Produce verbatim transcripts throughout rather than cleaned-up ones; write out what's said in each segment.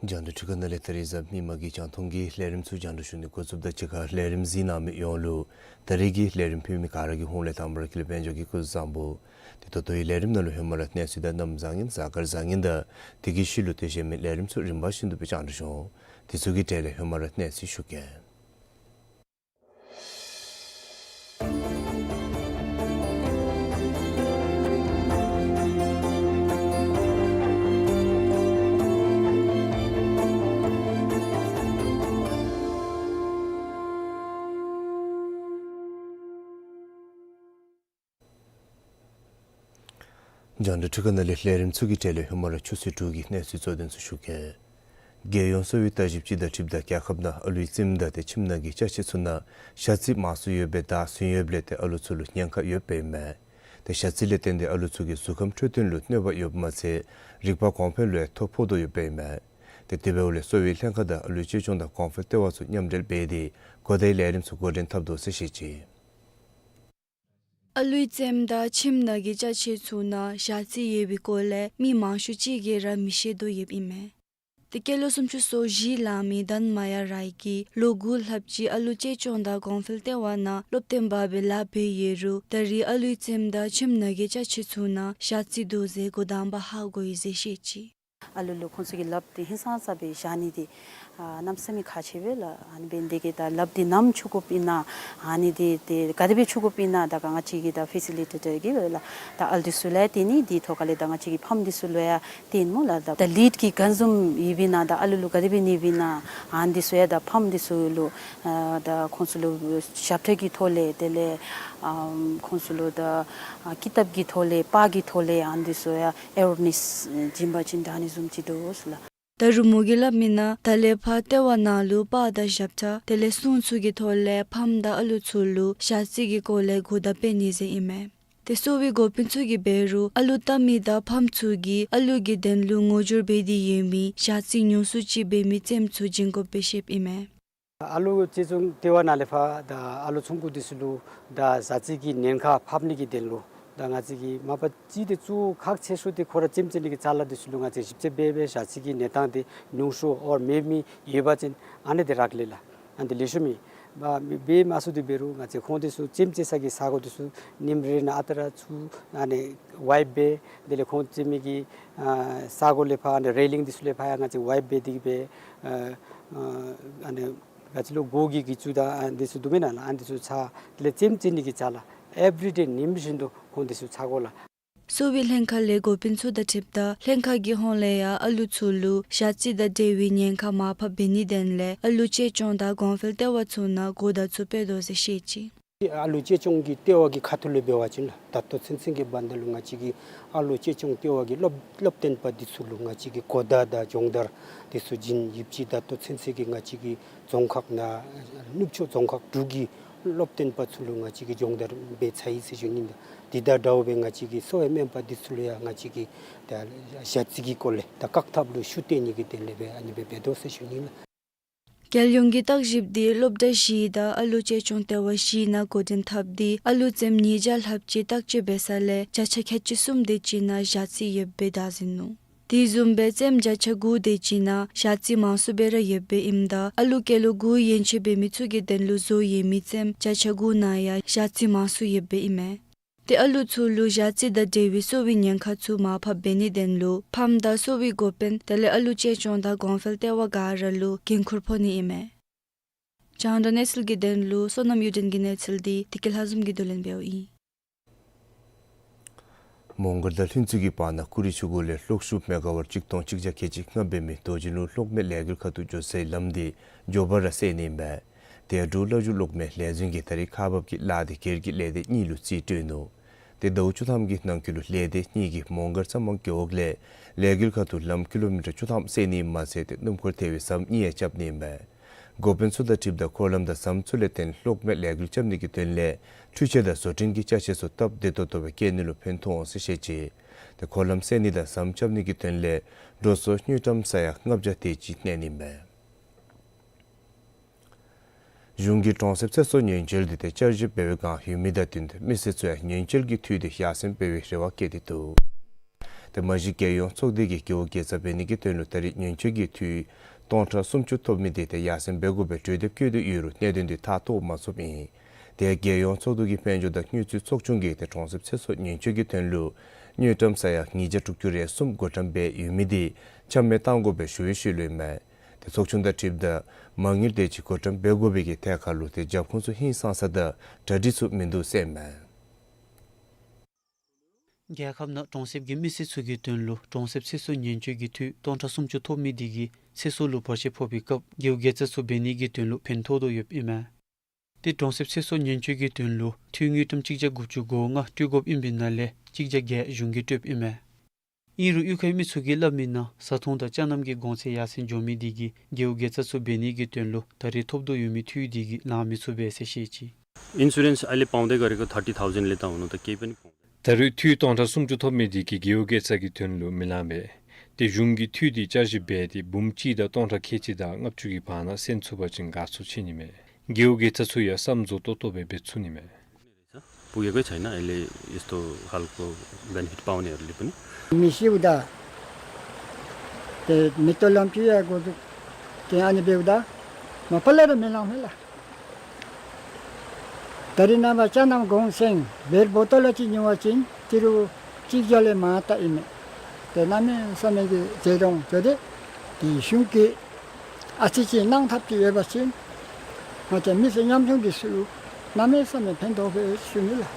རྒྱང་བསྒྲགས་འཕྲུལ་ཁང་ནང་ལས་ད་རིས་གཟའ་མིག་དམར་གྱི་རྒྱང་མཐོང་གི་ལས་རིམ་ཚུ་རྒྱང་བསྒྲགས་ཞུ་ནི་འགོ་བཙུགསཔ་ད་གཅིག་ཁར་ལས་རིམ་གཟིགས་གནང་མི་ཡོངས་ལུ་ད་རིས་ཀྱི་ལས་རིམ་ཕུལ་མི་ག་ར་གི་ཧོངས་ལས་དང་པ་ར་དཀྱིལ་ལས་དཔལ་འབྱོར་གྱིས་སྐུ་གཟུགས་བཟང་པོ། དེ་ད་ལྟོ་ཡི་ལས་རིམ་ནང་ལུ་ཧེ་མ་ར་གནས་ཚུལ་དང་གནམ་བཟང་ངན་གཟའ་སྐར་བཟང་ངན་དང་དེ་གི་ཤུལ་ལུ་དེ་བཞིན་མི་ལས་རིམ་ཚུ་རིམ་པ་བཞིན་དུ་སྦེ་རྒྱང་བསྒྲགས་ཞུ་འོང་། དེ་ཚུ་གི་གྲས་ལས་ཧེ་མ་ར་གནས་ཚུལ་ཞུ་གེ། རྒྱང་བསྒྲགས་འཕྲུལ་ཁང་ནང་ལས་ལས་རིམ་ཚུ་གི་གྲས་ལས་ཧེ་མ་ར་ཆུ་ཚོད་དྲུག་གི་གནས་ཚུལ་གཙོ་དོན་ཚུ་ཞུ་གེ། རྒྱལ་ཡོངས་གསོ་བའི་ལྟ་ཞིབ་ཅིག་དང་འཁྲིལཝ་ད་རྒྱལ་ཁབ་ནང་ཨ་ལུའི་རྩེདམོ་དང་དེ་ཁྱིམ་ནང་གི་ཅ་ཆས་ཚུ་ནང་ཞ་རྩི་མང་སུ་ཡོད་པའི་བརྡ་ཟིན་ཡོདཔ་ལས་ཏེ་ཨ་ལུ་ཚུ་ལུ་ཉེན་ཁ་ཡོདཔ་ཨིན་མས། ཏེ་ཞ་རྩི་ལས་བརྟེན་ཏེ་ཨ་ལུ་ཚུ་གི་གཟུགས་ཁམས་འཕྲོད་བསྟེན་ལུ་གནོད་པ་ཡོདཔ་མ་ཚད་རིག་པ་གོང་འཕེལ་ལུ་ཡང་ཐོ་ཕོག་དོ་ཡོདཔ་ཨིན་མས། ཏེ་དེ་འབདཝ་ལས་གསོ་བའི་ལྷན་ཁག་དང་ཨ་ལུ་གཅེས་སྐྱོང་དང་གོང་འཕེལ་ལྟེ་བ་ཚུ་མཉམ་འབྲེལ་འབད་དེ་གོ་བརྡའི་ལས་རིམ་ཚུ་འགོ་འདྲེན་འཐབ་དོ་ཟེར་བཤད་ཅི། ཨ་ལུའི་རྩེདམོ་དང་ཁྱིམ་ནང་གི་ཅ་ཆས་ཚུ་ནང་ཞ་རྩི་ཡོད་པའི་སྐོར་ལས་མི་མང་ཤོས་ཅིག་གིས་ར་མི་ཤེས་དོ་ཡོདཔ་ཨིན་མས། ཏེ་སྐྱེས་ལོ་སུམ་ཅུ་སོ་བཞི་ལང་མི་དཱན་མ་ཡ་རའི་གིས་ལོ་དགུ་ལྷགཔ་ཅིག་ཨ་ལུ་གཅེས་སྐྱོང་དང་གོང་འཕེལ་ལྟེ་བ་ནང་སློབ་སྟོན་པ་སྦེ་ལཱ་འབད་ཡོད་རུང་ད་རིས་ཨ་ལུའི་རྩེདམོ་དང་ཁྱིམ་ནང་གི་ཅ་ཆས་ཚུ་ནང་ཞ་རྩི་འདུག་ཟེར་འགོ་དང་པ་ཧ་གོ་ཡི་ཟེར་བཤད་ཅི། ཨ་ལུ་ལུ་ཁོང་ཚུ་གི་ལགཔ་འདི་ཧིང་སངས་ས་སྦེ་བཞག་ནི་འདི་ཨ་གནམ་མེད་ས་མེད་ཁག་ཆེ་བས་ལགས། ཨ་ནི་འབད་ནི་དེ་གིས་ད་ལགཔ་འདི་ནམ་འཁྱུ་དགོཔ་ཨིན་ན་ཨ་ནི་འདི་ཏེ་ག་དེ་སྦེ་འཁྱུ་དགོཔ་ཨིན་ན་ད་ག་ང་བཅས་ཀྱི་ད་ཕེ་སི་ལི་ཊེ་ཊར་གིས་ལགས་ད་ཨ་ལུ་འདི་ཚུ་ལུ་ཡང་སྟོན་ནི། དེའི་ཐོག་ཁ་ལས་ད་ང་བཅས་ཀྱི་ཕམ་འདི་ཚུ་ལུ་ཡང་སྟོནམ་སྨོ་ལགས། ད་ད་ལིཌ་ཀྱིས་ག་བཟུམ་ཡོདཔ་ཨིན་ན་ད་ཨ་ལུ་ལུ་ག་དེ་སྦེ་ནིཝ་ཨིན་ན་ཨ་ནི་འདི་ཚུ་ཡང་ད་ཕམ་འདི་ཚུ་ལུ་ཨ་ད་ཁོང་ཚུ་ལུ་ཞབས་ཁྲ་གི་ཐོག་ལས་དེ་ལས་ཨམ་ཁོང་ཚུ་ལུ་ད་ཨ་ཀི་ཏབ་ཀྱི་ཐོག་ལས་པར་གྱི་ཐོག་ལས་ཨ་ནི་འདི་ཚུ་ཡང་ཨེ་ཝེར་ནེསི་བྱིན་པ་ཅིན་ད་ཨ་ནི་བཟུམ་ཅིག་འདུག་ཟེར་ལགས། ད་རུང་མོ་གིས་སླབ་མི་ནང་ད་ལས་ཕར་ལྟེ་བ་ནང་ལུ་པར་དང་ཞབས་ཁྲ་དེ་ལས་སྲུང་ཚུ་གི་ཐོག་ལས་ཕམ་དང་ཨ་ལུ་ཚུ་ལུ་ཞ་རྩི་གི་སྐོར་ལས་གོ་བརྡ་སྤེལ་ནི་ཟེར་ཨིན་མས། ཏེ་གསོ་བའི་འགོ་དཔོན་ཚུ་གིས་འབད་རུང་ཨ་ལུ་བལྟ་མི་དང་ཕམ་ཚུ་གིས་ཨ་ལུ་གི་དོན་ལུ་ངོ་སྦྱོར་འབད་དེ་ཡོད་མི་ཞ་རྩི་ཉུང་སུ་ཅིག་འབད་མི་རྩེདམོ་ཚུ་བྱིན་དགོཔ་སྦེ་བཤདཔ་ཨིན་མས། ཨ་ལུ་གཅེས་སྐྱོང་ལྟེ་བ་ནང་ལས་ཕར་ད་ཨ་ལུ་ཆུང་ཀུ་འདི་ཚུ་ལུ་ད་ཞ་རྩི་གི་ཉེན་ཁ་ཕམ་ནི་གི་དོན་ལུ་ད་ང་བཅས་ཀྱིས་མ་པ་ཅིག་ཏེ་གཙོ་བོ་ཁག་ཆེ་ཤོས་འདི་ཁོང་ར་རྩེདམོ་རྩེ་ནི་གི་ཅ་ལ་འདི་ཚུ་ལུ་ང་བཅས་ཞིབ་དཔྱད་འབད་འབད་ཞ་རྩི་གི་གནས་སྟངས་འདི་ཉུང་སུ་ཨོར་མེད་མི་ཡོད་པ་ཅིན་ཨ་ནི་འདི་རག་ལས་ལགས། ཨ་ནི་འདི་ལེགས་ཤོམ་ཨིན། མ་འབད་མ་ཚུགས་ཏེ་འབད་རུང་ང་བཅས་ཁོང་འདི་ཚུ་རྩེདམོ་རྩེ་ས་གི་ས་གོ་འདི་ཚུ་ཉིནམ་རེ་ནང་ཨ་རྟག་ར་ཚུར་ཨ་ནི་ཝའིཔ་འབད་དེ་ལས་ཁོང་རྩེ་མི་གི་ཨ་ས་གོ་ལས་ཕར་ཨ་ནི་རེ་ལིང་འདི་ཚུ་ལས་ཕར་ཡང་ང་བཅས་ཝའིཔ་འབད་དེ་གིས་འབད་ཨ་ཨ་ནི་ག་ཅི་ལོ་སྒོ་གི་གི་ཅུ་དང་ཨ་འདི་ཚུ་འདུག་མེན་ན་ལགས། ཨ་འདི་ཚུ་ཚ་དེ་ལས་རྩེདམོ་རྩེ་ནི་གི་ཅ་ལ་ཨེ་བི་རི་ཌེ་ཉིནམ་བཞིན་དུ་ཁོང་འདི་ཚུ་ཚ་དགོ་ལགས། གསོ་བའི་ལྷན་ཁག་ལས་འགོ་དཔོན་ཚུ་དང་འཁྲིལཝ་ད་ལྷན་ཁག་གི་ཧོངས་ལས་ཡང་ཨ་ལུ་ཚུ་ལུ་ཞ་རྩི་དང་འབྲེལ་བའི་ཉེན་ཁ་མར་ཕབ་འབད་ནིའི་དོན་ལས་ཨ་ལུ་གཅེས་སྐྱོང་དང་གོང་འཕེལ་ལྟེ་བ་ཚུ་ནང་གོ་བརྡ་ཚུ་སྤེལ་དོ་ཟེར་བཤད་ཅི། ཨ་ལུ་གཅེས་སྐྱོང་གི་ལྟེ་བ་གི་ཁ་ཐུག་ལས་འབད་བ་ཅིན་ལགས་ད་ལྟོ་ཚུན་ཚོད་ཀྱི་བར་ན་ལུ་ང་བཅས་ཀྱི་ཨ་ལུ་གཅེས་སྐྱོང་ལྟེ་བ་གི་སློབ་སློབ་སྟོན་པ་འདི་ཚུ་ལུ་ང་བཅས་ཀྱིས་གོ་བརྡ་དང་སྦྱོང་བརྡར་འདི་ཚུ་བྱིན་ཡོདཔ་ཅིག་ད་ལྟོ་ཚུན་ཚོད་ཀྱི་ང་བཅས་ཀྱི་རྫོང་ཁག་ནང་ནུབ་ཕྱོགས་རྫོང་ཁག་དྲུག་གི་སློབ་སྟོན་པ་ཚུ་ལུ་ང་བཅས་ཀྱིས་སྦྱོང་བརྡར་འབད་ཚར་ཡི་ཟེར་ཞུ་ནི་ཨིན། ད་ འདི་དང་འདྲཝ་སྦེ་ང་བཅས་ཀྱི་གསོ་བའི་སྨན་པ་འདི་ཚུ་ལུ་ཡང་ང་བཅས་ཀྱིས་ད་ཞ་རྩི་གི་སྐོར་ལས་ད་བཀག་ཐབས་ལུ་ཤུགས་བཏོན་ནི་གི་དོན་ལས་སྦེ་ཨ་ནི་སྦེ་འབད་དོ་ཟེར་ཞུ་ནི་ལགས། རྒྱལ་ཡོངས་ཀྱི་བརྟག་ཞིབ་འདི་སློབ་གྲྭ་བཞི་དང་ཨ་ལུ་གཅེས་སྐྱོང་ལྟེ་བ་བཞི་ནང་འགོ་འདྲེན་འཐབ་སྟེ་ཨ་ལུ་ཙེམ་ཉིས་བརྒྱ་ལྷགཔ་ཅིག་བརྟག་དཔྱད་འབད་ས་ལས་བརྒྱ་ཆ་ཁལ་གཅིག་གསུམ་དེ་ཅིག་ནང་ཞ་རྩི་ཡོདཔ་སྦེ་བདའ་ཟིན་ནུག། དེ་བཟུམ་སྦེ་ཙེམ་བརྒྱ་ཆ་དགུ་དེ་ཅིག་ནང་ཞ་རྩི་མང་སུ་སྦེ་ར་ཡོདཔ་སྦེ་ཨིནམ་ད་ཨ་ལུ་སྐྱེས་ལོ་དགུ་ཡན་ཆད་འབད་མི་ཚུ་གི་དོན་ལུ་བཟོ་ཡོད་མི་ཙེམ་བརྒྱ་ཆ་དགུ་ནང་ཡང་ཞ་རྩི་མང་སུ་ཡོདཔ་སྦེ་ཨིན་མས། ཏེ་ཨ་ལུ་ཚུ་ལུ་ཞ་རྩི་དང་འབྲེལ་བའི་གསོ་བའི་ཉེན་ཁ་ཚུ་མར་ཕབ་འབད་ནིའི་དོན་ལུ་ཕམ་དང་གསོ་བའི་འགོ་དཔོན་དེ་ལས་ཨ་ལུ་གཅེས་སྐྱོང་དང་གོང་འཕེལ་ལྟེ་བ་ག་ར་ལུ་འགན་ཁུར་ཕོག་ནི་ཨིན་མས། རྒྱང་བསྒྲགས་གནས་ཚུལ་གྱི་དོན་ལུ་བསོད་ནམས་གཡུ་སྒྲོན་གྱི་གནས་ཚུལ་འདི་བདེ་སྐྱིད་ལྷ་འཛོམས་ཀྱིས་བསྡུ་ལེན་འབདཝ་ཨིན། མོང་སྒར་དང་ལྷུན་རྩེ་གི་བར་ན་ཀུ་རི་ཆུ་གུ་ལས་གློག་ཤུགས་མེ་ག་ཝཊ་གཅིག་སྟོང་གཅིག་བརྒྱ་ཁལ་གཅིག་ལྔ་འབད་མི་རྡོ་རྗེ་ལུང་གློག་མེ་ལས་འགུལ་ཁ་ཐུག་འགྱོ་སའི་ལམ་འདི་མགྱོགས་པ་ར་སེལ་ནི་ཨིན་པས། དེ་འབྲུག་གློག་འགྱུ་གློག་མེ་ལས་འཛིན་གྱིས་ད་རིས་ཁག་འབགཔ་ཀྱི་ལཱ་འདི་སྒེར་གྱི་ལས་སྡེ་གཉིས་ལུ་རྩིས་སྤྲོད་ནུག། དེ་ཟླཝ་བཅུ་ཐམ་གྱི་ནང་འཁོད་ལུ་ལས་སྡེ་གཉིས་ཀྱིས་མོང་སྒར་རྩ་མང་རྒེད་འོག་ལས་ལས་འགུལ་ཁ་ཐུག་ལམ་ཀི་ལོ་མི་ཊར་བཅུ་ཐམ་སེལ་ནི་མ་ཚད་དེ་སྣུམ་འཁོར་ཐལ་བའི་ཟམ་གཉིས་ཡང་རྐྱབ་ནི་ཨིན་པས། འགོ་དཔོན་ཚུ་དང་འཁྲིལཝ་ད་འཁོར་ལམ་དང་ཟམ་ཚུ་ལས་བརྟེན་གློག་མེ་ལས་འགུལ་རྐྱབ་ནི་གི་དོན་ལས་འཕྲུལ་ཆས་དང་བཟོ་སྐྲུན་གྱི་ཅ་ཆས་ཚུ་སྟབས་བདེ་ཏོག་ཏོ་སྦེ་བཀལ་ནི་ལུ་ཕན་ཐོགས་འོང་ཟེར་བཤད་ཅི། དེ་འཁོར་ལམ་སེལ་ནི་དང་ཟམ་རྐྱབ་ནི་གི་དོན་ལས་འགྲོ་སོང་དངུལ་ཀྲམ་ས་ཡ་ལྔ་བརྒྱ་དེ་ཅིག་གནས་ནི་ཨིན་པས། གཞུང་གིས་གྲོང་གསེབ་ཚེ་སྲོག་ཉེན་བཅོལ་འདི་ཏེ་བསྐྱར་ཞིབ་འབད་བའི་བསྒང་ཡོད་མི་དང་བསྟུན་ཏེ་མི་སེར་ཚུ་ཡང་ཉེན་བཅོལ་གྱི་འཐུས་འདི་ཡར་སེང་འབད་བའི་རེ་བ་བསྐྱེད་དེ་འདུག། ཏེ་མ་གཞི་རྒྱལ་ཡོངས་ཚོགས་སྡེ་གིས་རྒེད་འོག་དགེ་རྩ་འབད་ནི་གི་དོན་ལུ་ད་རེས་ཉེན་བཅོལ་གྱི་འཐུས་སྟོང་ཕྲག་སུམ་ཅུ་ཐོབ་མི་འདི་ཏེ་ཡར་སེང་འབད་དགོ་པའི་གྲོས་འདེབས་བཀོད་དེ་ཡོད་རུང་གནད་དོན་འདི་ཐག་བཏོག་མ་ཚུགསཔ་ཨིན། དེ་ཡང་རྒྱལ་ཡོངས་ཚོགས་འདུ་གི་དཔལ་འབྱོར་དང་དངུལ་རྩིས་ཚོགས་ཆུང་གིས་ཏེ་གྲོང་གསེབ་ཚེ་སྲོག་ཉེན་བཅོལ་གྱི་དོན་ལུ་དངུལ་ཀྲམ་ས་ཡ་ཉིས་བརྒྱ་དྲུག་ཅུ་རེ་གསུམ་བགོ་བཀྲམ་འབད་ཡོད་མི་འདི་ཆ་མེད་གཏང་དགོ་པའི་ཞུ་ཡིག་ཞུ་ལུས་མས། ཏེ་ཚོགས་ཆུང་དང་འཁྲིལཝ་ད་མ་དངུལ་དེ་ཅིག་བགོ་བཀྲམ་འབད་དགོ་པའི་གི་ཐད་ཁར་ལུ་ཏེ་རྒྱབ་ཁུངས་ཚུ་ཧིང་སངས་ས་དང་གྲ་སྒྲིག་ཚུ་མིན་འདུག་ཟེར་མས། རྒྱལ་ཁབ་ནང་གྲོང་གསེབ་ཀྱི་མི་སེར་ཚུ་གི་དོན་ལུ་གྲོང་གསེབ་ཚེ་སྲོག་ཉེན་བཅོལ་གྱི་འཐུས་སྟོང་ཕྲག་སུམ་ཅུ་ཐོབ་མི་འདི་གིས་ཚེ་སྲོག་ལུ་བར་ཆད་ཕོག་པའི་སྐབས་རྒེད་འོག་དགེ་རྩ་ཚུ་འབད་ནི་གི་དོན་ལུ་ཕན་ཐོགས་དོ་ཡོདཔ་ཨིན་མས། ཏེ་གྲོང་གསེབ་ཚེ་སྲོག་ཉེན་བཅོལ་གྱི་དོན་ལུ་འཐུས་དངུལ་ཀྲམ་གཅིག་བརྒྱ་དགུ་བཅུ་གོ་ལྔ་སྤྲོད་དགོཔ་ཨིན་པའི་ནང་ལས་གཅིག་བརྒྱ་བརྒྱད་གཞུང་གིས་སྤྲོདཔ་ཨིན་མས། ཨིན་རུང་གཡུས་ཁའི་མི་ཚུ་གིས་སླབ་མི་ནང་བཟའ་འཐུང་དང་ཅ་ནམ་གྱི་གོང་ཚད་ཡར་སེང་འགྱོ་མི་འདི་གིས་རྒེད་འོག་དགེ་རྩ་ཚུ་འབད་ནི་གི་དོན་ལུ་ད་རེས་ཐོབ་དོ་ཡོད་མི་འཐུས་འདི་གིས་ལང་མི་ཚུགས་པས་ཟེར་བཤད་ཅི། Insurance ཨ་ལས་འབདཝ་ད་ག་ར་གིས་thirty thousand ལས་བཏང་འོང་ནུག། ད་སྐྱེད་པ་ནི་གོང་། ད་རེས་འཐུས་སྟོང་ཕྲག་སུམ་ཅུ་ཐོབ་མི་འདི་གིས་རྒེད་འོག་དགེ་རྩ་གི་དོན་ལུ་མི་ལང་པས། ཏེ་གཞུང་གིས་འཐུས་འདི་བསྐྱར་ཞིབ་འབད་དེ་འབུམ་གཅིག་དང་སྟོང་ཕྲག་ཁལ་གཅིག་དང་ལྔ་བཅུ་གི་བར་ན་སེང་ཚུགས་པ་ཅིན་དགའ་ཚོར་ཆེ་ནི་མས། རྒེད་འོག་དགེ་རྩ་ཚུ་ཡང་བསམ་རྫོགས་ཏོག་ཏོ་སྦེ་འབད་ཚུགས་ནི་མས། पुगेकै छैन, अहिले यस्तो खालको बेनिफिट पाउनेहरूले पनि। मिसिउँदा ते मित्तोलम पिया गोदु ते अनि बेउदा म पल्लेर मिलाम होला। तरी नाम चानाम गोंसेंग बेर बोतल चिन्युवा चिन तिरु चिक जले माता इमे। ते नामे समय के जेरों जदे ती शुंके ཨ་ཙི་ཅིག་གནང་ཐབས་ཅིག་ཡོད་པ་ཅིན་ང་བཅས་མི་སེར་ཉམ་ཆུང་འདི་ཚུ་གནམ་མེད་ས་མེད་ཕན་ཐོགས་པའི་ཞུ་ནི་ལགས།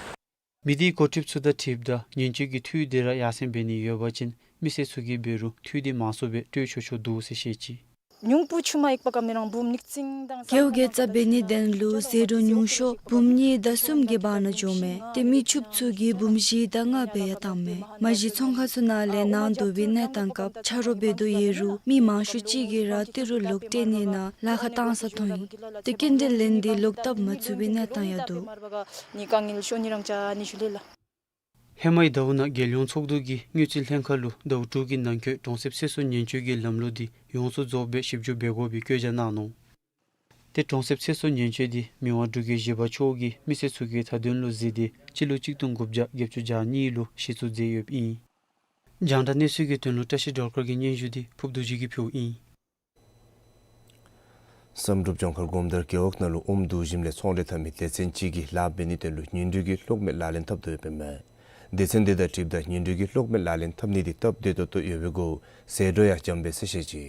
མི་སྡེའི་འགོ་ཁྲིདཔ་ཚུ་དང་འཁྲིལཝ་ད་ཉེན་བཅོལ་གྱི་འཐུས་འདི་ར་ཡར་སེང་འབད་ནི་ཡོད་པ་ཅིན་མི་སེར་ཚུ་གིས་འབད་རུང་འཐུས་འདི་མང་སུ་སྦེ་སྤྲོད་ཆོག་ཆོག་འདུག་ཟེར་བཤད་ཅི། ཉུང་པོ་ཆུ་མ་ཡིག་པ་ཀ་མི་རང་འབུམ་ཉིས་བརྩེགས་དང་རྒེད་འོག་དགེ་རྩ་འབད་ནིའི་དོན་ལུ་ཟད་འགྲོ་ཉུང་ཤོས་འབུམ་གཉིས་དང་གསུམ་གྱི་བར་ན་འགྱོཝ་མས། ཏེ་མི་ཕྱུགཔ་ཚུ་གིས་འབུམ་བཞི་དང་ལྔ་སྦེ་ཡང་བཏངམ་མས། མ་གཞི་ཚོང་ཁང་ཚུ་ནང་ལས་ནང་རྡོ་བའི་གནས་སྟངས་སྐབས་ཆ་རོགས་འབད་དོ་ཡོད་རུང་མི་མང་ཤོས་ཅིག་གིས་ར་ཏི་རུ་ལོག་སྤྲོད་ནི་ནང་ལཱ་ཁག་བཏང་ས་མཐོང་ཡི། ཏེ་སྐྱིན་འགྲུལ་ལེན་ཏེ་ལོག་བཏབ་མ་ཚུགས་པའི་གནས་སྟངས་ཡང་འདུག། ཧེ་མའི་ཟླཝ་ནང་རྒྱལ་ཡོངས་ཚོགས་འདུ་གིས་དངུལ་རྩིས་ལྷན་ཁག་ལུ་ཟླཝ་དྲུག་གི་ནང་འཁོད་གྲོང་གསེབ་ཚེ་སྲོག་ཉེན་བཅོལ་གྱི་ལམ་ལུགས་འདི་ཡོངས་སུ་རྫོགསཔ་སྦེ་ཞིབ་འཇུག་འབད་དགོ་པའི་བཀོད་རྒྱ་གནང་ནུག། ཏེ་གྲོང་གསེབ་ཚེ་སྲོག་ཉེན་བཅོལ་འདི་མི་དབང་འབྲུག་རྒྱལ་བཞི་པ་མཆོག་གིས་མི་སེར་ཚུ་གི་མཐའ་དོན་ལུ་གཟིགས་ཏེ་སྤྱི་ལོ་གཅིག་སྟོང་དགུ་བརྒྱ་བརྒྱད་ཅུ་གྱ་གཉིས་ལུ་གཞི་བཙུགས་མཛད་ཡོདཔ་ཨིན། རྒྱང་བསྒྲགས་གནས་ཚུལ་གྱི་དོན་ལུ་བཀྲ་ཤིས་སྒྲོལ་དཀར་གྱི་སྙན་ཞུ་འདི་ཕུརབ་རྡོ་རྗེ་གིས་ཕུལཝ་ཨིན། བསམ་གྲུབ་ལྗོངས་མཁར་སྒོམ་དར་རྒེད་འོག་ནང་ལུ་ཨོམ་བསྡུ་ཞིནམ་ལས་ཚོང་འབྲེལ་འཐབ་མི་སྡེ་ཚན་ཅིག་གིས་ལཱ་འབད་ནིའི་དོན་ལུ་ཉིན་དྲོད་ཀྱི་གློག་མེ་ལག་ལེན་འཐབ་དོ་ཡོདཔ་ཨིན་མས། སྡེ་ཚན་དེ་དང་འཁྲིལཝ་ད་ཉིན་དྲོད་ཀྱི་གློག་མེ་ལག་ལེན་འཐབ་ནི་འདི་སྟབས་བདེ་ཏོག་ཏོ་ཡོད་པའི་སྒོ་ཟད་འགྲོ་ཡང་འཇམ་པས་ཟེར་བཤད་ཅི།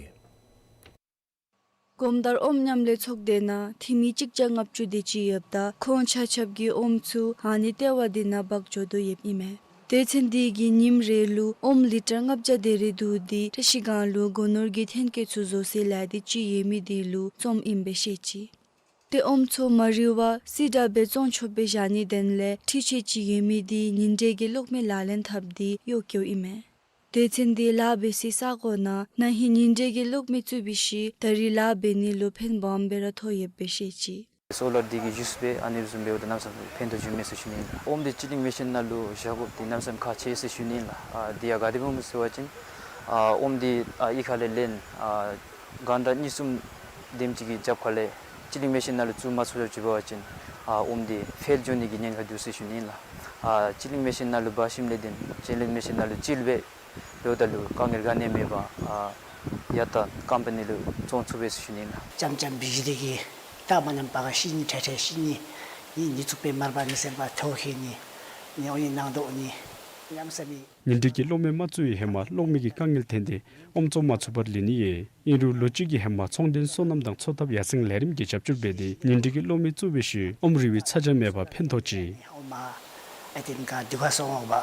སྒོམ་དར་ཨོམ་མཉམ་ལས་ཚོགས་སྡེ་ནང་འཐུས་མི་གཅིག་བརྒྱ་ལྔ་བཅུ་དེ་ཅིག་ཡོདཔ་ད་ཁོང་ཆ་ཁྱབ་ཀྱིས་ཨོམ་ཚུ་ཨ་ནི་ལྟེ་བ་འདི་ནང་འབག་འགྱོ་དོ་ཡོདཔ་ཨིན་མས། སྡེ་ཚན་འདི་གིས་ཉིནམ་རེ་ལུ་ཨོམ་ལི་ཊར་ལྔ་བརྒྱ་དེ་རེ་བསྡུ་སྟེ་བཀྲ་ཤིས་སྒང་ལུ་སྒོ་ནོར་གྱི་ཐོན་སྐྱེད་ཚུ་བཟོ་སའི་ལས་སྡེ་ཅིག་ཡོད་མི་འདི་ལུ་བཙོངམ་ཨིན་པས་ཟེར་བཤད་ཅི། ཏེ་ཨོམ་ཚུ་མ་རིལ་བར་སི་ཌ་སྦེ་བཙོང་ཆོགཔ་སྦེ་བཞག་ནིའི་དོན་ལས་འཕྲུལ་ཆས་ཅིག་ཡོད་མི་འདི་ཉིན་དྲོད་ཀྱི་གློག་མེ་ལག་ལེན་འཐབ་སྟེ་གཡོག་བཀོལཝ་ཨིན་མས། སྡེ་ཚན་འདི་ལཱ་འབད་སའི་ས་གོ་ནང་ན་ཧིང་ཉིན་དྲོད་ཀྱི་གློག་མེ་བཙུགས་པའི་ཤུལ་ད་རིས་ལཱ་འབད་ནི་ལུ་ཕན་སྦོམ་སྦེ་ར་ཐོགས་ཡོདཔ་སྦེ་བཤད་ཅི། སོ་ལར་འདི་གིས་ཞུ་སྦེ་ཨ་ནི་བཟུམ་སྦེ་འབདཝ་ད་གནམ་མེད་ས་མེད་ཕན་ཐོགས་བྱུངམ་མས་ཟེར་ཞུ་ནི་ཨིན་ལགས། ཨོམ་འདི་སྤྱི་གླིང་མི་ཤན་ནང་ལུ་བཞག་དགོཔ་འདི་གནམ་མེད་ས་མེད་ཁག་ཆེ་ཟེར་ཞུ་ནི་ཨིན་ལགས། ཨ་འདི་ཡང་ག་དེ་སྦེ་སྨོ་ཟེར་བ་ཅིན་ཨ་ཨོམ་འདི་ཨ་གཡུས་ཁ་ལས་ལེན་ཨ་གང་ད་གཉིས་གསུམ་དེམ་ཅིག་གི་རྒྱབ་ཁ་ལས་སྤྱི་གླིང་མི་ཤན་ནང་ལུ་བཙུགས་མ་ཚུགས་ཅིག་འབད་བ་ཅིན་ཨ་ཨོམ་འདི་ཕལ་འགྱོ་ནི་གི་ཉེན་ཁ་འདུག་ཟེར་ཞུ་ནི་ཨིན་ལགས། ཨ་སྤྱི་གླིང་མི་ཤན་ནང་ལུ་འབག་ཞིནམ་ལས་དེ་སྤྱི་གླིང་མི་ཤན་ནང་ལུ་སྤྱིལ་སྦེ་འབདཝ་ད་ལུ་དཀའ་ངལ་ག་ནི་མེད་པར་ཨ་ཡར་ད་ཀམ་པ་ནི་ལུ་བཙོང་ཚུགས་པས་ཟེར་ཞུ་ནི་ཨིན་ལགས། ཙམ་ཙམ་འབད་ཞིནམ་དེ་གིས་ད་མ་ཉམས་པ་ག་ཤི་ནི་ཁྲེ་ཁྲེ་ཤི་ནི་ནི་ནི་ཚུགས་པའི་མར་པ་ནི་སེམས་པ་ཐོ་ཁེ་ནི་ནི་ཨོ་ནི་ནང་དོ་ནི་ཉམས་ས་མི། ཉིན་དྲུག་གི་གློག་མེ་མ་བཙུགས་པའི་ཧེ་མ་གློག་མེ་གི་དཀའ་ངལ་ཐོན་ཏེ་ཨོམ་བཙོང་མ་ཚུགས་པར་ལུས་ནི་ཡོད། ཨིན་རུང་ལོ་གཅིག་གི་ཧེ་མ་ཚོང་དོན་སོ་ནམ་དང་འཚོ་ཐབས་ཡར་སེང་ལས་རིམ་གྱིས་རྒྱབ་སྐྱོར་འབད་དེ་ཉིན་དྲུག་གི་གློག་མེ་བཙུགས་པའི་ཤུལ་ཨོམ་རིལ་བའི་ཚ་གྱང་མེད་པར་ཕན་ཐོགས་ཅི། ཨོ་མ་ཨ་ཏེན་ག་དུ་ག་སོང་བ་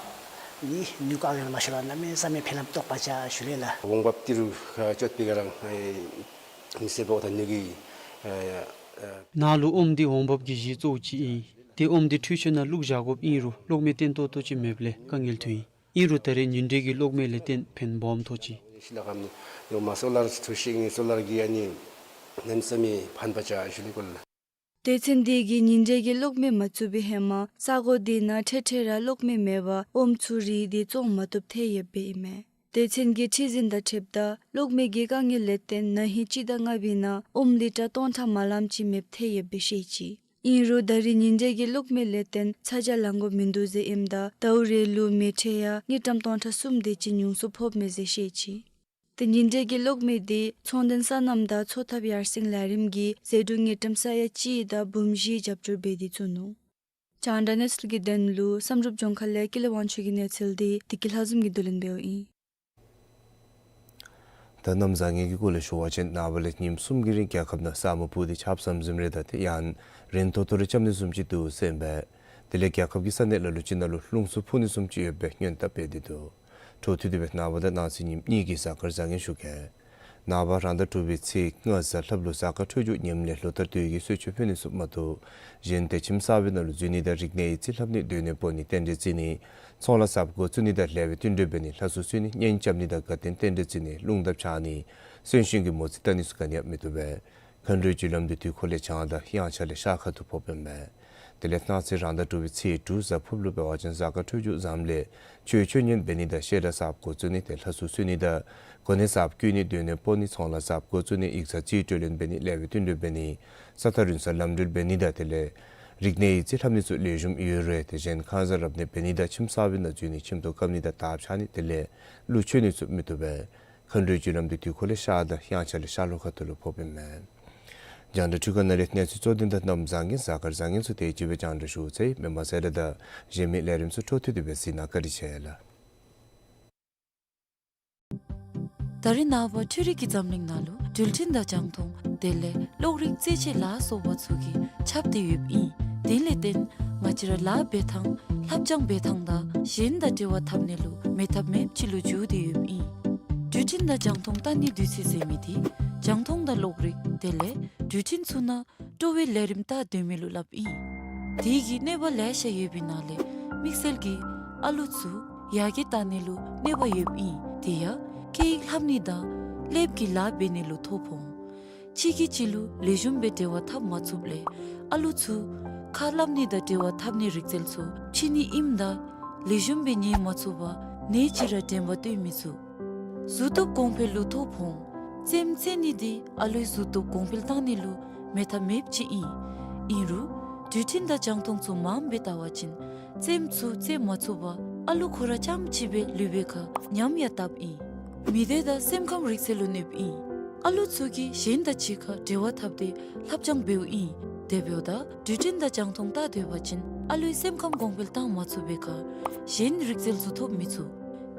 ནི་ནུས་དཀའ་ངལ་མ་ཤོར་བར་གནམ་མེད་ས་མེད་ཕན་རླབས་ཐོགས་པ་ཅིག་ཞུ་ལེ་ལགས། འོང་འབབ་ཏི་རུ་ཨ་ཅོད་པའི་ག་རང་ཨེ་མི་སེར་འབདཝ་ད་ནུས་ཀྱི་ཨ་ཨ་ནང་ལུ་ཨོམ་འདི་འོང་འབབ་ཀྱི་གཞི་གཙོ་བོ་ཅིག་ཨིན། ཏེ་ཨོམ་འདི་འཕྲུལ་ཆས་ནང་བླུགས་བཞག་དགོཔ་ཨིན་རུང་གློག་མེ་བཏོན་ཏོག་ཏོ་ཅིག་མེདཔ་ལས་དཀའ་ངལ་ཐོན་ཡི། ཨིན་རུང་ད་རེས་ཉིན་དྲུག་གི་གློག་མེ་ལས་བརྟེན་ཕན་སྦོམ་ཐོགས་ཅི། ཤི་ལ་ཀམ་ནི་ཡོ་མ་སོ་ལར་ཚུ་ཤེས་ངེས་སོ་ལར་གྱི་ཨ་ནི་གནམ་མེད་ས་མེད་ཕན་པ་ཅིག་ཞུ་ལེ་གོ་ལགས། སྡེ་ཚན་འདི་གིས་ཉིན་དྲུག་གི་གློག་མེ་མ་བཙུགས་པའི་ཧེ་མ་ས་གོ་འདི་ནང་ཁྲེ་ཁྲེ་ར་གློག་མེ་མེད་པར་ཨོམ་ཚུ་རིལ་ཏེ་བཙོང་མ་བཏུབ་ཐལ་ཡོདཔ་ཨིན་མས། སྡེ་ཚན་གྱི་ཁྲི་འཛིན་དང་འཁྲིལཝ་ད་གློག་མེ་གི་དཀའ་ངལ་ལས་བརྟེན་ན་ཧིང་སྤྱི་ཟླ་ལྔ་པའི་ནང་ཨོམ་ལི་ཊར་སྟོང་ཕྲག་མ་ལངམ་ཅིག་མེདཔ་ཐལ་ཡོདཔ་སྦེ་བཤད་ཅི། ཨིན་རུང་ད་རེས་ཉིན་དྲུག་གི་གློག་མེ་ལས་བརྟེན་ཚ་གྱང་ལང་དགོཔ་མིན་འདུག་ཟེར་ཨིནམ་ད་ཟླཝ་རེ་ལུ་མེ་ཁྲལ་ཡང་དངུལ་ཀྲམ་སྟོང་ཕྲག་གསུམ་དེ་ཅིག་ཉུང་སུ་ཕོགཔ་མས་ཟེར་བཤད་ཅི། ཏེ་ཉིན་དྲུག་གི་གློག་མེ་འདི་ཚོང་དོན་སོ་ནམ་དང་འཚོ་ཐབས་ཡར་སེང་ལས་རིམ་གྱིས་ཟད་འགྲོ་དངུལ་ཀྲམ་ས་ཡ་གཅིག་དང་འབུམ་བཞི་རྒྱབ་སྐྱོར་འབད་དེ་བཙུགས་ནུག། རྒྱང་བསྒྲགས་གནས་ཚུལ་གྱི་དོན་ལུ་བསམ་གྲུབ་ལྗོངས་མཁར་ལས་ཀུན་ལེགས་དབང་ཕྱུག་གི་གནས་ཚུལ་འདི་བདེ་སྐྱིད་ལྷ་འཛོམས་ཀྱིས་བསྡུ་ལེན་འབདཝ་ཨིན། ད་གནམ་བཟང་ངན་གྱི་སྐོར་ལས་ཞུ་བ་ཅིན་ནངས་པ་ལས་ཉིནམ་གསུམ་གྱི་རིང་རྒྱལ་ཁབ་ནང་ས་སྨུག་སྤུབས་ཏེ་ཆརཔ་ཟམ་ཟིམ་རེ་དང་ཏེ་ཡང་རན་ཏོག་ཏོ་རེ་རྐྱབ་ནི་བཟུམ་ཅིག་འདུག་ཟེར་ཨིན་པས། དེ་ལས་རྒྱལ་ཁབ་ཀྱི་ས་གནས་ལ་ལུ་ཅིག་ནང་ལུ་རླུང་འཚུབ་འཕུ་ནི་བཟུམ་ཅིག་ཡོད་པའི་སྔོན་བརྡ་སྤེལ་ཏེ་འདུག། འཕྲོ་མཐུད་དེ་སྦེ་ནངས་པ་དང་གནངས་ཚེ་ཉིནམ་གཉིས་ཀྱི་གཟའ་སྐར་བཟང་ངན་ཞུ་གེ། ནངས་པ་རང་ཟླ་དྲུག་པའི་ཚེས་ལྔ་གཟའ་ལྷགཔ་ལུ་གཟའ་སྐར་འཕྲོད་སྦྱོར་ངནམ་ལས་ལོ་ལྟར་དུས་ཀྱི་གསོལ་མཆོད་ཕུལ་ནི་ཚུ་མ་གཏོགས་གཞན་ཏེ་ཁྱིམ་གསརཔའི་ནང་ལུ་འཛུལ་ནི་དང་རིག་གནས་ཡིག་རྩིས་ལྷབ་ནི་སྡོད་གནས་སྤོ་ནི་རྟེན་འབྲེལ་བརྩི་ནི་ཚོང་ལཱ་གསརཔ་འགོ་བཙུགས་ནི་དང་ལེགས་པའི་བསྟུན་གྲོས་འབད་ནི་ལྷ་སྲུང་གསོལ་ནི་གཉེན་རྐྱབ་ནི་དང་དགའ་སྟོན་རྟེན་འབྲེལ་བརྩི་ནི་རླུང་རྟ་འཕྱར་ནི་གསོན་གཤིན་གྱི་མོ་རྩིས་བལྟ་ནི་ཚུ་ག་ནི་ཡང་མི་བཏུབ་པས། མཁའ་འགྲོའི་རྒྱུ་ལམ་འདི་དུས་འཁོར་ལས་བྱང་དང་དབྱངས་འཆར་ལས་ཤར་ཁ་ཐུག་ཕོགཔ་ཨིན་མས། དེ་ལས་གནངས་ཚེ་རང་ཟླ་དྲུག་པའི་ཚེས་དྲུག་གཟའ་ཕུརཔ་ལུ་འབད་བ་ཅིན་གཟའ་སྐར་འཕྲོད་སྦྱོར་བཟངམ་ལས་ཆོས་ཆོས་ཉན་འབད་ནི་དང་བཤད་གྲྭ་གསརཔ་འགོ་བཙུགས་ནི་ཏེ་ལྷ་སྲུང་གསོལ་ནི་དང་གོ་གནས་གསརཔ་བསྐོ་ནི་སྡོད་གནས་སྤོ་ནི་ཚོང་ལཱ་གསརཔ་འགོ་བཙུགས་ནི་ཡིག་ཚང་རྩིས་སྤྲོད་ལེན་འབད་ནི་ལེགས་པའི་བསྟུན་གྲོས་འབད་ནི་ས་ཐག་རིང་སར་ལམ་འགྲུལ་འབད་ནི་དང་དེ་ལས་རིག་གནས་ཡིག་རྩིས་ལྷབ་ནི་ཚུ་ལེགས་ཤོམ་ཡོད་རུང་ཏེ་གཞན་ཁང་གསར་རབ་གནས་འབད་ནི་དང་ཁྱིམ་གསརཔའི་ནང་འཛུལ་ནི་ཁྱིམ་ཐོག་བཀབ་ནི་དང་དར་འཕྱར་ནི་དེ་ལས་གླུ་མཆོད་ནི་ཚུ་མི་བཏུབ་པས། མཁའ་འགྲོའི་རྒྱུ་ལམ་འདི་དུས་འཁོར་ལས་ཤར་དང་དབྱངས་འཆར་ལས་ཤར་ལྷོ་ཁ་ཐུག་ལུ་ཕོགཔ་ཨིན་མས། རྒྱང་བསྒྲགས་འཕྲུལ་ཁང་ནང་ལས་གནས་ཚུལ་གཙོ་དོན་དང་གནམ་བཟང་ངན་གཟའ་སྐར་བཟང་ངན་ཚུ་དེ་ཅིག་སྦེ་རྒྱང་བསྒྲགས་ཞུ་ཚར་ཡི། མི་མང་གསལ་བསྒྲགས་དང་གཞན་མི་ལས་རིམ་ཚུ་འཕྲོ་མཐུད་དེ་སྦེ་གཟིགས་གནང། བཀའ་དྲིན་ཆེ་ལགས། ད་རེས་ནངས་པ་འཕྲུལ་རིག་གི་འཛམ་གླིང་ནང་ལུ་འགྲུལ་འཕྲིན་དང་རྒྱང་མཐོང་དེ་ལས་གློག་རིག་རྩེད་ཆས་ལ་སོགས་པ་ཚུ་གིས་ཁྱབ་སྟེ་ཡོདཔ་ཨིན། དེ་ལས་བརྟེན་ང་བཅས་ར་ལཱ་འབད་ཐངས་ལྷབ་སྦྱང་འབད་ཐངས་དང་གཞན་དང་འབྲེལ་བ་འཐབ་ནི་ལུ་མེད་ཐབས་མེདཔ་ཅིག་ལུ་འགྱུར་ཏེ་ཡོདཔ་ཨིན། འགྲུལ་འཕྲིན་དང་རྒྱང་མཐོང་ལྟ་ནིའི་དུས་ཚོད་ཟེར་མི་འདི་རྒྱང་མཐོང་དང་གློག་རིག་དེ་ལས་འགྲུལ་འཕྲིན་ཚུ་ནང་སྤྲོ་བའི་ལས་རིམ་ལྟ་སྡོད་མི་ལུ་སླབ་ཨིན། དེ་གིས་གནོད་པ་ལེ་ཤ་ཡོད་པའི་ནང་ལས་དམིགས་བསལ་གྱིས་ཨ་ལུ་ཚུ་ཡར་རྒྱས་བཏང་ནི་ལུ་གནོད་པ་ཡོདཔ་ཨིན། དེ་ཡང་སྐད་ཡིག་ལྷབ་ནི་དང་ཀླདཔ་གི་ལཱ་འབད་ནི་ལུ་ཐོ་ཕོག་འོང་། གཅིག་གིས་གཅིག་ལུ་ལེགས་ཤོམ་སྦེ་འབྲེལ་བ་འཐབ་མ་ཚུགསཔ་ལས་ཨ་ལུ་ཚུ་ཁ་སླབ་ནི་དང་འབྲེལ་བ་འཐབ་ནིའི་རིག་རྩལ་ཚུ་ཕྱི་ནི་ཨིནམ་ད་ལེགས་ཤོམ་སྦེ་ཉན་མ་ཚུགས་པར་ནེ་ཅིག་ར་དྲན་པ་བཏོན་མི་ཚུགས། གཟུགས་སྟོབས་གོང་འཕེལ་ལུ་ཐོ་ཕོག་འོང་། རྩེདམོ་རྩེ་ནི་འདི་ཨ་ལུའི་གཟུགས་སྟོབས་གོང་འཕེལ་བཏང་ནི་ལུ་མེད་ཐབས་མེདཔ་ཅིག་ཨིན། ཨིན་རུང་འགྲུལ་འཕྲིན་དང་རྒྱང་མཐོང་ཚུ་མངམ་སྦེ་བལྟ་བ་ཅིན་རྩེདམོ་ཚུ་རྩེ་མ་ཚུགས་པར་ཨ་ལུ་ཁོ་ར་རྐྱངམ་ཅིག་སྦེ་ལུས་པའི་ཁར་ཉམས་ཡང་བཏབ་ཨིན། མི་སྡེ་དང་སེམས་ཁམས་རིག་རྩལ་ལུ་གནོདཔ་ཨིན། ཨ་ལུ་ཚུ་གིས་གཞན་དང་གཅིག་ཁར་འབྲེལ་བ་འཐབ་སྟེ་ལྷབ་སྦྱང་འབདཝ་ཨིན། དེ་འབདཝ་ད་འགྲུལ་འཕྲིན་དང་རྒྱང་མཐོང་བལྟ་སྡོད་པ་ཅིན་ཨ་ལུའི་སེམས་ཁམས་གོང་འཕེལ་བཏང་མ་ཚུགས་པའི་ཁར་གཞན་རིག་རྩལ་ཚུ་ཐོབ་མི་ཚུགས།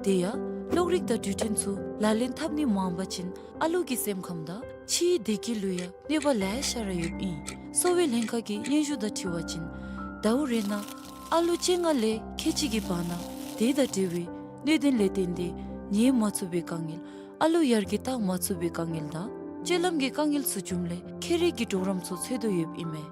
དེ་ཡང་གློག་རིག་དང་འགྲུལ་འཕྲིན་ཚུ་ལག་ལེན་འཐབ་ནི་མངམ་པ་ཅིན་ཨ་ལུ་གི་སེམས་ཁམས་དང་ཕྱིའི་བདེ་སྐྱིད་ལུ་ཡང་གནོད་པ་ལེ་ཤ་ར་ཡོདཔ་ཨིན། གསོ་བའི་ལྷན་ཁག་གི་སྙན་ཞུ་དང་འཁྲིལ་བ་ཅིན་ཟླཝ་རེ་ནང་ཨ་ལུ་བཅོ་ལྔ་ལས་ཁལ་གཅིག་གི་བར་ན་དེ་དང་འབྲེལ་བའི་གནད་དོན་ལས་བརྟེན་ཏེ་ཉལ་མ་ཚུགས་པའི་དཀའ་ངལ་ཨ་ལུ་ཡར་རྒྱས་བཏང་མ་ཚུགས་པའི་དཀའ་ངལ་དང་སྤྱོད་ལམ་གྱི་དཀའ་ངལ་ཚུ་བྱུངམ་ལས་ཁྱད་རིག་གི་གྲོགས་རམ་ཚུ་འཚོལ་དོ་ཡོདཔ་ཨིན་མས།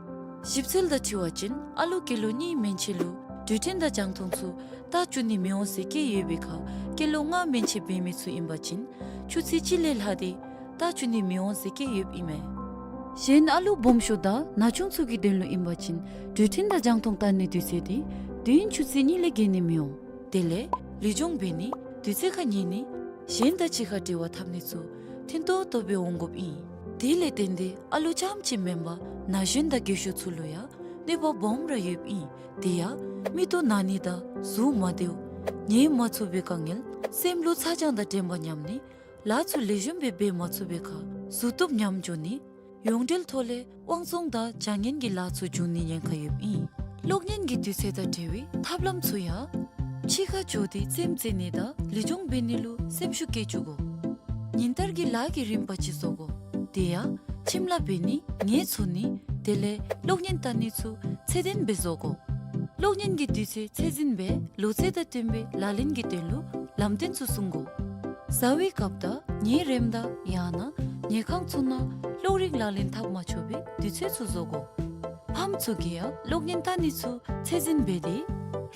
ཞིབ་འཚོལ་དང་འཁྲིལ་བ་ཅིན་ཨ་ལུ་སྐྱེས་ལོ་གཉིས་མན་ཆད་ལུ་འགྲུལ་འཕྲིན་དང་རྒྱང་མཐོང་ཚུ་བལྟ་བཅུག་ནི་མི་འོང་ཟེར་བཀོད་ཡོད་པའི་ཁར་སྐྱེས་ལོ་ལྔ་མན་ཆད་འབད་མི་ཚུ་ཨིན་པ་ཅིན་ཆུ་ཚོད་གཅིག་ལས་ལྷག་སྟེ་བལྟ་བཅུག་ནི་མི་འོང་ཟེར་བཀོད་ཡོདཔ་ཨིན་མས། གཞན་ཨ་ལུ་སྦོམ་ཤོས་དང་ན་ཆུང་ཚུ་གི་དོན་ལུ་ཨིན་པ་ཅིན་འགྲུལ་འཕྲིན་དང་རྒྱང་མཐོང་བལྟ་ནིའི་དུས་ཚོད་འདི་དུས་ཡུན་ཆུ་ཚོད་གཉིས་ལས་བརྒལ་ནི་མི་འོང་། དེ་ལས་ལུས་སྦྱོང་འབད་ནི་དུས་ཚོད་ཁར་ཉལ་ནི་གཞན་དང་གཅིག་ཁར་འབྲེལ་བ་འཐབ་ནི་ཚུ་ཐོན་ཏོག་ཏོ་སྦེ་འོང་དགོཔ་ཨིན། དེ་ལས་བརྟེན་ཏེ་ཨ་ལུ་རྐྱངམ་ཅིག་མེན་པར་ན་གཞོན་དང་རྒས་ཤོས་ཚུ་ལུ་ཡང་གནོད་པ་སྦོམ་ར་ཡོདཔ་ཨིན། དེ་ཡང་མིག་ཏོ་ན་ནི་དང་གཟུགས་མ་བདེཝ་ཉལ་མ་ཚུགས་པའི་དཀའ་ངལ་སེམས་ལུ་ཚ་གྱང་དང་དྲན་པ་ཉམས་ནི་ལཱ་ཚུ་ལེགས་ཤོམ་སྦེ་འབད་མ་ཚུགས་པའི་ཁར་གཟུགས་སྟོབས་ཉམས་འགྱོ་ནི་ཡོངས་འབྲེལ་ཐོག་ལས་དབང་བཙོང་དང་བྱ་ངན་གྱི་ལཱ་ཚུ་འབྱུང་ནིའི་ཉེན་ཁ་ཡོདཔ་ཨིན། གློག་བརྙན་གྱི་དུས་ཚོད་དང་འབྲེལ་བའི་ཐབས་ལམ་ཚུ་ཡང་ཕྱི་ཁར་འགྱོ་སྟེ་རྩེདམོ་རྩེ་ནི་དང་ལུས་སྦྱོང་འབད་ནི་ལུ་སེམས་ཤུགས་བསྐྱེད་བཅུག་དགོ། ཉིན་ལྟར་གྱི་ལཱ་གི་རིམ་པ་ཅིག་བཟོ་དགོ། དེ་ཡང་ཁྱིམ་ལཱ་འབད་ནི་ངལ་འཚོ་ནི་དེ་ལས་གློག་བརྙན་བལྟ་ནི་ཚུ་ཚད་ལྡན་སྦེ་བཟོ་དགོ། གློག་བརྙན་གྱི་དུས་ཚོད་ཚད་འཛིན་སྦེ་ལོ་ཚད་དང་བསྟུན་པའི་ལག་ལེན་གྱི་དོན་ལུ་ལམ་སྟོན་ཚུ་སྲུང་དགོ། བཟའ་བའི་སྐབས་དང་ཉལ་རནམ་དང་ཡང་ན་ཉལ་ཁང་ཚུ་ནང་གློག་རིག་ལག་ལེན་འཐབ་མ་ཆོག་པའི་དུས་ཚོད་ཚུ་བཟོ་དགོ། ཕམ་ཚུ་གིས་ཡང་གློག་བརྙན་བལྟ་ནི་ཚུ་ཚད་འཛིན་འབད་དེ་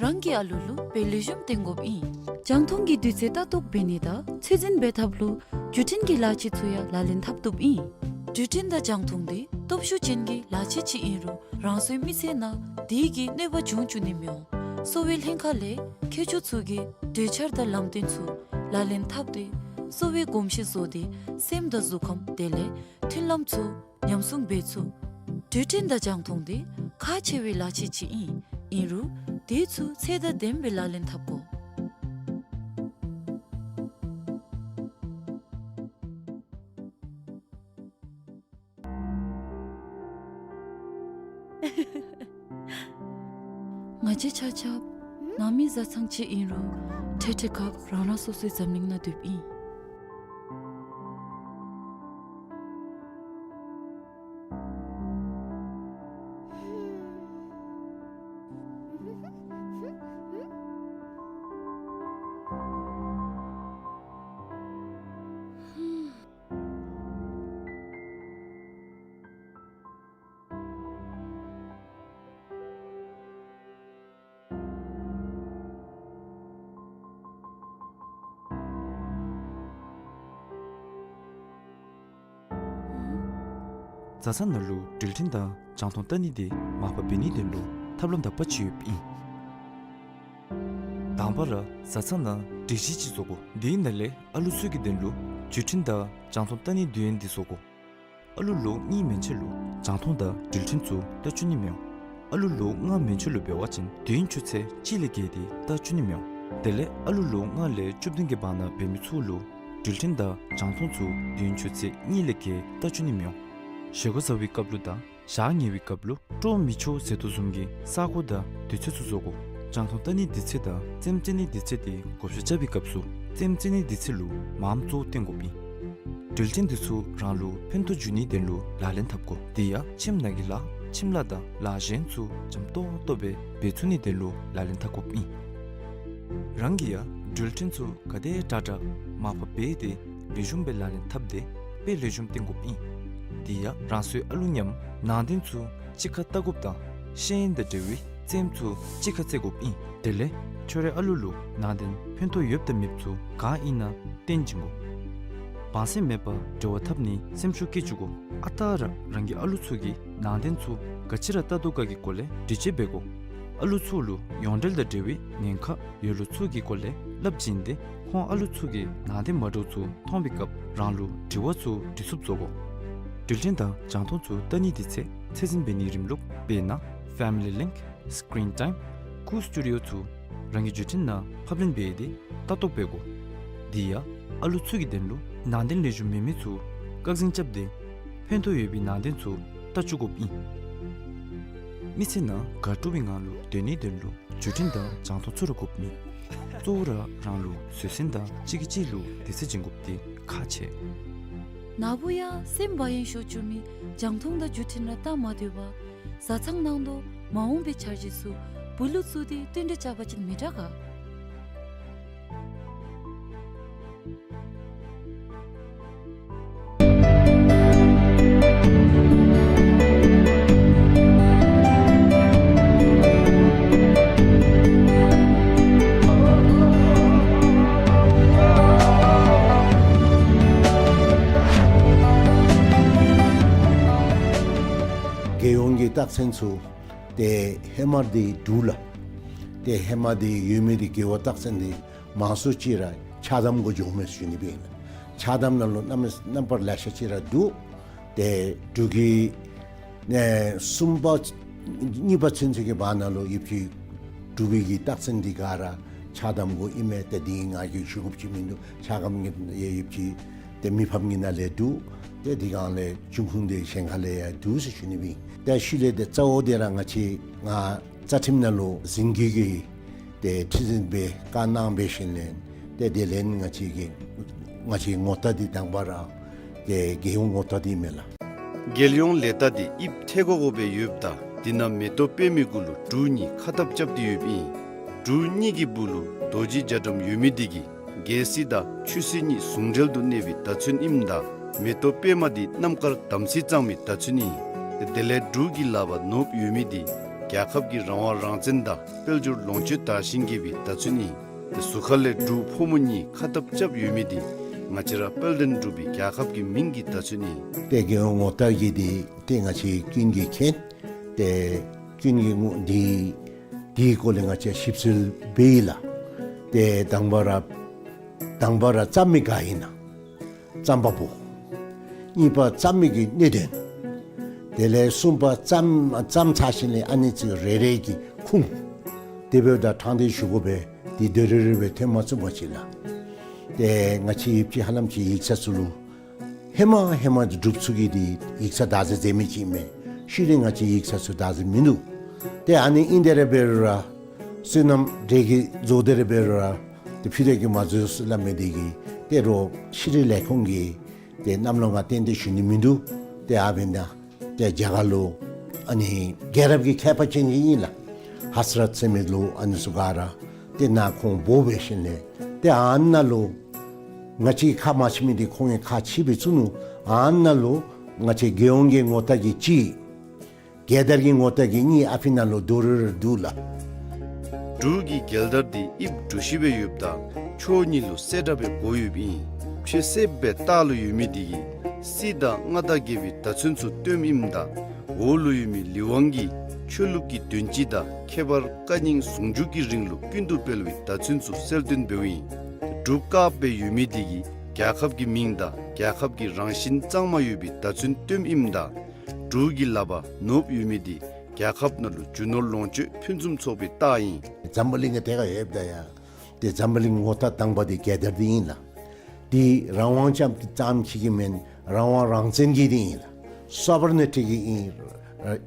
རང་གི་ཨ་ལུ་ལུ་དཔེ་ལེགས་ཤོམ་སྟོན་དགོཔ་ཨིན། རྒྱང་མཐོང་གི་དུས་ཚོད་ལྟ་རྟོག་འབད་ནི་དང་ཚད་འཛིན་འབད་ཐབས་ལུ་བརྒྱུད་འཕྲིན་གྱི་ལག་ཆས་ཚུ་ཡང་ལག་ལེན་འཐབ་བཏུབ་ཨིན། བརྒྱུད་འཕྲིན་དང་རྒྱང་མཐོང་འདི་སྟོབས་ཤུགས་ཅན་གྱི་ལག་ཆས་ཅིག་ཨིན་རུང་རང་སོའི་མི་ཚེ་ནང་དེ་གིས་གནོད་པ་འབྱུང་བཅུག་ནི་མི་འོང་། གསོ་བའི་ལྷན་ཁག་ལས་མཁས་མཆོག་ཚུ་གིས་གྲོས་འཆར་དང་ལམ་སྟོན་ཚུ་ལག་ལེན་འཐབ་སྟེ་གསོ་བའི་གོམས་གཤིས་བཟོ་སྟེ་སེམས་དང་གཟུགས་ཁམས་དེ་ལས་མཐུན་ལམ་ཚུ་ཉམས་སྲུང་འབད་ཚུགས། བརྒྱུད་འཕྲིན་དང་རྒྱང་མཐོང་འདི་ཁག་ཆེ་བའི་ལག་ཆས་ཅིག་ཨིན། ཨིན་རུང་དེ་ཚུ་ཚད་དང་ལྡནམ་སྦེ་ལག་ལེན་འཐབ་དགོ། ང་བཅས་ཆ་ཁྱབ་ནང་མི་བཟའ་ཚང་ཅིག་ཨིན་རུང་འཕྲལ་འཕྲལ་ཁར་རང་རང་སོ་སོའི་འཛམ་གླིང་ནང་སྡོདཔ་ཨིན། བཟའ་ཚང་ནང་ལུ་འགྲུལ་འཕྲིན་དང་རྒྱང་མཐོང་བལྟ་ནི་འདི་མར་པ་འབད་ནིའི་དོན་ལུ་ཐབས་ལམ་དག་པ་ཅིག་ཡོདཔ་ཨིན། དང་པ་ར་བཟའ་ཚང་ནང་སྒྲིག་གཞི་ཅིག་བཟོ་དགོ། དེའི་ནང་ལས་ཨ་ལུ་ཚུ་གི་དོན་ལུ་བརྒྱུད་འཕྲིན་དང་རྒྱང་མཐོང་བལྟ་ནིའི་དུས་ཡུན་འདི་བཟོ་དགོ། ཨ་ལུ་ལོ་གཉིས་མན་ཆད་ལུ་རྒྱང་མཐོང་དང་འགྲུལ་འཕྲིན་ཚུ་བལྟ་བཅུག་ནི་མི་འོང་། ཨ་ལུ་ལོ་ལྔ་མན་ཆད་ལུ་འབད་བ་ཅིན་དུས་ཡུན་ཆུ་ཚོད་གཅིག་ལས་བརྒལ་ཏེ་བལྟ་བཅུག་ནི་མི་འོང་། དེ་ལས་ཨ་ལུ་ལོ་ལྔ་ལས་བཅུ་བདུན་གྱི་བར་ན་འབད་མི་ཚུ་ལུ་འགྲུལ་འཕྲིན་དང་རྒྱང་མཐོང་ཚུ་དུས་ཡུན་ཆུ་ཚོད་གཉིས་ལས་བརྒལ་བལྟ་བཅུག་ནི་མི་འོང་། བཞེས་སྒོ་བཟའ་བའི་སྐབས་ལུ་དང་ཞག་ཉལ་བའི་སྐབས་ལུ་སྤྲོ་མི་ཆོག་ཟེར་དོ་བཟུམ་གྱི་ས་གོ་དང་དུས་ཚོད་ཚུ་བཟོ་དགོ། རྒྱང་མཐོང་བལྟ་ནིའི་དུས་ཚོད་དང་རྩེདམོ་རྩེ་ནིའི་དུས་ཚོད་འདི་བགོ་བཤའ་རྐྱབ་པའི་སྐབས་སུ་རྩེདམོ་རྩེ་ནིའི་དུས་ཚོད་ལུ་མངམ་གཙོ་བོ་བཏོན་དགོཔ་ཨིན། འགྲུལ་འཕྲིན་འདི་ཚུ་རང་ལུ་ཕན་ཐོགས་འབྱུང་ནིའི་དོན་ལུ་ལག་ལེན་འཐབ་དགོ། དེ་ཡང་ཁྱིམ་ནང་གི་ལཱ་ཁྱིམ་ལཱ་དང་ལཱ་གཞན་ཚུ་འཇམ་ཏོང་ཏོ་སྦེ་འབད་ཚུགས་ནིའི་དོན་ལུ་ལག་ལེན་འཐབ་དགོཔ་ཨིན། རང་གིས་ཡང་འགྲུལ་འཕྲིན་ཚུ་ག་དེ་དྲག་དྲག་མར་པ་འབད་དེ་ལེགས་ཤོམ་སྦེ་ལག་ལེན་འཐབ་སྟེ་དཔེ་ལེགས་ཤོམ་བསྟན་དགོཔ་ཨིན། དེ་ཡང་རང་སོའི་ཨ་ལུ་མཉམ་ནང་དོན་ཚུ་གཅིག་ཁར་བལྟ་དགོཔ་དང་ཤེས་ཡོན་དང་འབྲེལ་བའི་རྩེདམོ་ཚུ་གཅིག་ཁར་རྩེ་དགོཔ་ཨིན། དེ་ལས་ཁྱོད་རའི་ཨ་ལུ་ལུ་ནང་དོན་ཕན་ཐོགས་ཡོདཔ་དང་མེདཔ་ཚུ་ག་ཨིན་ན་སྟོན་བྱིན་དགོ། བང་སེམས་མེད་པར་འབྲེལ་བ་འཐབ་ནི་སེམས་ཤུགས་བསྐྱེད་བཅུག་དགོ། ཨ་རྟག་ར་རང་གི་ཨ་ལུ་ཚུ་གིས་ནང་དོན་ཚུ་ག་ཅི་ར་བལྟ་དོ་ག་གི་སྐོར་ལས་དྲི་དཔྱད་འབད་དགོ། ཨ་ལུ་ཚུ་ལུ་ཡོངས་འབྲེལ་དང་འབྲེལ་བའི་ཉེན་ཁ་ཡོད་ལུགས་ཚུ་གི་སྐོར་ལས་སླབ་བྱིན་ཏེ་ཁོང་ཨ་ལུ་ཚུ་གིས་ནང་དོན་མ་འདྲཝ་ཚུ་མཐོང་བའི་སྐབས་རང་ལུ་དྲི་བ་ཚུ་དྲི་ཚུགསཔ་བཟོ་དགོ། འགྲུལ་འཕྲིན་དང་རྒྱང་མཐོང་ཚུ་བལྟ་ནིའི་དུས་ཚོད་ཚད་འཛིན་འབད་ནིའི་རིམ་ལུགས་དཔེར་ན་Family Link, Screen Time, Cool Studio ཚུ་རང་གི་བརྒྱུད་འཕྲིན་ནང་ཕབ་ལེན་འབད་དེ་ལྟ་རྟོག་འབད་དགོ། དེ་ཡང་ཨ་ལུ་ཚུ་གི་དོན་ལུ་ནང་དོན་ལེགས་ཤོམ་མེད་མི་ཚུ་བཀག་འཛིན་རྐྱབ་སྟེ་ཕན་ཐོགས་ཡོད་པའི་ནང་དོན་ཚུ་བལྟ་བཅུག་དགོཔ་ཨིན། མི་ཚེ་ནང་དགའ་སྤྲོ་བའི་ངང་ལུ་སྡོད་ནིའི་དོན་ལུ་བརྒྱུད་འཕྲིན་དང་རྒྱང་མཐོང་ཚུ་ར་དགོཔ་མེད། གཙོ་བོ་ར་རང་ལུ་བཟོད་བསྲན་དང་གཅིག་གིས་གཅིག་ལུ་དད་ཚོར་བྱིན་དགོཔ་འདི་ཁག་ཆེ། ནཱ་བུ་ཡང་སེམས་བག་ཡངས་ཤོར་བཅུག་མི་རྒྱང་མཐོང་དང་བརྒྱུད་འཕྲིན་ར་བལྟ་མ་སྡོད་པར་བཟའ་ཚང་ནང་དུ་མ་འོངས་པའི་འཆར་གཞི་ཚུ་བུ་ལུ་བཙུགས་ཏེ་བསྟུན་གྲོས་རྐྱབ་པ་ཅིན་མི་དྲག་ག། རྟགས་མཚན་ཚུ་ཏེ་ཧེ་མ་འདི་འབྲུག་ལགས། ཏེ་ཧེ་མ་འདི་ཡོད་མི་འདི་དགེ་བའི་རྟགས་མཚན་འདི་མང་སུ་ཅིག་ར་ཕྱག་དམ་གུ་འགྱོཝ་མས་ཟེར་ཞུ་ནི་སྦེ་ཨིན་ལགས། ཕྱག་དམ་ནང་ལུ་རྣམ་རྣམ་པར་ལེ་ཤ་ཅིག་ར་འདུག། ཏེ་འབྲུག་གི་ཨེ་གསུམ་པ་གཉིས་པ་ཚུན་ཚོད་ཀྱི་བར་ན་ལུ་ཡོདཔ་ཅིག་འབྲུག་པའི་གི་རྟགས་མཚན་འདི་ག་ར་ཕྱག་དམ་གུ་ཨིན་མས། ཏེ་འདི་ང་གིས་ཞུ་དགོཔ་ཅིག་མིན་འདུག། ཕྱག་དམ་གྱི་ཡོདཔ་ཅིག་ཏེ་མི་ཕམ་གྱི་ནང་ལས་འདུག། ཏེ་འདི་གང་ལས་འབྱུང་ཁུངས་འདི་གཞན་ཁ་ལས་ཡང་འདུག་ཟེར་ཞུ་ནི་སྦེ་ཨིན། ཏེ་ཤུལ་ལས་ཏེ་གཙོ་བོ་འདི་ར་ང་བཅས་ང་རྩ་ཁྲིམས་ནང་ལུ་འཛིན་སྐྱོང་གི་ཏེ་ཁྲི་འཛིན་སྦེ་བཀའ་གནང་འབད་ཞིནམ་ལས་ཏེ་དེ་ལས་ང་བཅས་ཀྱི་ང་བཅས་ངོ་རྟགས་འདི་དང་པ་ར་ཏེ་རྒྱལ་ཡོངས་ངོ་རྟགས་འདི་མས་ལགས། རྒྱལ་ཡོངས་ལས་རྟགས་འདི་དབྱིབས་ཐལ་གོ་གོ་སྦེ་ཡོདཔ་ད་འདི་ནང་མེ་ཏོག་པདྨའི་གུ་ལུ་འབྲུག་གཉིས་ཁ་ཐབ་རྐྱབ་སྟེ་ཡོདཔ་ཨིན། འབྲུག་གཉིས་ཀྱི་སྦུག་ལུ་རྡོ་རྗེ་རྒྱ་གྲམ་ཡོད་མི་འདི་གིས་རྒྱལ་སྲིད་དང་ཆོས་སྲིད་གཉིས་ཟུང་འབྲེལ་དུ་གནས་པའི་བརྡ་མཚོན་ཨིནམ་ད་མེ་ཏོག་པདྨ་འདི་རྣམ་དཀར་དམ་ཚིག་གཙང་མའི་བརྡ་མཚོན་ཨིན། དེ་ལས་འབྲུག་གི་ལག་པར་ནོར་བུ་ཡོད་མི་འདི་རྒྱལ་ཁབ་ཀྱི་རང་དབང་རང་བཙན་དང་དཔལ་འབྱོར་ལོངས་སྤྱོད་དར་ཞིང་རྒྱས་པའི་བརྡ་མཚོན་ཨིན། ཏེ་ཟུར་ཁ་ལས་འབྲུག་ཕོ་མོ་གཉིས་ཁ་ཐབ་རྐྱབ་ཡོད་མི་འདི་ང་བཅས་ར་དཔལ་ལྡན་འབྲུག་པའི་རྒྱལ་ཁབ་ཀྱི་མིང་གི་བརྡ་མཚོན་ཨིན། ཏེ་རྒྱལ་ཡོངས་ངོ་རྟགས་ཀྱི་འདི་ཏེ་ང་བཅས་ཀུན་གྱིས་མཁྱེན། ཏེ་ཀུན་གྱིས་ངོ་འདི་འདིའི་སྐོར་ལས་ང་བཅས་ཞིབ་འཚོལ་འབད་ཡི་ལགས། ཏེ་དང་པ་ར་དང་པ་ར་བརྩམ་མི་ག་ཨིན་ན། བརྩམ་པ་པོ། གཉིས་པ་བརྩམ་མི་གི་གནད་དོན། དེ་ལས་གསུམ་པ་བརྩམ་བརྩམ་ཚར་ཞིནམ་ལས་ཨ་ནི་ཚུ་རེ་རེ་གི་ཁུངས་དེ་འབདཝ་ད་དྲང་སྟེ་ཞུ་དགོ་པས། དེ་དེ་རེ་རེ་སྦེ་ཐོན་མ་ཚུགས་པ་ཅིན་ལགས། ཏེ་ང་བཅས་ཡོདཔ་ཅིག་ཧ་ལམ་ཅིག་ཡིག་ཚང་ཚུ་ལུ་ཧེ་མ་ཧེ་མ་འབྲུགཔ་ཚུ་གིས་འདི་ཡིག་ཚང་བདག་འཛིན་མཛད་མི་ཅིག་ཨིན་མས། ཤུལ་ལས་ང་བཅས་ཡིག་ཚང་ཚུ་བདག་འཛིན་མིན་འདུག། ཏེ་ཨ་ནི་ཨིན་དེ་ར་འབད་རུང་ར་སོ་ནམ་འབྲས་ཀྱི་རྫོགས་དེ་ར་འབད་རུང་ར་ཏེ་ཕུད་རྒྱས་ཀྱིས་མ་རྫོགས་ཟེར་སླབ་མི་འདི་གིས་ཏེ་རོགས་ཤེས་རིག་ལས་ཁུངས་ཀྱི་ཏེ་གནམ་ལོ་ང་བརྟེན་ཏེ་ཞུ་ནི་མིན་འདུག། ཏེ་ཨ་འབདན་ཏེ་རྒྱ་གར་ལུ་ཨ་ནི་རྒྱལ་རབས་ཀྱི་མཁས་པ་ཅིག་ཨིན་ལགས། ཧ་སི་རཏ་ཟེར་མི་ལུ་ཨ་ནི་ཚུ་ག་ར་ཏེ་ནཱ་ཁོང་འབོ་འབད་ཞིནམ་ལས་ཏེ་ཨ་ནཱ་ལུ་ང་བཅས་ཁ་མ་ཕྱེ་མི་འདི་ཁོང་གིས་ཁ་ཕྱེ་སྦེ་བཙུགས་ནུག། ཨ་ནཱ་ལུ་ང་བཅས་རྒྱལ་ཡོངས་ཀྱི་ངོ་རྟགས་ཀྱི་གཅིག། རྒྱལ་དར་གྱི་ངོ་རྟགས་ཀྱི་གཉིས་ཨ་ཕི་ནང་ལུ་དོ་རུང་ར་འདུག་ལགས། འབྲུག་གི་རྒྱལ་དར་འདི་དབྱིབས་གྲུ་བཞི་སྦེ་ཡོདཔ་ད་ཕྱོགས་གཉིས་ལུ་གསལ་དྲགས་སྦེ་བགོ་ཡོདཔ་ཨིན། ཕྱེད་གསེབ་སྦེ་ལྟག་ལུ་ཡོད་མི་འདི་གིས་སྲིད་དང་མངའ་བདག་རྒྱལ་པོའི་བརྡ་མཚོན་ཚུ་སྟོནམ་ཨིནམ་ད་འོག་ལུ་ཡོད་མི་ལི་ཝང་གིས་ཆོས་ལུགས་ཀྱི་དོན་སྤྱི་དང་ཁྱད་པར་བཀའ་རྙིང་ཟུང་འཇུག་གི་རིང་ལུགས་ཀུན་ཏུ་སྤེལ་བའི་བརྡ་མཚོན་ཚུ་གསལ་སྟོན་འབདཝ་ཨིན། འབྲུག་དཀརཔོ་སྦེ་ཡོད་མི་འདི་གིས་རྒྱལ་ཁབ་ཀྱི་མིང་དང་རྒྱལ་ཁབ་ཀྱི་རང་བཞིན་གཙང་མ་ཡོད་པའི་བརྡ་མཚོན་སྟོནམ་ཨིནམ་ད་འབྲུག་གི་ལག་པར་ནོར་བུ་ཡོད་མི་འདི་རྒྱལ་ཁབ་ནང་ལུ་རྒྱུ་ནོར་ལོངས་སྤྱོད་ཕུན་སུམ་ཚོགས་པའི་རྟགས་ཨིན། འཛམ་བུ་གླིང་གི་ཐད་ཁར་ཡོདཔ་ད་ཡང་ཏེ་འཛམ་བུ་གླིང་ངོ་རྟགས་དང་པ་འདི་རྒྱལ་དར་འདི་ཨིན་ལགས། འདི་རང་དབང་ཙམ་ཙམ་ཅིག་གི་མེན། རང་དབང་རང་བཙན་གྱི་འདི་ཨིན་ལགས། སོ་བར་ནི་ཊི་གི་ཨིན།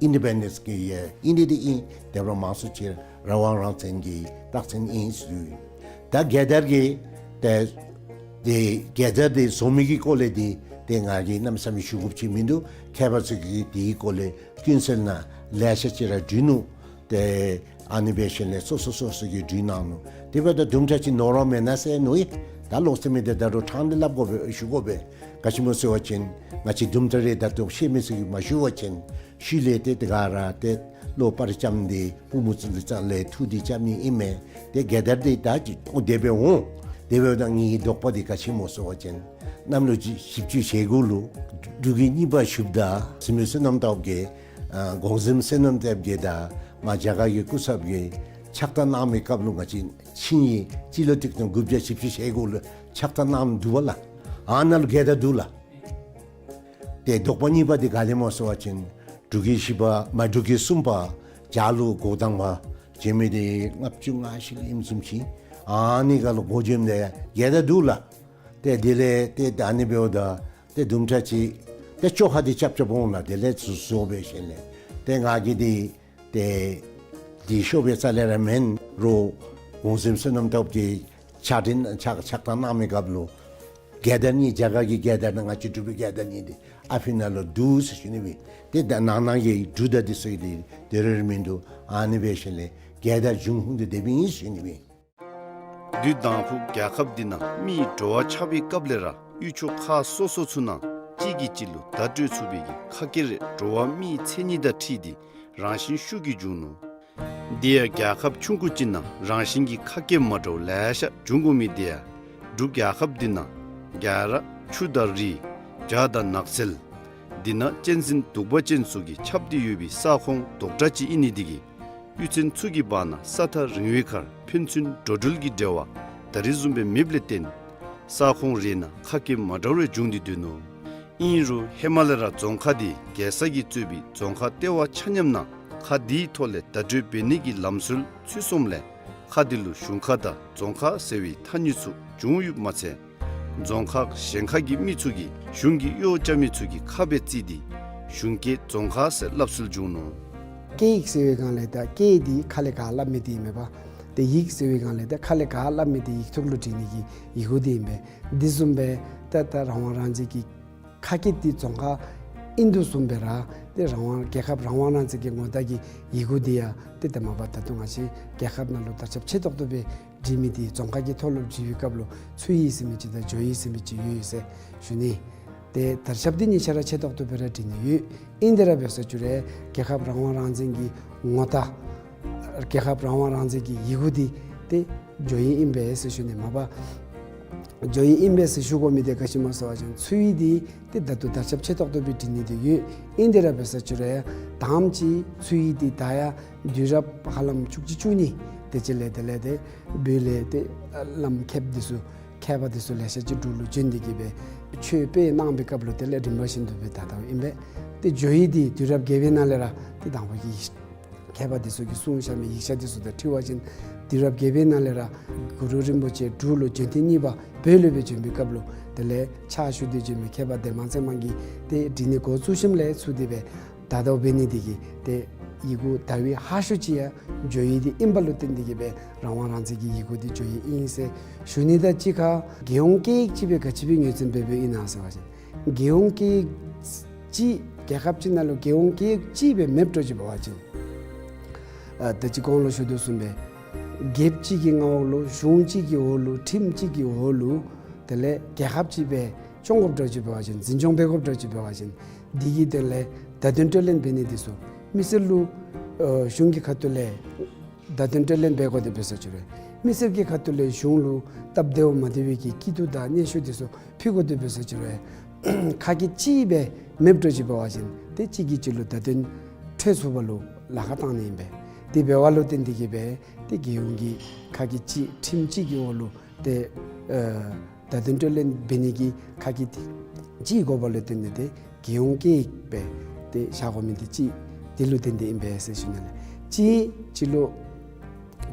ཨིན་ཌི་པེན་ཌེནསི་གི་ཡང་ཨིན་ནི་འདི་ཨིན། དེ་འབདཝ་མང་སུ་ཅིག་རང་དབང་རང་བཙན་གྱི་རྟགས་མཚན་ཨིན་ཟེར་ཞུ་ཡི། ད་རྒྱལ་དར་གྱི་ཏེ་ཏེ་རྒྱལ་དར་འདི་བཟོ་མི་གི་སྐོར་ལས་འདི་ཏེ་ང་གིས་གནམ་མེད་ས་མེད་ཞུ་དགོཔ་ཅིག་མིན་འདུག། མཁས་པ་ཚུ་གིས་འདིའི་སྐོར་ལས་ཀུན་གསལ་ནང་ལེ་ཤ་ཅིག་ར་བྲིས་ནུག། ཏེ་ཨ་ནི་འབད་ཞིནམ་ལས་སོ་སོ་སོ་སོ་གིས་བྲིས་གནང་ནུག། དེ་འབདཝ་ད་དུམ་གྲ་ཅིག་ནོར་བ་མེན་ན་ཟེར་མནོ་ཡི། ད་ལོག་སྟེ་མི་འདི་ད་རུང་དྲང་སྟེ་སླབ་དགོ་པས། ཞུ་དགོ་པས། ག་ཅི་སྨོ་ཟེར་བ་ཅིན་ང་བཅས་དུམ་གྲ་རེ་ད་ལྟོ་ཤེས་མི་ཚུ་གིས་མ་ཞུ་བ་ཅིན་ཤུལ་ལས་ཏེ་དེ་ག་ར་ཏེ་བློ་པར་རྐྱབ་སྟེ་པུས་མོ་བཙུགས་ཏེ་རྩ་ལས་འཐུ་སྟེ་རྐྱབ་ནི་ཨིན་མས། ཏེ་རྒྱལ་དར་འདི་ད་ཅི་ཨོ་དེ་སྦེ་འོང་། དེ་འབདཝ་ད་ངེའི་དོགས་པ་འདི་ག་ཅི་སྨོ་ཟེར་བ་ཅིན་གནམ་ལོ་བཞི་བཅུ་ཞེ་དགུ་ལུ་འབྲུག་གི་གཉིས་པ་ཞུཝ་ད་གཟིམ་དཔོན་བསོད་ནམས་སྟོབས་རྒྱས་ཨ་གོང་གཟིམ་བསོད་ནམས་སྟོབས་རྒྱས་དང་མར་རྒྱ་གར་གྱི་སྐུ་ཚབ་ཀྱིས་ཕྱག་རྟགས་གནང་མི་སྐབས་ལུ་ང་བཅས་ཆིངས་ཡིག་སྤྱི་ལོ་ཆིག་སྟོང་དགུ་བརྒྱ་བཞི་བཅུ་ཞེ་དགུ་ལུ་ཕྱག་རྟགས་གནངམ་འདུག་པ་ལགས། ཨ་ནཱ་ལུ་རྒྱལ་དར་འདུག་ལགས། ཏེ་དོགས་པ་གཉིས་པ་འདི་ག་ལས་སྨོ་ཟེར་བ་ཅིན་འབྲུག་གི་བཞི་པ་མ་འབྲུག་གི་གསུམ་པ་རྒྱ་ལུ་འགོ་དང་པ་བྱོན་མི་འདི་ལྔ་བཅུ་ང་བཞི་ལུ་ཨིནམ་བཟུམ་ཅིག། ཨ་ནི་ཁར་ལུ་འགོ་བྱོནམ་ད་ཡང་རྒྱལ་དར་འདུག་ལགས། ཏེ་དེ་ལས་ཏེ་ད་ཨ་ནི་འབདཝ་ད་ཏེ་དུམ་གྲ་ཅིག་ཏེ་བཅོ་ཁ་འདི་རྐྱབ་རྐྱབ་འོང་ལགས། དེ་ལས་ཚུར་བཟོ་འབད་ཞིནམ་ལས་ཏེ་ང་གིས་འདི་ཏེ་འདི་ཤོབ་པའི་རྩ་ལས་ར་མེན་རུང་གོང་གཟིམ་བསོད་ནམས་སྟོབས་རྒྱས་ཕྱག་འཕྲིན་ཕྱག་ཕྱག་རྟགས་གནང་མི་སྐབས་ལུ་རྒྱལ་དར་གཉིས་རྒྱ་གར་གྱི་རྒྱལ་དར་དང་ང་བཅས་འབྲུག་པའི་རྒྱལ་དར་གཉིས་འདི་ཨ་ཕི་ནང་ལུ་འདུག་ཟེར་ཞུ་ནི་སྦེ། ཏེ་ད་ནང་ན་གི་འབྲུག་དང་འདི་ཚུ་གི་འདི་དེ་རེ་རེ་མིན་འདུག། ཨ་ནི་འབད་ཞིནམ་ལས་རྒྱལ་དར་འབྱུང་ཁུངས་འདི་དེ་སྦེ་ཨིན་ཟེར་ཞུ་ནི་སྦེ། དུས་དང་ཕུ་རྒྱལ་ཁབ་འདི་ནང་མིའི་འགྲོ་བ་ཆགས་པའི་སྐབས་ལས་ར་ཡུལ་ཕྱོགས་ཁག་སོ་སོ་ཚུ་ནང་གཅིག་གིས་གཅིག་ལུ་བརྡ་སྤྲོད་ཚུགས་པའི་གི་ཁ་སྐད་རེ་འགྲོ་བ་མིའི་མཚན་ཉིད་དང་འཁྲིལ་ཏེ་རང་བཞིན་ཤུགས་ཀྱིས་འབྱུང་ནུག། དེ་ཡང་རྒྱལ་ཁབ་ཆུང་ཀུ་ཅིག་ནང་རང་བཞིན་གྱི་ཁ་སྐད་མ་འདྲཝ་ལེ་ཤ་འབྱུང་དགོ་མི་དེ་ཡང་འབྲུག་རྒྱལ་ཁབ་འདི་ནང་རྒྱ་ར་ཆུ་དང་རི་བྱ་དང་ནགས་ཚལ་ འདི་ནང་གཅན་གཟན་གདུག་པ་ཅན་སོགས་ཀྱིས་ཁྱབ་སྟེ་ཡོད་པའི་ས་ཁོངས་དོག་དྲགས་ཅིག་ཨིན་ནི་འདི་གིས་གཡུས་ཚན་ཚུ་གི་བར་ན་ས་ཐག་རིང་བའི་ཁར་ཕན་ཚུན་འགྲོ་འགྲུལ་གྱི་འབྲེལ་བ་ད་རེས་བཟུམ་སྦེ་མེདཔ་ལས་བརྟེན་ས་ཁོངས་རེ་ནང་ཁ་སྐད་མ་འདྲཝ་རེ་བྱུང་སྟེ་སྡོད་ནུག། ཨིན་རུང་ཧི་མ་ལ་ཡ་རྫོང་ཁག་འདི་རྒྱལ་ས་གིས་གཙོས་པའི་རྫོང་ཁག་ལྟེ་བ་ཆ་མཉམ་ནང་ཁག་འདིའི་ཐོག་ལས་བརྡ་སྤྲོད་འབད་ནི་གི་ལམ་སྲོལ་ཚུད་སོངམ་ལས་ཁག་འདི་ལུ་གཞུང་ཁ་དང་རྫོང་ཁག་ཟེར་བའི་ཐ་སྙད་ཚུ་བྱུང་ཡོདཔ་མ་ཚད་རྫོང་ཁག་གཞན་ཁག་གི་མི་ཚུ་གིས་གཞུང་གི་གཡོག་རྐྱབ་མི་ཚུ་གི་ཁ་སྦེ་བརྩིས་ཏེ་གཞུང་སྐད་རྫོང་ཁ་ཟེར་སླབ་སྲོལ་བྱུང་ནུག། སྐད་ཡིག་ཟེར་བའི་སྒང་ལས་ད་སྐད་འདི་ཁ་ལས་ག་སླབ་མི་འདི་ཨིན་མས་པ། ཏེ་ཡིག་ཟེར་བའི་སྒང་ལས་ད་ཁ་ལས་ག་སླབ་མི་འདི་ཡིག་ཐོག་ལུ་བྲི་ནི་གི་ཡི་གུ་འདི་ཨིན་པས། འདི་བཟུམ་སྦེ་ད་ད་རང་དབང་རང་བཙན་གྱི་ཁ་སྐད་འདི་རྫོང་ཁ་ཨིན་དོ་བཟུམ་སྦེ་ར་ཏེ་རང་དབང་རྒྱལ་ཁབ་རང་དབང་རང་བཙན་གྱི་ངོ་རྟགས་ཀྱི་ཡི་གུ་འདི་ཡང་ཏེ་ད་མ་པ་ད་ལྟོ་ང་བཅས་རྒྱལ་ཁབ་ནང་ལུ་དར་ཁྱབ་ཆེ་ཏོག་ཏོ་སྦེ་བྲི་མི་འདི་རྫོང་ཁ་གི་ཐོག་ལུ་བྲི་བའི་སྐབས་ལུ་ཚུ་ཡི་ཟེར་མི་ཅིག་དང་ཇོ་ཡི་ཟེར་མི་ཅིག་ཡོད་ཟེར་ཞུ་ནི། ཏེ་དར་ཁྱབ་འདི་གཉིས་ཆ་ར་ཆེ་ཏོག་ཏོ་སྦེ་ར་བྲི་ནི་ཡོད། ཨིན་དེ་ར་འབད་ས་ཅིག་རུང་རྒྱལ་ཁབ་རང་དབང་རང་བཙན་གྱི་ངོ་རྟགས་རྒྱལ་ཁབ་རང་དབང་རང་བཙན་གྱི་ཡི་གུ་འདི་ཏེ་ཇོ་ཡི་ཨིན་པས་ཟེར་ཞུ་ནི། མ་པ་ཇོ་ཡི་ཨིན་པས་ཟེར་ཞུ་དགོ་མི་འདི་ག་ཅི་སྨོ་ཟེར་བ་ཅིན་ཚུ་ཡི་འདི་ཏེ་ད་ལྟོ་དར་ཁྱབ་ཆེ་ཏོག་ཏོ་སྦེ་བྲི་ནི་འདི་ཡོད། ཨིན་དེ་ར་འབད་ས་ཅིག་རུང་ཡང་དང་པ་ཅིག་ཚུ་ཡི་འདི་ད་ཡང་དུས་རབས་ཧ་ལམ་བཅུ་གཅིག་བཅུ་གཉིས་དེ་ཅིག་ལས་དེ་ལས་ཏེ་བོད་ལས་ཏེ་བླམ་མཁསཔ་འདི་ཚུ་མཁས་པ་འདི་ཚུ་ལེ་ཤ་ཅིག་འབྲུག་ལུ་བྱོན་ཏེ་གི་སྦེ་ཆོས་སྤེལ་གནང་བའི་སྐབས་ལུ་དེ་ལས་རིམ་པ་བཞིན་དུ་སྦེ་ད་ལྟོ་ཨིན་པས། ཏེ་ཇོ་ཡི་འདི་དུས་རབས་བརྒྱད་པའི་ནང་ལས་ར་ཏེ་དང་པ་གི་མཁས་པ་འདི་ཚུ་གིས་གསུངས་བཞག་མི་ཡིག་ཆ་འདི་ཚུ་དང་འཁྲིལ་བ་ཅིན་དུས་རབས་བརྒྱད་པའི་ནང་ལས་ར་གུ་རུ་རིན་པོ་ཆེ་འབྲུག་ལུ་བྱོན་ཐེངས་གཉིས་པ་བོད་ལུ་སྦེ་བྱོན་པའི་སྐབས་ལུ་དེ་ལས་ཕྱག་ཞུ་སྟེ་བྱོན་མི་མཁས་པ་ལྡན་མ་ཚེ་དམན་གྱིས་ཏེ་བྲི་ནི་འགོ་བཙུགས་ཞིནམ་ལས་ཚུར་དེ་སྦེ་ད་ལྟོ་འབད་ནི་འདི་གིས་ཏེ་ཡི་གུ་ད་བི་ཧ་ཤོས་ཅིག་ཡང་ཇོ་ཡི་འདི་ཨིན་པ་ལུ་བརྟེན་ཏེ་གི་སྦེ་རང་དབང་རང་བཙན་གྱི་ཡི་གུ་འདི་ཇོ་ཡི་ཨིན་ཟེར་ཞུ་ནི། ད་གཅིག་ཁར་རྒྱལ་ཡོངས་སྐད་ཡིག་ཅིག་སྦེ་ག་ཅི་སྦེ་ངོས་འཛིན་འབད་འབདཝ་ཨིན་ན་ཟེར་བ་ཅིན་རྒྱལ་ཡོངས་སྐད་ཡིག་ཅིག་རྒྱལ་ཁབ་ཅིག་ནང་ལུ་རྒྱལ་ཡོངས་སྐད་ཡིག་ཅིག་སྦེ་མེདཔ་འགྱོ་ཅི་འབད་བ་ཅིན་ཨ་ད་ཅི་གོང་ལུ་ཞུ་དོ་བཟུམ་སྦེ་རྒྱལཔོ་གཅིག་གི་མངའ་འོག་ལུ་གཞུང་གཅིག་གི་འོག་ལུ་ཁྲིམས་གཅིག་གི་འོག་ལུ་དེ་ལས་རྒྱལ་ཁབ་ཅིག་སྦེ་སྐྱོང་དགོཔ་འགྱོ་ཅི་འབད་བ་ཅིན་འཛིན་སྐྱོང་འབད་དགོཔ་འགྱོ་ཅི་འབད་བ་ཅིན་འདི་གི་དོན་ལས་བརྡ་དོན་སྤྲོད་ལེན་འབད་ནི་འདི་ཚུ་མི་སེར་ལུ་ཨ་གཞུང་གི་ཁ་ཐུག་ལས་བརྡ་དོན་སྤྲོད་ལེན་འབད་དགོ་དེ་འབད་ས་ཅིག་རུང་མི་སེར་གྱི་ཁ་ཐུག་ལས་གཞུང་ལུ་སྟབས་བདེཝ་མ་བདེ་བའི་གི་སྐྱིད་སྡུག་དང་སྙན་ཞུ་འདི་ཚུ་ཕུལ་དགོ་དེ་འབད་ས་ཅིག་རུང་ཁ་སྐད་གཅིག་སྦེ་མེདཔ་འགྱོ་ཅི་འབད་བ་ཅིན་ཏེ་གཅིག་གིས་གཅིག་ལུ་བརྡ་དོན་འཕྲོད་ཚུགས་པ་ལུ་ལཱ་ཁག་བཏང་ནི་ཨིན་པས། དེ་འབད་བ་ལུ་བརྟེན་ཏེ་གི་སྦེ་ཏེ་རྒྱལ་ཡོངས་ཀྱི་ཁ་སྐད་གཅིག་ཁྲིམས་གཅིག་གི་འོག་ལུ་ཏེ་ཨ་བརྡ་དོན་སྤྲོད་ལེན་འབད་ནི་གི་ཁ་སྐད་གཅིག་དགོ་པ་ལུ་བརྟེན་ཏེ་ཏེ་རྒྱལ་ཡོངས་སྐད་ཡིག་སྦེ་ཏེ་བཞག་དགོ་མི་འདི་གཅིག་འདི་ལུ་བརྟེན་ཏེ་ཨིན་པས་ཟེར་ཞུ་ནི་ལགས། གཅིག་སྤྱི་ལོ་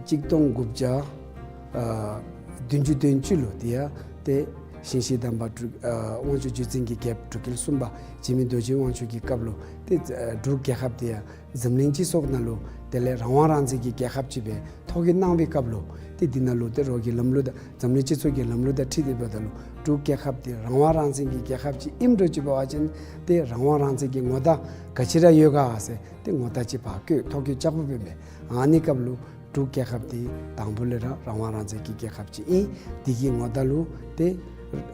གཅིག་སྟོང་དགུ་བརྒྱ་ཨ་བདུན་ཅུ་དོན་གཅིག་ལུ་དེ་ཡང་ཏེ་ཞིང་གཤེགས་དམ་པ་འབྲུག་ཨ་དབང་ཕྱུག་བརྒྱུད་འཛིན་གྱི་རྒྱལཔོ་འབྲུག་རྒྱལ་གསུམ་པ་འཇིགས་མེད་རྡོ་རྗེ་དབང་ཕྱུག་གི་སྐབས་ལུ་ཏེ་ཨ་འབྲུག་རྒྱལ་ཁབ་དེ་ཡང་འཛམ་གླིང་སྤྱི་ཚོགས་ནང་ལུ་དེ་ལས་རང་དབང་རང་བཙན་གྱི་རྒྱལ་ཁབ་ཅིག་སྦེ་ཐོ་བཀོད་གནང་བའི་སྐབས་ལུ་ཏེ་འདི་ནང་ལུ་ཏེ་རོགས་ཀྱི་ལམ་ལུགས་དང་འཛམ་གླིང་སྤྱི་ཚོགས་ཀྱི་ལམ་ལུགས་དང་འཁྲིལ་ཏེ་འབདཝ་ད་ལུ་འབྲུག་རྒྱལ་ཁབ་འདི་རང་དབང་རང་བཙན་གྱི་རྒྱལ་ཁབ་ཅིག་ཨིནམ་འདྲཝ་ཅིག་འབད་བ་ཅིན་ཏེ་རང་དབང་རང་བཙན་གྱི་ངོ་རྟགས་ག་ཅི་ར་ཡོད་ག་ཟེར་ཏེ་ངོ་རྟགས་ཅིག་ཕར་བཀོད་ཐོ་བཀོད་རྐྱབ་དགོཔ་ཨིན་པས། ཨ་ནི་སྐབས་ལུ་འབྲུག་རྒྱལ་ཁབ་འདི་དང་པོ་ལས་ར་རང་དབང་རང་བཙན་གྱི་རྒྱལ་ཁབ་ཅིག་ཨིན། འདི་གི་ངོ་རྟགས་ལུ་ཏེ་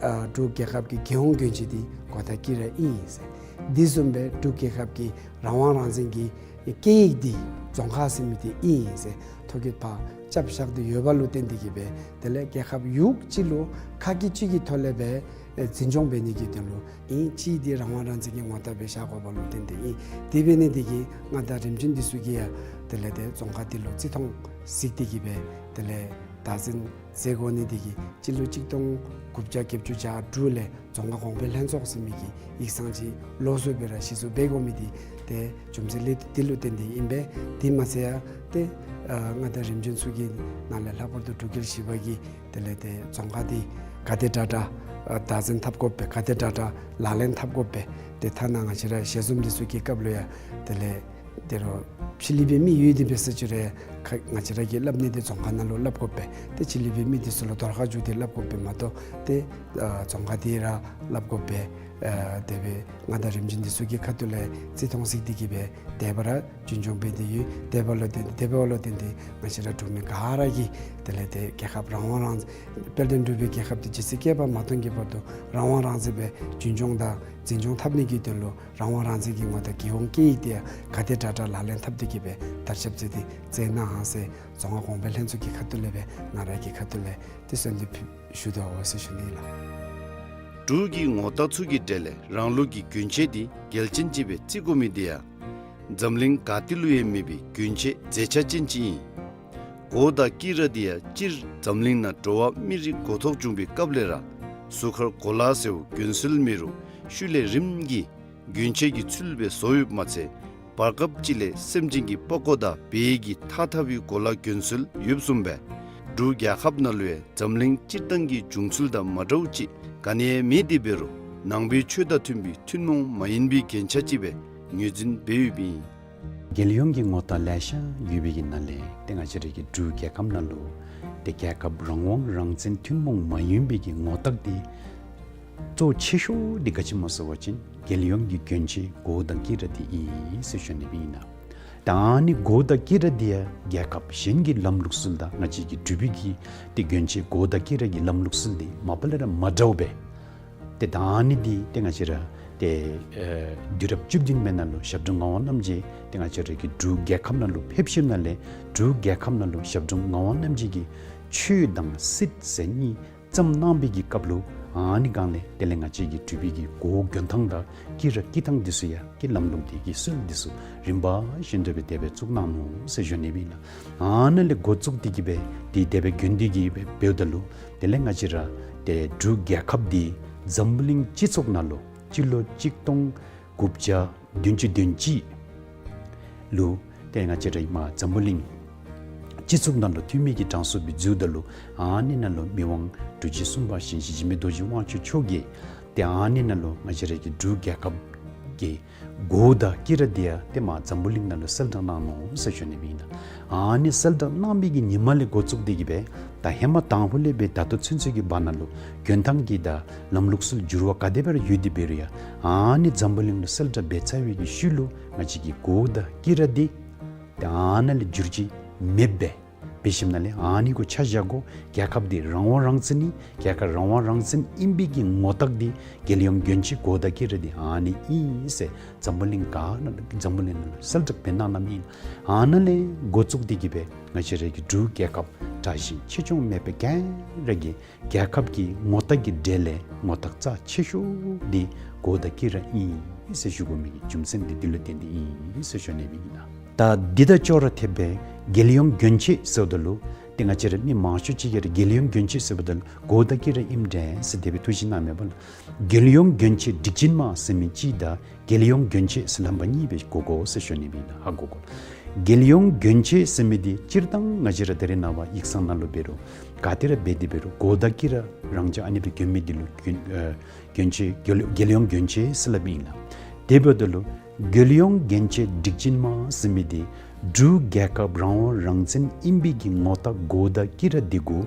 ཨ་འབྲུག་རྒྱལ་ཁབ་ཀྱི་རྒྱལ་ཡོངས་གྱོན་ཆས་འདི་གོ་ཐག་དཀྱི་ར་ཨིན་ཟེར། འདི་བཟུམ་སྦེ་འབྲུག་རྒྱལ་ཁབ་ཀྱི་རང་དབང་རང་བཙན་གྱི་སྐད་ཡིག་འདི་རྫོང་ཁ་ཟེར་མི་འདི་ཨིན་ཟེར་ཐོ་བཀོད་ཕར་རྐྱབ་བཞག་སྟེ་ཡོད་པ་ལུ་བརྟེན་ཏེ་གི་སྦེ་དེ་ལས་རྒྱལ་ཁབ་ཡོངས་ཀྱི་ལུ་ཁ་སྐད་གཅིག་གི་ཐོག་ལས་སྦེ་འཛིན་སྐྱོང་འབད་ནི་གི་དོན་ལུ་ཨིན། གཅིག་འདི་རང་དབང་རང་བཙན་གྱི་ངོ་རྟགས་སྦེ་བཞག་དགོ་པ་ལུ་བརྟེན་ཏེ་ཨིན། དེ་འབད་ནི་འདི་གིས་མངའ་བདག་རིམ་བྱོན་འདི་ཚུ་གིས་ཡང་དེ་ལས་ཏེ་རྫོང་ཁ་འདི་ལུ་བརྩི་མཐོང་གཟིགས་ཏེ་གི་སྦེ་དེ་ལས་བདག་འཛིན་མཛད་དགོ་ནི་འདི་གིས་སྤྱི་ལོ་གཅིག་སྟོང་དགུ་བརྒྱ་བརྒྱད་ཅུ་གྱ་དྲུག་ལས་རྫོང་ཁ་གོང་འཕེལ་ལྷན་ཚོགས་ཟེར་མི་གི་ཡིག་ཚང་ཅིག་ལོགས་སུ་སྦེ་ར་གཞི་བཙུགས་འབད་དགོ་མི་འདི་ཏེ་རྒྱུ་མཚན་ལས་འདི་ལུ་བརྟེན་ཏེ་ཨིན་པས། དེ་མ་ཚད་ཡང་ཏེ་ཨ་མངའ་བདག་རིམ་བྱོན་ཚུ་གི་ནང་ལས་ལྷག་པར་དུ་འབྲུག་རྒྱལ་བཞི་པ་གིས་དེ་ལས་ཏེ་རྫོང་ཁ་འདི་ག་དེ་དྲག་དྲག་ཨ་བདག་འཛིན་འཐབ་དགོ་པས། ག་དེ་དྲག་དྲག་ལག་ལེན་འཐབ་དགོ་པས། ཏེ་ཐ་ན་ང་བཅས་ར་ཞལ་འཛོམས་འདི་ཚུ་གི་སྐབས་ལུ་ཡང་དེ་ལས་ཏེ་རོགས་ཕྱི་གླིང་པའི་མི་ཡོད་དེ་འབད་ས་ཅིག་རུང་ཁ་ང་བཅས་ར་གིས་སླབ་ནི་འདི་རྫོང་ཁ་ནང་ལུ་སླབ་དགོ་པས། ཏེ་ཕྱི་གླིང་པའི་མི་འདི་ཚུ་ལུ་དོར་ཁ་བཅུག་སྟེ་སླབ་དགོ་པས་མ་གཏོགས་ཏེ་ཨ་རྫོང་ཁ་འདི་ར་སླབ་དགོ་པས། ཨ་དེ་སྦེ་མངའ་བདག་རིམ་བྱོན་འདི་ཚུ་གི་ཁ་ཐུག་ལས་བརྩི་མཐོང་གཟིགས་ཏེ་གི་སྦེ་དེ་སྦེ་ར་རྒྱུན་སྐྱོང་འབད་དེ་ཡོད། དེ་འབདཝ་ལུ་བརྟེན་དེ་འབདཝ་ལུ་བརྟེན་ཏེ་ང་བཅས་ར་འབྲུག་མི་ག་ར་གིས་དེ་ལས་ཏེ་རྒྱལ་ཁབ་རང་དབང་རང་དཔལ་ལྡན་འབྲུག་པའི་རྒྱལ་ཁབ་འདི་ཇི་སྲིད་བསྐལ་པ་མ་སྟོངས་ཀྱི་བར་དུ་རང་དབང་རང་བཙན་སྦེ་རྒྱུན་སྐྱོང་དང་འཛིན་སྐྱོང་འཐབ་ནི་གི་དོན་ལུ་རང་དབང་རང་བཙན་གྱི་ངོ་རྟགས་རྒྱལ་ཡོངས་སྐད་ཡིག་འདི་ཡང་ག་དེ་དྲག་དྲག་ལག་ལེན་འཐབ་སྟེ་གི་སྦེ་དར་ཁྱབ་མཛད་དེ་མཛད་གནང་ཟེར་རྫོང་ཁ་གོང་འཕེལ་ལྷན་ཚོགས་ཀྱི་ཁ་ཐུག་ལས་སྦེ་ང་ར་གི་ཁ་ཐུག་ལས་ཏེ་གསོལ་འདེབས་ཞུ་དོ་ཟེར་ཞུ་ནི་ལགས། འབྲུག་གི་ངོ་རྟགས་ཚུ་གི་གྲས་ལས་རང་ལུགས་ཀྱི་གྱོན་ཆས་འདི་གལ་ཅན་ཅིག་སྦེ་བརྩི་དགོ་མི་འདི་ཡང་འཛམ་གླིང་ག་ཏེ་ལུ་ཡང་མེད་པའི་གྱོན་ཆས་མཛེས་ཆ་ཅན་ཅིག་ཨིན། གོ་དང་དཀྱི་ར་འདི་ཡང་སྤྱིར་འཛམ་གླིང་ནང་འགྲོ་བ་མི་རིགས་འགོ་ཐོག་བྱུང་པའི་སྐབས་ལས་ར་གཟུགས་ཁར་གོ་ལ་ཟེརཝ་གྱོན་སྲོལ་མེད་རུང་ཤུལ་ལས་རིམ་གྱིས་གྱོན་ཆས་ཀྱི་ཚུལ་སྦེ་བཟོ་ཡོདཔ་མ་ཚད་བར་སྐབས་ཅིག་ལས་སེམས་ཅན་གྱི་པགས་ཀོ་དང་བལ་གྱི་ཐགས་འཐག་པའི་གོ་ལ་གྱོན་སྲོལ་ཡོདཔ་བཟུམ་སྦེ་འབྲུག་རྒྱལ་ཁབ་ནང་ལུ་ཡང་འཛམ་གླིང་སྤྱིར་བཏང་གི་བྱུང་ཚུལ་དང་མ་འདྲཝ་ཅིག་ག་ནི་ཡང་མེད། དེ་འབད་རུང་ནང་པའི་ཆོས་དང་མཐུན་པའི་ཐུན་མོང་མ་ཡིན་པའི་རྒྱན་ཆ་ཅིག་སྦེ་ངོས་འཛིན་འབད་ཡོདཔ་ཨིན། རྒྱལ་ཡོངས་ཀྱི་ངོ་རྟགས་ལེ་ཤ་ཡོད་པའི་གི་ནང་ལས་ཏེ་ང་བཅས་རའི་གི་འབྲུག་རྒྱལ་ཁབ་ནང་ལུ་ཏེ་རྒྱལ་ཁབ་རང་དབང་རང་བཙན་ཐུན་མོང་མ་ཡིན་པའི་གི་ངོ་རྟགས་འདི་གཙོ་ཆེ་ཤོས་འདི་ག་ཅི་སྨོ་ཟེར་བ་ཅིན་རྒྱལ་ཡོངས་ཀྱི་གྱོན་ཆས་གོ་དང་དཀྱི་ར་འདི་ཨིན་ཟེར་ཞུ་ནི་སྦེ་ཨིན་ལགས། ད་ཨ་ནི་གོ་དང་དཀྱི་ར་འདི་ཡང་རྒྱལ་ཁབ་གཞན་གྱི་ལམ་ལུགས་སྲོལ་དང་ང་བཅས་ཀྱི་འབྲུག་པའི་གི་ཏེ་གྱོན་ཆས་གོ་དང་དཀྱི་ར་གི་ལམ་ལུགས་སྲོལ་འདི་མ་པ་ལས་ར་མ་འདྲཝ་སྦེ། ཏེ་ད་ཨ་ནི་འདི་ཏེ་ང་བཅས་ར་ཏེ་ཨེ་དུས་རབས་བཅུ་བདུན་པའི་ནང་ལུ་ཞབས་དྲུང་ངག་དབང་རྣམ་རྒྱལ་ཏེ་ང་བཅས་ར་གི་འབྲུག་རྒྱལ་ཁབ་ནང་ལུ་ཕེབས་ཞིནམ་ལས་འབྲུག་རྒྱལ་ཁབ་ནང་ལུ་ཞབས་དྲུང་ངག་དབང་རྣམ་རྒྱལ་གྱིས་ཆོས་དང་སྲིད་ཟེར་གཉིས་བརྩམས་གནང་བའི་གི་སྐབས་ལུ་ཨ་ནི་སྒང་ལས་དེ་ལས་ང་བཅས་ཀྱི་འབྲུག་པའི་གི་གོ་གྱོན་ཐངས་དང་དཀྱི་ར་དཀྱི་ཐངས་འདི་ཚུ་ཡང་གི་ལམ་ལུགས་འདི་གི་སྲོལ་འདི་ཚུ་རིམ་པ་བཞིན་དུ་སྦེ་དེ་སྦེ་བཙུགས་གནང་ནུག་ཟེར་ཞུ་ནི་སྦེ་ཨིན་ལགས། ཨ་ནཱ་ལས་འགོ་བཙུགས་ཏེ་གི་སྦེ་འདི་དེ་སྦེ་གྱོན་ཏེ་གི་སྦེ་འབདཝ་ད་ལུ་དེ་ལས་ང་བཅས་ར་ཏེ་འབྲུག་རྒྱལ་ཁབ་འདི་འཛམ་བུ་གླིང་སྤྱི་ཚོགས་ནང་ལུ་སྤྱི་ལོ་གཅིག་སྟོང་དགུ་བརྒྱ་བདུན་ཅུ་དོན་གཅིག་ལུ་ཏེ་ང་བཅས་ར་ཨིན་མས་འཛམ་བུ་གླིང་སྤྱི་ཚོགས་ནང་ལུ་འཐུས་མི་གི་གྲངས་སུ་སྦེ་འཛུལཝ་ད་ལུ་ཨ་ནི་ནང་ལུ་མི་དབང་འབྲུག་རྒྱལ་གསུམ་པ་ཞིང་གཤེགས་འཇིགས་མེད་རྡོ་རྗེ་དབང་ཕྱུག་མཆོག་གིས་ཏེ་ཨ་ནི་ནང་ལུ་ང་བཅས་ར་གི་འབྲུག་རྒྱལ་ཁབ་ཀྱི་གོ་དང་དཀྱི་ར་འདི་ཡང་ཏེ་མར་འཛམ་བུ་གླིང་ནང་ལུ་གསལ་བསྒྲགས་གནང་ནུག་ཟེར་ཞུ་ནི་སྦེ་ཨིན་ལགས། ཨ་ནི་གསལ་བསྒྲགས་གནང་བའི་གི་ཉིནམ་ལས་འགོ་བཙུགས་ཏེ་གི་སྦེ་ད་ཧེ་མ་དང་ཕུ་ལས་སྦེ་ད་ལྟོ་ཚུན་ཚོད་ཀྱི་བར་ན་ལུ་གྱོན་ཐངས་ཀྱི་དང་ལམ་ལུགས་སྲོལ་འགྱུར་བ་ག་དེ་སྦེ་ར་ཡོད་དེ་འབད་རུང་ཡང་ཨ་ནི་འཛམ་བུ་གླིང་ལུ་གསལ་བསྒྲགས་འབད་ཚར་བའི་གི་ཤུལ་ལུ་ང་བཅས་ཀྱི་གོ་དང་དཀྱི་ར་འདི་ཏེ་ཨ་ནཱ་ལས་འགྱུར་བཅོས་མེདཔ་སྦེ་འབད་ཞིནམ་ལས་ཨ་ནི་གུ་ཆ་བཞག་དགོ། རྒྱལ་ཁབ་འདི་རང་དབང་རང་བཙན་ཨིན། རྒྱལ་ཁབ་རང་དབང་རང་བཙན་ཨིན་པའི་གི་ངོ་རྟགས་འདི་རྒྱལ་ཡོངས་གྱོན་ཆས་གོ་དང་དཀྱི་ར་འདི་ཨ་ནི་ཨིན་ཟེར་འཛམ་བུ་གླིང་ག་ནང་འཛམ་བུ་གླིང་ནང་ལུ་གསལ་བསྒྲགས་འབད་གནང་གནངམ་ཨིན། ཨ་ནཱ་ལས་འགོ་བཙུགས་ཏེ་གི་སྦེ་ང་བཅས་ར་གི་འབྲུག་རྒྱལ་ཁབ་དྲག་ཞན་ཆེ་ཆུང་མེད་པར་ག་ར་གིས་རྒྱལ་ཁབ་ཀྱི་ངོ་རྟགས་ཀྱི་གྲས་ལས་ངོ་རྟགས་རྩ་ཆེ་ཤོས་འདི་གོ་དང་དཀྱི་ར་ཨིན་ཟེར་ཞུ་དགོ་མི་གི་རྒྱུ་མཚན་འདི་འདི་ལུ་བརྟེན་ཏེ་ཨིན་ཟེར་ཞུ་ནི་སྦེ་ཨིན་ལགས། ད་འདི་དང་ཅོག་ར་འཐདཔ་སྦེ་རྒྱལ་ཡོངས་གྱོན་ཆས་ཟེརཝ་ད་ལུ་ཏེ་ང་བཅས་ར་མི་མང་ཤོས་ཅིག་གིས་ར་རྒྱལ་ཡོངས་གྱོན་ཆས་ཟེརཝ་ད་ལུ་གོ་དང་དཀྱི་ར་ཨིནམ་འདྲས་ཟེར་དེ་སྦེ་ཐུགས་བཞེད་གནང་མས་པ་ལགས། རྒྱལ་ཡོངས་གྱོན་ཆས་སྒྲིག་ཅན་མ་ཟེར་མི་གཅིག་དང་རྒྱལ་ཡོངས་གྱོན་ཆས་ཟེར་ལྷམ་པ་གཉིས་སྦེ་གོ་དགོ་ཟེར་ཞུ་ནི་སྦེ་ཨིན་ལགས། ཧ་གོ་དགོ། རྒྱལ་ཡོངས་གྱོན་ཆས་ཟེར་མི་འདི་སྤྱིར་བཏང་ང་བཅས་ར་ད་རེས་ནངས་པ་ཡིག་ཚང་ནང་ལུ་འབད་རུང་ག་ཏེ་ར་འབད་དེ་འབད་རུང་གོ་དང་དཀྱི་ར་རང་འཇགས་ཨ་ནི་སྦེ་གྱོན་མི་འདི་ལུ་གྱོན་ཨེ་གྱོན་ཆས་རྒྱལ་རྒྱལ་ཡོངས་གྱོན་ཆས་ཟེར་སླབ་ཨིན་ལགས། དེ་འབདཝ་ད་ལུ་རྒྱལ་ཡོངས་གྱོན་ཆས་སྒྲིག་ཅན་མ་ཟེར་མི་འདི་འབྲུག་རྒྱལ་ཁབ་རང་དབང་རང་བཙན་ཨིན་པའི་གི་ངོ་རྟགས་གོ་དང་དཀྱི་ར་འདི་གུ་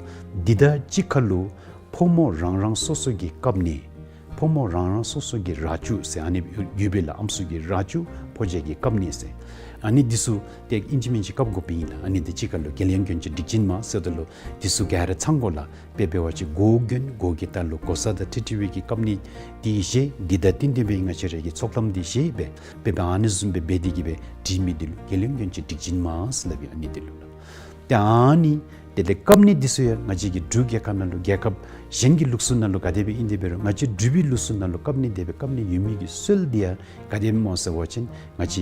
འདི་དང་གཅིག་ཁར་ལུ་ཕོ་མོ་རང་རང་སོ་སོ་གི་བཀབ་ནི། ཕོ་མོ་རང་རང་སོ་སོ་གི་ར་ཅུ་ཟེར་ཨ་ནི་ཡོད་པས་ལགས། ཨམ་སྲུ་གི་ར་ཅུ་ཕོ་རྒྱས་ཀྱིས་བཀབ་ནི་ཟེར། ཨ་ནི་འདི་ཚུ་ཏེ་ཨིན་ཅི་མིན་ཅི་བཀབ་དགོཔ་ཨིན་ལགས། ཨ་ནི་འདི་གཅིག་ཁར་ལུ་རྒྱལ་ཡོངས་གྱོན་ཆས་སྒྲིག་ཅན་མ་ཟེརཝ་ད་ལུ་འདི་ཚུ་ག་ར་ཚང་དགོ་ལགས། དཔེ་འབད་བ་ཅིན་གོ་གྱོན་གོ་གི་ལྟག་ལུ་གོ་ས་དང་འཁྲིལ་འཁྲིལ་བའི་གི་བཀབ་ནི་འདི་བཞེས། འདི་དང་བསྟུན་ཏེ་སྦེ་ང་བཅས་ར་གི་ཚོགས་ལྷམ་འདི་བཞེས་སྦེ་དཔེ་འབད་ཨ་ནི་བཟུམ་སྦེ་འབད་དེ་གི་སྦེ་སྒྲིག་མི་འདི་ལུ་རྒྱལ་ཡོངས་གྱོན་ཆས་སྒྲིག་ཅན་མ་ཟེར་སླབ་ཨིན། ཨ་ནི་འདི་ལུ་ལགས། ཏེ་ཨ་ནི་དེ་ལས་བཀབ་ནི་འདི་ཚུ་ཡང་ང་བཅས་ཀྱི་འབྲུག་རྒྱལ་ཁབ་ནང་ལུ་རྒྱལ་ཁབ་གཞན་གྱི་ལུགས་སྲོལ་ནང་ལུ་ག་དེ་སྦེ་ཨིན་དེ་འབད་རུང་ང་བཅས་འབྲུག་པའི་ལུགས་སྲོལ་ནང་ལུ་བཀབ་ནི་དེ་སྦེ་བཀབ་ནི་ཡོད་མི་གི་སྲོལ་འདི་ཡང་ག་དེ་སྦེ་སྨོ་ཟེར་བ་ཅིན་ང་བཅས་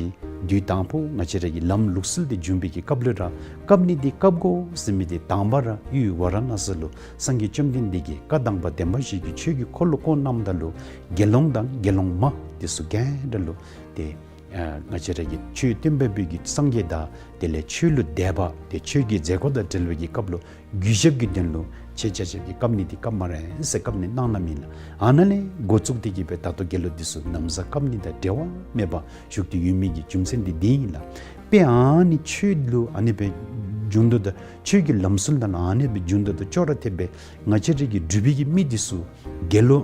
དུས་དང་ཕུ་ང་བཅས་ར་གི་ལམ་ལུགས་སྲོལ་འདི་བྱུང་བའི་གི་སྐབས་ལུ་ར་བཀབ་ནི་འདི་བཀབ་དགོ་ཟེར་མི་འདི་དང་པ་ར་ཡུལ་ཝཱ་ར་ཎ་སི་ལུ་སངས་རྒྱས་བཅོམ་ལྡན་འདས་ཀྱིས་བཀའ་དང་པ་བདེན་པ་བཞི་གི་ཆོས་ཀྱི་འཁོར་ལོ་བསྐོར་གནངམ་ད་ལུ་དགེ་སློང་དང་དགེ་སློང་མ་འདི་ཚུ་ག་ར་ལུ་ཏེ་ཨ་ང་བཅས་ར་གི་ཆོས་སྟོན་པ་པོ་གི་སངས་རྒྱས་དང་དེ་ལས་ཆོས་ལུ་དད་པ་ཏེ་ཆོས་ཀྱི་མཛད་སྒོ་དང་འབྲེལ་བའི་གི་སྐབས་ལུ་གུས་ཞབས་ཀྱི་དོན་ལུ་ཆེ་ཆ་ཆབ་ཀྱི་བཀབ་ནི་འདི་བཀབ་སྨ་རེ་ཟེར་བཀབ་ནི་གནང་གནངམ་ཨིན་ལགས། ཨ་ནཱ་ལས་འགོ་བཙུགས་ཏེ་གི་སྦེ་ད་ལྟོ་རྒྱལ་ལོ་འདི་ཚུ་ན་བཟའ་བཀབ་ནི་དང་འབྲལ་བ་མེད་པར་བཞུགས་ཏེ་ཡོད་མི་གི་རྒྱུ་མཚན་འདི་འདི་ཨིན་ལགས། དཔེ་ཨ་ནི་ཆོས་ལུ་ཨ་ནི་སྦེ་བྱུང་དོ་དང་ཆོས་ཀྱི་ལམ་སྲོལ་དང་ཨ་ནི་སྦེ་བྱུང་དོ་དང་ཅོག་ར་འཐདཔ་སྦེ་ང་བཅས་ར་གི་འབྲུག་པའི་གི་མི་འདི་ཚུ་རྒྱལ་ལོ་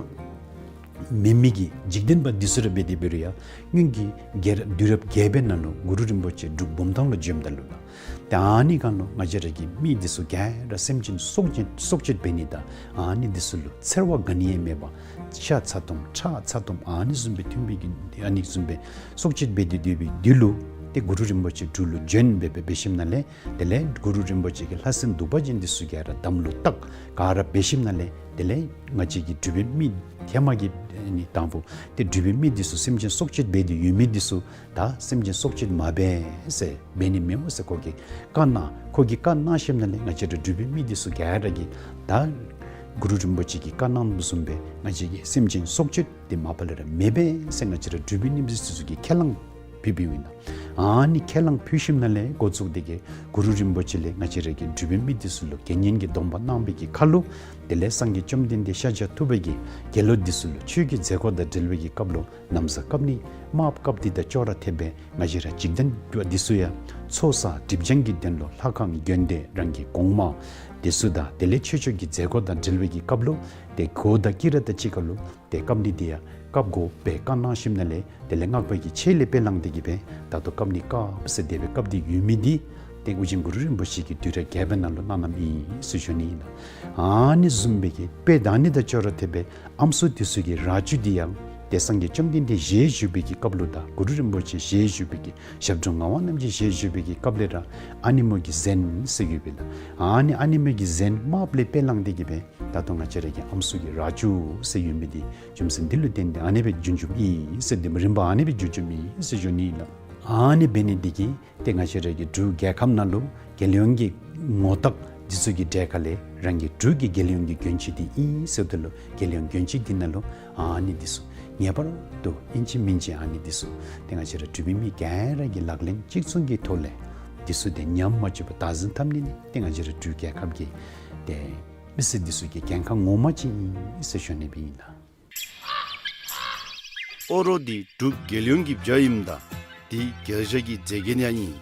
མེན་མི་གི་འཇིག་རྟེན་པ་འདི་ཚུ་ར་འབད་དེ་འབད་རུང་ཡང་སྔོན་གྱི་རྒྱལ་རབས་དུས་རབས་བརྒྱད་པའི་ནང་ལུ་གུ་རུ་རིན་པོ་ཆེ་འབྲུག་བུམ་ཐང་ལུ་བྱོནམ་ད་ལུ་ལགས། ཏེ་ཨ་ནི་སྒང་ལུ་ང་བཅས་ར་གི་མི་འདི་ཚུ་ག་ར་སེམས་ཅན་སྲོག་གཅོད་སྲོག་གཅོད་འབད་ནི་དང་ཨ་ནི་འདི་ཚུ་ལུ་འཚེར་བ་ག་ནི་ཡང་མེད་པར་ཤ་ཚ་ཏོམ་ཁྲག་ཚ་ཏོམ་ཨ་ནི་བཟུམ་སྦེ་ཐོན་པའི་གི་ཨ་ནི་བཟུམ་སྦེ་སྲོག་གཅོད་འབད་དེ་སྡོད་པའི་དུས་ལུ་ ཏེ་གུ་རུ་རིན་པོ་ཆེ་འབྲུག་ལུ་བྱོན་སྦེ་སྦེ་འབད་ཞིནམ་ལས་དེ་ལས་གུ་རུ་རིན་པོ་ཆེ་གི་ལྷ་སྲིན་གདུག་པ་ཅན་འདི་ཚུ་ག་ར་དམ་ལུ་བཏགས་ག་ར་འབད་ཞིནམ་ལས་དེ་ལས་ང་བཅས་ཀྱི་འབྲུག་པའི་མི་ཧེ་མ་གི་ནི་དང་པོ་ཏེ་འབྲུག་པའི་མི་འདི་ཚུ་སེམས་ཅན་སྲོག་གཅོད་འབད་དེ་ཡོད་མི་འདི་ཚུ་ད་སེམས་ཅན་སྲོག་གཅོད་མ་འབད་ཟེར་འབད་ནི་མི་འོང་ཟེར་ཁོ་གིས་བཀའ་གནང་། ཁོ་གིས་བཀའ་གནང་ཞིནམ་ལས་ང་བཅས་ར་འབྲུག་པའི་མི་འདི་ཚུ་ག་ར་གིས་ད་གུ་རུ་རིན་པོ་ཆེ་གི་བཀའ་གནང་བཟུམ་སྦེ་ང་བཅས་ཀྱིས་སེམས་ཅན་སྲོག་གཅོད་འདི་མ་པ་ལས་ར་མི་འབད་ཟེར་ང་བཅས་ར་འབྲུག་པའི་མི་འདི་ཚུ་གིས་ཁས་བླངས་ཕུལ་ཕུལཝ་ཨིན་ལགས། ཨ་ནི་ཁས་བླངས་ཕུལ་ཞིནམ་ལས་འགོ་བཙུགས་ཏེ་གིས་གུ་རུ་རིན་པོ་ཆེ་ལས་ང་བཅས་ར་གི་འབྲུག་པའི་མི་འདི་ཚུ་ལུ་དགེ་བསྙེན་གྱི་སྡོམ་པ་གནང་བའི་གི་ཁར་ལུ་དེ་ལས་སངས་རྒྱས་བཅོམ་ལྡན་འདས་ཤཱཀྱ་ཐུབ་པ་གིས་དགེ་སློང་འདི་ཚུ་ལུ་ཆོས་ཀྱི་མཛད་སྒོ་དང་འབྲེལ་བའི་གི་སྐབས་ལུ་ན་བཟའ་བཀབ་ནི་དམརཔོ་བཀབ་སྟེ་དང་ཅོག་ར་འཐདཔ་སྦེ་ང་བཅས་ར་འཇིག་རྟེན་འདི་ཚུ་ཡང་ཚོགས་བསགས་སྒྲིབ་སྦྱང་གི་དོན་ལུ་ལྷ་ཁང་དགོན་སྡེ་རང་གི་གོང་མ་འདི་ཚུ་དང་དེ་ལས་ཆོས་ཕྱོགས་ཀྱི་མཛད་སྒོ་དང་འབྲེལ་བའི་གི་སྐབས་ལུ་ཏེ་གོས་དང་དཀྱི་ར་དང་གཅིག་ཁར་ལུ་ཏེ་བཀབ་ནི་འདི་ཡང་བཀབ་དགོ་པའི་བཀའ་གནང་ཞིནམ་ལས་དེ་ལས་སྔགས་པ་གིས་ཆེད་ལས་དཔེ་བླངས་ཏེ་གིས་སྦེ་ད་ལྟོ་བཀབ་ནི་དཀརཔོ་ཟེར་དེ་སྦེ་བཀབ་སྟེ་ཡོད་མི་འདི་ཏེ་ཨོ་རྒྱན་གུ་རུ་རིན་པོ་ཆེ་གིས་དུས་རབས་བརྒྱད་པའི་ནང་ལུ་གནང་གནངམ་ཨིན་ཟེར་ཞུ་ནི་ཨིན་ལགས། ཨ་ནི་བཟུམ་སྦེ་གི་དཔེ་ད་ནི་དང་ཅོག་ར་འཐདཔ་སྦེ་ཨམ་སྲུ་འདི་ཚུ་གི་རྭ་ཅོ་འདི་ཡང་ཏེ་སངས་རྒྱས་བཅོམ་ལྡན་འདས་ཞལ་བཞུགས་པའི་གི་སྐབས་ལུ་དང་གུ་རུ་རིན་པོ་ཆེ་ཞལ་བཞུགས་པའི་གི་ཞབས་དྲུང་ངག་དབང་རྣམ་རྒྱལ་ཞལ་བཞུགས་པའི་གི་སྐབས་ལས་ར་ཨ་ནེ་མོ་གི་གཟན་ཟེར་ཡོདཔ་ཨིན་ལགས། ཨ་ནི་ཨ་ནེ་མོ་གི་གཟན་དམརཔོ་ལས་དཔེ་བླངས་ཏེ་གིས་སྦེ་ད་ལྟོ་ང་བཅས་ར་གི་ཨམ་སྲུ་གི་རྭ་ཅོ་ཟེར་ཡོད་མི་འདི་རྒྱུ་མཚན་འདི་ལུ་བརྟེན་ཏེ་ཨ་ནི་སྦེ་བྱུང་བྱུངམ་ཨིན་ཟེར་འདི་རིམ་པ་ཨ་ནི་སྦེ་བྱུང་བྱུངམ་ཨིན་ཟེར་ཞུ་ནི་ཨིན་ལགས། ཨ་ནི་འབད་ནི་འདི་གིས་ཏེ་ང་བཅས་ར་གི་འབྲུག་རྒྱལ་ཁབ་ནང་ལུ་རྒྱལ་ཡོངས་ཀྱི་ངོ་རྟགས་འདི་ཚུ་གི་གྲས་ཁ་ལས་རང་གི་འབྲུག་གི་རྒྱལ་ཡོངས་ཀྱི་གྱོན་ཆས་འདི་ཨིན་ཟེརཝ་ད་ལུ་རྒྱལ་ཡོངས་གྱོན་ཆས་འདི་ནང་ལུ་ཨ་ནི་འདི་ཚུ་ངེས་པར་དུ་ཨིན་ཅི་མིན་ཅི་ཨ་ནི་འདི་ཚུ་ཏེ་ང་བཅས་ར་འབྲུག་པའི་མི་ག་ར་གིས་ལག་ལེན་གཅིག་མཚུངས་ཀྱི་ཐོག་ལས་འདི་ཚུ་ཏེ་ཉམས་མ་བཅུག་པར་བདག་འཛིན་འཐབ་ནི་ནི་ཏེ་ང་བཅས་ར་འབྲུག་རྒྱལ་ཁབ་ཀྱི་ཏེ་མི་སེར་འདི་ཚུ་གི་འགན་ཁག་ངོ་མ་ཅིག་ཨིན་ཟེར་ཞུ་ནི་སྦེ་ཨིན་ལགས། ཨོ་རོག་འདི་འབྲུག་རྒྱལ་ཡོངས་ཀྱི་བྱ་ཨིནམ་ད་འདི་རྒྱལ་བྱ་གི་མཛེས་རྒྱན་ཡང་ཨིན།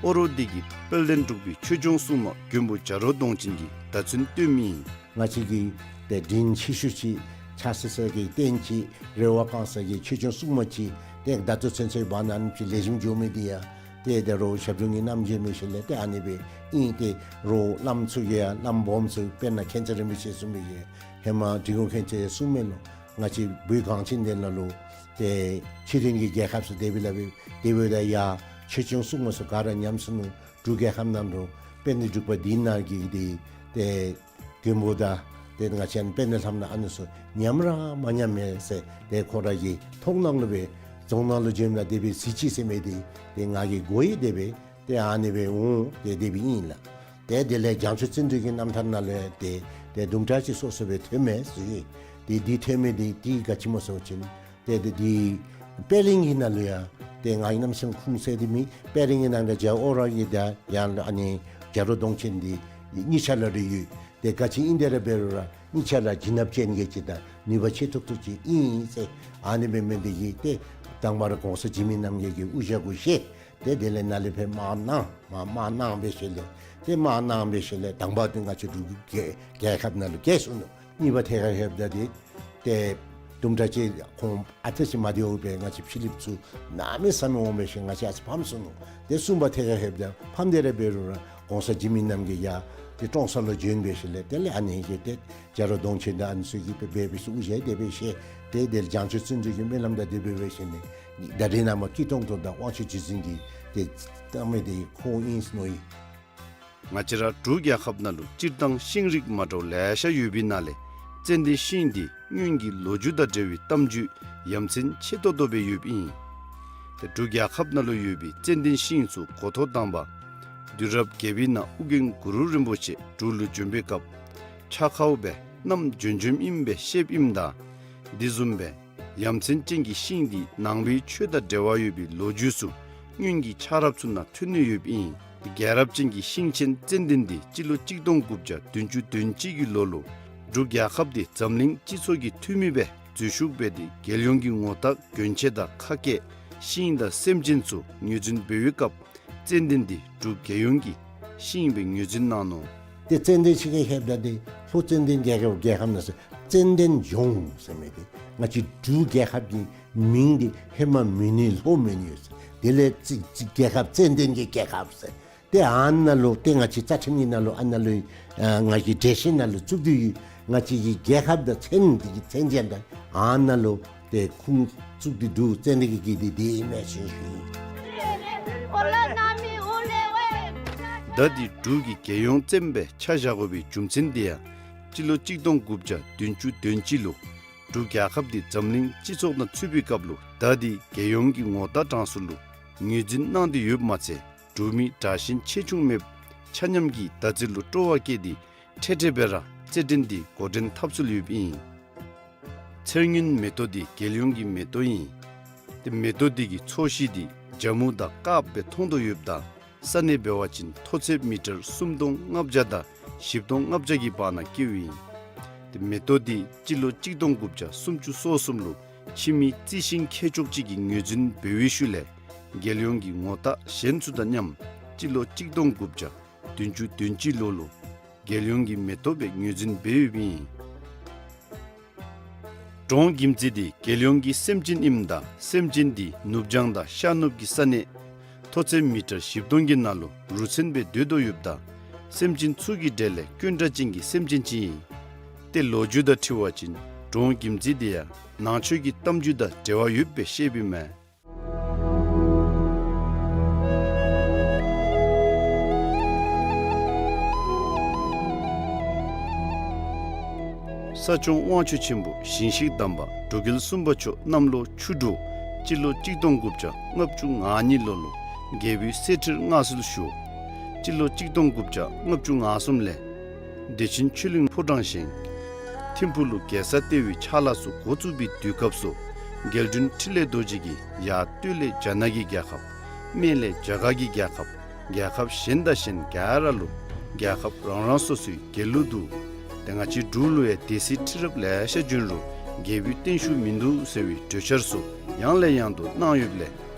ཨོ་རོག་འདི་གིས་དཔལ་ལྡན་འབྲུག་པའི་ཆོས་སྐྱོང་སྲུང་མ་མགོན་པོ་བྱ་རོག་གདོང་ཅན་གྱི་བརྡ་མཚོན་སྟོནམ་ཨིན། ང་བཅས་ཀྱི་ཏེ་དྲིན་ཆེ་ཤོས་ཅིག་ཆགས་ས་ས་གི་རྟེན་ཅིག་རེ་བ་བསྐང་ས་གི་ཆོས་སྐྱོང་སྲུང་མ་ཅིག་ཏེ་བརྡ་མཚོན་ཚོན་ཚོན་འབག་ནི་ཨ་ནི་ཅིག་ལེགས་ཤོམ་འགྱོ་མི་འདི་ཡང་ཏེ་ད་རུང་ཞབས་དྲུང་གི་རྣམ་འབྱེད་མི་ཤེས་ལས་ཏེ་ཨ་ནི་སྦེ་ཨིན། ཏེ་རོགས་བླམ་ཚུ་གིས་ཡང་བླམ་སྦོམ་ཚུ་དཔེར་ན་མཁྱེན་བརྩེ་རིན་པོ་ཆེ་གསུངས་མི་གི་ཧེ་མ་འབྲི་གུང་མཁྱེན་བརྩེ་གསུངས་མི་ལུ་ང་བཅས་བོད་གངས་ཅན་འདི་ནང་ལུ་ཏེ་ཕྱི་རོལ་གྱི་རྒྱལ་ཁབ་ཚུ་དེ་སྦེ་ལཱ་འབད་དེ་འབདཝ་ད་ཡར་ཆོས་སྐྱོང་སྲུང་མ་ཚུ་ག་ར་ཉམས་སོ་ནུག། འབྲུག་རྒྱལ་ཁབ་ནང་ལུ་དཔལ་ལྡན་འབྲུག་པ་འདི་ནང་གི་འདི་ཏེ་མགོན་པོ་དང་ཏེ་ང་བཅས་དཔལ་ལྡན་ལྷ་མོ་ཨ་ནི་ཚུ་ཉམས་ར་མ་ཉམས་མས་ཟེར་ཏེ་ཁོ་ར་གི་མཐོང་སྣང་ལུ་སྦེ་རྫོང་ནང་ལུ་བྱོནམ་ད་དེ་སྦེ་གཟིགས་ཅི་ཟེར་མི་འདི་ཏེ་ང་གིས་གོ་ཡི། དེ་སྦེ་ཏེ་ཨ་ནི་སྦེ་འོང་སྟེ་དེ་སྦེ་ཨིན་ལགས། ཏེ་དེ་ལས་བྱང་ཆུབ་བརྩོན་འགྲུས་ཀྱི་རྣམ་ཐར་ནང་ལུ་ཡང་ཏེ་ཏེ་དུམ་གྲ་ཅིག་སོ་སོ་སྦེ་ཐོནམ་མས་ཟེར། ཏེ་འདི་ཐོན་མི་འདི་ཏེ་ག་ཅི་སྨོ་ཟེར་བ་ཅིན་ཏེ་ཏེ་འདི་པད་གླིང་གི་ནང་ལུ་ཡང་ཏེ་ང་གིས་གནམ་མེད་ས་མེད་ཁུངས་བཙན་ཏེ་མེད། པད་གླིང་གི་ནང་ལུ་རྒྱལ་བ་ཨོ་ར་གི་དང་ཡང་ཨ་ནི་བྱ་རོག་གདོང་ཅན་འདི་གཉིས་ཆ་ར་རེ་ཡོད། ཏེ་ག་ཅི་ཨིན་དེ་ར་འབད་རུང་ར་གཉིས་ཆ་ར་བྱིན་རླབས་ཅན་གྱི་ཅིག་དང་ནུས་པ་ཆེ་ཏོག་ཏོ་ཅིག་ཨིན་ཟེར། ཨ་ནི་འབད་མི་འདི་གིས་ཏེ་དང་པ་ར་གོང་ས་འཇིགས་མེད་རྣམ་རྒྱལ་གྱི་དབུ་ཞྭ་གུ་བཞེས། ཏེ་དེ་ལས་ནཱ་ལས་ཕར་དམག་གནང་མ་དམག་གནང་འབད་ཞིནམ་ལས་ཏེ་དམག་གནང་འབད་ཞིནམ་ལས་དང་པ་འདི་ང་བཅས་འབྲུག་རྒྱལ་རྒྱལ་ཁབ་ནང་ལུ་རྒྱལ་སོ་ནུག། གཉིས་པ་ཐད་ཁར་ལྷོདཔ་ད་འདི་ཏེ་དུམ་གྲ་ཅིག་ཁོང་ཨ་ཙི་ཅིག་མ་བདེཝ་སྦེ་ང་བཅས་ཕྱི་གླིངཔ་ཚུ་གནམ་མེད་ས་མེད་འོང་འབད་ཞིནམ་ང་བཅས་ཨ་ཙི་ཕམ་སོ་ནུག། ཏེ་གསུམ་པ་ཐད་ཁར་ལྷོདཔ་ད་ཕམ་སྟེ་ར་འབད་རུང་ར་གོང་ས་འཇིགས་མེད་རྣམ་རྒྱལ་ཡར་ཏེ་ཀྲོང་གསར་ལུ་བྱོན་འབད་ཞིནམ་ལས་དེ་ལས་ཨ་ནི་གིས་ཏེ་བྱ་རོག་གདོང་ཅན་དང་ཨ་ནི་ཚུ་གིས་སྦེ་འབད་འབད་ཞིནམ་དབུ་ཞྭ་དེ་སྦེ་བཞེས། ཏེ་དེ་ལས་བྱང་ཆུབ་བརྩོན་འགྲུས་ཀྱི་སྨོན་ལམ་དང་དེ་སྦེ་འབད་ཞིནམ་ལས་ད་རེས་ནངས་པ་སྐྱིད་ཏོང་ཏོ་དང་དབང་ཕྱུག་རྗེ་བཙུན་གྱི་ཏེ་བཏང་མི་འདི་ཁོ་ཨིན་ཟེར་མནོ་ཡི། ང་བཅས་ར་འབྲུག་རྒྱལ་ཁབ་ནང་ལུ་སྤྱིར་བཏང་ཤིང་རིགས་མ་འདྲཝ་ལེ་ཤ་ཡོད་པའི་ནང་ལས་ཙན་དན་ཤིང་འདི་སྔོན་གྱི་ལོ་རྒྱུས་དང་འབྲེལ་བའི་གཏམ་རྒྱུད་ཡ་མཚན་ཆེ་ཏོག་ཏོ་སྦེ་ཡོདཔ་ཨིན། ཏེ་འབྲུག་རྒྱལ་ཁབ་ནང་ལུ་ཡོད་པའི་ཙན་དན་ཤིང་ཚུ་འགོ་ཐོག་དང་པ་དུས་རབས་བརྒྱད་པའི་ནང་ཨོ་རྒྱན་གུ་རུ་རིན་པོ་ཆེ་འབྲུག་ལུ་བྱོན་པའི་སྐབས་ཕྱག་ཁར་སྦེ་བསྣམས་བྱོན་བྱོནམ་ཨིནམ་སྦེ་བཤདཔ་ཨིནམ་ད་དེ་བཟུམ་སྦེ་ཡ་མཚན་ཅན་གྱི་ཤིང་འདི་ནང་པའི་ཆོས་དང་འབྲེལ་བ་ཡོད་པའི་ལོ་རྒྱུས་ཚུ་སྔོན་གྱི་ཆགས་རབས་ཚུ་ནང་ཐོན་ནི་ཡོདཔ་ཨིན། རྒྱལ་རབས་ཅན་གྱི་ཤིང་ཆེན་ཙན་དན་འདི་སྤྱི་ལོ་གཅིག་སྟོང་དགུ་བརྒྱ་བདུན་ཅུ་དོན་གཅིག་གི་ལོ་ལུ་འབྲུག་རྒྱལ་ཁབ་འདི་འཛམ་གླིང་སྤྱི་ཚོགས་ཀྱི་འཐུས་མི་སྦེ་འཛུལ་ཞུགས་འབད་དེ་རྒྱལ་ཡོངས་ཀྱི་ངོ་རྟགས་གྱོན་ཆས་དང་ཁ་སྐད་ཤིང་དང་སེམས་ཅན་ཚུ་ངོས་འཛིན་འབད་བའི་སྐབས་ཙན་དན་འདི་འབྲུག་རྒྱལ་ཡོངས་ཀྱི་ཤིང་སྦེ་ངོས་འཛིན་གནང་ནུག། ཏེ་ཙན་དན་ཤིང་གི་ཁྱད་པར་འདི་ལྷོ་ཙན་དན་རྒྱལ་ཁབ་རྒྱལ་ཁབ་ནང་ཟེར་ཙན་དན་ལྗོངས་ཟེར་མི་འདི་ང་བཅས་འབྲུག་རྒྱལ་ཁབ་ཀྱི་མིང་འདི་ཧེ་མ་མོན་ནུ་ལྷོ་མོན་ཡོད་ཟེར། དེ་ལས་ཙི་ཙི་རྒྱལ་ཁབ་ཙན་དན་གྱི་རྒྱལ་ཁབ་ཟེར། ཏེ་ཨ་ནཱ་ལུ་ཏེ་ང་བཅས་རྩ་ཁྲིམས་ཀྱི་ནང་ལུ་ཨ་ནཱ་ལུ་ཨ་ང་གི་འགྲེལ་བཤད་ནང་ལུ་བཙུགས་ཏེ་ཡོད། ང་བཅས་ཀྱི་རྒྱལ་ཁབ་དང་མཚན་འདི་གི་མཚན་ཅན་དང་ཨ་ནཱ་ལུ་ཏེ་ཁུངས་བཙུགས་ཏེ་འདུག། ཙན་དན་གྱི་གི་འདི་འདི་ཨིན་མས་ཟེར་ཞུ་ཡི། ད་འདི་འབྲུག་གི་རྒྱལ་ཡོངས་བཙན་པའི་ཆ་བཞག་དགོ་པའི་རྒྱུ་མཚན་འདི་ཡང་སྤྱི་ལོ་གཅིག་སྟོང་དགུ་བརྒྱ་བདུན་ཅུ་དོན་གཅིག་ལུ་འབྲུག་རྒྱལ་ཁབ་འདི་འཛམ་གླིང་སྤྱི་ཚོགས་ནང་ཚུད་པའི་སྐབས་ལུ་ད་འདི་རྒྱལ་ཡོངས་ཀྱི་ངོ་རྟགས་གྲངས་སུ་ལུ་ངོས་འཛིན་གནང་སྟེ་ཡོདཔ་མ་ཚད་འབྲུག་མི་དྲག་ཞན་ཆེ་ཆུང་མེད་ཆ་མཉམ་གྱིས་ད་ཚེ་ལུ་སྤྲོ་བ་བསྐྱེད་དེ་འཕྲལ་འཕྲལ་སྦེ་ར་རྩེད་འགྲན་འདི་འགོ་འདྲེན་འཐབ་ཚུགས་ཡོདཔ་ཨིན། ཚེར་སྔོན་མེ་ཏོག་འདི་རྒྱལ་ཡོངས་ཀྱི་མེ་ཏོག་ཨིན། ཏེ་མེ་ཏོག་འདི་གི་ཚོས་གཞི་འདི་ཇ་མུ་དང་དཀརཔོ་སྦེ་མཐོང་དོ་ཡོདཔ་ད་ས་གནས་འབད་བ་ཅིན་མཐོ་ཚད་མི་ཊར་སུམ་སྟོང་ལྔ་བརྒྱ་དང་བཞི་སྟོང་ལྔ་བརྒྱ་གི་བར་ན་སྐྱེཝ་ཨིན། ཏེ་མེ་ཏོག་འདི་སྤྱི་ལོ་གཅིག་སྟོང་དགུ་བརྒྱ་སུམ་ཅུ་སོ་གསུམ་ལུ་ཕྱི་མི་རྩི་ཤིང་ཁྱེར་ཕྱོགས་ཅིག་གིས་ངོས་འཛིན་འབད་བའི་ཤུལ་ལས་རྒྱལ་ཡོངས་ཀྱི་ངོ་རྟགས་གཞན་ཚུ་དང་མཉམ་སྤྱི་ལོ་གཅིག་སྟོང་དགུ་བརྒྱ་བདུན་ཅུ་དོན་གཅིག་ལོ་ལུ་རྒྱལ་ཡོངས་ཀྱི་མེ་ཏོག་སྦེ་ངོས་འཛིན་འབད་ཡོདཔ་ཨིན། འབྲོང་གྱིམ་ཙི་འདི་རྒྱལ་ཡོངས་ཀྱི་སེམས་ཅན་ཨིནམ་ད་སེམས་ཅན་འདི་ནུབ་བྱང་དང་ཤར་ནུབ་ཀྱི་ས་གནས་མཐོ་ཚད་མི་ཊར་བཞི་སྟོང་གི་ནང་ལུ་རུ་མཚོན་སྦེ་སྡོད་དོ་ཡོདཔ་ད་སེམས་ཅན་ཚུ་གི་གྲས་ལས་དཀོན་དྲགས་ཅན་གྱི་སེམས་ཅན་ཅིག་ཨིན། ཏེ་ལོ་རྒྱུས་དང་འཁྲིལ་བ་ཅིན་འབྲོང་གྱིམ་ཙི་འདི་ཡང་ནང་ཆོས་ཀྱི་གཏམ་རྒྱུད་དང་འབྲེལ་བ་ཡོདཔ་སྦེ་བཤདཔ་ཨིན་མས། ས་སྐྱོང་དབང་ཕྱུག་ཆེན་པོ་ཞིང་གཤེགས་དམ་པ་འབྲུག་རྒྱལ་གསུམ་པ་མཆོག་གནམ་ལོ་ཆུ་འབྲུག་སྤྱི་ལོ་གཅིག་སྟོང་དགུ་བརྒྱ་ལྔ་བཅུ་ང་གཉིས་ལོ་ལུ་རྒྱལ་པོའི་གསེར་ཁྲིར་མངའ་གསོལ་ཞུ། སྤྱི་ལོ་གཅིག་སྟོང་དགུ་བརྒྱ་ལྔ་བཅུ་ང་གསུམ་ལས་བདེ་ཆེན་ཆོས་གླིང་ཕོ་བྲང་བཞེངས། ཐིམ་ཕུག་ལུ་རྒྱལ་ས་ལྟེ་བའི་ཕྱག་ལཱ་ཚུ་འགོ་བཙུགས་པའི་དུས་སྐབས་སུ་རྒྱལ་དྲུང་འཕྲིན་ལས་རྡོ་རྗེ་གིས་ཡར་སྟོད་ལས་རྒྱ་ནག་གི་རྒྱལ་ཁབ། སྨད་ལས་རྒྱ་གར་གྱི་རྒྱལ་ཁབ། རྒྱལ་ཁབ་གཞན་དང་གཞན་ག་ར་ལུ་རྒྱལ་ཁབ་རང་རང་སོ་སོའི་རྒྱལ་གླུ་འདུག། ཏེ་ང་བཅས་འབྲུག་ལུ་ཡང་སྡེ་སྲིད་ཁྲི་རབས་ལེ་ཤ་བྱོན་རུང་རྒྱལ་པོའི་བརྟན་བཞུགས་མིན་འདུག་ཟེར་བའི་གྲོས་འཆར་ཚུ་ཡང་ལས་ཡང་དུ་གནང་ཡོདཔ་ལས་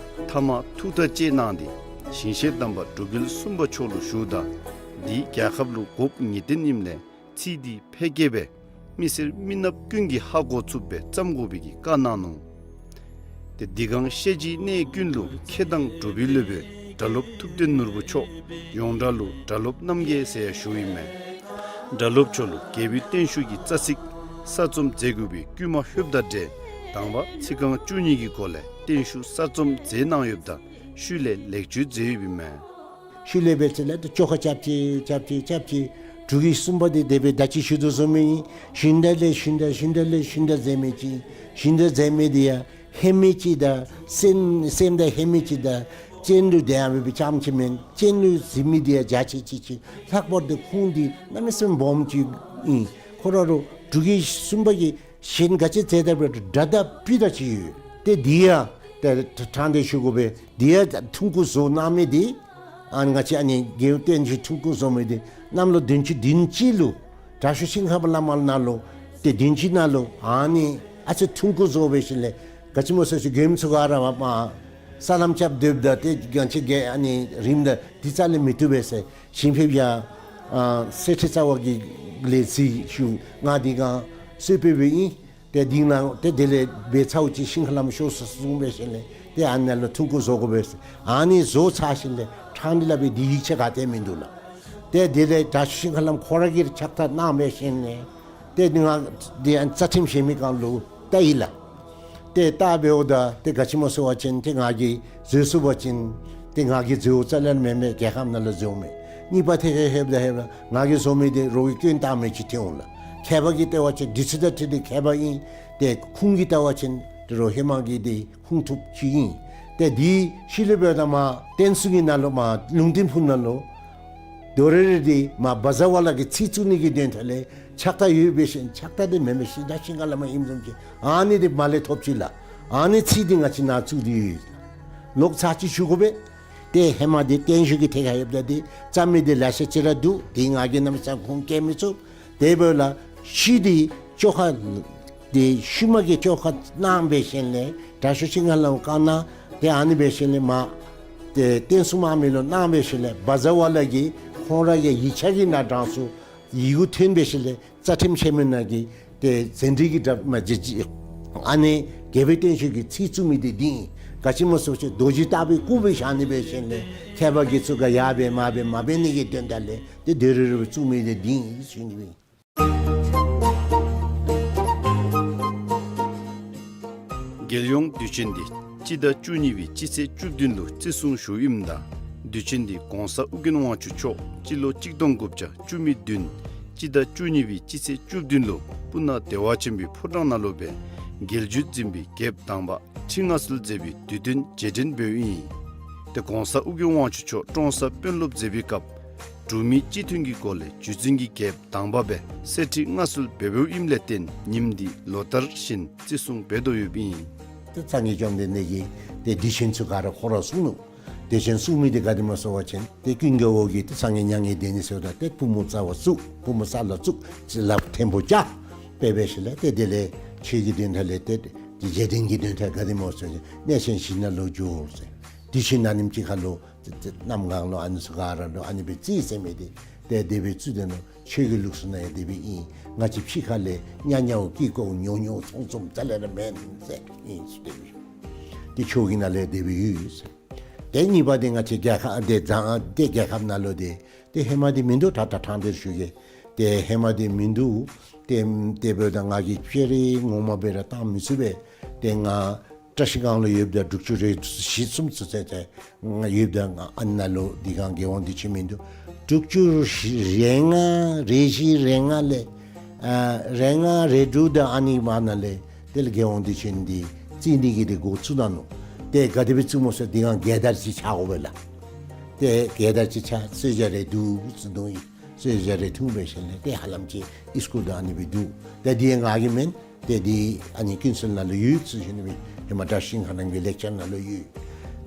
མཐའ་མ་ཐུགས་ཐག་བཅད་གནང་སྟེ་ཞིང་གཤེགས་དམ་པ་འབྲུག་རྒྱལ་གསུམ་པ་མཆོག་ལུ་ཞུཝ་ད་འདི་རྒྱལ་ཁབ་ལུ་དགོཔ་ངེས་བདེན་ཨིནམ་ལས་ཚིག་འདི་ཕལ་སྐད་སྦེ་མི་སེར་མི་ནགཔ་ཀུན་གྱིས་ཧ་གོ་ཚུགསཔ་སྦེ་བརྩམ་དགོ་པའི་གི་བཀའ་གནང་ནུག། ཏེ་འདི་གང་བཤད་རྒྱུའི་གནས་ཀུན་ལུ་མཁས་དང་གྲུབ་པའི་སློབ་དཔོན་སྒྲ་སློབ་ཐུབ་བསྟན་ནོར་བུ་མཆོག་ཡོངས་གྲགས་ལུ་སྒྲ་སློབ་རྣམ་རྒྱལ་ཟེར་ཡང་ཞུཝ་ཨིན་མས། སྒྲ་སློབ་མཆོག་ལུ་རྒྱལ་པོའི་བརྟན་བཞུགས་ཀྱི་རྩ་ཚིག་གསར་རྩོམ་མཛད་དགོ་པའི་བསྐུལ་མ་ལྷོདཔ་དང་འབྲེལ་དང་པ་ཚིག་རྐང་བཅུ་གཉིས་ཀྱི་སྒོ་ལས་བརྟན་བཞུགས་གསར་རྩོམ་མཛད་གནང་ཡོདཔ་ད་ཤུལ་ལས་ལེགས་བཅོས་མཛད་ཡོདཔ་ཨིན་མས། ཤུལ་ལས་འབད་ཚེ་ལས་ཏེ་བཅོ་ཁ་རྐྱབ་ཅི་རྐྱབ་ཅི་རྐྱབ་ཅི། འབྲུག་གི་གསུམ་པ་འདི་དེ་སྦེ་ད་ཅི་ཞུ་དོ་བཟུམ་ཨིན། ཞུན་དག་ལས་ཞུན་དག་ཞུན་དག་ལས་ཞུན་དག་མཛད་མི་ཅིག་ཞུན་དག་མཛད་མི་འདི་ཡང་ཧེ་མི་ཅིག་དང་སེམས་སེམས་དང་ཧེ་མི་ཅིག་དང་སྤྱན་ལུ་དེ་ཡང་འབད་བའི་རྐྱངམ་ཅིག་མེན། སྤྱན་ལུ་གཟིགས་མི་འདི་ཡང་རྒྱ་ཆེ་ཅིག་ཅིག། ལྷག་པར་དུ་ཁོང་འདི་གནམ་མེད་ས་མེད་སྦོམ་ཅིག་ཨིན། ཁོ་ར་རུ་འབྲུག་གི་གསུམ་པ་གི་གཞན་ག་ཅི་མཛད་ད་འབད་སྒྲ་དང་སྤུ་དང་ཅིག་ཡོད། ཏེ་འདི་ཡང་ཏེ་ཕྲང་སྟེ་ཞུ་དགོ་པས། འདི་ཡང་ཐུང་ཀུ་བཟོ་གནང་མི་འདི་ཨ་ང་བཅས་ཨ་ནི་རྒྱལ་བསྟན་བཅོས་ཐུང་ཀུ་བཟོ་མི་འདི་གནམ་ལོ་བདུན་ཅུ་དོན་གཅིག་ལུ་དྲག་ཤོས་ཤིང་ཧ་མ་བླ་མ་ནང་ལུ་ཏེ་བདུན་ཅུ་ནང་ལུ་ཨ་ནི་ཨ་ཙི་ཐུང་ཀུ་བཟོ་སྦེ་ཞིནམ་ལས་ག་ཅི་སྨོ་ཟེར་ཞུ་མགྱོནམ་ཚུ་ག་ར་མ་མ་ས་ལམ་རྐྱབ་སྡོདཔ་ད་ཏེ་གང་ཅི་གེ་ཨ་ནི་རིངམ་ད་འདི་རྩ་ལས་མི་བཏུབ་པས་ཟེར། ཞིང་ཕེབས་ཡང་ཨ་གསེར་ཁྲི་རྩ་བ་གི་ལས་གཟིགས་ཞུ། ང་འདི་ག་གསོལ་ཕེབས་སྦེ་ཨིན། ཏེ་འདི་ནང་ཏེ་དེ་ལས་འབད་ཚརཝ་ཅིག་ཤིང་ཧ་ལམ་ཤོར་སོ་གསུངས་སྦེ་ཞིནམ་ལས་ཏེ་ཨ་ནཱ་ལུ་ཐུང་ཀུ་བཟོ་དགོ་པས་ཟེར། ཨ་ནི་བཟོ་ཚར་ཞིནམ་ལས་ཕྲང་སྟེ་སླབ་པའི་འདི་ཡིག་ཆ་ག་ཏེ་མིན་འདུག་ལགས། ཏེ་དེ་ལས་དྲག་ཤོས་ཤིང་ཧ་ལམ་ཁོ་ར་གིས་ཕྱག་རྟགས་གནང་སྦེ་ཞིནམ་ལས་ཏེ་ང་འདི་ཨ་རྩ་ཁྲིམས་བཞེངས་མི་སྒང་ལུ་བལྟ་ཡི་ལགས། ཏེ་བལྟ་འབདཝ་ད་ཏེ་ག་ཅི་སྨོ་ཟེར་བ་ཅིན་ཏེ་ང་གིས་བཟོ་ཚུགས་པ་ཅིན་ཏེ་ང་གིས་བཟོཝ་རྩ་ལས་མེན་མས། རྒྱལ་ཁབ་ནང་ལུ་བཟོཝ་མས། གཉིས་པ་ཐད་ཁར་ལྷོདཔ་ད་ལྷོདཔ་ད་ང་གིས་བཟོ་མི་འདི་རོགས་ཀྱིས་སྐྱོན་བཏགས་མི་ཅིག་ཐོན་འོང་ལགས། མཁས་པ་གིས་བལྟ་བ་ཅིན་འདི་ཚུ་དང་འཁྲིལ་ཏེ་མཁས་པ་ཨིན། ཏེ་ཁུངས་ཀྱིས་བལྟ་བ་ཅིན་ཏེ་རོགས་ཧེ་མ་གི་འདི་ཁུངས་ཐུབ་ཅིག་ཨིན། ཏེ་འདི་ཤུལ་ལས་འབདཝ་ད་མར་བསྟན་སྲུང་གི་ནང་ལུ་མར་ལུང་བསྟན་ཕུག་ནང་ལུ་དོ་རེ་རེ་འདི་མར་བཛྲ་ཝཱ་ལ་གི་ཚིག་བཙུགས་ནི་གི་དོན་དག་ལས་ཕྱག་རྟགས་ཡོད་པའི་ཤིང་ཕྱག་རྟགས་འདི་མེན་མས། ཤིང་རྟ་ཤིང་ཁ་ལས་མར་ཨིནམ་བཟུམ་ཅིག་ཨ་ནི་འདི་མར་ལས་ཐོབ་ཅི་ལགས། ཨ་ནི་ཚིག་འདི་ང་བཅས་ནཱ་བཙུགས་ཏེ་ཡོད། ལོག་ཚར་ཅིག་ཞུ་དགོ་པས། ཏེ་ཧེ་མ་འདི་བརྟན་བཞུགས་ཀྱི་ཐད་ཁར་ཡོདཔ་ད་འདི་རྩོམ་མི་འདི་ལེ་ཤ་ཅིག་ར་འདུག། འདི་ང་གིས་གནམ་མེད་ས་མེད་ཁུངས་སྐྱེལ་མི་ཚུགས། དེ་འབདཝ་ལས་ཤུལ་འདི་བཅོ་ཁ་འདི་ཤུལ་མ་གི་བཅོ་ཁ་གནང་སྦེ་ཞིནམ་ལས་དྲག་ཤོས་ཤིང་ཁ་ལུ་བཀའ་གནང་། ཏེ་ཨ་ནི་འབད་ཞིནམ་ལས་མར་ཏེ་བསྟན་སྲུང་དམག་མི་ལུ་གནང་སྦེ་ཞིནམ་ལས་བཛྲ་ཝཱ་ལ་གིས་ཁོང་ར་གི་ཡིག་ཆ་གི་ནང་དྲངས་སོ། ཡི་གུ་ཐོན་སྦེ་ཞིནམ་ལས་རྩ་ཁྲིམས་ཆེན་མོ་ནང་གི་ཏེ་ཟན་འདྲི་གི་གྲབས་མ་བྱིན་ཅི། ཨ་ནི་རྒྱལ་པོའི་བརྟན་བཞུགས་ཀྱི་ཚིག་བཙུགས་མི་འདི་འདི་ཨིན། ག་ཅི་སྨོ་ཟེར་བ་ཅིན་རྡོ་རྗེ་ལྟ་བུའི་སྐུ་སྦེ་བཞག་ནི་འབད་ཞིནམ་ལས་མཁས་པ་དགེ་ཚུ་ག་ཡར་འབད་མར་འབད་མ་འབད་ནི་གི་དོན་དག་ལས་ཏེ་དོ་རེ་རེ་བཙུགས་མི་འདི་འདི་ཨིན་ཟེར་ཞུ་ནི་ཨིན། རྒྱལ་ཡོངས་དུས་ཆེན་འདི་ སྤྱི་ཟླ་བཅུ་གཉིས་པའི་སྤྱི་ཚེས་བཅུ་བདུན་ལུ་བརྩི་སྲུང་ཞུཝ་ཨིནམ་ད་དུས་ཆེན་འདི་གོང་ས་ཨོ་རྒྱན་དབང་ཕྱུག་མཆོག་སྤྱི་ལོ་གཅིག་སྟོང་དགུ་བརྒྱ་བཅུ་མེད་བདུན་སྤྱི་ཟླ་བཅུ་གཉིས་པའི་སྤྱི་ཚེས་བཅུ་བདུན་ལུ་སྤུ་ན་བདེ་བ་ཆེན་པོའི་ཕོ་བྲང་ནང་ལུ་སྦེ་རྒྱལ་བརྒྱུད་འཛིན་པའི་རྒྱལཔོ་དང་པ་ཁྲི་མངའ་གསོལ་མཛད་པའི་དུས་སྟོན་རྗེས་དྲན་འབདཝ་ཨིན། ཏེ་གོང་ས་ཨོ་རྒྱན་དབང་ཕྱུག་མཆོག་ཀྲོང་གསར་དཔོན་སློབ་མཛད་པའི་སྐབས་འབྲུག་མི་སྤྱི་མཐུན་གྱི་སྒོ་ལས་བརྒྱུད་འཛིན་གྱི་རྒྱལཔོ་དང་པ་སྦེ་གསེར་ཁྲི་མངའ་གསོལ་འབད་འབདཝ་ཨིནམ་ལས་བརྟེན་ཉིནམ་འདི་ལོ་ལྟར་བཞིན་བརྩི་སྲུང་འབད་དོ་ཡོདཔ་ཨིན། ཏེ་སངས་རྒྱས་བཅོམ་ལྡན་འདས་ཀྱིས་ཏེ་དུས་ཆེན་ཚུ་ག་ར་ཁོ་ར་གསུངས་ནུག། དུས་ཆེན་གསུངས་མི་འདི་ག་དེ་སྨོ་ཟེར་བ་ཅིན་ཏེ་ཀུན་དགའ་བོ་གིས་ཏེ་སངས་རྒྱས་མྱ་ངན་འདས་ནི་ཟེརཝ་ད་ཏེ་པུས་མོ་རྩ་བར་བཙུགས། པུས་མོ་ས་ལུ་བཙུགས། ལགཔ་མཐེན་པོ་བཅག། དཔེ་འབད་ཞིནམ་ལས་ཏེ་དེ་ལས་ཆོས་ཀྱི་དོན་དག་ལས་ཏེ་རྗེས་དྲན་གྱི་དོན་དག་ག་དེ་སྨོ་ཟེར་བ་ཅིན་གནས་ཆེན་བཞི་ནང་ལུ་འགྱོ་ཟེར། དུས་ཆེན་ནང་ཉིནམ་གཅིག་ཁར་ལུ་ཏེ་ཏེ་གནམ་གང་ལུ་ཨ་ནི་ཚུ་ག་ར་ལུ་ཨ་ནི་སྦེ་རྩིས་ཟེར་མི་འདི་ཏེ་དེ་སྦེ་རྩིས་དེ་ནང་ཆོས་ཀྱི་ལུགས་སྲོལ་ནང་ཡང་དེ་སྦེ་ཨིན། ང་བཅས་ཕྱི་ཁ་ལས་ཉ་ཉའོ་ཀི་ཀོ་ཉོ་ཉོ་ཚོང་ཚོང་རྩ་ལས་ར་མེན་ཟེར་ཨིན་ཟེར་དེ་སྦེ་ཏེ་ཆོས་ཀྱི་ནང་ལས་དེ་སྦེ་ཡོད་ཟེར། ཏེ་གཉིས་པ་འདི་ང་བཅས་རྒྱལ་ཁབ་འདི་བཟང་ཏེ་རྒྱལ་ཁབ་ནང་ལུ་འདི་ཏེ་ཧེ་མ་འདི་མིན་འདུག། ད་ད་ཐང་འདིར་ཞུ་གེ། ཏེ་ཧེ་མ་འདི་མིན་འདུག། ཏེ་དེ་འབདཝ་ད་ང་གིས་ཕྱེ་རེ་ངོ་མ་སྦེ་ར་བཏང་མི་ཚུགས་པས། ཏེ་ང་བཀྲ་ཤིས་སྒང་ལུ་ཡོདཔ་ད་དྲུག་ཅུ་རེ་བཞི་གསུམ་ཚུན་ཚོད་ཏེ་ང་ཡོདཔ་ད་ང་ཨ་ནཱ་ལུ་འདི་སྒང་རྒྱལ་དབང་དུས་ཆེན་མིན་འདུག། དྲུག་ཅུ་རེ་ལྔ་རེ་བཞི་རེ་ལྔ་ལས་ཨ་རེ་ལྔ་རེ་དྲུག་དང་ཨ་ནི་བར་ན་ལས་དེ་ལས་རྒྱལ་དབང་དུས་ཆེན་འདི་རྩིས་ནི་གི་འདི་འགོ་བཙུགས་ད་ནུག། ཏེ་ག་དེ་སྦེ་བཙུགས་སྨོ་ཟེར་འདི་སྒང་རྒྱལ་དར་ཅིག་འཕྱར་དགོ་པས་ལགས། ཏེ་རྒྱལ་དར་ཅིག་འཕྱར་གསོལ་ཇ་རེ་འདུག་ཟེར་འདུག་ཨིན། གསོལ་ཇ་རེ་འཐུང་འབད་ཞིནམ་ལས་ཏེ་ཧ་ལམ་ཅིག་ཨིས་ཀུལ་དང་ཨ་ནི་སྦེ་འདུག། ཏེ་འདི་ང་གི་མེན། ཏེ་འདི་ཨ་ནི་ཀུན་གསལ་ནང་ལུ་ཡོད་ཟེར་ཞུ་ནི་སྦེ་ཧེ་མ་བཀྲ་ཤིས་ཤིང་ཁ་རྣམ་རྒྱལ་ལེགས་སྦྱར་ནང་ལུ་ཡོད།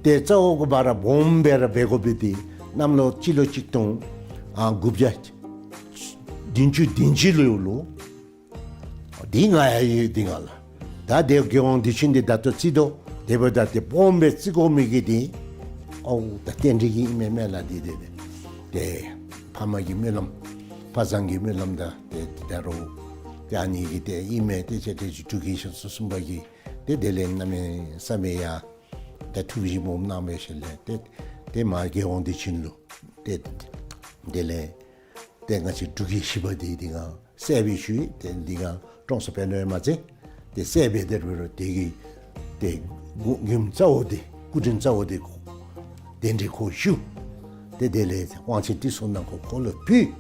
ཏེ་རྩ་བོ་གི་བར་སྦོམ་སྦེ་ར་འབད་དགོ་པའི་འདི་གནམ་ལོ་སྤྱི་ལོ་གཅིག་སྟོང་ཨ་དགུ་བརྒྱ་བདུན་ཅུ་དོན་གཅིག་ལུ་ལོ། འདི་ང་ཡང་ཡོད་འདི་ང་ལགས། ད་དེ་རྒྱལ་དབང་དུས་ཆེན་འདི་ད་ལྟོ་རྩིས་དོ། དེ་འབདཝ་ད་ཏེ་སྦོམ་སྦེ་རྩི་དགོ་མི་གི་འདི་ཨོ་ད་རྟེན་འབྲེལ་གྱི་ཨིན་མས་མེན་ལགས། འདི་འདི་འདི་ཏེ་ཕ་མ་གི་སྨོན་ལམ་ཕ་བཟང་གི་སྨོན་ལམ་དང་ཏེ་ད་རུང་ཏེ་ཨ་ནི་གི་ཏེ་ཨིན་མས། ཏེ་ཅེ་ཏེ་ཅིག་འབྲུག་གི་ཞིང་གསུམ་པ་གི་ཏེ་དེ་ལས་གནམ་མེད་ས་མེད་ཡ་ཏེ་ཐུགས་བཞེད་སྦོམ་གནང་འབད་ཞིནམ་ལས་ཏེ་ཏེ་མ་རྒྱལ་དབང་དུས་ཆེན་ལུ་ཏེ་དེ་ལས་ཏེ་ང་བཅས་འབྲུག་གི་བཞི་པ་འདི་འདི་སྒང་གསལ་སྦེ་ཞུ་ཡི། ཏེ་འདི་སྒང་ཀྲོང་གསར་དཔོན་སློབ་མ་ཚེ་ཏེ་གསལ་སྦེ་དེ་རུ་རུ་དེ་གི་ཏེ་མགུ་མགོུནམ་རྩ་བོ་འདི་སྐུ་དྲིན་རྩ་བོ་འདི་གདན་འདྲེན་ཁོ་ཞུ། ཏེ་དེ་ལས་དབང་ཆེན་ཏི་སུ་ནང་ཁོ་ཁོ་ལུ་ཕུལ།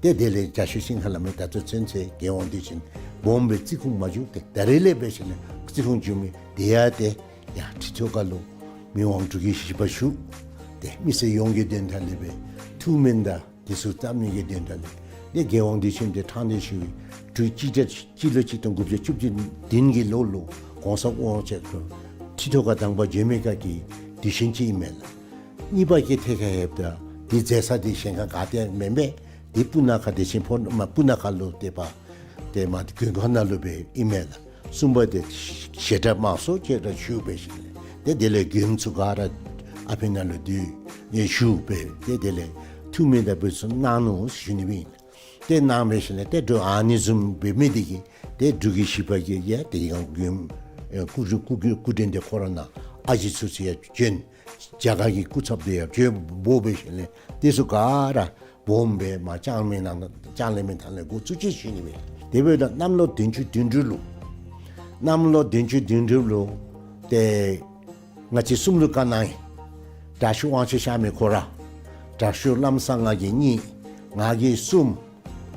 ཏེ་དེ་ལས་རྒྱ་ཤུག་ཤིང་ཁ་ལ་མི་ད་ལྟོ་ཚུན་ཚོད་རྒྱལ་དབང་དུས་ཆེན་སྦོམ་སྦེ་རྩི་ཁུངས་མ་བྱུང་། ཏེ་ད་རེས་ལས་འབད་ཞིནམ་ལས་རྩི་ཁུངས་བྱུང་མི་དེ་ཡང་ཏེ་ཡ་ཁྲི་ཐོག་ཁ་ལུ་མི་དབང་འབྲུག་གི་བཞི་པ་བཞུགས། ཏེ་མི་སེར་ཡོངས་ཀྱི་དོན་དག་ལས་སྦེ་ཐུགས་སྨོན་དང་དེ་ཚུ་བཏབ་ནི་གི་དོན་དག་ལས་ཏེ་རྒྱལ་དབང་དུས་ཆེན་འདི་ཕྲང་སྟེ་ཞུ་བའི་འབྲུག་སྤྱི་ཟླ་སྤྱི་ལོ་གཅིག་སྟོང་དགུ་བརྒྱ་བཅུ་བདུན་གྱི་ལོ་ལུ་གོང་ས་དབང་ཕྱུག་ཁྲི་ཐོག་ཁ་དང་པ་བྱོན་མི་ཁ་གི་དུས་ཆེན་ཅིག་ཨིན་མས་ལགས། གཉིས་པ་གི་ཐད་ཁར་ལྷོདཔ་ད་འདི་མཛད་ས་འདི་གཞན་ཁར་ག་ཏེ་མེན་པས། འདི་སྤུ་ན་ཁ་བདེ་ཆེན་ཕོ་མ་སྤུ་ན་ཁ་ལུ་ཏེ་པ་ཏེ་མ་དགོན་ཁང་ནང་ལུ་སྦེ་ཨིན་མས་ལགས། གསུམ་པ་འདི་བཤད་གྲྭ་དམངས་སྲོལ་བཅས་ར་ཞུ་འབད་ཞིནམ་ལས་ཏེ་དེ་ལས་མགྱོནམ་ཚུ་ག་ར་ཨ་ཕི་ནང་ལུ་འདུས་ནི་ཞུ་འབད་ཏེ་དེ་ལས་ཐུགས་སྨོན་དང་འབུལ་ཚུ་གནང་ནུག་ཞུ་ནི་སྦེ་ཨིན། ཏེ་གནང་འབད་ཞིནམ་ལས་ཏེ་འབྲུག་ཨ་ནི་བཟུམ་འབད་མི་འདི་གིས་ཏེ་འབྲུག་གི་བཞི་པ་གིས་ཡ་ཏེ་ཡང་མགྱོནམ་ཨེ་སྐུ་སྐུ་སྐུ་སྐུ་དྲིན་འདི་ཁོ་ར་ནང་ཨ་ཞེ་ཚུ་ཚུ་ཡང་བྱོན། རྒྱ་གར་གྱི་སྐུ་ཚབ་འདི་ཡང་བྱོན་འབོ་འབད་ཞིནམ་ལས་དེ་ཚུ་ག་ར་སྦོམ་སྦེ་མ་ལྕང་གླིང་མའི་ནང་ལྕང་གླིང་མའི་ཐང་ལས་འགོ་བཙུགས་ཅི་ཞུ་ནི་སྦེ། དེ་འབདཝ་ད་གནམ་ལོ་བདུན་ཅུ་དོན་དྲུག་ལུ་གནམ་ལོ་བདུན་ཅུ་དོན་དྲུག་ལུ་ཏེ་ང་བཅས་གསུམ་ལུ་བཀའ་གནང་ཡི། དྲག་ཤོས་དབང་ཕྱུག་གཤགས་མི་ཁོ་ར་དྲག་ཤོས་ལམ་སང་ང་གིས་གཉིས། ང་གིས་གསུམ།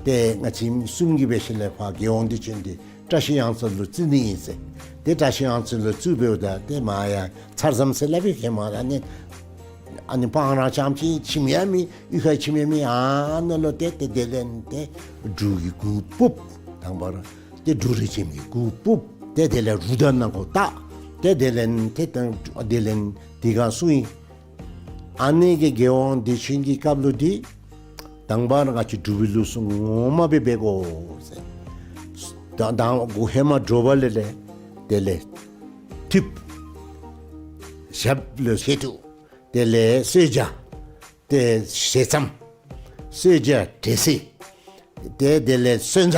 ཏེ་ང་བཅས་གསུམ་གྱིས་འབད་ཞིནམ་ལས་ཕར་རྒྱལ་དབང་དུས་ཆེན་འདི་བཀྲ་ཤིས་གཡང་རྩེ་ལུ་བརྩི་ནི་ཨིན་ཟེར། ཏེ་བཀྲ་ཤིས་གཡང་རྩེ་ལུ་བརྩིཝ་འབདཝ་ད་ཏེ་མར་ཡང་ཚར་ཙམ་ཟེར་སླབ་ཨིན། ཧེ་མ་ཨ་ནི་ཨ་ནི་སྤང་ར་རྐྱངམ་ཅིག་ཁྱིམ་ཡང་མེད། གཡུས་ཁར་ཁྱིམ་ཡང་མེད། ཨ་ནཱ་ལུ་ཏེ་ཏེ་དེ་ལས་ཏེ་འབྲུག་གི་གུར་ཕུབ། དང་པ་ར་ཏེ་འབྲུག་རིས་ཆེན་གྱི་གུར་ཕུབ། ཏེ་དེ་ལས་རུ་དར་ནང་ཁོ་བཏགས། ཏེ་དེ་ལས་ཏེ་དང་དེ་ལས་འདི་སྒང་སོང་ཡི། ཨ་ནི་གི་རྒྱལ་དབང་དུས་ཆེན་གྱི་སྐབས་ལུ་འདི་དང་པ་ར་ང་བཅས་འབྲུག་པའི་ལུགས་སྲོལ་ངོ་མ་སྦེ་འབད་དགོ་ཟེར། ད་དང་འགོ་ཧེ་མ་དྲོ་པ་ལས་ལས་དེ་ལས་ཐུབ་ཞབས་ལུ་བཞེས་ཐུབ། དེ་ལས་གསོལ་ཇ། ཏེ་ཞལ་ཙམ། གསོལ་ཇ་འབྲས་སིལ། ཏེ་དེ་ལས་གསོལ་ཇ་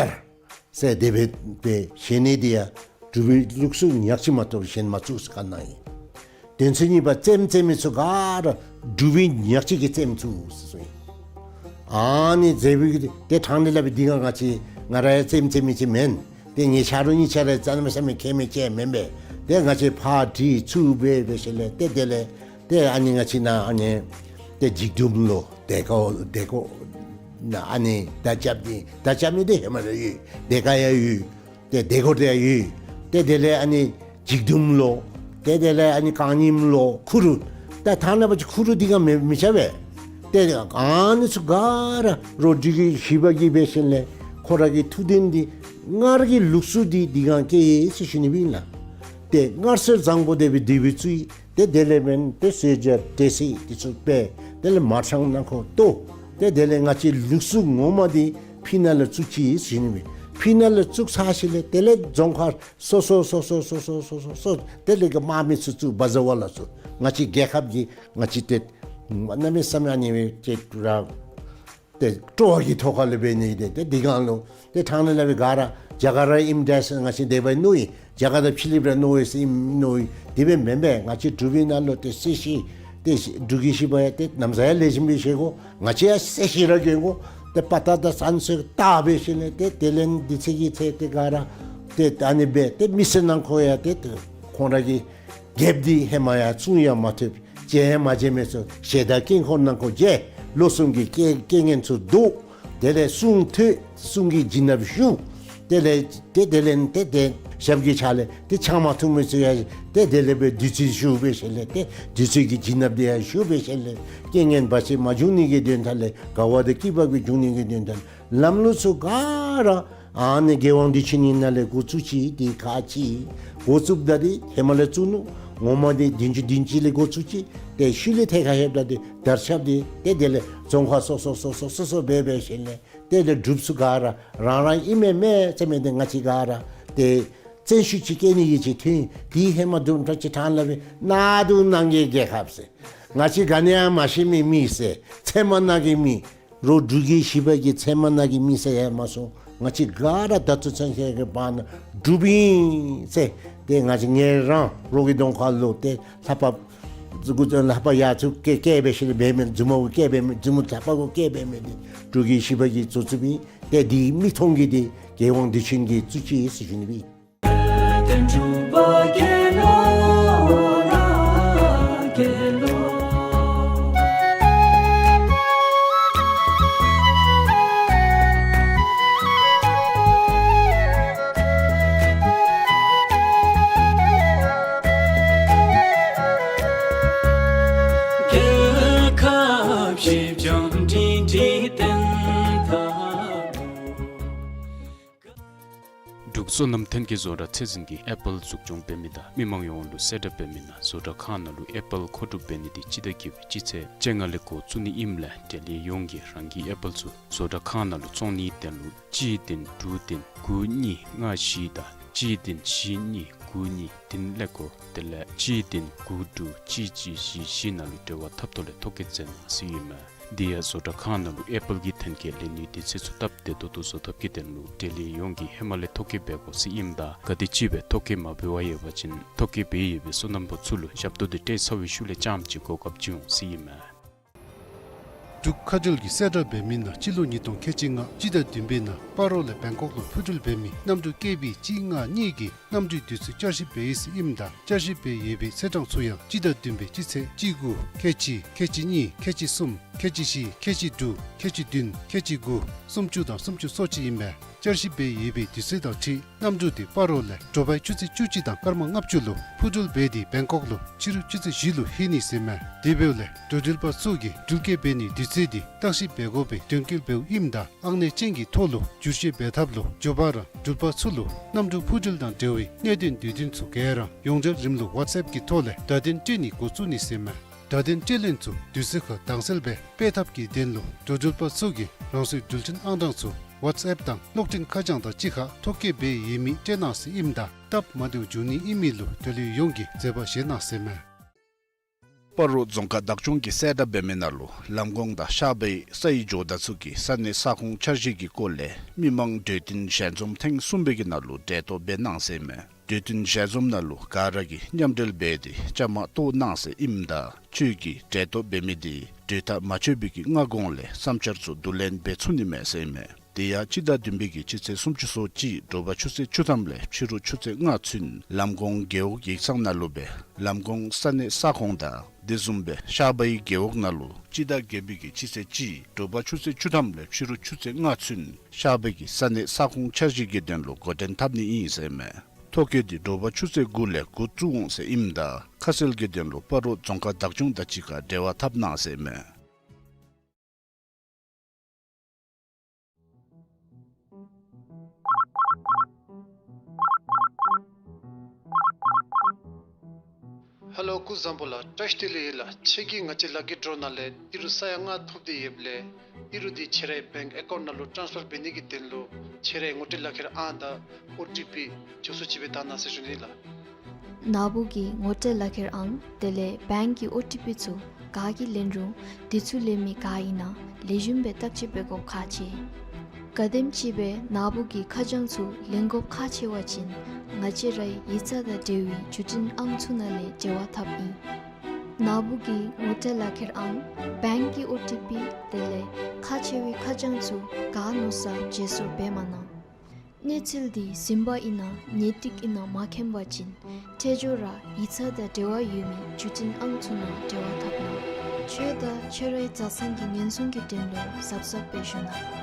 ཟེར་དེ་སྦེ་སྦེ་བཞེས་ནི་འདི་ཡང་འབྲུག་པའི་ལུགས་སྲོལ་ཉག་གཅིག་མ་གཏོགས་གཞན་མ་བཙུགས་ཟེར་བཀའ་གནང་ཡི། དོན་ཚན་གཉིས་པ་རྩེདམོ་རྩེ་མི་ཚུ་ག་ར་འབྲུག་པའི་ཉག་གཅིག་གིས་རྩེདམོ་བཙུགས་ཟེར་གསུངས་ཡི། ཨ་ནི་རྩེདམོ་གི་ཏེ་ཕྲང་ནི་སླབ་པའི་འདི་སྒང་ང་བཅས་ང་ར་ཡང་རྩེདམོ་རྩེ་མི་ཅིག་མེན། ཏེ་ངེའི་ཆ་རོགས་གཉིས་ཆ་ར་རྩེདམོ་རྩེ་མི་མཁས་མི་ཅིག་མེན་པས། ཏེ་ང་བཅས་ཕར་དྲི་ཚུར་འབད་འབད་ཞིནམ་ལས་ཏེ་དེ་ལས་ཏེ་ཨ་ནི་ང་བཅས་ནཱ་ཨ་ནི་ཏེ་འཇིགས་འདུམ་ལོ་དེ་ཀོ་དེ་ཀོ་ནཱ་ཨ་ནི་མདའ་རྐྱབ་ནི་མདའ་རྐྱབ་ནི་འདི་ཧེ་མ་ར་ཡོད། དེ་ཀ་ཡང་ཡོད། ཏེ་དེ་ཀོ་དེ་ཡང་ཡོད། ཏེ་དེ་ལས་ཨ་ནི་འཇིགས་འདུམ་ལོ། ཏེ་དེ་ལས་ཨ་ནི་རྐང་རྙིངམ་ལོ། ཁུ་རུ། ད་ཐ་ན་པ་ཅིག་ཁུ་རུ་འདི་ག་མི་མི་ཆ་བས། ཏེ་ཨ་ནི་ཚུ་ག་ར་རོགས་འབྲུག་རྒྱལ་བཞི་པ་གིས་འབད་ཞིནམ་ལས་ཁོ་ར་གི་ཐུགས་དོན་འདི་སྔར་གྱི་ལུགས་སྲོལ་འདི་འདི་ག་སྐྱེལ་ཡི་ཟེར་ཞུ་ནི་ཨིན་ལགས། ཏེ་སྔར་སྲོལ་བཟང་པོ་དེ་སྦེ་དེ་སྦེ་བཙུགས་ཡི། ཏེ་དེ་ལས་འབདན་ཏེ་ཟས་བཅད་འདྲེ་སྲེག་འདི་ཚུ་འབད། དེ་ལས་མ་ཁྲང་ནང་ཁོ་ལྟོ། ཏེ་དེ་ལས་ང་བཅས་ལུགས་སྲོལ་ངོ་མ་འདི་ཕི་ནང་ལུ་བཙུགས་ཅི་ཟེར་ཞུ་ནི་ཨིན། ཕི་ནང་ལུ་བཙུགས་ཚར་ཞིནམ་ལས་དེ་ལས་རྫོང་ཁག་སོ་སོ་སོ་སོ་དེ་ལས་གི་དམག་མི་ཚུ་བཙུགས། བ་ཛ་བ་ལ་ཚུ་ང་བཅས་རྒྱལ་ཁབ་ཀྱི་ང་བཅས་ཏེ་གནམ་མེད་ས་མེད་ཨ་ནི་སྦེ་ཏེ་ར་ཏེ་སྤྲོ་བ་གི་ཐོག་ཁ་ལས་འབད་ནི་ཏེ་ཏེ་འདི་གང་ལུ་ཏེ་ཐང་ནང་ལས་འབད་ག་ར་རྒྱ་གར་ར་ཨིནམ་འདྲས་ང་བཅས་དེ་སྦེ་མནོ་ཡི། རྒྱ་གར་དང་ཕྱི་གླིངཔ་ར་མནོ་ཡི་ཟེར་མནོ་ཡི། དེ་སྦེ་མེན་པས། ང་བཅས་འབྲུག་པའི་ནང་ལུ་ཏེ་སྲིད་ཞི་ཏེ་འབྲུག་རྒྱལ་བཞི་པ་ཡང་ཏེ་ནམ་ཟ་ཡང་ལེགས་ཤོམ་སྦེ་བཞེས་དགོ། ང་བཅས་ཡང་སྲིད་ཞི་ར་གྱོན་དགོ། ཏེ་དཔའ་རྟགས་དང་བཙན་ཚུགས་བཏགས་འབད་ཞིནམ་ལས་ཏེ་དེ་ལས་འདི་ཚེ་གི་ཚེ་ཏེ་ག་ར་ཏེ་ཨ་ནི་སྦེ་ཏེ་མི་སེར་ནང་ཁོ་ཡང་ཏེ་ཏེ་ཁོང་ར་གི་རྒྱལཔོ་འདི་ཧེ་མ་ཡང་བཙུགས་ཡང་མ་ཐུབ། བྱོན་ཡང་མ་བྱོན་མི་ཚུ་ཞེ་སྡང་དཀྱིལ་འཁོར་ནང་ཁོ་བྱོན། ལོ་གསུམ་གྱི་རྐྱེན་རྐྱེན་ངན་ཚུ་བཟློག། དེ་ལས་གསུང་ཐོས། གསུང་གི་བྱིན་རླབས་ཞུགས། དེ་ལས་ཏེ་དེ་ལས་ཏེ་ཏེ་ཞབས་ཀྱི་ཕྱག་ལས་ཏེ་ཆང་མ་འཐུང་མི་ཚུ་ཡང་ཏེ་དེ་ལས་སྦེ་བདུད་རྩི་ཞུགས་འབད་ཞིནམ་ལས་ཏེ་བདུད་རྩི་གི་བྱིན་རླབས་འདི་ཡང་ཞུགས་འབད་ཞིནམ་ལས་རྐྱེན་ངན་བར་ཆད་མ་འབྱུང་ནི་གི་དོན་དག་ལས་དགའ་བ་དང་སྐྱིད་པ་གི་འབྱུང་ནི་གི་དོན་དག་ལམ་ལུགས་ཚུ་ག་ར་ཨ་ནི་རྒྱལ་དབང་བདེ་ཆེན་གྱི་ནང་ལས་འགོ་བཙུགས་ཅི། ཏེ་ག་ཅི་འགོ་བཙུགསཔ་ད་འདི་ཧེ་མ་ལས་བཙུགས་ནུག། ངོ་མ་འདི་བདུན་ཅུ་བདུན་ཅུ་ལས་འགོ་བཙུགས་ཅི། ཏེ་ཤུལ་ལས་ཐད་ཁར་ལྷོདཔ་ད་འདི་དར་ཁྱབ་འདི་ཏེ་དེ་ལས་རྫོང་ཁག་སོ་སོ་སོ་སོ་སོ་སོ་འབད་འབད་ཞིནམ་ལས་དེ་ལས་འབྲུགཔ་ཚུ་ག་ར་རང་རང་ཨིན་མས་མས་ཟེར་མི་འདི་ང་བཅས་ག་ར་ཏེ་བཙན་ཤུགས་ཅིག་བཀལ་ནི་གི་ཅིག་ཐོན། དེ་ཧེ་མ་དུམ་གྲ་ཅིག་ཐང་ལས་འབད་གནག་དུང་ནང་གི་རྒྱལ་ཁབ་ཟེར། ང་བཅས་ག་ནི་ཡང་མ་ཤེས་མི་མི་ཟེར། ཚལ་མ་ནང་གི་མི། རོགས་འབྲུག་རྒྱལ་བཞི་པ་གི་ཚལ་མ་ནང་གི་མི་ཟེར་ཡང་མ་སོང་། ང་བཅས་ག་ར་ད་ལྟོ་ཚུན་ཆད་ཀྱི་བར་ན་འབྲུགཔ་ཨིན་ཟེར། ཏེ་ང་བཅས་ངེ་རང་རོགས་ཀྱི་གདོང་ཁ་ལུ་ཏེ་ལྷ་པ་ལྷ་པ་ཡར་ཚུར་བཀལ་བཀལ་འབད་ཞིནམ་ལས་འབད་མི་མཛུབ་མོ་གུ་བཀལ་འབད་མི་མཛུབ་མོ་ལྷ་པ་གུ་བཀལ་འབད་མི་འདི་འབྲུག་རྒྱལ་བཞི་པ་གིས་བཙུགས་བཙུགསཔ་ཨིན། ཏེ་འདི་མིག་མཐོང་གི་འདི་རྒྱལ་དབང་བདེ་ཆེན་གྱིས་བཙུགས་ཅི་ཟེར་ཞུ་ནི་ཨིན། འབྲུག་སོ་ནམ་ཐོན་སྐྱེད་བཟོ་གྲྭ་ཚད་འཛིན་གྱིས་ཨེ་པཱལ་འཛུགས་སྐྱོང་འབད་མི་དང་མི་མང་ཡོངས་ལུ་གསལ་བསྒྲགས་འབད་མི་ནང་བཟོ་གྲྭ་ཁང་ནང་ལུ་ཨེ་པཱལ་མཁོ་སྒྲུབ་འབད་ནི་འདི་སྤྱི་ཟླ་བརྒྱད་པའི་སྤྱི་ཚེས་བཅོ་ལྔ་ལས་འགོ་བཙུགས་ནི་ཨིནམ་ལས་འབྲེལ་ཡོད་ཡོངས་ཀྱིས་རང་གི་ཨེ་པཱལ་ཚུ་བཟོ་གྲྭ་ཁང་ནང་ལུ་བཙོང་ནིའི་དོན་ལུ་གཅིག་བདུན་དྲུག་བདུན་དགུ་གཉིས་ལྔ་བཞི་དང་གཅིག་བདུན་བཞི་གཉིས་དགུ་གཉིས་བདུན་ཀླད་ཀོར་དེ་ལས་གཅིག་བདུན་དགུ་དྲུག་གཅིག་གཅིག་བཞི་བཞི་ནང་ལུ་འབྲེལ་བ་འཐབ་ཐོག་ལས་ཐོ་བཀོད་མཛད་གནང་ཟེར་ཨིན་མས། དེ་ཡང་བཟོ་གྲྭ་ཁང་ནང་ལུ་ཨེ་པཱལ་གྱི་ཐོན་སྐྱེད་ལེན་ནིའི་དུས་ཚོད་ཚུ་སྟབས་བདེ་ཏོག་ཏོ་བཟོ་ཐབས་ཀྱི་དོན་ལུ་འབྲེལ་ཡོད་ཡོངས་ཀྱིས་ཧེ་མ་ལས་ཐོ་བཀོད་འབད་དགོ་ཟེར་ཨིནམ་ད་ག་དེམ་ཅིག་སྦེ་ཐོ་བཀོད་མ་འབད་བར་ཡོད་པ་ཅིན་ཐོ་བཀོད་འབད་ཡོད་པའི་སོ་ནམ་པ་ཚུ་ལུ་ཞབས་ཏོག་འདི་སྤྲོད་ཚར་བའི་ཤུལ་ལས་རྐྱངམ་ཅིག་གོ་སྐབས་བྱིན་འོང་ཟེར་ཨིན་མས། འབྲུག་ཁ་བྲལ་གྱིས་གསལ་བསྒྲགས་འབད་མི་ནང་སྤྱི་ལོ་ཉིས་སྟོང་ཁལ་གཅིག་ལྔ་སྤྱི་ཟླ་བདུན་པའི་ནང་སྤ་རོ་ལས་བེང་ཀོག་ལུ་འཕུར་འགྲུལ་འབད་མི་གནམ་གྲུ་ཀེ་བི་གཅིག་ལྔ་གཉིས་ཀྱི་གནམ་གྲུའི་དུས་ཚོད་བསྐྱར་ཞིབ་འབད་ཡི་ཟེར་ཨིནམ་ད་བསྐྱར་ཞིབ་འབད་ཡོད་པའི་ཚེས་གྲངས་ཚུ་ཡང་སྤྱི་ཟླ་བདུན་པའི་སྤྱི་ཚེས་གཅིག་དགུ་ཁལ་གཅིག་ཁལ་གཅིག་གཉིས་ཁལ་གཅིག་གསུམ་ཁལ་གཅིག་བཞི་ཁལ་གཅིག་དྲུག་ཁལ་གཅིག་བདུན་ཁལ་གཅིག་དགུ་སུམ་ཅུ་དང་སུམ་ཅུ་སོ་གཅིག་ཨིན་མས། བསྐྱར་ཞིབ་འབད་ཡོད་པའི་དུས་ཚོད་དང་འཁྲིལ་གནམ་གྲུ་དེ་སྤ་རོ་ལས་དྲོ་པའི་ཆུ་ཚོད་བཅུ་གཅིག་དང་སྐར་མ་ལྔ་བཅུ་ལུ་འཕུར་འགྲུལ་འབད་དེ་བེང་ཀོག་ལུ་ཕྱི་རུ་ཆུ་ཚོད་བཞི་ལུ་ལྷོད་ནི་ཟེར་མས། དེ་འབདཝ་ལས་འགྲོ་འགྲུལ་པ་ཚུ་གིས་འགྲུལ་སྐྱེལ་འབད་ནིའི་དུས་ཚོད་དེ་བརྟག་ཞིབ་འབད་དགོ་པའི་དོན་འཁྱོལ་འབདཝ་ཨིནམ་ད་ཨང་གནས་ཅན་གྱི་ཐོག་ལུ་བསྒྱུར་བཅོས་འབད་ཐབས་ལུ་མགྱོགས་པ་ར་འགྲུལ་པ་ཚུ་ལུ་གནམ་གྲུ་འཕུར་འགྲུལ་དང་འབྲེལ་བའི་གནད་དོན་དུས་སྟོན་ཚུ་ག་ར་ཡོངས་འབྲེལ་རིམ་ལུགས་ཝཊས་ཨེཔ་ཀྱི་ཐོག་ལས་བརྡ་དོན་སྤྲོད་ནི་འགོ་བཙུགས་ནི་ཟེར་མས། བརྡ་དོན་སྤྲོད་ལེན་ཚུ་དུས་ཚོད་ཁར་དྭངས་གསལ་སྦེ་སྤེལ་ཐབས་ཀྱི་དོན་ལུ་འགྲོ་འགྲུལ་པ་ཚུ་གིས་རང་སོའི་འགྲུལ་འཕྲིན་ཨང་གྲངས་ཚུ་ཝཊས་ཨེཔ་དང་གློག་འཕྲིན་ཁ་བྱང་དང་གཅིག་ཁར་ཐོ་བཀོད་འབད་ཡོད་མི་སྤྲོད་གནང་ཟེར་ཨིནམ་ད་སྟབས་མ་བདེཝ་འབྱུང་ནི་ཨིན་མི་ལུ་འབྲེལ་ཡོད་ཡོངས་ཀྱིས་མཛད་པ་བཞེས་གནང་ཟེར་མས། སྤ་རོ་རྫོང་ཁག་བདག་སྐྱོང་གིས་གསལ་བསྒྲགས་འབད་མི་ནང་ལུ་ལམ་གོང་དང་ཤར་པའི་སའི་ཇོ་བདག་ཚུ་གིས་ས་གནས་ས་ཁོངས་འཆར་གཞི་གི་སྐོར་ལས་མི་མང་གྲོས་བསྟུན་ཞལ་འཛོམས་ཐེངས་གསུམ་པའི་གི་ནང་ལུ་གྲལ་གཏོགས་འབད་གནང་ཟེར་མས། གྲོས་བསྟུན་ཞལ་འཛོམས་ནང་ལུ་ག་ར་གིས་མཉམ་འབྲེལ་འབད་དེ་བཅའ་མར་གཏོགས་གནང་ཟེར་ཨིནམ་ད་ཁྱོད་ཀྱིས་གྲལ་གཏོགས་འབད་མི་དེ་གྲོས་ཐག་མ་ཆོད་པའི་གི་སྔ་གོང་ལས་བསམ་འཆར་ཚུ་བསྡུ་ལེན་འབད་ཚུགས་ནི་མས་ཟེར་མས། དེ་ཡང་སྤྱི་ཟླ་བདུན་པའི་གི་སྤྱི་ཚེས་སུམ་ཅུ་སོ་གཅིག་དྲོ་པ་ཆུ་ཚོད་བཅུ་ཐམ་ལས་ཕྱི་རུ་ཆུ་ཚོད་ལྔ་ཚུན་ལམ་གོང་རྒེད་འོག་ཡིག་ཚང་ནང་ལུ་སྦེ་ལམ་གོང་ས་གནས་ས་ཁོངས་དང་དེ་བཟུམ་སྦེ་ཤར་པའི་རྒེད་འོག་ནང་ལུ་སྤྱི་ཟླ་བརྒྱད་པའི་གི་སྤྱི་ཚེས་གཅིག་དྲོ་པ་ཆུ་ཚོད་བཅུ་ཐམ་ལས་ཕྱི་རུ་ཆུ་ཚོད་ལྔ་ཚུན་ཤར་པའི་གི་ས་གནས་ས་ཁོངས་འཆར་གཞི་གི་དོན་ལུ་འགོ་འདྲེན་འཐབ་ནི་ཨིན་ཟེར་མས། ཐོ་བཀོད་འདི་དྲོ་པ་ཆུ་ཚོད་དགུ་ལས་འགོ་བཙུགས་འོང་ཟེར་ཨིནམ་ད་ཁ་གསལ་གྱི་དོན་ལུ་སྤ་རོ་རྫོང་ཁག་བདག་སྐྱོང་དང་གཅིག་ཁར་འབྲེལ་བ་འཐབ་གནང་ཟེར་མས། ཧེ་ལོ་སྐུ་གཟུགས་བཟང་པོ་ལགས། བཀྲ་ཤིས་བདེ་ལེགས་ཡོད་ལགས། ཁྱོད་ཀྱིས་ང་བཅས་ལཱ་ཁེ་ཌོ་ནང་ལས་ཨི་རུ་ས་ཡ་ལྔ་ཐོབ་སྟེ་ཡོདཔ་ལས་ཨི་རུ་འདི་ཁྱོད་རའི་བེངཀ་ཨེ་ཀའུནཊ་ནང་ལུ་ཊཱནསི་ཕར་འབད་ནི་གི་དོན་ལུ་ཁྱོད་རའི་ངོ་སྤྲོད་ལག་ཁྱེར་ཨང་དང་ཨོ་ཊི་པི་མགྱོགས་སུ་ཅིག་སྦེ་བཏང་གནང་ཟེར་ཞུ་ནི་ལགས། ནཱ་བུ་གི་ངོ་སྤྲོད་ལག་ཁྱེར་ཨང་དེ་ལས་བེངཀ་གི་ཨོ་ཊི་པི་ཚུ་ག་གིས་ལེན་རུང་དེ་ཚུ་ལེན་མི་ག་ཨིན་ན་ལེགས་ཤོམ་སྦེ་བརྟག་དཔྱད་འབད་དགོཔ་ཁག་ཆེ། གལ་སྲིད་ཅིག་སྦེ་ནཱ་བུ་གི་ཁ་བྱང་ཚུ་ལེན་དགོཔ་ཁག་ཆེ་བ་ཅིན་ང་བཅས་རའི་ཡིག་ཚང་དང་འབྲེལ་བའི་བརྒྱུད་འཕྲིན་ཨང་ཚུ་ནང་ལས་འབྲེལ་བ་འཐབ་ཨིན། ནཱ་བུ་གི་ངོ་སྤྲོད་ལག་ཁྱེར་ཨང་བེངཀ་གི་ཨོ་ཊི་པི་དེ་ལས་ཁག་ཆེ་བའི་ཁ་བྱང་ཚུ་ག་མནོ་ས་བརྗེ་སོར་འབད་མ་གནང་། གནས་ཚུལ་འདི་ཟིན་པ་ཨིན་ན་ཉེས་སྒྲིག་ཨིན་ན་མ་མཁྱེན་པ་ཅིན་འཕྲལ་མགྱོགས་ར་ཡིག་ཚང་དང་འབྲེལ་བ་ཡོད་མི་བརྒྱུད་འཕྲིན་ཨང་ཚུ་ནང་འབྲེལ་བ་འཐབ་གནང་། ཁྱོད་དང་ཁྱོད་རའི་བཟའ་ཚང་གི་ཉེན་སྲུང་གི་དོན་ལུ་གཟབ་གཟབ་སྦེ་བཞུགས་གནང་།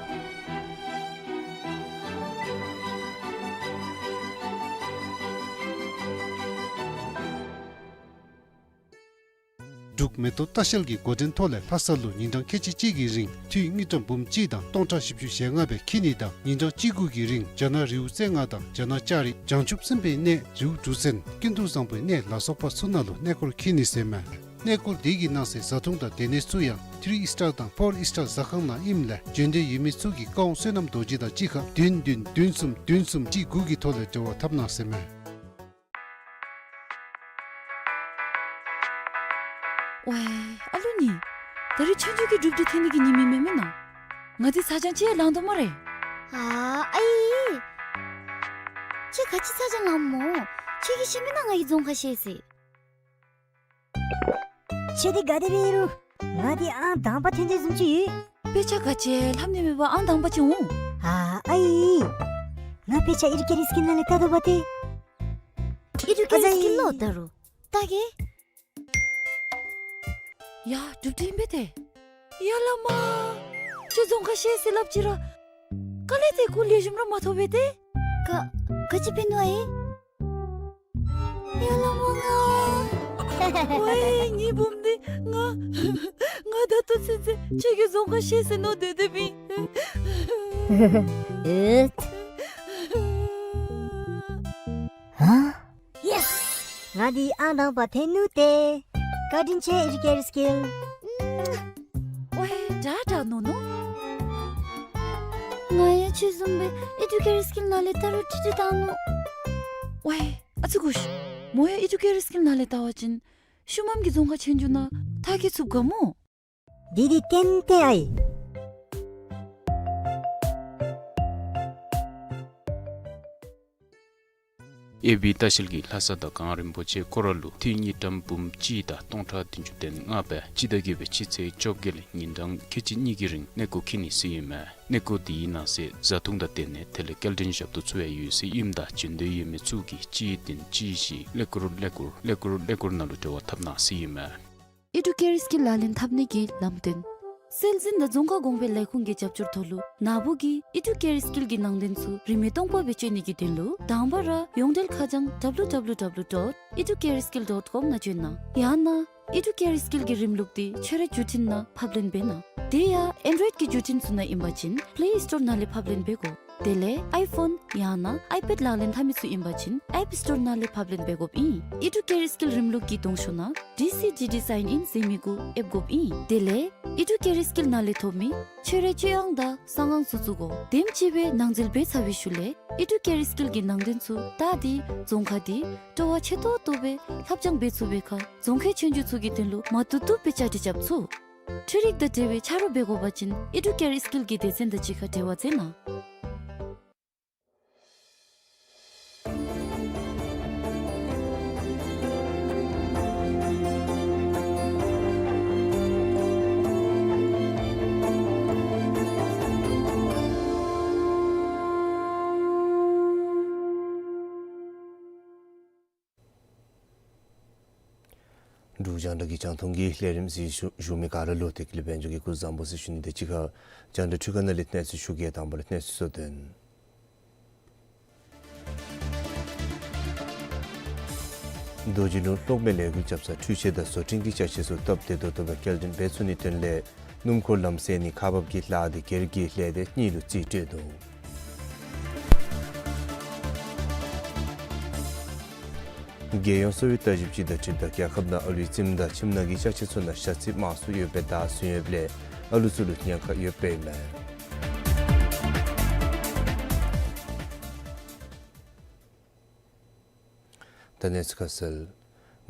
འབྲུག་མེ་ཏོག་ལྟ་བཤལ་གྱི་འགོ་འདྲེན་ཐོག་ལས་ལྷ་ས་ལུ་ཉིན་གྲངས་ཁལ་གཅིག་གཅིག་གི་རིང་འཐུས་དངུལ་ཀྲམ་འབུམ་གཅིག་དང་སྟོང་ཕྲག་བཞི་བཅུ་ཞེ་ལྔ་སྦེ་འཁྱིད་ནི་དང་ཉིན་གྲངས་གཅིག་དགུ་གི་རིང་རྒྱ་ནག་རི་བོ་རྩེ་ལྔ་དང་རྒྱ་ནག་ལྕགས་རི་བྱང་ཆུབ་སེམས་དཔའི་གནས་རི་བོ་འབྲུག་བཙན་ཀུན་ཏུ་བཟང་པོའི་གནས་ལ་སོགས་པ་ཚུ་ནང་ལུ་གནས་སྐོར་འཁྱིད་ནི་ཟེར་མས། གནས་སྐོར་འདི་གི་ནང་གསེས་བཟའ་འཐུང་དང་སྡོད་གནས་ཚུ་ཡང་ཐི་རི་ཨིསི་ཊར་དང་ཕོར་ཨིསི་ཊར་ཟ་ཁང་ནང་ཨིནམ་ལས་བྱོན་འདོད་ཡོད་མི་ཚུ་གིས་བཀའ་དབང་བསོད་ནམས་རྡོ་རྗེ་དང་གཅིག་ཁར་བདུན་བདུན་བདུན་གསུམ་བདུན་གསུམ་གཅིག་དགུ་གི་ཐོག་ལས་འབྲེལ་བ་འཐབ་གནང་ཟེར་མས། ཝའི་ཨ་ལུ་ནི། ད་རིས་ཆོས་རྒྱལ་གྱི་སྒྲུབ་སྡེ་ཐོན་ནི་གི་ཉིནམ་ཨིན་མས་མེན་ན། ང་འདི་ཚ་གྱང་ཅིག་ལང་དོ་སྨ་རེ། ཨ་ཨའི། ཁྱོད་ག་ཅི་ཚ་གྱང་ལངམ་སྨོ། ཁྱོད་ཀྱིས་ཤེས་མེན་ན་ང་གིས་རྫོང་ཁ་ཤེས་ཟེར། ཁྱོད་འདི་ག་དེ་སྦེ་ཨིན་རུང་ང་འདི་ཨང་དང་པ་ཐོན་དོ་བཟུམ་ཅིག་ཡོད། དཔེ་ཆ་ག་ཅི་ལྷབ་ནི་མེད་པར་ཨང་དང་པ་ཅིག་འོང་། ཨ་ཨའི། ང་དཔེ་ཆ་ཨེ་ཌུ་ཀེར་སི་ཀིལ་ནང་ལས་བལྟ་དོ་བ་ཏེ། ཨེ་ཌུ་ཀེར་སི་ཀིལ་ལུ་བལྟ་རུང་། བལྟ་གེ། ཡ་སྒྲུབ་སྡེ་ཨིན་པས་ཏེ། ཡ་ལ་མ། ཁྱོད་རྫོང་ཁ་ཤེས་ཟེར་སླབ་ཅི་ར། དཀའ་ལས་ཏེ་གུ་ལེགས་ཤོམ་ར་མ་ཐོབ་པས་ཏེ། ག་ག་ཅི་འབད་ནུག་ཨའི། ཡ་ལ་མ་ང་། ཝའི་ངེའི་བུམོ་འདི་ང་ང་ད་ལྟོ་ཚུན་ཚོད་ཁྱོད་ཀྱིས་རྫོང་ཁ་ཤེས་ཟེར་མནོ་སྡོད་སྡོདཔ་ཨིན། ཨེ། ཧ། ཡེས། ང་འདི་ཨང་དང་པ་ཐོན་ནུག་ཏེ། བཀའ་དྲིན་ཆེ་ཨེ་ཌུ་ཀེར་སི་ཀིལ། ཝའི་དྲག་དྲག་མནོ་མནོ། ང་ཡང་ཁྱོད་བཟུམ་སྦེ་ཨེ་ཌུ་ཀེར་སི་ཀིལ་ནང་ལས་བལྟ་རུང་ཁྲིག་ཁྲི་བཏང་ནུག། ཝའི་ཨ་ཙི་གུ་ཤ། མོ་ཡང་ཨེ་ཌུ་ཀེར་སི་ཀིལ་ནང་ལས་བལྟ་བ་ཅིན་ཤུལ་མམ་གྱི་རྫོང་ཁ་ཆོས་རྒྱལ་ནང་མཐར་འཁྱོལ་ཚུགས་ག་སྨོ། འདི་འདི་ཏན་ཏན་ཨའི། ཨེ་བི་ལྟ་བཤལ་གྱིས་ལྷ་ས་དང་གངས་རིན་པོ་ཆེ་སྐོར་ར་ལུ་འཐུས་དངུལ་ཀྲམ་འབུམ་གཅིག་དང་སྟོང་ཕྲག་བདུན་ཅུ་དོན་ལྔ་སྦེ་སྤྱི་ཟླ་བརྒྱད་པའི་སྤྱི་ཚེས་བཅོ་བརྒྱད་ལས་ཉིན་གྲངས་ཁལ་གཅིག་གཉིས་ཀྱི་རིང་གནས་སྐོར་འཁྱིད་ནི་ཟེར་ཨིན་མས། གནས་སྐོར་འདི་གི་ནང་གསེས་བཟའ་འཐུང་དང་སྡོད་གནས་དེ་ལས་སྐྱེལ་འདྲེན་ཞབས་ཏོག་ཚུ་ཡང་ཡོད་ཟེར་ཨིནམ་ད་བྱོན་འདོད་ཡོད་མི་ཚུ་གིས་གཅིག་བདུན་གཅིག་བཞི་ཀླད་ཀོར་ཀླད་ཀོར་ཀླད་ཀོར་ཀླད་ཀོར་ནང་ལུ་འབྲེལ་བ་འཐབ་གནང་ཟེར་ཨིན་མས། ཨེ་ཌུ་ཀེར་སི་ཀིལ་ལག་ལེན་འཐབ་ནི་གི་ལམ་སྟོན། སྲོལ་འཛིན་དང་རྫོང་ཁ་གོང་འཕེལ་ལས་ཁུངས་ཀྱི་རྒྱབ་སྐྱོར་ཐོག་ལུ་ནཱ་བུ་གིས་ཨེ་ཌུ་ཀེར་སི་ཀིལ་གྱི་ནང་དོན་ཚུ་རིན་མེད་སྟོང་པ་སྦེ་སྤྱོད་ནི་གི་དོན་ལུ་དང་པ་ར་ཡོངས་འབྲེལ་ཁ་བྱང་ཌབ་ལུ་ཌབ་ལུ་ཌབ་ལུ་ཌོཊ་ཨེ་ཌུ་ཀེར་སི་ཀིལ་ཌོཊ་ཀོམ་ནང་བྱོན་གནང་། ཡང་ན་ཨེ་ཌུ་ཀེར་སི་ཀིལ་གྱི་རིམ་ལུགས་འདི་ཁྱོད་རའི་བརྒྱུད་འཕྲིན་ནང་ཕབ་ལེན་འབད་གནང་། དེ་ཡང་ཨེན་ཌོའིཌ་ཀྱི་བརྒྱུད་འཕྲིན་ཚུ་ནང་ཨིན་པ་ཅིན་པེ་ལེ་སི་ཊོར་ནང་ལས་ཕབ་ལེན་འབད་དགོ། དེ་ལས་ཨའི་ཕོན་ཡང་ན་ཨའི་པེཌ་ལག་ལེན་འཐབ་མི་ཚུ་ཨིན་པ་ཅིན་ཨེཔ་སི་ཊོར་ནང་ལས་ཕབ་ལེན་འབད་དགོཔ་ཨིན། ཨེ་ཌུ་ཀེར་སི་ཀིལ་རིམ་ལུགས་ཀྱི་གདོང་ཤོག་ནང་ཌི་སི་ཌི་ཌི་སའིན་ཨིན་ཟེར་མི་གུ་ཨེབ་དགོཔ་ཨིན། དེ་ལས་ཨེ་ཌུ་ཀེར་སི་ཀིལ་ནང་ལས་ཐོབ་མི་ཁྱོད་རའི་སྤྱོད་ཨང་དང་གསང་ཨང་ཚུ་བཙུགས་དགོ། དེམ་ཅིག་སྦེ་ནང་འཛུལ་འབད་ཚར་བའི་ཤུལ་ལས་ཨེ་ཌུ་ཀེར་སི་ཀིལ་གྱི་ནང་དོན་ཚུ་བལྟ་སྟེ་རྫོང་ཁ་འདི་སྤྲོ་བ་ཆེ་ཏོག་ཏོ་སྦེ་ལྷབ་སྦྱང་འབད་ཚུགས་པའི་ཁར་རྫོང་ཁའི་ཆོས་རྒྱུགས་ཚུ་གི་དོན་ལུ་མ་བཏུབ་བཏུབ་སྦེ་བཅའ་སྒྲིག་རྐྱབ་ཚུགས། འཕྲུལ་རིག་དང་འབྲེལ་བའི་ཆ་རོགས་འབད་དགོ་པ་ཅིན་ཨེ་ཌུ་ཀེར་སི་ཀིལ་གྱི་སྡེ་ཚན་དང་གཅིག་ཁར་འབྲེལ་བ་མཛད་གནང་། འབྲུག་རྒྱང་བསྒྲགས་ཀྱི་རྒྱང་མཐོང་གི་ལས་རིམ་གཟིགས་བཞུགས་མི་ག་ར་ལུ་ཏེ་ཀུན་ལེགས་དཔལ་འབྱོར་གྱིས་སྐུ་གཟུགས་བཟང་པོ་ཟེར་ཞུ་ནི། དེ་གཅིག་ཁར་རྒྱང་བསྒྲགས་འཕྲུལ་ཁང་ནང་ལས་གནས་ཚུལ་ཞུ་གེ། དང་པ་ར་གནས་ཚུལ་གཙོ་དོན། རྡོ་རྗེ་ལུང་གློག་མེ་ལས་འགུལ་རྐྱབ་ས་འཕྲུལ་ཆས་དང་བཟོ་སྐྲུན་གྱི་ཅ་ཆས་ཚུ་སྟབས་བདེ་ཏོག་ཏོ་སྦེ་སྐྱེལ་འདྲེན་འབད་ཚུགས་ནིའི་དོན་ལས་སྣུམ་འཁོར་ལམ་བསལ་ནི་ཁག་འབག་གི་ལཱ་འདི་སྒེར་གྱི་ལས་སྡེ་གཉིས་ལུ་རྩིས་སྤྲོད་ནུག། རྒྱལ་ཡོངས་གསོ་བའི་ལྟ་ཞིབ་ཅུས་དང་འཁྲིལཝ་ད་རྒྱལ་ཁབ་ནང་ཨ་ལུའི་རྩེདམོ་དང་ཁྱིམ་ནང་གི་ཅ་ཆས་ཚུ་ནང་ཞ་རྩི་མང་སུ་ཡོད་པའི་བརྡ་ཟུན་ཡོདཔ་ལས་ཨ་ལུ་ཚུ་ལུ་ཉེན་ཁ་ཡོདཔ་ཨིན་མས། ད་གནས་ཚུལ་ཁ་གསལ།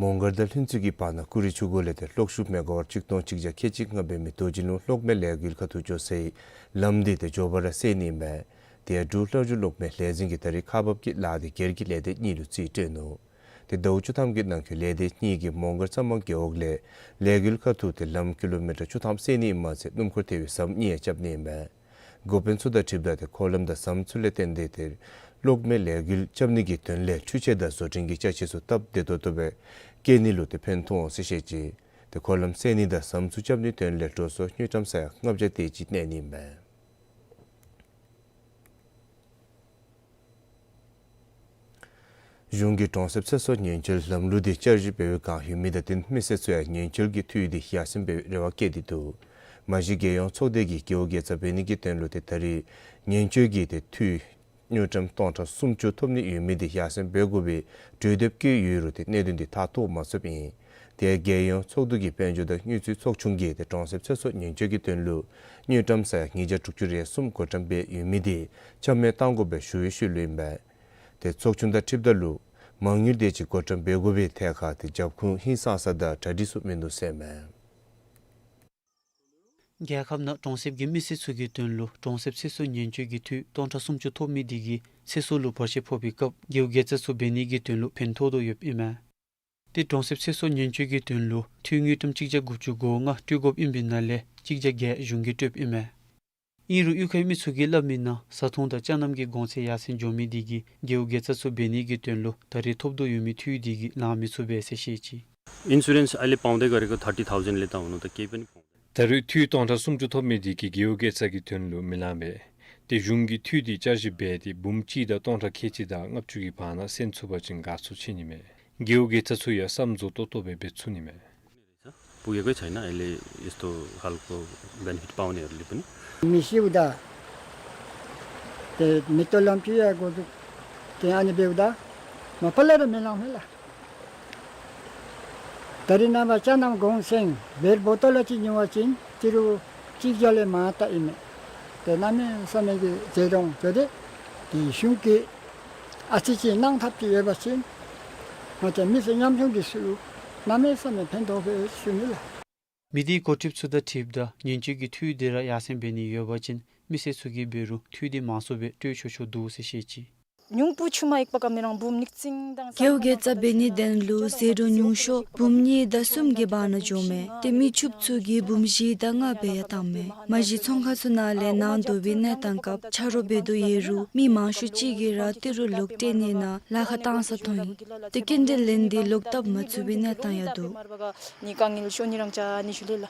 མོང་སྒར་དང་ལྷུན་རྩེ་གི་བར་ན་ཀུ་རེ་ཆུ་འགོ་ལས་ཏེ་གློག་ཤུགས་མེ་ག་ཝཊ་གཅིག་སྟོང་གཅིག་བརྒྱ་ཁལ་གཅིག་ལྔ་འབད་མི་རྡོ་རྗེ་ལུང་གློག་མེ་ལས་འགུལ་ཁ་ཐུག་འགྱོ་སའི་ལམ་འདི་ཏེ་མགྱོགས་པ་ར་བསལ་ནི་ཨིན་མས། དེ་ཡང་འབྲུག་ལྷག་རྒྱུག་གློག་མེ་ལས་འཛིན་གྱིས་ད་རིས་ཁག་འབག་གི་ལཱ་འདི་སྒེར་གྱི་ལས་སྡེ་གཉིས་ལུ་རྩིས་སྤྲོད་ནུག། ཏེ་ཟླཝ་བཅུ་ཐམ་གྱི་ནང་འཁོད་ལས་སྡེ་གཉིས་ཀྱིས་མོང་སྒར་ཚ་མང་རྒེད་འོག་ལས་ལས་འགུལ་ཁ་ཐུག་སྟེ་ལམ་ཀི་ལོ་མི་ཊར་བཅུ་ཐམ་བསལ་ནི་ཨིནམ་མ་ཚད་སྣུམ་འཁོར་ཐེ་བའི་ཟམ་གཉིས་ཡང་རྐྱབ་ནི་ཨིན་མས། འགོ་དཔོན་ཚུ་དང་འཁྲིལཝ་ད་ཏེ་འཁོར་ལམ་དང་ཟམ་ཚུ་ལས་བརྟེན་ཏེ་ཏེ་གློག་མེ་ལས་འགུལ་རྐྱབ་ནི་གི་དོན་ལས་འཕྲུལ་ཆས་དང་བཟོ་སྐྲུན་གྱི་ཅ་ཆས་ཚུ་སྟབས་བདེ་ཏོག་ཏོ་སྦེ་སྐྱེལ་ནི་ལུ་ཏེ་ཕན་ཐོགས་འོང་ཟེར་བཤད་ཅི། ཏེ་འཁོར་ལམ་བསལ་ནི་དང་ཟམ་ཚུ་རྐྱབ་ནིའི་དོན་ལས་འགྲོ་སོང་དངུལ་ཀྲམ་ས་ཡ་ལྔ་བརྒྱ་དེ་ཅིག་གནས་ནི་ཨིན་མས། གཞུང་གིས་གྲོང་གསེབ་ཚེ་སྲོག་ཉེན་བཅོལ་ལམ་ལུགས་འདི་བསྐྱར་ཞིབ་འབད་བའི་བསྒང་ཡོད་མི་དང་ཏེ་མི་སེར་ཚུ་ཡང་ཉེན་བཅོལ་གྱི་འཐུས་འདི་ཡར་སེང་འབད་བའི་རེ་བ་བསྐྱེད་དེ་འདུག། མ་གཞི་རྒྱལ་ཡོངས་ཚོགས་སྡེ་གིས་རྒེད་འོག་དགེ་རྩ་འབད་ནི་གི་དོན་ལུ་ཏེ་ད་རིས་ཉེན་བཅོལ་གྱི་ཏེ་འཐུས་དངུལ་ཀྲམ་སྟོང་ཕྲག་སུམ་ཅུ་ཐོབ་ནི་ཡོད་མི་འདི་ཡར་སེང་འབད་དགོ་པའི་གྲོས་འདེབས་བཀོད་ཡོད་རུང་ཏེ་གནད་དོན་འདི་མཐའ་རྟོགས་མ་ཚུགསཔ་ཨིན། དེ་ཡང་རྒྱལ་ཡོངས་ཚོགས་འདུ་གི་དཔལ་འབྱོར་དང་དངུལ་རྩིས་ཚོགས་ཆུང་གིས་ཏེ་གྲོང་གསེབ་ཚེ་སྲོག་ཉེན་བཅོལ་གྱི་དོན་ལུ་དངུལ་ཀྲམ་ས་ཡ་ཉིས་བརྒྱ་དྲུག་ཅུ་རེ་གསུམ་བགོ་བཀྲམ་འབད་ཡོད་མི་འདི་ཆ་མེད་གཏང་དགོ་པའི་ཞུ་ཡིག་ཞུ་ལུས་ཨིན་པས། ཏེ་ཚོགས་ཆུང་དང་འཁྲིལཝ་ད་ལུ་མ་དངུལ་དེ་ཅིག་བགོ་བཀྲམ་འབད་དགོ་པའི་ཐད་ཁར་ཏེ་རྒྱབ་ཁུངས་ཧིང་སངས་ས་དང་གྲ་སྒྲིག་ཚུ་མིན་འདུག་ཟེར་མས། རྒྱལ་ཁབ་ནང་གྲོང་གསེབ་ཀྱི་མི་སེར་ཚུ་གི་དོན་ལུ་གྲོང་གསེབ་ཚེ་སྲོག་ཉེན་བཅོལ་གྱི་འཐུས་སྟོང་ཕྲག་སུམ་ཅུ་ཐོབ་མི་དེ་གིས་ཚེ་སྲོག་ལུ་བར་ཆད་ཕོག་པའི་སྐབས་རྒེད་འོག་དགེ་རྩ་ཚུ་འབད་ནི་གི་དོན་ལུ་ཕན་ཐོགས་དོ་ཡོདཔ་ཨིན་མས། ཏེ་གྲོང་གསེབ་ཚེ་སྲོག་ཉེན་བཅོལ་གྱི་དོན་ལུ་འཐུས་དངུལ་ཀྲམ་གཅིག་བརྒྱ་དགུ་བཅུ་གོ་ལྔ་སྤྲོད་དགོཔ་ཨིན་པའི་ནང་ལས་གཅིག་བརྒྱ་བརྒྱད་གཞུང་གིས་སྤྲོདཔ་ཨིན་མས། ཨིན་རུང་གཡུས་ཁའི་མི་ཚུ་གིས་སླབ་མིའི་ནང་བཟའ་འཐུང་དང་ཅ་ནམ་གྱི་གོང་ཚད་ཡར་སེང་འགྱོ་མི་དེ་གིས་རྒེད་འོག་དགེ་རྩ་ཚུ་འབད་ནི་གི་དོན་ལུ་ད་རེས་ཐོབ་དོ་ཡོད་མི་འཐུས་དེ་གིས་ལང་མི་ཚུགས་པས་ཟེར་བཤད་ཅི། Insurance अहिले पाउँदै गरेको थर्टी थाउजन्डले त हुनु त केही पनि पाउँदैन। ད་རུང་འཐུས་སྟོང་ཕྲག་སུམ་ཅུ་ཐོབ་མི་དེ་གིས་རྒེད་འོག་དགེ་རྩ་གི་དོན་ལུ་མི་ལང་པས། ཏེ་གཞུང་གིས་འཐུས་དེ་བསྐྱར་ཞིབ་འབད་དེ་འབུམ་གཅིག་དང་སྟོང་ཕྲག་ཁལ་གཅིག་དང་ལྔ་བཅུ་གི་བར་ན་སེང་ཚུགས་པ་ཅིན་དགའ་ཚོར་ཆེ་ནི་མས། རྒེད་འོག་དགེ་རྩ་ཚུ་ཡང་བསམ་རྫོགས་ཏོག་ཏོ་སྦེ་འབད་ཚུགས་ནི་མས། पुगेकै छैन अहिले यस्तो खालको बेनिफिट पाउनेहरूले पनि। མི་ཤི་འུ་ད་ཏེ་མེ་ཏོག་ལམ་ཁྱེར་ཡར་འགྱོ་དོ། ཏེ་ཨ་ནི་འབདཝ་ད་མ་པ་ལས་ར་མི་ལང་མས་ལགས། ད་རེས་ནངས་པ་ཅ་ནམ་གོང་སེང་བེར་བོ་ཊོལ་ཅིག་ཉོ་བ་ཅིན་ཏི་རུ་གཅིག་བརྒྱ་ལས་མང་ད་ཨིན་མས། ཏེ་གནམ་མེད་ས་མེད་ཀྱི་ཟད་འགྱོ་དོ། ཏེ་གཞུང་གིས་ཨ་ཙི་ཅིག་གནང་ཐབས་ཅིག་ཡོད་པ་ཅིན་ང་བཅས་མི་སེར་ཉམ་ཆུང་འདི་ཚུ་གནམ་མེད་ས་མེད་ཕན་ཐོགས་པས་ཞུ་ནི་ལགས། མི་སྡེའི་འགོ་ཁྲིདཔ་ཚུ་དང་འཁྲིལཝ་ད་ཉེན་བཅོལ་གྱི་འཐུས་དེ་ར་ཡར་སེང་འབད་ནི་ཡོད་པ་ཅིན་མི་སེར་ཚུ་གིས་འབད་རུང་འཐུས་དེ་མང་སུ་སྦེ་སྤྲོད་ཆོག་ཆོག་འདུག་ཟེར་བཤད་ཅི། རྒེད་འོག་དགེ་རྩ་འབད་ནིའི་དོན་ལུ་ཟད་འགྱོ་ཉུང་ཤོས་འབུམ་གཉིས་དང་གསུམ་གྱི་བར་ན་འགྱོཝ་མས། ཏེ་མི་ཕྱུགཔོ་ཚུ་གིས་འབུམ་བཞི་དང་ལྔ་སྦེ་ཡང་བཏངམ་མས། མ་གཞི་ཚོང་ཁང་ཚུ་ནང་ལས་ནང་སྡོད་པའི་གནས་སྟངས་སྐབས་ཆ་རོགས་འབད་དོ་ཡོད་རུང་མི་མང་ཤོས་ཅིག་གིས་ར་ཏི་རུ་ལོག་སྤྲོད་ནི་ནང་ལཱ་ཁག་བཏང་ས་མཐོང་ཡི། ཏེ་སྐྱིན་འགྲུལ་ལེན་ཏེ་ལོག་བཏབ་མ་ཚུགས་པའི་གནས་སྟངས་ཡང་འདུག།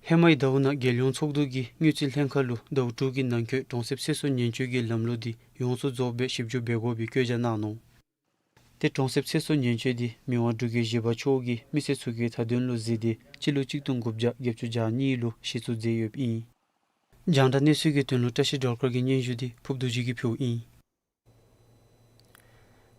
ཧེ་མའི་ཟླཝ་ནང་རྒྱལ་ཡོངས་ཚོགས་འདུ་གིས་དངུལ་རྩིས་ལྷན་ཁག་ལུ་ཟླཝ་དྲུག་གི་ནང་འཁོད་གྲོང་གསེབ་ཚེ་སྲོག་ཉེན་བཅོལ་གྱི་ལམ་ལུགས་འདི་ཡོངས་སུ་རྫོགསཔ་སྦེ་ཞིབ་འཇུག་འབད་དགོ་པའི་བཀོད་རྒྱ་གནང་ནུག། ཏེ་གྲོང་གསེབ་ཚེ་སྲོག་ཉེན་བཅོལ་འདི་མི་དབང་འབྲུག་རྒྱལ་བཞི་པ་མཆོག་གིས་མི་སེར་ཚུ་གི་མཐའ་དོན་ལུ་གཟིགས་ཏེ་སྤྱི་ལོ་གཅིག་སྟོང་དགུ་བརྒྱ་བརྒྱད་ཅུ་གྱ་གཉིས་ལུ་གཞི་བཙུགས་མཛད་ཡོདཔ་ཨིན། རྒྱང་བསྒྲགས་གནས་ཚུལ་གྱི་དོན་ལུ་བཀྲ་ཤིས་སྒྲོལ་དཀར་གྱི་སྙན་ཞུ་འདི་ཕུརབ་རྡོ་རྗེ་གིས་ཕུལཝ་ཨིན།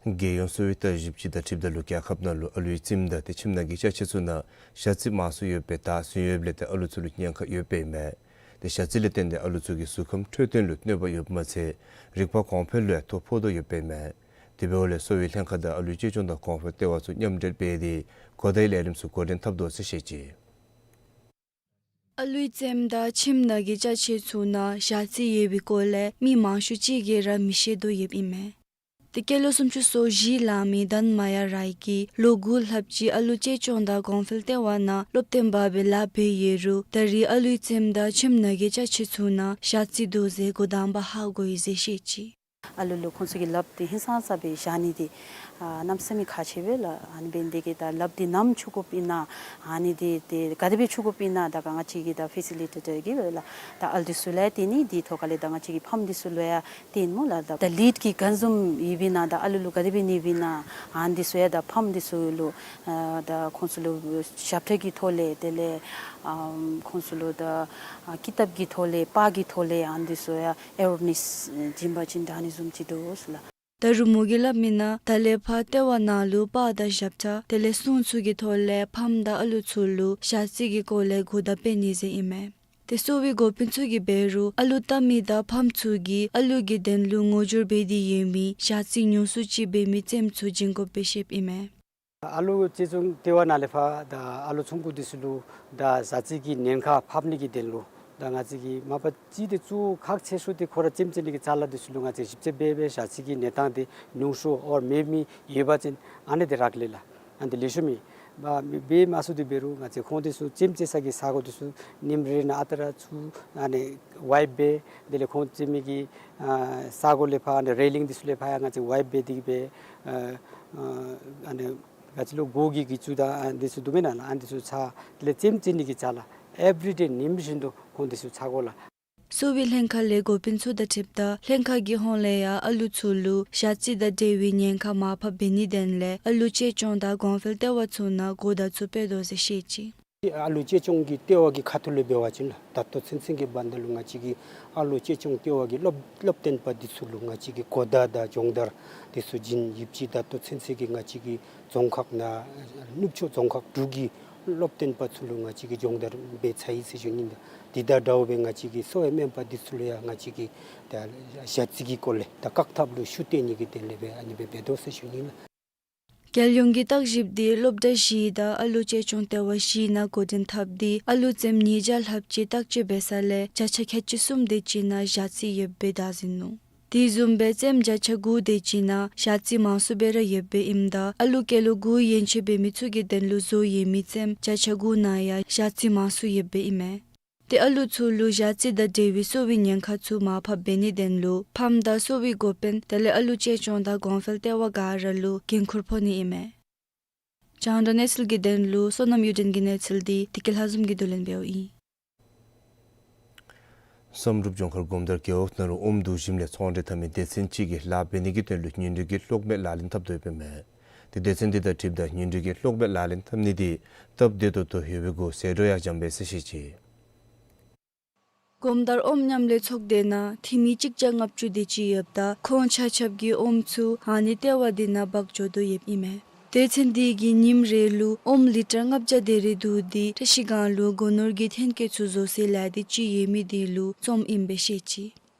རྒྱལ་ཡོངས་གསོ་བའི་ལྟ་ཞིབ་ཅུས་དང་འཁྲིལཝ་ད་ལུ་རྒྱལ་ཁབ་ནང་ལུ་ཨ་ལུའི་རྩེདམོ་དང་ཏེ་ཁྱིམ་ནང་གི་ཅ་ཆས་ཚུ་ནང་ཞ་རྩི་མང་སུ་ཡོད་པའི་བརྡ་ཟུན་ཡོདཔ་ལས་ཏེ་ཨ་ལུ་ཚུ་ལུ་ཉེན་ཁ་ཡོདཔ་ཨིན་མས། ཏེ་ཞ་རྩི་ལས་བརྟེན་ཏེ་ཨ་ལུ་ཚུ་གི་གཟུགས་ཁམས་འཕྲོད་བསྟེན་ལུ་གནོད་པ་ཡོདཔ་མ་ཚད་རིག་པ་གོང་འཕེལ་ལུ་ཡང་ཐོ་ཕོག་དོ་ཡོདཔ་ཨིན་མས། དེ་འབདཝ་ལས་གསོ་བའི་ལྷན་ཁག་དང་ཨ་ལུའི་གཅེས་སྐྱོང་དང་གོང་འཕེལ་ལྟེ་བ་ཚུ་མཉམ་འབྲེལ་འབད་དེ་གོ་བརྡའི་ལས་རིམ་ཚུ་འགོ་འདྲེན་འཐབ་དོ་ཟེར་བཤད་ཅི། ཨ་ལུའི་རྩེདམོ་དང་ཁྱིམ་ནང་གི་ཅ་ཆས་ཚུ་ནང་ཞ་རྩི་ཡོད་པའི་སྐོར་ལས་མི་མང་ཤོས་ཅིག་གིས་ར་མི་ཤེས་དོ་ཡོདཔ་ཨིན་མས། ཏེ་སྐྱེས་ལོ་སུམ་ཅུ་སོ་བཞི་ལང་མི་དཱན་མ་ཡ་རའི་གིས་ལོ་དགུ་ལྷགཔ་ཅིག་ཨ་ལུ་གཅེས་སྐྱོང་དང་གོང་འཕེལ་ལྟེ་བ་ནང་སློབ་སྟོན་པ་སྦེ་ལཱ་འབད་ཡོད་རུང་ད་རེས་ཨ་ལུའི་རྩེདམོ་དང་ཁྱིམ་ནང་གི་ཅ་ཆས་ཚུ་ནང་ཞ་རྩི་འདུག་ཟེར་འགོ་དང་པ་ཧ་གོ་ཡི་ཟེར་བཤད་ཅི། ཨ་ལུ་ལུ་ཁོང་ཚུ་གི་ལགཔ་འདི་ཧིང་སངས་ས་སྦེ་བཞག་ནི་འདི་ཨ་གནམ་མེད་ས་མེད་ཁག་ཆེ་བས་ལགས། ཨ་ནི་འབད་ནི་དེ་གིས་ད་ལགཔ་འདི་ནམ་འཁྱུ་དགོཔ་ཨིན་ན་ཨ་ནི་འདི་ཏེ་ག་དེ་སྦེ་འཁྱུ་དགོཔ་ཨིན་ན་ད་ག་ང་བཅས་ཀྱི་ད་ཕེ་སི་ལི་ཊེ་ཊར་གིས་ལགས་ད་ཨ་ལུ་འདི་ཚུ་ལུ་ཡང་སྟོན་ནི། དེ་ཐོག་ཁ་ལས་ད་ང་བཅས་ཀྱི་ཕམ་འདི་ཚུ་ལུ་ཡང་སྟོནམ་མས་ལགས། ད་ད་ལིཌ་གི་ག་བཟུམ་ཡོདཔ་ཨིན་ན་ད་ཨ་ལུ་ལུ་ག་དེ་སྦེ་གནསཔ་ཨིན་ན་ཨ་ནི་འདི་ཚུ་ཡང་ད་ཕམ་འདི་ཚུ་ལུ་ཨ་ད་ཁོང་ཚུ་ལུ་ཞབས་ཁྲ་གི་ཐོག་ལས་དེ་ལས་ཨམ་ཁོང་ཚུ་ལུ་ད་ཨ་ཀི་ཏབ་ཀྱི་ཐོག་ལས་པར་གྱི་ཐོག་ལས་ཨ་ནི་འདི་ཚུ་ཡང་ཨེ་ཝེར་ནེསི་བྱིན་པ་ཅིན་ད་ཨ་ནི་བཟུམ་ཅིག་འདུག་ཟེར་ལགས། ད་རུང་མོ་གིས་སླབ་མི་ནང་ད་ལས་ཕར་ལྟེ་བ་ནང་ལུ་པར་དང་ཞབས་ཁྲ་དེ་ལས་སྲུང་ཚུ་གི་ཐོག་ལས་ཕམ་དང་ཨ་ལུ་ཚུ་ལུ་ཞ་རྩི་གི་སྐོར་ལས་གོ་བརྡ་སྤེལ་ནི་ཟེར་ཨིན་མས། ཏེ་གསོ་བའི་འགོ་དཔོན་ཚུ་གིས་འབད་རུང་ཨ་ལུ་བལྟ་མི་དང་ཕམ་ཚུ་གིས་ཨ་ལུ་གི་དོན་ལུ་ངོ་སྦྱོར་འབད་དེ་ཡོད་མི་ཞ་རྩི་ཉུང་སུ་ཅིག་འབད་མི་རྩེདམོ་ཚུ་བྱིན་དགོཔ་སྦེ་བཤདཔ་ཨིན་མས། ཨ་ལུ་གཅེས་སྐྱོང་ལྟེ་བ་ནང་ལས་ཕར་ད་ཨ་ལུ་ཆུང་ཀུ་འདི་ཚུ་ལུ་ད་ཞ་རྩི་གི་ཉེན་ཁ་ཕབ་ནི་གི་དོན་ལུ་ད་ང་བཅས་ཀྱིས་མ་པ་ཅིག་ཏེ་གཙོ་བོ་ཁག་ཆེ་ཤོས་འདི་ཁོ་ར་རྩེདམོ་རྩེ་ནི་གི་ཅ་ལ་འདི་ཚུ་ལུ་ང་བཅས་ཞིབ་དཔྱད་འབད་འབད་ཞ་རྩི་གི་གནས་སྟངས་འདི་ཉུང་སུ་ཨོར་མེད་མི་ཡོད་པ་ཅིན་ཨ་ནི་འདི་རག་ལས་ལགས། ཨ་ནི་འདི་ལེགས་ཤོམ་ཨིན། མ་འབད་མ་ཚུགས་ཏེ་འབད་རུང་ང་བཅས་ཁོང་འདི་ཚུ་རྩེདམོ་རྩེ་ས་གི་ས་གོ་འདི་ཚུ་ཉིནམ་རེ་ནང་ཨ་རྟག་ར་ཚུར་ཨ་ནི་ཝའིཔ་འབད། དེ་ལས་ཁོང་རྩེད་མི་གི་ཨ་ས་གོ་ལས་ཕར་ཨ་ནི་རེ་ལིང་འདི་ཚུ་ལས་ཕར་ཡང་ང་བཅས་ཝའིཔ་འབད་དེ་གིས་འབད། ཨ་ཨ་ཨ་ནི་ག་ཅི་ལོ་མགོ་གི་གི་བཅུད་དང་ཨ་འདི་ཚུ་འདུག་མེན་ན་ལགས། ཨ་འདི་ཚུ་ཚ། དེ་ལས་རྩེདམོ་རྩེ་ནི་གི་ཅ་ལ་ཨེབ་རི་ཌེ་ཉིནམ་བཞིན་དུ་ཁོང་འདི་ཚུ་ཚ་དགོ་ལགས། གསོ་བའི་ལྷན་ཁག་ལས་འགོ་དཔོན་ཚུ་དང་འཁྲིལཝ་ད་ལྷན་ཁག་གི་ཧོངས་ལས་ཡང་ཨ་ལུ་ཚུ་ལུ་ཞ་རྩི་དང་འབྲེལ་བའི་ཉེན་ཁ་མར་ཕབ་འབད་ནིའི་དོན་ལས་ཨ་ལུ་གཅེས་སྐྱོང་དང་གོང་འཕེལ་ལྟེ་བ་ཚུ་ནང་གོ་བརྡ་ཚུ་སྤེལ་དོ་ཟེར་བཤད་ཅི། ཨ་ལུ་གཅེས་སྐྱོང་གི་ལྟེ་བ་གི་ཁ་ཐུག་ལས་འབད་བ་ཅིན་ལགས་ད་ལྟོ་ཚུན་ཚོད་ཀྱི་བར་ན་ལུ་ང་བཅས་ཀྱིས་ཨ་ལུ་གཅེས་སྐྱོང་ལྟེ་བ་གི་སློབ་སློབ་སྟོན་པ་འདི་ཚུ་ལུ་ང་བཅས་ཀྱིས་གོ་བརྡ་དང་སྦྱོང་བརྡར་འདི་ཚུ་བྱིན་ཡོདཔ་ཅིག་ད་ལྟོ་ཚུན་ཚོད་ཀྱི་ང་བཅས་ཀྱི་རྫོང་ཁག་ནང་ནུབ་ཕྱོགས་རྫོང་ཁག་དྲུག་གི་སློབ་སྟོན་པ་ཚུ་ལུ་ང་བཅས་ཀྱིས་སྦྱོང་བརྡར་འབད་ཚར་ཡི་ཟེར་ཞུ་ནི་ལགས། དེ་དང་འདྲཝ་སྦེ་ང་བཅས་ཀྱི་གསོ་བའི་སྨན་པ་འདི་ཚུ་ལུ་ཡང་ང་བཅས་ཀྱིས་ད་ཞ་རྩི་གི་སྐོར་ལས་ད་བཀག་ཐབས་ལུ་ཤུགས་བཏོན་ནི་གི་དོན་ལས་སྦེ་ཨ་ནི་སྦེ་འབད་དོ་ཟེར་ཞུ་ནི་ལགས། རྒྱལ་ཡོངས་ཀྱི་བརྟག་ཞིབ་འདི་སློབ་གྲྭ་བཞི་དང་ཨ་ལུ་གཅེས་སྐྱོང་ལྟེ་བ་བཞི་ནང་འགོ་འདྲེན་འཐབ་སྟེ་ཨ་ལུ་རྩེདམོ་ཉིས་བརྒྱ་ལྷགཔ་ཅིག་བརྟག་དཔྱད་འབད་ས་ལས་བརྒྱ་ཆ་ཁལ་གཅིག་གསུམ་དེ་ཅིག་ནང་ཞ་རྩི་ཡོདཔ་སྦེ་བདའ་ཟིན་ནུག། དེ་བཟུམ་སྦེ་རྩེདམོ་བརྒྱ་ཆ་དགུ་དེ་ཅིག་ནང་ཞ་རྩི་མང་སུ་སྦེ་ར་ཡོདཔ་སྦེ་ཨིནམ་ད་ཨ་ལུ་སྐྱེས་ལོ་དགུ་ཡན་ཆད་འབད་མི་ཚུ་གི་དོན་ལུ་བཟོ་ཡོད་མི་རྩེདམོ་བརྒྱ་ཆ་དགུ་ནང་ཡང་ཞ་རྩི་མང་སུ་ཡོདཔ་སྦེ་ཨིན་མས། ཏེ་ཨ་ལུ་ཚུ་ལུ་ཞ་རྩི་དང་འབྲེལ་བའི་གསོ་བའི་ཉེན་ཁ་ཚུ་མར་ཕབ་འབད་ནིའི་དོན་ལུ་ཕམ་དང་གསོ་བའི་འགོ་དཔོན་དེ་ལས་ཨ་ལུ་གཅེས་སྐྱོང་དང་གོང་འཕེལ་ལྟེ་བ་ག་ར་ལུ་འགན་ཁུར་ཕོག་ནི་ཨིན་མས། རྒྱང་བསྒྲགས་གནས་ཚུལ་གྱི་དོན་ལུ་བསོད་ནམས་གཡུ་སྒྲོན་གྱི་གནས་ཚུལ་འདི་བདེ་སྐྱིད་ལྷ་འཛོམས་ཀྱིས་བསྡུ་ལེན་འབདཝ་ཨིན། བསམ་གྲུབ་ལྗོངས་མཁར་སྒོམ་དར་རྒེད་འོག་ནང་ལུ་ཨོམ་བསྡུ་ཞིནམ་ལས་ཚོང་འབྲེལ་འཐབ་མི་སྡེ་ཚན་ཅིག་གིས་ལཱ་འབད་ནི་གི་དོན་ལུ་ཉིན་རེ་གི་གློག་མེ་ལག་ལེན་འཐབ་དོ་ཡོདཔ་ཨིན་མས། དེ་སྡེ་ཚན་འདི་དང་འཁྲིལཝ་ད་ཉིན་རེ་གི་གློག་མེ་ལག་ལེན་འཐབ་ནི་འདི་སྟབས་བདེ་ཏོག་ཏོ་ཡོད་པའི་གུ་ཟད་འགྲོ་ཡང་འཇམ་པས་ཟེར་བཤད་ཅི། སྒོམ་དར་ཨོམ་མཉམ་ལས་ཚོགས་སྡེ་ནང་འཐུས་མི་གཅིག་བརྒྱ་ལྔ་བཅུ་དེ་ཅིག་ཡོདཔ་ད་ཁོང་ཆ་ཁྱབ་ཀྱིས་ཨོམ་ཚུ་ཨ་ནི་ལྟེ་བ་འདི་ནང་འབག་འགྱོ་དོ་ཡོདཔ་ཨིན་མས། སྡེ་ཚན་འདི་གིས་ཉིནམ་རེ་ལུ་ཨོམ་ལི་ཊར་ལྔ་བརྒྱ་དེ་རེ་བསྡུ་སྟེ་བཀྲིས་སྒང་ལུ་སྒོ་ནོར་གྱི་ཐོན་སྐྱེད་ཚུ་བཟོ་སའི་ལས་སྡེ་ཅིག་ཡོད་མི་འདི་ལུ་བཙོངམ་ཨིན་པས་བཤད་ཅི།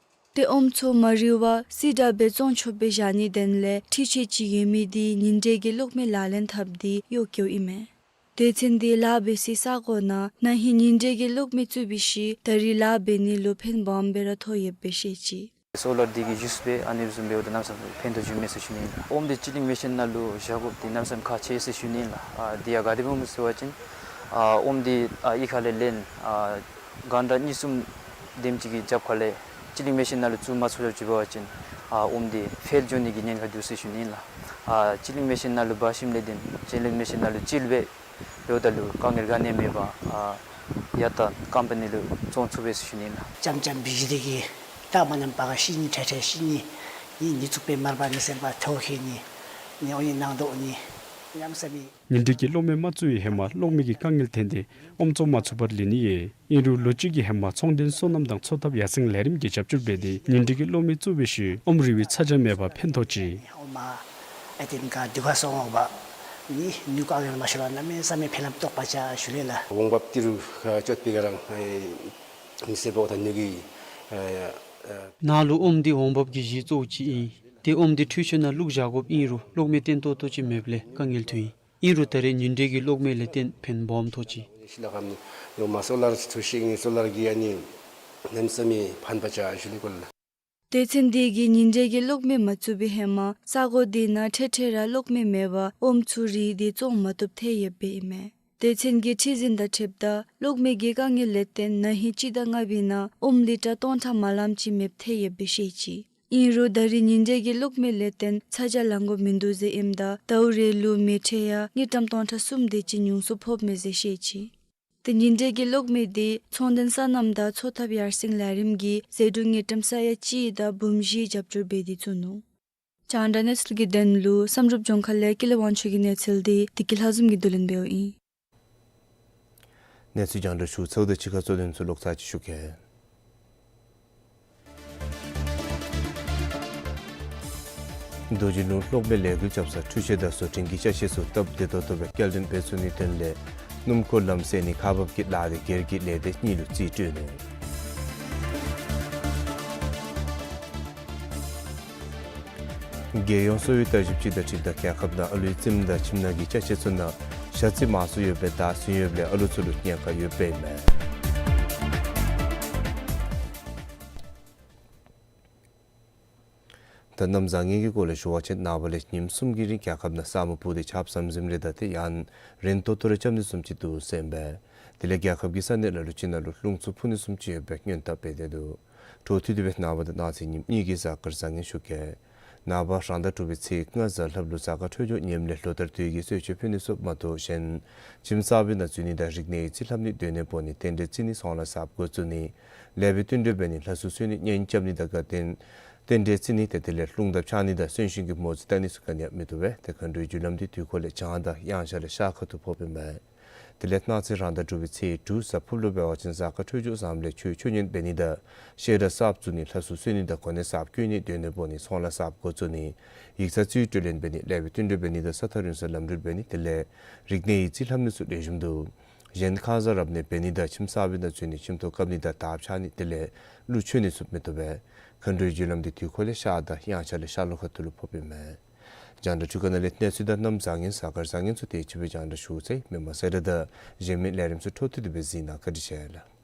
ཏེ་ཨོམ་ཚུ་མ་རིལ་བར་སི་དྲག་སྦེ་བཙོང་ཆོགཔ་སྦེ་བཞག་ནིའི་དོན་ལས་འཕྲུལ་ཆས་ཅིག་ཡོད་མི་འདི་ཉིན་རེ་གི་གློག་མེ་ལག་ལེན་འཐབ་སྟེ་གཡོག་བཀོལཝ་ཨིན་མས། སྡེ་ཚན་འདི་ལཱ་འབད་སའི་ས་གོ་ནང་ན་ཧིང་ཉིན་རེ་གི་གློག་མེ་བཙུགས་པའི་ཤུལ་ད་རིས་ལཱ་འབད་ནི་ལུ་ཕན་སྦོམ་སྦེ་ར་ཐོགས་ཡོདཔ་སྦེ་བཤད་ཅི། སོ་ལར་འདི་གིས་ཡུསི་འབད་ཨ་ནི་བཟུམ་འབདཝ་ད་གནམ་མེད་ས་མེད་ཕན་ཐོགས་བྱུང་མས་ཟེར་ཞུ་ནི་ཨིན་ལགས། ཨོམ་འདི་ཅི་ལིང་མེ་ཤིན་ནང་ལུ་བཞག་དགོཔ་འདི་གནམ་མེད་ས་མེད་ཁག་ཆེ་ཟེར་ཞུ་ནི་ཨིན་ལགས། ཨ་འདི་ཡང་ག་དེ་སྦེ་སྨོ་ཟེར་བ་ཅིན་ཨ་ཨོམ་འདི་ཨ་གཡུས་ཁ་ལས་ལེན་ཨ་གང་དྲག་གཉིས་གསུམ་དེམ་ཅིག་གི་རྒྱབ་ཁ་ལས་ཅི་ལིང་མེ་ཤིན་ནང་ལུ་བཙུགས་མ་ཚུགས་ཅིག་འབད་བ་ཅིན་ཨ་ཨོམ་འདི་ཕེལ་འགྱོ་ནི་གི་ཉེན་ཁ་འདུག་ཟེར་ཞུ་ནི་ཨིན་ལགས། ཨ་ཅི་ལིང་མེ་ཤིན་ནང་ལུ་འབག་ཞིནམ་ལས་དེམ་ཅི་ལིང་མེ་ཤིན་ནང་ལུ་བཙུགས་སྦེ་འབདཝ་ད་ལུ་དཀའ་ངལ་ག་ནི་མེད་པར་ཨ་ཡར་ད་ཀམ་པ་ནི་ལུ་བཙོང་ཚུགས་པས་ཟེར་ཞུ་ནི་ཨིན་ལགས། ཙམ་ཙམ་བིཇ་ལི་གི་ད་མ་ནམ་པ་ག་ཤི་ནི་ཁྲེ་ཁྲེ་ཤི་ནི་ནི་ནི་ཚུགས་པའི་མར་པ་ནི་སེམས་པ་ཐོ་ཁེ་ནི་ནི་ཨོ་ནི་ནང་དོ་ནི་ཡམ་ས་མི། ཉིན་རེ་གི་གློག་མེ་མ་བཙུགས་པའི་ཧེ་མ་གློག་མེ་གི་དཀའ་ངལ་ཐོན་ཏེ་ཨོམ་བཙོང་མ་ཚུགས་པར་ལུས་ནི་ཡོད། ཨིན་རུང་ལོ་གཅིག་གི་ཧེ་མ་ཚོང་དོན་སོ་ནམ་དང་འཚོ་ཐབས་ཡར་སེང་ལས་རིམ་གྱིས་རྒྱབ་སྐྱོར་འབད་དེ་ཉིན་རེ་གི་གློག་མེ་བཙུགས་པའི་ཤུལ་ཨོམ་རིལ་བའི་ཚ་གྱང་མེད་པར་ཕན་ཐོགས་ཅི། ཨོམ་ཨ་ཨེ་ཏེན་ཀ་དུ་ཁ་སོང་འོང་བ་ནི་ནུས་ཀ་ཡོད་མ་ཤོར་བ་གནམ་མེད་ས་མེད་ཕན་ལམ་ཐོགས་པ་ཅིག་ཞུ་ལེ་ལགས། འོང་འབབ་ཏི་རུ་ཨ་སྤྱོད་པའི་ག་རང་ཨེ་མི་སེར་པ་འོ་ཐ་ནུས་ཀྱི་ཨེ་ཨེ་ནཱ་ལུ་ཨོམ་འདི་འོང་འབབ་ཀྱི་གཞི་གཙོ་བོ་ཅིག་ཨིན། ཏེ་ཨོམ་འདི་འཕྲུལ་ཆས་ནང་བླུགས་བཞག་དགོཔ་ཨིན་རུང་གློག་མེ་བཏོན་ཏོག་ཏོ་ཅིག་མེདཔ་ལས་དཀའ་ངལ་ཐོན་ཡི། ཨིན་རུང་ད་རེས་ཉིན་རེ་གི་གློག་མེ་ལས་བརྟེན་ཕན་སྦོམ་ཐོགས་ཅི། ཤི་ལ་ཁམ་ནི་ཡོ་མ་སོ་ལར་ཚུ་ཤེས་ནི་སོ་ལར་གྱི་ཨ་ནི་གནམ་མེད་ས་མེད་ཕན་པ་ཅིག་ཞུ་ནི་གོ་ལགས། སྡེ་ཚན་འདི་གིས་ཉིན་རེ་གི་གློག་མེ་མ་བཙུགས་པའི་ཧེ་མ་ས་གོ་འདི་ནང་ཁྲེ་ཁྲེ་ར་གློག་མེ་མེད་པར་ཨོམ་ཚུ་རིལ་ཏེ་བཙོང་མ་བཏུབ་ཐལ་ཡོདཔ་ཨིན་མས། སྡེ་ཚན་གྱི་ཁྲི་འཛིན་དང་འཁྲིལཝ་ད་གློག་མེ་གི་དཀའ་ངལ་ལས་བརྟེན་ན་ཧིང་སྤྱི་ཟླ་ལྔ་པའི་ནང་ཨོམ་ལི་ཊར་སྟོང་ཕྲག་མ་ལངམ་ཅིག་མེདཔ་ཐལ་ཡོདཔ་སྦེ་བཤད་ཅི། ཨིན་རུང་ད་རིས་ཉིན་དྲོད་ཀྱི་གློག་མེ་ལས་བརྟེན་ཚ་གྱང་ལང་དགོཔ་མིན་འདུག་ཟེར་ཨིནམ་ད་ཟླཝ་རེ་ལུ་མེ་འཕྲོད་ཡ་དངུལ་ཀྲམ་སྟོང་ཕྲག་གསུམ་དེ་ཅིག་ཉུང་སུ་ཕོགཔ་མས་ཟེར་བཤད་ཅི། ཏེ་ཉིན་དྲོད་ཀྱི་གློག་མེ་དེ་ཚོང་དོན་སོ་ནམ་དང་འཚོ་ཐབས་ཡར་སེང་ལས་རིམ་གྱི་ཟད་འགྲོ་དངུལ་ཀྲམ་ས་ཡ་གཅིག་དང་འབུམ་བཞི་རྒྱབ་སྐྱོར་འབད་དེ་བཙུགས་ནུག། རྒྱང་བསྒྲགས་གནས་ཚུལ་གྱི་དོན་ལུ་བསམ་གྲུབ་ལྗོངས་མཁར་ལས་ཀུན་ལེགས་དབང་ཕྱུག་གི་གནས་ཚུལ་དེ་བདེ་སྐྱིད་ལྷ་འཛོམས་ཀྱིས་བསྡུ་ལེན་འབདཝ་ཨིན། གནས་ཚུལ་རྒྱང་བསྒྲགས་ཞུ་ཚརཝ་དང་གཅིག་ཁར་གཙོ་དོན་ཚུ་ལོག་ཚར་ཅིག་ཞུ་གེ། རྡོ་རྗེ་ལུང་གློག་མེ་ལས་འགུལ་རྐྱབ་ས་འཕྲུལ་ཆས་དང་བཟོ་སྐྲུན་གྱི་ཅ་ཆས་ཚུ་སྟབས་བདེ་ཏོག་ཏོ་སྦེ་སྐྱེལ་འདྲེན་འབད་ཚུགས་ནིའི་དོན་ལས་སྣུམ་འཁོར་ལམ་བསལ་ནི་ཁག་འབག་གི་ལཱ་དེ་སྒེར་གྱི་ལས་སྡེ་གཉིས་ལུ་རྩིས་སྤྲོད་ནུག། རྒྱལ་ཡོངས་གསོ་བའི་ལྟ་ཞིབ་ཅུས་དང་འཁྲིལ་ཏེ་རྒྱལ་ཁབ་ནང་ཨ་ལུའི་རྩིབས་དང་ཁྱིམ་ནང་གི་ཅ་ཆས་ཚུ་ནང་ཞ་རྩི་མང་སུ་ཡོད་པའི་དང་སུན་ཡོདཔ་ལས་ཨ་ལུ་ཚུ་ལུ་ཉེན་ཁ་ཡོདཔ་ཨིན་མས། ད་གནམ་བཟང་ངན་གྱི་སྐོར་ལས་ཞུ་བ་ཅིན་ནངས་པ་ལས་ཉིནམ་གསུམ་གྱི་རིང་རྒྱལ་ཁབ་ནང་ས་སྨུག་སྤུབས་ཏེ་ཆརཔ་ཟམ་ཟིམ་རེ་དང་ཏེ་ཡང་རན་ཏོག་ཏོ་རེ་རྐྱབ་ནི་བཟུམ་ཅིག་འདུག་ཟེར་ཨིན་པས། དེ་ལས་རྒྱལ་ཁབ་ཀྱི་ས་གནས་ལ་ལུ་ཅིག་ནང་ལུ་རླུང་འཚུབ་འཕུ་ནི་བཟུམ་ཅིག་ཡོད་པའི་སྔོན་བརྡ་འབད་དེ་འདུག། འཕྲོ་མཐུད་དེ་སྦེ་ནངས་པ་དང་གནངས་ཚེ་ཉིནམ་གཉིས་ཀྱི་གཟའ་སྐར་བཟང་ངན་ཞུ་གེ། ནངས་པ་རང་ཟླ་དྲུག་པའི་ཚེས་ལྔ་གཟའ་ལྷགཔ་ལུ་གཟའ་སྐར་འཕྲོད་སྦྱོར་ངནམ་ལས་ལོ་ལྟར་དུས་ཀྱི་གསོལ་མཆོད་ཕུལ་ནི་ཚུ་མ་གཏོགས་གཞན་ཁྱིམ་གསར་པའི་ནང་འཛུལ་ནི་དང་རིག་གནས་ཡིག་རྩིས་ལྷབ་ནི་སྡོད་གནས་སྤོ་ནི་རྟེན་འབྲེལ་བརྩི་ནི་ཚོང་ལཱ་གསརཔ་འགོ་བཙུགས་ནི་ལེགས་པའི་བསྟུན་གྲོས་འབད་ནི་ལྷ་གསོལ་གསོལ་ནི་གཉེན་རྐྱབ་ནི་དང་དགའ་སྟོན་རྟེན་འབྲེལ་བརྩི་ནི་ཏེ་དེ་ལས་རླུང་དང་ཕྱགས་སྙིགས་དང་གསོན་གཤིན་གྱི་མོ་རྩིས་བལྟ་ནི་ཚུ་ག་ནི་ཡང་མི་བཏུབ་པས། ཏེ་མཁའ་འགྲོའི་རྒྱུ་ལམ་འདི་དུས་འཁོར་ལས་བྱང་དང་དབྱངས་འཆར་ལས་ཤར་ཁ་ཐུག་ཕོགཔ་ཨིན་མས། དེ་ལས་གནངས་ཚེ་རང་ཟླ་དྲུག་པའི་ཚེས་དྲུག་གཟའ་ཕུརཔ་ལུ་འབད་བ་ཅིན་གཟའ་སྐར་འཕྲོད་སྦྱོར་བཟངམ་ལས་ཆོས་ཆོས་ཉན་འབད་ནི་དང་བཤད་གྲྭ་གསརཔ་བཙུགས་ནི་ལྷ་གསོལ་གསོལ་ནི་དང་གོ་གནས་གསརཔ་བསྐོ་ནི་སྡོད་གནས་སྤོ་ནི་ཚོང་ལཱ་གསརཔ་འགོ་བཙུགས་ནི་ཡིག་ཚང་རྩིས་སྤྲོད་ལེན་འབད་ནི་ལེགས་པའི་བསྟུན་གྲོས་འབད་ནི་དང་ས་ཐག་རིང་སར་ལམ་འགྲུལ་འབད་ནི་དེ་ལས་རིག་གནས་ཡིག་རྩིས་ལྷབ་ནི་ཚུ་ལེགས་ཤོམ་འདུག། གཞན་ཁང་བཟང་རབ་གནས་འབད་ནི་དང་ཁྱིམ་གསར་པའི་ནང་འཛུལ་ནི་ཁྱིམ་ཐོག་བཀབ་ནི་དང་དར་འཕྱར་ནི་དེ་ལས་གླུ་མཆོད་ནི་ཚུ་མི་བཏུབ་པས། མཁའ་འགྲོའི་རྒྱུ་ལམ་འདི་དུས་འཁོར་ལས་ཤར་དང་དབྱངས་འཆར་ལས་ཤར་ལྷོ་ཁ་ཐུག་ལུ་ཕོགཔ་ཨིན་མས། རྒྱང་བསྒྲགས་འཕྲུལ་ཁང་ནང་ལས་གནས་ཚུལ་དང་གནམ་བཟང་ངན་གཟའ་སྐར་བཟང་ངན་ཚུ་དེ་ཅིག་སྦེ་རྒྱང་བསྒྲགས་ཞུ་ཚར་ཡི། མི་མང་སེར་དང་གཞན་མི་ལས་རིམ་ཚུ་འཕྲོ་མཐུད་དེ་སྦེ་གཟིགས་གནང་། བཀའ་དྲིན་ཆེ་ལགས།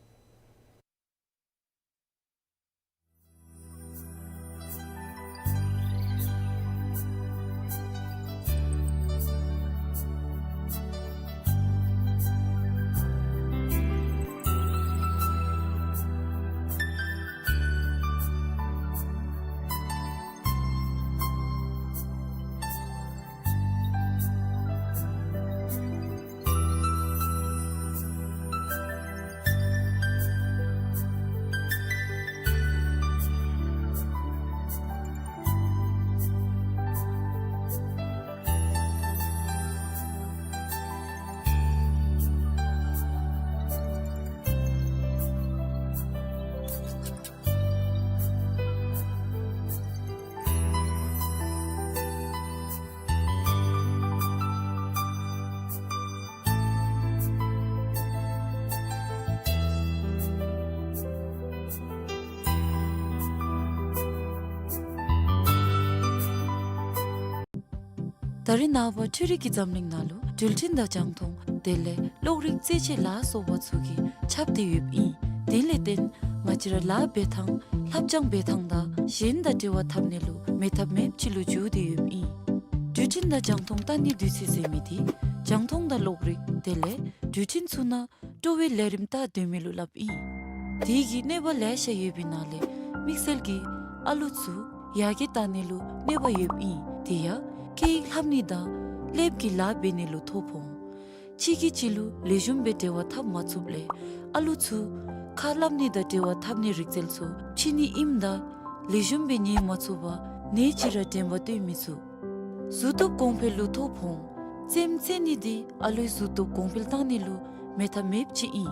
ད་རིས་ནངས་པ་འཕྲུལ་རིག་གི་འཛམ་གླིང་ནང་ལུ་འགྲུལ་འཕྲིན་དང་རྒྱང་མཐོང་དེ་ལས་གློག་རིག་རྩེད་ཆས་ལ་སོགས་པ་ཚུ་གི་ཁྱབ་སྟེ་ཡོདཔ་ཨིན། དེ་ལས་བརྟེན་ང་བཅས་ར་ལཱ་འབད་ཐངས་ལྷབ་སྦྱང་འབད་ཐངས་དང་གཞན་དང་འབྲེལ་བ་འཐབ་ནི་ལུ་མེད་ཐབས་མེདཔ་ཅིག་ལུ་འགྱུར་ཏེ་ཡོདཔ་ཨིན། འགྲུལ་འཕྲིན་དང་རྒྱང་མཐོང་བལྟ་ནིའི་དུས་ཚོད་ཟེར་མི་འདི་རྒྱང་མཐོང་དང་གློག་རིག་དེ་ལས་འགྲུལ་འཕྲིན་ཚུ་ནང་སྤྲོ་བའི་ལས་རིམ་བལྟ་སྡོད་མི་ལུ་སླབ་ཨིན། དེ་གིས་གནོད་པ་ལེ་ཤ་ཡོད་པའི་ནང་ལས་དམིགས་བསལ་གྱིས་ཨ་ལུ་ཚུ་ཡར་རྒྱས་བཏང་ནི་ལུ་གནོད་པ་ཡོདཔ་ཨིན། དེ་ཡང་སྐད་ཡིག་ལྷབ་ནི་དང་ལེབ་ཀྱི་ལཱ་འབད་ནི་ལུ་ཐོ་ཕོག། གཅིག་གིས་གཅིག་ལུ་ལེགས་ཤོམ་སྦེ་འབྲེལ་བ་འཐབ་མ་ཚུགསཔ་ལས་ཨ་ལུ་ཚུ་ཁ་སླབ་ནི་དང་འབྲེལ་བ་འཐབ་ནིའི་རིག་རྩལ་ཚུ་ཕྱི་ནི་ཨིནམ་ད་ལེགས་ཤོམ་སྦེ་ཉན་མ་ཚུགས་པར་ནད་ཅིག་ར་དྲན་པ་བཏོན་མི་ཚུགས། གཟུགས་སྟོབས་གོང་འཕེལ་ལུ་ཐོ་ཕོག། རྩེདམོ་རྩེ་ནི་འདི་ཨ་ལུའི་གཟུགས་སྟོབས་གོང་འཕེལ་བཏང་ནི་ལུ་མེད་ཐབས་མེདཔ་ཅིག་ཨིན།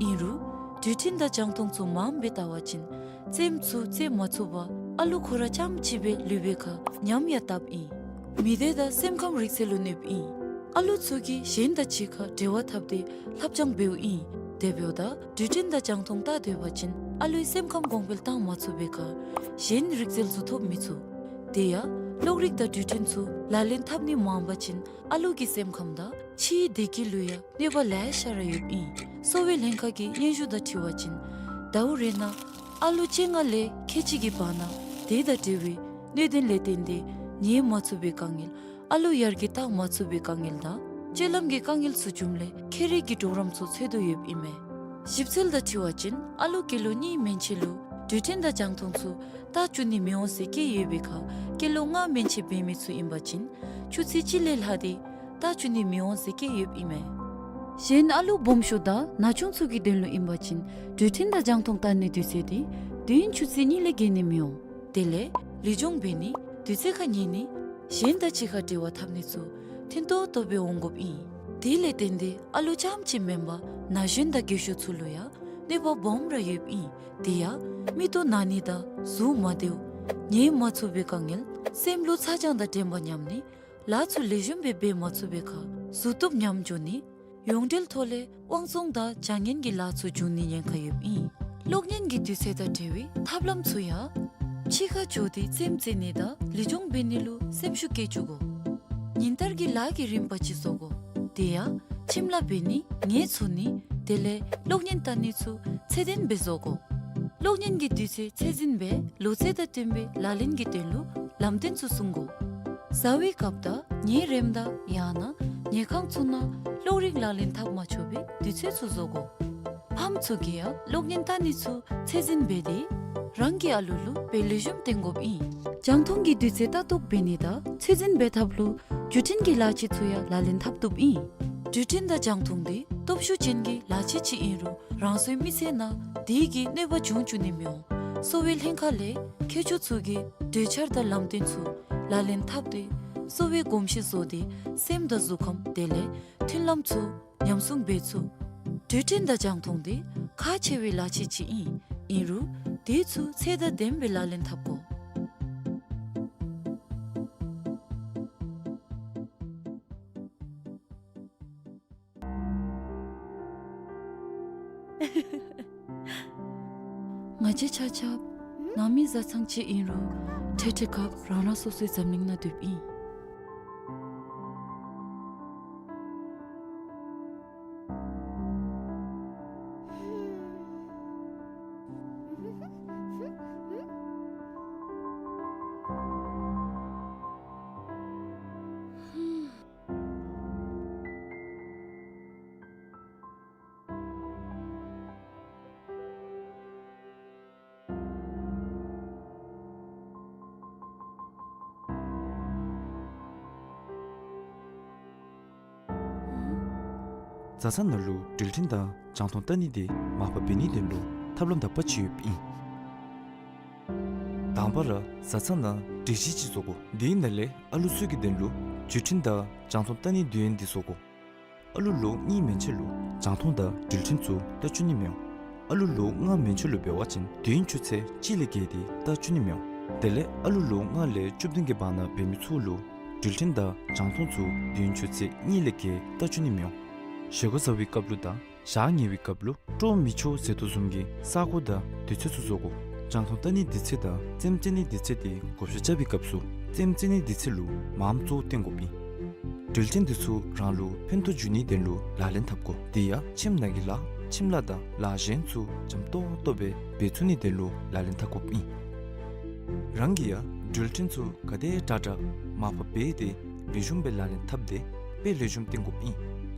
ཨིན་རུང་འགྲུལ་འཕྲིན་དང་རྒྱང་མཐོང་ཚུ་མངམ་སྦེ་བལྟ་བ་ཅིན་རྩེདམོ་ཚུ་རྩེ་མ་ཚུགས་པར་ཨ་ལུ་ཁོ་ར་རྐྱངམ་གཅིག་སྦེ་ལུས་པའི་ཁར་ཉམས་ཡང་བཏབ་ཨིན། མི་སྡེ་དང་སེམས་ཁམས་རིག་རྩལ་ལུ་གནོདཔ་ཨིན། ཨ་ལུ་ཚུ་གིས་གཞན་དང་གཅིག་ཁར་འབྲེལ་བ་འཐབ་སྟེ་ལྷབ་སྦྱང་འབདཝ་ཨིན། དེ་འབདཝ་ད་འགྲུལ་འཕྲིན་དང་རྒྱང་མཐོང་བལྟ་སྡོད་པ་ཅིན་ཨ་ལུའི་སེམས་ཁམས་གོང་འཕེལ་བཏང་མ་ཚུགས་པའི་ཁར་གཞན་རིག་རྩལ་ཚུ་ཐོབ་མི་ཚུགས། དེ་ཡང་གློག་རིག་དང་འགྲུལ་འཕྲིན་ཚུ་ལག་ལེན་འཐབ་ནི་མངམ་པ་ཅིན་ཨ་ལུ་གི་སེམས་ཁམས་དང་ཕྱིའི་བདེ་སྐྱིད་ལུ་ཡང་གནོད་པ་ལེ་ཤ་ར་ཡོདཔ་ཨིན། གསོ་བའི་ལྷན་ཁག་གི་སྙན་ཞུ་དང་འཁྲིལ་བ་ཅིན་ཟླཝ་རེ་ནང་ཨ་ལུ་བཅོ་ལྔ་ལས་ཁལ་གཅིག་གི་བར་ན་དེ་དང་འབྲེལ་བའི་གནད་དོན་ལས་བརྟེན་ཏེ་ཉལ་མ་ཚུགས་པའི་དཀའ་ངལ་ཨ་ལུ་ཡར་རྒྱས་བཏང་མ་ཚུགས་པའི་དཀའ་ངལ་དང་སྤྱོད་ལམ་གྱི་དཀའ་ངལ་ཚུ་བྱུངམ་ལས་ཁྱད་རིག་གི་གྲོགས་རམ་ཚུ་འཚོལ་དོ་ཡོདཔ་ཨིན་མས། ཞིབ་འཚོལ་དང་འཁྲིལ་བ་ཅིན་ཨ་ལུ་སྐྱེས་ལོ་གཉིས་མན་ཆད་ལུ་ འགྲུལ་འཕྲིན་དང་རྒྱང་མཐོང་ཚུ་རྟ་བཅུག་ནི་མི་འོང་ཟེར་བཀལ་ཡོད་པའི་ཁར་སྐྱེས་ལོ་ལྔ་མན་ཆད་འབད་མི་ཚུ་ཨིན་པ་ཅིན་ཆུ་ཚོད་གཅིག་ལས་ལྷག་སྟེ་རྟ་བཅུག་ནི་མི་འོང་ཟེར་བཀལ་ཡོདཔ་ཨིན་མས། གཞན་ཨ་ལུ་སྦོམ་ཤོས་དང་ན་ཆུང་ཚུ་གི་དོན་ལུ་ཨིན་པ་ཅིན་འགྲུལ་འཕྲིན་དང་རྒྱང་མཐོང་བལྟ་ནིའི་དུས་ཚོད་འདི་དུས་ཡུན་ཆུ་ཚོད་གཉིས་ལས་བརྒལ་ནི་མི་འོང་། དེ་ལས་ལེགས་ཤོམ་འབད་ནི་དུས་ཚོད་ཁར་ཉལ་ནི་གཞན་དང་གཅིག་ཁར་འབྲེལ་བ་འཐབ་ནི་ཚུ་ཐོན་ཏོག་ཏོ་སྦེ་འོང་དགོཔ་ཨིན། དེ་ལས་བརྟེན་ཏེ་ཨ་ལུ་རྐྱངམ་གཅིག་མེན་པར་ན་གཞོན་དང་རྒས་ཤོས་ཚུ་ལུ་ཡང་གནོད་པ་སྦོམ་ར་ཡོདཔ་ཨིན། དེ་ཡང་མིག་ཏོ་ན་ནི་དང་གཟུགས་མ་བདེཝ་ཉལ་མ་ཚུགས་པའི་དཀའ་ངལ་སེམས་ལུ་ཚ་གྱང་དང་འགྲན་པ་ཉམས་ནི་ལཱ་ཚུ་ལེགས་ཤོམ་སྦེ་འབད་མ་ཚུགས་པའི་ཁར་གཟུགས་སྟོབས་ཉམས་འགྱོ་ནི་ཡོངས་འབྲེལ་ཐོག་ལས་དབང་བཙོང་དང་བྱ་ངན་གྱི་ལཱ་ཚུ་འབྱུང་ནིའི་ཉེན་ཁ་ཡོདཔ་ཨིན། གློག་བརྙན་གྱི་དུས་ཚོད་དང་འབྲེལ་བའི་ཐབས་ལམ་ཚུ་ཡང་ཕྱི་ཁར་འགྱོ་སྟེ་རྩེདམོ་རྩེ་ནི་དང་ལེགས་ཤོམ་འབད་ནི་ལུ་སེམས་ཤུགས་བསྐྱེད་བཅུག་དགོ། ཉིན་ལྟར་གྱི་ལཱ་གི་རིམ་པ་ཅིག་བཟོ་དགོ། དེ་ཡང་ཁྱིམ་ལཱ་འབད་ནི་ངལ་འཚོ་ནི་དེ་ལས་གློག་བརྙན་བལྟ་ནི་ཚུ་ཚད་ལྡན་སྦེ་བཟོ་དགོ། གློག་བརྙན་གྱི་དུས་ཚོད་ཚད་འཛིན་སྦེ་ལོ་ཚད་དང་བསྟུན་པའི་ལག་ལེན་གྱི་དོན་ལུ་ལམ་སྟོན་ཚུ་སྲུང་དགོ། བཟའ་བའི་སྐབས་དང་ཉལ་རནམ་དང་ཡང་ན་ཉལ་ཁང་ཚུ་ནང་གློག་རིག་ལག་ལེན་འཐབ་མ་ཆོག་པའི་དུས་ཚོད་ཚུ་བཟོ་དགོ། ཕམ་ཚུ་གིས་ཡང་གློག་བརྙན་བལྟ་ནི་ཚུ་ཚད་འཛིན་འབད་དེ་རང་གི་ཨ་ལུ་ལུ་དཔེ་ལེགས་ཤོམ་སྟོན་དགོཔ་ཨིན། རྒྱང་མཐོང་གི་དུས་ཚོད་ལྟ་རྟོག་འབད་ནི་དང་ཚད་འཛིན་འབད་ཐབས་ལུ་འགྲུལ་འཕྲིན་གྱི་ལག་ཆས་ཚུ་ཡང་ལག་ལེན་འཐབ་བཏུབ་ཨིན། འགྲུལ་འཕྲིན་དང་རྒྱང་མཐོང་འདི་སྟོབས་ཤུགས་ཅན་གྱི་ལག་ཆས་ཅིག་ཨིན་རུང་རང་སོའི་མི་ཚེ་ནང་དེ་གིས་གནོད་པ་འབྱུང་བཅུག་ནི་མི་འོང་། གསོ་བའི་ལྷན་ཁག་ལས་མཁས་མཆོག་ཚུ་གིས་གྲོས་འཆར་དང་ལམ་སྟོན་ཚུ་ལག་ལེན་འཐབ་སྟེ་གསོ་བའི་གོམས་གཤིས་བཟོ་སྟེ་སེམས་དང་གཟུགས་ཁམས་དེ་ལས་མཐུན་ལམ་ཚུ་ཉམས་སྲུང་འབད་ཚུགས། འགྲུལ་འཕྲིན་དང་རྒྱང་མཐོང་འདི་ཁག་ཆེ་བའི་ལག་ཆས་ཅིག་ཨིན། ཨིན་རུང་དེ་ཚུ་ཚད་དང་ལྡནམ་སྦེ་ལག་ལེན་འཐབ་དགོ། ང་བཅས་ཆ་ཁྱབ་ནང་མི་བཟའ་ཚང་གཅིག་ཨིན་རུང་འཕྲལ་འཕྲལ་ཁར་རང་རང་སོ་སོའི་འཛམ་གླིང་ནང་སྡོདཔ་ཨིན། བཟའ་ཚང་ནང་ལུ་འགྲུལ་འཕྲིན་དང་རྒྱང་མཐོང་བལྟ་ནི་འདི་མར་པ་འབད་ནིའི་དོན་ལུ་ཐབས་ལམ་དག་པ་ཅིག་ཡོདཔ་ཨིན། དང་པ་ར་བཟའ་ཚང་ནང་སྒྲིག་གཞི་ཅིག་བཟོ་དགོ། དེའི་ནང་ལས་ཨ་ལུ་ཚུ་གི་དོན་ལུ་འགྲུལ་འཕྲིན་དང་རྒྱང་མཐོང་བལྟ་ནིའི་དུས་ཡུན་འདི་བཟོ་དགོ། ཨ་ལུ་ལོ་གཉིས་མན་ཆད་ལུ་རྒྱང་མཐོང་དང་འགྲུལ་འཕྲིན་ཚུ་བལྟ་བཅུག་ནི་མི་འོང་། ཨ་ལུ་ལོ་ལྔ་མན་ཆད་ལུ་འབད་བ་ཅིན་དུས་ཡུན་ཆུ་ཚོད་གཅིག་ལས་བརྒལ་ཏེ་བལྟ་བཅུག་ནི་མི་འོང་། དེ་ལས་ཨ་ལུ་ལོ་ལྔ་ལས་བཅུ་བདུན་གྱི་བར་ན་འབད་མི་ཚུ་ལུ་འགྲུལ་འཕྲིན་དང་རྒྱང་མཐོང་ཚུ་དུས་ཡུན་ཆུ་ཚོད་གཉིས་ལས་བརྒལ་བལྟ་བཅུག་ནི་མི་འོང་། བཞེས་སྒོ་བཟའ་བའི་སྐབས་ལུ་དང་ཞག་ཉལ་བའི་སྐབས་ལུ་སྤྲོ་མི་ཆོག་ཟེར་དོ་བཟུམ་གྱི་ས་གོ་དང་དུས་ཚོད་ཚུ་བཟོ་དགོ། རྒྱང་མཐོང་བལྟ་ནིའི་དུས་ཚོད་དང་རྩེདམོ་རྩེ་ནིའི་དུས་ཚོད་འདི་བགོ་བཤའ་རྐྱབ་པའི་སྐབས་སུ་རྩེདམོ་རྩེ་ནིའི་དུས་ཚོད་ལུ་མངམ་གཙོ་བོ་བཏོན་དགོཔ་ཨིན། འགྲུལ་འཕྲིན་འདི་ཚུ་རང་ལུ་ཕན་ཐོགས་འབྱུང་ནིའི་དོན་ལུ་ལག་ལེན་འཐབ་དགོ། དེ་ཡང་ཁྱིམ་ནང་གི་ལཱ་ཁྱིམ་ལཱ་དང་ལཱ་གཞན་ཚུ་འཇམ་ཏོག་ཏོ་སྦེ་འབད་ཚུགས་ནིའི་དོན་ལུ་ལག་ལེན་འཐབ་དགོཔ་ཨིན། རང་གིས་ཡང་འགྲུལ་འཕྲིན་ཚུ་ག་དེ་དྲག་དྲག་མར་པ་འབད་དེ་ལེགས་ཤོམ་སྦེ་ལག་ལེན་འཐབ་སྟེ་དཔེ་ལེགས་ཤོམ་བསྟན་དགོཔ་ཨིན།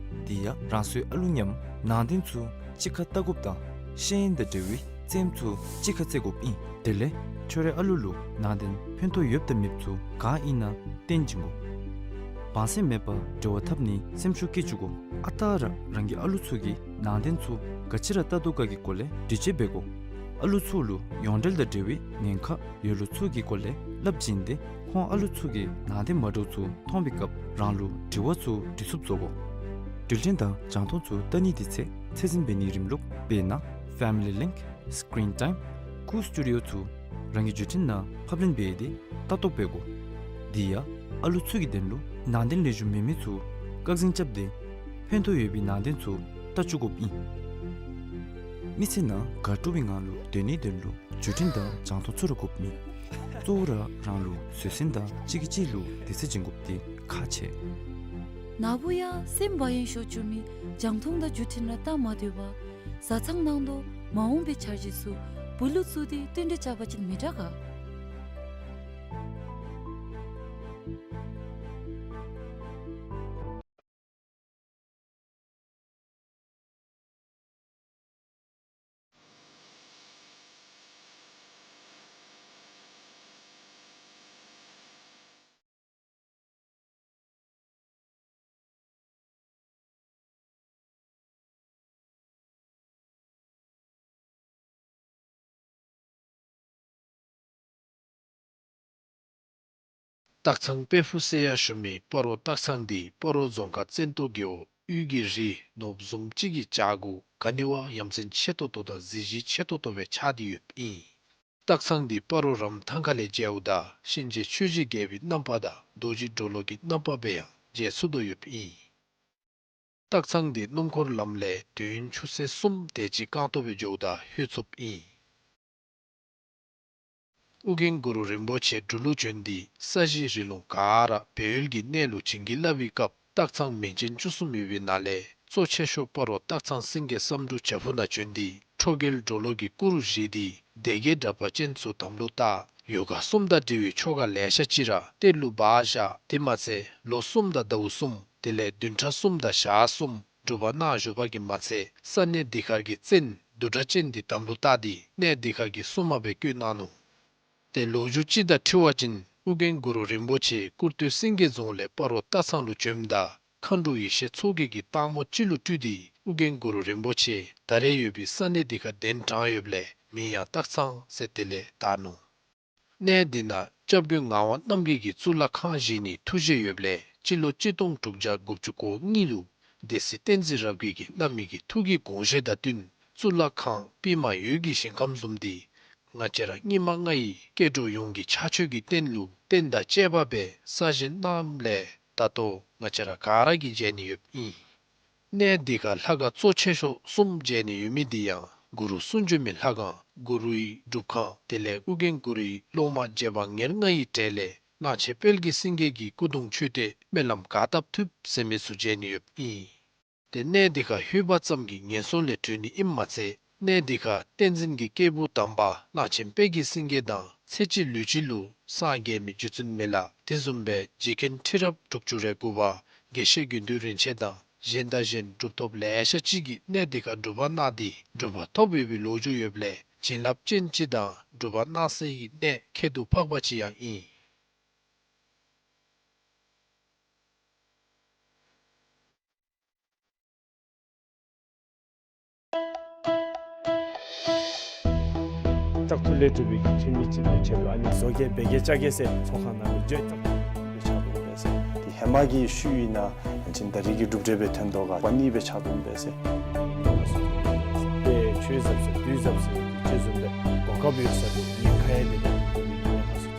དེ་ཡང་རང་སོའི་ཨ་ལུ་མཉམ་ནང་རྟེན་ཚུ་གཅིག་ཁར་བལྟ་དགོཔ་དང་ཤེས་ཡོན་དང་འབྲེལ་བའི་རྩེདམོ་ཚུ་གཅིག་ཁར་རྩེ་དགོཔ་ཨིན། དེ་ལས་ཁྱོད་རའི་ཨ་ལུ་ལུ་ནང་རྟེན་ཕན་ཐོགས་ཡོདཔ་དང་མེདཔ་ཚུ་ག་ཨིན་ན་སྟོན་བྱིན་དགོ། བང་སེམས་མེད་པར་འབྲེལ་བ་འཐབ་ནིའི་སེམས་ཤུགས་བསྐྱེད་བཅུག་དགོ། ཨ་རྟག་ར་རང་གི་ཨ་ལུ་ཚུ་གིས་ནང་རྟེན་ཚུ་ག་ཅི་ར་བལྟ་དོ་ག་གི་སྐོར་ལས་འདྲི་དཔྱད་འབད་དགོ། ཨ་ལུ་ཚུ་ལུ་ཡོངས་འབྲེལ་དང་འབྲེལ་བའི་ཉེན་ཁ་ཡོད་ལུགས་ཚུ་གི་སྐོར་ལས་སླབ་བྱིན་ཏེ་ཁོང་ཨ་ལུ་ཚུ་གིས་ནང་རྟེན་མ་འདྲཝ་ཚུ་མཐོང་བའི་སྐབས་རང་ལུ་དྲི་བ་ཚུ་དྲི་ཚུགསཔ་བཟོ་དགོ། འགྲུལ་འཕྲིན་དང་རྒྱང་མཐོང་ཚུ་བལྟ་ནིའི་དུས་ཚོད་ཚད་འཛིན་འབད་ནིའི་རིམ་ལུགས་དཔེར་ན་ཕེ་མི་ལི་ལིངཀ་སི་ཀི་རིན་ཊའིམ་ཀུལ་སི་ཊི་ཌི་ཡོ་ཚུ་རང་གི་འགྲུལ་འཕྲིན་ནང་ཕབ་ལེན་འབད་དེ་ལྟ་རྟོག་འབད་དགོ། དེ་ཡང་ཨ་ལུ་ཚུ་གི་དོན་ལུ་ནང་རྟེན་ལེགས་ཤོམ་མེད་མི་ཚུ་བཀག་འཛིན་རྐྱབ་སྟེ་ཕན་ཐོགས་ཡོད་པའི་ནང་རྟེན་ཚུ་བལྟ་བཅུག་དགོཔ་ཨིན། མི་ཚེ་ནང་དགའ་སྤྲོ་བའི་ངང་ལུ་སྡོད་ནིའི་དོན་ལུ་འགྲུལ་འཕྲིན་དང་རྒྱང་མཐོང་ཚུ་ར་དགོཔ་མེད། གཙོ་བོ་ར་རང་ལུ་བཟོད་བསྲན་དང་གཅིག་གིས་གཅིག་ལུ་བདེ་ཚིད་སྦྱིན་དགོཔ་འདི་ཁག་ཆེ། ནཱ་བུ་ཡང་སེམས་བདེ་ཡོདཔ་ཅིག་མི་རྒྱང་མཐོང་དང་འགྲུལ་འཕྲིན་ར་བལྟ་མ་སྡོད་པར་བཟའ་ཚང་ནང་དོག་མ་འོངས་པའི་འཆར་གཞི་ཚུ་བུ་ལུ་བཙུགས་ཏེ་བསྟུན་གྲོས་རྐྱབ་པ་ཅིན་མི་དྲག་ག། སྟག་ཚང་དཔལ་ཕུག་ཟེར་ཡང་ཞུ་མི་སྤ་རོ་སྟག་ཚང་འདི་སྤ་རོ་རྫོང་ཁག་བཙན་ཏོ་རྒེད་འོག་དབུས་ཀྱི་རི་ནོར་བུ་བཟུམ་ཅིག་གི་བྱག་གུ་ག་ནི་བ་ཡ་མཚན་ཆེ་ཏོག་ཏོ་དང་གཟི་བརྗིད་ཆེ་ཏོག་ཏོ་སྦེ་ཆགས་ཏེ་ཡོདཔ་ཨིན། སྟག་ཚང་འདི་སྤ་རོ་རམ་ཐང་ཁ་ལས་མཇལཝ་ད་གཤིན་རྗེ་ཆོས་རྗེ་རྒྱལ་པོའི་རྣམ་པ་དང་རྡོ་རྗེ་གྲོ་ལོད་ཀྱི་རྣམ་པ་སྦེ་ཡང་མཇལ་ཚུགས་དོ་ཡོདཔ་ཨིན། སྟག་ཚང་འདི་སྣུམ་འཁོར་ལམ་ལས་དུས་ཡུན་ཆུ་ཚོད་གསུམ་དེ་ཅིག་རྐང་སྟོང་སྦེ་འགྱོཝ་ད་ལྷོད་ཚུགསཔ་ཨིན། ཨོ་རྒྱན་གུ་རུ་རིན་པོ་ཆེ་འབྲུག་ལུ་བྱོན་ཏེ་ས་གཞི་རི་ལུང་ག་ར་སྦས་ཡུལ་གྱི་གནས་ལུ་བྱིན་གྱིས་བརླབས་པའི་སྐབས་སྟག་ཚང་མིང་ཅན་བཅུ་གསུམ་ཡོད་པའི་ནང་ལས་གཙོ་ཆེ་ཤོས་སྤ་རོ་སྟག་ཚང་སེང་གེ་བསམ་འགྲུབ་བྱག་ཕུག་ནང་བྱོན་ཏེ་ཁྲོ་རྒྱལ་གྲོ་ལོད་ཀྱི་སྐུ་རུ་བཞེངས་ཏེ་སྡེ་བརྒྱད་དྲེགས་པ་ཅན་ཚུ་དམ་ལུ་བཏགས། ཡོ་ག་གསུམ་དང་འབྲེལ་བའི་ཆོ་ག་ལེ་ཤ་ཅིག་ར་གཏེར་ལུ་སྦ་བཞག། དེ་མ་ཚད་ལོ་གསུམ་དང་ཟླཝ་གསུམ་དེ་ལས་བདུན་ཕྲག་གསུམ་དང་ཞག་གསུམ་སྒྲུབ་པ་གནང་བཞུགས་པ་གིས་མ་ཚད་ས་གནས་འདི་ཁར་གྱི་བཙན་བདུད་དྲེགས་ཅན་འདི་དམ་ལུ་བཏགས་ཏེ་གནས་འདི་ཁར་གྱི་སྲུང་མ་སྦེ་བསྐོས་གནང་ནུག། ཏེ་ལོ་རྒྱུས་ཅིག་དང་འཁྲིལ་བ་ཅིན་ཨོ་རྒྱན་གུ་རུ་རིན་པོ་ཆེ་ཀུར་སྟོད་སེང་གེ་རྫོང་ལས་སྤ་རོ་སྟག་ཚང་ལུ་བྱོནམ་ད་མཁའ་འགྲོ་ཡེ་ཤེས་མཚོ་རྒྱལ་གྱིས་སྟག་མོ་ཅིག་ལུ་སྤྲུལ་ཏེ་ཨོ་རྒྱན་གུ་རུ་རིན་པོ་ཆེ་ད་རེས་ཡོད་པའི་ས་གནས་འདི་ཁར་གདན་དྲངས་ཡོདཔ་ལས་མིང་ཡང་སྟག་ཚང་ཟེར་དེ་ལས་བཏགས་ནུག། གནས་འདི་ནང་སྐྱབས་མགོན་ངག་དབང་རྣམ་རྒྱལ་གྱིས་གཙུག་ལག་ཁང་བཞེངས་ནིའི་ཐུགས་བཞེད་ཡོདཔ་ལས་སྤྱི་ལོ་གཅིག་སྟོང་དྲུག་བརྒྱ་དགུ་བཅུ་གོ་གཉིས་ལུ་སྡེ་སྲིད་བསྟན་འཛིན་རབ་རྒྱས་ཀྱིས་གནང་མི་གི་ཐུགས་ཀྱི་དགོངས་བཞེད་དང་བསྟུན་གཙུག་ལག་ཁང་པདྨ་འོད་ཀྱི་ཞིང་ཁམས་བཟུམ་འདི་ང་བཅས་ར་སྙིགས་མ་ལྔ་ཡི་སྐྱེ་འགྲོ་ཡོངས་ཀྱི་ཕྱག་མཆོད་ཀྱི་རྟེན་ལུ་རྟེན་དང་བཅས་པ་སྦེ་གསར་བཞེངས་གནངམ་ལས་ད་ལྟོ་ང་བཅས་ར་ག་ར་གིས་མཇལ་ནི་ཡོདཔ་ཨིན། གནས་འདི་ཁར་ལྷ་ཁང་གཙོ་ཆེ་ཤོས་གསུམ་མཇལ་ནི་ཡོད་མི་འདི་ཡང་གུ་རུ་གསུང་བྱོན་མའི་ལྷ་ཁང་གུ་རུའི་སྒྲུབ་ཁང་དེ་ལས་ཨོ་རྒྱན་གུ་རུའི་སློབ་མ་རྗེ་འབངས་ཉེར་ལྔ་ཡི་གྲས་ལས་གླང་ཆེན་དཔལ་གྱི་སེང་གེ་གི་སྐུ་གདུང་མཆོད་རྟེན་སྨོན་ལམ་ག་བཏབ་ཐུབ་ཟེར་མི་ཚུ་མཇལ་ནི་ཡོདཔ་ཨིན། ཏེ་གནས་འདི་ཁར་ལྷོད་པ་ཙམ་གྱིས་ངན་སོང་ལས་གྲོལ་ནི་ཨིནམ་མ་ཚད་གནས་འདི་ཁར་བསྟན་འཛིན་གྱི་སྐྱེས་བུ་དམ་པ་གླང་ཆེན་དཔལ་གྱི་སེང་གེ་དང་ཚེ་གཅིག་ལུས་གཅིག་ལུ་སངས་རྒྱས་མི་རྗེ་བཙུན་མི་ལ་དེ་བཟུམ་སྦེ་རྗེ་མཁན་ཁྲི་རབས་དྲུག་ཅུ་རེ་དགུ་པ་དགེ་བཤེས་དགེ་འདུན་རིན་ཆེན་དང་གཞན་དང་གཞན་གྲུབ་ཐོབ་ལེ་ཤ་ཅིག་གིས་གནས་འདི་ཁར་སྒྲུབ་པ་གནང་སྟེ་གྲུབ་པ་ཐོབ་ཡོད་པའི་ལོ་རྒྱུས་ཡོདཔ་ལས་བྱིན་རླབས་ཅན་ཅིག་དང་གྲུབ་པ་གནང་སའི་གནས་ཁྱད་དུ་འཕགས་པ་ཅིག་ཡང་ཨིན། བཙག་འཐུ་ལས་གྲུབ་པའི་ཁྲིམས་མི་གཅིག་པའི་ཆེད་དུ་ཨ་ནི་བཟོ་བཀོད་སྦེ་གི་ལྕགས་ཀྱི་སེ་ཚོགས་ཁང་ནང་ལུ་བརྗོད་བཙག་འཐུ་ལུ་ཆགས་འདུག་པས་ཟེར། དེ་ཧེ་མ་གི་ཤུལ་ཨིན་ན་ཡང་ཅིན་ད་རེས་ཀྱི་གྲུབ་འབྲས་སྦེ་ཐོན་དོ་ག་པ་ནི་སྦེ་ཆགས་འདུག་པས་ཟེར། ཏེ་ཆོས་ཟབ་ཟེར་བདུད་ཟབ་ཟེར་ཅིག་བཟུམ་སྦེ་གོ་སྐབས་ཡོད་ས་ལུ་ཉེན་ཁ་ཡང་མེད་པའི་གི་ཁ་གསོ་ཐོན་ཡོད་པས་ཟེར།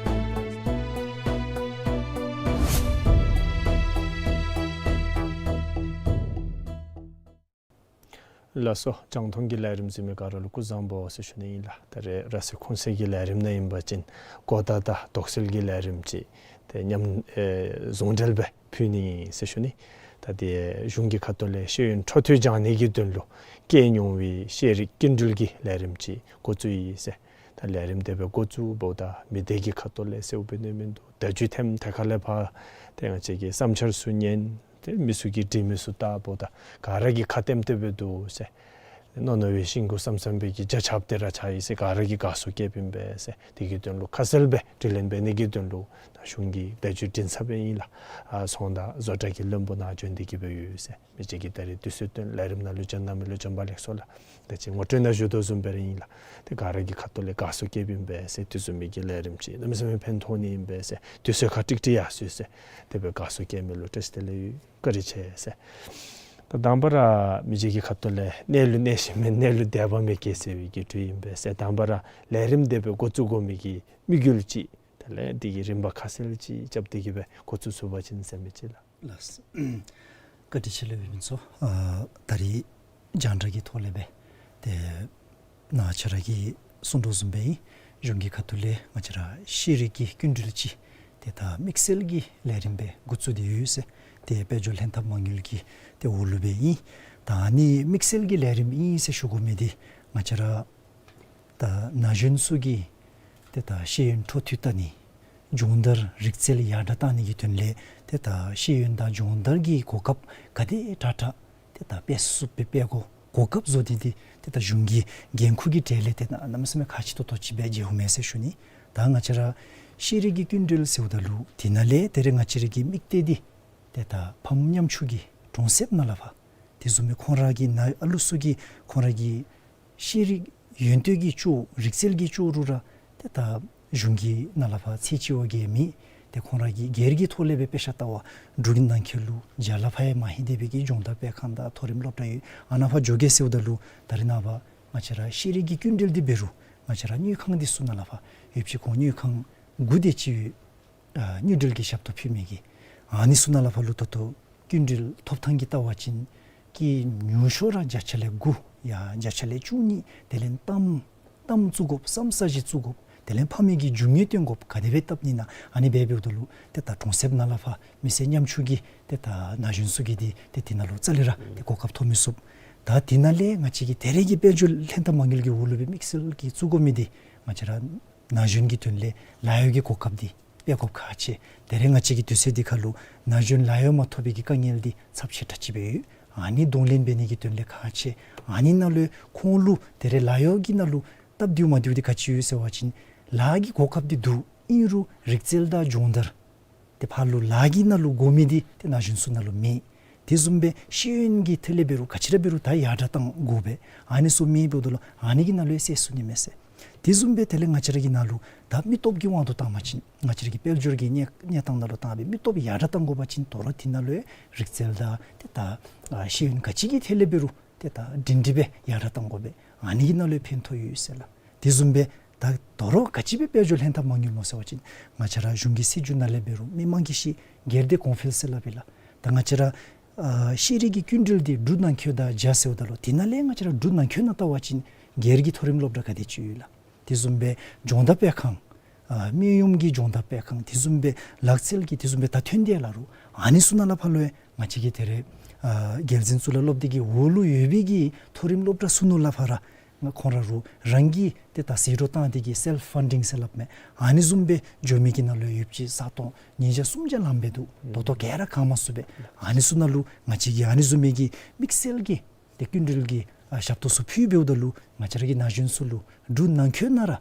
ལགས་སོ། རྒྱང་མཐོང་གི་ལས་རིམ་གཟིགས་མི་ག་ར་ལུ་སྐུ་གཟུགས་བཟང་པོ་ཟེར་ཞུ་ནི་ཨིན་ལགས། ད་རེས་ར་སི་ཁུངས་གསལ་གྱི་ལས་རིམ་ནང་ཨིན་པ་ཅིན་གོ་བརྡ་དང་དོགས་སེལ་གྱི་ལས་རིམ་ཅིག་ཏེ་མཉམ་ཨེ་ཟུང་འབྲེལ་སྦེ་ཕུལ་ནི་ཨིན་ཟེར་ཞུ་ནི། ད་ཏེ་གཞུང་གི་ཁ་ཐུག་ལས་ཤེས་ཡོན་འཕྲོ་མཐུད་སྦྱང་ནི་གི་དོན་ལུ་བཀལ་མྱོང་བའི་ཤེས་རིག་སྐྱིན་འགྲུལ་གྱི་ལས་རིམ་ཅིག་འགོ་བཙུགས་ཡི་ཟེར། ད་ལས་རིམ་དེ་སྦེ་འགོ་བཙུགསཔ་ད་མི་སྡེ་གི་ཁ་ཐུག་ལས་གསལཝ་སྦེ་ནི་མིན་འདུག། བརྡ་བརྒྱུད་ཐེམ་ཐད་ཁ་ལས་ཕར་ཏེ་ང་བཅས་ཀྱི་བསམ་འཆར་ཚུ་ཉན། ཏེ་མི་ཚུ་གིས་འབྲི་མི་ཚུ་བལྟ་འབདཝ་ད་ག་ར་གིས་ཁ་ལྟདམོ་སྟོནམ་སྦེ་འདུག་ཟེར། རྣོ་རྣོ་བའི་ཤིང་གུ་སམ་སམ་སྦེ་གི་རྒྱ་ཆབ་སྟེ་ར་ཆགས་ཡི་ཟེར། ག་ར་གིས་དགའ་བསུ་བསྐྱལཝ་ཨིན་པས་ཟེར། དེ་གི་དོན་ལུ་ཁ་གསལ་སྦེ་དྲི་ལན་འབད་ནི་གི་དོན་ལུ་ད་གཞུང་གི་བརྡ་བརྒྱུད་འབྲིང་ཚབ་སྦེ་ཨིན་ལགས། ཨ་ཚོང་བདག་བཟོ་གྲྭ་གི་བློན་པོ་ནཱ་བྱོན་ཏེ་གི་སྦེ་ཡོད་ཟེར། མི་རྗེ་གིས་ད་རེས་དུས་ཚོད་བཏོན་ལས་རིམ་ནང་ལུ་བྱོན་གནང་མི་ལུ་བྱོན་པ་ལེགས་སོ་ལགས། ད་ཅི་ངོ་སྤྲོད་ནང་ཞུ་དོ་བཟུམ་སྦེ་ར་ཨིན་ལགས། ཏེ་ག་ར་གིས་ཁ་ཐུག་ལས་དགའ་བསུ་བསྐྱལཝ་ཨིན་པས་ཟེར། དེ་བཟུམ་མའི་གི་ལས་རིམ་ཅིག་གནམ་མེད་ས་མེད་ཕན་ཐོགས་ནི་ཨིན་པས་ཟེར། དུས་ཚོད་ཁར་ཀྲིག་ཀྲི་ཡར་སོང་ཡི་ཟེར། དེ་སྦེ་དགའ་བསུ་བསྐྱལ་མི་ལུ་བཀྲིས་བདེ་ལེགས་ཡོད། བཀའ་དྲིན་ཆེ་ཟེར། ད་དང་པ་ར་མི་རྗེ་གི་ཁ་ཐུག་ལས་གནས་ལུ་གནས་ཤིང་མེད་གནས་ལུ་དད་པ་མེད་སྐྱེས་ཟེར་བའི་གི་དུས་ཨིན་པས་ཟེར། དང་པ་ར་ལས་རིམ་དེ་སྦེ་འགོ་བཙུགས་དགོ་མི་གི་དམིགས་ཡུལ་ཅིག་དེ་ལས་དེ་གི་རིམ་པ་ཁ་གསལ་ཅིག་རྐྱབ་སྟེ་གི་སྦེ་འགོ་བཙུགས་ཚུགས་པ་ཅིན་ཟེར་མི་ཅིག་ལགས། ལགས། བཀའ་དྲིན་ཆེ་ལགས་ཨོ་རྒྱན་ཚུ། ཨ་ད་རེས་རྒྱང་བསྒྲགས་ཀྱི་ཐོག་ལས་སྦེ་ཏེ་ནཱ་ཁྱེད་ར་གིས་གསུང་དོ་བཟུམ་སྦེ་ཨིན། གཞུང་གི་ཁ་ཐུག་ལས་ང་བཅས་ར་ཤེས་རིག་གི་སྐྱིན་འགྲུལ་ཅིག་ཏེ་ད་དམིགས་བསལ་གྱི་ལས་རིམ་སྦེ་འགོ་བཙུགས་ཏེ་ཡོད་ཟེར། ཏེ་དཔལ་འབྱོར་ལྷན་ཐབས་མ་དངུལ་གྱི་ཏེ་འོག་ལུ་སྦེ་ཨིན། ད་ཨ་ནི་དམིགས་བསལ་གྱི་ལས་རིམ་ཨིན་ཟེར་ཞུ་དགོ་མི་འདི་ང་བཅས་ར་ད་ན་གཞོན་ཚུ་གི་ཏེ་ད་ཤེས་ཡོན་འཕྲོ་མཐུད་བལྟ་ནི་སྦྱོང་བརྡར་རིག་རྩལ་ཡར་དྲག་བཏང་ནི་གི་དོན་ལས་ཏེ་ད་ཤེས་ཡོན་དང་སྦྱོང་བརྡར་གྱི་གོ་སྐབས་ག་དེ་དྲག་དྲག་ཏེ་ད་སྤེལ་ཚུགསཔ་སྦེ་སྤེལ་དགོ། གོ་སྐབས་བཟོ་སྟེ་འདི་ཏེ་ད་གཞུང་གི་འགན་ཁུར་གྱི་གྲས་ལས་ཏེ་ད་གནམ་མེད་ས་མེད་ཁག་ཆེ་ཏོག་ཏོ་ཅིག་སྦེ་མཇལཝ་མས་ཟེར་ཞུ་ནི། ད་ང་བཅས་ར་ཤེས་རིག་གི་སྐྱིན་འགྲུལ་ཟེརཝ་ད་ལུ་དེ་ནང་ལས་ད་རེས་ང་བཅས་ར་གི་དམིགས་གཏད་འདི་ཏེ་ད་ཕམ་ཉམ་ཆུང་གི་གྲོང་གསེབ་ནང་ལས་ཕར་དེ་བཟུམ་མའི་ཁོང་ར་གི་ནང་ཨ་ལུ་ཚུ་གིས་ཁོང་ར་གི་ཤེས་རིག་ཡོན་ཏན་གྱི་ཕྱོགས་རིག་རྩལ་གྱི་ཕྱོགས་རུ་ར་ཏེ་ད་གཞུང་གི་ནང་ལས་ཕར་ཚད་ཅིག་བ་གི་མི་ ཏེ་ཁོང་ར་གིས་སྒེར་གྱི་ཐོག་ལས་སྦེ་དཔེ་ཆ་ལྟ་བར་འབྲུག་གི་ནང་འཁོད་ལུ་རྒྱ་ལ་ཕར་ཡང་མ་ལྷོད་དེ་སྦེ་གི་སྦྱོང་བརྡར་སྤེལ་ཁང་དང་མཐོ་རིམ་སློབ་གྲྭ་ཡོད། ཨ་ནཱ་ཕར་འགྱོ་གེ་ཟེརཝ་ད་ལུ་ད་རེས་ནངས་པ་ང་བཅས་ར་ཤེས་རིག་གི་སྐྱིན་འགྲུལ་འདི་འབད་རུང་ང་བཅས་ར་དངུལ་ཁང་འདི་ཚུ་ནང་ལས་ཕར་ཡོདཔ་ཅིག་ཁོང་དངུལ་ཁང་དགུ་དེ་ཅིག་ཡོད། ཨ་དངུལ་འབྲེལ་གྱི་ཞབས་ཏོག་ཕུལ་མི་གི་ཨ་ནི་ཚུ་ནང་ལས་ཕར་ལུ་ད་ལྟོ་སྐྱིན་འགྲུལ་ཐོབ་ཐངས་ཀྱི་ལྟ་བ་ཅིན་སྐྱེད་ཉུང་ཤོས་ར་བརྒྱ་ཆ་ལས་དགུ་ཡང་བརྒྱ་ཆ་ལས་བཅུ་གཉིས་དེ་ལས་གཏམ་གཏམ་བཙུགས་དགོཔ་བསམ་ས་ཅིག་བཙུགས་དགོཔ་དེ་ལས་ཕབ་མི་གི་རྒྱུ་དངོས་སྟོན་དགོཔ་ག་དེ་སྦེ་བཏབ་ནི་ན་ཨ་ནི་སྦེ་འབདཝ་ད་ལུ་ཏེ་ད་གྲོང་གསེབ་ནང་ལས་ཕར་མི་སེར་ཉམ་ཆུང་གི་ཏེ་ད་ན་གཞོན་ཚུ་གིས་འདི་ཏེ་དེ་ནང་ལུ་རྩ་ལས་ར་ཏེ་གོ་སྐབས་ཐོབ་མི་ཚུགས། ད་དེ་ནང་ལས་ང་བཅས་ཀྱི་ད་རེས་ཀྱི་དཔལ་འབྱོར་ལྷན་ཐབས་མ་དངུལ་གྱི་འོག་ལུ་སྦེ་དམིགས་བསལ་གྱིས་བཙུགས་དགོ་མི་འདི་ང་བཅས་ར་ན་གཞོན་གྱི་དོན་ལས་ལཱ་གཡོག་གི་གོ་སྐབས་འདི་སྤེལ་དགོཔ་ཁག་ཆེ། ད་རེས་ང་བཅས་ཀྱི་དུས་ཚོད་འདི་ཁར་ལུ་ན་གཞོན་ལཱ་གཡོག་མ་ཐོབ་པའི་གི་དཀའ་ངལ་འདི་ཚབས་ཆེ་དྲགས་ཅིག་སྦེ་ཡོད། ཨ་ནི་གདོང་ལེན་འབད་ནི་གི་དོན་ལས་ཁག་ཆེ། ཨ་ནི་ནང་ལུ་ཁོང་ལུ་ད་རེས་ལཱ་གཡོག་གི་ནང་ལུ་སྟབས་བདེཝ་མ་བདེཝ་འདི་ག་ཅི་ཡོད་ཟེར་བ་ཅིན་ལཱ་གི་གོ་སྐབས་འདི་འདུག། ཨིན་རུང་རིག་རྩལ་དང་སྦྱོང་བརྡར་ཏེ་ཕར་ལུ་ལཱ་གི་ནང་ལུ་དགོ་མི་འདི་ཏེ་ན་གཞོན་ཚུ་ནང་ལུ་མེད། དེ་བཟུམ་སྦེ་ཤེས་ཡོན་གྱི་ཐད་ལས་འབད་རུང་ག་ཅི་ར་འབད་རུང་ད་ཡར་དྲགས་བཏང་དགོ་པས། ཨ་ནི་ཚུ་མེདཔ་འབདཝ་ད་ལུ་ཨ་ནི་གི་ནང་ལུ་ཡང་སེལ་ཚུགས་ནི་མས་ཟེར། དེ་བཟུམ་སྦེ་དེ་ལས་ང་བཅས་ར་གི་ནང་ལུ་ད་མི་སྟོབས་ཀྱི་དབང་དུ་བཏང་བ་ཅིན་ང་བཅས་ར་གི་དཔལ་འབྱོར་གྱི་གནས་གནས་སྟངས་ནང་ལུ་བཏང་སྦེ་མི་སྟོབས་ཡར་དྲགས་བཏང་དགོ་པ་ཅིན་དོ་རུང་དེ་ནང་ལུ་ཡང་རིག་རྩལ་དང་ཏེ་ད་ཨ་ཤེས་ཡོན་ག་ཅི་གི་ཐད་ལས་འབད་རུང་ཏེ་ད་སྒྲིང་སྒྲི་སྦེ་ཡར་དྲགས་བཏང་དགོ་པས། ཨ་ནི་གི་ནང་ལུ་ཡང་ཕན་ཐོགས་ཡོད་ཟེར་ལགས། དེ་བཟུམ་སྦེ་ད་དོ་རུང་ག་ཅི་སྦེ་དཔལ་འབྱོར་ལྷན་ཐབས་མ་དངུལ་སྨོ་ཟེར་བ་ཅིན་ང་བཅས་ར་གཞུང་གི་སྲིད་བྱུས་ནང་ལས་འབད་རུང་མི་མང་གིས་ཤེས། སྒེར་སྡེ་གོང་འཕེལ་ཟེར་སླབ་ཨིན་ལགས། ད་ང་བཅས་ར་ཨ་ཤེས་རིག་གི་སྐྱིན་འགྲུལ་འདི་འབྲུག་ནང་འཁོད་དང་སྦྱར་ཟེརཝ་ད་ལུ་དེ་ནང་ལས་ང་བཅས་ར་འབྲུག་ནང་འཁོད་ནང་ལྟ་བ་ཅིན་སྒེར་གྱི་མཐོ་རིམ་སློབ་གྲྭ་ག་དེ་ཅིག་ཡོད་ལགས། དེ་བཟུམ་སྦེ་སྦྱོང་བརྡར་སྤེལ་ཁང་ཨ་སྨན་གཡོགམ་གི་སྦྱོང་བརྡར་སྤེལ་ཁང་དེ་བཟུམ་སྦེ་ལག་རྩལ་གྱི་དེ་བཟུམ་སྦེ་ད་ཐོན་ཏེ་ཡོད་ལགས། རུང་ཨ་ནི་ཚུ་ནང་ལས་ཕར་ལུ་ཡང་ང་བཅས་ཀྱི་ད་རེས་ཨ་རྒྱལ་འཛིན་གཙུག་ལག་སློབ་སྡེ་གི་འོག་ལུ་ཡོད་པའི་གི་མཐོ་རིམ་སློབ་གྲྭ་ཚུ་ནང་ལས་ཕར་ར་ང་ཁོང་ར་རུང་རང་གིས་ཏེ་ད་ཟད་འགྲོ་བཏང་སྟེ་གི་སེལཕ་ཕན་ཌིང་ཟེར་སླབ་མས། ཨ་ནི་བཟུམ་སྦེ་འགྱོ་མི་གི་ནང་ལུ་ཡོདཔ་ཅིག་ས་སྟོང་ཉིས་བརྒྱ་སུམ་བརྒྱ་ལངམ་སྦེ་འདུག། ད་ལྟོ་ག་ར་གང་མ་ཚུགས་པས། ཨ་ནི་ཚུ་ནང་ལུ་ང་བཅས་ཀྱིས་ཨ་ནི་བཟུམ་མའི་གི་དམིགས་བསལ་གྱི་ཏེ་སྐྱིན་འགྲུལ་གྱི་ཨ་ཞབས་ཏོག་ཚུ་ཕུལ་འབདཝ་ད་ལུ་ང་བཅས་ར་གི་ན་གཞོན་ཚུ་ལུ་འབྲུག་ནང་འཁོད་ནང་ར་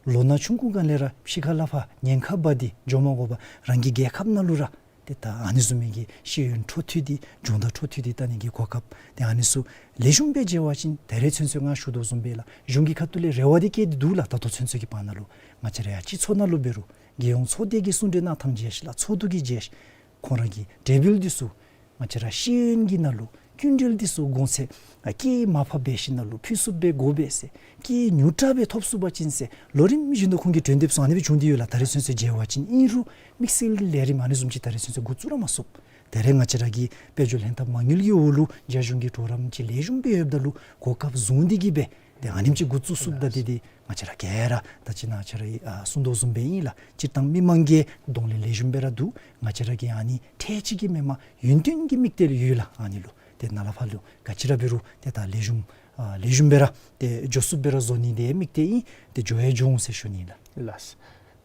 ལོ་ན་ཆུང་ཀུ་སྒང་ལས་ར་ཕྱི་ཁ་ལས་ཕར་ཉེན་ཁ་འབག་སྟེ་འགྱོ་མ་དགོ་པར་རང་གི་རྒྱལ་ཁབ་ནང་ལུ་ར་ཏེ་ད་ཨ་ནི་བཟུམ་མའི་གི་ཤེས་ཡོན་འཕྲོ་མཐུད་དེ་སྦྱོང་བརྡར་འཕྲོ་མཐུད་དེ་བལྟ་ནི་གི་གོ་སྐབས་ཏེ་ཨ་ནི་ཚུ་ལེགས་ཤོམ་སྦེ་མཇལ་བ་ཅིན་ད་རེས་ཚུན་ཚོད་ང་ཞུ་དོ་བཟུམ་སྦེ་ལགས་གཞུང་གི་ཁ་ཐུག་ལས་རེ་བ་འདི་བསྐྱེད་དེ་འདུག་ལགས། ད་ལྟོ་ཚུན་ཚོད་ཀྱི་བར་ན་ལུ་ང་བཅས་ར་ཡང་སྤྱི་ཚོགས་ནང་ལུ་འབད་རུང་རྒྱལ་ཡོངས་ཚོགས་སྡེ་གི་གསུང་གྲོས་གནང་ཐངས་མཇལ་ཤིག་ལགས། ཚོགས་འདུ་གི་མཇལ་ཤིག། ཁོང་ར་གི་གྲོས་འབུལ་འདི་ཚུ་ང་བཅས་ར་ཤེས་ཡོན་གྱི་ནང་ལུ་སྐྱིན་འགྲུལ་འདི་ཚུ་གོང་ཚད་ཨ་སྐྱེད་མར་ཕབ་འབད་ཞིནམ་ལས་ཕུལ་ཚུགསཔ་སྦེ་དགོ་པས་ཟེར། སྐྱེད་ཉུང་དྲགས་སྦེ་ཐོབ་ཚུགས་པ་ཅིན་ཟེར་ལོ་རིམ་བཞིན་དུ་ཁོང་གི་གྲོས་འདེབས་ཚུ་ཨ་ནི་སྦེ་བྱུང་སྟེ་ཡོད་ལགས། ད་རེས་ཚུན་ཚོད་མཇལ་བ་ཅིན། ཨིན་རུང་དམིགས་བསལ་གྱི་ལས་རིམ་ཨ་ནི་བཟུམ་ཅིག་ད་རེས་ཚུན་ཚོད་འགོ་བཙུགས་ར་མ་ཚུགས། ད་རེས་ང་བཅས་ར་གི་དཔལ་འབྱོར་ལྷན་ཐབས་མ་དངུལ་གྱི་འོག་ལུ་རྒྱ་གཞུང་གི་གྲོགས་རམ་ཅིག་ལེགས་ཤོམ་སྦེ་ཡོདཔ་ད་ལུ་གོ་སྐབས་བཟུང་སྟེ་གི་སྦེ་ཏེ་ཨ་ནེམ་ཅིག་འགོ་བཙུགས་ཚུགསཔ་ད་འདི་འདི་ང་བཅས་ར་ག་ར་ད་ཅི་ནཱ་ང་བཅས་ར་ཨ་གསུང་དོ་བཟུམ་སྦེ་ཨིན་ལགས། སྤྱིར་བཏང་མི་མང་གིས་གདོང་ལེན་ལེགས་ཤོམ་སྦེ་ར་འདུག། ང་བཅས་ར་གི་ཨ་ནི་འཕྲལ་ཅིག་གི་མེན་པར་ཡུན་བརྟན་གྱི་དམིགས་གཏད་ཡོད་ལགས། ཨ་ནི་ལུ་ཏེ་ནཱ་ལས་ཕར་ལུ་ག་ཅི་ར་འབད་རུང་ཏེ་ད་ལེགས་ཤོམ་ཨ་ལེགས་ཤོམ་སྦེ་ར་ཏེ་འགྱོ་ཚུགསཔ་སྦེ་ར་བཟོ་ནི་འདི་དམིགས་གཏད་ཨིན། ཏེ་འགྱོ་ཡང་འགྱོ་འོང་ཟེར་ཞུ་ནི་ལགས། ལགས།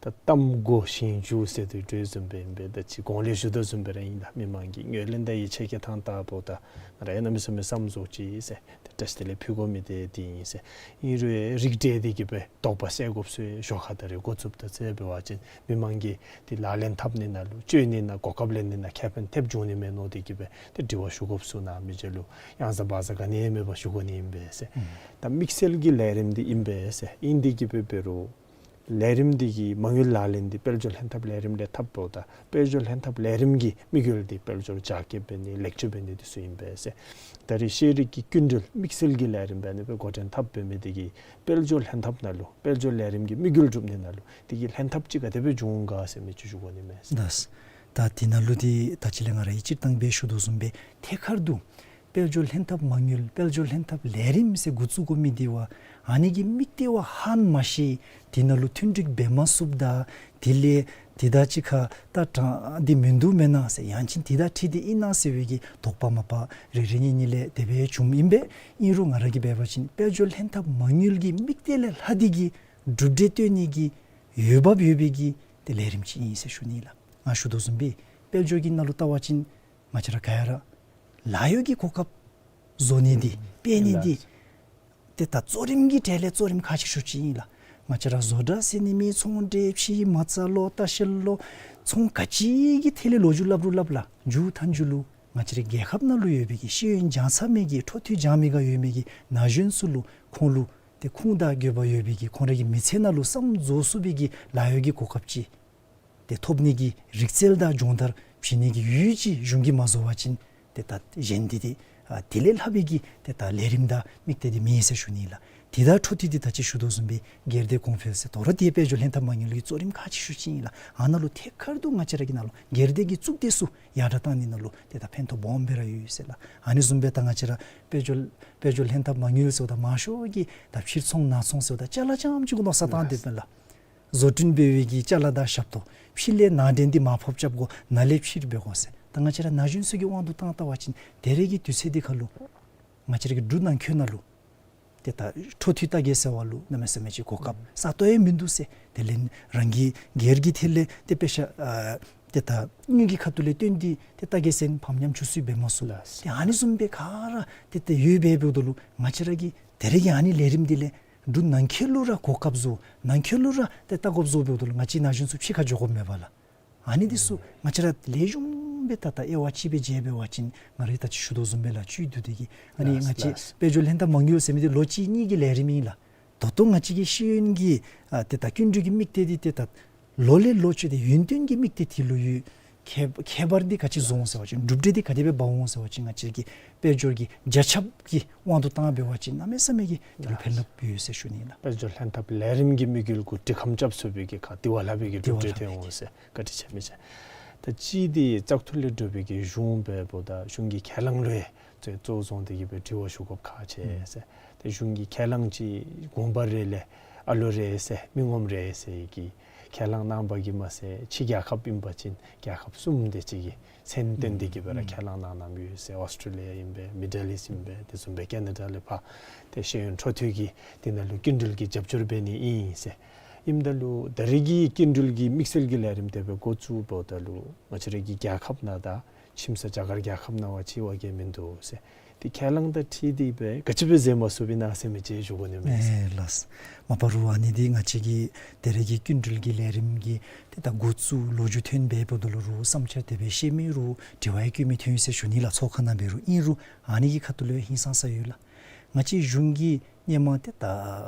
ད་གཏམ་གོ་ཞིང་འཇུག་ཟེར་དོ་བཟུམ་སྦེ་ཨིན་པས། ད་ཅི་གོང་ལས་ཞུ་དོ་བཟུམ་སྦེ་ར་ཨིན་ལགས། མི་མང་གི་ངོས་ལེན་དང་ཡིད་ཆེས་ཀྱི་ཐང་ལྟ་བུ་ད་ང་ར་ཡང་གནམ་མེད་ས་མེད་བསམ་རྫོགས་ཅི་ཟེར། ཏེ་བཀྲིས་བདེ་ལེགས་ཕུལ་དགོ་མི་འདི་འདི་ཨིན་ཟེར། ཨིན་རུང་རིགས་འགྲེ་སྟེ་གི་སྦེ་དོགས་པ་སེལ་དགོཔ་ཚུ་ཞོར་ཁ་ད་རེས་འགོ་བཙུགསཔ་ད་ཟེར་འབད་བ་ཅིན་མི་མང་གིས་ཏེ་ལག་ལེན་འཐབ་ནི་ནང་ལུ་སྤྱོད་ནི་ནང་གོ་སྐབས་ལེན་ནི་ནང་ཁེ་ཕན་ཐེབས་འབྱུང་ནི་མས་མནོ་སྟེ་གི་སྦེ་ཏེ་དྲི་བ་ཞུ་དགོཔ་ཚུ་ནཱ་མི་རྗེ་ལུ་གཡང་ཟ་བག་ཟ་ག་ནི་ཡང་མེད་པར་ཞུ་དགོ་ནི་ཨིན་པས་ཟེར། ཨུམ། ད་དམིགས་བསལ་གྱི་ལས་རིམ་འདི་ཨིན་པས་ཟེར། ཨིན་ཏེ་གི་སྦེ་འབད་རུང་ལས་རིམ་འདི་གི་མ་དངུལ་ལག་ལེན་འདི་དཔལ་འབྱོར་ལྷན་ཐབས་ལས་རིམ་ལས་འཐབ་འོང་། ད་དཔལ་འབྱོར་ལྷན་ཐབས་ལས་རིམ་གྱི་དམིགས་ཡུལ་འདི་དཔལ་འབྱོར་རྒྱ་སྐྱེད་འབད་ནི་ལེགས་བཅོས་འབད་ནི་འདི་ཚུ་ཨིན་པས་ཟེར། ད་རེས་ཤེས་རིག་གི་སྐྱིན་འགྲུལ་དམིགས་བསལ་གྱི་ལས་རིམ་འབད་ནི་སྦེ་འགོ་འདྲེན་འཐབ་འབད་མི་འདི་གིས་དཔལ་འབྱོར་ལྷན་ཐབས་ནང་ལུ་དཔལ་འབྱོར་ལས་རིམ་གྱི་དམིགས་ཡུལ་སྒྲུབ་ནི་ནང་ལུ་འདི་གིས་ལྷན་ཐབས་ཅིག་ག་དེ་སྦེ་འབྱུང་ག་ཟེར་མི་ཅིག་ཞུ་དགོ་ནི་མས་ཟེར། ལགས། ད་འདི་ནང་ལུ་འདི་ད་ཅི་ལས་ང་ར་གིས་སྤྱིར་བཏང་སྦེ་ཞུ་དོ་བཟུམ་སྦེ་ཐད་ཀར་དུ་དཔལ་འབྱོར་ལྷན་ཐབས་མ་དངུལ་དཔལ་འབྱོར་ལྷན་ཐབས་ལས་རིམ་ཟེར་འགོ་བཙུགས་དགོ་མི་འདི་བ་ཨ་ནི་གི་དམིགས་གཏད་བ་ཧ་མ་ཤེས། འདི་ནང་ལུ་མཐུན་འགྲིག་འབད་མ་ཚུགསཔ་ད་དེ་ལས་འདི་དང་གཅིག་ཁར་ད་དྲང་འདི་མིན་འདུག་མེན་ན་ཟེར་ཡང་ཅིན་འདི་དང་འཁྲིལ་ཏེ་ཨིན་ན་ཟེར་བའི་གི་དོགས་པ་མ་པ་རེ་རེ་གཉིས་གཉིས་ལས་དེ་སྦེ་བྱུངམ་ཨིན་པས། ཨིན་རུང་ང་ར་གིས་འབད་བ་ཅིན་དཔལ་འབྱོར་ལྷན་ཐབས་མ་དངུལ་གྱི་དམིགས་གཏད་ལས་ལྷག་སྟེ་གི་གྲུབ་འབྲས་སྟོན་ནི་གི་འོས་འབབ་ཡོད་པའི་གི་ཏེ་ལས་རིམ་ཅིག་ཨིན་ཟེར་ཞུ་ནི་ལགས། ང་ཞུ་དོ་བཟུམ་སྦེ་དཔལ་འབྱོར་གྱི་ནང་ལུ་ལྟ་བ་ཅིན་ང་བཅས་ར་ག་ར་ལཱ་གཡོག་གི་གོ་སྐབས་བཟོ་ནི་འདི་སྤེལ་ནི་འདི་ཏེ་ད་གཙོ་རིམ་གྱི་གྲས་ལས་གཙོ་རིམ་ཁག་ཆེ་ཤོས་ཅིག་ཨིན་ལགས། ང་བཅས་ར་བཟོ་གྲྭ་ཟེར་ནི་མེད། ཚོང་འབྲེལ་ཕྱི་མ་རྩ་ལོ་ལྟ་བཤལ་ལོ་ཚོང་ག་ཅི་གི་ཐད་ལས་ལོ་རྒྱུས་སླབ་རུང་སླབ་ལགས། མཇུག་མཐའ་མཇུག་ལུ་ང་བཅས་རའི་རྒྱལ་ཁབ་ནང་ལུ་ཡོད་པའི་གི་ཤེས་ཡོན་སྦྱང་ཚར་མི་གི་འཕྲོ་མཐུད་སྦྱང་མི་ག་ཡོད་མི་གི་ན་གཞོན་ཚུ་ལུ་ཁོང་ལུ་ཏེ་ཁུངས་དང་དགོས་པ་ཡོད་པའི་གི་ཁོང་རའི་གི་མི་ཚེ་ནང་ལུ་བསམ་རྫོགས་ཚུགས་པའི་གི་ལཱ་གཡོག་གི་གོ་སྐབས་ཅིག་ ཏེ་ཐོབ་ནི་གི་རིག་རྩལ་དང་སྦྱོང་བརྡར་བྱིན་ནི་གི་ཡུལ་ཅིག་གཞུང་གིས་མ་བཟོ་བ་ཅིན་ཏེ་ད་གཞན་འདི་ཏེ་ཨ་དེ་ལས་ལྷག་པའི་གི་ཏེ་ད་ལས་རིམ་དང་དམིགས་གཏད་འདི་མེད་ཟེར་ཞུ་ནི་ལགས། དེ་དང་འཕྲོ་མཐུད་དེ་ད་ཅི་ཞུ་དོ་བཟུམ་སྦེ་སྒེར་སྡེ་གོང་འཕེལ་ཟེར་དོ་རུང་ཏེ་དཔལ་འབྱོར་ལྷན་ཐབས་མ་དངུལ་གྱི་གཙོ་རིམ་ཁག་ཅིག་ཞུ་ཅི་ཨིན་ལགས། ཨ་ནཱ་ལུ་ཐད་ཀར་དུ་ང་བཅས་ར་གི་ནང་ལུ་སྒེར་སྡེ་གི་གཙུག་སྡེ་ཚུ་ཡར་དྲག་བཏང་ནི་ནང་ལུ་ཏེ་ད་ཕན་ཐོགས་སྦོམ་སྦེ་ར་ཡོད་ཟེར་ལགས། ཨ་ནི་བཟུམ་སྦེ་ད་ང་བཅས་ར་དཔལ་འབྱོར་དཔལ་འབྱོར་ལྷན་ཐབས་མ་དངུལ་ཟེརཝ་ད་མང་ཤོས་ཀྱིས་ད་ཕྱིར་ཚོང་ནང་ཚོང་ཟེརཝ་ད་ཅ་ལ་རྐྱངམ་ཅིག་གུ་མནོ་བསམ་བཏང་སྟེ་ལགས། བཟོ་སྐྲུན་འབད་བའི་གི་ཅ་ལ་དང་ཞབས་ཏོག་ཕྱི་ལས་ནང་འདྲེན་འདི་མར་ཕབ་རྐྱབ་དགོ། ནང་ལས་ཕྱིར་འབད་དགོ་ཟེར། ད་ང་བཅས་ར་ན་གཞོན་ཚུ་གི་དབང་དུ་བཏང་བལྟ་བ་ཅིན་ད་རེས་ཀྱི་དུས་ཚོད་འདི་ཁར་ལུ་ང་བཅས་ར་གི་འབྲུག་ནང་འཁོད་ནང་ལུ་ཏེ་ད་འཕྲོ་མཐུད་ལྟ་གེ་ཟེར་བ་ལུ་གནམ་མེད་ས་མེད་ཅིག་གོ་སྐབས་ས་སྟོང་ཡང་མིན་འདུག་ཟེར། དེ་ལས་རང་གི་སྒེར་གྱི་ཐད་ལས་ཏེ་དཔེ་ཆ་ཨ་ཏེ་ད་དངུལ་གྱི་ཁ་ཐུག་ལས་བཏོན་ཏེ་ཏེ་ལྟ་གེ་ཟེར་ཕམ་ཉམ་ཆུང་ཚུ་འབད་མ་ཚུགས། ལགས། ཏེ་ཨ་ནི་བཟུམ་སྦེ་ག་ར་ཏེ་ཏེ་ཡོད་པའི་འབདཝ་ད་ལུ་ང་བཅས་ར་གི་ད་རེས་ཀྱི་ཨ་ནི་ལས་རིམ་འདི་ལས་འབྲུག་ནང་འཁོད་ལུ་ར་གོ་སྐབས་བཟོ་ནང་འཁོད་ལུ་ར་ཏེ་ལྟ་དགོཔ་བཟོ་འབདཝ་ད་ལུ་ང་བཅས་ན་གཞོན་ཚུ་ཕྱི་ཁར་འགྱོ་དགོཔ་མེད་པས་ལགས། ཨ་ནི་འདི་ཚུ་ང་བཅས་ར་ལེགས་ཤོམ་སྦེ་ད་ད་དབྱེ་བ་ཕྱེ་སྦེ་མཇལ་འབད་བ་ཅིན་ང་རའི་ད་ཅི་ཞུ་དོ་བཟུམ་སྦེ་ལགས་བཅུད་བསྡུ་སྟེ་གི་ཨ་ནི་ལགས་ང་བཅས་ལགས། དཔལ་འབྱོར་ལྷན་ཐབས་མ་དངུལ་ཟེར་མི་འདི་ལོ་གཅིག་གཉིས་ཀྱི་ལས་རིམ་ཨིན་ལགས། ད་ལྟོ་ང་བཅས་ཀྱི་ཤེས་ཡོན་གྱི་ཨ་ཏེ་ད་སྐྱིན་འགྲུལ་གྱི་དམིགས་གཏད་འདི་ཏེ་ད་ལོ་ལས་ལོ་ཅིག་ཏེ་ཡུན་བརྟན་གྱི་དམིགས་གཏད་འདི་ལུ་ཡོད། ཁྱད་ཁྱད་པར་འདི་ག་ཅི་བཟོ་འོང་ཟེར་བ་ཅིན་གྲུབ་འབྲས་འདི་ག་དེ་སྦེ་འབག་འོང་ཟེར་བ་ཅིན་ང་བཅས་ཀྱི་དཔལ་འབྱོར་གྱི་རྒྱ་ཁྱབ་ཀྱི་དབང་དུ་བཏང་འབད་བ་ཅིན་གནམ་མེད་ས་མེད་ཀྱི་དེ་ལུ་ཕན་རླབས་ཡོད་ཟེར་ཞུ་ནི་ལགས། དཔལ་འབྱོར་ལྷན་ཐབས་ལས་རིམ་གྱི་དམིགས་ཡུལ་གུ་འདྲིས་ཁམས་རྐྱབ་ཚུགས་པའི་གི་ཁ་དེ་བ་ལྷག་པའི་གི་དེ་བ་གྲུབ་འབྲས་ལྷག་པའི་ཐོན་འོང་ཟེར་བཀའ་དྲིན་ཆེ་མི་ཆེ། ད་ཅི་འདི་བཙག་འཐུ་ལས་གྲུབ་པའི་གི་གཞུང་འབདཝ་ད་གཞུང་གི་ཁས་བླངས་ལུ་ཡང་གཙོ་བོ་བཟུང་སྟེ་གི་སྦེ་དྲི་བ་ཞུ་དགོཔ་ཁག་ཆེ་ཟེར། ཏེ་གཞུང་གི་ཁས་བླངས་ཅིག་དགོངས་པ་རེ་ལས་ཨ་ལུ་རེ་ཟེར་མི་ངོམ་རེ་ཟེར་གྱི་ཁས་བླངས་གནང་བ་གིས་མ་ཚད་ཕྱི་རྒྱལ་ཁབ་ཨིན་པ་ཅིན་རྒྱལ་ཁབ་གསུམ་དེ་ཅིག་གི་མཚན་བཏོན་ཏེ་གི་སྦེ་ར་ཁས་བླངས་གནང་གནངམ་ཡོད་ཟེར། ཨོསི་ཊྲེ་ལི་ཡ་ཨིན་པས། མི་ཌལ་ཨིསཊ་ཨིན་པས། དེ་བཟུམ་སྦེ་ཀེ་ན་ཌ་ལས་ཕར་ཏེ་ཤེས་ཡོན་འཕྲོ་མཐུད་ཀྱི་དེ་ནང་ལུ་སྐྱིན་འགྲུལ་གྱི་རྒྱབ་སྐྱོར་འབད་ནི་ཨིན་ཟེར། ཨིནམ་ད་ལུ་ད་རེས་ཀྱི་སྐྱིན་འགྲུལ་གྱི་དམིགས་བསལ་གྱི་ལས་རིམ་དེ་སྦེ་འགོ་བཙུགས་འབདཝ་ད་ལུ་ང་བཅས་ར་གི་རྒྱལ་ཁབ་ནང་དང་ཁྱིམ་ས་རྒྱ་གར་རྒྱལ་ཁབ་ནང་བ་ཅིག་བ་ག་ཡང་མིན་འདུག་ཟེར། ཏེ་ཁས་བླངས་དང་འཁྲིལ་ཏེ་སྦེ་ག་ཅི་སྦེ་མཛད་མ་ཚུགས་པས་ན་ཟེར་མི་ཅིག་ཞུ་དགོ་ནི་མས་ཟེར། ཨེ་ལགས། མ་པ་རུང་ཨ་ནི་འདི་ང་བཅས་ཀྱི་ད་རེས་ཀྱི་སྐྱིན་འགྲུལ་གྱི་ལས་རིམ་གྱི་ཏེ་ད་འགོ་བཙུགས་ལོ་རྒྱུས་ཐོན་འབདཝ་ད་ལུ་རུང་བསམ་འཆར་དེ་སྦེ་བཤད་མི་རུང་དྲི་བ་ཡང་བཀོད་མི་ཐོན་ཡི་ཟེར་ཞུ་ནི་ལགས། ཚོགས་ཁང་ནང་འབད་རུང་ཨིན་རུང་ཨ་ནི་གི་ཁ་ཐུག་ལུ་ཧིང་སངས་ས་ཡོད་ལགས། ང་བཅས་གཞུང་གིས་སྔོན་མ་ཏེ་ད་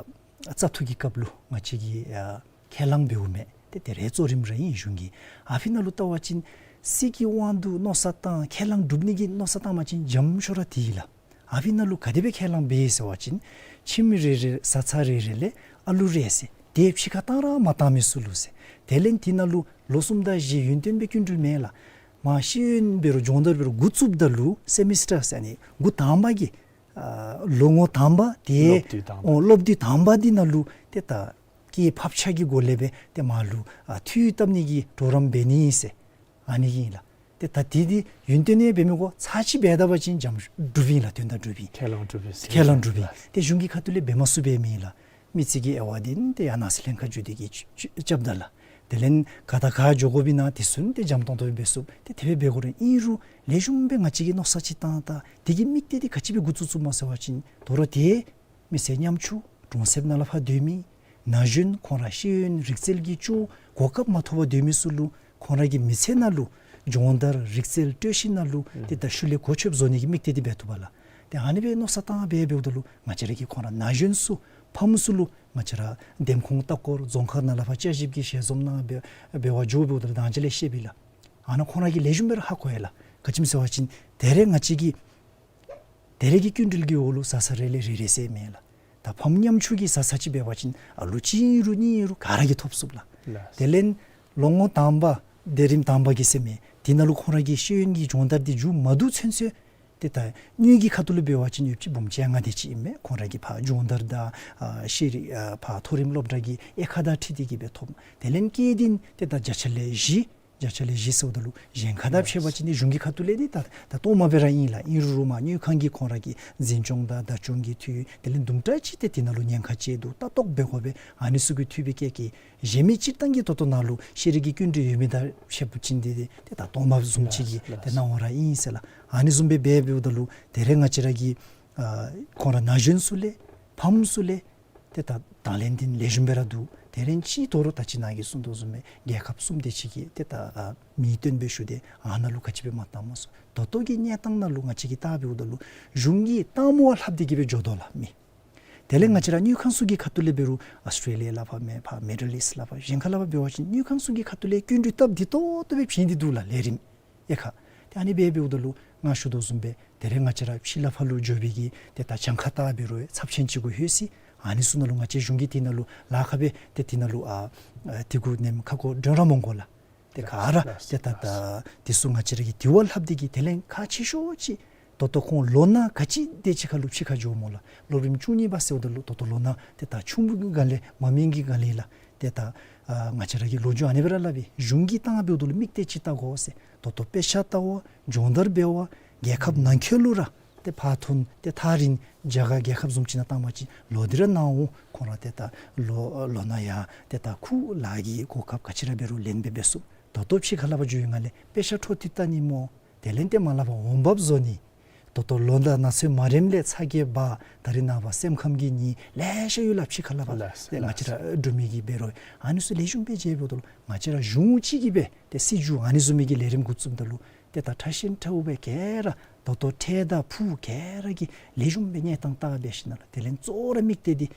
བཙག་འཐུ་གི་སྐབས་ལུ་ང་བཅས་ཀྱིས་ཨ་ཁས་བླངས་འབདཝ་མས། ཏེ་དེ་རེ་གཙོ་རིམ་ར་ཨིན་གཞུང་གི། ཨ་ཕི་ནང་ལུ་བལྟ་བ་ཅིན་སྲིད་ཀྱི་དབང་དུ་མནོ་བསམ་བཏང་ཁས་བླངས་གྲུབ་ནི་གི་མནོ་བསམ་བཏང་བ་ཅིན་འཇམ་ཤོས་ར་དེ་ཨིན་ལགས། ཨ་ཕི་ནང་ལུ་ག་དེ་སྦེ་ཁས་བླངས་འབད་ཡི་ཟེར་བ་ཅིན་ཁྱིམ་རེ་རེ་བཟའ་ཚང་རེ་རེ་ལས་ཨ་ལུ་རེ་ཟེར། དེ་ཕྱི་ཁར་བཏང་ར་མ་བཏང་མི་ཚུ་ལུ་ཟེར། དེ་ལས་དེ་ནང་ལུ་ལོ་གསུམ་དང་བཞི་ཡུན་བརྟན་སྦེ་སྐྱིན་འགྲུལ་མེད་ལགས། མ་ཤེས་ཡོན་འབད་རུང་སྦྱོང་བརྡར་འབད་རུང་འགོ་བཙུགསཔ་ད་ལུ་སེ་མི་སི་ཊར་ཟེར་ཨ་ནི་འགོ་དང་པ་གི་ཨ་ལོ་ངོ་དང་པ་དེ་སློབ་དུས་དང་པ། ཨོ་སློབ་དུས་དང་པ་འདི་ནང་ལུ་ཏེ་ད་སྐྱེད་ཕབ་ཆག་གི་སྒོ་ལས་སྦེ་ཏེ་མར་ལུ་ཨ་འཐུས་བཏབ་ནི་གི་གྲོགས་རམ་འབད་ནི་ཨིན་ཟེར་ཨ་ནི་ཨིན་ལགས། ཏེ་ད་དེ་འདི་ཡུན་བརྟན་ཡང་འབད་མི་དགོ། ཚར་གཅིག་འབད་ད་པ་ཅིན་འཇམ་གྲུབ་ཨིན་ལགས། དོན་དག་གྲུབ་ཨིན། ཁས་བླངས་གྲུབ་ཨིན་ཟེར། ཁས་བླངས་གྲུབ་ཨིན། ཏེ་གཞུང་གི་ཁ་ཐུག་ལས་འབད་མ་ཚུགས་པའི་མི་ལགས། མི་ཚེ་གི་དབྱེ་བ་འདི་ཏེ་ཡར་ནང་སྲིད་ལྷན་ཁག་བརྒྱུད་དེ་གི་རྐྱབ་ད་ལགས། དེ་ལས་ག་དང་ག་འགྱོ་དགོ་པས་ན་དེ་ཚུ་ཏེ་འཇམ་ཏོང་ཏོ་སྦེ་འབད་ཚུགས། ཏེ་དེ་སྦེ་འབད་དགོ་རུང་ཨིན་རུང་ལེགས་ཤོམ་སྦེ་ང་བཅས་ཀྱིས་མནོ་བསམ་ཅིག་བཏང་ད་དེ་གི་དམིགས་གཏད་འདི་ག་ཅི་སྦེ་འགོ་བཙུགས་ཚུགསཔ་སྨོ་ཟེར་བ་ཅིན་དོ་རུང་ཏེ་མི་སེར་ཉམ་ཆུང་གྲོང་གསེབ་ནང་ལས་ཕར་སྡོད་མི་ན་གཞོན་ཁོང་ར་ཤེས་ཡོན་རིག་རྩལ་གྱི་ཅིག་གོ་སྐབས་མ་ཐོབ་པར་སྡོད་མི་ཚུ་ལུ་ཁོང་ར་གི་མི་ཚེ་ནང་ལུ་སྦྱོང་བརྡར་རིག་རྩལ་སྤྲོད་ཤེས་ནང་ལུ་ཏེ་ད་ཤུལ་ལས་གོ་ཆོདཔ་བཟོ་ནི་གི་དམིགས་གཏད་འདི་འབད་བཏུབ་པས་ལགས། ཏེ་ཨ་ནི་སྦེ་མནོ་བསམ་བཏང་སྦེ་འབདཝ་ད་ལུ་ང་བཅས་ར་གི་ཁོང་ར་ན་གཞོན་ཚུ་ཕམ་ཚུ་ལུ་ང་བཅས་ར་འདེམས་ཁོངས་ལྟ་སྐོར་རྫོང་ཁག་ནང་ལས་ཕར་བསྐྱར་ཞིབ་ཀྱི་ཞལ་འཛོམས་ནང་འབད་འབད་བར་འགྱོ་འབདཝ་ད་ལུ་དང་ཅིག་ལས་ཤེསཔ་ཨིན་ལགས། ཨ་ནཱ་ཁོང་ར་གིས་ལེགས་ཤོམ་སྦེ་ར་ཧ་གོ་ཡི་ལགས། ག་ཅི་སྨོ་ཟེར་བ་ཅིན་ད་རེས་ང་བཅས་ཀྱི་ད་རེས་ཀྱི་སྐྱིན་འགྲུལ་གྱི་འོག་ལུ་བཟའ་ཚང་རེ་ལས་རེ་རེ་ཟེར་མེད་ལགས། ད་ཕམ་ཉམ་ཆུང་གི་བཟའ་ཚང་ཅིག་འབད་བ་ཅིན་ཨ་ལུ་གཅིག་ཨིན་རུང་གཉིས་ཨིན་རུང་ག་ར་གིས་ཐོབ་ཚུགས་ལགས། ལགས། དེ་ལས་ལོ་ངོ་དང་པ་ལས་རིམ་དང་པ་གི་ཟེར་མི་དེ་ནང་ལུ་ཁོང་ར་གི་ཤེས་ཡོན་གྱི་སྦྱོང་བརྡར་འདི་མཇུག་མ་བསྡུ་ཚུན་ཚོད་ཏེ་ད་དངུལ་གྱི་ཁ་ཐུག་ལུ་འབད་བ་ཅིན་ཡོདཔ་ཅིག་འབུམ་གཅིག་ལྔ་དེ་ཅིག་ཨིན་མས། ཁོང་ར་གི་ཕར་སྦྱོང་བརྡར་དང་ཨ་ཤེས་རིག་ཨ་ཕར་མཐོ་རིམ་སློབ་གྲྭ་གི་དབྱེ་ཁག་དང་འཁྲིལ་ཏེ་གི་སྦེ་ཐོབ། དེ་ལས་སྐྱེད་ལྡན་ཏེ་ད་བརྒྱ་ཆ་ལས་བཞི་བརྒྱ་ཆ་ལས་བཞི་ཟེརཝ་ད་ལུ་གཞན་ཁ་དང་ཕྱད་པ་ཅིན་ཏེ་གཞུང་གི་ཁ་ཐུག་ལས་འདི་ད་ད་སྟོངམ་སྦེ་ར་ཨིན་ལགས། ཨིན་རུང་རུང་མར་དངུལ་ཁང་གིས་ཁོང་ར་གི་འཛིན་སྐྱོང་དང་བདག་སྐྱོང་གི་འཐུས་དེ་ལས་དུམ་གྲ་ཅིག་ཏེ་དེ་ནང་ལུ་ཉེན་ཁ་ཆེ་འདུག་ལྟ་རྟོག་འབད་དགོ་པས། ཨ་ནི་ཚུ་གི་འཐུས་སྦེ་བཀལ་གེ། གཞན་མི་སྤྱིར་བཏང་གི་ཐོག་ཐོག་ནང་ལུ་ཤེས་རིག་གི་སྐྱིན་འགྲུལ་ཡོད་མི་དང་ཕྱད་པ་ཅིན་འདི་ཏེ་ད་སྟོངམ་བཟུམ་ཅིག་གི་ཏེ་སྣང་བ་ར་ཨིན་ཟེར་ལགས། ཨ་ནི་བཟུམ་སྦེ་འབད་འབདཝ་ད་ལུ་ད་རེས་ང་བཅས་ར་གི་ཨ་ཁོང་ར་ན་གཞོན་ཚུ་ལས་ཕམ་ཚུ་ལས་ཏེ་ད་དང་ལེན་འདི་ལེགས་ཤོམ་སྦེ་ར་འདུག། དེ་རིང་ཅིག་དོ་རུང་ད་ཅི་ནཱ་གིས་གསུངས་དོ་བཟུམ་སྦེ་རྒྱལ་ཁབ་གསུམ་དེ་ཅིག་གིས་ཏེ་ད་ཨ་མིང་བཏོན་སྦེ་ཞུ་སྟེ་ཨ་ནཱ་ལུ་ག་ཅི་སྦེ་མ་བཏངམ་སྨོ་ཟེར། ད་ལྟོ་གི་གནས་སྟངས་ནང་ལུ་ང་བཅས་ཀྱིས་བལྟ་འབདཝ་ད་ལུ་གཞུང་གིས་བཏངམ་བ་ལྷག་སྟེ་གི་སྦེ་འགྱོ་དོ་ལགས་མི། དེ་ལས་ང་བཅས་ར་དངུལ་ཁང་ཚུ་གི་ཁ་ཐུག་ལས་འབད་རུང་ཨཱོས་ཊྲེ་ལི་ཡ་ལས་ཕར་མེན་ཕར་མི་ཌལ་ཨིསཊ་ལས་ཕར་གཞན་ཁ་ལས་ཕར་འབད་བ་ཅིན་དངུལ་ཁང་ཚུ་གི་ཁ་ཐུག་ལས་སྐྱིན་འགྲུལ་སྟབས་བདེ་ཏོག་ཏོ་སྦེ་བྱིན་ཏེ་འདུག་ལགས། ལས་རིམ་ཡོད་ཁ། ཏེ་ཨ་ནི་སྦེ་འབདཝ་ད་ལུ་ང་ཞུ་དོ་བཟུམ་སྦེ་དེ་རིང་ང་བཅས་ར་ཕྱི་ལས་ཕར་ལུ་འགྱོ་བའི་གི་ཏེ་ད་གྱངས་ཁ་བལྟ་འབད་རུང་ཚབས་ཆེན་ཅིག་གུ་ལྷོད་ཅི། ཨ་ནི་ཚུ་ནང་ལུ་ང་བཅས་གཞུང་གིས་དེ་ནང་ལུ་ལཱ་ཁག་སྦེ་ཏེ་དེ་ནང་ལུ་ཨ་ཨ་དེ་གུ་ནེམ་ཁ་གོ་འདྲོན་ར་མི་དགོ་ལགས། ཏེ་ག་ར་ལགས་ཏེ་ད་ལགས་ད་དེ་ཚུ་ང་བཅས་ར་གིས་དེ་བ་ལྷག་སྟེ་གི་དེ་ལས་ཁག་ཆེ་ཤོས་ཅིག་ད་ལྟོ་ཁོང་ལོ་ན་ག་ཅི་དེ་ཅིག་ཁར་ལུ་ཕྱི་ཁར་འགྱོཝ་སྨོ་ལགས། སློབ་རིམ་བཅུ་གཉིས་པ་ཟེརཝ་ད་ལུ་ད་ལྟོ་ལོ་ན་ཏེ་ད་ཆུང་ཀུ་གི་སྒང་ལས་མ་སྨིན་གྱི་སྒང་ལས་ལགས། ཏེ་ད་ཨ་ང་བཅས་ར་གི་ལོ་རྒྱུས་ཨ་ནི་སྦེ་ར་སླབ་ཨིན། གཞུང་གིས་བཏང་འབདཝ་ད་ལུ་དམིགས་གཏད་ཅིག་བལྟ་དགོ་ཟེར། ད་ལྟོ་དཔེ་ཆ་ལྟ་བ་སྦྱོང་བརྡར་འབད་བ་རྒྱལ་ཁབ་ནང་འཁོད་ལུ་ར་ཏེ་ཕར་ཐོན་ཏེ་ཐག་རིང་རྒྱ་གར་རྒྱལ་ཁབ་བཟུམ་ཅིག་ནང་བཏང་པ་ཅིན་ལོག་སྟེ་ར་ནཱ་འོང་། ཁོང་ར་ཏེ་ད་ལོ་ལོ་ན་ཡང་ཏེ་ད་ཁོ་ལཱ་གི་གོ་སྐབས་ག་ཅི་ར་འབད་རུང་ལེན་སྦེ་འབད་ཚུགས། ད་ལྟོ་ཕྱི་ཁ་ལས་ཕར་འགྱོ་བའི་སྒང་ལས་དཔེ་ཆ་འཕྲོ་མཐུད་བལྟ་ནི་སྨོ། དེ་ལས་ཏེ་མ་ལས་ཕར་འོང་འབབ་བཟོ་ནི། ད་ལྟོ་ལོ་ན་ཚོད་མ་རནམ་ལས་ཚ་གྱང་འབག། ད་རིས་ནངས་པ་སེམས་ཁམས་ཀྱི་ནད་ལེ་ཤ་ཡོད་ལགས། ཕྱི་ཁ་ལས་ཕར་ལགས་ཏེ་ང་བཅས་ར་འདྲོག་མི་གི་འབད་རུང་ཨ་ནི་ཚུ་ལེགས་ཤོམ་སྦེ་མཇལཝ་ད་ལུ་ང་བཅས་ར་གཞུང་གཅིག་གིས་སྦེ་ཏེ་སྲིད་བྱུས་ཨ་ནི་བཟུམ་མའི་གི་ལས་རིམ་འགོ་བཙུགསཔ་ད་ལུ་ཏེ་ད་ཁྲ་ཞིང་ཁྲའུ་སྦེ་ག་ར་ད་ལྟོ་འཕྲལ་དང་ཕུགས་ག་ར་གི་ལེགས་ཤོམ་སྦེ་གནས་སྟངས་བལྟ་འབད་ཞིནམ་ལས་དེ་ལས་གཙོ་བོ་ར་དམིགས་གཏད་འདི་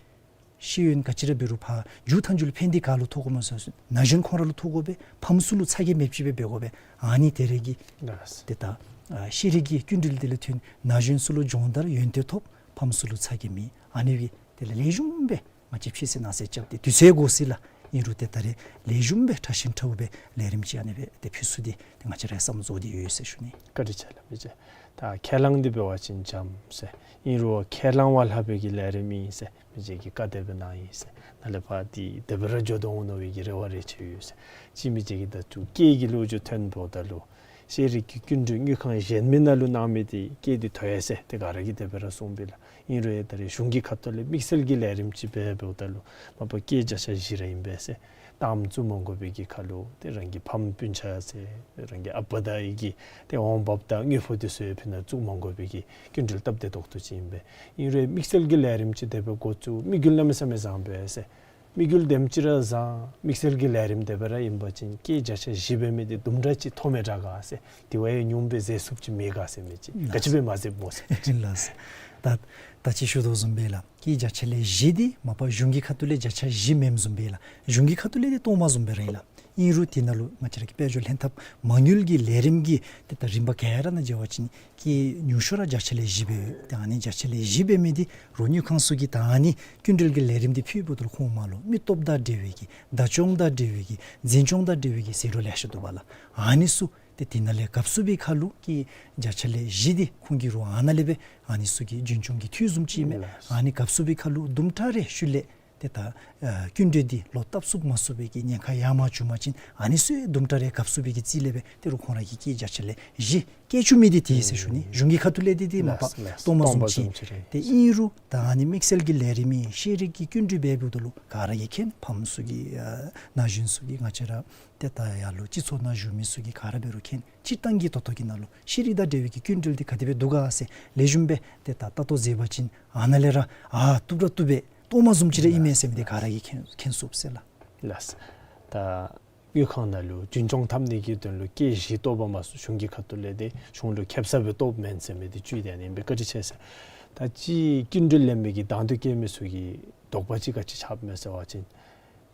ཤེས་ཡོན་ག་ཅི་ར་འབད་རུང་ཕར་མཇུག་མཐའ་མཇུག་ལུ་ཕན་འདི་ག་ལུ་ཐོགས་དགོཔ་སྨོ་ཟེར་བ་ཅིན་ན་གཞོན་ཁོང་ར་ལུ་ཐོགས་དགོ་པས། ཕམ་ཚུ་ལུ་ཚ་གྱང་མེདཔ་ཅིག་སྦེ་འབད་དགོ་པས། ཨ་ནི་དེ་རེ་གི་ལགས། ཏེ་ད་ཨ་ཤེས་རིག་གི་སྐྱིན་འགྲུལ་དེ་ལས་ཐོན་ན་གཞོན་ཚུ་ལུ་སྦྱོང་བརྡར་ཡོན་ཏན་ཐོབ། ཕམ་ཚུ་ལུ་ཚ་གྱང་མེད། ཨ་ནི་སྦེ་དེ་ལས་ལེགས་ཤོམ་སྦེ་ང་བཅས་ཕྱི་སེལ་ནང་སེལ་རྐྱབ་སྟེ་དུས་ཚོད་འགོར་སྲིད་ལགས། ཨིན་རུང་ཏེ་ད་རེས་ལེགས་ཤོམ་སྦེ་ཁྲ་ཞིང་ཁྲའུ་སྦེ་ལས་རིམ་ཅིག་ཨ་ནི་སྦེ་ཏེ་ཕུལ་ཚུགས་ཏེ་ཏེ་ང་བཅས་ར་བསམ་རྫོགས་ཏེ་ཡོད་ཟེར་ཞུ་ནི། བཀའ་དྲིན་ཆེ་ལགས། མི་རྗེ་ད་ཁས་བླངས་འདི་འབད་བ་ཅིན་འཇམ་ཟེར། ཨིན་རུང་ཁས་བླངས་པ་ལྷག་པའི་གི་ལས་རིམ་ཨིན་ཟེར། མི་རྗེ་གིས་བཀའ་དེ་སྦེ་གནང་ཡི་ཟེར། ནཱ་ལས་ཕར་འདི་དེ་སྦེ་ར་འགྱོ་དོ་འོང་མནོ་བའི་གི་རེ་བ་རེ་ཅིག་ཡོད་ཟེར། གཅིག་མི་རྗེ་གིས་ད་ཅི་སྐད་ཀྱི་ལོ་རྒྱུས་ཐོན་འབདཝ་ད་ལུ་ཤེས་རིག་གི་སྐྱིན་འགྲུལ་དངུལ་ཁང་གཞན་མི་ནང་ལུ་གནང་མི་འདི་སྐད་འདི་མཐོ་ཡི་ཟེར་ཏེ་ག་ར་གིས་དེ་སྦེ་ར་གསུངས་པས་ལགས། ཨིན་རུང་ཡང་ད་རེས་གཞུང་གི་ཁ་ཐུག་ལས་དམིགས་བསལ་གྱི་ལས་རིམ་ཅིག་འབད་འབདཝ་ད་ལུ་མ་པ་སྐད་བརྒྱ་ཆ་བཞི་ར་ཨིན་པས་ཟེར། གཏའམ་བཙུགས་མ་དགོ་པའི་གི་ཁར་ལུ་ཏེ་རང་གི་ཕམ་སྤུན་ཆ་ཟེར་རང་གི་ཨ་པ་དང་ཨའི་གི་ཏེ་འོང་འབབ་དང་དངུལ་ཕོགས་འདི་ཚུ་ཡང་ཕི་ནང་བཙུགས་མ་དགོ་པའི་གི་སྐྱིན་འགྲུལ་སྟབས་བདེ་ཏོག་ཏོ་ཅིག་ཨིན་པས། ཨིན་རུང་དམིགས་བསལ་གྱི་ལས་རིམ་ཅིག་དེ་སྦེ་འགོ་བཙུགས། དམིགས་ཡུལ་གནམ་མེད་ས་མེད་བཟང་པས་ཟེར། དམིགས་ཡུལ་དེམ་ཅིག་ར་བཟང་། དམིགས་བསལ་གྱི་ལས་རིམ་དེ་སྦེ་ར་ཨིན་པ་ཅིན་སྐད་བརྒྱ་ཆ་བཞི་འབད་མི་འདི་དུམ་གྲ་ཅིག་མཐོ་མི་དྲག་ག་ཟེར། དེ་བ་ཡང་ཉུང་སྦེ་ཟེར་ཚུགསཔ་ཅིག་མེད་ག་ཟེར་མི་ཅིག་ག་ཅི་སྦེ་མ་ཟེརཝ་སྨོ་ཟེར། ལགས། ད་ད་ཅི་ཞུ་དོ་བཟུམ་སྦེ་ལགས། སྐད་བརྒྱ་ཆ་ལས་བཞི་འདི་མ་པ་གཞུང་གི་ཁ་ཐུག་ལས་བརྒྱ་ཆ་བཞི་མེནམ་བཟུམ་སྦེ་ལགས། གཞུང་གི་ཁ་ཐུག་ལས་འདི་གཏོར་མ་བཟུམ་སྦེ་ར་ཨིན་ལགས། ཨིན་རུང་དེ་ནང་ལུ་ང་བཅས་ར་གི་དཔལ་འབྱོར་ལྷན་ཐབས་མ་དངུལ་གྱི་ལས་རིམ་གྱི་ཏེ་ད་རིམ་པ་ག་ར་ནང་འབྱོར་བ་ཅིན་སྐད་ཉུང་ཤོས་ར་བརྒྱ་ཆ་ལས་བཞི་སྦེ་ཡོད། ཏེ་ཨ་ནི་བརྒྱ་ཆ་ལས་བཞི་འབད་མི་འདི་རོགས་དངུལ་ཁང་ཚུ་གིས་ད་ཨ་ནི་སྐྱིན་འགྲུལ་གྱི་ལས་རིམ་འདི་ཕུལཝ་ད་ལུ་ཁོང་མར་ལུ་མི་སྟོབས་དང་འབྲེལ་བའི་གི་བདག་སྐྱོང་དང་འབྲེལ་བའི་གི་འཛིན་སྐྱོང་དང་འབྲེལ་བའི་གི་ཟད་འགྲོ་ལེ་ཤ་འདུག་པ་ལགས། ཨ་ནི་ཚུ་ཏེ་དེ་ནང་ལས་གབ་ཚུགས་པའི་ཁར་ལུ་སྐད་བརྒྱ་ཆ་ལས་བཞི་འདི་ཁོང་གིས་རོགས་ཨ་ནཱ་ལས་སྦེ་ཨ་ནི་ཚུ་གི་རྒྱུན་སྐྱོང་གི་འཐུས་བཟུམ་ཅིག་ཨིན་མས། ལགས། ཨ་ནི་གབ་ཚུགས་པའི་ཁར་ལུ་དུམ་གྲ་རེ་ཤུལ་ལས་ཏེ་ད་ཨ་སྐྱིན་འགྲུལ་འདི་ལོག་བཏབ་ཚུགས་མ་ཚུགས་པའི་གི་ཉེན་ཁ་ཡར་མར་བྱུང་པ་ཅིན་ཨ་ནི་ཚུ་དུམ་གྲ་རེ་གབ་ཚུགས་པའི་གི་རྩིས་ལས་སྦེ་ཏེ་རོགས་ཁོང་ར་གིས་སྐད་བརྒྱ་ཆ་ལས་བཞི་བཀལ་བཅུག་མི་འདི་དེ་ཨིན་ཟེར་ཞུ་ནི། གཞུང་གི་ཁ་ཐུག་ལས་འདི་འདི་མ་པ་ལགས་ལགས། གཏོར་མ་བཟུམ་ཅིག་གཏོར་མ་བཟུམ་ཅིག་རེད། ཏེ་ཨིན་རུང་ད་ཨ་ནི་དམིགས་བསལ་གྱི་ལས་རིམ་ཨིན། ཤེས་རིག་གི་སྐྱིན་འགྲུལ་འབད་འབདཝ་ད་ལུ་ག་ར་གིས་མཁྱེན། ཕམ་ཚུ་གི་ཨ་ན་གཞོན་ཚུ་གི་ང་བཅས་ར་ཏེ་ད་ཡར་ལུ་སྤྱི་ཚོགས་ནང་བཞུགས་མི་ཚུ་གིས་ག་ར་འབད་རུང་མཁྱེན། སྤྱིར་བཏང་གི་ད་ལྟོ་གི་ནང་ལུ་ཤེས་རིག་དང་འབྲེལ་བའི་གི་སྐྱིན་འགྲུལ་འདི་ག་དེ་སྦེ་འདུག་ག་ཟེར་ལེགས་ཤོམ་སྦེ་ཏེ་ད་ལྟ་རྟོག་མཛད་པ་ཅིན་ཨ་ནཱ་ལས་ར་ཨ་བཏུབ་ར་བཏུབ་པས། གཏོར་མ་བཟུམ་ཅིག་ར་ཨིན་མས་ཟེར་མི་འདི་ག་ར་གིས་མཁྱེན་མཁྱེན་ཚུགས་ཟེར་ལགས། ལགས། ད་དངུལ་ཁང་ནང་ལུ་རྒྱུན་སྐྱོང་འཐབ་ནི་གི་དོན་ལུ་སྐད་བཞི་གཏོར་བ་མ་ཚུགས་གཞུང་གི་ཁ་ཐུག་ལས་འདི་གཞུང་ལུ་ཁེབ་ས་སྦེ་གཏོརཝ་མེན་ཟེར་མི་འདི་བཅུད་དེ་ཨ་ནི་ཨིན་པས། བཀའ་དྲིན་ཆེ་ཟེར། ད་ཅི་སྐྱིན་འགྲུལ་ལེན་མི་གི་དང་འདོད་བསྐྱེད་མི་ཚུ་གི་དོགས་པ་ཅིག་ག་ཅི་ཆགསཔ་མས་ཟེར་བ་ཅིན་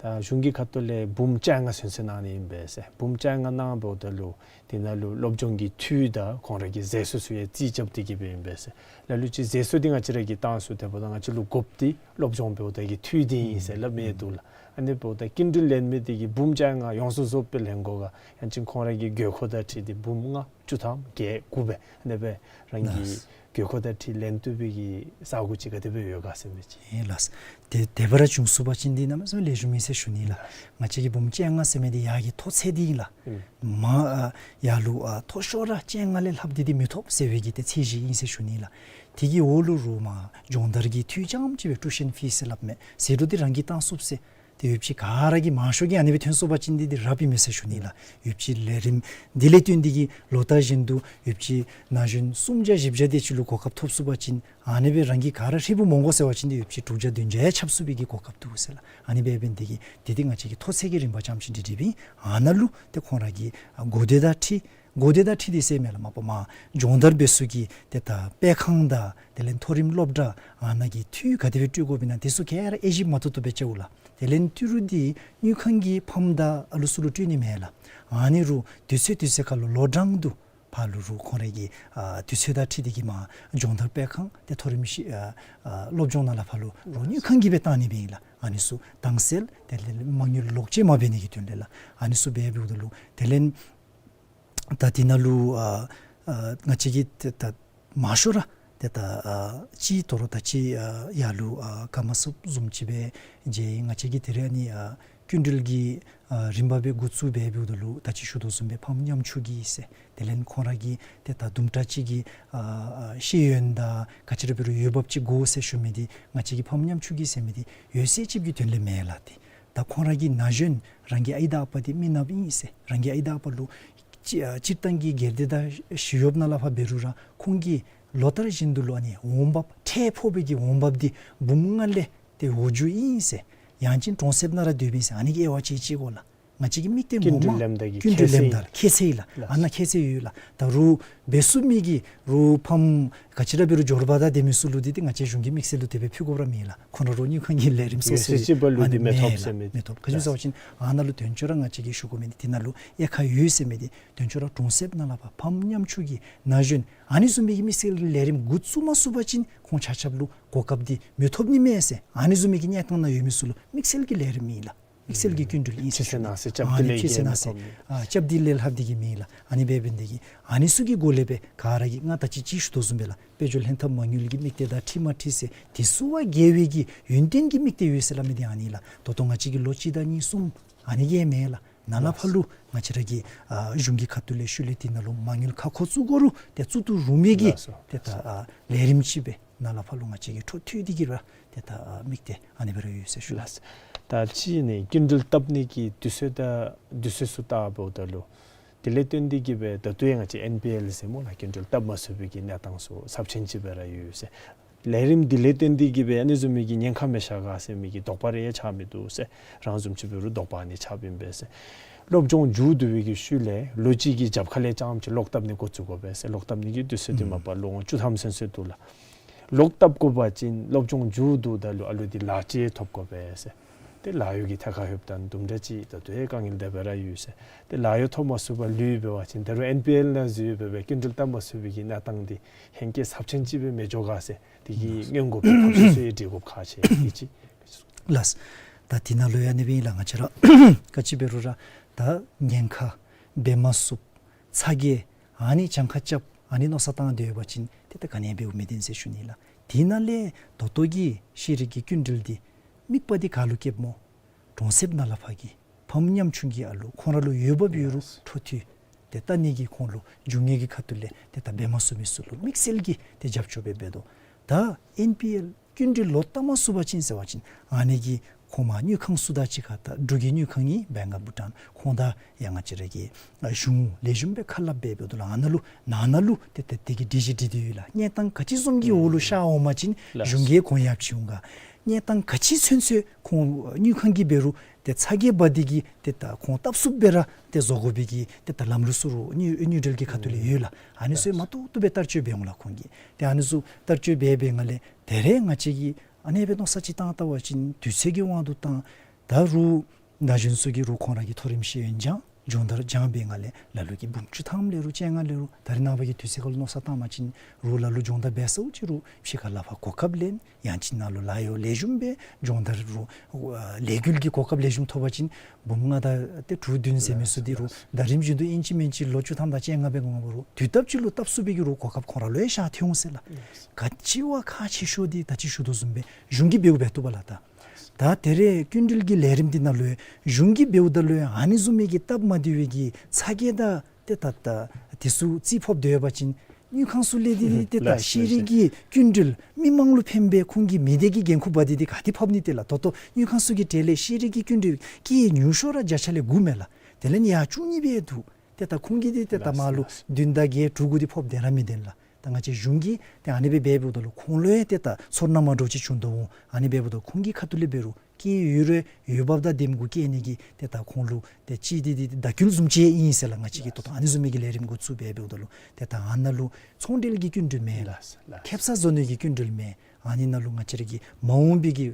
ད་གཞུང་གི་ཁ་ཐུག་ལས་འབུམ་བཅོ་ལྔ་ཚུན་ཚོད་གནང་ནི་ཨིན་པས་ཟེར། འབུམ་བཅོ་ལྔ་གནང་འབདཝ་ད་ལུ་དེ་ནང་ལུ་སློབ་སྦྱོང་གི་འཐུས་དང་ཁོང་ར་གི་ཟད་སོ་ཚུ་ཡང་རྩིས་རྐྱབ་སྟེ་གི་སྦེ་ཨིན་པས་ཟེར། ལ་ལུ་ཅིག་ཟད་སོ་འདི་ང་བཅས་ར་གིས་བཏང་ཚུགས། དེ་འབདཝ་ད་ང་བཅས་ལུ་དགོཔ་འདི་སློབ་སྦྱོང་འབདཝ་ད་གི་འཐུས་འདི་ཨིན་ཟེར་སླབ་མི་འདུག་ལགས། ཨ་ནི་འབདཝ་ད་སྐྱིན་འགྲུལ་ལེན་མི་འདི་གིས་འབུམ་བཅོ་ལྔ་ཡོངས་སུ་རྫོགསཔ་སྦེ་ལེན་དགོ་ག། ཡང་ཅིན་ཁོང་ར་གི་དགོས་མཁོ་དང་འཁྲིལ་ཏེ་འབུམ་ལྔ་བཅུ་ཐམ་བརྒྱད་དགུ་སྦེ་ཨ་ནི་སྦེ་རང་གི་ལགས། དགོས་མཁོ་དང་འཁྲིལ་ལེན་བཏུབ་པའི་གི་ས་གོ་ཅིག་ག་དེ་སྦེ་ཡོད་ག་ཟེར་མི་ཅིག། ཨིན་ལགས། དེ་དེ་སྦེ་ར་བྱུང་ཚུགས་པ་ཅིན་འདི་གནམ་མེད་ས་མེད་ལེགས་ཤོམ་ཨིན་ཟེར་ཞུ་ནི་ལགས། ང་བཅས་ཀྱི་འབུམ་བཅོ་ལྔ་ཟེར་མི་འདི་ཡར་གྱི་མཐོ་ཚད་འདི་ཨིན་ལགས། ཨིན། མར་ཨ་ཡར་ལུ་ཨ་མཐོ་ཤོས་ར་བཅོ་ལྔ་ལས་ལྷགཔ་འདི་འདི་མི་ཐོབ་ཟེར་བའི་གི་ཏེ་ཚད་གཞི་ཨིན་ཟེར་ཞུ་ནི་ལགས། དེ་གི་འོག་ལུ་རུང་མར་སྦྱོང་བརྡར་གྱི་འཐུས་རྐྱངམ་ཅིག་སྦེ་ཊུ་ཤན་ཕིས་ཟེར་སླབ་མས། ཟད་འགྲོ་འདི་རང་གིས་བཏང་ཚུགས་ཟེར། ཏེ་ཡོདཔ་ཅིག་ག་ར་གིས་མང་ཤོས་ཀྱིས་ཨ་ནི་སྦེ་ཐོན་སོང་པ་ཅིན་འདི་འདི་རབ་ཨིན་མས་ཟེར་ཞུ་ནི་ལགས། ཡོདཔ་ཅིག་ལས་རིམ་འདི་ལས་བརྟེན་ཏེ་གི་ལོ་ལྟར་བཞིན་དུ་ཡོདཔ་ཅིག་ན་གཞོན་སུམ་བརྒྱ་བཞི་བརྒྱ་དེ་ཅིག་ལུ་གོ་སྐབས་ཐོབ་ཚུགས་པ་ཅིན་ཨ་ནི་སྦེ་རང་གིས་ག་ར་ཧྲིལ་བུ་མ་དགོ་ཟེར་བ་ཅིན་འདི་ཡོདཔ་ཅིག་དྲུག་བརྒྱ་བདུན་བརྒྱ་ཡང་ཁྱབ་ཚུགས་པའི་གི་གོ་སྐབས་འདུག་ཟེར་ལགས། ཨ་ནི་སྦེ་འབད་ནི་དེ་གིས་དེ་འདི་ང་བཅས་ཀྱི་མཐོ་ཚད་ཀྱི་རིམ་པ་རྐྱངམ་ཅིག་འདི་སྒྲིག་སྒྲིགཔ་ཨིན། ཨ་ནཱ་ལུ་ཏེ་ཁོང་ར་གི་ཨ་གོ་བརྡ་དང་འཁྲིལ་ གོ་བདེ་དང་འཁྲིལ་ཏེ་ཟེར་མས་ལགས། མ་པ་མར་སྦྱོང་བརྡར་འབད་ས་གི་ཏེ་ད་སྤེལ་ཁང་དང་དེ་ལས་མཐོ་རིམ་སློབ་གྲྭ་ཨ་ནཱ་གི་འཐུས་ག་དེ་སྦེ་སྤྲོད་དགོཔ་ཨིན་ན་དེ་ཚུ་ག་ར་དབྱེ་ཞིབ་མ་ཏོག་ཏོ་སྦེ་རྐྱབ་འོང་ལགས། དེ་ལས་ཏི་རུ་འདི་དངུལ་ཁང་གིས་ཕམ་དང་ཨ་ལུ་ཚུ་ལུ་སྤྲོད་ནི་མེན་ལགས། ཨ་ནི་རུང་དུས་ཚོད་དུས་ཚོད་ཁར་ལུ་ལོ་གྲངས་དུ་ཕར་ལུ་རུང་ཁོང་རའི་གི་ཨ་དུས་ཚོད་དང་འཁྲིལ་ཏེ་གིས་མར་སྦྱོང་བརྡར་སྤེལ་ཁང་ཏེ་མཐོ་རིམ་ཤེས་ཨ་ཨ་སློབ་སྦྱོང་ནང་ལས་ཕར་ལུ་རུང་དངུལ་ཁང་གིས་སྦེ་བཏང་ནི་སྦེ་ཨིན་ལགས། ཨ་ནི་ཚུ་དྭངས་གསལ་དེ་ལས་མ་དངུལ་ལོག་སྤྱོད་མ་འབད་ནི་གི་དོན་ལས་ལགས། ཨ་ནི་ཚུ་འབད་འབདཝ་ད་ལུ་དེ་ལས་ད་འདི་ནང་ལུ་ཨ་ཨ་ང་བཅས་ཀྱིས་ཏེ་ད་མང་ཤོས་ར་ཏེ་ད་ཨ་ཅིག་དོ་རུང་ད་ཅིག་ཨ་ཡར་ལུ་ཨ་ཀརྨ་ཚབ་བཟུམ་ཅིག་སྦེ་མཇལ་ཡི། ང་བཅས་ཀྱིས་དེ་རིང་ཨ་ནི་ཨ་སྐྱིན་འགྲུལ་གྱི་ཨ་རིམ་པ་སྦེ་འགོ་བཙུགས་འབད་འབདཝ་ད་ལུ་ད་ཅི་ཞུ་དོ་བཟུམ་སྦེ་ཕམ་ཉམ་ཆུང་གི་ཟེར་དེ་ལས་ཁོང་ར་གི་ཏེ་ད་དུམ་གྲ་ཅིག་གི་ཨ་ཨ་ཤེས་ཡོན་དང་ག་ཅི་ར་འབད་རུང་འོས་འབབ་ཅིག་དགོ་ཟེར་ཞུ་མི་འདི་ང་བཅས་ཀྱིས་ཕམ་ཉམ་ཆུང་གི་ཟེར་མི་འདི་འོད་གསལ་ཅིག་གི་དོན་ལས་མེན་ལགས། ཏེ་ད་ཁོང་ར་གི་ན་གཞོན་རང་གི་ཨའི་དང་ཨ་པ་འདི་མི་ནགཔ་ཨིན་ཟེར་རང་གི་ཨའི་དང་ཨ་པ་ལུ་སྤྱི་ཨ་སྤྱིར་བཏང་གི་སྒེར་སྡེ་དང་ཞི་གཡོགཔ་ནང་ལས་ཕར་འབད་རུང་ར་ཁོང་གིས་ལོ་ལྟར་བཞིན་དུ་ལུ་ཨ་ནི་འོང་འབབ་ཁྲལ་ཕོག་པའི་གི་འོང་འབབ་འདི་འབུམ་ལྔ་ལས་ཏེ་འོག་འགྱོཝ་ཨིན་ཟེར། ཡང་ཅིན་གྲོང་གསེབ་ནང་ར་སྡོདཔ་ཨིན་ཟེར། ཨ་ནི་གིས་དབྱེ་བ་དཔྱད་དཔྱད་དགོ་ལགས། ང་བཅས་ཀྱི་དམིགས་གཏད་སྐྱིན་ངོ་འགྲུལ་མ་ལེནམ་ད་གི་སྐྱིན་འགྲུལ་ཁྱད་ཚད་ལེནམ་ད་ལགས། ཁྱད་ཚད་ཨིན་ལགས། ལགས། ཨ་ནཱ་ཁྱད་ཚད་ཡོད་ལགས། ད་རུང་འབད་ཚུགས་མི་གི་རུང་ཕམ་ག་ཅི་ར་འབད་རུང་འབྱོར་པ་དང་ལྡན་མི་ཚུ་ལུ་འདི་ཏེ་ང་བཅས་གཞུང་གི་དམིགས་བསལ་ལུ་དེ་སྦེ་ཕུལ་དགོཔ་ར་མེད་ལགས། ཁོང་ར་རུང་དངུལ་ཁང་གི་ལས་རིམ་སོ་སོ་ཡོད་ཚད་ཅིག་འབད་རུང་ཨ་ནི་འདི་མི་མེད་ཐོབ་ལགས། ཟེར་མི་འདི་མི་ཐོབ། ག་ཅི་ཟེར་བ་ཅིན་ཨ་ནཱ་ལུ་དོན་གཅོད་ར་ང་བཅས་ཀྱིས་ཞུ་དགོ་མི་འདི་འདི་ནང་ལུ་དབྱེ་ཁག་ཡོད་ཟེར་མི་འདི་དོན་གཅོད་ར་གྲོང་གསེབ་ནང་ལས་ཕར་ཕམ་ཉམ་ཆུང་གི་ན་གཞོན་ཨ་ནི་བཟུམ་མའི་གི་དམིགས་བསལ་གྱི་ལས་རིམ་འགོ་བཙུགས་མ་ཚུགས་པ་ཅིན་ཁོང་ཆ་ཁྱབ་ལུ་གོ་སྐབས་འདི་མི་ཐོབ་ནི་མས་ཟེར། ཨ་ནི་བཟུམ་མའི་གི་གནས་སྟངས་ནང་ཡོད་མི་ཚུ་ལུ་དམིགས་བསལ་གྱི་ལས་རིམ་ཨིན་ལགས། དམིགས་བསལ་གྱི་སྐྱིན་འགྲུལ་ཨིན་ཟེར་ཞུ་ནི། ཕྱི་ཚེས་ནང་ཟེར་རྐྱབ་ཨ་ནི་སྟེ་ལས་ཕྱི་ཚེས་ནང་ཟེར་ཨ་རྐྱབ་སྟེ་ལས་ལྷག་སྟེ་གི་མེད་ལགས། ཨ་ནི་འབད་འབདཝ་ད་གི་ཨ་ནི་ཚུ་གི་སྒོ་ལས་སྦེ་ག་ར་གིས་ང་ད་ཅི་ཅིག་ཞུ་དོ་བཟུམ་སྦེ་ལགས། དཔལ་འབྱོར་ལྷན་ཐབས་མ་དངུལ་གྱི་དམིགས་གཏད་དང་འཁྲིལ་མ་འཁྲིལ་ཟེར་དེ་ཚུ་བ་འགལ་བའི་གི་ཡོན་ཏན་གྱི་དམིགས་གཏད་ཡོད་ཟེར་སླབ་མི་འདི་ཨ་ནི་ལགས། ད་ལྟོ་ང་བཅས་ཀྱི་ལོ་གཅིག་དང་གཉིས་གསུམ་ཨ་ནི་གིས་མེན་ལགས། ནཱ་ལས་ཕར་ལུ་ང་བཅས་ར་གི་ཨ་གཞུང་གི་ཁ་ཐུག་ལས་ཤུལ་ལས་འདི་ནང་ལུ་མ་དངུལ་ཁ་ཁོ་བཙུགས་དགོ་རུང་ཏེ་བཙུགས་བཏུབ་རུང་མི་གི་ལགས་སོ། ཏེ་ད་ཨ་ལས་རིམ་ཅིག་སྦེ་ནཱ་ལས་ཕར་ལུ་ང་བཅས་ཀྱིས་འཕྲོ་མཐུད་དེ་གི་ར་ཏེ་ད་ཨ་དམིགས་གཏད་ཨ་ནི་སྦེ་ར་ཡོད་ཟེར་ཞུ་ལགས། ད་ཅི་ཨ་ནི་སྐྱིན་འགྲུལ་བཏབ་ནི་གི་དུས་ཚོད་དང་དུས་ཚོད་ཚུ་བལྟཝ་ད་ལུ་དེ་ལས་བརྟེན་ཏེ་གི་སྦེ་ད་ལྟོ་ཡང་ང་བཅས་ཨེན་པི་ཨེལ་ཟེར་སྨོ་ལགས། སྐྱིན་འགྲུལ་བཏབ་མ་ཚུགས་པའི་གི་གནས་སྟངས་ཚུ་ཚབས་ཆེན་ཅིག་སྦེ་ར་ཡོད་ཟེར། ལས་རིམ་འདི་ལས་བརྟེན་ཏེ་གི་སྦེ་ཨ་ནི་བཟུམ་མའི་གི་ཉེན་ཁ་མི་ཤར་ག་ཟེར་མི་གི་དོགས་པ་རེ་ཡང་ཆགས་མི་འདུག་ཟེར། རང་བཟུམ་ཅིག་འབད་རུང་དོགས་པ་ཨ་ནི་ཆགསཔ་ཨིན་པས་ཟེར། སློབ་སྦྱོང་མཇུག་བསྡུ་བའི་གི་ཤུལ་ལས་ལོ་གཅིག་གི་རྒྱབ་ཁ་ལས་རྐྱངམ་ཅིག་ལོག་བཏབ་ནི་འགོ་བཙུགས་དགོ་པས་ཟེར། ལོག་བཏབ་ནི་གི་དུས་ཚོད་འདི་མ་པ་ལོ་ངོ་བཅུ་ཐམ་ཚུན་ཚོད་འདུག་ལགས། ལོག་བཏབ་དགོ་པ་ཅིན་སློབ་སྦྱོང་མཇུག་བསྡུཝ་ད་ལུ་ཨ་ལུ་འདི་ལཱ་ཅིག་ཐོབ་དགོ་པས་ཟེར། ཏེ་ལཱ་གཡོག་གི་ཐད་ཁར་ལྷོདཔ་ད་དུམ་གྲ་ཅིག་ད་ལྟོ་ཡང་དཀའ་ངལ་དེ་སྦེ་ར་ཡོད་ཟེར། ཏེ་ལཱ་གཡོག་ཐོབ་མ་ཚུགས་པར་ལུས་འབད་བ་ཅིན་ད་རུང་ཨེན་པི་ཨེལ་ནང་འཛུལ་འབད་བའི་སྐྱིན་འགྲུལ་བཏབ་མ་ཚུགས་པའི་གི་གནས་སྟངས་འདི་ཧེང་སྐལ་ཚབས་ཆེན་ཅིག་སྦེ་མི་འགྱོ་ག་ཟེར་དེ་གི་སྔོན་འགོག་གི་ཐབས་ཤེས་ཚུ་ཡང་སྒྲིག་དགོཔ་ཁག་ཆེ་ཡི་ཅིག་ལགས། ད་འདི་ནང་ལུ་ཡང་ཨ་ནི་སྦེ་ཨིན་ལགས། ང་བཅས་ར་ག་ཅི་འབད་རུང་ར་ད་ཉེན་ཁ་འབད་མ་ཚུགསཔ་ཚ་གྱང་ཨ་ནི་གྱངས་ཁ་རྐྱབ་ཨ་ནི་མནོ་བསམ་བཏང་སྡོད་པ་ཅིན་ཏེ་ད་ག་ནི་འབདཝ་མི་བདེན་ཟེར་ཞུ་ནི་ལགས། དེ་ནང་ལས་ད་ལྟོ་གི་ཤེས་རིག་གི་སྐྱིན་འགྲུལ་འདི་དམིགས་པ་འདི་ག་ལུ་བསྐྱེདཔ་སྨོ། གྲོང་གསེབ་ནང་ལས་ཕར་གྱི་ཕམ་ཉམ་ཆུང་གི་ཨ་ལུ་ཁོང་ར་ལུ་འོས་འབབ་ཡོད་རུང་འཕྲོ་མཐུད་དེ་ལྟ་ནི་གི་ཁོང་ལུ་རྒྱུ་དངོས་ཀྱི་ཁ་ཐུག་ལས་ཏེ་ད་འབད་མ་ཚུགས་མི་ཚུ་ལུ་དམིགས་བསལ་གྱི་ཏེ་རྒྱབ་སྐྱོར་སྦེ་འབད་དོ། ད་ཨེན་པི་ཨེལ་སྐྱིན་འགྲུལ་ལོག་བཏབ་མ་ཚུགས་པ་ཅིན་ཟེར་བ་ཅིན་ཨ་ནི་གི་ཁོང་མར་དངུལ་ཁང་ཚུ་དང་གཅིག་ཁར་ད་འབྲུག་གི་དངུལ་ཁང་ཨིན་Bank of Bhutan། ཁོང་དང་ཡང་ང་བཅས་ར་གི་ཨ་གཞུང་ལེགས་ཤོམ་སྦེ་ཁ་སླབ་འབད་འབདཝ་ད་ལུ་ཨ་ནཱ་ལུ་ནང་ན་ལུ་ཏེ་ཏེ་དེ་གི་སྒྲིག་གཞི་སྒྲིག་སྟེ་ཡོད་ལགས། གནས་སྟངས་ག་ཅི་བཟུམ་གྱི་འོག་ལུ་ཤར་འོང་པ་ཅིན་ལགས། གཞུང་གིས་གོ་ཡངས་ཅིག་འོང་ག། གནས་སྟངས་ག་ཅི་ཚུན་ཚོད་ཁོང་དངུལ་ཁང་གིས་འབད་རུང་ཏེ་ཚ་གྱང་འབག་སྟེ་གི་ཏེ་ད་ཁོང་སྟབས་ཚུགསཔ་སྦེ་ར་ཏེ་བཟོ་དགོ་པའི་གི་ཏེ་ད་ལམ་ལུགས་ཚུ་རུང་དངུལ་དངུལ་འབྲེལ་གྱི་ཁ་ཐུག་ལས་ཡོད་ལགས། ཨ་ནི་ཚུ་ཡང་མ་ཏོག་ཏོ་སྦེ་བསྟར་སྤྱོད་འབད་འོང་ལགས་ཁོང་གིས། ཏེ་ཨ་ནི་ཚུ་བསྟར་སྤྱོད་འབད་འབད་ནང་ལས་ད་རེས་ང་བཅས་ཀྱིས་ཨ་ནི་སྦེ་མནོ་བསམ་ཅིག་བཏང་བལྟ་བ་ཅིན་དུས་ཚོད་ཀྱི་དབང་དུ་བཏང་ད་རུང་ན་གཞོན་ཚུ་གིས་རུང་ཁོང་ར་གི་མཐོ་རིམ་ཤེས་ཡོན་སྦྱང་སྦྱོང་བརྡར་སྦྱང་བའི་ནང་ལས་ལ་ལུ་གིས་འབུམ་བཅུ་ཐམ་ལས་རུང་བཅོ་ལྔ་ལས་རུང་ད་རེས་ནངས་པ་གི་དུས་ཚོད་ཁར་ལུ་མནོ་བསམ་བཏང་པ་ཅིན་རུང་ལ་ལུ་སྦྱོང་བརྡར་འབད་ཚརཝ་ཅིག་རུང་ཕྱི་ཁར་ལས་ཕར་གོ་སྐབས་ལེན། ཡང་ཅིན་ནཱ་ལུ་ལཱ་གཡོག་ལེགས་ཤོམ་སྦེ་སྦྱོང་བརྡར་རུང་ཨ་ལས་འགུལ་གྱི་གོ་སྐབས་ལེགས་ཤོམ་ཐོབ་པ་ཅིན་འབུམ་ལྔ་དང་ཏེ་དྲུག་བདུན་ཟེར་མི་ཚུ་འདི་རུང་ད་རིམ་བཞིན་དུ་ཨིན་ཅི་མིན་ཅི་ལོ་བཅུ་ཐམ་དང་བཅོ་ལྔ་སྦེ་འགོརཝ་རུང་དུས་སྟབས་ཅིག་ལུ་སྟབས་ཚུགས་པའི་གི་རུང་གོ་སྐབས་ཁོང་ར་ལུ་ཡང་ཤར་ཐལ་འོང་ཟེར་ལགས། ག་ཅི་བ་ཁག་ཆེ་ཤོས་འདི་ད་ཅི་ཞུ་དོ་བཟུམ་སྦེ་གཞུང་གིས་འབདཝ་འབད་བཏུབ་པས་ལགས། ད་ད་དེ་རེས་སྐྱིན་འགྲུལ་གྱི་ལས་རིམ་འདི་ནང་ལུ་ཡང་གཞུང་གིས་འབདཝ་ད་ལུ་ཡང་ཨ་ནི་བཟུམ་མའི་གི་སྟབས་མ་བདེ་བའི་གི་ཚ་གྱང་དང་ཏེ་ད་ད་དེ་ཚུ་རྩིས་ཕབ་སྡོད་པ་ཅིན་དངུལ་ཁང་ཚུ་ལས་ཏེ་ཏེ་ད་ལགས། ཤེས་རིག་གི་སྐྱིན་འགྲུལ་མི་མང་ལུ་ཕན་པའི་ཁོང་གི་མི་སྡེ་གི་འགན་ཁུར་འབག་སྟེ་ཏེ་ག་ཏེ་ཕབ་ནི་ཏེ་ལགས། ད་ལྟོ་དངུལ་ཁང་ཚུ་གི་གྲལ་ལས་ཤེས་རིག་གི་སྐྱིན་འགྲུལ་སྐྱེད་ཉུང་ཤོས་ར་བརྒྱ་ཆ་ལས་དགུ་མས་ལགས། དེ་ལས་ནི་ཡར་བཅུ་གཉིས་སྦེ་འདུག། ཏེ་ད་ཁོང་གིས་ཏེ་ཏེ་ད་ལགས། མར་ལུ་ལགས། བདུན་དང་བརྒྱད་དྲུག་དགུ་འདི་ཕབ་བདེ་ར་མི་བདེ་ལགས། ད་ང་བཅས་གཞུང་གིས་ཏེ་ཨ་ནི་སྦེ་འབདཝ་ད་ལུ་ཁོང་ལུ་ཡང་ཏེ་ད་ཚོར་སྣང་མ་འདྲཝ་ཅིག་བྱུང་དོ་འོང་། ཨ་ནི་འབདཝ་ད་ཁོང་གི་ཁ་ཐུག་ལས་འབད་རུང་སྐྱེས་ཡོད་རུང་འོས་འབབ་དང་ལྡནམ་གུ་སྐྱེ་ནི་གི་ཏེ་ད་ཁོང་ལུ་ཏེ་ཅིག་འདི་འདི་བརྡ་བསྐུལ་བཟུམ་ཅིག་ཨིན་ཟེར་ལགས། ང་བཅས་ཀྱིས་ད་ལྟོ་ཨ་ནི་བཟུམ་མའི་གི་ལས་རིམ་འགོ་བཙུགས་སྦེ་འབདཝ་ད་ལུ་ཏེ་ད་ཨ་ནཱ་ལུ་ཚོང་འབྲེལ་གྱི་སྐྱིན་འགྲུལ་མེན། ལགས་ལགས། ཁེ་སང་བཟོ་ནི་གི་སྐྱིན་འགྲུལ་མེན། ཨ་ནི་ནང་ལུ་ང་བཅས་ར་གི་མ་འོངས་པའི་གི་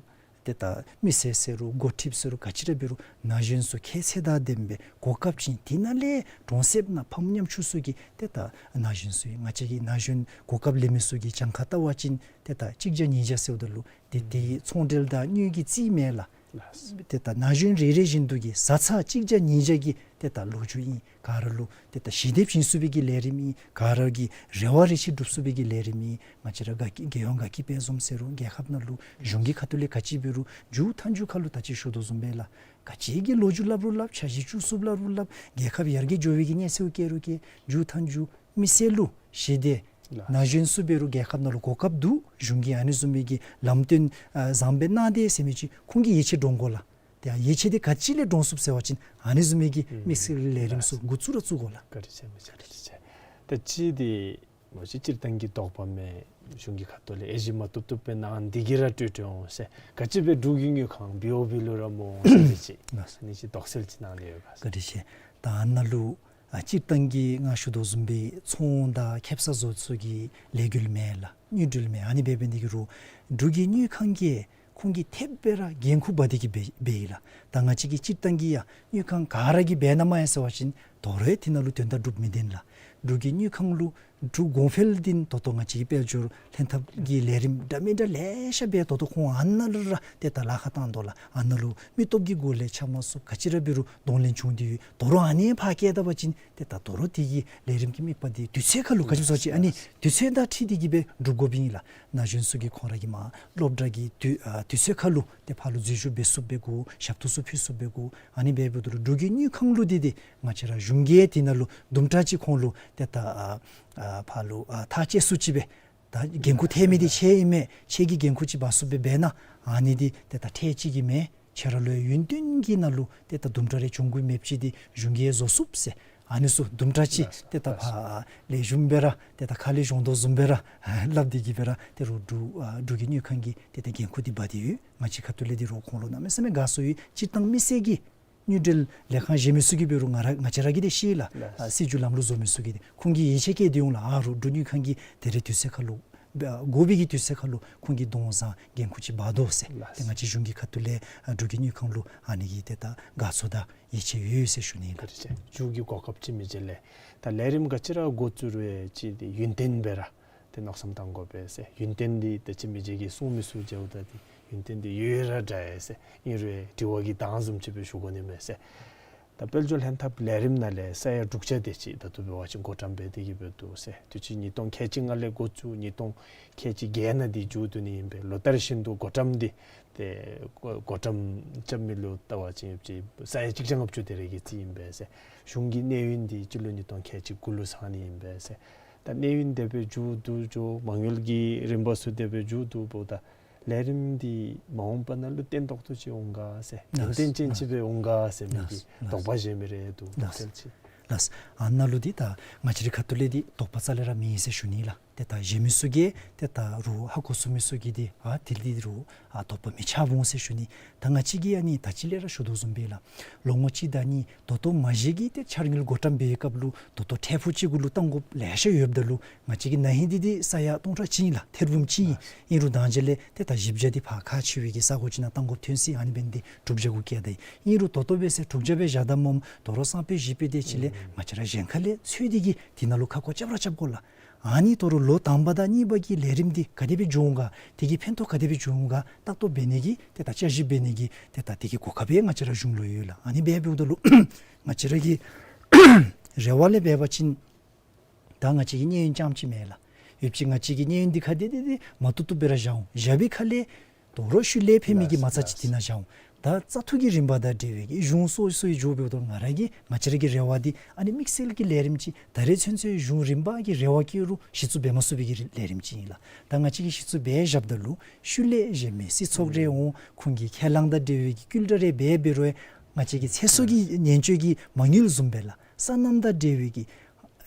ཏེ་ད་མི་སེར་ཟེར་རུང་འགོ་ཁྲིདཔ་ཟེར་རུང་ག་ཅི་ར་འབད་རུང་ན་གཞོན་ཚུ་ཁྱད་ཚད་དང་ལྡནམ་སྦེ་གོ་སྐབས་བྱིན། དེ་ནང་ལས་གྲོང་གསེབ་ནང་ཕམ་ཉམ་ཆུང་ཚུ་གི་ཏེ་ད་ན་གཞོན་ཚུ་ང་བཅས་ཀྱི་ན་གཞོན་གོ་སྐབས་ལེན་མི་ཚུ་གི་གྱངས་ཁ་བལྟ་བ་ཅིན་ཏེ་ད་གཅིག་བརྒྱ་ཉིས་བརྒྱ་ཟེརཝ་ད་ལུ་ཏེ་དེ་ཚོང་འབྲེལ་དང་དངུལ་གྱི་རྩིས་མེན་ལགས། ལགས། ཏེ་ད་ན་གཞོན་རེ་རེ་བཞིན་དུ་གི་བཟའ་ཚང་གཅིག་བརྒྱ་ཉིས་བརྒྱ་གི་ཏེ་ད་ལོ་རྒྱུས་ཨིན། ག་ར་ལུ་ཏེ་ད་ཞི་བདེ་བྱིན་ཚུགས་པའི་གི་ལས་རིམ་ཨིན། ག་ར་གི་རེ་བ་རེ་ཆེ་སྒྲུབ་ཚུགས་པའི་གི་ལས་རིམ་ཨིན། ང་བཅས་ར་དགའ་སྐྱིད་རྒྱལ་ཡོངས་དགའ་སྐྱིད་དཔལ་འཛོམས་ཟེར་རུང་རྒྱལ་ཁབ་ནང་ལུ་གཞུང་གི་ཁ་ཐུག་ལས་ག་ཅི་འབད་རུང་མཇུག་མཐའ་མཇུག་ཁ་ལུ་ད་ཅི་ཞུ་དོ་བཟུམ་སྦེ་ལགས། ག་ཅི་གི་ལོ་རྒྱུས་སླབ་རུང་སླབ། འཆར་གཞི་བཅུ་གསུམ་སླབ་རུང་སླབ། རྒྱལ་ཁབ་ཡར་རྒྱས་འགྱོ་བའི་གི་གནས་ཚུལ་བཀལ་རུང་བཀལ། མཇུག་མཐའ་མཇུག་མི་སེར་ལུ་ཞི་བདེ། ལགས། ན་གཞོན་ཚུ་འབད་རུང་རྒྱལ་ཁབ་ནང་ལུ་གོ་སྐབས་འདུག། གཞུང་གིས་ཨ་ནི་བཟུམ་མའི་གི་ལམ་སྟོན་ཨ་བཟང་པོ་གནང་དེས་ཟེར་མི་ཅིག་ཁོང་གི་ཡིད་ཆེས་འདྲོངས་དགོ་ལགས། ཏེ་ཡིད་ཆེས་འདི་ག་ཅི་ལས་འདྲོངས་ཚུགས་ཟེར་བ་ཅིན་ཨ་ནི་བཟུམ་མའི་གི་ཨུམ་དམིགས་བསལ་ལས་རིམ་ཚུ་ལགས་འགོ་བཙུགས་ར་བཙུགས་དགོ་ལགས། བཀའ་དྲིན་ཆེ། བཀའ་དྲིན་ཆེ། ད་ཅི་འདི་མ་གཞི་སྤྱིར་བཏང་གི་དོགས་པ་མེད། གཞུང་གི་ཁ་ཐུག་ལས་ཨེ་ཞིབ་མ་བཏུབ་བཏུབ་སྦེ་གནང་། འདི་གིས་ར་སྤྲོད་སྤྲོད་འོང་ཟེར་ག་ཅི་སྦེ་འབྲུག་གི་དངུལ་ཁང་བི་ཨོ་བི་ལུ་ར་སྨོ་ཟེར་ཅིག་ལགས། ཨ་ནི་ཅིག་དོགས་སེལ་ཅིག་གནང་ནི་ཡོད་ག་ཟེར། བཀའ་དྲིན་ཆེ། ད་ཨ་ནཱ་ལུ་ཨ་སྤྱིར་བཏང་གི་ང་ཞུ་དོ་བཟུམ་སྦེ་ཚོང་དང་ཁེ་སང་བཟོ་ཚུ་གི་ལས་འགུལ་མེན་ལགས། དངུལ་འབྲེལ་མེན། ཨ་ནི་འབད་འབད་ནི་འདི་གིས་རུང་འབྲུག་གི་དངུལ་ཁང་གིས་ཁོང་གིས་ཐེབས་སྦེ་ར་འགན་ཁུར་འབག་སྟེ་གིས་འབད་འབདཝ་ཨིན་ལགས། ད་ང་བཅས་ཀྱིས་སྤྱིར་བཏང་གི་ཡང་དངུལ་ཁང་ག་ར་གིས་འབད་ན་མ་ཡ་ཟེར་བ་ཅིན་དོ་རུང་དེ་ནང་ལུ་དོན་དག་འགྲུབ་མི་བདེན་ལགས། འབྲུག་གི་དངུལ་ཁང་ལུ་འབྲུག་གོང་འཕེལ་འདི་ད་ལྟོ་ང་བཅས་ཀྱི་དཔལ་འབྱོར་ལྷན་ཐབས་ཀྱི་ལས་རིམ་འདྲ་མིན་འདྲ་ལེ་ཤ་འབད། ད་ལྟོ་ཁོང་ཨ་ནཱ་ལུ་ར་ཏེ་ད་ལཱ་ཁག་བཏང་དོ་ལགས། ཨ་ནཱ་ལུ་མི་སྟོབས་ཀྱི་སྒོ་ལས་ཆ་མ་སོང་ག་ཅི་ར་འབད་རུང་གདོང་ལེན་བྱུང་སྟེ་ཡོད། དོ་རུང་ཨ་ནི་ཕར་བཀལ་ད་པ་ཅིན་ཏེ་ད་དོ་རུང་དེ་གི་ལས་རིམ་གྱི་དམིགས་པ་འདི་དུས་ཚོད་ཁར་ལུ་ག་ཅི་སྨོ་ཟེར་བ་ཅིན་ཨ་ནི་དུས་ཚོད་དང་འཁྲིལ་ཏེ་གིས་སྦེ་འགྲུབ་དགོཔ་ཨིན་ལགས། ན་གཞོན་ཚུ་གིས་ཁོང་ར་གི་མ་སློབ་གྲྭ་གི་དུས་ཨ་དུས་ཚོད་ཁར་ལུ་ཏེ་ཕར་ལུ་འཛུལ་ཞུགས་འབད་ཚུགསཔ་འབད་དགོ། ཞབས་ཏོག་ཚུ་ཕུལ་ཚུགསཔ་འབད་དགོ། ཨ་ནི་འབད་འབདཝ་ད་ལུ་འབྲུག་གི་དངུལ་ཁང་ལུ་འདི་ཏེ་ང་བཅས་ར་གཞུང་གིས་དེ་ནང་ལུ་དུམ་གྲ་ཅིག་ཁོང་ལུ་ཏེ་ད་ཨ་ཨ་ཕར་ལུ་ཨ་ཐག་བཅད་ཚུགས་ཅི་སྦེ་ད་འགན་ཁུར་ཐལ་མི་འདི་ཁྱེད་ཨིན་མས། ཁྱེད་ཀྱིས་འགན་ཁུར་ཅིག་འབག་ཚུགསཔ་སྦེ་འབད་གནང་། ཨ་ནི་འདི་ཏེ་ད་ཁྲལ་ཅིག་གི་མེན། ཁྱེད་ར་ལུ་ཡུན་བརྟན་གྱི་ནང་ལུ་ཏེ་ད་དུམ་གྲ་རེ་འབྱུང་དགོ་མེདཔ་ཅིག་འདི་གཞུང་གིས་བཟོ་ཚུགས་ཟེར། ཨ་ནི་ཚུ་དུམ་གྲ་ཅིག་ལགས་ཏེ་ད་ལགས་ཕར་ལེགས་ཤོམ་སྦེ་ར་ཏེ་ད་ཁ་ལས་གཞུང་དོ་བཟུམ་སྦེ་ར་སླབ་སྟེ་གིས་སྦེ་ར་ཏེ་རུང་འབྲུག་ཨ་འབྲུག་གི་དངུལ་ཁང་གིས་ཏེ་ད་འགན་ཁུར་འདི་འབག་སྟེ་ཡོད། ང་བཅས་ཁ་ཐུག་ལས་འདི་རུང་ཁོང་ལུ་གནམ་མེད་ས་མེད་དགའ་ཚོར་ཡོད། སྤྱིར་བཏང་མི་སེར་གྱིས་དངུལ་འབྲེལ་ལས་ཁང་གཞན་མི་ཚུ་གིས་འབད་རུང་ང་ར་ང་བཅས་ར་གིས་འདི་ཤེས་ལགས། ལགས། ཨ་སྲིད་བྱུས་ལམ་ལུགས་བཟོ་མི་ཚུ་གིས་འདི་ཁོང་གིས་ཡིད་ཆེས་བསྐྱེད་དེ་འོང་ལགས། ཨ་རུང་འབྲུག་དངུལ་ཁང་གིས་དེ་རེ་དུས་ཚོད་ཁར་ལུ་ཨ་དགོ་པའི་གི་དུས་ཚོད་ཁར་ལུ་ཁོང་གིས་གདོང་བཟང་འགན་ཁུར་ཅིག་འབག་དོ་ཟེར། ལགས། ཏེ་ང་བཅས་གཞུང་གི་ཁ་ཐུག་ལས་ཨ་འབྲུག་གི་དངུལ་ཁང་ལུ་ཨ་ནི་གི་ཏེ་ད་དགའ་ཚོར་དང་ཡིད་ཆེས་ཡོད་ཟེར་ཞུ་ནི་ལགས། བཀའ་དྲིན་ཆེ། མཇུག་གི་གོ་སྐབས་ཅིག་མི་འཇལ་ལགས། ད་ལས་རིམ་ག་ཅི་ར་འགོ་བཙུགས་རུང་ཅིག་འདི་ཡུན་བརྟན་སྦེ་ར་ཏེ་མནོ་བསམ་བཏང་དགོ་པས་ཟེར། ཡུན་བརྟན་འདི་ད་ཅི་མི་འཇལ་གྱིས་གསུང་མི་ཚུ་མཇལཝ་ད་འདི་ཡུན་བརྟན་འདི་ཡོད་ར་འདྲ་ཟེར། ཨིན་རུང་དྲི་བ་གི་གདངས་བཟུམ་ཅིག་སྦེ་ཞུ་དགོ་ནི་མས་ཟེར། ད་དཔལ་འབྱོར་ལྷན་ཐབས་ལས་རིམ་ནང་ལས་ས་ཡ་དྲུག་ཅུ་དེ་ཅིག་ད་ལྟོ་འབད་བ་ཅིན་བགོ་བཀྲམ་འབད་དེ་གིས་འབད་དོ་ཟེར། དུས་ཅི་ཉིས་སྟོང་ཁལ་གཅིག་ལྔ་ལས་འགོ་བཙུགས་ཉིས་སྟོང་ཁལ་གཅིག་བརྒྱད་ནང་འདི་མཇུག་བསྡུ་ནི་ཨིན་པས། ལོ་ལྟར་བཞིན་དུ་བགོ་བཀྲམ་འདི་ཏེ་བགོ་བགོ་བཀྲམ་རྐྱབ་མི་ལུ་བལྟ་བ་ཅིན་ཡོདཔ་ཅིག་ས་ཡ་གཅིག་བརྒྱ་ལྔ་བཅུ་དེ་རེ་གི་རྩིས་ཨིན་པས་ཟེར། གཞུང་གི་གནས་ཡུན་འདི་སྤྱི་ལོ་ཉིས་སྟོང་ཁལ་གཅིག་དགུ་ལུ་ཚང་ནི་ཨིན་པས་ཟེར། ད་གནས་ཡུན་དེ་སྦེ་མཇུག་བསྡུ་འགྱོ། མ་དངུལ་གྱི་རིམ་པ་ཚུ་དེ་སྦེ་མཇུག་བསྡུ་འབདཝ་ད་ལས་རིམ་འདི་མ་འོངས་པ་ནང་ལུ་བརྟན་ཏོག་ཏོ་ཅིག་འོང་ག་ཟེར། ལགས། ཡུན་བརྟན་ཅན་ཅིག་སྦེ་འོང་ག་ཟེར་མི་གི་ལགས། ལགས། དོགས་པ་བཞེས་མི་རེ་འདུག། ལགས། དོགས་སེལ་ཅིག། ལགས། ཨ་ནཱ་ལུ་འདི་ད་ང་བཅས་རའི་ཁ་ཐུག་ལས་འདི་དོགས་པ་རྩ་ལས་ར་མེད་ཟེར་ཞུ་ནི་ལགས། ཏེ་ད་གཞན་མི་ཚུ་གིས་ཏེ་ད་རུང་ཧ་གོ་ཚུགས་མི་ཚུ་གིས་འདི་ཨ་དེ་འདི་རུང་ཨ་དོགས་པ་མི་ཆགསཔ་འོང་ཟེར་ཞུ་ནི། ད་ང་བཅས་ཀྱིས་ཨ་ནི་ད་ཅི་ལས་ར་ཞུ་དོ་བཟུམ་སྦེ་ལགས། ལོ་ངོ་གཅིག་དང་གཉིས་ད་ལྟོ་མ་གཞི་གི་ཏེ་འཆར་དངུལ་བགོ་བཀྲམ་འབད་བའི་སྐབས་ལུ་ད་ལྟོ་ཁྲལ་ཕུག་ཅིག་གུ་ལུ་གཏང་དགོཔ་ལེ་ཤ་ཡོདཔ་ད་ལུ་ང་བཅས་ཀྱི་ན་ཧིང་འདི་འདི་ས་ཡ་སྟོང་ཕྲག་གཅིག་ཨིན་ལགས། ཐེར་འབུམ་གཅིག་ཨིན། ཨིན་རུང་ད་ཅི་ལས་ཏེ་ད་བཞི་བརྒྱ་འདི་ཕར་ཁག་ཆེ་བའི་གི་ས་གོ་ཅིག་ནང་གཏང་དགོཔ་ཐོན་ཅི། ཨ་ནི་འབད་ནི་འདི་དྲུག་བརྒྱ་གུ་བཀལ་ད་ཡི། ཨིན་རུང་ད་ལྟོ་འབད་ཟེར་དྲུག་བརྒྱ་སྦེ་བཞག་ད་སྨོ། དོ་རུང་སང་ཕོད་གཞེས་ཕོད་དེ་ཅིག་ལས་ང་བཅས་ར་གཞན་ཁ་ལས་འཚོལ་ཏེ་གིས་དེ་ནང་ལུ་ཁ་སྐོང་རྐྱབ་ར་རྐྱབ་དགོ་ལགས། ཨ་ནི་དོ་རུང་ལོ་དང་པ་དང་གཉིས་པ་གི་ལས་རིམ་འདི་ག་དེ་སྦེ་འགྱོ་འོང་ག་དེ་གི་ཕན་ཐོགས་ག་དེ་སྦེ་འབྱུང་འོང་ག་ལྟ་རྟོག་འབད་ནི་གི་ཏེ་ད་བསྐྱར་ཞིབ་འབད་ནི་གི་ཏེ་ད་དེ་གི་གོ་སྐབས་ཡང་ང་བཅས་ར་གཞུང་ལུ་ཡོད་ལགས། ཨ་ནི་འབད་འབདཝ་ད་ལུ་ང་བཅས་ར་གི་རེ་བ་ལས་འབད་བ་ཅིན་ད་ང་བཅས་ཀྱི་གནས་ཡུན་རྐྱངམ་ཅིག་མེན་ལགས། ཡོདཔ་ཅིག་ང་བཅས་ཀྱི་གནས་ཡུན་འདི་ཁར་འདི་འདི་འདི་མ་བཏུབ་བཏུབ་སྦེ་ར་བཞག་འོང་། བཞག་པའི་ཁ་ལས་དོ་རུང་ཤུལ་ལས་ཕན་མི་གི་མ་རྩ་ཅིག་དེ་ནང་བཞག་འོང་། ད་བཙག་འཐུ་གི་རིམ་པ་དང་འབྲེལ་བའི་གི་གཞུང་སོ་སོའི་འགྱོ་འབདཝ་ད་ང་ར་གིས་ང་བཅས་ར་གི་རེ་བ་འདི་ཨ་ནི་དམིགས་བསལ་གྱི་ལས་རིམ་ཅིག་ད་རེས་ཚུན་ཚོད་གཞུང་རིམ་པ་གི་རེ་བ་བསྐྱེད་རུང་གཞི་བཙུགས་འབད་མ་ཚུགས་པའི་གི་ལས་རིམ་ཅིག་ཨིན་ལགས། ད་ང་བཅས་ཀྱིས་གཞི་བཙུགས་འབད་བཞགཔ་ད་ལུ་ཤུལ་ལས་གཞན་མི་སྲིད་ཚོགས་རེ་འོང་ཁོང་གིས་ཁས་བླངས་དང་འབྲེལ་བའི་གི་བསྐུལ་བསྒྲགས་རེ་འབད་འབད་རུང་ང་བཅས་ཀྱི་ཚེ་སྲོག་གི་ཉེན་བཅོལ་གྱི་མ་དངུལ་བཟུམ་སྦེ་ལགས། སོ་ནམ་དང་འབྲེལ་བའི་གི་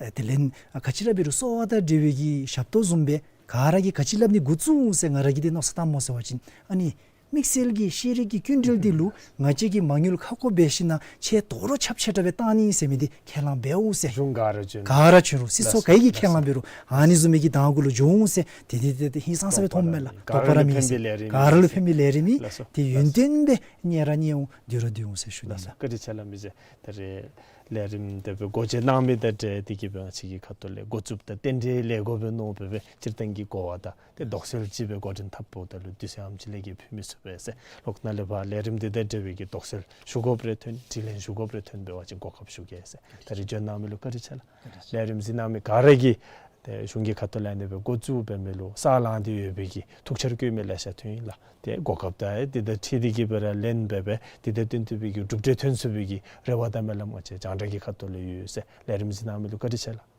ཨ་དེ་ལས་ཨ་ག་ཅི་ར་འབད་རུང་གསོ་བ་དང་འབྲེལ་བའི་གི་ཞབས་ཏོག་བཟུམ་སྦེ་ག་ར་གིས་ག་ཅི་སླབ་ནི་འགོ་བཙུགས་འོང་ཟེར་ང་ར་གིས་འདི་མནོ་བསམ་བཏངམ་སྨོ་ཟེར་བ་ཅིན་ཨ་ནི་དམིགས་བསལ་གྱི་ཤེས་རིག་གི་སྐྱིན་འགྲུལ་འདི་ལུ་ང་བཅས་ཀྱིས་མ་དངུལ་ཁ་སྐོང་འབད་ཞིན་ན་ཆེ་དོ་རུང་ཁྱབ་ཆེ་དྲགས་སྦེ་བཏང་ནི་ཟེར་མི་འདི་ཁས་བླངས་འབད་འོང་ཟེར། གཞུང་ག་ར་བྱོན། ག་ར་བྱོན་རུང་སྲིད་ཚོགས་ག་གིས་ཁས་བླངས་འབད་རུང་ཨ་ནི་བཟུམ་མའི་གི་དང་གུ་ལུ་འགྱོ་འོང་ཟེར། དེ་འདི་ཏེ་ཧིང་སངས་ས་སྦེ་མཐོངམ་མས་ལགས། ག་ར་ལུ་ཕན་པའི་ལས་རིམ་ཨིན་ཟེར། ག་ར་ལུ་ཕན་པའི་ལས་རིམ་ཨིན། ལགས་སོ། དེ་ཡུན་བརྟན་སྦེ་གཉེར་ར་གཉེར་འོང་སྡོད་ར་སྡོད་འོང་ཟེར་ཞུ་ནི་ལགས། ལགས་སོ། བཀའ་དྲིན་ཆེ་ལགས། མི་ཟད་ད་རེས་ལས་རིམ་དེ་སྦེ་འགོ་འབྱེད་གནང་མི་དང་འབྲེལ་ཏེ་གིས་སྦེ་ང་བཅས་ཀྱི་ཁ་ཐུག་ལས་འགོ་བཙུགས་དང་རྟེན་འབྲེལ་ལས་འགོ་འབད་ནི་འབད་སྦེ་སྤྱིར་བཏང་གི་གོ་བ་དང་ཏེ་དོགས་སེལ་ཅིག་སྦེ་འགོ་འདྲེན་འཐབ་འོངམ་ད་ལུ་དུས་ཚོད་ཨ་ནེམ་ཅིག་ལས་ཀྱི་ཕུལ་མི་ཚུགས་པས་ཟེར། ལོག་ནཱ་ལས་ཕར་ལས་རིམ་འདི་དང་འབྲེལ་བའི་གི་དོགས་སེལ་ཞུ་དགོཔ་རེ་ཐོན་དྲི་ལན་ཞུ་དགོཔ་རེ་ཐོན་འབད་བ་ཅིན་གོ་སྐབས་ཞུ་གེ་ཟེར། ད་རེས་བྱོན་གནང་མི་ལུ་བཀའ་དྲིན་ཆེ་ལགས། ལས་རིམ་གཟིགས་གནང་མི་ག་ར་གིས་ཏེ་གཞུང་གི་ཁ་ཐུག་ལས་ཨ་ནི་སྦེ་འགོ་བཙུགས་འབད་མི་ལུ་ས་ལངས་ཏེ་ཡོད་པའི་གི་ཐུགས་འཆར་བཀོད་མི་ལེ་ཤ་ཐོན་ཡི་ལགས། ཏེ་གོ་སྐབས་དང་དེ་དང་འཁྲིལ་ཏེ་གིས་སྦེ་ར་ལེན་འབད་སྦེ་དེ་དང་བསྟུན་ཏེ་སྦེ་གི་གྲུབ་འབྲས་ཐོན་ཚུགས་པའི་གི་རེ་བ་དང་སྨོན་ལམ་ང་བཅས་རྒྱང་བསྒྲགས་ཀྱི་ཁ་ཐུག་ལས་ཡོད་ཟེར། ལས་རིམ་གཟིགས་གནང་མི་ལུ་བཀའ་དྲིན་ཆེ་ལགས།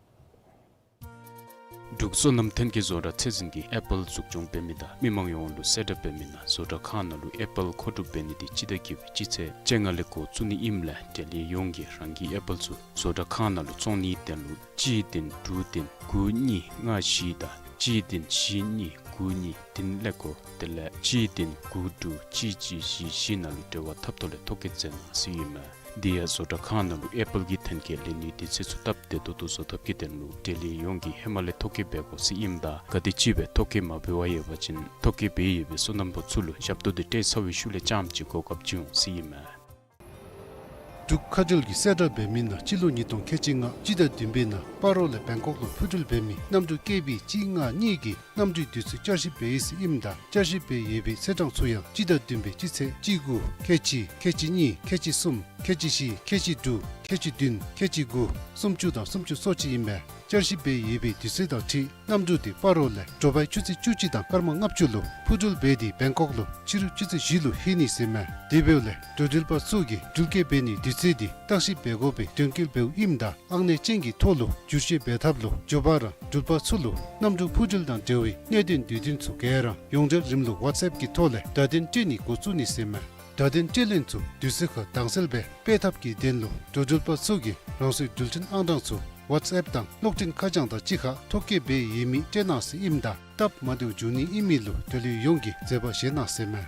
འབྲུག་སོ་ནམ་ཐོན་སྐྱེད་བཟོ་གྲྭ་ཚད་འཛིན་གྱིས་ཨེ་པཱལ་འཛུགས་སྐྱོང་འབད་མི་དང་མི་མང་ཡོངས་ལུ་གསལ་བསྒྲགས་འབད་མི་ནང་བཟོ་གྲྭ་ཁང་ནང་ལུ་ཨེ་པཱལ་མཁོ་སྒྲུབ་འབད་ནི་འདི་སྤྱི་ཟླ་བརྒྱད་པའི་སྤྱི་ཚེས་བཅོ་ལྔ་ལས་འགོ་བཙུགས་ནི་ཨིནམ་ལས་འབྲེལ་ཡོད་ཡོངས་ཀྱིས་རང་གི་ཨེ་པཱལ་ཚུ་བཟོ་གྲྭ་ཁང་ནང་ལུ་བཙོང་ནིའི་དོན་ལུ་གཅིག་བདུན་དྲུག་བདུན་དགུ་གཉིས་ལྔ་བཞི་དང་གཅིག་བདུན་བཞི་གཉིས་དགུ་གཉིས་བདུན་ལས་འགོ་དེ་ལས་གཅིག་བདུན་དགུ་དྲུག་གཅིག་གཅིག་བཞི་བཞི་ནང་ལུ་འབྲེལ་བ་འཐབ་ཐོག་ལས་ཐོ་བཀོད་མཛད་གནང་ཟེར་ཨིན་མས། དེ་ཡང་བཟོ་གྲྭ་ཁང་ནང་ལུ་ཨེ་པཱལ་གྱི་ཐོན་སྐྱེད་ལེན་ནིའི་དུས་ཚོད་ཚུ་སྟབས་བདེ་ཏོག་ཏོ་བཟོ་ཐབས་ཀྱི་དོན་ལུ་འབྲེལ་ཡོད་ཡོངས་ཀྱིས་ཧེ་མ་ལས་ཐོ་བཀོད་འབད་དགོ་ཟེར་ཨིནམ་ད་ག་དེམ་ཅིག་སྦེ་ཐོ་བཀོད་མ་འབད་བར་ཡོད་པ་ཅིན་ཐོ་བཀོད་འབད་ཡོད་པའི་སོ་ནམ་པ་ཚུ་ལུ་ཞབས་ཏོག་འདི་སྤྲོད་ཚར་བའི་ཤུལ་ལས་རྐྱངམ་ཅིག་གོ་སྐབས་བྱིན་འོང་ཟེར་ཨིན་མས། འབྲུག་མཁའ་འགྲུལ་གྱིས་གསལ་བསྒྲགས་འབད་མི་ནང་སྤྱི་ལོ་ཉིས་སྟོང་ཁལ་གཅིག་ལྔ་སྤྱི་ཟླ་བདུན་པའི་ནང་སྤ་རོ་ལས་བེང་ཀོག་ལུ་འཕུར་འགྲུལ་འབད་མི་གནམ་གྲུ་ཀེ་བི་གཅིག་ལྔ་གཉིས་ཀྱི་གནམ་གྲུའི་དུས་ཚོད་བསྐྱར་ཞིབ་འབད་ཡི་ཟེར་ཨིནམ་ད་བསྐྱར་ཞིབ་འབད་ཡོད་པའི་ཚེས་གྲངས་ཚུ་ཡང་སྤྱི་ཟླ་བདུན་པའི་སྤྱི་ཚེས་གཅིག་དགུ་ཁལ་གཅིག་ཁལ་གཅིག་གཉིས་ཁལ་གཅིག་གསུམ་ཁལ་གཅིག་བཞི་ཁལ་གཅིག་དྲུག་ཁལ་གཅིག་བདུན་ཁལ་གཅིག་དགུ་སུམ་ཅུ་དང་སུམ་ཅུ་སོ་གཅིག་ཨིན་མས། བསྐྱར་ཞིབ་འབད་ཡོད་པའི་དུས་ཚོད་དང་འཁྲིལ་གནམ་གྲུ་དེ་སྤ་རོ་ལས་དྲོ་པའི་ཆུ་ཚོད་བཅུ་གཅིག་དང་སྐར་མ་ལྔ་བཅུ་ལུ་འཕུར་འགྲུལ་འབད་དེ་བེང་ཀོག་ལུ་ཕྱི་རུ་ཆུ་ཚོད་བཞི་ལུ་ལྷོད་ནི་ཟེར་མས། དེ་འབདཝ་ལས་འགྲོ་འགྲུལ་པ་ཚུ་གིས་འགྲུལ་སྐྱེལ་འབད་ནིའི་དུས་ཚོད་དེ་བརྟག་ཞིབ་འབད་དགོ་པའི་དོན་འཁྱོལ་འབདཝ་ཨིནམ་ད་ཨང་གནས་ཅན་གྱི་ཐོག་ལུ་བསྒྱུར་བཅོས་འབད་ཐབས་ལུ་མགྱོགས་པ་ར་འགྲུལ་པ་ཚུ་ལུ་གནམ་གྲུ་འཕུར་འགྲུལ་དང་འབྲེལ་བའི་གནད་དོན་དུས་སྟོན་ཚུ་ག་ར་ཡོངས་འབྲེལ་རིམ་ལུགས་ཝཊས་ཨེཔ་ཀྱི་ཐོག་ལས་བརྡ་དོན་སྤྲོད་ནི་འགོ་བཙུགས་ནི་ཟེར་མས། བརྡ་དོན་སྤྲོད་ལེན་ཚུ་དུས་ཚོད་ཁར་དྭངས་གསལ་སྦེ་སྤེལ་ཐབས་ཀྱི་དོན་ལུ་འགྲོ་འགྲུལ་པ་ཚུ་གིས་རང་སོའི་འགྲུལ་འཕྲིན་ཨང་གྲངས་ཚུ་ཝཊས་ཨེཔ་དང་གློག་འཕྲིན་ཁ་བྱང་དང་གཅིག་ཁར་ཐོ་བཀོད་འབད་ཡོད་མི་སྤྲོད་གནང་ཟེར་ཨིནམ་ད་སྟབས་མ་བདེཝ་འབྱུང་ནི་ཨིན་མི་ལུ་འབྲེལ་ཡོད་ཡོངས་ཀྱིས་མཛད་པ་བཞེས་གནང་ཟེར་མས།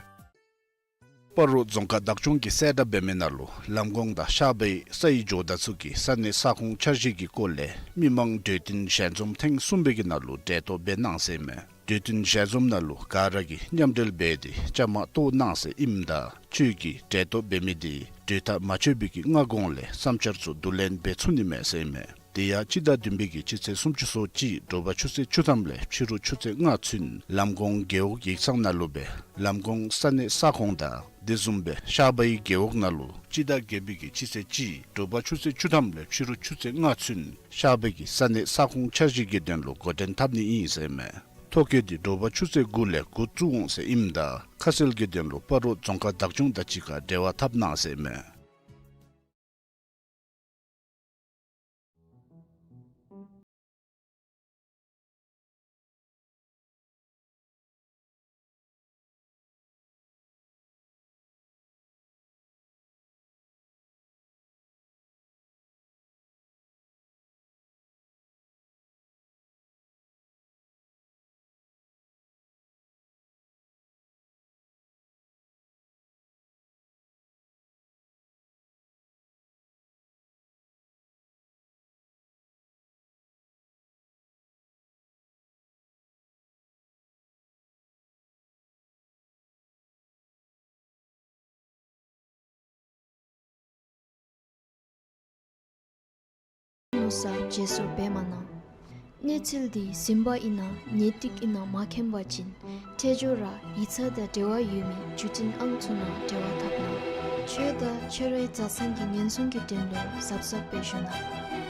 སྤ་རོ་རྫོང་ཁག་བདག་སྐྱོང་གིས་གསལ་བསྒྲགས་འབད་མི་ནང་ལུ་ལམ་གོང་དང་ཤར་པའི་སའི་ཇོ་བདག་ཚུ་གིས་ས་གནས་ས་ཁོངས་འཆར་གཞི་གི་སྐོར་ལས་མི་མང་གྲོས་བསྟུན་ཞལ་འཛོམས་ཐེངས་གསུམ་པའི་གི་ནང་ལུ་གྲལ་གཏོགས་འབད་གནང་ཟེར་མས། གྲོས་བསྟུན་ཞལ་འཛོམས་ནང་ལུ་ག་ར་གིས་མཉམ་འབྲེལ་འབད་དེ་བཅའ་མར་གཏོགས་གནང་ཟེར་ཨིནམ་ད་ཁྱོད་ཀྱིས་གྲལ་གཏོགས་འབད་མི་དེ་གྲོས་ཐག་མ་ཆོད་པའི་གི་སྔ་གོང་ལས་བསམ་འཆར་ཚུ་བསྡུ་ལེན་འབད་ཚུགས་ནི་མས་ཟེར་མས། དེ་ཡང་སྤྱི་ཟླ་བདུན་པའི་གི་སྤྱི་ཚེས་སུམ་ཅུ་སོ་གཅིག་དྲོ་པ་ཆུ་ཚོད་བཅུ་ཐམ་ལས་ཕྱི་རུ་ཆུ་ཚོད་ལྔ་ཚུན་ལམ་གོང་རྒེད་འོག་ཡིག་ཚང་ནང་ལུ་སྦེ་ལམ་གོང་ས་གནས་ས་ཁོངས་དང་དེ་བཟུམ་སྦེ་ཤར་པའི་རྒེད་འོག་ནང་ལུ་སྤྱི་ཟླ་བརྒྱད་པའི་གི་སྤྱི་ཚེས་གཅིག་དྲོ་པ་ཆུ་ཚོད་བཅུ་ཐམ་ལས་ཕྱི་རུ་ཆུ་ཚོད་ལྔ་ཚུན་ཤར་པའི་གི་ས་གནས་ས་ཁོངས་འཆར་གཞི་གི་དོན་ལུ་འགོ་འདྲེན་འཐབ་ནི་ཨིན་ཟེར་མས། ཐོ་བཀོད་དེ་དྲོ་པ་ཆུ་ཚོད་དགུ་ལས་འགོ་བཙུགས་འོང་ཟེར་ཨིནམ་ད་ཁ་གསལ་གྱི་དོན་ལུ་སྤ་རོ་རྫོང་ཁག་བདག་སྐྱོང་དང་གཅིག་ཁར་འབྲེལ་བ་འཐབ་གནང་ཟེར་མས། མནོ་བསམ་བརྗེད་སོར་འབད་མ་གནང་། གནས་ཚུལ་འདི་ཟིན་པ་ཨིན་ན་ཉེས་སྡིག་ཨིན་ན་མ་མཁྱེན་པ་ཅིན་འཕྲལ་མགྱོགས་ར་ཡིག་ཚང་དང་འབྲེལ་བ་ཡོད་མི་བརྒྱུད་འཕྲིན་ཨང་ཚུ་ནང་འབྲེལ་བ་འཐབ་གནང་། ཆོས་དང་ཆོས་རའི་མཛའ་མཐུན་གྱི་ཉེན་སྲུང་གི་དོན་ལུ་གཟབ་གཟབ་སྦེ་བཞུགས་གནང་།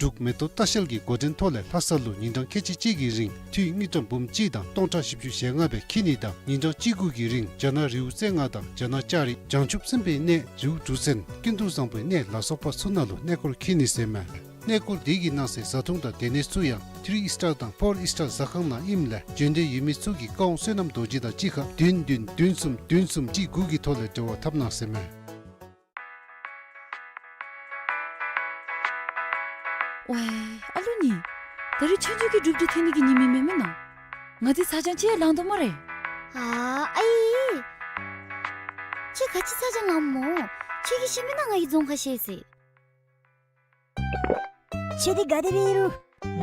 འབྲུག་མེ་ཏོག་ལྟ་བཤལ་གྱི་འགོ་འདྲེན་ཐོག་ལས་ལྷ་ས་ལུ་ཉིན་གྲངས་ཁལ་གཅིག་གཅིག་གི་རིང་འཐུས་དངུལ་ཀྲམ་འབུམ་གཅིག་དང་སྟོང་ཕྲག་བཞི་བཅུ་ཞེ་ལྔ་སྦེ་འཁྱིད་ནི་དང་ཉིན་གྲངས་གཅིག་དགུ་གི་རིང་རྒྱ་ནག་རི་བོ་རྩེ་ལྔ་དང་རྒྱ་ནག་ལྕགས་རི་བྱང་ཆུབ་སེམས་དཔའི་གནས་རི་བོ་དྲུག་ཚན་ཀུན་ཏུ་བཟང་པོའི་གནས་ལ་སོགས་པ་ཚུ་ནང་ལུ་གནས་སྐོར་འཁྱིད་ནི་ཟེར་མས། གནས་སྐོར་དེ་གི་ནང་གསེས་བཟའ་འཐུང་དང་སྡོད་གནས་ཚུ་ཡང་ཐི་རི་ཨིསི་ཊར་དང་ཕོར་ཨིསི་ཊར་ཟ་ཁང་ནང་ཨིནམ་ལས་བྱོན་འདོད་ཡོད་མི་ཚུ་གིས་བཀའ་དབང་བསོད་ནམས་རྡོ་རྗེ་དང་གཅིག་ཁར་བདུན་བདུན་བདུན་གསུམ་བདུན་གསུམ་གཅིག་དགུ་གི་ཐོག་ལས་འབྲེལ་བ་འཐབ་གནང་ཟེར་མས། ཝའི་ཨ་ལུ་ནི། ད་རིས་ཆོས་རྒྱལ་གྱི་སྒྲུབ་སྡེ་ཐོན་ནི་གི་ཉིནམ་ཨིན་མས་མེན་ན། ང་འདི་ཚ་གྱང་ཅིག་ཡང་ལང་དོ་སྨ་རེ། ཨ་ཨའི། ཁྱོད་ག་ཅི་ཚ་གྱང་ལངམ་སྨོ། ཁྱོད་ཀྱིས་ཤེས་མེན་ན་ང་གིས་རྫོང་ཁ་ཤེས་ཟེར། ཁྱོད་འདི་ག་དེ་སྦེ་ཨིན་རུང་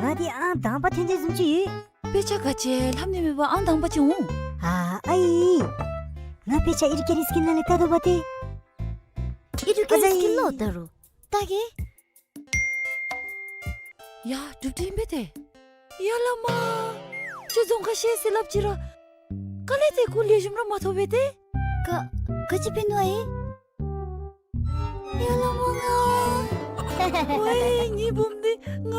ང་འདི་ཨང་དང་པ་ཐོན་ཏེ་བཟུམ་ཅིག་ཡོད། དཔེ་ཆ་ག་ཅི་ལྷབ་ནི་མེད་པར་ཨང་དང་པ་ཅིག་འོང་། ཨ་ཨའི། ང་དཔེ་ཆ་ཨེ་ཌུ་ཀེཊ་སི་ཀིལ་ནང་ལས་ལྟ་དོ་པ་ཏེ། ཨེ་ཌུ་ཀེཊ་སི་ཀིལ་ལོ་ལྟ་རུང་ལྟ་གེ། ཡ་སྒྲུབ་སྡེ་ཨིན་པས་ཏེ། ཡ་ལ་མ། ཁྱོད་རྫོང་ཁ་ཤེས་ཟེར་སླབ་ཅི་ར། དཀའ་ལས་ཏེ་ཁོ་ལེགས་ཤོམ་ར་མ་ཐོབ་པས་ཏེ། ག་ག་ཅི་འབད་ནུག་ཨའི། ཡ་ལ་མ་ང་། ཝའི་ངེའི་བུམོ་འདི་ང་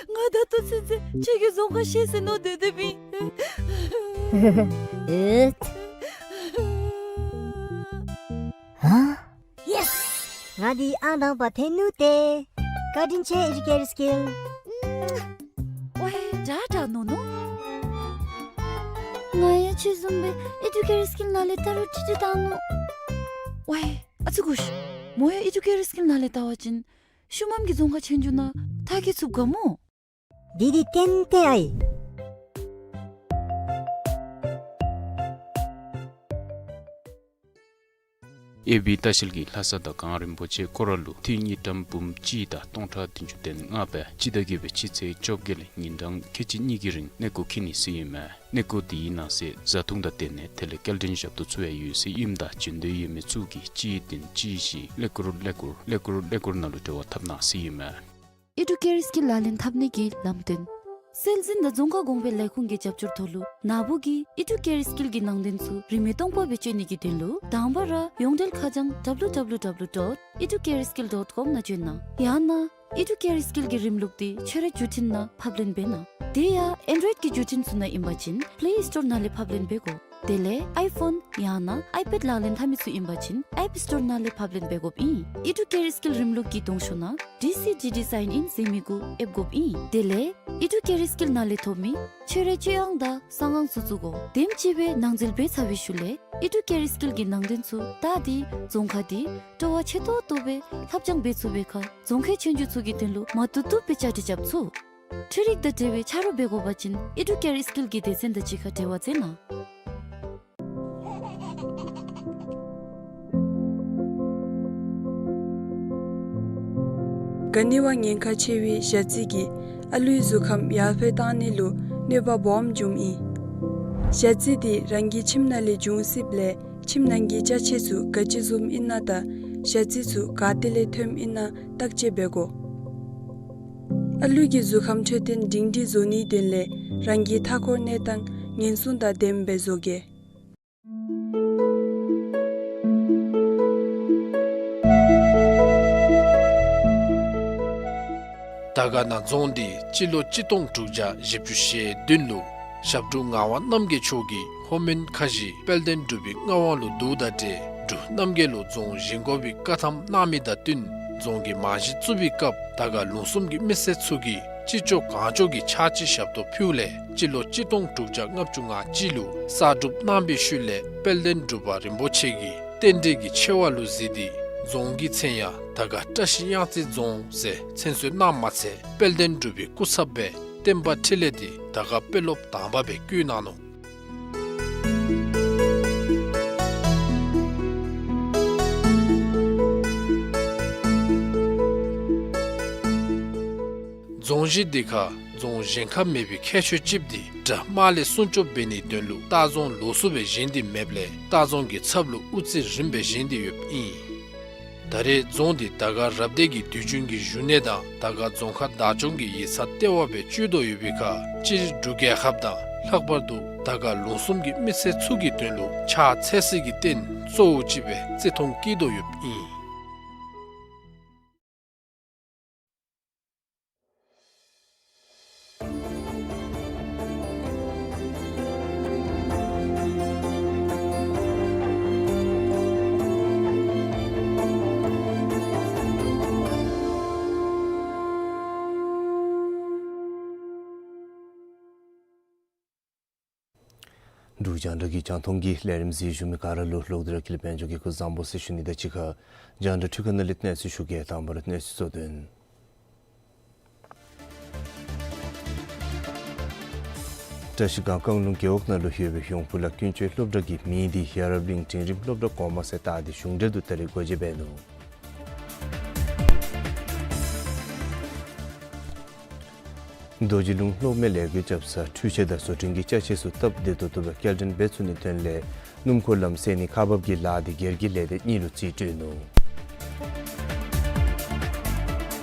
ང་ད་ལྟོ་ཚུན་ཚོད་ཁྱོད་ཀྱིས་རྫོང་ཁ་ཤེས་ཟེར་མནོ་སྡོད་སྡོདཔ་ཨིན། ཨེ། ཧ། ཡེས། ང་འདི་ཨང་དང་པ་ཐོན་ནུག་ཏེ། བཀའ་དྲིན་ཆེ་ཨེ་ཌུ་ཀེཊ་སི་ཀིལ། ཝའི་དྲག་དྲག་མནོ་མནོ། ང་ཡང་ཁྱོད་བཟུམ་སྦེ་ཨེ་ཌུ་ཀེཊ་སི་ཀིལ་ནང་ལས་ལྟ་རུང་ཁྲིག་ཁྲི་བཏང་ནུག། ཝའི་ཨ་ཙི་གོ་ཤིག། མོ་ཡང་ཨེ་ཌུ་ཀེཊ་སི་ཀིལ་ནང་ལས་ལྟ་བ་ཅིན་ཤུལ་མམ་གྱི་རྫོང་ཁ་ཆོས་རྒྱལ་ནང་མཐར་འཁྱོལ་ཚུགས་ག་སྨོ། འདི་འདི་ཏན་ཏན་ཨའི། ཨེ་བི་ལྟ་བཤལ་གྱིས་ལྷ་ས་དང་གངས་རིན་པོ་ཆེ་སྐོར་ར་ལུ་འཐུས་དངུལ་ཀྲམ་འབུམ་གཅིག་དང་སྟོང་ཕྲག་བདུན་ཅུ་དོན་ལྔ་སྦེ་སྤྱི་ཟླ་བརྒྱད་པའི་སྤྱི་ཚེས་བཅོ་བརྒྱད་ལས་ཉིན་གྲངས་ཁལ་གཅིག་གཉིས་ཀྱི་རིང་གནས་སྐོར་འཁྱིད་ནི་ཟེར་ཨིན་མས། གནས་སྐོར་དེའི་ནང་གསེས་བཟའ་འཐུང་དང་སྡོད་གནས་དེ་ལས་སྐྱེལ་འདྲེན་ཞབས་ཏོག་ཚུ་ཡང་ཡོད་ཟེར་ཨིནམ་ད་བྱོན་འདོད་ཡོད་མི་ཚུ་གིས་གཅིག་བདུན་གཅིག་བཞི་ཀླད་ཀོར་ཀླད་ཀོར་ཀླད་ཀོར་ཀླད་ཀོར་ནང་ལུ་འབྲེལ་བ་འཐབ་གནང་ཟེར་ཨིན་མས། ཨེ་ཌུ་ཀེར་སི་ཀིལ་ལག་ལེན་འཐབ་ནི་གི་ལམ་སྟོན། སྲོལ་འཛིན་དང་རྫོང་ཁ་གོང་འཕེལ་ལས་ཁུངས་ཀྱི་རྒྱབ་སྐྱོར་ཐོག་ལུ་ན་བུ་གིས་ཨེ་ཌུ་ཀེར་སི་ཀིལ་གྱི་ནང་དོན་ཚུ་རིན་མེད་སྟོང་པ་སྦེ་སྤྱོད་ནི་གི་དོན་ལུ་དང་པ་ར་ཡོངས་འབྲེལ་ཁ་བྱང་W W W dot educareskill dot com ནང་བྱོན་གནང་། ཡང་ན་ཨེ་ཌུ་ཀེར་སི་ཀིལ་གྱི་རིམ་ལུགས་འདི་ཁྱོད་རའི་བརྒྱུད་འཕྲིན་ནང་ཕབ་ལེན་འབད་གནང་། དེ་ཡང་ཨེན་ཌོའིཌ་ཀྱི་བརྒྱུད་འཕྲིན་ཚུ་ནང་ཨིན་པ་ཅིན་པེ་ལེ་སི་ཊོར་ནང་ལས་ཕབ་ལེན་འབད་དགོ། དེ་ལས་ཨའི་ཕོན་ཡང་ན་ཨའི་པེཌ་ལག་ལེན་འཐབ་མི་ཚུ་ཨིན་པ་ཅིན་ཨེཔ་སི་ཊོར་ནང་ལས་ཕབ་ལེན་འབད་དགོཔ་ཨིན། ཨེ་ཌུ་ཀེར་སི་ཀིལ་རིམ་ལུགས་ཀྱི་གདོང་ཤོག་ནང་ཌི་སི་ཌི་ཌི་སའིན་ཨིན་ཟེར་མི་གུ་ཨེབ་དགོཔ་ཨིན། དེ་ལས་ཨེ་ཌུ་ཀེར་སི་ཀིལ་ནང་ལས་ཐོབ་མི་ཁྱོད་རའི་སྤྱོད་དབང་དང་གསང་ཁང་ཚུ་བཙུགས་དགོ། དེམ་ཅིག་སྦེ་ནང་འཛུལ་འབད་ཚར་བའི་ཤུལ་ལས་ཨེ་ཌུ་ཀེར་སི་ཀིལ་གྱི་ནང་དོན་ཚུ་ད་འདི་རྫོང་ཁ་འདི་སྤྲོ་བ་ཆེ་ཏོག་ཏོ་སྦེ་ལྷབ་སྦྱང་འབད་ཚུགས་པའི་ཁར་རྫོང་ཁའི་ཆོས་རྒྱལ་ཚུ་གི་དོན་ལུ་མ་བཏུབ་བཏུབ་སྦེ་བཅའ་སྒྲིག་རྐྱབ་ཚུགས། འཕྲུལ་རིག་དང་འབྲེལ་བའི་ཆ་རོགས་འབད་དགོ་པ་ཅིན་ཨེ་ཌུ་ཀེར་སི་ཀིལ་གྱི་སྡེ་ཚན་དང་གཅིག་ཁར་འབྲེལ་བ་མཛད་གནང་། ག་ནི་བ་ཉེན་ཁ་ཆེ་བའི་ཞ་རྩི་གིས་ཨ་ལུའི་གཟུགས་ཁམས་ཡར་འཕེལ་བཏང་ནི་ལུ་གནོད་པ་སྦོམ་འབྱུངམ་ཨིན། ཞ་རྩི་འདི་རང་གི་ཁྱིམ་ནང་ལས་འབྱུང་སྲིདཔ་ལས་ཁྱིམ་ནང་གི་ཅ་ཆས་ཚུ་ག་ཅི་བཟུམ་ཨིན་ན་དང་ཞ་རྩི་ཚུ་ག་ཏེ་ལས་ཐོནམ་ཨིན་ན་བརྟག་དཔྱད་འབད་དགོ། ཨ་ལུ་གི་གཟུགས་ཁམས་འཕྲོད་བསྟེན་སྒྲིང་སྒྲིང་བཟོ་ནིའི་དོན་ལས་རང་གི་མཐའ་འཁོར་གནས་སྟངས་ཉེན་སྲུང་དང་ལྡནམ་སྦེ་བཟོ་གེ། དར་དཀར་ན་རྫོང་འདི་སྤྱི་ལོ་གཅིག་སྟོང་དྲུག་བརྒྱ་བཞི་བཅུ་ཞེ་བདུན་ལུ་ཞབས་དྲུང་ངག་དབང་རྣམ་རྒྱལ་མཆོག་གིས་ལྷོ་མོན་ཁ་བཞི་དཔལ་ལྡན་འབྲུག་པའི་མངའ་དབང་ལུ་བསྡུཝ་ད་ཏེ་འབྲུག་རྣམ་རྒྱལ་ལུ་རྫོང་བཞེངས་དགོ་པའི་བཀའ་ཐམ་གནང་མི་དང་བསྟུན་རྫོང་གི་རྨང་གཞི་བཙུགས་པའི་སྐབས་དར་དཀར་ལུང་གསུམ་གྱི་མི་སེར་ཚུ་གིས་ཅི་ལྕོགས་གང་ལྕོགས་ཀྱིས་ཕྱག་ཕྱི་ཞབས་ཏོག་ཕུལཝ་ལས་སྤྱི་ལོ་གཅིག་སྟོང་དྲུག་བརྒྱ་ལྔ་བཅུ་ང་གཅིག་ལུ་གསར་སྒྲུབ་གནང་པའི་ཤུལ་ལས་དཔལ་ལྡན་འབྲུག་པ་རིན་པོ་ཆེ་གིས་རྟེན་འབྲེལ་གྱི་ཆེ་བ་ལུ་གཟིགས་ཏེ་རྫོང་གི་མཚན་ཡང་དར་དཀར་བཀྲ་ཤིས་གཡང་རྩེ་རྫོང་ཟེར་མཚན་གསོལ་གནངམ་མ་ཚད་དཔལ་ལྡན་འབྲུག་པའི་སྐུ་ཚབ་སྦེ་བསྟན་པ་འཕྲིན་ལས་འདི་དར་དཀར་དཔོན་སློབ་དང་པ་སྦེ་བསྐོ་གནང་ནུག། རྫོང་གཞི་འདི་ཁར་རྫོང་གཞན་ཁར་མེད་པའི་ཁྱད་ཆོས་ཅིག་འདི་དགྲ་དམག་ལས་སྲུང་སྐྱོབ་འབད་ནིའི་དོན་ལུ་ལྟ་རྫོང་ལོགས་སུ་སྦེ་བཞེངས་ཏེ་མེདཔ་ལས་ལྟ་རྫོང་གི་ཚབ་ལུ་དབུ་རྩེ་རིངམ་སྦེ་བཞེངས་ཏེ་ཡོདཔ་ཨིན། ད་རེས་རྫོང་འདི་དར་དཀར་རབ་སྡེ་གི་དུས་རྒྱུན་གྱི་བཞུགས་གནས་དང་དར་དཀར་རྫོང་ཁག་བདག་སྐྱོང་གི་ཡིག་ཚང་ལྟེ་བ་སྦེ་སྤྱོད་དོ་ཡོད་པའི་ཁར་སྤྱིར་འབྲུག་རྒྱལ་ཁབ་དང་ལྷག་པར་དུ་དར་དཀར་ལུང་གསུམ་གྱི་མི་སེར་ཚུ་གི་དོན་ལུ་ཕྱག་འཚལ་སའི་རྟེན་གཙོ་བོ་ཅིག་སྦེ་བརྩི་མཐོང་བསྐྱེད་དོ་ཡོདཔ་ཨིན། འབྲུག་རྒྱང་བསྒྲགས་ཀྱི་རྒྱང་མཐོང་གི་ལས་རིམ་གཟིགས་བཞུགས་མི་ག་ར་ལུ་ལོག་སྟེ་ར་ཀུན་ལེགས་དཔལ་འབྱོར་གྱིས་སྐུ་གཟུགས་བཟང་པོ་ཟེར་ཞུ་ནི་དང་གཅིག་ཁར་རྒྱང་བསྒྲགས་འཕྲུལ་ཁང་ནང་ལས་གནས་ཚུལ་ཞུ་གེ། དང་པ་ར་གནས་ཚུལ་གཙོ་དོན། བཀྲ་ཤིས་སྒང་བཀང་ལུང་རྒེད་འོག་ནང་ལུ་ཡོད་པའི་ཡོངས་འཕུར་ལ་ཀུན་སྤྱོད་སློབ་གྲྭ་གི་མིང་འདི་ཡ་རབས་གླིང་འབྲིང་རིམ་སློབ་གྲྭ་གོང་མ་ཟེར་བཏགས་ཏེ་གཞུང་འབྲེལ་དུ་ད་རིས་སྒོ་འབྱེད་འབད་ནུག། རྡོ་རྗེ་ལུང་གློག་མེ་ལས་འགུལ་རྐྱབ་ས་འཕྲུལ་ཆས་དང་བཟོ་སྐྲུན་གྱི་ཅ་ཆས་ཚུ་སྟབས་བདེ་ཏོག་ཏོ་སྦེ་སྐྱེལ་འདྲེན་འབད་ཚུགས་ནིའི་དོན་ལས་སྣུམ་འཁོར་ལམ་བསལ་ནི་ཁག་འབག་གི་ལཱ་འདི་སྒེར་གྱི་ལས་སྡེ་གཉིས་ལུ་རྩིས་སྤྲོད་ནུག།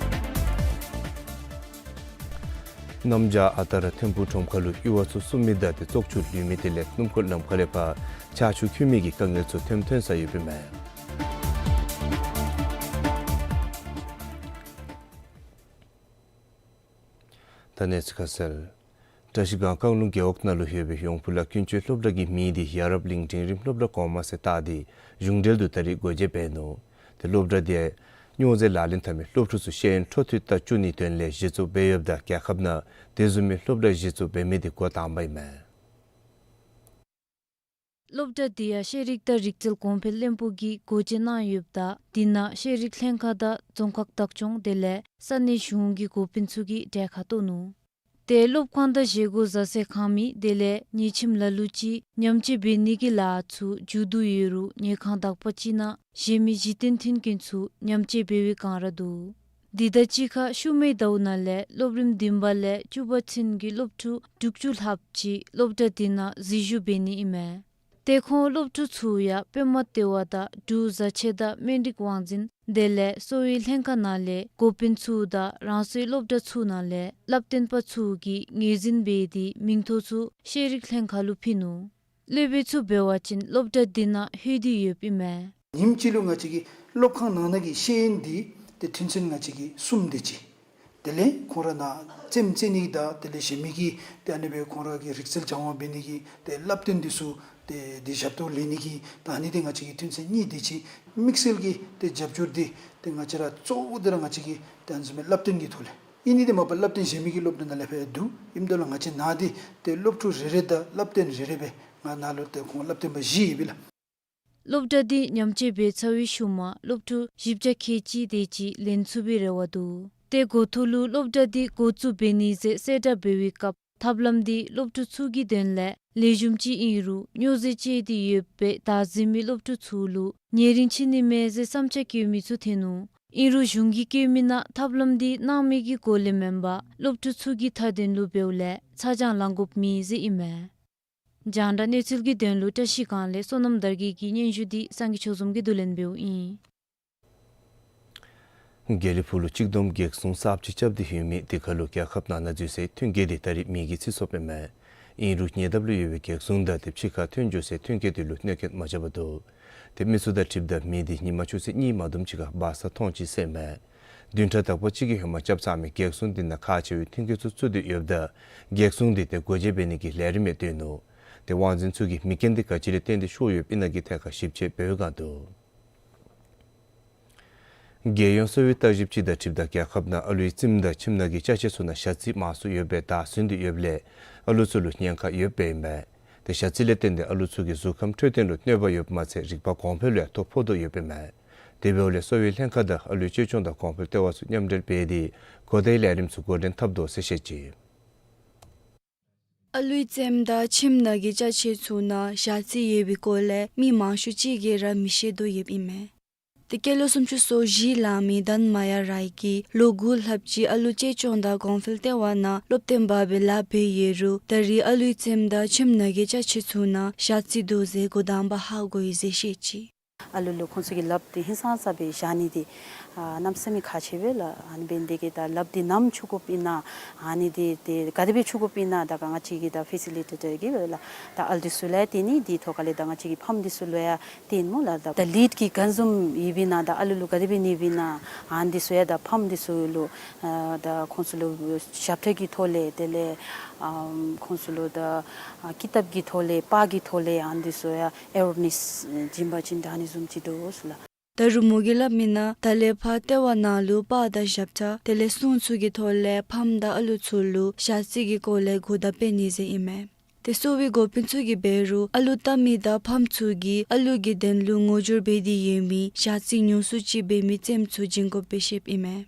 གནམ་བྱཱར་ཨ་རྟག་ར་ཐིམ་ཕུག་ཁྲོམ་ཁ་ལུ་ཡུར་བ་ཚུ་བསུབ་མི་དང་ཏེ་བཙོག་ཆུ་ལུད་མི་དེ་ལས་སྣུམ་འཁོར་ལམ་ཁ་ལས་ཕར་ཆར་ཆུ་འཁྱུ་མི་གི་དཀའ་ངལ་ཚུ་ཐོནམ་ཐོན་ས་ཡོདཔ་ཨིན་མས། ད་གནས་ཚུལ་ཁ་གསལ། བཀྲ་ཤིས་སྒང་བཀང་ལུང་རྒེད་འོག་ནང་ལུ་ཡོད་པའི་ཡོངས་འཕུར་ལ་ཀུན་སྤྱོད་སློབ་གྲྭ་གི་མིང་འདི་ཡ་རབས་གླིང་འབྲིང་རིམ་སློབ་གྲྭ་གོང་མ་ཟེར་བཏགས་ཏེ་གཞུང་འབྲེལ་དུ་ད་རིས་སྒོ་འབྱེད་འབད་ནུག། ཏེ་སློབ་གྲྭ་འདི་སྨྱོ་རྫས་ལག་ལེན་འཐབ་མི་སློབ་ཕྲུག་ཚུ་ཤེས་ཡོན་འཕྲོ་མཐུད་ལྟ་བཅུག་ནིའི་དོན་ལས་གཞི་བཙུགས་འབད་ཡོདཔ་ད་རྒྱལ་ཁབ་ནང་དེ་བཟུམ་མའི་སློབ་གྲྭ་གཞི་བཙུགས་འབད་མི་འདི་འགོ་དང་པ་ཨིན་མས། སློབ་གྲྭ་འདི་ཡང་ཤེས་རིག་དང་རིག་རྩལ་གོང་འཕེལ་བློན་པོ་གིས་སྒོ་འབྱེད་གནང་ཡོདཔ་ད་འདི་ནང་ཤེས་རིག་ལྷན་ཁག་དང་རྫོང་ཁག་བདག་སྐྱོང་དེ་ལས་ས་གནས་གཞུང་གི་འགོ་དཔོན་ཚུ་གིས་གྲལ་ཁར་གཏོགས་ནུག། ཏེ་སློབ་ཁང་དང་བཞེས་སྒོ་བཟའ་ཚང་ཁང་མིག་དེ་ལས་ཉལ་ཁྱིམ་ལ་ལུ་ཅིག་ཉམས་བཅོས་འབད་ནི་གི་ལཱ་ཚུ་མཇུག་བསྡུ་ཡོད་རུང་ཉལ་ཁང་དག་པ་ཅིག་ནང་གཞན་མི་གཞི་རྟེན་མཐུན་རྐྱེན་ཚུ་ཉམས་བཅོས་འབད་བའི་བསྒང་ར་འདུག། འདི་དང་གཅིག་ཁར་ཤུལ་མའི་ཟླཝ་ནང་ལས་སློབ་རིམ་བདུན་པ་ལས་བཅུ་པ་ཚུན་གྱི་སློབ་ཕྲུག་དྲུག་ཅུ་ལྷགཔ་ཅིག་སློབ་གྲྭ་འདི་ནང་འཛུལ་ཞུགས་འབད་ནི་ཨིན་མས། ཏེ་ཁོང་སློབ་ཕྲུག་ཚུ་ཡང་པདྨ་ལྟེ་བ་དང་འབྲུག་བཟའ་ཆས་དང་སྨན་རིགས་དབང་འཛིན་དེ་ལས་གསོ་བའི་ལྷན་ཁག་ནང་ལས་འགོ་དཔོན་ཚུ་དང་རང་སོའི་སློབ་གྲྭ་ཚུ་ནང་ལས་བསླབ་སྟོན་པ་ཚུ་གིས་ངོས་འཛིན་འབད་དེ་མིང་ཐོ་ཚུ་ཤེས་རིག་ལྷན་ཁག་ལུ་ཕུལ་ནུག། སློབ་དཔོན་ཚུ་འབད་བ་ཅིན་སློབ་གྲྭ་འདི་ནང་ལྷོད་དེ་ཡོདཔ་ཨིན་མས། ཉིནམ་གཅིག་ལུ་ང་བཅས་ཀྱི་སློབ་ཁང་ནང་ན་གི་ཤེས་ཡོན་འདི་ཏེ་ཐུན་ཚན་ང་བཅས་ཀྱིས་གསུམ་དེ་ཅིག། དེ་ལས་ཁོང་ར་ནཱ་རྩེདམོ་རྩེ་ནི་དང་དེ་ལས་གཞན་མི་གི་ཏེ་ཨ་ནི་སྦེ་ཁོང་ར་གི་རིག་རྩལ་སྦྱང་བ་འབད་ནི་གི་ཏེ་བསླབ་སྟོན་འདི་ཚུ་ཏེ་འདི་ཞབས་ཏོག་ལེན་ནི་གི་ད་ཨ་ནི་ཏེ་ང་བཅས་ཀྱིས་ཐུན་ཚན་གཉིས་དེ་ཅིག་དམིགས་བསལ་གྱི་ཏེ་རྒྱབ་སྐྱོར་འདི་ཏེ་ང་བཅས་ར་གཙོ་བོ་འདི་ར་ང་བཅས་ཀྱི་ཏེ་ཨ་ནི་བཟུམ་མའི་བསླབ་སྟོན་གྱི་ཐོག་ལས་ཨིན་ནི་དེ་མ་པ་བསླབ་སྟོན་གཞན་མི་གི་སློབ་གྲྭ་ནང་ལས་ཕར་འདུག། ཨིནམ་ད་ལུ་ང་བཅས་ནཱ་འདི་ཏེ་སློབ་ཕྲུག་རེ་རེ་དང་བསླབ་སྟོན་རེ་རེ་སྦེ་ང་ནཱ་ལུ་ཏེ་ཁོང་བསླབ་སྟོན་པ་བཞི་ཡོད་པས་ལགས། སློབ་གྲྭ་འདི་ཉམས་བཅོས་འབད་ཚར་བའི་ཤུལ་མ་སློབ་ཕྲུག་བཞི་བརྒྱ་ཁལ་གཅིག་དེ་ཅིག་ལེན་ཚུགས་པའི་རེ་བ་འདུག། ཏེ་འགོ་ཐོག་ལུ་སློབ་གྲྭ་འདི་འགོ་བཙུགས་འབད་ནི་ཟེར་གསལ་བསྒྲགས་འབད་བའི་སྐབས་ཐབས་ལམ་འདི་སློབ་ཕྲུག་ཚུ་གི་དོན་ལས་ལེགས་ཤོམ་ཅིག་ཨིན་རུང་སྨྱོ་རྫས་སྤྱོད་དེ་ཡོད་པའི་བདག་འཛིན་མི་སློབ་ཕྲུག་ཚུ་ལུ་ཉེ་རིང་ཕྱེ་ནི་མས་ཟེར་བསམ་འཆར་བཀོད་མི་ཚུ་ཐོན་ནུག། ཨིན་རུང་གཞུང་གིས་བཀོད་མི་ནང་ཐབས་ལམ་འདི་གནང་མི་གི་སྒོ་ལས་མེན་པར་སློབ་ཕྲུག་ཚུ་གི་མཐའ་དོན་ལུ་འབདཝ་ལས་ཚ་གྱང་ལང་དགོཔ་མེད་ཟེར་ཨིན་མས། རྒྱང་བསྒྲགས་གནས་ཚུལ་གྱི་དོན་ལུ་བཀྲ་ཤིས་སྒང་ལས་བསོད་ནམས་དར་རྒྱས་ཀྱི་སྙན་ཞུ་འདི་སངས་རྒྱས་ཆོས་འཛོམས་ཀྱིས་བསྡུ་ལེན་འབདཝ་ཨིན། དགེ་ལེགས་ཕུག་ལུ་གཅིག་བསྡོམས་བགེགས་སྲུང་གསརཔ་ཅིག་རྐྱབ་སྟེ་ཡོད་མི་དེ་ཁར་ལུ་རྒྱལ་ཁབ་ནང་ན་འཛུལ་སའི་ཐོན་སྐྱེད་དེ་ད་རིས་མེ་གིས་འཚིག་སོཔ་ཨིན་མས། ཨིན་རུང་ཉེ་འདབས་ལུ་ཡོད་པའི་བགེགས་སྲུང་དང་དེ་ཕྱི་ཁར་ཐོན་འགྱོ་སའི་ཐོན་སྐྱེད་དེ་ལུ་གནོད་སྐྱོན་མ་རྐྱབ་པར་འདུག། དེ་མི་ཚུ་དང་འཁྲིལཝ་ད་མེ་དེ་ཉིན་མ་ཆུ་ཚོད་གཉིས་མ་དུམ་ཅིག་ཁར་སྦ་ས་མཐོང་ཅི་ཟེར་ཨིན་མས། བདུན་ཕྲག་དག་པ་ཅིག་གི་ཧེ་མ་རྐྱབ་ཚར་མི་བགེགས་སྲུང་དེ་ནང་ཁག་ཆེ་བའི་མཐུན་རྐྱེན་ཚུ་ཚུད་དེ་ཡོདཔ་ད་བགེགས་སྲུང་དེ་ཏེ་སྒོ་འབྱེད་འབད་ནི་གི་ལས་རིམ་ཡང་བཏོན་ནུག། ཏེ་དབང་འཛིན་ཚུ་གིས་མེ་རྐྱེན་དེ་ག་ཅི་ལས་བརྟེན་ཏེ་ཤོར་ཡོདཔ་ཨིན་ན་གི་ཐད་ཁར་ཞིབ་དཔྱད་འབད་བའི་བསྒང་འདུག། རྒྱལ་ཡོངས་གསོ་བའི་བརྟག་ཞིབ་ཅིག་དང་འཁྲིལཝ་ད་རྒྱལ་ཁབ་ནང་ཨ་ལུའི་རྩེདམོ་དང་ཁྱིམ་ནང་གི་ཅ་ཆས་ཚུ་ནང་ཞ་རྩི་མང་སུ་ཡོད་པའི་བདའ་ཟུན་དེ་ཡོདཔ་ལས་ཨ་ལུ་ཚུ་ལུ་ཉེན་ཁ་ཡོདཔ་ཨིན་མས། ཏེ་ཞ་རྩི་ལས་བརྟེན་ཏེ་ཨ་ལུ་ཚུ་གི་གཟུགས་ཁམས་འཕྲོད་བསྟེན་ལུ་གནོད་པ་ཡོདཔ་མ་ཚད་རིག་པ་གོང་འཕེལ་ལུ་ཡང་ཐོ་ཕོག་དོ་ཡོདཔ་ཨིན་མས། དེ་འབདཝ་ལས་གསོ་བའི་ལྷན་ཁག་དང་ཨ་ལུའི་གཅེས་སྐྱོང་དང་གོང་འཕེལ་ལྟེ་བ་ཚུ་མཉམ་འབྲེལ་འབད་དེ་གོ་བརྡའི་ལས་རིམ་ཚུ་འགོ་འདྲེན་འཐབ་དོ་ཟེར་བཤད་ཅི། ཨ་ལུའི་རྩེདམོ་དང་ཁྱིམ་ནང་གི་ཅ་ཆས་ཚུ་ནང་ཞ་རྩི་ཡོད་པའི་སྐོར་ལས་མི་མང་ཤོས་ཅིག་གིས་ར་མི་ཤེས་དོ་ཡོདཔ་ཨིན་མས། ཏེ་སྐྱེས་ལོ་སུམ་ཅུ་སོ་བཞི་ལང་མི་དཱན་མ་ཡ་རའི་གིས་ལོ་དགུ་ལྷགཔ་ཅིག་ཨ་ལུ་གཅེས་སྐྱོང་དང་གོང་འཕེལ་ལྟེ་བ་ནང་སློབ་སྟོན་པ་སྦེ་ལཱ་འབད་ཡོད་རུང་ད་རིས་ཨ་ལུའི་རྩེདམོ་དང་ཁྱིམ་ནང་གི་ཅ་ཆས་ཚུ་ནང་ཞ་རྩི་འདུག་ཟེར་འགོ་དང་པ་ཧ་གོ་ཡི་ཟེར་བཤད་ཅི། ཨ་ལུ་ལུ་ཁོང་ཚུ་གི་ལགཔ་འདི་ཧིང་སངས་ས་སྦེ་བཞག་ནི་འདི་ཨ་གནམ་མེད་ས་མེད་ཁག་ཆེ་བས་ལགས། ཨ་ནི་འབད་ནི་དེ་གིས་ད་ལགཔ་འདི་ནམ་འཁྱུ་དགོཔ་ཨིན་ན་ཨ་ནི་འདི་ཏེ་ག་དེ་སྦེ་འཁྱུ་དགོཔ་ཨིན་ན་ད་ག་ང་བཅས་ཀྱི་ད་ཕེ་སི་ལི་ཊེ་ཊར་གྱིས་སྦེ་ལགས་ད་ཨ་ལུ་འདི་ཚུ་ལུ་ཡང་སྟོན་ནི་འདི་ཐོག་ཁ་ལས་ད་ང་བཅས་ཀྱི་ཕམ་འདི་ཚུ་ལུ་ཡང་སྟོནམ་མས་ལགས། ད་ད་ལིཌ་ཀྱིས་ག་བཟུམ་ཡོདཔ་ཨིན་ན་ད་ཨ་ལུ་ལུ་ག་དེ་སྦེ་གནོདཔ་ཨིན་ན་ཨ་ནི་འདི་ཚུ་ཡང་ད་ཕམ་འདི་ཚུ་ལུ་ཨ་ད་ཁོང་ཚུ་ལུ་ཞབས་ཁྲ་གི་ཐོག་ལས་དེ་ལས་ཨམ་ཁོང་ཚུ་ལུ་ད་ཨ་ཀི་ཏབ་ཀྱི་ཐོག་ལས་པར་གྱི་ཐོག་ལས་ཨ་ནི་འདི་ཚུ་ཡང་ཨེ་ཝེར་ནེསི་བྱིན་པ་ཅིན་ད་ཨ་ནི་བཟུམ་ཅིག་འདུག་ཟེར་ལགས། ད་རུང་མོ་གིས་སླབ་མི་ནང་ད་ལས་ཕར་ལྟེ་བ་ནང་ལུ་པར་དང་ཞབས་ཁྲ་དེ་ལས་སྲུང་ཚུ་གི་ཐོག་ལས་ཕམ་དང་ཨ་ལུ་ཚུ་ལུ་ཞ་རྩི་གི་སྐོར་ལས་གོ་བརྡ་སྤེལ་ནི་ཟེར་ཨིན་མས། ཏེ་གསོ་བའི་འགོ་དཔོན་ཚུ་གིས་འབད་རུང་ཨ་ལུ་བཏབ་མི་དང་ཕམ་ཚུ་གིས་ཨ་ལུ་གི་དོན་ལུ་ངོ་སྦྱོར་འབད་དེ་ཡོད་མི་ཞ་རྩི་ཉུང་སུ་ཅིག་འབད་མི་ཙམ་ཚུ་བྱིན་དགོཔ་སྦེ་བཤདཔ་ཨིན་མས།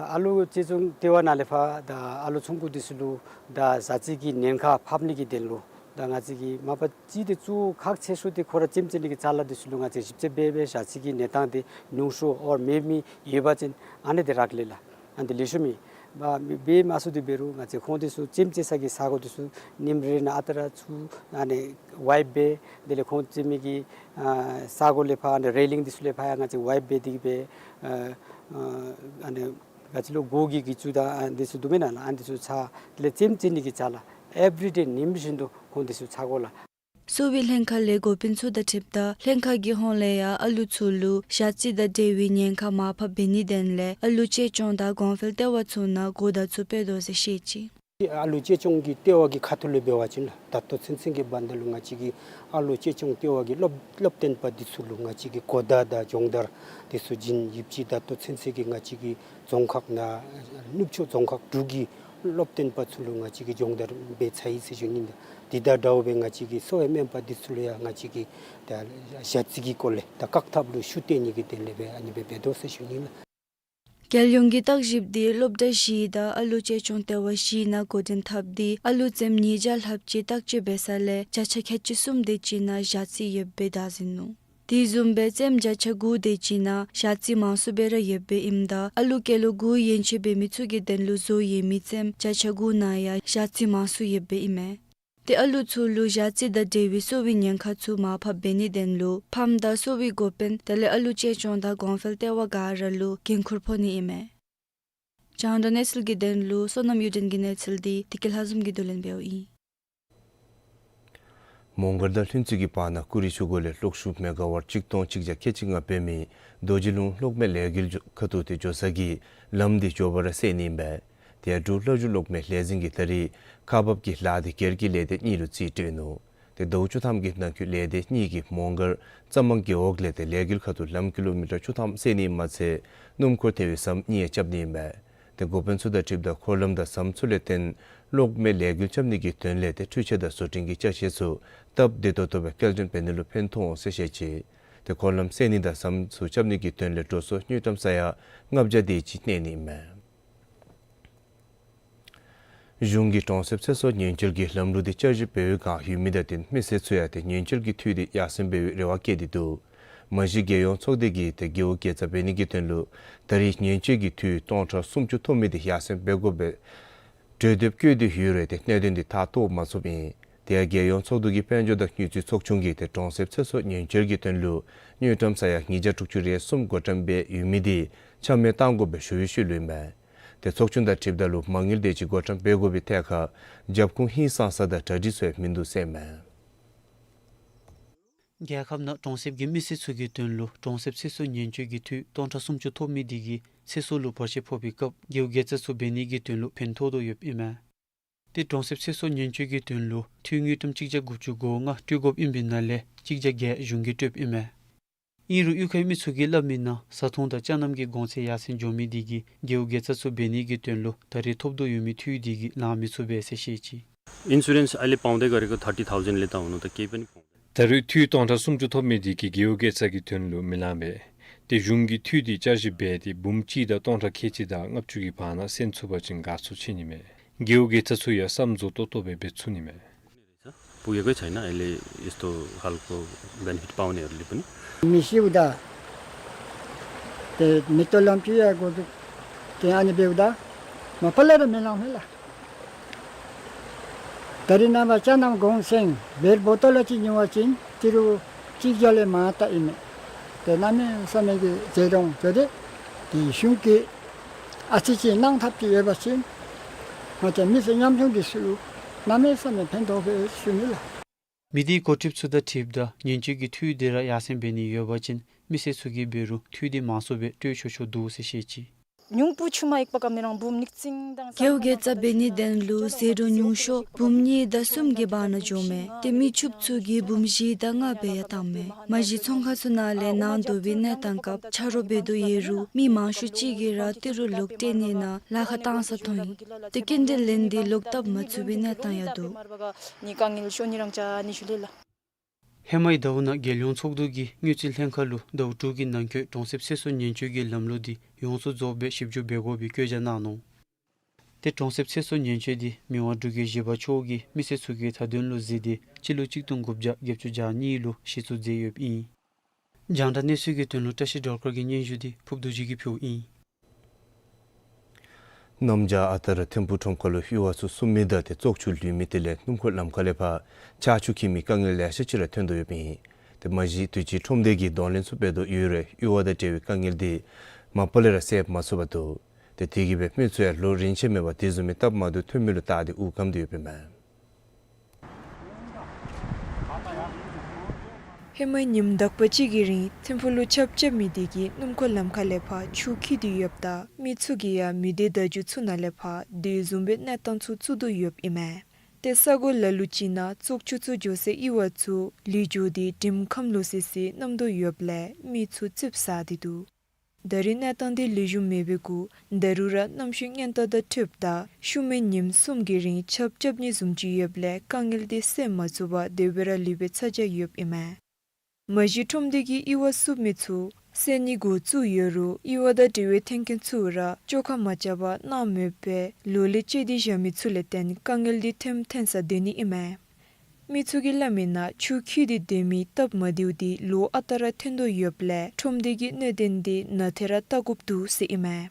ཨ་ལུ་གཅེས་སྐྱོང་ལྟེ་བ་ནང་ལས་ཕར་ད་ཨ་ལུ་ཆུང་ཀུ་འདི་ཚུ་ལུ་ད་ཞ་རྩི་གི་ཉེན་ཁ་ཕམ་ནི་གི་དོན་ལུ་ད་ང་བཅས་ཀྱིས་མ་པ་ཅིག་ཏེ་གཙོ་བོ་ཁག་ཆེ་ཤོས་འདི་ཁོ་ར་རྩེདམོ་རྩེ་ནི་གི་ཅ་ལ་འདི་ཚུ་ལུ་ང་བཅས་ཞིབ་དཔྱད་འབད་འབད་ཞ་རྩི་གི་གནས་སྟངས་འདི་ཉུང་སུ་ཨོར་མེད་མི་ཡོད་པ་ཅིན་ཨ་ནི་འདི་རག་ལས་ལགས། ཨ་ནི་འདི་ལེགས་ཤོམ་ཨིན། མ་འབད་མ་ཚུགས་དེ་འབད་རུང་ང་བཅས་ཁོང་འདི་ཚུ་རྩེདམོ་རྩེ་ས་གི་ས་གོ་འདི་ཚུ་ཉིནམ་རེ་ནང་ཨ་རྟག་ར་ཚུར་ཨ་ནི་ཝའིཔ་འབད། དེ་ལས་ཁོང་རྩེད་མི་གི་ཨ་ས་གོ་ལས་ཕར་ཨ་ནི་རེ་ལིང་འདི་ཚུ་ལས་ཕར་ཡང་ང་བཅས་ཝའིཔ་འབད་དེ་གིས་སྦེ་ཨ་ཨ་ཨ་ནི་ག་ཅི་ལོ་མགོ་གི་གི་ཅུ་དང་ཨ་འདི་ཚུ་འདུག་མེན་ན་ལགས། ཨ་འདི་ཚུ་ཚ། དེ་ལས་རྩེདམོ་རྩེ་ནི་གི་ཅ་ལ་ཨེབ་རི་ཌེ་ཉིནམ་བཞིན་དུ་ཁོང་འདི་ཚུ་ཚ་དགོ་ལགས། གསོ་བའི་ལྷན་ཁག་ལས་འགོ་དཔོན་ཚུ་དང་འཁྲིལཝ་ད་ལྷན་ཁག་གི་ཧོངས་ལས་ཡང་ཨ་ལུ་ཚུ་ལུ་ཞ་རྩི་དང་འབྲེལ་བའི་ཉེན་ཁ་མར་ཕབ་འབད་ནིའི་དོན་ལས་ཨ་ལུ་གཅེས་སྐྱོང་དང་གོང་འཕེལ་ལྟེ་བ་ཚུ་ནང་གོ་བརྡ་ཚུ་སྤེལ་དོ་ཟེར་བཤད་ཅི། ཨ་ལུ་གཅེས་སྐྱོང་གི་ལྟེ་བ་གི་ཁ་ཐུག་ལས་འབད་བ་ཅིན་ལགས། ད་ལྟོ་ཚུན་ཚོད་ཀྱི་བར་ན་ལུ་ང་བཅས་ཀྱིས་ཨ་ལུ་གཅེས་སྐྱོང་ལྟེ་བ་གི་སློབ་སློབ་སྟོན་པ་འདི་ཚུ་ལུ་ང་བཅས་ཀྱིས་གོ་བརྡ་དང་སྦྱོང་བརྡར་འདི་ཚུ་བྱིན་ཡོདཔ་ཅིག། ད་ལྟོ་ཚུན་ཚོད་ཀྱི་ང་བཅས་ཀྱི་རྫོང་ཁག་ནང་ནུབ་ཕྱོགས་རྫོང་ཁག་དྲུག་གི་སློབ་སྟོན་པ་ཚུ་ལུ་ང་བཅས་ཀྱིས་སྦྱོང་བརྡར་འབད་ཚར་ཡི་ཟེར་ཞུ་ནི་ཨིན། འདི་དང་འདྲཝ་སྦེ་ང་བཅས་ཀྱི་གསོ་བའི་སྨན་པ་འདི་ཚུ་ལུ་ཡང་ང་བཅས་ཀྱིས་ད་ཞ་རྩི་གི་སྐོར་ལས་ད་བཀག་ཐབས་ལུ་ཤུགས་བཏོན་ནི་གི་དོན་ལས་སྦེ་ཨ་ནི་སྦེ་འབད་དོ་ཟེར་ཞུ་ནི་ཨིན་ལགས། རྒྱལ་ཡོངས་ཀྱི་བརྟག་ཞིབ་འདི་སློབ་གྲྭ་བཞི་དང་ཨ་ལུ་གཅེས་སྐྱོང་ལྟེ་བ་བཞི་ནང་འགོ་འདྲེན་འཐབ་སྟེ་ཨ་ལུ་ཙམ་ཉིས་བརྒྱ་ལྷགཔ་ཅིག་བརྟག་དཔྱད་འབད་ས་ལས་བརྒྱ་ཆ་ཁལ་གཅིག་གསུམ་དེ་ཅིག་ནང་ཞ་རྩི་ཡོདཔ་སྦེ་བདའ་ཟིན་ནུག། དེ་བཟུམ་སྦེ་ཙམ་བརྒྱ་ཆ་དགུ་དེ་ཅིག་ནང་ཞ་རྩི་མང་སུ་སྦེ་ར་ཡོདཔ་སྦེ་ཨིནམ་ད་ཨ་ལུ་སྐྱེས་ལོ་དགུ་ཡན་ཆད་འབད་མི་ཚུ་གི་དོན་ལུ་བཟོ་ཡོད་མི་ཙམ་བརྒྱ་ཆ་དགུ་ནང་ཡང་ཞ་རྩི་མང་སུ་ཡོདཔ་སྦེ་ཨིན་མས། ཏེ་ཨ་ལུ་ཚུ་ལུ་ཞ་རྩི་དང་འབྲེལ་བའི་གསོ་བའི་ཉེན་ཁ་ཚུ་མར་ཕབ་འབད་ནིའི་དོན་ལུ་ཕམ་དང་གསོ་བའི་འགོ་དཔོན་དེ་ལས་ཨ་ལུ་གཅེས་སྐྱོང་དང་གོང་འཕེལ་ལྟེ་བ་ག་ར་ལུ་འགན་ཁུར་ཕོག་ནི་ཨིན་མས། རྒྱང་བསྒྲགས་གནས་ཚུལ་གྱི་དོན་ལུ་བསོད་ནམས་གཡུ་སྒྲོན་གྱི་གནས་ཚུལ་འདི་བདེ་སྐྱིད་ལྷ་འཛོམས་ཀྱིས་བསྡུ་ལེན་འབདཝ་ཨིན། མོང་སྒར་དང་ལྷུན་རྩེ་གི་བར་ན་ཀུ་རི་ཆུ་འགོ་ལས་གློག་ཤུགས་མེ་ག་ཝཊ་གཅིག་སྟོང་གཅིག་བརྒྱ་ཁལ་གཅིག་ལྔ་འབད་མི་རྡོ་རྗེ་ལུང་གློག་མེ་ལས་འགུལ་ཁ་ཐུག་ཏེ་འགྱོ་ས་གི་ལམ་འདི་མགྱོགས་པ་ར་སེལ་ནི་ཨིན་པས། ཏེ་འབྲུག་ལྷོ་ཕྱོགས་གློག་མེ་ལས་འཛིན་གྱིས་ད་རེས་ཁག་འབག་གི་ལཱ་འདི་སྒེར་གྱི་ལས་སྡེ་གཉིས་ལུ་རྩིས་སྤྲོད་ནུག། ཏེ་ཟླཝ་བཅུ་ཐམ་གྱི་ནང་འཁོད་ལས་སྡེ་གཉིས་ཀྱིས་མོང་སྒར་རྩ་མང་རྒེད་འོག་ལས་ཏེ་ལས་འགུལ་ཁ་ཐུག་ལམ་ཀི་ལོ་མི་ཊར་བཅུ་ཐམ་སེལ་ནི་མ་ཚད་སྣུམ་འཁོར་ཐེ་བའི་ཟམ་གཉིས་ཡང་རྐྱབ་ནི་ཨིན་པས། ཏེ་འགོ་དཔོན་ཚུ་དང་འཁྲིལཝ་ད་འཁོར་ལམ་དང་ཟམ་ཚུ་ལས་བརྟེན་གློག་མེ་ལས་འགུལ་རྐྱབ་ནི་གི་དོན་ལས་ཏེ་འཕྲུལ་ཆས་དང་བཟོ་སྐྲུན་གྱི་ཅ་ཆས་ཚུ་སྟབས་བདེ་ཏོག་ཏོ་སྦེ་སྐྱེལ་འདྲེན་འབད་ནི་ལུ་ཕན་ཐོགས་འོང་ཟེར་བཤད་ཅི། ཏེ་འཁོར་ལམ་སེལ་ནི་དང་ཟམ་ཚུ་རྐྱབ་ནི་གི་དོན་ལས་འགྲོ་སོང་དངུལ་ཀྲམ་ས་ཡ་ལྔ་བརྒྱ་དེ་ཅིག་གནས་ནི་ཨིན་མས། གཞུང་གིས་གྲོང་གསེབ་ཚེ་སྲོག་ཉེན་བཅོལ་གྱི་ལམ་ལུགས་འདི་བསྐྱར་ཞིབ་འབད་བའི་བསྒང་ཡོད་མི་དང་བསྟུན་མི་སེར་ཚུ་ཡང་ཏེ་ཉེན་བཅོལ་གྱི་འཐུས་འདི་ཡར་སེང་འབད་བའི་རེ་བ་བསྐྱེད་དེ་འདུག། མ་གཞི་རྒྱལ་ཡོངས་ཚོགས་སྡེ་གིས་ཏེ་རྒེད་འོག་དགེ་རྩ་འབད་ནི་གི་དོན་ལུ་ད་རེས་ཉེན་བཅོལ་གྱི་འཐུས་སྟོང་ཕྲག་སུམ་ཅུ་ཐོབ་མི་འདི་ཡར་སེང་འབད་དགོ་པའི་གྲོས་འདེབས་བཀོད་དེ་ཡོད་རུང་ཏེ་གནད་དོན་འདི་མཐའ་གཏོགས་མ་ཚུགསཔ་ཨིན། དེ་ཡང་རྒྱལ་ཡོངས་ཚོགས་འདུ་གི་དཔལ་འབྱོར་དང་དངུལ་རྩིས་ཚོགས་ཆུང་གིས་ཏེ་གྲོང་གསེབ་ཚེ་སྲོག་ཉེན་བཅོལ་གྱི་དོན་ལུ་དངུལ་ཀྲམ་ས་ཡ་ཉིས་བརྒྱ་དྲུག་ཅུ་རེ་གསུམ་བགོ་བཀྲམ་འབད་ཡོད་མི་འདི་ཆ་མེད་གཏང་དགོ་པའི་ཞུ་ཡིག་ཞུ་ལུས་ཨིན་མས། ཏེ་ཚོགས་ཆུང་དང་འཁྲིལཝ་ད་ལུ་མ་དངུལ་དེ་ཅིག་བགོ་བཀྲམ་འབད་དགོ་པའི་ཐད་ཁར་རྒྱབ་ཁུངས་ཧིང་སངས་ས་དང་གྲ་སྒྲིག་ཚུ་ཡང་མིན་འདུག་ཟེར་ཨིན་མས། རྒྱལ་ཁབ་ནང་གྲོང་གསེབ་ཀྱི་མི་སེར་ཚུ་གི་དོན་ལུ་གྲོང་གསེབ་ཚེ་སྲོག་ཉེན་བཅོལ་གྱི་འཐུས་སྟོང་ཕྲག་སུམ་ཅུ་ཐོབ་མི་དེ་གིས་ཚེ་སྲོག་ལུ་བར་ཆད་ཕོག་པའི་སྐབས་རྒེད་འོག་དགེ་རྩ་ཚུ་འབད་ནི་གི་དོན་ལུ་ཕན་ཐོགས་དོ་ཡོདཔ་ཨིན་མས། ཏེ་གྲོང་གསེབ་ཚེ་སྲོག་ཉེན་བཅོལ་གྱི་དོན་ལུ་འཐུས་དངུལ་ཀྲམ་གཅིག་བརྒྱ་དགུ་བཅུ་གོ་ལྔ་སྤྲོད་དགོཔ་ཨིན་པའི་ནང་ལས་གཅིག་བརྒྱ་བརྒྱད་གཞུང་གིས་སྤྲོདཔ་ཨིན་མས། ཨིན་རུང་གཡུས་ཁའི་མི་ཚུ་གིས་སླབ་མིའི་ནང་བཟའ་འཐུང་དང་ཅ་རྣམ་གྱི་གོང་ཚད་ཡར་སེང་འགྱོ་མི་དེ་གིས་རྒེད་འོག་དགེ་རྩ་ཚུ་འབད་ནི་གི་དོན་ལུ་ད་རེས་ཐོབ་དོ་ཡོད་མི་འཐུས་དེ་གིས་ལང་མི་ཚུགས་པས་ཟེར་བཤད་ཅི། इन्सुरेन्स अहिले पाउँदै गरेको थर्टी थाउजन्डले त हुनु त केही पनि पाउँदैन। ད་རེས་འཐུས་སྟོང་ཕྲག་སུམ་ཅུ་ཐོབ་མི་དེ་གིས་རྒེད་འོག་དགེ་རྩ་གི་དོན་ལུ་མི་ལང་པས། ཏེ་གཞུང་གིས་འཐུས་དེ་བསྐྱར་ཞིབ་འབད་དེ་འབུམ་གཅིག་དང་སྟོང་ཕྲག་ཁལ་གཅིག་དང་ལྔ་བཅུ་གི་བར་ན་སེང་ཚུགས་པ་ཅིན་དགའ་ཚོར་ཆེ་ནི་མས། རྒེད་འོག་དགེ་རྩ་ཚུ་ཡང་བསམ་རྫོགས་ཏོག་ཏོ་སྦེ་འབད་ཚུགས་ནི་མས། पुगेकै छैन अहिले यस्तो खालको बेनिफिट पाउनेहरूले पनि। मिसिउँदा ते मित्तोलम पिया गोदु ते अनि बेउँदा म पल्लेर मिलाउँ होला। तरी नभए च्यानाम गौँ सेङ बेर बोतल चिन्यु चिन तिरु चिक जले माता इमे। ते नामे समय के जेदों जदे ती शुंके ཨ་ཙི་ཅིག་གནང་ཐབས་ཅིག་ཡོད་པ་ཅིན་ང་བཅས་མི་ཚེ་ཉམ་ཆུང་འདི་ཚུ་གནམ་མེད་ས་མེད་ཕན་ཐོགས་པའི་ཞུ་ནི་ལགས། མི་སྡེའི་འགོ་ཁྲིདཔ་ཚུ་དང་འཁྲིལཝ་ད་ཉེན་བཅོལ་གྱི་འཐུས་དེ་ར་ཡར་སེང་འབད་ནི་ཡོད་པ་ཅིན་མི་སེར་ཚུ་གིས་འབད་རུང་འཐུས་དེ་མང་སུ་སྦེ་སྤྲོད་ཆོག་ཆོག་འདུག་ཟེར་བཤད་ཅི། ཉུང་པོ་ཆུ་མ་ཡེག་པ་ག་མི་རང་འབུམ་ཉིས་བརྩེགས་དང་རྒེད་འོག་གི་རྩ་འབད་ནི་དོན་ལུ་ཟད་འགྲོ་ཉུང་ཤོས་འབུམ་གཉིས་དང་གསུམ་གྱི་བར་ན་འགྱོཝ་མས། ཏེ་མི་ཕྱུགཔོ་ཚུ་གིས་འབུམ་བཞི་དང་ལྔ་སྦེ་ཡང་བཏངམ་མས། མ་གཞི་ཚོང་ཁང་ཚུ་ནང་ལས་ནང་བསྡུ་བའི་གནས་སྟངས་སྐབས་ཆ་རོགས་འབད་དོ་ཡོད་རུང་མི་མང་ཤོས་ཅིག་གིས་ར་ཏི་རུ་ལོག་སྤྲོད་ནི་ནང་ལཱ་ཁག་བཏང་ས་མཐོང་ཡི། ཏེ་སྐྱིན་འགྲུལ་ལེན་ཏེ་ལོག་བཏབ་མ་ཚུགས་པའི་གནས་སྟངས་ཡང་འདུག། ཧེ་མའི་ཟླཝ་ནང་རྒྱལ་ཡོངས་ཚོགས་འདུ་གིས་དངུལ་རྩིས་ལྷན་ཁག་ལུ་ཟླཝ་དྲུག་གི་ནང་འཁོད་གྲོང་གསེབ་ཚེ་སྲོག་ཉེན་བཅོལ་གྱི་ལམ་ལུགས་འདི་ཡོངས་སུ་རྫོགསཔ་སྦེ་ཞིབ་འཇུག་འབད་དགོ་པའི་བཀོད་རྒྱ་གནང་ནུག། ཏེ་གྲོང་གསེབ་ཚེ་སྲོག་ཉེན་བཅོལ་འདི་མི་དབང་འབྲུག་རྒྱལ་བཞི་པ་མཆོག་གིས་མི་སེར་ཚུ་གི་མཐའ་དོན་ལུ་གཟིགས་ཏེ་སྤྱི་ལོ་གཅིག་སྟོང་དགུ་བརྒྱ་བརྒྱད་ཅུ་གྱ་གཉིས་ལུ་གཞི་བཙུགས་མཛད་ཡོདཔ་ཨིན། རྒྱང་བསྒྲགས་གནས་ཚུལ་གྱི་དོན་ལུ་བཀྲ་ཤིས་སྒྲོལ་དཀར་གྱི་སྙན་ཞུ་འདི་ཕུརབ་རྡོ་རྗེ་གིས་ཕུལཝ་ཨིན། གནམ་བྱཱར་ཨ་རྟག་ར་ཐིམ་ཕུག་ཁྲོམ་ཁ་ལུ་གཡུར་བ་ཚུ་བསུབ་མི་དང་ཏེ་བཙོག་ཆུ་བླུགས་མི་དེ་ལས་སྣུམ་འཁོར་ལམ་ཁ་ལས་ཕར་ཆར་ཆུ་འཁྱིལ་མི་དཀའ་ངལ་ལེ་ཤ་ཅིག་ར་ཐོན་དོ་ཡོདཔ་ཨིན། ཏེ་མ་གཞི་དུས་ཅི་ཁྲོམ་སྡེ་གིས་གདོང་ལེན་ཚུ་འབད་དོ་ཡོད་རུང་གཡུར་བ་དང་འབྲེལ་བའི་དཀའ་ངལ་འདི་མ་པ་ལས་ར་སེལ་མ་ཚུགས་པར་འདུག། ཏེ་དེ་གིས་སྦེ་མི་ཚུ་ཡང་ལོ་རིམ་ཆད་མེད་པར་དེ་བཟུམ་མའི་སྟབས་མ་བདེཝ་ཐོན་མི་ལུ་བལྟ་སྟེ་དབུགས་སྐམ་སྟེ་ཡོདཔ་ཨིན་མས། ཧེ་མའི་ཉིནམ་དག་པ་ཅིག་གི་རིང་ཐིམ་ཕུག་ལུ་ཆརཔ་རྐྱབ་མི་དེ་གིས་སྣུམ་འཁོར་ལམ་ཁ་ལས་ཕར་ཆུ་འཁྱིལ་ཏེ་ཡོདཔ་ད་མི་ཚུ་གིས་ཡང་མི་སྡེ་བརྡ་བརྒྱུད་ཚུ་ནང་ལས་ཕར་དེ་བཟུམ་མའི་གནས་སྟངས་ཚུ་བཙུགས་དོ་ཡོདཔ་ཨིན་མས། ཏེ་ས་གོ་ལ་ལུ་ཅིག་ནང་བཙོག་ཆུ་ཚུ་འགྱོ་སའི་གཡུར་བ་ཚུ་ལུས་འགྱོ་སྟེ་དྲིམ་ཁམས་ལོག་སི་སི་མནམ་དོ་ཡོདཔ་ལས་མི་ཚུ་ཙིགཔ་ཟ་སྟེ་འདུག། ད་རེས་གནས་སྟངས་འདི་ལེགས་ཤོམ་མེད་པའི་གུ་ད་རུང་ར་གནམ་གཤིས་ཉེན་བརྡ་དང་འཁྲིལཝ་ད་ཤུལ་མའི་ཉིནམ་གསུམ་གྱི་རིང་ཆརཔ་རྐྱབ་ནི་བཟུམ་ཅིག་ཡོདཔ་ལས་དཀའ་ངལ་འདི་སེལ་མ་ཚུགས་པར་དེ་སྦེ་ར་ལུས་པའི་ཚ་གྱང་ཡོདཔ་ཨིན་མས། མ་གཞི་ཁྲོམ་སྡེ་གིས་གཡུར་བ་བསུབ་མི་ཚུ་སེལ་ནི་འགོ་བཙུགས་ཡོད་རུང་གཡུར་བ་དང་འབྲེལ་བའི་མཐུན་རྐྱེན་ཚུ་ར་བཅོ་ཁ་མ་རྐྱབ་པར་གནང་མེདཔ་སྦེ་ལོ་ལས་བཅད་དེ་བཞག་མི་ཚུ་ལས་བརྟེན་དཀའ་ངལ་འདི་ཐེངས་ཐེངས་སྦེ་སྡོད་ནི་ཨིན་མས། མི་ཚུ་གིས་སླབ་མིའི་ནང་ཆུ་འཁྱིལ་ཏེ་སྡོད་མི་སྟབས་མ་བདེཝ་འདི་ལོ་ཨ་རྟག་ར་ཐོན་དོ་ཡོདཔ་ལས་ཁྲོམ་སྡེ་གིས་གནད་དོན་འདི་ནང་ཐད་ར་བལྟ་དགོཔ་འདུག་ཟེར་ཨིན་མས།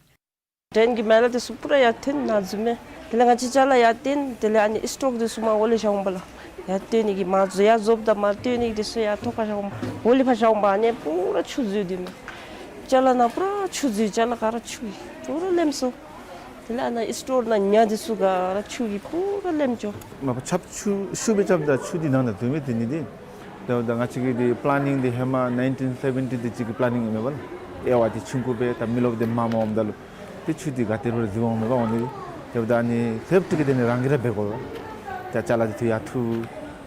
ཌེན་གི་མེ་ལ་འདི་ཚུ་པུ་ར་ཡར་ཐོན་ནཱ་འཛུལ་མས། དེ་ལས་ང་བཅས་ཅ་ལ་ཡར་བཏོན། དེ་ལས་ཨ་ནི་སི་ཊོག་འདི་ཚུ་མར་འོག་ལས་བཞག་འོང་པ་ལགས། ཡར་བཏོན་ནི་གི་མར་ཡར་བཟོཝ་ད་མར་བཏོན་ནི་གི་འདི་ཚུ་ཡར་ཐོག་ཁར་བཞག་འོང་། འོག་ལས་ཕར་བཞག་འོང་པ་ཨ་ནི་པུ་ར་ཆུ་འཛུལ་སྡོད་མས། ཅ་ལ་ནང་པུ་ར་ཆུ་འཛུལ། ཅ་ལ་ག་ར་ཆུ་གིས་པུ་ར་ལེམ་སོང་། དེ་ལས་ཨ་ནཱ་སི་ཊོག་ནང་ཉ་འདི་ཚུ་ག་ར་ཆུ་གིས་པུ་ར་ལེམ་འགྱོ། མ་པ་ཆརཔ་ཆུ་ཤུགས་སྦེ་རྐྱབ་ད་ཆུ་འདི་ནང་ན་འཛུལ་མས། དེ་ནི་འདི་ད་ད་ང་བཅས་ཀྱི་འདི་པ་ལེ་ནིང་འདི་ཧེ་མ་ནའིན་ཊིན་སེ་བེན་ཊི་འདི་ཅིག་གི་པ་ལེ་ནིང་ཨིན་མས་པ་ལགས། དབྱེ་བ་འདི་ཆུང་ཀུ་སྦེ་ད་མི་རློབས་འདི་མངམ་འོངམ་ད་ལུ་ཏེ་ཆུ་འདི་ག་ཏེ་རུང་ར་འཛུལ་འོང་མས་པ། འོང་ནི་འདི་ད་ཨ་ནི་ལྷོདཔ་ཅིག་གི་དེ་ནི་རང་གིས་ར་འབད་དགོ་པས། ད་ཅ་ལ་འདི་ཚུ་ཡར་འཐུ།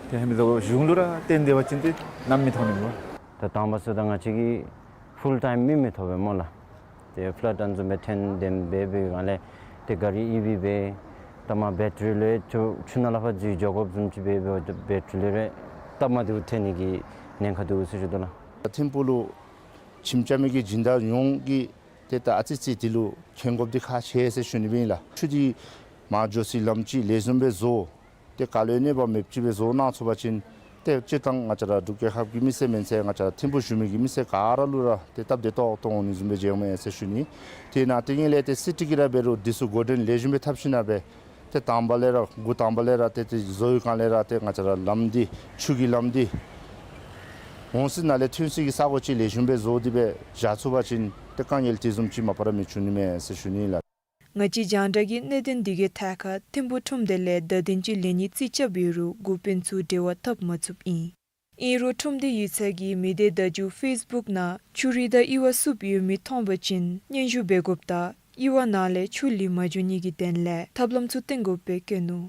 ཏེ་ཧེ་མ་ཚུ་གཞུང་ལུ་ར་བརྟེན་སྡོད་པ་ཅིན་ཏེ་ནམ་མི་ཐོན་ནི་མས་པ། ད་དང་པ་ཚུ་ད་ང་བཅས་ཀྱིས་ཕུལ་ཊའིམ་མི་མི་ཐོབ་པས་སྨོ་ལགས། ཏེ་ཕ་ལཊ་ཨ་ནི་བཟུམ་སྦེ་ཐོན་དེམ་སྦེ་འབད་བའི་སྒང་ལས་ཏེ་ག་རི་ཨི་བི་སྦེ་ད་མར་བེ་ཊ་རི་ལུ་ཆུ་ཆུ་ནང་ལས་ཕར་འཛུལ་འགྱོ་དགོཔ་བཟུམ་ཅིག་འབད་བའི་བེ་ཊ་རི་ལུ་ར་སྟབས་མ་བདེཝ་ཐོན་ནི་གི་ཉེན་ཁ་འདུག་ཟེར་ཞུ་དོ་ལགས། ཐིམ་ཕུག་ལུ་ཁྱིམ་རྐྱབ་མི་གི་སྦྱིན་བདག་ཡོངས་ཀྱིས་ཏེ་ད་ཨ་ཙི་ཅིག་འདི་ལུ་མཁྱེན་དགོཔ་འདི་ཁག་ཆེ་ཟེར་ཞུ་ནི་སྦེ་ཨིན་ལགས། ཆུ་འདི་མར་འགྱོ་སའི་ལམ་ཅིག་ལེགས་ཤོམ་སྦེ་བཟོ། ཏེ་ག་ལུ་ཡང་གནོད་པ་མེདཔ་ཅིག་སྦེ་བཟོ་གནང་ཚུགས་པ་ཅིན་ཏེ་སྤྱིར་བཏང་ང་བཅས་ར་འབྲུག་རྒྱལ་ཁབ་ཀྱི་མི་སེར་མེན་ཚེ་ང་བཅས་ར་ཐིམ་ཕུག་བཞུགས་མི་གི་མི་སེར་ག་ར་ལུ་ར་ཏེ་སྟབས་བདེ་ཏོག་ཏོ་འོང་ནི་བཟུམ་སྦེ་མཇལཝ་མས་ཟེར་ཞུ་ནི། ཏེ་ནཱ་དེ་ཉིད་ལས་ཏེ་སི་ཊི་གིས་ར་འབད་རུང་འདི་ཚུ་འགོ་འདྲེན་ལེགས་ཤོམ་སྦེ་འཐབ་ཞིནམ་ལས་ཏེ་དང་པ་ལས་ར་འགོ་དང་པ་ལས་ར་ཏེ་ཏེ་བཟོ་བའི་སྒང་ལས་ར་ཏེ་ང་བཅས་ར་ལམ་འདི་ཆུ་གི་ལམ་འདི་འོང་སའི་ནང་ལས་ཐོན་སའི་གི་ས་གོ་ཅིག་ལེགས་ཤོམ་སྦེ་བཟོ་སྟེ་སྦེ་བཞག་ཚུགས་པ་ཅིན་ཏེ་དཀའ་ངལ་དེ་བཟུམ་ཅིག་མ་པ་ར་མི་འབྱུང་ནི་མས་ཟེར་ཞུ་ནི་ལགས། ང་བཅས་རྒྱང་བསྒྲགས་ཀྱིས་གནད་དོན་འདི་གི་ཐད་ཁར་ཐིམ་ཕུག་ཁྲོམ་སྡེ་ལས་བརྡ་དོན་ཅིག་ལེན་ནིའི་རྩིས་རྐྱབ་ཡོད་རུང་འགོ་དཔོན་ཚུ་འབྲེལ་བ་འཐབ་མ་ཚུགསཔ་ཨིན། ཨིན་རུང་ཁྲོམ་སྡེ་ཡིག་ཚང་གིས་མི་སྡེ་བརྡ་བརྒྱུད་ཕེསི་བུཀ་ནང་ཆུ་རུད་དང་གཡུར་བ་བསུབ་ཡོད་མི་མཐོང་པ་ཅིན་སྙན་ཞུ་འབད་དགོཔ་དང་གཡུར་བ་ནང་ལས་ཆུ་ལུད་མ་འགྱོ་ནི་གི་དོན་ལས་ཐབས་ལམ་ཚུ་བཏོན་དགོཔ་སྦེ་བཀོད་ནུག།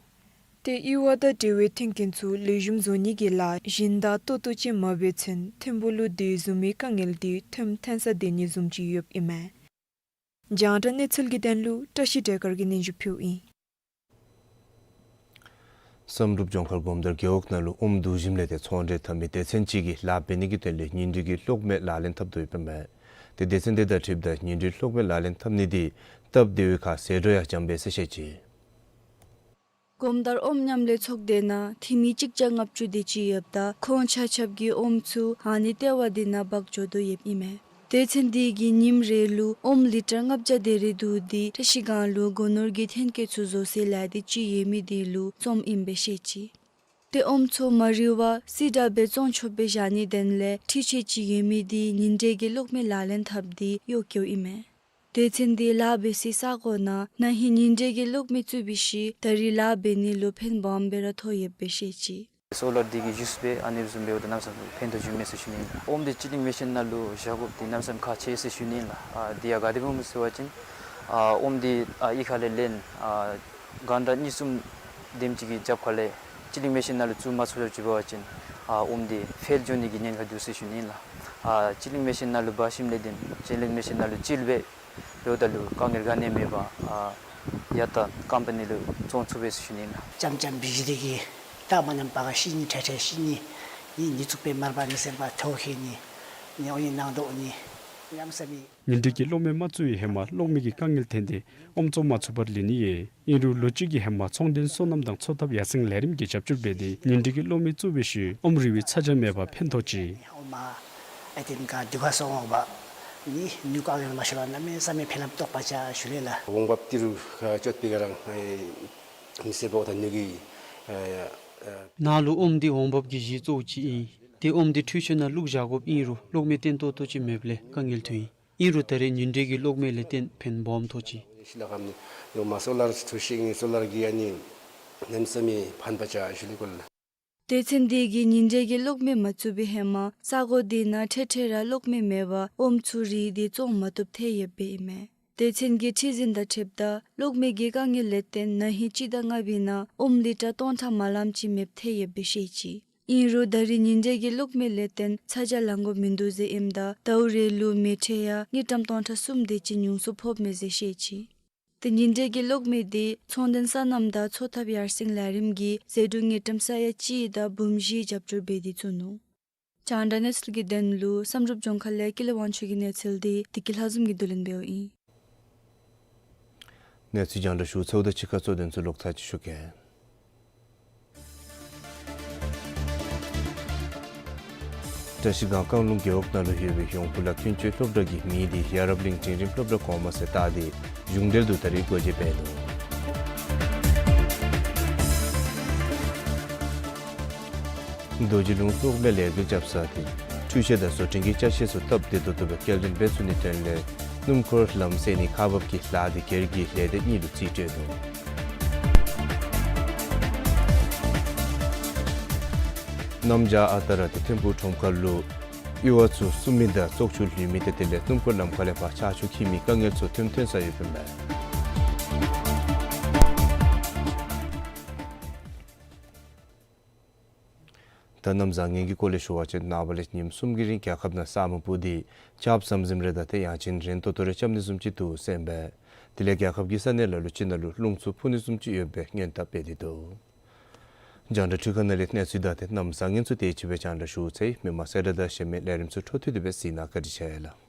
ཏེ་གཡུར་བ་དང་འབྲེལ་བའི་མཐུན་རྐྱེན་ཚུ་ལེགས་ཤོམ་བཟོ་ནི་གི་ལཱ་གཞན་དང་ཏོག་ཏོ་ཅིག་མ་འབད་ཚུན་ཐིམ་ཕུག་ལུ་དེ་བཟུམ་མའི་དཀའ་ངལ་འདི་ཐེངས་ཐེངས་སྦེ་འདི་ནི་བཟུམ་ཅིག་ཡོདཔ་ཨིན་མས། རྒྱང་བསྒྲགས་གནས་ཚུལ་གྱི་དོན་ལུ་བཀྲ་ཤིས་བདེ་དཀར་གྱིས་སྙན་ཞུ་ཕུལཝ་ཨིན། བསམ་གྲུབ་ལྗོངས་མཁར་སྒོམ་དར་རྒེད་འོག་ནང་ལུ་ཨོམ་བསྡུ་ཞིནམ་ལས་ཏེ་ཚོང་འབྲེལ་འཐབ་མི་སྡེ་ཚན་ཅིག་གིས་ལཱ་འབད་ནི་གི་དོན་ལས་ཉིན་དྲོད་ཀྱི་གློག་མེ་ལག་ལེན་འཐབ་དོ་ཡོདཔ་ཨིན་མས། ཏེ་སྡེ་ཚན་དེ་དང་འཁྲིལཝ་ད་ཉིན་དྲོད་གློག་མེ་ལག་ལེན་འཐབ་ནི་འདི་སྟབས་བདེ་བའི་ཁར་ཟད་འགྲོ་ཡང་འཇམ་པས་ཟེར་བཤད་ཅི། སྒོམ་དར་ཨོམ་མཉམ་ལས་ཚོགས་སྡེ་ནང་འཐུས་མི་གཅིག་བརྒྱ་ལྔ་བཅུ་དེ་ཅིག་ཡོདཔ་ད་ཁོང་ཆ་ཁྱབ་ཀྱིས་ཨོམ་ཚུ་ཨ་ནི་ལྟེ་བ་འདི་ནང་འབག་འགྱོ་དོ་ཡོདཔ་ཨིན་མས། སྡེ་ཚན་འདི་གིས་ཉིནམ་རེ་ལུ་ཨོམ་ལི་ཊར་ལྔ་བརྒྱ་དེ་རེ་བསྡུ་སྟེ་བཀྲ་ཤིས་སྒང་ལུ་སྒོ་ནོར་གྱི་ཐོན་སྐྱེད་ཚུ་བཟོ་སའི་ལས་སྡེ་ཅིག་ཡོད་མི་དེ་ལུ་བཙོངམ་ཨིན་པས་བཤད་ཅི། ཏེ་ཨོམ་ཚུ་མ་རུལ་བར་བསིལ་དྲགས་སྦེ་བཙོང་ཆོགཔ་སྦེ་བཞག་ནིའི་དོན་ལས་འཕྲུལ་ཆས་ཅིག་ཡོད་མི་དེ་ཉིན་དྲོད་ཀྱི་གློག་མེ་ལག་ལེན་འཐབ་སྟེ་གཡོག་བཀོལཝ་ཨིན་མས། སྡེ་ཚན་འདི་ལཱ་འབད་སའི་ས་གོ་ནང་ན་ཧིང་ཉིན་དྲོད་ཀྱི་གློག་མེ་བཙུགས་པའི་ཤུལ་ད་རིས་ལཱ་འབད་ནི་ལུ་ཕན་སྦོམ་སྦེ་ར་ཐོགས་ཡོདཔ་སྦེ་བཤད་ཅི། སོ་ལར་འདི་གིས་ཡུསི་སྦེ་ཨ་ནི་བཟུམ་འབདཝ་ད་གནམ་མེད་ས་མེད་ཕན་ཐོགས་བྱུངམ་མས་ཟེར་ཞུ་ནི་ཨིན་ལགས། ཨོམ་འདི་ཅི་ལིང་མེ་ཤིན་ནང་ལུ་བཞག་དགོཔ་འདི་གནམ་མེད་ས་མེད་ཁག་ཆེ་ཟེར་ཞུ་ནི་ཨིན་ལགས། ཨ་འདི་ཡང་ག་དེ་སྦེ་སྨོ་ཟེར་བ་ཅིན་ ཨ་ཨོམ་འདི་ཨ་གཡུས་ཁ་ལས་ལེན་ཨ་གང་ཟླ་གཉིས་གསུམ་དེམ་ཅིག་གི་རྒྱབ་ཁ་ལས་ཅི་ལིང་མེ་ཤིན་ནང་ལུ་བཙུགས་མ་ཚུགས་ལོ་ཅིག་འབད་བ་ཅིན་ཨ་ཨོམ་འདི་ཕེལ་འགྱོ་ནི་གི་ཉེན་ཁ་འདུག་ཟེར་ཞུ་ནི་ཨིན་ལགས། ཨ་ཅི་ལིང་མེ་ཤིན་ནང་ལུ་འབག་ཞིནམ་ལས་དེ་ཅི་ལིང་མེ་ཤིན་ནང་ལུ་བཙུགས་སྦེ་འབདཝ་ད་ལུ་དཀའ་ངལ་ག་ནི་ཡང་མེད་པར་ཨ་ཡར་ད་ཀམ་པ་ནི་ལུ་བཙོང་ཚུགས་པས་ཟེར་ཞུ་ནི་ཨིན་ལགས། ལྕམ་ལྕམ་བི་ཇི་ལི་གི་རྟགས་མ་ཉམས་པར་ཤི་ནི་ཁྲེ་ཁྲེ་ཤི་ནི་ནི་ནི་ཚུགས་པའི་མར་པ་ནི་སེམས་པ་ཐོ་ཤི་ནི་ནི་ཨོ་ནི་ནང་དོག་ནི་ཉམས་ས་མི། ཉིན་དྲོད་ཀྱི་གློག་མེ་མ་བཙུགས་པའི་ཧེ་མ་གློག་མེ་གི་དཀའ་ངལ་ཐོན་ཏེ་ཨོམ་བཙོང་མ་ཚུགས་པར་ལུས་ནི་ཡོད། ཨིན་རུང་ལོ་གཅིག་གི་ཧེ་མ་ཚོང་དོན་སོ་ནམ་དང་འཚོ་ཐབས་ཡར་སེང་ལས་རིམ་གྱིས་རྒྱབ་སྐྱོར་འབད་དེ་ཉིན་དྲོད་ཀྱི་གློག་མེ་བཙུགས་པའི་ཤུལ་ཨོམ་རིལ་བའི་ཚ་གྱང་མེད་པར་ཕན་ཐོགས་ཅི། ཨོམ་ཨ་ཏེན་ག་དུ་ག་སོང་འོང་པ་ནི་ནུས་དཀའ་ངལ་མ་ཤོར་བར་གནམ་མེད་ས་མེད་ཕན་རླབས་ཐོགས་པ་ཅིག་ཞུ་ལེ་ལགས། འོང་འབབ་ཏི་རུ་ཨ་སྤྱོད་པའི་ག་རང་ཨེ་མི་སེར་པ་འོ་ད་ནུས་ཀྱི་ཨ་ཨ་ནཱ་ལུ་ཨོམ་འདི་འོང་འབབ་ཀྱི་གཞི་གཙོ་བོ་ཅིག་ཨིན། ཏེ་ཨོམ་འདི་འཕྲུལ་ཆས་ནང་བླུགས་བཞག་དགོཔ་ཨིན་རུང་གློག་མེ་བཏོན་ཏོག་ཏོ་ཅིག་མེདཔ་ལས་དཀའ་ངལ་ཐོན་ཡི། ཨིན་རུང་ད་རེས་ཉིན་དྲོད་ཀྱི་གློག་མེ་ལས་བརྟེན་ཕན་སྦོམ་ཐོགས་ཅི། ཤི་ལ་ཁམ་ནི་ཡོ་མ་སོ་ལར་ཐུ་ཤིང་སོ་ལར་གྱི་ཨ་ནི་གནམ་མེད་ས་མེད་ཕན་པ་ཅིག་ཞུ་ལེ་གོ་ལགས། སྡེ་ཚན་འདི་གིས་ཉིན་དྲོད་ཀྱི་གློག་མེ་མ་བཙུགས་པའི་ཧེ་མ་ས་གོ་འདི་ནང་ཁྲེ་ཁྲེ་ར་གློག་མེ་མེད་པར་ཨོམ་ཚུ་རིལ་ཏེ་བཙོང་མ་བཏུབ་ཐལ་ཡོདཔ་ཨིན་མས། སྡེ་ཚན་གྱི་ཁྲི་འཛིན་དང་འཁྲིལཝ་ད་གློག་མེ་གི་དཀའ་ངལ་ལས་བརྟེན་ན་ཧིང་སྤྱི་ཟླ་ལྔ་པའི་ནང་ཨོམ་ལི་ཊར་སྟོང་ཕྲག་མ་ལངམ་ཅིག་མེདཔ་ཐལ་ཡོདཔ་སྦེ་བཤད་ཅི། ཨིན་རུང་ད་རེས་ཉིན་དྲོད་ཀྱི་གློག་མེ་ལས་བརྟེན་ཚ་གྱང་ལང་དགོཔ་མིན་འདུག་ཟེར་ཨིནམ་ད་ཟླཝ་རེ་ལུ་མེ་ཁྲལ་ཡང་དངུལ་ཀྲམ་སྟོང་ཕྲག་གསུམ་དེ་ཅིག་ཉུང་སུ་ཕོགཔ་མས་ཟེར་བཤད་ཅི། ཏེ་ཉིན་དྲོད་ཀྱི་གློག་མེ་འདི་ཚོང་དོན་སོ་ནམ་དང་འཚོ་ཐབས་ཡར་སེང་ལས་རིམ་གྱིས་ཟད་འགྲོ་དངུལ་ཀྲམ་ས་ཡ་གཅིག་དང་འབུམ་བཞི་རྒྱབ་སྐྱོར་འབད་དེ་བཙུགས་ནུག། རྒྱང་བསྒྲགས་གནས་ཚུལ་གྱི་དོན་ལུ་བསམ་གྲུབ་ལྗོངས་མཁར་ལས་ཀུན་ལེགས་དབང་ཕྱུག་གི་གནས་ཚུལ་འདི་བདེ་སྐྱིད་ལྷ་འཛོམས་ཀྱིས་བསྡུ་ལེན་འབདཝ་ཨིན། གནས་ཚུལ་རྒྱང་བསྒྲགས་ཞུ་ཚརཝ་ད་ཅིག་ཁར་གཙོ་དོན་ཚུ་ལོག་ཚར་ཅིག་ཞུ་གེ། བཀྲ་ཤིས་སྒང་བཀང་ལུང་རྒེད་འོག་ནང་ལུ་ཡོད་པའི་ཡོངས་འབྲེལ་ཀུན་སྤྱོད་སློབ་གྲྭ་གི་མིང་འདི་ཡ་རབས་གླིང་འབྲིང་རིམ་སློབ་གྲྭ་གོང་མ་ཟེར་བཏགས་ཏེ་གཞུང་འབྲེལ་དུ་ད་རིས་སྒོ་འབྱེད་འབད་ནུག། རྡོ་རྗེ་ལུང་གློག་ཀླད་ལས་འགུལ་རྐྱབ་ས་དེ་འཕྲུལ་ཆས་དང་བཟོ་སྐྲུན་གྱི་ཅ་ཆས་ཚུ་སྟབས་བདེ་ཏོག་ཏོ་སྦེ་སྐྱེལ་འདྲེན་འབད་ཚུགས་ནིའི་དོན་ལས་སྣུམ་འཁོར་ལམ་བསལ་ནི་ཁག་འབག་གི་ལཱ་དེ་སྒེར་གྱི་ལས་སྡེ་གཉིས་ལུ་རྩིས་སྤྲོད་ནུག། གནམ་བྱཱར་ཨ་རྟག་ར་ཏེ་ཐིམ་ཕུག་ཁྲོམ་ཁར་ལུ་གཡུར་བ་ཚུ་བསུབ་མི་དང་བཙོག་ཆུ་ལུད་མི་དང་དེ་ལས་སྣུམ་འཁོར་ལམ་ཁ་ལས་ཕར་ཆར་ཆུ་འཁྱིལ་མི་དཀའ་ངལ་ཚུ་ཐོནམ་ཐོན་ས་ཡོདཔ་ཨིན་མས། ད་གནམ་བཟང་ངན་གྱི་སྐོར་ལས་ཞུ་བ་ཅིན་ནངས་པ་ལས་ཉིནམ་གསུམ་གྱི་རིང་རྒྱལ་ཁབ་ནང་ས་སྨུག་སྤུབས་ཏེ་ཆརཔ་ཟམ་ཟིམ་རེ་དང་ཏེ་ཡང་ཅིན་རན་ཏོག་ཏོ་རེ་རྐྱབ་ནི་བཟུམ་ཅིག་འདུག་ཟེར་ཨིན་པས། དེ་ལས་རྒྱལ་ཁབ་ཀྱི་ས་གནས་ལ་ལུ་ཅིག་ནང་ལུ་རླུང་འཚུབ་འཕུ་ནི་བཟུམ་ཅིག་ཡོད་པའི་སྔོན་བརྡ་སྤེལ་ཏེ་འདུག། རྒྱང་བསྒྲགས་འཕྲུལ་ཁང་ནང་ལས་གནས་ཚུལ་དང་ཏེ་གནམ་བཟང་ངན་ཚུ་དེ་ཅིག་སྦེ་རྒྱང་བསྒྲགས་ཞུ་ཚར་ཡི། མི་མང་གསལ་བསྒྲགས་དང་གཞན་མི་ལས་རིམ་ཚུ་འཕྲོ་མཐུད་དེ་སྦེ་གཟིགས་གནང་། བཀའ་དྲིན་ཆེ་ལགས།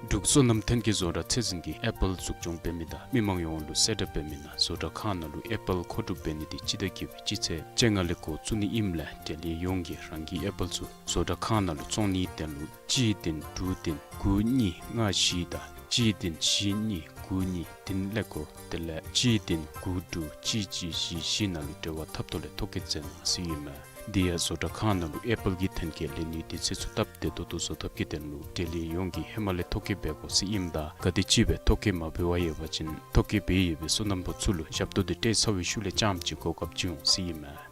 འབྲུག་སོ་ནམ་ཐོན་སྐྱེད་བཟོ་གྲྭ་ཚད་འཛིན་གྱིས་ཨེ་པཱལ་འཛུགས་སྐྱོང་འབད་མི་དང་མི་མང་ཡོངས་ལུ་གསལ་བསྒྲགས་འབད་མི་ནང་བཟོ་གྲྭ་ཁང་ནང་ལུ་ཨེ་པཱལ་མཁོ་སྒྲུབ་འབད་ནི་དེ་སྤྱི་ཟླ་བརྒྱད་པའི་སྤྱི་ཚེས་བཅོ་ལྔ་ལས་འགོ་བཙུགས་ནི་ཨིནམ་ལས་འབྲེལ་ཡོད་ཡོངས་ཀྱིས་རང་གི་ཨེ་པཱལ་ཚུ་བཟོ་གྲྭ་ཁང་ནང་ལུ་བཙོང་ནིའི་དོན་ལུ་གཅིག་བདུན་དྲུག་བདུན་དགུ་གཉིས་ལྔ་བཞི་དང་གཅིག་བདུན་བཞི་གཉིས་དགུ་གཉིས་བདུན་ཀླད་ཀོར་དེ་ལས་གཅིག་བདུན་དགུ་དྲུག་གཅིག་གཅིག་བཞི་བཞི་ནང་ལུ་འབྲེལ་བ་འཐབ་ཐོག་ལས་ཐོ་བཀོད་མཛད་གནང་ཟེར་ཨིན་མས། དེ་ཡང་བཟོ་གྲྭ་ཁང་ནང་ལུ་ཨེ་པཱལ་གྱི་ཐོན་སྐྱེད་ལས་ནུས་དུས་ཚོད་ཚུ་སྟབས་བདེ་ཏོག་ཏོ་བཟོ་ཐབས་ཀྱི་དོན་ལུ་འབྲེལ་ཡོད་ཡོངས་ཀྱིས་ཧེ་མ་ལས་ཐོ་བཀོད་འབད་དགོ་ཟེར་ཨིནམ་ད་ག་དེམ་ཅིག་སྦེ་ཐོ་བཀོད་མ་འབད་བར་ཡོད་པ་ཅིན་ཐོ་བཀོད་འབད་ཡོད་པའི་སོ་ནམ་པ་ཚུ་ལུ་ཞབས་ཏོག་དེ་སྤྲོད་ཚར་བའི་ཤུལ་ལས་རྐྱངམ་ཅིག་གོ་སྐབས་བྱིན་འོང་ཟེར་ཨིན་མས།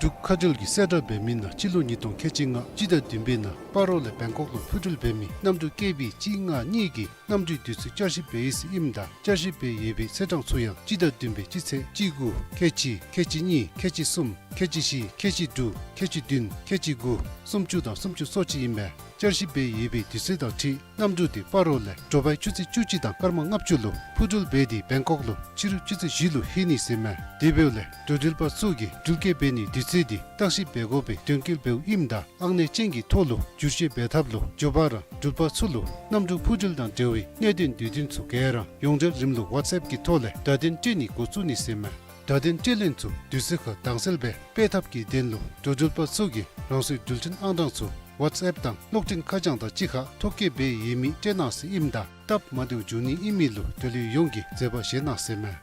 འབྲུག་མཁའ་འགྲུལ་གྱིས་གསལ་བསྒྲགས་འབད་མི་ནང་སྤྱི་ལོ་ཉིས་སྟོང་ཁལ་གཅིག་ལྔ་སྤྱི་ཟླ་བདུན་པའི་ནང་སྤ་རོ་ལས་བེང་ཀོག་ལུ་འཕུར་འགྲུལ་འབད་མི་གནམ་གྲུ་ཀེ་བི་གཅིག་ལྔ་གཉིས་ཀྱི་གནམ་གྲུའི་དུས་ཚོད་བསྐྱར་ཞིབ་འབད་ཡི་ཟེར་ཨིནམ་ད་བསྐྱར་ཞིབ་འབད་ཡོད་པའི་ཚེས་གྲངས་ཚུ་ཡང་སྤྱི་ཟླ་བདུན་པའི་སྤྱི་ཚེས་གཅིག་དགུ་ཁལ་གཅིག་ཁལ་གཅིག་གཉིས་ཁལ་གཅིག་གསུམ་ཁལ་གཅིག་བཞི་ཁལ་གཅིག་དྲུག་ཁལ་གཅིག་བདུན་ཁལ་གཅིག་དགུ་སུམ་ཅུ་དང་སུམ་ཅུ་སོ་གཅིག་ཨིན་པས། བསྐྱར་ཞིབ་འབད་ཡོད་པའི་དུས་ཚོད་དང་འཁྲིལ་གནམ་གྲུ་དེ་སྤ་རོ་ལས་དྲོ་པའི་ཆུ་ཚོད་བཅུ་གཅིག་དང་སྐར་མ་ལྔ་བཅུ་ལུ་འཕུར་འགྲུལ་འབད་དེ་བེང་ཀོག་ལུ་ཕྱི་རུ་ཆུ་ཚོད་བཞི་ལུ་ལྷོད་ནི་ཟེར་མས། དེ་འབདཝ་ལས་འགྲོ་འགྲུལ་པ་ཚུ་གིས་འགྲུལ་སྐྱེལ་འབད་ནིའི་དུས་ཚོད་དེ་བརྟག་ཞིབ་འབད་དགོ་པའི་དོན་འཁྱོལ་འབདཝ་ཨིནམ་ད་ཨང་གནས་ཅན་གྱི་ཐོག་ལུ་བསྒྱུར་བཅོས་འབད་ཐབས་ལུ་མགྱོགས་པ་ར་འགྲུལ་པ་ཚུ་ལུ་གནམ་གྲུ་འཕུར་འགྲུལ་དང་འབྲེལ་བའི་གནད་དོན་དུས་སྟོན་ཚུ་ག་ར་ཡོངས་འབྲེལ་རིམ་ལུགས་ཝཊས་ཨེཔ་ཀྱི་ཐོག་ལས་བརྡ་དོན་སྤྲོད་ནི་འགོ་བཙུགས་ནི་ཟེར་མས། བརྡ་དོན་སྤྲོད་ལེན་ཚུ་དུས་ཚོད་ཁར་དྭངས་གསལ་སྦེ་སྤེལ་ཐབས་ཀྱི་དོན་ལུ་འགྲོ་འགྲུལ་པ་ཚུ་གིས་རང་སོའི་འགྲུལ་འཕྲིན་ཨང་གྲངས་ཚུ་ཝཊས་ཨེཔ་དང་གློག་འཕྲིན་ཁ་བྱང་དང་གཅིག་ཁར་ཐོ་བཀོད་འབད་ཡོད་མི་སྤྲོད་གནང་ཟེར་ཨིནམ་ད་སྟབས་མ་བདེཝ་འབྱུང་ནི་ཨིན་མི་ལུ་འབྲེལ་ཡོད་ཡོངས་ཀྱིས་མཛད་པ་བཞེས་གནང་ཟེར་མས།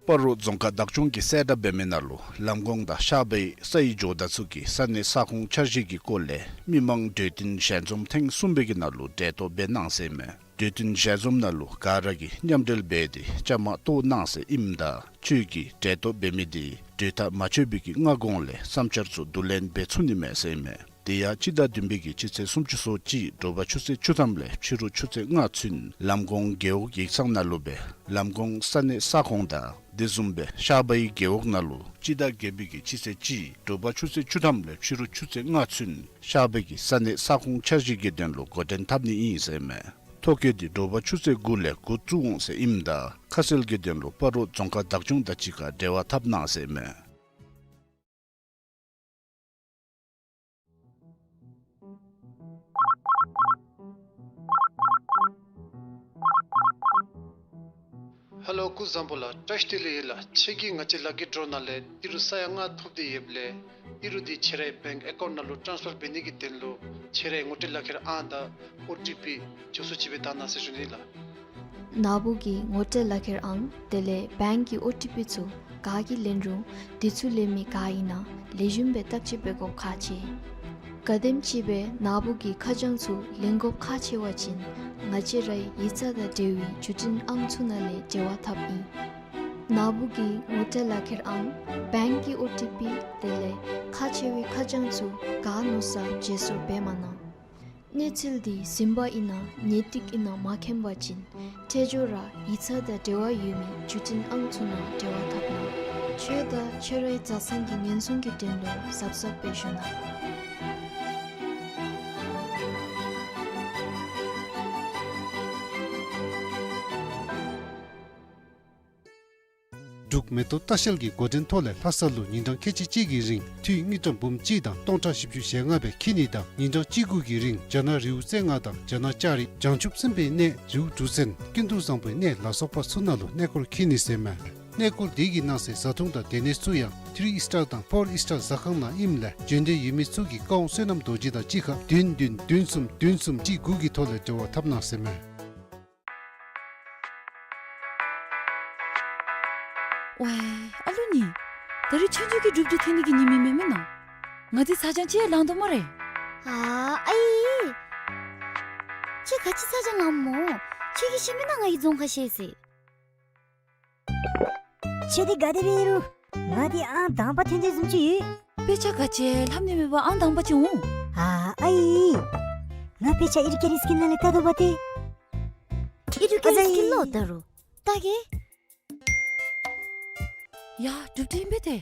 སྤ་རོ་རྫོང་ཁག་བདག་སྐྱོང་གིས་གསལ་བསྒྲགས་འབད་མི་ནང་ལུ་ལམ་གོང་དང་ཤར་པའི་སའི་ཇོ་བདག་ཚུ་གིས་ས་གནས་ས་ཁོངས་འཆར་གཞི་གི་སྐོར་ལས་མི་མང་གྲོས་བསྟུན་ཞལ་འཛོམས་ཐེངས་གསུམ་པའི་གི་ནང་ལུ་གྲལ་གཏོགས་འབད་གནང་ཟེར་མས། གྲོས་བསྟུན་ཞལ་འཛོམས་ནང་ལུ་ག་ར་གིས་མཉམ་འབྲེལ་འབད་དེ་བཅའ་མར་གཏོགས་གནང་ཟེར་ཨིནམ་ད་ཁྱོད་ཀྱིས་གྲལ་གཏོགས་འབད་མི་དེ་གྲོས་ཐག་མ་ཆོད་པའི་གི་སྔ་གོང་ལས་བསམ་འཆར་ཚུ་བསྡུ་ལེན་འབད་ཚུགས་ནི་མས་ཟེར་མས། དེ་ཡང་སྤྱི་ཟླ་བདུན་པའི་གི་སྤྱི་ཚེས་སུམ་ཅུ་སོ་གཅིག་དྲོ་པ་ཆུ་ཚོད་བཅུ་ཐམ་ལས་ཕྱི་རུ་ཆུ་ཚོད་ལྔ་ཚུན་ལམ་གོང་རྒེད་འོག་ཡིག་ཚང་ནང་ལུ་སྦེ་ལམ་གོང་ས་གནས་ས་ཁོངས་དང་དེ་བཟུམ་སྦེ་ཤར་པའི་རྒེད་འོག་ནང་ལུ་སྤྱི་ཟླ་བརྒྱད་པའི་གི་སྤྱི་ཚེས་གཅིག་དྲོ་པ་ཆུ་ཚོད་བཅུ་ཐམ་ལས་ཕྱི་རུ་ཆུ་ཚོད་ལྔ་ཚུན་ཤར་པའི་གི་ས་གནས་ས་ཁོངས་འཆར་གཞི་གི་དོན་ལུ་འགོ་འདྲེན་འཐབ་ནི་ཨིན་ཟེར་མས། ཐོ་བཀོད་འདི་དྲོ་པ་ཆུ་ཚོད་དགུ་ལས་འགོ་བཙུགས་འོང་ཟེར་ཨིནམ་ད་ཁ་གསལ་གྱི་དོན་ལུ་སྤ་རོ་རྫོང་ཁག་བདག་སྐྱོང་དང་གཅིག་ཁར་འབྲེལ་བ་འཐབ་གནང་ཟེར་མས། ཧེ་ལོ་སྐུ་བཟང་པོ་ལགས། བཀྲ་ཤིས་བདེ་ལེགས་ཡོད་ལགས། ཁྱོད་ཀྱིས་ང་བཅས་ལཱ་ཀི་ཌོ་ནང་ལས་ཨི་རུ་ས་ཡ་ལྔ་ཐོབ་སྟེ་ཡོདཔ་ལས་ཨི་རུ་འདི་ཁྱོད་རའི་བེངཀ་ཨེ་ཀའུནཊ་ནང་ལུ་ཊཱནསི་ཕར་འབད་ནི་གི་དོན་ལུ་ཁྱོད་རའི་ངོ་སྤྲོད་ལག་ཁྱེར་ཨང་དང་ཨོ་ཊི་པི་མགྱོགས་སུ་ཅིག་སྦེ་བཏང་གནང་ཟེར་ཞུ་ནི་ལགས། ནཱ་བུ་གི་ངོ་སྤྲོད་ལག་ཁྱེར་ཨང་དེ་ལས་བེངཀ་གི་ཨོ་ཊི་པི་ཚུ་ག་གིས་ལེན་རུང་དེ་ཚུ་ལེན་མི་ག་ཨིན་ན་ལེགས་ཤོམ་སྦེ་བརྟག་དཔྱད་འབད་དགོཔ་ཁག་ཆེ། ག་དེམ་ཅིག་སྦེ་ནཱ་བུ་གི་ཁ་བྱང་ཚུ་ལེན་དགོཔ་ཁག་ཆེ་བ་ཅིན་ང་བཅས་རའི་ཡིག་ཚང་དང་འབྲེལ་བའི་བརྒྱུད་འཕྲིན་ཨང་ཚུ་ནང་ལས་འབྲེལ་བ་འཐབ་ཨིན། ནཱ་བུ་གི་ངོ་སྤྲོད་ལག་ཁྱེར་ཨང་བེངཀ་གི་ཨོ་ཊི་པི་དེ་ལས་ཁག་ཆེ་བའི་ཁ་བྱང་ཚུ་ག་མནོ་ས་བརྗེ་སོར་འབད་མ་གནང་། གནས་ཚུལ་འདི་ཟིན་པ་ཨིན་ན་ངེས་ཏིག་ཨིན་ན་མ་མཁྱེན་པ་ཅིན་འཕྲལ་མགྱོགས་ར་ཡིག་ཚང་དང་འབྲེལ་བ་ཡོད་མི་བརྒྱུད་འཕྲིན་ཨང་ཚུ་ནང་འབྲེལ་བ་འཐབ་གནང་། ཁྱོད་དང་ཁྱོད་རའི་བཟའ་ཚང་གི་ཉེན་སྲུང་གི་དོན་ལུ་གཟབ་གཟབ་སྦེ་བཞུགས་གནང་། འབྲུག་མེ་ཏོག་ལྟ་བཤལ་གྱི་འགོ་འདྲེན་ཐོག་ལས་ལྷ་ས་ལུ་ཉིན་གྲངས་ཁལ་གཅིག་གཅིག་གི་རིང་ཐུད་དངུལ་ཀྲམ་འབུམ་གཅིག་དང་སྟོང་ཕྲག་བཞི་བཅུ་ཞེ་ལྔ་སྦེ་འཁྱིད་ནི་དང་ཉིན་གྲངས་གཅིག་དགུ་གི་རིང་རྒྱ་ནག་རི་བོ་རྩེ་ལྔ་དང་རྒྱ་ནག་ལྕགས་རི་བྱང་ཆུབ་སེམས་དཔའི་གནས་རི་བོ་འབྲུག་བཙན་ཀུན་ཏུ་བཟང་པོའི་གནས་ལ་སོགས་པ་ཚུ་ནང་ལུ་གནས་སྐོར་འཁྱིད་ནི་ཟེར་མས། གནས་སྐོར་འདི་གི་ནང་གསེས་བཟའ་འཐུང་དང་སྡོད་གནས་ཚུ་ཡང་ཐི་རི་ཨིས་ཊར་དང་ཕོར་ཨིས་ཊར་ཟ་ཁང་ནང་ཨིནམ་ལས་བྱོན་འདོད་ཡོད་མི་ཚུ་གིས་བཀའ་དབང་བསོད་ནམས་རྡོ་རྗེ་དང་གཅིག་ཁར་བདུན་བདུན་བདུན་གསུམ་བདུན་གསུམ་གཅིག་དགུ་གི་ཐོག་ལས་འབྲེལ་བ་འཐབ་གནང་ཟེར་མས། ཝའི་ཨ་ལུ་ནི། ད་རིས་ཆོས་རྒྱལ་གྱི་སྒྲུབ་སྡེ་ཐོན་ནི་གི་ཉིནམ་ཨིན་མས་མེན་ན། ང་འདི་ཚ་གྱང་ཅིག་ཡང་ལང་དོ་སྨ་རེ། ཨ་ཨའི། ཁྱོད་ག་ཅི་ཚ་གྱང་ལངམ་སྨོ། ཁྱོད་ཀྱིས་ཤེས་མེན་ན་ང་གིས་རྫོང་ཁ་ཤེས་ཟེར། ཁྱོད་འདི་ག་དེ་སྦེ་ཨིན་རུང་ང་འདི་ཨང་དང་པ་ཐོན་དོ་བཟུམ་ཅིག་ཡོད། དཔེ་ཆ་ག་ཅི་ལྷབ་ནི་མེད་པར་ཨང་དང་པ་ཅིག་འོང་། ཨ་ཨའི། ང་དཔེ་ཆ་ཨེ་ཌུ་ཀེར་སི་ཀིལ་ནང་ལས་ལྟ་དོ་བ་ཏེ། ཨེ་ཌུ་ཀེར་སི་ཀིལ་ལུ་ལྟ་རུང་ལྟ་གེ། ཡ་སྒྲུབ་སྡེ་ཨིན་པས་ཏེ།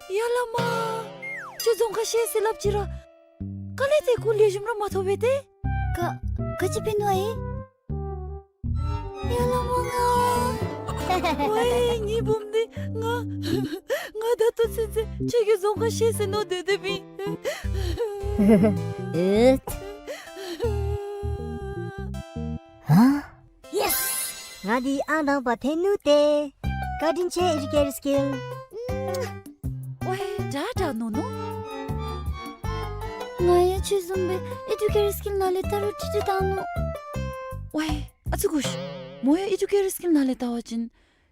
ཡ་ལ་མ། ཁྱོད་རྫོང་ཁ་ཤེས་ཟེར་སླབ་ཅི་ར། དཀའ་ལས་ཏེ་གུ་ལེགས་ཤོམ་ར་མ་ཐོབ་པས་ཏེ། ག་ག་ཅི་འབད་ནུག་ཨའི། ཡ་ལ་མ་ང་། ཝའི་ངེའི་བུམོ་འདི་ང་ང་ད་ལྟོ་ཚུན་ཚོད་ཁྱོད་ཀྱིས་རྫོང་ཁ་ཤེས་ཟེར་མནོ་སྡོད་སྡོདཔ་ཨིན། ཨེ། ཧ། ཡེས། ང་འདི་ཨང་དང་པ་ཐོན་ནུག་ཏེ། བཀའ་དྲིན་ཆེ་ཨེ་ཌུ་ཀེར་སི་ཀིལ། ཝའི་དྲག་དྲག་མནོ་མནོ། ང་ཡང་ཁྱོད་བཟུམ་སྦེ་ཨེ་ཌུ་ཀེར་སི་ཀིལ་ནང་ལས་ལྟ་རུང་ཁྲིད་ཁྲིད་བཏང་ནུག། ཝའི་ཨ་ཙི་གུ་ཤ། མོ་ཡང་ཨེ་ཌུ་ཀེར་སི་ཀིལ་ནང་ལས་ལྟ་བ་ཅིན་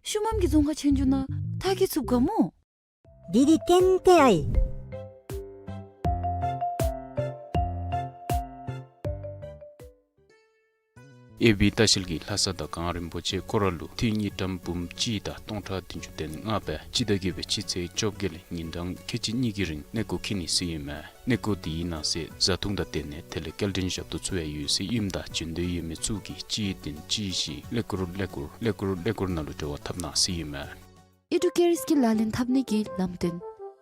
ཤུལ་མམ་གྱི་རྫོང་ཁ་ཆོས་རྒྱལ་ནང་མཐར་འཁྱོལ་ཚུགས་ག་སྨོ། འདི་འདི་ཏན་ཏན་ཨའི། ཨེ་བི་ལྟ་བཤལ་གྱིས་ལྷ་ས་དང་གངས་རིན་པོ་ཆེ་སྐོར་ར་ལུ་ཐུད་དངུལ་ཀྲམ་འབུམ་གཅིག་དང་སྟོང་ཕྲག་བདུན་ཅུ་དོན་ལྔ་སྦེ་སྤྱི་ཟླ་བརྒྱད་པའི་སྤྱི་ཚེས་བཅོ་བརྒྱད་ལས་ཉིན་གྲངས་ཁལ་གཅིག་གཉིས་ཀྱི་རིང་གནས་སྐོར་འཁྱིད་ནི་ཟེར་ཨིན་མས། གནས་སྐོར་འདི་གི་ནང་གསེས་བཟའ་འཐུང་དང་སྡོད་གནས་དེ་ལས་སྐྱེལ་འདྲེན་ཞབས་ཏོག་ཚུ་ཡང་ཡོད་ཟེར་ཨིནམ་ད་བྱོན་འདོད་ཡོད་མི་ཚུ་གིས་ཅིག་བརྟེན་ཅིག་བཞི་ཀླད་ཀོར་ཀླད་ཀོར་ཀླད་ཀོར་ཀླད་ཀོར་ནང་ལུ་འབྲེལ་བ་འཐབ་གནང་ཟེར་ཨིན་མས། ཨེ་ཌུ་ཀེར་སི་ཀིལ་ལག་ལེན་འཐབ་ནི་གི་ལམ་སྟོན།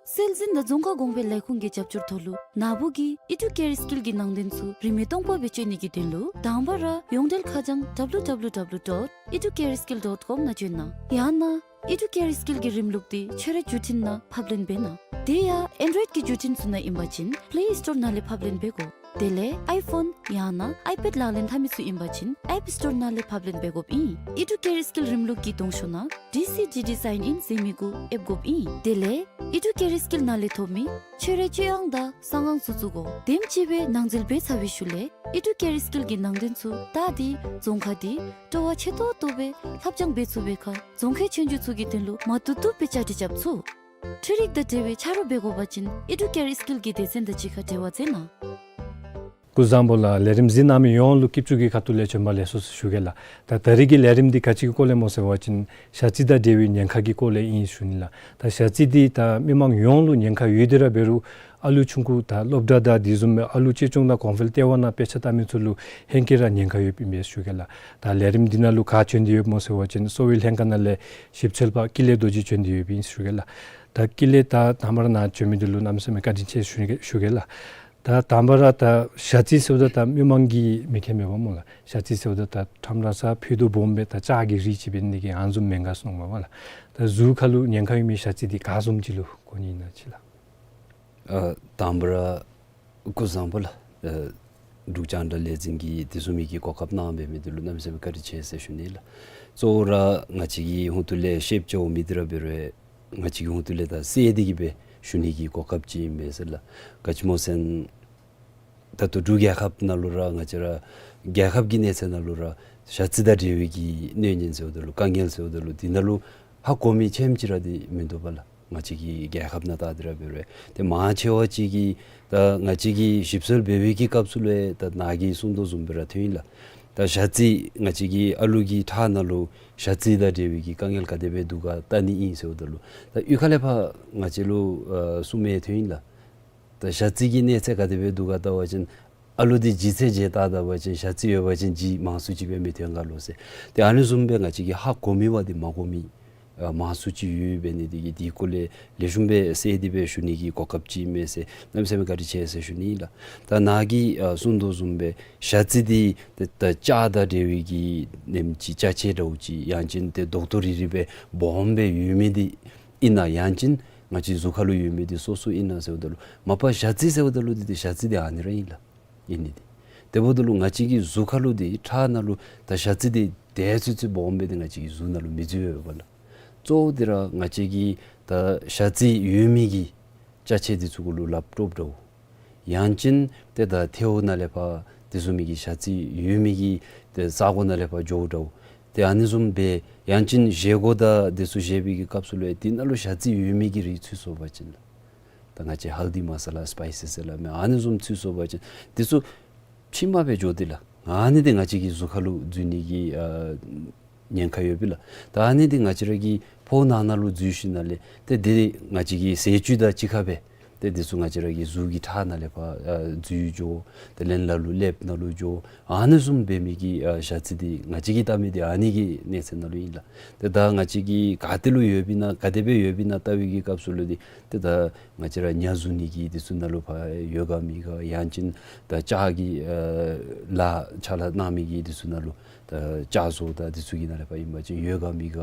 སྲོལ་འཛིན་དང་རྫོང་ཁ་གོང་འཕེལ་ལས་ཁུངས་ཀྱི་རྒྱབ་སྐྱོར་ཐོག་ལུ་ནཱ་བུ་གིས་ཨེ་ཌུ་ཀེར་སི་ཀིལ་གྱི་ནང་དོན་ཚུ་རིན་མེད་སྟོང་པ་སྦེ་སྤྱོད་ནི་གི་དོན་ལུ་དང་པ་ར་ཡོངས་འབྲེལ་ཁ་བྱང་ཌབ་ལུ་ཌབ་ལུ་ཌབ་ལུ་ཌོཊ་ཨེ་ཌུ་ཀེར་སི་ཀིལ་ཌོཊ་ཀོམ་ནང་བྱོན་གནང་། ཡང་ན་ཨེ་ཌུ་ཀེར་སི་ཀིལ་གྱི་རིམ་ལུགས་འདི་ཁྱོད་རའི་བརྒྱུད་འཕྲིན་ནང་ཕབ་ལེན་འབད་གནང་། དེ་ཡང་ཨེན་ཌོའིཌ་ཀྱི་བརྒྱུད་འཕྲིན་ཚུ་ནང་ཨིན་པ་ཅིན་པེ་ལེ་སི་ཊོར་ནང་ལས་ཕབ་ལེན་འབད་དགོ། དེ་ལས་ཨའི་ཕོན་ཡང་ན་ཨའི་པེཌ་ལག་ལེན་འཐབ་མི་ཚུ་ཨིན་པ་ཅིན་ཨེཔ་སི་ཊོར་ནང་ལས་ཕབ་ལེན་འབད་དགོཔ་ཨིན། ཨེ་ཌུ་ཀེར་སི་ཀིལ་རིམ་ལུགས་ཀྱི་གདོང་ཤོག་ནང་ཌི་སི་ཌི་ཌི་སའིན་ཨིན་ཟེར་མི་གུ་ཨེབ་དགོཔ་ཨིན། དེ་ལས་ཨེ་ཌུ་ཀེར་སི་ཀིལ་ནང་ལས་ཐོབ་མི་ཁྱོད་རའི་སྤྱོད་ཨང་དང་གསང་ཨང་ཚུ་བཙུགས་དགོ། དེམ་ཅིག་སྦེ་ནང་འཛུལ་འབད་ཚར་བའི་ཤུལ་ལས་ཨེ་ཌུ་ཀེར་སི་ཀིལ་གྱི་ནང་དོན་ཚུ་ད་འདི་རྫོང་ཁ་འདི་སྤྲོ་བ་ཆེ་ཏོག་ཏོ་སྦེ་ལྷབ་སྦྱང་འབད་ཚུགས་པའི་ཁར་རྫོང་ཁའི་ཆོས་རྒྱལ་ཚུ་གི་དོན་ལུ་མ་བཏུབ་བཏུབ་སྦེ་བཅའ་སྒྲིག་རྐྱབ་ཚུགས། འཕྲུལ་རིག་དང་འབྲེལ་བའི་ཆ་རོགས་འབད་དགོ་པ་ཅིན་ཨེ་ཌུ་ཀེར་སི་ཀིལ་གྱི་སྡེ་ཚན་དང་གཅིག་ཁར་འབྲེལ་བ་མཛད་གནང་། སྐུ་གཟུགས་བཟང་པོ་ལགས། ལས་རིམ་གཟིགས་གནང་མི་ཡོངས་ལུ་སྐྱིད་ཆུ་གི་ཁ་ཐུག་ལས་བྱོན་པ་ལེགས་སོ་ཞུ་གེ་ལགས། ད་ད་རིས་ཀྱི་ལས་རིམ་འདི་ག་ཅི་གི་སྐོར་ལས་སྨོ་ཟེར་བ་ཅིན་ཞ་རྩི་དང་འབྲེལ་བའི་ཉེན་ཁ་གི་སྐོར་ལས་ཨིན་ཞུ་ནི་ལགས། ད་ཞ་རྩི་འདི་ད་མི་མང་ཡོངས་ལུ་ཉེན་ཁ་ཡོད་དེ་ར་འབད་རུང་ཨ་ལུ་ཆུང་ཀུ་ད་སློབ་གྲྭ་དང་དེ་བཟུམ་མའི་ཨ་ལུ་གཅེས་སྐྱོང་དང་གོང་འཕེལ་ལྟེ་བ་ནང་དཔེ་ཆ་ལྟ་མི་ཚུ་ལུ་ཧེང་སྐལ་ར་ཉེན་ཁ་ཡོདཔ་ཨིན་པས་ཞུ་གེ་ལགས། ད་ལས་རིམ་འདི་ནང་ལུ་ག་བྱོན་ཏེ་ཡོདཔ་སྨོ་ཟེར་བ་ཅིན་གསོ་བའི་ལྷན་ཁག་ནང་ལས་ཞིབ་འཚོལ་པ་ཀུན་ལེགས་རྡོ་རྗེ་བྱོན་ཏེ་ཡོདཔ་ཨིན་ཞུ་གེ་ལགས། ད་ཀུན་ལེགས་ད་དང་པ་ར་ནཱ་བྱོན་མི་འདི་ལུ་གནམ་མེད་ས་མེད་བཀའ་དྲིན་ཆེ་ཞུ་གེ་ཞུ་གེ་ལགས། ད་དང་པ་ར་ད་ཞ་རྩི་ཟེརཝ་ད་ད་མི་མང་གིས་མི་མཁྱེན་མས་པ་སྨོ་ལགས། ཞ་རྩི་ཟེརཝ་ད་ད་ཁྲམ་ར་ས་ཕུད་རྡོག་སྦོམ་སྦེ་ད་ལྕགས་ཀྱི་རིགས་ཅིག་འབད་ནི་དེ་གིས་ཨ་ནི་བཟུམ་མེན་ག་ཟེར་མནོཝ་མས་པ་ལགས། ད་གཟུགས་ཁ་ལུ་ཉེན་ཁ་ཡོད་མི་ཞ་རྩི་འདི་ག་བཟུམ་ཅིག་ལུ་གོ་ནི་ཨིན་ན་ཅིག་ལགས། ཨ་དང་པ་ར་སྐུ་གཟུགས་བཟང་པོ་ལགས། ཨ་འབྲུག་རྒྱང་བསྒྲགས་ལས་འཛིན་གྱིས་དེ་བཟུམ་མའི་གི་གོ་སྐབས་གནང་འབད་མི་འདི་ལུ་གནམ་མེད་ས་མེད་བཀའ་དྲིན་ཆེ་ཟེར་ཞུ་ནི་ལགས། གཙོ་བོ་ར་ང་བཅས་ཀྱི་ཧོངས་ཏོ་ལས་ཤེསཔ་ཅིག་འོང་མི་འདི་ར་འབད་རུང་ང་བཅས་ཀྱི་ཧོངས་ཏོ་ལས་ད་གསལ་ཏེ་གི་སྦེ་ཞུ་ནི་གི་གོ་སྐབས་ཅིག་ཨིན་པས་ཟེར་ལགས། ག་ཅི་སྨོ་ཟེར་ན་ད་ལྟོ་འབྲུག་རྒྱལ་ཁབ་ནང་ལུ་ར་ང་བཅས་ར་རྒྱལ་ཁབ་ཀྱི་གནས་ཚད་ནང་ལུ་ར་ཞ་རྩི་དང་འབྲེལ་བའི་གི་གནོད་ཉེན་ཟེརཝ་ད་ལུ་དཀའ་ངལ་ཟེརཝ་ད་ལུ་འདི་ནང་ལུ་ཧ་གོ་མི་ཆེམ་ཅིག་ར་འདི་མིན་འདུག་པ་ལགས། ང་བཅས་ཀྱི་རྒྱལ་ཁབ་ནང་ད་འདི་ར་འབད་རུང་ཏེ་མང་ཆེ་བ་ཅིག་གིས་ད་ང་བཅས་ཀྱིས་ཞིབ་འཚོལ་འབད་བའི་གི་སྐབས་སུ་ལུ་ད་ནཱ་གིས་གསུང་དོ་བཟུམ་སྦེ་ར་ཐོན་ཡི་ལགས། ད་ཞ་རྩི་ང་བཅས་ཀྱི་ཨ་ལུ་གི་ཁྲག་ནང་ལུ་ཞ་རྩི་དང་འབྲེལ་བའི་གི་དཀའ་ངལ་ག་དེ་སྦེ་འདུག་ག་བལྟ་ནི་ཨིན་ཟེརཝ་ད་ལུ་ད་གཡུས་ཁ་ལས་ཕར་ང་བཅས་ལུ་ཨ་གསུང་མི་ཐོན་ཡི་ལགས། ད་ཞ་རྩི་གི་གནས་ཚད་ག་དེ་སྦེ་འདུག་ག་བལྟ་བ་ཅིན་ཨ་ལུ་འདི་ལྗིད་ཚད་བྱས་བལྟ་བལྟ་བ་ཅིན་ཞ་རྩི་ཡོད་པ་ཅིན་ལྗིད་མང་སུ་ཅིག་སྦེ་མི་ཐོན་ག་ལོ་ཟེར། ཏེ་ཨ་ནི་བཟུམ་སྦེ་ང་བཅས་ཀྱིས་ཧ་གོ་མི་བ་འདི་མ་གོ་མི་ཨ་མང་སུ་ཅིག་ཡོད་འབད་ནི་འདི་གིས་འདི་སྐོར་ལས་ལེགས་ཤོམ་སྦེ་གསལ་ཏེ་སྦེ་ཞུ་ནི་གི་གོ་སྐབས་ཅིག་ཨིན་མས་ཟེར་གནམ་མེད་ས་མེད་བཀའ་དྲིན་ཆེ་ཟེར་ཞུ་ནི་ལགས། ད་ནཱ་གིས་ཨ་གསུང་དོ་བཟུམ་སྦེ་ཞ་རྩི་འདི་ད་ལྕགས་དང་འབྲེལ་བའི་གི་ནེམ་ཅིག་ཅ་ཆས་འདྲཝ་ཅིག་ཡང་ཅིན་ཏེ་རྡོག་ཏོ་རིལ་རི་སྦེ་སྦོམ་སྦེ་ཡོད་མི་འདི་ཨིན་ན་ཡང་ཅིན་ང་བཅས་གཟུགས་ཁ་ལུ་ཡོད་མི་འདི་སོ་སོ་ཨིན་ན་ཟེརཝ་ད་ལུ་མ་པ་ཞ་རྩི་ཟེརཝ་ད་ལུ་འདི་ཏེ་ཞ་རྩི་འདི་ཨ་ནི་ར་ཨིན་ལགས། ཨིན་ནི་འདི། དེ་འབདཝ་ད་ལུ་ང་བཅས་ཀྱི་གཟུགས་ཁ་ལུ་འདི་ཁྲག་ནང་ལུ་ད་ཞ་རྩི་འདི་དེ་ཚུན་ཚོད་སྦོམ་སྦེ་འདི་ང་བཅས་ཀྱི་གཟུགས་ནང་ལུ་མི་འཛུལ་བས་པ་ལགས། གཙོ་བོ་འདི་ར་ང་བཅས་ཀྱི་ད་ཞ་རྩི་ཡོད་མི་གི་ཅ་ཆས་འདི་ཚུ་གུ་ལུ་ལགཔ་དཀྲོགཔ་འདྲཝ། ཡང་ཅིན་ཏེ་ད་ཐལཝ་ནང་ལས་ཕར་དེ་བཟུམ་མའི་གི་ཞ་རྩི་ཡོད་མི་གི་ཏེ་ས་གོ་ནང་ལས་ཕར་འགྱོཝ་འདྲཝ། ཏེ་ཨ་ནི་བཟུམ་སྦེ་ཡང་ཅིན་བཞེས་སྒོ་དང་དེ་ཚུ་བཞེས་པའི་གི་སྐབས་སུ་ལུ་འདི་ནང་ལུ་ཞ་རྩི་ཡོད་མི་གི་རིགས་ཚུད་སོང་པ་ཅིན་ལགས། ད་ང་བཅས་ཧལ་དི་མ་ས་ལ་སི་པའི་སི་ཟེར་སླབ་མི་ཨ་ནི་བཟུམ་ཚུད་སོང་པ་ཅིན་འདི་ཚུ་ཕྱི་མ་སྦེ་འགྱོ་སྟེ་ལགས། ཨ་ནི་འདི་ང་བཅས་ཀྱི་གཟུགས་ཁ་ལུ་འཛུལ་ནི་གི་ཨ་ཉེན་ཁ་ཡོད་པས་ལགས། ད་ཨ་ནི་འདི་ང་བཅས་ར་གི་ཕོཝ་ནང་ན་ལུ་འཛུལ་ཞིནམ་ལས་ཏེ་འདི་ང་བཅས་ཀྱི་ཟས་བཅུད་དང་གཅིག་ཁར་སྦེ་ཏེ་འདི་ཚུ་ང་བཅས་ར་གི་གཟུགས་ཀྱི་ཁྲག་ནང་ལས་ཕར་ཨ་འཛུལ་འགྱོ། ཏེ་ལན་ལ་ལུ་ཀླདཔ་ནང་ལུ་འགྱོ། ཨ་ནི་བཟུམ་འབད་མི་གི་ཨ་ཞ་རྩི་འདི་ང་བཅས་ཀྱིས་བལྟ་མི་འདི་ཨ་ནི་གི་གནས་ཚད་ནང་ལུ་ཨིན་ལགས། ཏེ་ད་ང་བཅས་ཀྱིས་ག་ཏེ་ལུ་ཡོདཔ་ཨིན་ན་ག་དེ་སྦེ་ཡོདཔ་ཨིན་ན་བལྟ་བའི་གི་སྐབས་སུ་ལུ་འདི་ཏེ་ད་ང་བཅས་ར་ཉ་འཛུལ་ནི་གི་འདི་ཚུ་ནང་ལུ་ཕར་ཡོད་ག་མེད་ག་ཡང་ཅིན་ད་ལྕགས་ཀྱི་ཨ་ལ་ཕྱག་ལཱ་གནང་མི་གི་འདི་ཚུ་ནང་ལུ་ད་ལྕགས་བཟོ་དང་འདི་ཚུ་གི་ནང་ལས་ཕར་ཨིན་པ་ཅིན་ཡོད་ག་མེད་ག་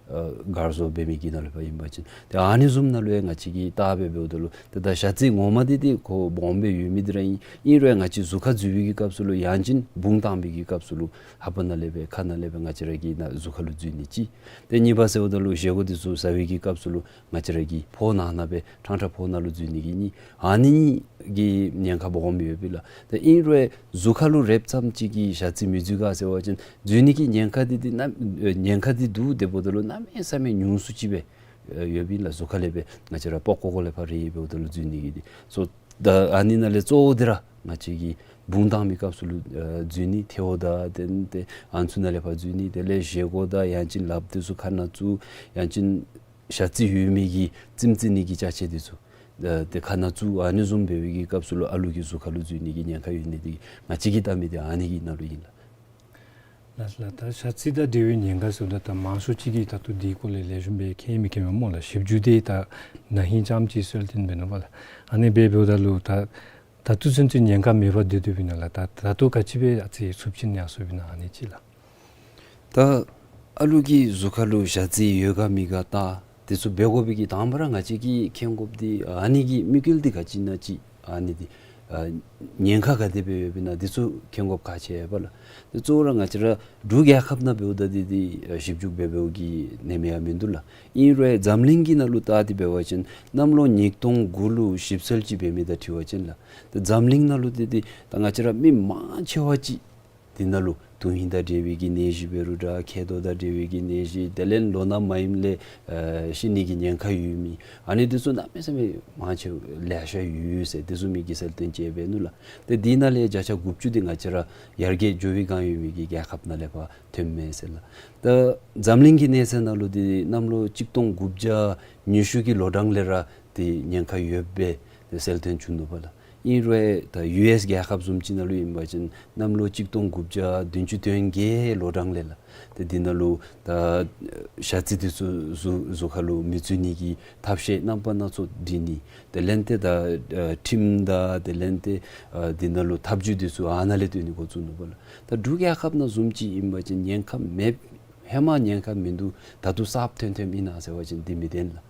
ཨ་མགར་བཟོ་འབད་མི་གི་ནང་ལས་ཕར་ཨིན་པ་ཅིན་ཏེ་ཨ་ནི་བཟུམ་ནང་ལུ་ཡང་ང་བཅས་ཀྱིས་བལྟ་སྦེ་འབདཝ་ད་ལུ་ཏེ་ད་ཞ་རྩི་ངོ་མ་འདི་ཏེ་ཁོ་སྦོམ་སྦེ་ཡོད་མི་འདི་ར་ཨིན། ཨིན་རུང་ང་བཅས་གཟུགས་ཁར་འཛུལ་བའི་གི་སྐབས་སུ་ལུ་ཡང་ཅིན་བུང་བཏང་བའི་གི་སྐབས་སུ་ལུ་ལྷ་པ་ནང་ལས་སྦེ་ཁ་ནང་ལས་སྦེ་ང་བཅས་ར་གི་ནང་གཟུགས་ཁ་ལུ་འཛུལ་ནི་གཅིག། ཏེ་གཉིས་པ་ཟེརཝ་ད་ལུ་བཞེས་སྒོ་འདི་ཚུ་ཟ་བའི་གི་སྐབས་སུ་ལུ་ང་བཅས་ར་གི་ཕོཝ་ནང་ན་སྦེ་ཕྲང་ཕྲང་ཕོཝ་ནང་ལུ་འཛུལ་ནི་གི་གཉིས། ཨ་ནི་གཉིས་ཀྱི་ཉེན་ཁ་སྦོམ་ཡོད་པས་ལགས། ཏེ་ཨིན་རུང་གཟུགས་ཁ་ལུ་རེགཔ་ཙམ་ཅིག་གིས་ཞ་རྩི་མི་འཛུལ་ག་ཟེར་བ་ཅིན་འཛུལ་ནི་གི་ཉེན་ཁ་འདི་འདི་གནམ་ཉེན་ཁ་འདི་འདུག། དེ་འབདཝ་ད་ལུ་གནམ་མེད་ས་མེད་ཉུང་སུ་ཅིག་སྦེ་ཡོདཔ་ཨིན་ལགས། གཟུགས་ཁ་ལས་སྦེ་ང་བཅས་ར་པགས་ཀོ་ཀོ་ལས་ཕར་རེག་འབདཝ་ད་ལུ་འཛུལ་ནི་གི་འདི་ཚུ། ད་ཨ་ནི་ནང་ལས་གཙོ་བོ་འདི་ར་ང་བཅས་ཀྱིས་བུང་བཏང་མི་སྐབས་སུ་ལུ་ཨ་འཛུལ་ནི། ཐལཝ་དང་ཏེ་ཏེ་ཨ་ནི་ཚུ་ནང་ལས་ཕར་འཛུལ་ནི། དེ་ལས་བཞེས་སྒོ་དང་ཡང་ཅིན་ལགཔ་འདི་ཚུ་ཁ་ནང་བཙུགས། ཡང་ཅིན་ཞ་རྩི་ཡོད་མི་གི་རྩེདམོ་རྩེ་ནི་གི་ཅ་ཆས་འདི་ཚུ་ཨ་ཏེ་ཁ་ནང་བཙུགས། ཨ་ནི་བཟུམ་འབད་བའི་གི་སྐབས་སུ་ལུ་ཨ་ལུ་གི་གཟུགས་ཁ་ལུ་འཛུལ་ནི་གི་ཉེན་ཁ་ཡོད་ནི་འདི་ང་བཅས་ཀྱིས་བལྟ་མི་འདི་ཨ་ནི་གི་ནང་ལུ་ཨིན་ལགས། ལགས་ལགས། ད་ཞ་རྩི་དང་འབྲེལ་བའི་ཉེན་ཁ་ཟེརཝ་ད་ད་མང་ཤོས་ཅིག་གིས་ད་ལྟོ་འདི་སྐོར་ལས་ལེགས་ཤོམ་སྦེ་མཁྱེན་མི་མཁྱེན་པས་སྨོ་ལགས། ཞིབ་འཇུག་འདི་ད་ན་ཧིང་ཙམ་ཅིག་སོང་སྟེ་འབད་ནུག་པ་ལགས། ཨ་ནི་སྦེ་འབདཝ་ད་ལུ་ད་ད་ལྟོ་ཚུན་ཚོད་ཉེན་ཁ་མེདཔ་སྡོད་སྡོདཔ་ཨིན་ན་ལགས། ད་ད་ལྟོ་ག་ཅི་སྦེ་ཨ་ཙི་ཚབས་ཆེན་ཡར་སོངམ་ཨིན་ན་ཨ་ནི་ཅིག་ལགས། ད་ཨ་ལུ་གི་གཟུགས་ཁ་ལུ་ཞ་རྩི་ཡོད་ག་མེད་ག་བལྟ། དེ་ཚུ་འབད་དགོ་པའི་གི་དང་པ་ར་ང་བཅས་ཀྱིས་མཁྱེན་དགོཔ་འདི་ཨ་ནི་གི་དམིགས་ཡུལ་འདི་ག་ཅི་ཨིན་ན་ཅིག། ཨ་ནི་འདི་ཨ་ཉེན་ཁ་ག་དེ་སྦེ་ཡོདཔ་ཨིན་ན་འདི་ཚུ་མཁྱེན་དགོཔ་ཁག་ཆེ་བས་ལགས། དེ་གཙོ་བོ་ར་ང་བཅས་ར་འབྲུག་རྒྱལ་ཁབ་ནང་འབདཝ་ད་འདི་འདི་ཨ་ཞིབ་འཇུག་འབད་འབདཝ་གི་ནེམ་ཡང་མིན་འདུག་ལགས། ཨིན་རུང་འཛམ་གླིང་གི་ནང་ལུ་བལྟ་སྟེ་འབད་བ་ཅིན་གནམ་ལོ་ཉིས་སྟོང་དགུ་ལུ་ཞིབ་འཚོལ་ཅིག་འབད་མི་དང་འཁྲིལ་བ་ཅིན་ལགས། ཏེ་འཛམ་གླིང་ནང་ལུ་འདི་འདི་ད་ང་བཅས་ར་མི་མང་ཆེ་བ་ཅིག་ འདི་ནང་ལུ་དོན་ཧིང་དང་འབྲེལ་བའི་གི་ནད་གཞི་འབད་རུང་འདྲ། མཁལ་རྡོག་དང་འབྲེལ་བའི་གི་ནད་གཞི། དེ་ལས་ལོ་ན་མ་ཡིན་ལས་ཨ་ཤི་ནི་གི་ཉེན་ཁ་ཡོད་མི་ཨ་ནི་འདི་ཚུ་གནམ་མེད་ས་མེད་མང་ཆེ་ལེ་ཤ་ཡོད་ཟེར། འདི་ཚུ་མི་གིས་གསལ་སྟོན་བྱས་འབད་ནུག་ལགས། ཏེ་འདི་ནང་ལས་བརྒྱ་ཆ་དགུ་བཅུ་འདི་ང་བཅས་ར་ཡར་རྒྱས་འགྱོ་བའི་སྒང་ཡོད་མི་གི་རྒྱལ་ཁབ་ནང་ལས་ཕར་ཐོནམ་མས་ཟེར་ལགས། ད་འཛམ་གླིང་གི་གནས་ཚད་ནང་ལུ་འདི་གནམ་ལོ་གཅིག་སྟོང་དགུ་བརྒྱ་ཉི་ཤུ་གི་ལོ་གྲངས་ལས་ར་འདི་ཉེན་ཁ་ཡོདཔ་སྦེ་གསལ་སྟོན་བྱུང་ནུག་པ་ལགས། ཨིན་རུང་ད་ཡུ་ཨེསི་རྒྱལ་ཁབ་བཟུམ་ཅིག་ནང་ལུ་ཨིན་པ་ཅིན་གནམ་ལོ་གཅིག་སྟོང་དགུ་བརྒྱ་བདུན་ཅུ་དོན་བརྒྱད་ལོ་གྲངས་ལས་ལགས། ཏེ་འདི་ནང་ལུ་ད་ཞ་རྩི་འདི་ཚུ་གཟུགས་གཟུགས་ཁར་ལུ་མི་ཚུད་ནི་གི་ཐབས་ཤེས་རྣམ་པ་སྣ་ཚོགས་སྒྲིག་ནི། དེ་ལས་ཏེ་ད་ཨ་ཁྲིམས་དང་དེ་ལས་ཏེ་ཨ་འདི་ནང་ལུ་ཐབས་བྱུས་འདི་ཚུ་ཨ་ནཱ་ལས་བཏོན་ནི་འགོ་བཙུགས་ནུག་པ་ལགས། ད་འབྲུག་རྒྱལ་ཁབ་ནང་བཟུམ་ཅིག་ཨིན་པ་ཅིན་ཉེན་ཁ་མེད། ཧེ་མ་ཉེན་ཁ་མིན་འདུག། ད་ལྟོ་གསརཔ་ཐོན་ཐོནམ་ཨིན་ན་ཟེར་བ་ཅིན་འདི་མི་བདེན་ལགས།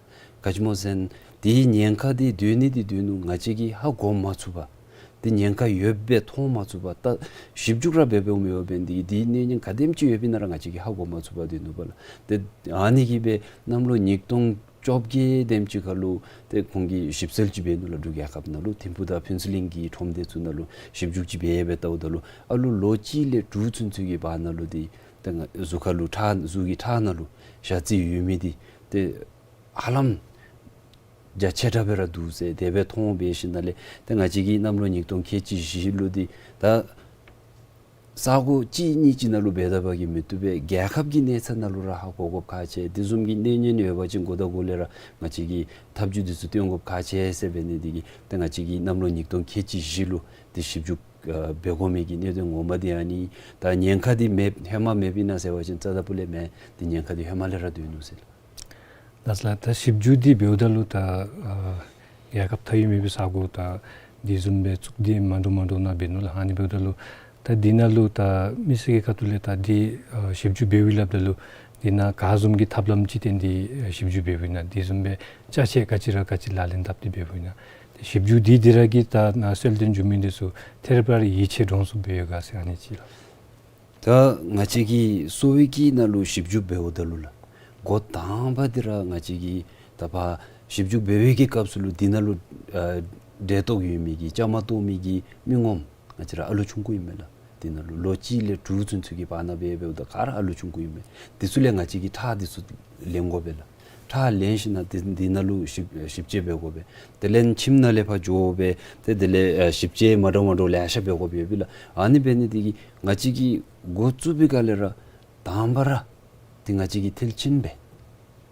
ག་ཅི་སྨོ་ཟེར་ན་འདི་ཉེན་ཁ་འདི་སྡོད་ནི་འདི་སྡོད་ནུག། ང་བཅས་ཀྱིས་ཧ་གོ་མ་ཚུགས་པར་འདི་ཉེན་ཁ་ཡོདཔ་སྦེ་མཐོང་མ་ཚུགས་པར་ད་ཞིབ་འཇུག་ར་འབད་འབདཝ་མེད་པར་འབད་ནི་འདི་གིས་འདི་གནོད་ཉེན་ག་དེམ་ཅིག་ཡོདཔ་ཨིན་ན་ར་ང་བཅས་ཀྱིས་ཧ་གོ་མ་ཚུགས་པར་སྡོད་ནུག་པ་ལགས། ཏེ་ཨ་ནི་གིས་སྦེ་གནམ་ལོ་ཉིས་སྟོང་བཅོ་བརྒྱད་དེམ་ཅིག་ཁར་ལུ་ཏེ་ཁོང་གིས་ཞིབ་འཚོལ་ཅིག་འབད་ནུག་ལགས། འབྲུག་རྒྱལ་ཁབ་ནང་ལུ་ཐིམ་ཕུག་དང་ཕུན་ཚོགས་གླིང་གི་ཁྲོམ་སྡེ་ཚུ་ནང་ལུ་ཞིབ་འཇུག་ཅིག་འབད་འབད་བལྟཝ་ད་ལུ་ཨ་ལུ་ལོ་གཅིག་ལས་དྲུག་ཚུན་ཚོད་ཀྱི་བར་ན་ལུ་འདི་ཏེ་ང་གཟུགས་ཁར་ལུ་ཁྲག་གཟུགས་ཀྱི་ཁྲག་ནང་ལུ་ཞ་རྩི་ཡོད་མི་འདི་ཏེ་ཧ་ལམ་རྒྱ་ཆེ་དྲགས་སྦེ་ར་འདུག་ཟེར་དེ་སྦེ་མཐོང་འབད་ཞིནམ་ལས་ཏེ་ང་བཅས་ཀྱིས་གནམ་ལོ་ཉིས་སྟོང་ཁལ་གཅིག་བཞི་ལུ་འདི་ད་ས་གོ་གཅིག་གཉིས་ཅིག་ནང་ལུ་འབད་ད་པ་གིས་མི་བཏུབ་པས། རྒྱལ་ཁབ་ཀྱི་གནས་ཚད་ནང་ལུ་ར་ཧ་གོ་དགོཔ་ཁག་ཆེ། དེ་བཟུམ་གྱི་གནོད་ཉེན་ཡོད་པ་ཅིན་འགོ་དང་འགོ་ལས་ར་ང་བཅས་ཀྱིས་ཐབས་བྱུས་འདི་ཚུ་སྟོན་དགོཔ་ཁག་ཆེ་ཟེར་འབད་ནི་འདི་གིས་ཏེ་ང་བཅས་ཀྱིས་གནམ་ལོ་ཉིས་སྟོང་ཁལ་གཅིག་བཞི་ལུ་འདི་ཞིབ་འཇུག་ཨ་འབད་དགོ་མི་གི་གནད་དོན་ངོ་མ་འདི་ཨ་ནི། ད་ཉེན་ཁ་འདི་མེདཔ་ཧེ་མ་མེདཔ་ཨིན་ན་ཟེར་བ་ཅིན་རྩ་དང་སྤུ་ལས་མེན། འདི་ཉེན་ཁ་འདི་ཧེ་མ་ལས་ར་སྡོད་ནུག་ཟེར་ལགས། ལགས་སོ་ལགས། ད་ཞིབ་འཇུག་འདི་འབདཝ་ད་ལུ་ད་ཨ་རྒྱལ་ཁབ་མཐའ་དབུས་མེད་པའི་ས་གོ་ད་འདི་བཟུམ་སྦེ་བཙུགས་ཏེ་མ་འདྲཝ་མ་འདྲཝ་ནང་འབད་ནུག་ལགས། ཨ་ནི་འབདཝ་ད་ལུ་ད་འདི་ནང་ལུ་ད་མི་སེར་གྱི་ཁ་ཐུག་ལས་ད་འདི་ཨ་ཞིབ་འཇུག་འབདཝ་ཨིན་སླབ་ད་ལུ་འདི་ནང་ག་བཟུམ་གྱི་ཐབས་ལམ་ཅིག་བཏོན་ཏེ་ཨ་ཞིབ་འཇུག་འབདཝ་ཨིན་ན། འདི་བཟུམ་སྦེ་ཅ་ཆས་ག་ཅི་ར་ག་ཅི་ལག་ལེན་འཐབ་སྟེ་འབདཝ་ཨིན་ན། ཏེ་ཞིབ་འཇུག་འདི་འདི་ར་གི་ད་ནཱ་གསལ་སྟོན་འབྱུང་མི་འདི་ཚུ་ཐད་རི་བ་རི་ཡིད་ཆེས་འདྲོངས་སུ་འབད་ཡོད་ག་ཟེར་ཨ་ནི་ཅིག་ལགས། ད་ང་བཅས་ཀྱིས་གསོ་བའི་གི་ནང་ལུ་ཞིབ་འཇུག་འབདཝ་ད་ལུ་ལགས། འགོ་དང་པ་འདི་ར་ང་བཅས་ཀྱིས་ད་ཕར་ཞིབ་འཇུག་འབད་བའི་གི་སྐབས་སུ་ལུ་འདི་ནང་ལུ་ཨ་འབྲས་རྟོག་ཡོད་མི་གི་བཅའ་མར་གཏོགས་མི་གི་མི་ངོམ་ང་བཅས་ར་ཨ་ལུ་ཆུང་ཀུ་ཨིན་མས་ལགས། འདི་ནང་ལུ་ལོ་གཅིག་ལས་དྲུག་ཚུན་ཚོད་ཀྱི་བར་ན་འབད་འབདཝ་ད་ག་ར་ཨ་ལུ་ཆུང་ཀུ་ཨིན་མས། འདི་ཚུ་ལས་ང་བཅས་ཀྱིས་ཁྲག་འདི་ཚུ་ལེན་དགོ་པས་ལགས། ཁྲག་ལེན་ཞིནམ་ལས་འདི་འདི་ནང་ལུ་ཞིབ་ཞིབ་དཔྱད་འབད་དགོ་པས། དེ་ལས་ཁྱིམ་ནང་ལས་ཕར་འགྱོ་སྦེ་ཏེ་དེ་ལས་ཨ་ཞིབ་དཔྱད་མ་འདྲཝ་མ་འདྲཝ་ལེ་ཤ་འབད་དགོཔ་ཡོད་པས་ལགས། ཨ་ནི་འབད་ནི་འདི་གིས་ང་བཅས་ཀྱིས་འགོ་བཙུགས་པའི་སྒང་ལས་ར་དང་པ་ར་འདི་ང་བཅས་ཀྱིས་མཐིལ་ཕྱིན་སྦེ་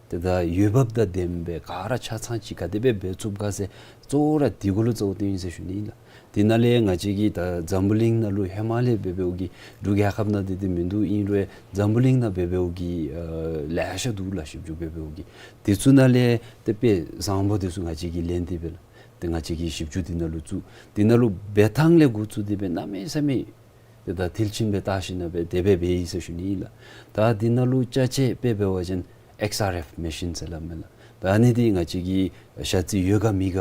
ཏེ་ད་འོས་འབབ་དང་ལྡནམ་སྦེ་ག་ར་ཆ་ཚང་ཅིག་ག་དེ་སྦེ་འབད་ཚུགས་ག་ཟེར་གཙོ་བོ་ར་འདི་གུ་ལུ་གཙོ་བོ་བཏོན་ཡི་ཟེར་ཞུ་ནི་ཨིན་ལགས། དེ་ནང་ལས་ང་བཅས་ཀྱིས་ད་འཛམ་བུ་གླིང་ནང་ལུ་ཧེ་མ་ལས་འབད་འབདཝ་གི་འབྲུག་རྒྱལ་ཁབ་ནང་འདི་འདི་མིན་འདུག། ཨིན་རུང་འཛམ་བུ་གླིང་ནང་འབད་འབདཝ་གི་ཨ་ལེ་ཤ་འདུག་ལགས། ཞིབ་འཇུག་འབད་འབདཝ་གི་འདི་ཚུ་ནང་ལས་ཏེ་དཔེ་བཟང་པོ་འདི་ཚུ་ང་བཅས་ཀྱིས་ལེན་ཏེ་སྦེ་ལགས། ཏེ་ང་བཅས་ཀྱིས་ཞིབ་འཇུག་འདི་ནང་ལུ་བཙུགས། འདི་ནང་ལུ་འབད་ཐངས་ལས་འགོ་བཙུགས་ཏེ་སྦེ་གནམ་མེད་ས་མེད་ཏེ་ད་མཐིལ་ཕྱིན་སྦེ་བལྟ་ཞིནམ་ལས་སྦེ་དེ་སྦེ་འབད་ཡི་ཟེར་ཞུ་ནི་ཨིན་ལགས། ད་འདི་ནང་ལུ་ཅ་ཆས་དཔེ་འབད་བ་ཅིན་ཨེགསི་ཨར་ཨེཕ་མེ་ཤིན་ཟེར་སླབ་མས་ལགས། ད་ཨ་ནི་འདི་ང་བཅས་ཀྱིས་ཞ་རྩི་ཡོད་ག་མེད་ག་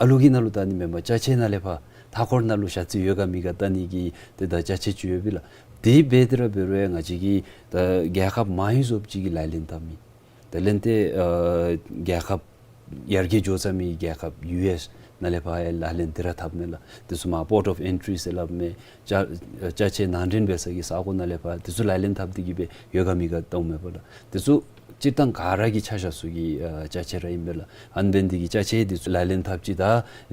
ཨ་ལུ་གི་ནང་ལུ་བལྟ་ནི་མེན་པར་ཅ་ཆས་ནང་ལས་ཕར་མཐའ་འཁོར་ནང་ལུ་ཞ་རྩི་ཡོད་ག་མེད་ག་བལྟ་ནི་གི་ཏེ་ད་ཅ་ཆས་ཅིག་ཡོད་པས་ལགས། དེ་འབད་དེ་ར་འབད་རུང་ང་བཅས་ཀྱིས་ད་རྒྱལ་ཁབ་མང་རབས་ཅིག་གིས་ལག་ལེན་འཐབ་མི་དེ་ལས་ཏེ་ཨ་རྒྱལ་ཁབ་ཡར་རྒྱས་འགྱོ་ཚར་མི་རྒྱལ་ཁབ་ཡུ་ཨེསི་ནང་ལས་ཕར་ཡང་ལག་ལེན་འདི་ར་འཐབ་མས་ལགས། དེ་ཚུ་མར་པོརཊ་ཨོཕ་ཨེན་ཊི་རི་ཟེར་སླབ་མས། ཅ་ཅ་ཆས་ནང་འདྲེན་འབད་ས་གི་ས་གོ་ནང་ལས་ཕར་དེ་ཚུ་ལག་ལེན་འཐབ་སྟེ་གི་སྦེ་ཡོད་ག་མེད་ག་བལྟཝ་མས་པ་ལགས། དེ་ཚུ་སྤྱིར་བཏང་ག་ར་གིས་ཆ་བཞག་ས་གི་ཨ་ཅ་ཆས་ར་ཨིན་པས་ལགས། ཨ་ནི་འབད་ནི་འདི་གིས་ཅ་ཆས་འདི་ཚུ་ལག་ལེན་འཐབ་ཅི། ད་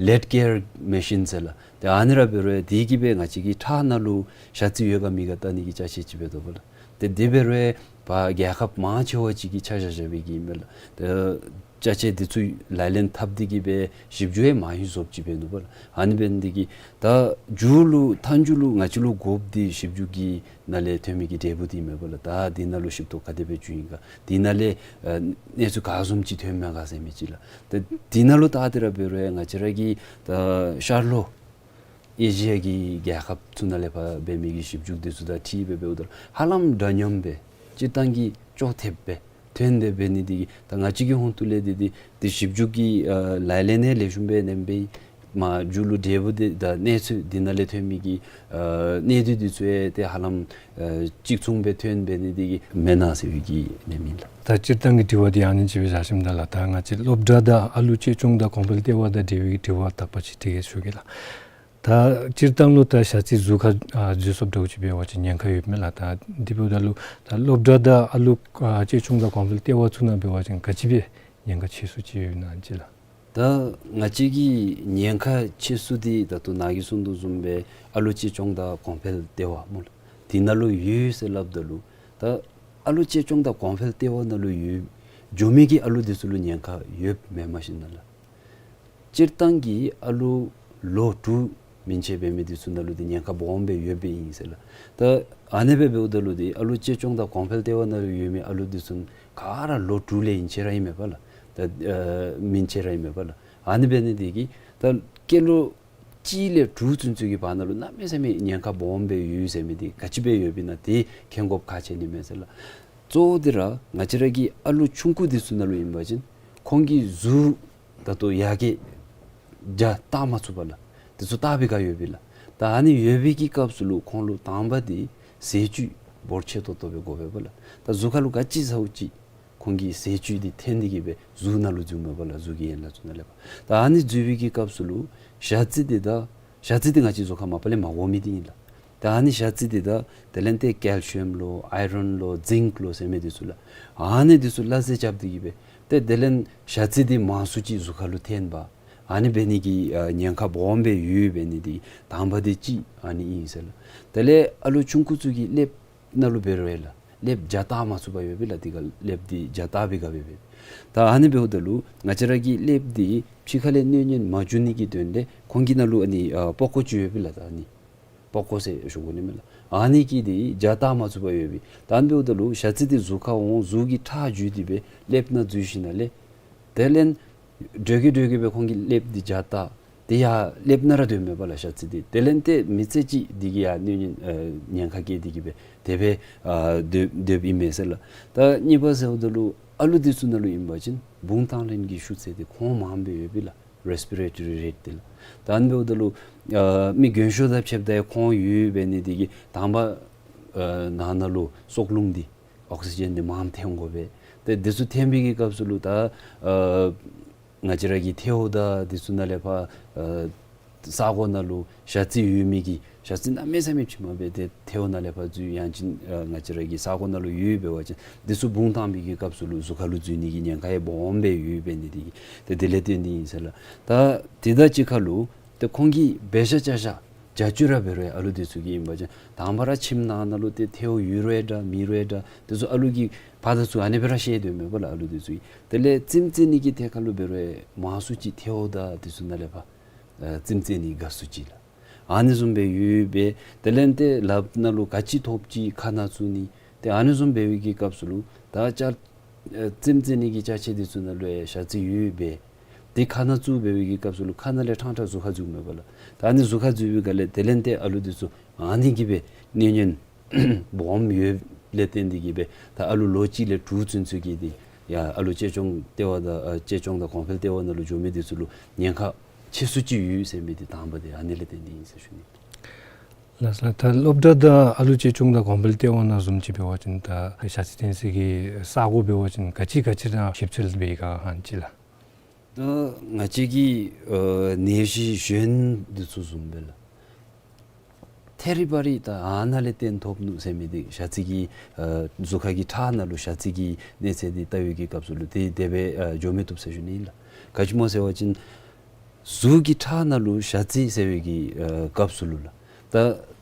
ལེཌ་ཀེར་མེ་ཤིན་ཟེར་ལགས། ཏེ་ཨ་ནི་ར་འབད་རུང་དེ་གིས་སྦེ་ང་བཅས་ཀྱི་ཁྲག་ནང་ལུ་ཞ་རྩི་ཡོད་ག་མེད་ག་བལྟ་ནི་གི་ཅ་ཆས་ཅིག་འབད་དོ་པ་ལགས། ཏེ་དེ་འབད་རུང་ཕར་རྒྱལ་ཁབ་མང་ཆེ་བ་ཅིག་གིས་ཆ་བཞག་བཞག་པའི་གི་ཨིན་པས་ལགས། ཏེ་ཅ་ཆས་འདི་ཚུ་ལག་ལེན་འཐབ་སྟེ་གི་སྦེ་ཞིབ་འཇུག་ཡང་མང་རབས་ཅིག་འབད་ནུག་པ་ལགས། ཨ་ནི་འབད་ནི་འདི་གིས་ད་མཇུག་ལུ་མཐའ་མཇུག་ལུ་ང་བཅས་ལུ་དགོཔ་འདི་ཞིབ་འཇུག་གི་ནང་ལས་ཐོན་མི་གི་འབྲས་བུ་འདི་ཨིན་མས་པ་ལགས། ད་འདི་ནང་ལུ་ཞིབ་ཏོག་ག་དེ་སྦེ་བྱུང་ཡི་ག། འདི་ནང་ལས་ཨ་གནས་ཚུལ་ག་བཟུམ་ཅིག་ཐོན་མས་ག་ཟེར་མི་ཅིག་ལགས། ད་འདི་ནང་ལུ་ད་དེ་ར་འབད་རུང་ང་བཅས་ར་གི་ད་ཤར་ལྷོ་ཨེ་ཤི་ཡ་གི་རྒྱལ་ཁབ་ཚུ་ནང་ལས་ཕར་འབད་མི་གི་ཞིབ་འཇུག་འདི་ཚུ་དང་འཁྲིལ་སྦེ་འབདཝ་ད་ཧ་ལམ་འདྲ་མཉམ་སྦེ་སྤྱིར་བཏང་གི་ཅོག་འཐདཔ་སྦེ་ཐོན་ཏེ་འབད་ནི་འདི་གིས་ད་ང་བཅས་ཀྱི་ཧོངས་ཏོ་ལས་འདི་འདི་འདི་ཞིབ་འཇུག་གི་ཨ་ལག་ལེན་ཡང་ལེགས་ཤོམ་སྦེ་ཨིན་པས། མཇུག་ལུ་འབྲས་བུ་འདི་ད་གནས་ཚུལ་འདི་ནང་ལས་ཐོན་མི་གི་ཨ་གནད་དོན་འདི་ཚུ་ཡང་ཏེ་ཧ་ལམ་ཨ་གཅིག་མཚུངས་སྦེ་ཐོན་འབད་ནི་འདི་གིས་མེན་ན་ཟེར་བའི་གི་ཨིནམ་ཨིན་ལགས། ད་སྤྱིར་བཏང་གི་དྲི་བ་འདི་ཨ་ནི་ཅིག་སྦེ་བཞག་ཞིནམ་ད་ལགས། ད་ང་བཅས་སློབ་གྲྭ་དང་ཨ་ལུ་གཅེས་སྐྱོང་དང་གོང་འཕེལ་ལྟེ་བ་དང་འབྲེལ་བའི་དྲི་བ་དག་པ་ཅིག་དྲི་གེ་ཞུ་གེ་ལགས། ད་ ད་སྤྱིར་བཏང་ལུ་ད་ཞ་རྩི་གཟུགས་ཁར་ཨ་འཛུལ་སོངམ་འདྲཝ་ཅིག་འབད་བ་ཅིན་ཉེན་ཁ་ཡོདཔ་མས་ལགས། ད་དེ་འབདཝ་ད་ལུ་ད་སློབ་གྲྭ་དང་ཨ་ལུ་ཨ་གཅེས་སྐྱོང་དང་གོང་འཕེལ་ལྟེ་བ་ཚུ་ནང་འབད་བ་ཅིན་ག་ཅི་སྦེ་ཉེན་ཁ་ཆེ་སུ་ཅིག་ཡོདཔ་ཨིན་ན་ཅིག་ལགས། ད་ང་བཅས་ཀྱི་ཉེན་ཁ་ཆེ་སུ་འདི་ད་ལྟོ་ནཱ་གིས་གསུངས་དོ་བཟུམ་སྦེ་ཨ་ལུ་གཅེས་སྐྱོང་དང་གོང་འཕེལ་ལྟེ་བ་སྨོ་ལགས། དེ་ནང་ལུ་ཡོད་ཟེར་སླབ་ད་ལུ་ད་ཨ་ལུ་གཅེས་སྐྱོང་དང་གོང་འཕེལ་ལྟེ་བ་ནང་ལུ་ཡོད་འགྱོ་མི་གི་ཨ་ལུ་འདི་ཚུ་ལུ་ཉེན་ཁ་ཡོདཔ་མེན་མས་ཤིག་ན་ལགས། སྤྱིར་བཏང་གི་ཨ་ལུ་ལོ་དྲུག་མན་ཆད་འབད་མི་འདི་ཚུ་ནང་ལུ་འདི་ཉེན་ཁ་སྦོམ་སྦེ་ཡོདཔ་ཨིན་ཟེར་ལགས། ད་ཨ་ནི་སྦེ་འབདཝ་ད་ལུ་འདི་ཨ་ལུ་གཅེས་སྐྱོང་དང་གོང་འཕེལ་ལྟེ་བ་ནང་ལུ་ཡོད་མི་ཨ་ལུ་འདི་ཚུ་ག་ར་ལོ་དྲུག་ལས་ཡན་ཆད་ར་ཨིན་མས་པ་ལགས། ད་ཨ་མན་ཆད་ར་ཨིན་མས་པ་ལགས། ཨ་ནི་འབད་ནི་འདི་གིས་ད་སྐྱེས་ལོ་གཅིག་ལས་དྲུག་ཚུན་ཚོད་ཀྱི་བར་ན་ལུ་གནམ་མེད་ས་མེད་ཉེན་ཁ་སྦོམ་སྦེ་ཡོད་ཟེར་མི་འདི་ག་ཅི་སྦེ་ཡོདཔ་ཨིན་ན་འདི་མཁྱེན་དགོཔ་ཁག་ཆེ་ནི་མས་ཟེར་ལགས། གཙོ་བོ་འདི་ར་ང་བཅས་ར་གི་ཨ་ལུ་ཆུང་ཀུ་འདི་ཚུ་ནང་ལུ་ཨིན་པ་ཅིན་ཁོང་གི་གཟུགས་ད་ལྟོ་ཡར་རྒྱས་རྒྱ་བཏང་མ་ཚུགས་པ་ལགས། འདི་ཚུ་ལྟ་བུ་ག་ཡོདཔ་ཨིན་ལགས། ད་ཨ་ནི་ཡོད་པའི་གི་སྐབས་སུ་ལུ་ཁོང་ལུ་དང་པ་འདི་ཟས་བཅུད་འབོར་ཆེ་ཏོག་ཏོ་སྦེ་དགོ་པས་པ་ལགས། ད་གཟུགས་ཁར་ལུ་ག་ཅི་ཟཝ་ཅིག་ཁོང་གི་ཟས་བཅུད་འདི་འཐོན་ཏེ་གི་སྦེ་གཟུགས་ནང་ལུ་འཛུལཝ་མས་པ་ལགས། གཟུགས་ཀྱི་ཡན་ལག་ཚུ་ནང་ལས་ཕར། ད་ཨ་ནི་འཛུལ་བའི་གི་སྐབས་སུ་ལུ་ཞ་རྩི་འདི་ད་ཞ་རྩི་འདི་ང་བཅས་གཟུགས་ཁར་མ་པ་ལས་མ་དགོ་མི་འདི་ཨིན་ལགས། ད་ཨ་ནི་ཞ་རྩི་འདི་ད་དེ་ལས་ཏེ་ཀལ་ཤི་ཡམ་ལོ་ཨའི་རོན་ལོ་ཛིང་ཀ་ལོ་ཟེར་མི་འདི་ཚུ་ལགས། ཨ་ནི་འདི་ཚུ་སླ་བསྲེ་རྐྱབ་སྟེ་གི་སྦེ་ཏེ་དེ་ལས་ཞ་རྩི་འདི་མང་སུ་ཅིག་གཟུགས་ཁར་ལུ་འཐོན་པ། ཨ་ནི་འབད་ནི་གི་ཨ་ཉེན་ཁ་སྦོམ་སྦེ་ཡོདཔ་འབད་ནི་འདི་དང་པ་འདི་གཅིག་ཨ་ནི་ཨིན་ཟེར་ལགས། དེ་ལས་ཨ་ལུ་ཆུང་ཀུ་ཚུ་གི་ཀླདཔ་ནང་ལུ་འབད་རུང་ཡང་ལགས། ཀླདཔ་རྒྱ་བཏང་མ་ཚུགས་པར་ཡོདཔ་ཨིན་ལགས། འདི་ག་ཀླདཔ་འདི་རྒྱ་བཏང་བའི་སྐབས་ཨིན་པས། ད་ཨ་ནི་འབདཝ་ད་ལུ་ང་བཅས་ར་གི་ཀླདཔ་འདི་ཕྱི་ཁ་ལས་གནོད་ཉེན་མ་འགྱོ་ནི་གི་དོན་ལས་ཁོང་གི་ནང་ལུ་ཨ་ནི་ཨ་པགས་ཀོ་ཅིག་ཡོདཔ་ཨིན་ལགས། ད་ཨ་ནི་པགས་ཀོ་ཟེར་ཞུ་དགོ་ནི་མས་ལགས། ཨ་ནི་གིས་འདི་རྒྱ་བཏང་མ་ཚུགས་པར་ཡོདཔ་ཨིན། ད་ཨ་ནི་འབདཝ་ད་ལུ་ཞ་རྩི་འདི་གཟུགས་ཁར་འོང་། གཟུགས་ཀྱི་ཁྲག་འཇུ་སྟེ་སྦེ་ཀླདཔ་ནང་འཛུལ་ཞིནམ་ལས་དེ་ལས་འགྱོ་གི་འགྱོ་གི་སྦེ་ཁོང་གི་ཀླདཔ་འདི་རྒྱ་བཏང་། དེ་ཡང་ཀླདཔ་ནང་ར་སྡོདཔ་མས་པ་ལགས་ཞ་རྩི་འདི། དེ་ལས་ཏེ་མི་ཚེ་གཅིག་འདི་གིས་ཡང་གནོད་ཉེན་ཨ་ཉེན་ཁ་བཀལ་ཏེ་གི་སྦེ་དེ་སྦེ་ཨ་སྡོད་སྡོདཔ་ཨིན་མས་ཟེར་ལགས། ད་གཉིས་པ་ཟེརཝ་ད་ལུ་ཨ་ལུ་འདི་ཚུ་ནང་ལུ་ཨིན་པ་ཅིན་བུང་བཏང་ལེན་གྱི་ཤུགས་ཚད་འདི་ཁོང་མངམ་སྦེ་ཡོདཔ་ཨིན་ལགས། རེས་པི་རེ་ཊོ་རི་རེཊ་འདི་ལགས། ད་ཨ་ནི་འབདཝ་ད་ལུ་ཨ་མི་རྒན་ཤོས་དང་ཕྱདཔ་ད་ཡང་ཁོང་ཡོདཔ་འབད་ནི་འདི་གིས་དང་པ་ཨ་ནང་ན་ལུ་སྲོག་རླུང་འདི་ཨོག་སི་ཇེན་འདི་མངམ་འཐོན་དགོ་པས། ཏེ་འདི་ཚུ་འཐོན་པའི་གི་སྐབས་སུ་ལུ་ད་ཨ་ང་བཅས་ར་གི་ཐལཝ་དང་འདི་ཚུ་ནང་ལས་ཕར་ཨ་ས་གོ་ནང་ལུ་ཞ་རྩི་ཡོད་མི་གི་ཞ་རྩི་གནམ་མེད་ས་མེད་ཕྱི་མ་སྦེ་ཏེ་ཐལཝ་ནང་ལས་ཕར་འཛུལ་ཡང་ཅིན་ཨ་ང་བཅས་ར་གི་ས་གོ་ནང་ལུ་ཡོདཔ་འབད་བ་ཅིན་འདི་ཚུ་བུང་བཏང་པའི་གི་སྐབས་སུ་ལུ་གཟུགས་ཁར་ལུ་འཛུལ་ནི་གི་ཉེན་ཁ་ཡང་སྦོམ་སྦེ་ཡོདཔ་འབད་ནི་འདི་གིས་ཏེ་དེ་ལས་བརྟེན་ཏེ་ཨིན་ཟེར་ལགས། ད་དེ་དང་གཅིག་ཁར་ལུ་ཏེ་ཁོང་གི་འབད་བཞག་བྱ་བཞག་བྱ་སྤྱོད་ར་འབད་རུང་ཡང་ཨ་ལུ་འདི་ཚུ་གི་ཨིན་པ་ཅིན་དང་པ་ར་ཁྱིམ་ནང་ན་ལུ་ཏེ་ཐལཝ་ཡོད་རུང་ཡང་འདྲ་མེད་རུང་ཡང་འདྲ་འདི་ཚུ་ཨ་ལུ་གིས་ཕར་དང་ཚུར་ཨ་ནི་སྦེ་ར་བཤལ་སྡོདཔ་མས་པ་ལགས་ཨ་ལུ་འདི་ཚུ་གིས། དེ་ལས་རྩེདམོ་རྩེ་ནི་གི་ཐད་ཁར་ལུ་འབད་རུང་ཡང་མང་སུ་ཅིག་ཐལཝ་དང་འདི་ཚུ་ནང་ལས་ཕར་ཨ་རྩེདམོ་རྩེ་ནི་དགའ་སུ་ཅིག་ལགས། ཨ་ནི་བཟུམ་སྦེ་ཡོདཔ་སྦེ་དེ་ལས་ཏེ་ལགཔ་ནང་ལུ་ག་ཅི་ཐོབ་ཅི་ཁ་ནང་བཙུགས་ནི་ཏེ་ཨ་ནི་བཟུམ་འབད་བའི་གི་སྐབས་སུ་ལུ་ད་ཅ་ཨ་རྩེདམོ་རྩེ་ནི་གི་ཅ་ཆས་འདི་ཚུ་ནང་ལུ་ཡང་ཞ་རྩི་ཡོདཔ་སྦེ་ཏེ་ཁ་ནང་བཙུགས་འབད་བའི་གི་སྐབས་སུ་ལུ་ཁ་ནང་ལས་ཕྲང་ཕྲང་གཟུགས་ཁར་འཛུལཝ་མས་པ་ལགས། ད་ཨ་ནི་གཟུགས་ཁར་འཛུལ་བའི་སྒང་ལས་དེ་ལས་ཏེ་ཨ་ལུ་འདི་ཚུ་ཨ་ནི་གིས་སྦེ་གནོད་ཉེན་སྦོམ་ཡོདཔ་ལས་བརྟེན་ཏེ་གི་སྦེ་ད་ཨ་ལུ་ལོ་གཅིག་ལས་དྲུག་ཚུན་ཚོད་ཀྱི་འདི་ཡང་ཨ་ལུ་གཅེས་སྐྱོང་ལྟེ་བ་དང་ཨ་གཅེས་སྐྱོང་དང་གོང་འཕེལ་ལྟེ་བ་ནང་ལུ་འགྱོ་མི་འདི་ཚུ་ལུ་ཉེན་ཁ་ཆེ་སུ་ཅིག་ཡོད་ཟེར་མི་འདི་དང་པ་འདི་ཨ་ནི་ལས་བརྟེན་ཏེ་ཨིན་ཟེར་ཞུ་ནི། ལགས་སོ་ལགས། ད་སློབ་གྲྭ་དང་ཨ་ལུ་གཅེས་སྐྱོང་དང་གོང་འཕེལ་ལྟེ་བ་ནང་བཟུམ་ཅིག་འབད་བ་ཅིན་ད་ཞ་རྩི་འཐོན་སའི་གི་ས་གོ་འབད་བ་ཅིན་ག་ཅི་ག་ཅི་ར་ཞིབ་འཚོལ་འབད་ག་ཧན་ཅི་ལགས། ད་ང་བཅས་ཀྱི་ཨ་ནད་གཞི་གཞན་འདི་ཚུ་བཟུམ་སྦེ་ལགས། ཐེ་རི་བ་རི་ད་ཨ་ནཱ་ལས་བརྟེན་ཐོབ་ནུག་ཟེར་མི་འདི་ཞ་རྩི་གི་ཨ་གཟུགས་ཁ་གི་ཁྲག་ནང་ལུ་ཞ་རྩི་གི་གནས་ཚད་འདི་བལྟ་བའི་གི་སྐབས་སུ་ལུ་ཏེ་དེ་སྦེ་ཨ་འགྱོ་མི་བཏུབ་ཟེར་ཞུ་ནི་ཨིན་ལགས། ག་ཅི་སྨོ་ཟེར་བ་ཅིན་གཟུགས་ཀྱི་ཁྲག་ནང་ལུ་ཞ་རྩི་ཟེར་བའི་གི་ཨ་སྐབས་སུ་ལུ་ལགས། ད་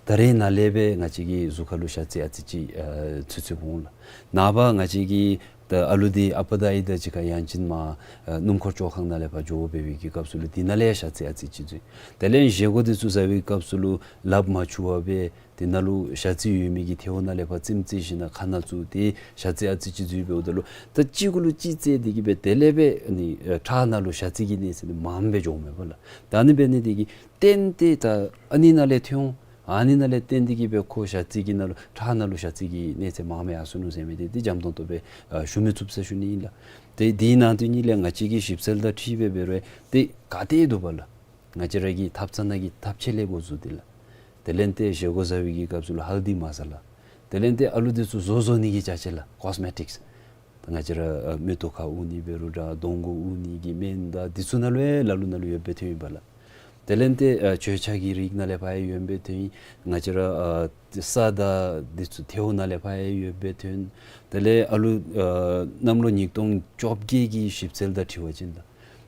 ད་རེས་ནཱ་ལས་སྦེ་ང་བཅས་ཀྱི་གཟུགས་ཁར་ལུ་ཞ་རྩི་ཨ་ཙི་ཅིག་ཨ་ཚུད་ཚུདཔ་འོང་ལགས། ནངས་པ་ང་བཅས་ཀྱི་ད་ཨ་ལུ་འདི་ཨ་པ་དང་ཨའི་དང་གཅིག་ཁར་ཡང་ཅིན་མར་ཨ་སྣུམ་འཁོར་བཅོ་ཁང་ནང་ལས་ཕར་འགྱོ་འབད་བའི་གི་སྐབས་སུ་ལུ་འདི་ནང་ལས་ཡང་ཞ་རྩི་ཨ་ཙི་ཅིག་འཛུལ། དེ་ལས་བཞེས་སྒོ་འདི་ཚུ་བཟའ་བའི་སྐབས་སུ་ལུ་ལགཔ་མ་འཁྱུ་བར་སྦེ་འདི་ནང་ལུ་ཞ་རྩི་ཡོད་མི་གི་ཐལཝ་ནང་ལས་ཕར་རྩེདམོ་རྩེ་ཞིནམ་ལས་ཁ་ནང་བཙུགས་ཏེ་ཞ་རྩི་ཨ་ཙི་ཅིག་འཛུལ་འབདཝ་ད་ལུ་ད་གཅིག་གུ་ལུ་གཅིག་རྩེ་སྟེ་གི་སྦེ་དེ་ལས་སྦེ་ཨ་ནི་ཨ་ཁྲག་ནང་ལུ་ཞ་རྩི་གི་གནས་ཚད་འདི་མངམ་སྦེ་འགྱོཝ་མས་པ་ལགས། ད་ཨ་ནི་འབད་ནི་འདི་གིས་བརྟེན་ཏེ་ད་ཨ་ནི་ནང་ལས་ཐོན་འོང་། ཨ་ནི་ནང་ལས་བརྟེན་ཏེ་གི་སྦེ་ཁོ་ཞ་རྩི་གི་ནང་ལུ་ཁྲག་ནང་ལུ་ཞ་རྩི་གི་གནས་ཚད་མངམ་ཡར་སོ་ནུག་ཟེར་མི་འདི་འདི་འཇམ་ཏོང་ཏོ་སྦེ་ཨ་ཞུ་མི་ཚུགས་ཟེར་ཞུ་ནི་ཨིན་ལགས། ཏེ་དེའི་ནང་དོན་ཉིད་ལས་ང་བཅས་ཀྱིས་ཞིབ་འཚོལ་དང་འཁྲིལ་སྦེ་འབད་རུང་ཏེ་ག་ཏེ་འདུག་པ་ལགས། ང་བཅས་ར་གི་ཐབ་ཚང་ནང་གི་ཐབ་ཆས་ལས་འགོ་བཙུགས་ཏེ་ལགས། དེ་ལས་ཏེ་བཞེས་སྒོ་བཟའ་བའི་གི་སྐབས་སུ་ལུ་ཧལ་དི་མ་ས་ལ། དེ་ལས་ཏེ་ཨ་ལུ་འདི་ཚུ་བཟོ་བཟོ་ནི་གི་ཅ་ཆས་ལགས། ཀོས་མེ་ཊིཀསི། ད་ང་བཅས་ར་ཨ་མིག་ཏོ་ཁར་དབུར་ནི་འབད་རུང་འདྲ་གདོང་གུ་དབུར་ནི་གི་སྨན་དང་འདི་ཚུ་ནང་ལུ་ཡང་ལ་ལུ་ནང་ལུ་ཡོདཔ་སྦེ་ཐོན་ཡི་པ་ལགས། དེ་ལས་ཏེ་ཨ་གྱོད་ཆག་གི་རིགས་ནང་ལས་ཕར་ཡང་ཡོདཔ་སྦེ་ཐོན། ང་བཅས་ར་ཨ་ས་དང་འདི་ཚུ་ཐལཝ་ནང་ལས་ཕར་ཡང་ཡོདཔ་སྦེ་ཐོན། དེ་ལས་ཨ་ལུ་ཨ་གནམ་ལོ་ཉིས་སྟོང་བཅོ་བརྒྱད་ཀྱི་ཞིབ་འཚོལ་དང་འཁྲིལ་བ་ཅིན་ད་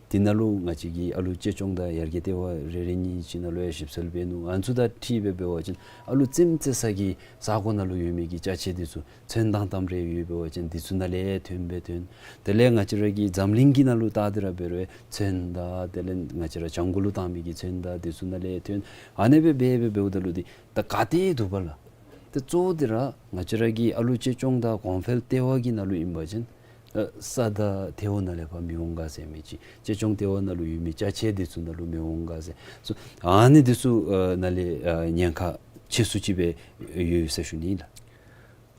འདི་ནང་ལུ་ང་བཅས་ཀྱིས་ཨ་ལུ་གཅེས་སྐྱོང་དང་ཡར་རྒྱས་ལྟེ་བ་རེ་རེ་གཉིས་ཅིག་ནང་ལུ་ཡང་ཞིབ་འཚོལ་འབད་ནུག། ཨ་ནི་ཚུ་དང་འཁྲིལ་སྦེ་འབད་བ་ཅིན་ཨ་ལུ་རྩེདམོ་རྩེ་ས་གི་ས་གོ་ནང་ལུ་ཡོད་མི་གི་ཅ་ཆས་འདི་ཚུ་ཚོན་དང་ཏམ་རེ་ཡོདཔ་འབད་བ་ཅིན་འདི་ཚུ་ནང་ལས་ཐོནམ་སྦེ་ཐོན། དེ་ལས་ང་བཅས་ར་གི་འཛམ་གླིང་གི་ནང་ལུ་བལྟ་སྟེ་ར་འབད་རུང་ཚོན་དང་དེ་ལས་ང་བཅས་ར་ལྗང་གུ་ལུ་བཏང་མི་གི་ཚོན་དང་འདི་ཚུ་ནང་ལས་ཐོན། ཨ་ནི་སྦེ་འབད་འབད་འབདཝ་ད་ལུ་འདི་ད་ག་ཏེ་འདུག་པ་ལགས། ཏེ་གཙོ་བོ་འདི་ར་ང་བཅས་ར་གི་ཨ་ལུ་གཅེས་སྐྱོང་དང་གོང་འཕེལ་ལྟེ་བ་གི་ནང་ལུ་ཨིན་པ་ཅིན་ཨ་ས་དང་ཐལཝ་ནང་ལས་ཕར་མི་འོང་ག་ཟེར་མི་ཅིག། གཅེས་སྐྱོང་ལྟེ་བ་ནང་ལུ་ཡོད་མི་ཅ་ཆས་འདི་ཚུ་ནང་ལུ་མི་འོང་ག་ཟེར་སོ། ཨ་ནི་འདི་ཚུ་ཨ་ནང་ལས་ཨ་ཉེན་ཁ་ཆེ་སུ་ཅིག་སྦེ་ཡོད་ཟེར་ཞུ་ནི་ཨིན་ལགས།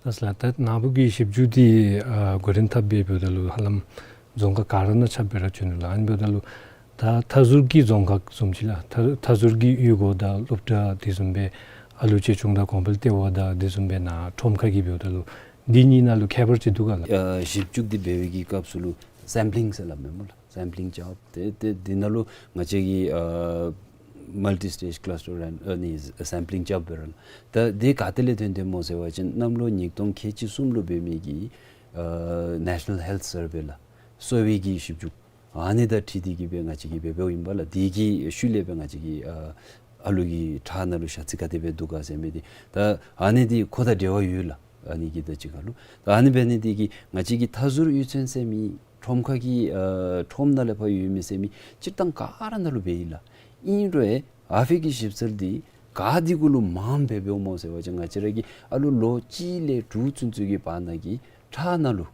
ལགས་སོ་ལགས། ད་ནཱ་བུ་གི་ཞིབ་འཇུག་འདི་ཨ་འགོ་འདྲེན་འཐབ་སྦེ་འབདཝ་ད་ལུ་ཧ་ལམ་རྫོང་ཁག་ག་ར་ནང་ཁྱབ་སྦེ་ར་བྱོན་ནུག་ལགས། ཨ་ནི་འབདཝ་ད་ལུ་ད་མཐའ་ཟུར་གྱི་རྫོང་ཁག་བཟུམ་ཅིག་ལགས། མཐའ་མཐའ་ཟུར་གྱི་གཡུས་སྒོ་དང་སློབ་གྲྭ་དེ་བཟུམ་སྦེ་ཨ་ལུ་གཅེས་སྐྱོང་དང་གོང་འཕེལ་ལྟེ་བ་དང་དེ་བཟུམ་སྦེ་ནཱ་ཁྲོམ་ཁ་གི་འབདཝ་ད་ལུ་འདི་གཉིས་ནང་ལུ་ཁྱད་པར་ཅིག་འདུག་ག་ལགས། ཨ་ཞིབ་འཇུག་འདི་འབད་བའི་གི་སྐབས་སུ་ལུ་སེམ་པི་ལིང་ཟེར་སླབ་མས་སྨོ་ལགས། སེམ་པི་ལིང་རྐྱབ། ཏེ་ཏེ་འདི་ནང་ལུ་ང་བཅས་ཀྱིས་ཨ་མལ་ཊི་སི་ཊེཇ་ཀ་ལཱས་ཊར་ཨ་ནི་སེམ་པི་ལིང་རྐྱབ་འབད་རུང་ད་འདི་ག་ཏེ་ལས་ཐོན་ཐོནམ་སྨོ་ཟེར་བ་ཅིན་གནམ་ལོ་ཉིས་སྟོང་ཁལ་གཅིག་གསུམ་ལུ་འབད་མི་གི་ཨ་ནེ་ཤ་ནཱལ་ཧེལཐ་སར་ཝེ་ལགས། གསོ་བའི་གི་ཞིབ་འཇུག་ཨ་ནི་དང་འཁྲིལ་ཏེ་གིས་སྦེ་ང་བཅས་ཀྱིས་འབད་འབདཝ་ཨིན་པ་ལགས། དེ་གི་ཤུལ་ལས་སྦེ་ང་བཅས་ཀྱིས་ཨ་ཨ་ལུ་གི་ཁྲག་ནང་ལུ་ཞ་རྩི་ག་དེ་སྦེ་འདུག་ག་ཟེར་མི་འདི་ད་ཨ་ནི་འདི་ཁོ་དང་འབྲེལ་བ་ཡོད་ལགས། ཨ་ནི་གི་ད་ཅི་ཁ་ལུ་ད་ཨ་ནི་འབད་ནི་འདི་གིས་ང་བཅས་ཀྱིས་མཐའ་ཟུར་གཡུས་ཚན་ཟེར་མི་ཁྲོམ་ཁ་གི་ཨ་ཁྲོམ་ནང་ལས་ཕར་ཡོད་མི་ཟེར་མི་སྤྱིར་བཏང་ག་ར་ནང་ལུ་འབད་ཡི་ལགས། ཨིན་རུང་ཨ་ཕི་གི་ཞིབ་འཚོལ་འདི་ག་འདི་གུ་ལུ་མངམ་སྦེ་འབདཝ་སྨོ་ཟེར་བ་ཅིན་ང་བཅས་ར་གི་ཨ་ལུ་ལོ་གཅིག་ལས་དྲུག་ཚུན་ཚོད་ཀྱི་བར་ན་གི་ཁྲག་ནང་ལུ་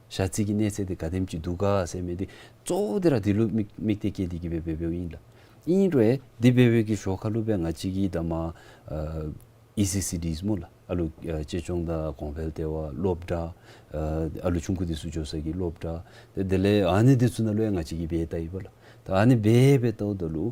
ཞ་རྩི་གི་གནས་ཚད་འདི་ག་དེམ་ཅིག་འདུག་ག་ཟེར་མི་འདི་གཙོ་བོ་འདི་ར་འདི་ལུ་དམིགས་དམིགས་གཏད་བསྐྱེད་དེ་གིས་སྦེ་འབད་འབདཝ་ཨིན་ལགས། ཨིན་རུང་འདི་འབད་བའི་གི་ཞོར་ཁ་ལུ་སྦེ་ང་བཅས་ཀྱིས་ད་མ་ཨ་ཨི་སི་སི་ཌི་སྨོ་ལགས། ཨ་ལུ་ཨ་གཅེས་སྐྱོང་དང་གོང་འཕེལ་ལྟེ་བ། སློབ་གྲྭ་ཨ་ཨ་ལུ་ཆུང་ཀུ་འདི་ཚུ་འགྱོ་ས་གི་སློབ་གྲྭ་དེ་དེ་ལས་ཨ་ནི་འདི་ཚུ་ནང་ལུ་ཡང་ང་བཅས་ཀྱིས་འབད་བལྟ་ཡི་པ་ལགས། ད་ཨ་ནི་འབད་འབད་བལྟཝ་ད་ལུ་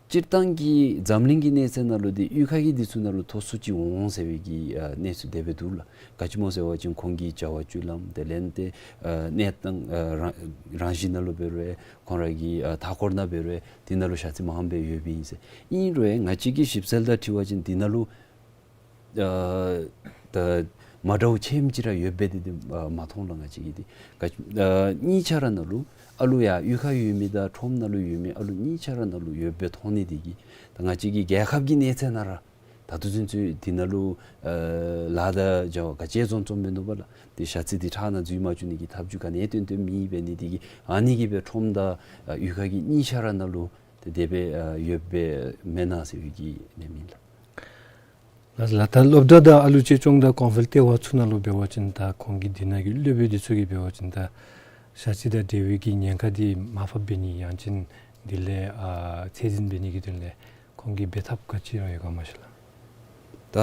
སྤྱིར་བཏང་གི་འཛམ་གླིང་གི་གནས་ཚད་ནང་ལུ་འདི་གཡུས་ཁ་གི་འདི་ཚུ་ནང་ལུ་མཐོ་སུ་ཅིག་འོང་ཟེར་བའི་གི་ཨ་གནས་ཚུལ་དེ་སྦེ་འདུག་ལགས། ག་ཅི་སྨོ་ཟེར་བ་ཅིན་ཁོང་གི་བྱ་བ་སྤྱོད་ལམ་དེ་ལས་ཏེ་ཨ་གནས་སྟངས་ཨ་རང་རང་བཞིན་ནང་ལུ་འབད་རུང་ཁོང་ར་གི་ཨ་མཐའ་འཁོར་ནང་འབད་རུང་འདི་ནང་ལུ་ཞ་རྩི་མངམ་སྦེ་ཡོདཔ་ཨིན་ཟེར། ཨིན་རུང་ང་བཅས་ཀྱི་ཞིབ་འཚོལ་དང་འཁྲིལ་བ་ཅིན་འདི་ནང་ལུ་ཨ་ད་མ་འདྲཝ་ཆེམ་ཅིག་ར་ཡོདཔ་སྦེ་འདི་འདི་ཨ་མ་མཐོང་ལགས། ང་བཅས་ཀྱིས་འདི་ག་ཨ་གཉིས་ཆ་ར་ནང་ལུ་ཨ་ལུ་ཡར་གཡུས་ཁར་ཡོད་མི་དང་ཁྲོམ་ནང་ལུ་ཡོད་མི་ཨ་ལུ་གཉིས་ཆ་ར་ནང་ལུ་ཡོདཔ་སྦེ་མཐོང་ནི་འདི་གིས་ད་ང་བཅས་ཀྱི་རྒྱལ་ཁབ་ཀྱི་གནས་ཚད་ནང་ར་ད་ལྟོ་ཚུན་ཚོད་འདི་ནང་ལུ་ཨ་ལཱ་དང་བྱ་བ་ག་ཅི་བཟུམ་བཟུམ་མིན་འདུག་པ་ལགས། ཏེ་ཞ་རྩི་འདི་ཁྲག་ནང་འཛུལ་མ་བཅུག་ནི་གི་ཐབས་བྱུས་ག་ནི་ཡང་སྟོན་སྟོནམ་མེད་པས། ནི་འདི་གིས་ཨ་ནི་གིས་སྦེ་ཁྲོམ་དང་ཨ་གཡུས་ཁ་གི་གཉིས་ཆ་ར་ནང་ལུ་ཏེ་དེ་སྦེ་ཨ་ཡོདཔ་སྦེ་མེན་ན་ཟེར་བའི་གི་ཨ་ནི་ཨིན་ལགས། ལགས་ལགས། ད་སློབ་གྲྭ་དང་ཨ་ལུ་གཅེས་སྐྱོང་དང་གོང་འཕེལ་ལྟེ་བ་ཚུ་ནང་ལུ་འབད་བ་ཅིན་ད་ཁོང་གི་འདི་ནང་གི་སློབ་དཔོན་འདི་ཚུ་གིས་འབད་བ་ཅིན་ད་ཞ་རྩི་དང་འབྲེལ་བའི་གི་ཉེན་ཁ་འདི་མར་ཕབ་འབད་ནི་ཡང་ཅིན་འདི་ལས་ཨ་ཚད་འཛིན་འབད་ནི་གི་དོན་ལས་ཁོང་གིས་འབད་ཐབས་ག་ཅི་ར་ཡོད་ག་མ་ཤེས་ལགས། ད་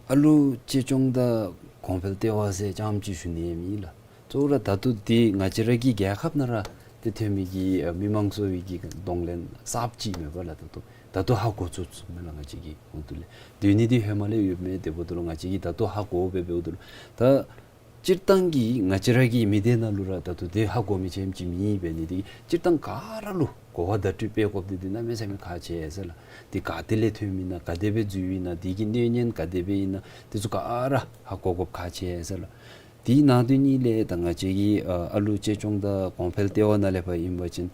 ཨ་ལུ་གཅེས་སྐྱོང་དང་གོང་འཕེལ་ལྟེ་བ་ཟེར་རྐྱངམ་ཅིག་ཞུ་ནི་ཡང་མེན་ལགས། གཙོ་བོ་ར་ད་ལྟོ་འདི་ང་བཅས་ར་གི་རྒྱལ་ཁབ་ནང་ར་ཏེ་ཐོན་མི་གི་ཨ་མི་མང་གསོ་བའི་གི་གདོང་ལེན་གསརཔ་ཅིག་མེན་པ་ལགས། ད་ལྟོ་ད་ལྟོ་ཧ་གོ་ཚུགས་ཚུགས་མས་ལགས། ང་བཅས་ཀྱི་ཧོངས་ཏོ་ལས་སྡོད་ནི་འདི་ཧེ་མ་ལས་ཡོདཔ་མས། དེ་འབདཝ་ད་ལུ་ང་བཅས་ཀྱིས་ད་ལྟོ་ཧ་གོ་སྦེ་འབདཝ་ད་ལུ་ད་སྤྱིར་བཏང་གི་ང་བཅས་ར་གི་མི་སྡེ་ནང་ལུ་ར་ད་ལྟོ་དེ་ཧ་གོ་མི་ཆེམ་ཅིག་མེད་པས། ནི་འདི་སྤྱིར་བཏང་ག་ར་ལུ་གོ་བ་བརྡ་སྤྲོད་འབད་དགོཔ་འདི་འདི་གནམ་མེད་ས་མེད་ཁག་ཆེ་ཟེར་ལགས། འདི་ག་ཏེ་ལས་ཐོནམ་ཨིན་ན་ག་དེ་སྦེ་འཛུལཝ་ཨིན་ན་འདི་གི་གནོད་ཉེན་ག་དེ་སྦེ་ཨིན་ན་འདི་ཚུ་ག་ར་ཧ་གོ་དགོཔ་ཁག་ཆེ་ཟེར་ལགས། དེ་ནང་དོན་གཉིས་ལས་ད་ང་བཅས་ཀྱི་ཨ་ཨ་ལུ་གཅེས་སྐྱོང་དང་གོང་འཕེལ་ལྟེ་བ་ནང་ལས་ཕར་ཨིན་པ་ཅིན་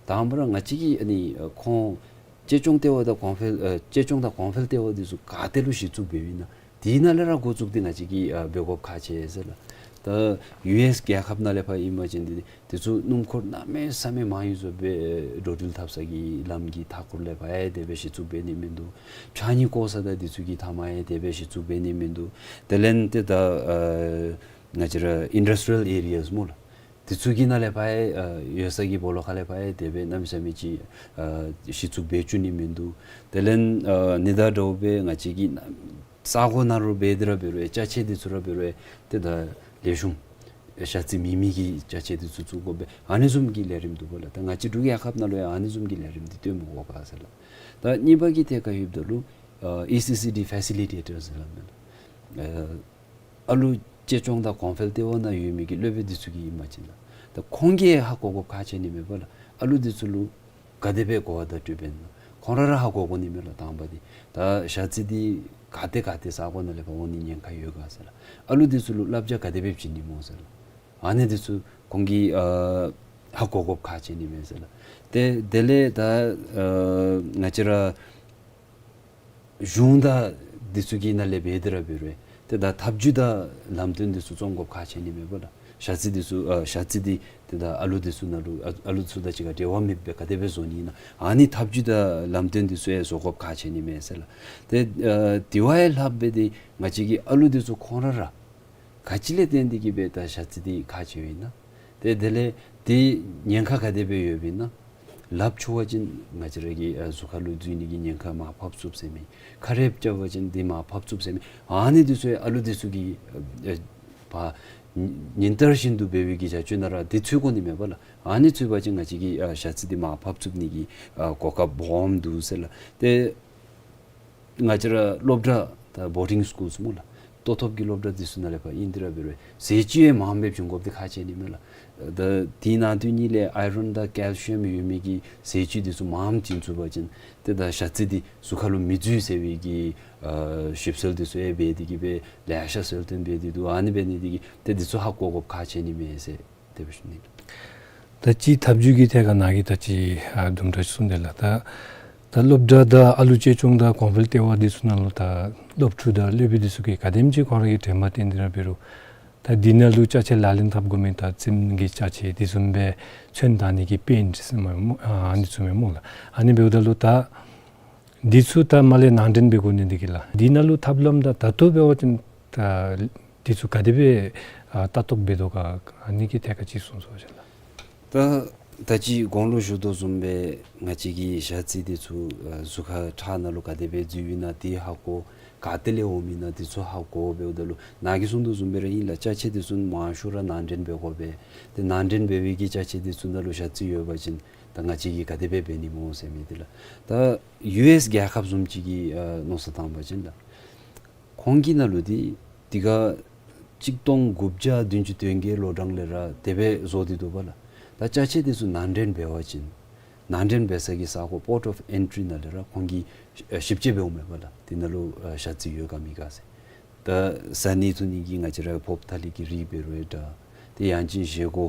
དང་པ་ར་ང་བཅས་ཀྱིས་ཨ་ནི་ཨ་ཁོང་གཅེས་སྐྱོང་ལྟེ་བ་དང་གོང་འཕེལ་ཨ་གཅེས་སྐྱོང་དང་གོང་འཕེལ་ལྟེ་བ་འདི་ཚུ་ག་ཏེ་ལུ་གཞི་བཙུགས་འབདཝ་ཨིན་ན་དེ་ནང་ལས་ར་འགོ་བཙུགས་ཏེ་ང་བཅས་ཀྱིས་ཨ་འབད་དགོཔ་ཁག་ཆེ་ཟེར་ལགས། ད་ཡུ་ཨེསི་རྒྱལ་ཁབ་ནང་ལས་ཕར་ཨིན་པ་ཅིན་འདི་འདི་ཚུ་སྣུམ་འཁོར་གནམ་མེད་ས་མེད་མང་ཡོད་ཟེར་སྦེ་འགྲོ་འགྲུལ་འཐབ་ས་གི་ལམ་གྱི་མཐའ་འཁོར་ལས་ཕར་ཡང་དེ་སྦེ་གཞི་བཙུགས་འབད་ནི་མིན་འདུག། ཕྱགས་སྙིགས་བཀོ་ས་དང་འདི་ཚུ་གི་མཐའ་མར་ཡང་དེ་སྦེ་གཞི་བཙུགས་འབད་ནི་མིན་འདུག། དེ་ལས་ཏེ་ད་ཨ་ང་བཅས་ར་ཨིན་ཌསི་ཊི་རི་ཡལ་ཨེ་རི་ཡཱས་སྨོ་ལགས། འདི་ཚུ་གི་ནང་ལས་ཕར་ཡང་ཨ་ཡོད་ས་གི་སྦོ་ལོགས་ཁ་ལས་ཕར་ཡང་དེ་སྦེ་གནམ་མེད་ས་མེད་ཅིག་ཨ་གཞི་བཙུགས་འབད་བཅུག་ནི་མིན་འདུག། དེ་ལས་ཨ་ནི་དང་འདྲཝ་སྦེ་ང་བཅས་ཀྱི་ས་གོ་ནང་རུ་འབད་དེ་ར་འབད་རུང་ཅ་ཆས་འདི་ཚུ་ར་འབད་རུང་ཏེ་ད་ལེགས་ཤོམ་ཞ་རྩི་མེད་མི་གི་ཅ་ཆས་འདི་ཚུ་བཙུགས་དགོ་པས། ཨ་ནི་བཟུམ་གྱི་ལས་རིམ་འདུག་པ་ལགས། ད་ང་བཅས་འབྲུག་རྒྱལ་ཁབ་ནང་ལུ་ཡང་ཨ་ནི་བཟུམ་གྱི་ལས་རིམ་འདི་སྟོནམ་དགོ་ག་ཟེར་ལགས། ད་གཉིས་པ་གི་ཐད་ཁར་ཡོདཔ་ད་ལུ་ཨ་ཨི་སི་སི་ཌི་ཕེ་སི་ལི་ཊེ་ཊར་ཟེར་སླབ་མས་ལགས། ཨ་ཨ་ལུ་གཅེས་སྐྱོང་དང་གོང་འཕེལ་ལྟེ་བ་ནང་ཡོད་མི་གི་སློབ་དཔོན་འདི་ཚུ་གིས་ཨིན་པ་ཅིན་ལགས། ད་ཁོང་གིས་ཧ་གོ་དགོཔ་ཁག་ཆེ་ནི་མས་པ་ལགས། ཨ་ལུ་འདི་ཚུ་ལུ་ག་དེ་སྦེ་གོ་བ་བརྡ་སྤྲོད་འབད་ནི་ན། ཁོང་ར་ར་ཧ་གོ་དགོ་ནི་མས་ལགས། དང་པ་འདི་ད་ཞ་རྩི་འདི་ག་ཏེ་ག་ཏེ་ས་གོ་ནང་ལས་ཕར་འོང་ནི་ཉེན་ཁ་ཡོད་ག་ཟེར་ལགས། ཨ་ལུ་འདི་ཚུ་ལུ་བསླབ་བྱ་ག་དེ་སྦེ་བྱིན་ནི་སྨོ་ཟེར་ལགས། ཨ་ནི་འདི་ཚུ་ཁོང་གིས་ཨ་ཧ་གོ་དགོཔ་ཁག་ཆེ་ནི་མས་ཟེར་ལགས། ཏེ་དེ་ལས་ད་ཨ་ང་བཅས་ར་གཞུང་དང་འདི་ཚུ་གི་ནང་ལས་འབད་དེ་ར་འབད་རུང་ཏེ་ད་ཐབས་བྱུས་དང་ལམ་སྟོན་འདི་ཚུ་བརྩམ་དགོཔ་ཁག་ཆེ་ནི་མས་པ་ལགས། ཞ་རྩི་འདི་ཚུ་ཨ་ཞ་རྩི་འདི་ཏེ་ད་ཨ་ལུ་འདི་ཚུ་ནང་ལུ་ཨ་ཨ་ལུ་ཚུ་དང་གཅིག་ཁར་འབྲེལ་བ་མེདཔ་སྦེ་ག་དེ་སྦེ་བཟོ་ནི་ཨིན་ན། ཨ་ནི་ཐབས་བྱུས་དང་ལམ་སྟོན་འདི་ཚུ་ཡང་བཟོ་དགོཔ་ཁག་ཆེ་ནི་མས་ཟེར་ལགས། ཏེ་ཨ་དེ་བ་ཡང་ལྷགཔ་སྦེ་ཏེ་ང་བཅས་ཀྱི་ཨ་ལུ་འདི་ཚུ་ཁོང་ར་ར་ག་ཅི་ལས་བརྟེན་ཏེ་གིས་སྦེ་ད་ཞ་རྩི་འདི་ཁག་ཆེཝ་ཨིན་ན། ཏེ་དེ་ལས་འདི་ཉེན་ཁ་ག་དེ་སྦེ་ཡོདཔ་ཨིན་ན། ལགཔ་འཁྱུ་བ་ཅིན་ང་བཅས་ར་གི་ཨ་གཟུགས་ཁ་ལུ་འཛུལ་ནི་གི་ཉེན་ཁ་མར་ཕབ་ཚུགས་ཟེར་མི། ཁ་རས་རྐྱབ་པ་ཅིན་འདི་མར་ཕབ་ཚུགས་ཟེར་མི། ཨ་ནི་འདི་ཚུ་ཡང་ཨ་ལུ་འདི་ཚུ་གིས་ཨ་ཨ་ཕར་ཉིན་ལྟར་བཞིན་དུ་འབད་བའི་གི་བྱ་སྤྱོད་ནང་ར་འདི་ཚུད་དགོ་ནི་མས་པ་ལགས། ཨ་ནི་ཚུད་པ་ཅིན་ང་བཅས་ཀྱི་ཨ་ཞ་རྩི་འདི་མར་ཕབ་ཚུགས་ནི་གི་ཨ་གོ་སྐབས་སྦོམ་འདུག་ཟེར་ལགས། ཏེ་ང་བཅས་ར་སློབ་གྲྭ་ད་བོར་ཌིང་སི་ཀུལསི་སྨོ་ལགས། ལྟོ་ཐོབ་ཀྱི་སློབ་གྲྭ་འདི་ཚུ་ནང་ལས་ཕར་ཨིན་ཏེ་ར་འབད་རུང་ཟས་བཅུད་ཡང་མངམ་སྦེ་བྱིན་དགོཔ་འདི་ཁག་ཆེ་ནི་མས་ལགས། ད་དེ་ནང་དོན་གཉིས་ལས་ཨའི་རོན་དང་ཀེལ་ཤི་ཡམ་ཡོད་མི་གི་ཟས་བཅུད་འདི་ཚུ་མངམ་བྱིན་ཚུགས་པ་ཅིན་ཏེ་ད་ཞ་རྩི་འདི་གཟུགས་ཁ་ལུ་མི་འཛུལ་ཟེར་བའི་གི་ཨ་ཞིབ་འཚོལ་འདི་ཚུ་ཡང་འབད་དེ་གིས་སྦེ་ལེ་ཤ་འཚོལ་སྟོན་འབད་དེ་འདུག། ཨ་ནི་འབད་ནི་འདི་གིས་ཏེ་འདི་ཚུ་ཧ་གོ་དགོཔ་ཁག་ཆེ་ནི་མས་ཟེར་དེ་སྦེ་ཞུ་ནི། ད་ཅི་ཐབས་བྱུས་ཀྱི་ཐད་ཁར་ནཱ་གིས་ད་ཅི་ཨ་དུམ་གྲ་ཅིག་གསུངས་ཏེ་ལགས། ད་ད་སློབ་གྲྭ་དང་ཨ་ལུ་གཅེས་སྐྱོང་དང་གོང་འཕེལ་ལྟེ་བ་འདི་ཚུ་ནང་ལུ་ད་སློབ་ཕྲུག་དང་སློབ་དཔོན་འདི་ཚུ་གིས་ག་དེམ་ཅིག་ཁོང་ར་གི་དྲན་པ་བསྟེན་ཏེ་ར་འབད་རུང་ད་འདི་ནང་ལུ་ཅ་ཆས་ལག་ལེན་འཐབ་དགོ་མི་ད་རྩེདམོ་གི་ཅ་ཆས་དེ་བཟུམ་སྦེ་ཚོན་བཏགས་ནི་གི་པེནཊ་ཟེར་སྨོ་ཨ་ཨ་ནི་ཚུ་མས་སྨོ་ལགས། ཨ་ནི་འབདཝ་ད་ལུ་ད་འདི་ཚུ་ད་མར་ལས་ནང་འདྲེན་འབད་དགོ་ནི་འདི་གིས་ལགས། འདི་ནང་ལུ་ཐབས་ལམ་ད་ད་ལྟོ་འབད་བ་ཅིན་ད་འདི་ཚུ་ག་དེ་སྦེ་ཨ་ལྟ་རྟོག་འབད་དོ་ག་ཨ་ནི་གི་ཐད་ཁར་ཅིག་གསུང་ཟེར་བ་ཅིན་ལགས། ད་ད་ཅི་གོང་ལུ་ཞུ་དོ་བཟུམ་སྦེ་ང་བཅས་ཀྱི་ཞ་རྩི་འདི་ཚུ་ཨ་གཟུགས་ཁ་ཁྲག་ནང་ལུ་ག་དེ་སྦེ་འཛུལཝ་ཨིན་ན་འདི་ཧ་གོ། ག་ཏེ་ལས་འོངམ་ཨིན་ན་འདི་ཚུ་ཧ་གོ་འབདཝ་ད་ལུ་ནཱ་གིས་གསུང་དོ་བཟུམ་སྦེ་ར་ཨིན་ལགས། ཅ་ཆས་འདི་ཚུ་མང་ཤོས་ར་ནང་འདྲེན་འབད་དགོ་པས། ཏེ་ནང་འདྲེན་འབད་བའི་གི་ཅ་ཆས་འདི་ཚུ་ནང་ལུ་ཞ་རྩི་ཡོད་པ་ཅིན་ད་ང་བཅས་ཀྱིས་ག་དེ་སྦེ་འབད་ནི་སྨོ་ཟེར་མི་འདི་ལགས། ད་ཡུ་ཨེསི་རྒྱལ་ཁབ་བཟུམ་ཅིག་གི་ཨ་མནོ་བསམ་བཏང་པ་ཅིན་ལགས། ཁོང་གི་ནང་ལུ་འདི་འདི་ག་གཅིག་སྟོང་དགུ་བརྒྱ་བདུན་ཅུ་དོན་བརྒྱད་ལོ་གྲངས་ལས་ར་དེ་སྦེ་བཟོ་སྟེ་འདུག་པ་ལགས། ད་ཅ་ཆས་འདི་ཚུ་ནང་འདྲེན་འབད་བ་ཅིན་ནང་འདྲེན་འབད་ས་གི་ས་གོ་པོརཊ་ཨོཕ་ཨེན་ཊི་རི་ནང་ལས་ར་ཁོང་གིས་ཞིབ་དཔྱད་འབདཝ་མས་པ་ལགས། འདི་ནང་ལུ་ཨ་ཞ་རྩི་ཡོད་ག་མེད་ག་ཟེར། ད་བཟའ་ནི་འཐུང་ནི་གི་ང་བཅས་ར་ཕོརཔ་ཐ་ལི་གི་རིགས་འབད་རུང་ཡང་འདྲ། ཏེ་ཡང་ཅིན་བཞེས་སྒོ་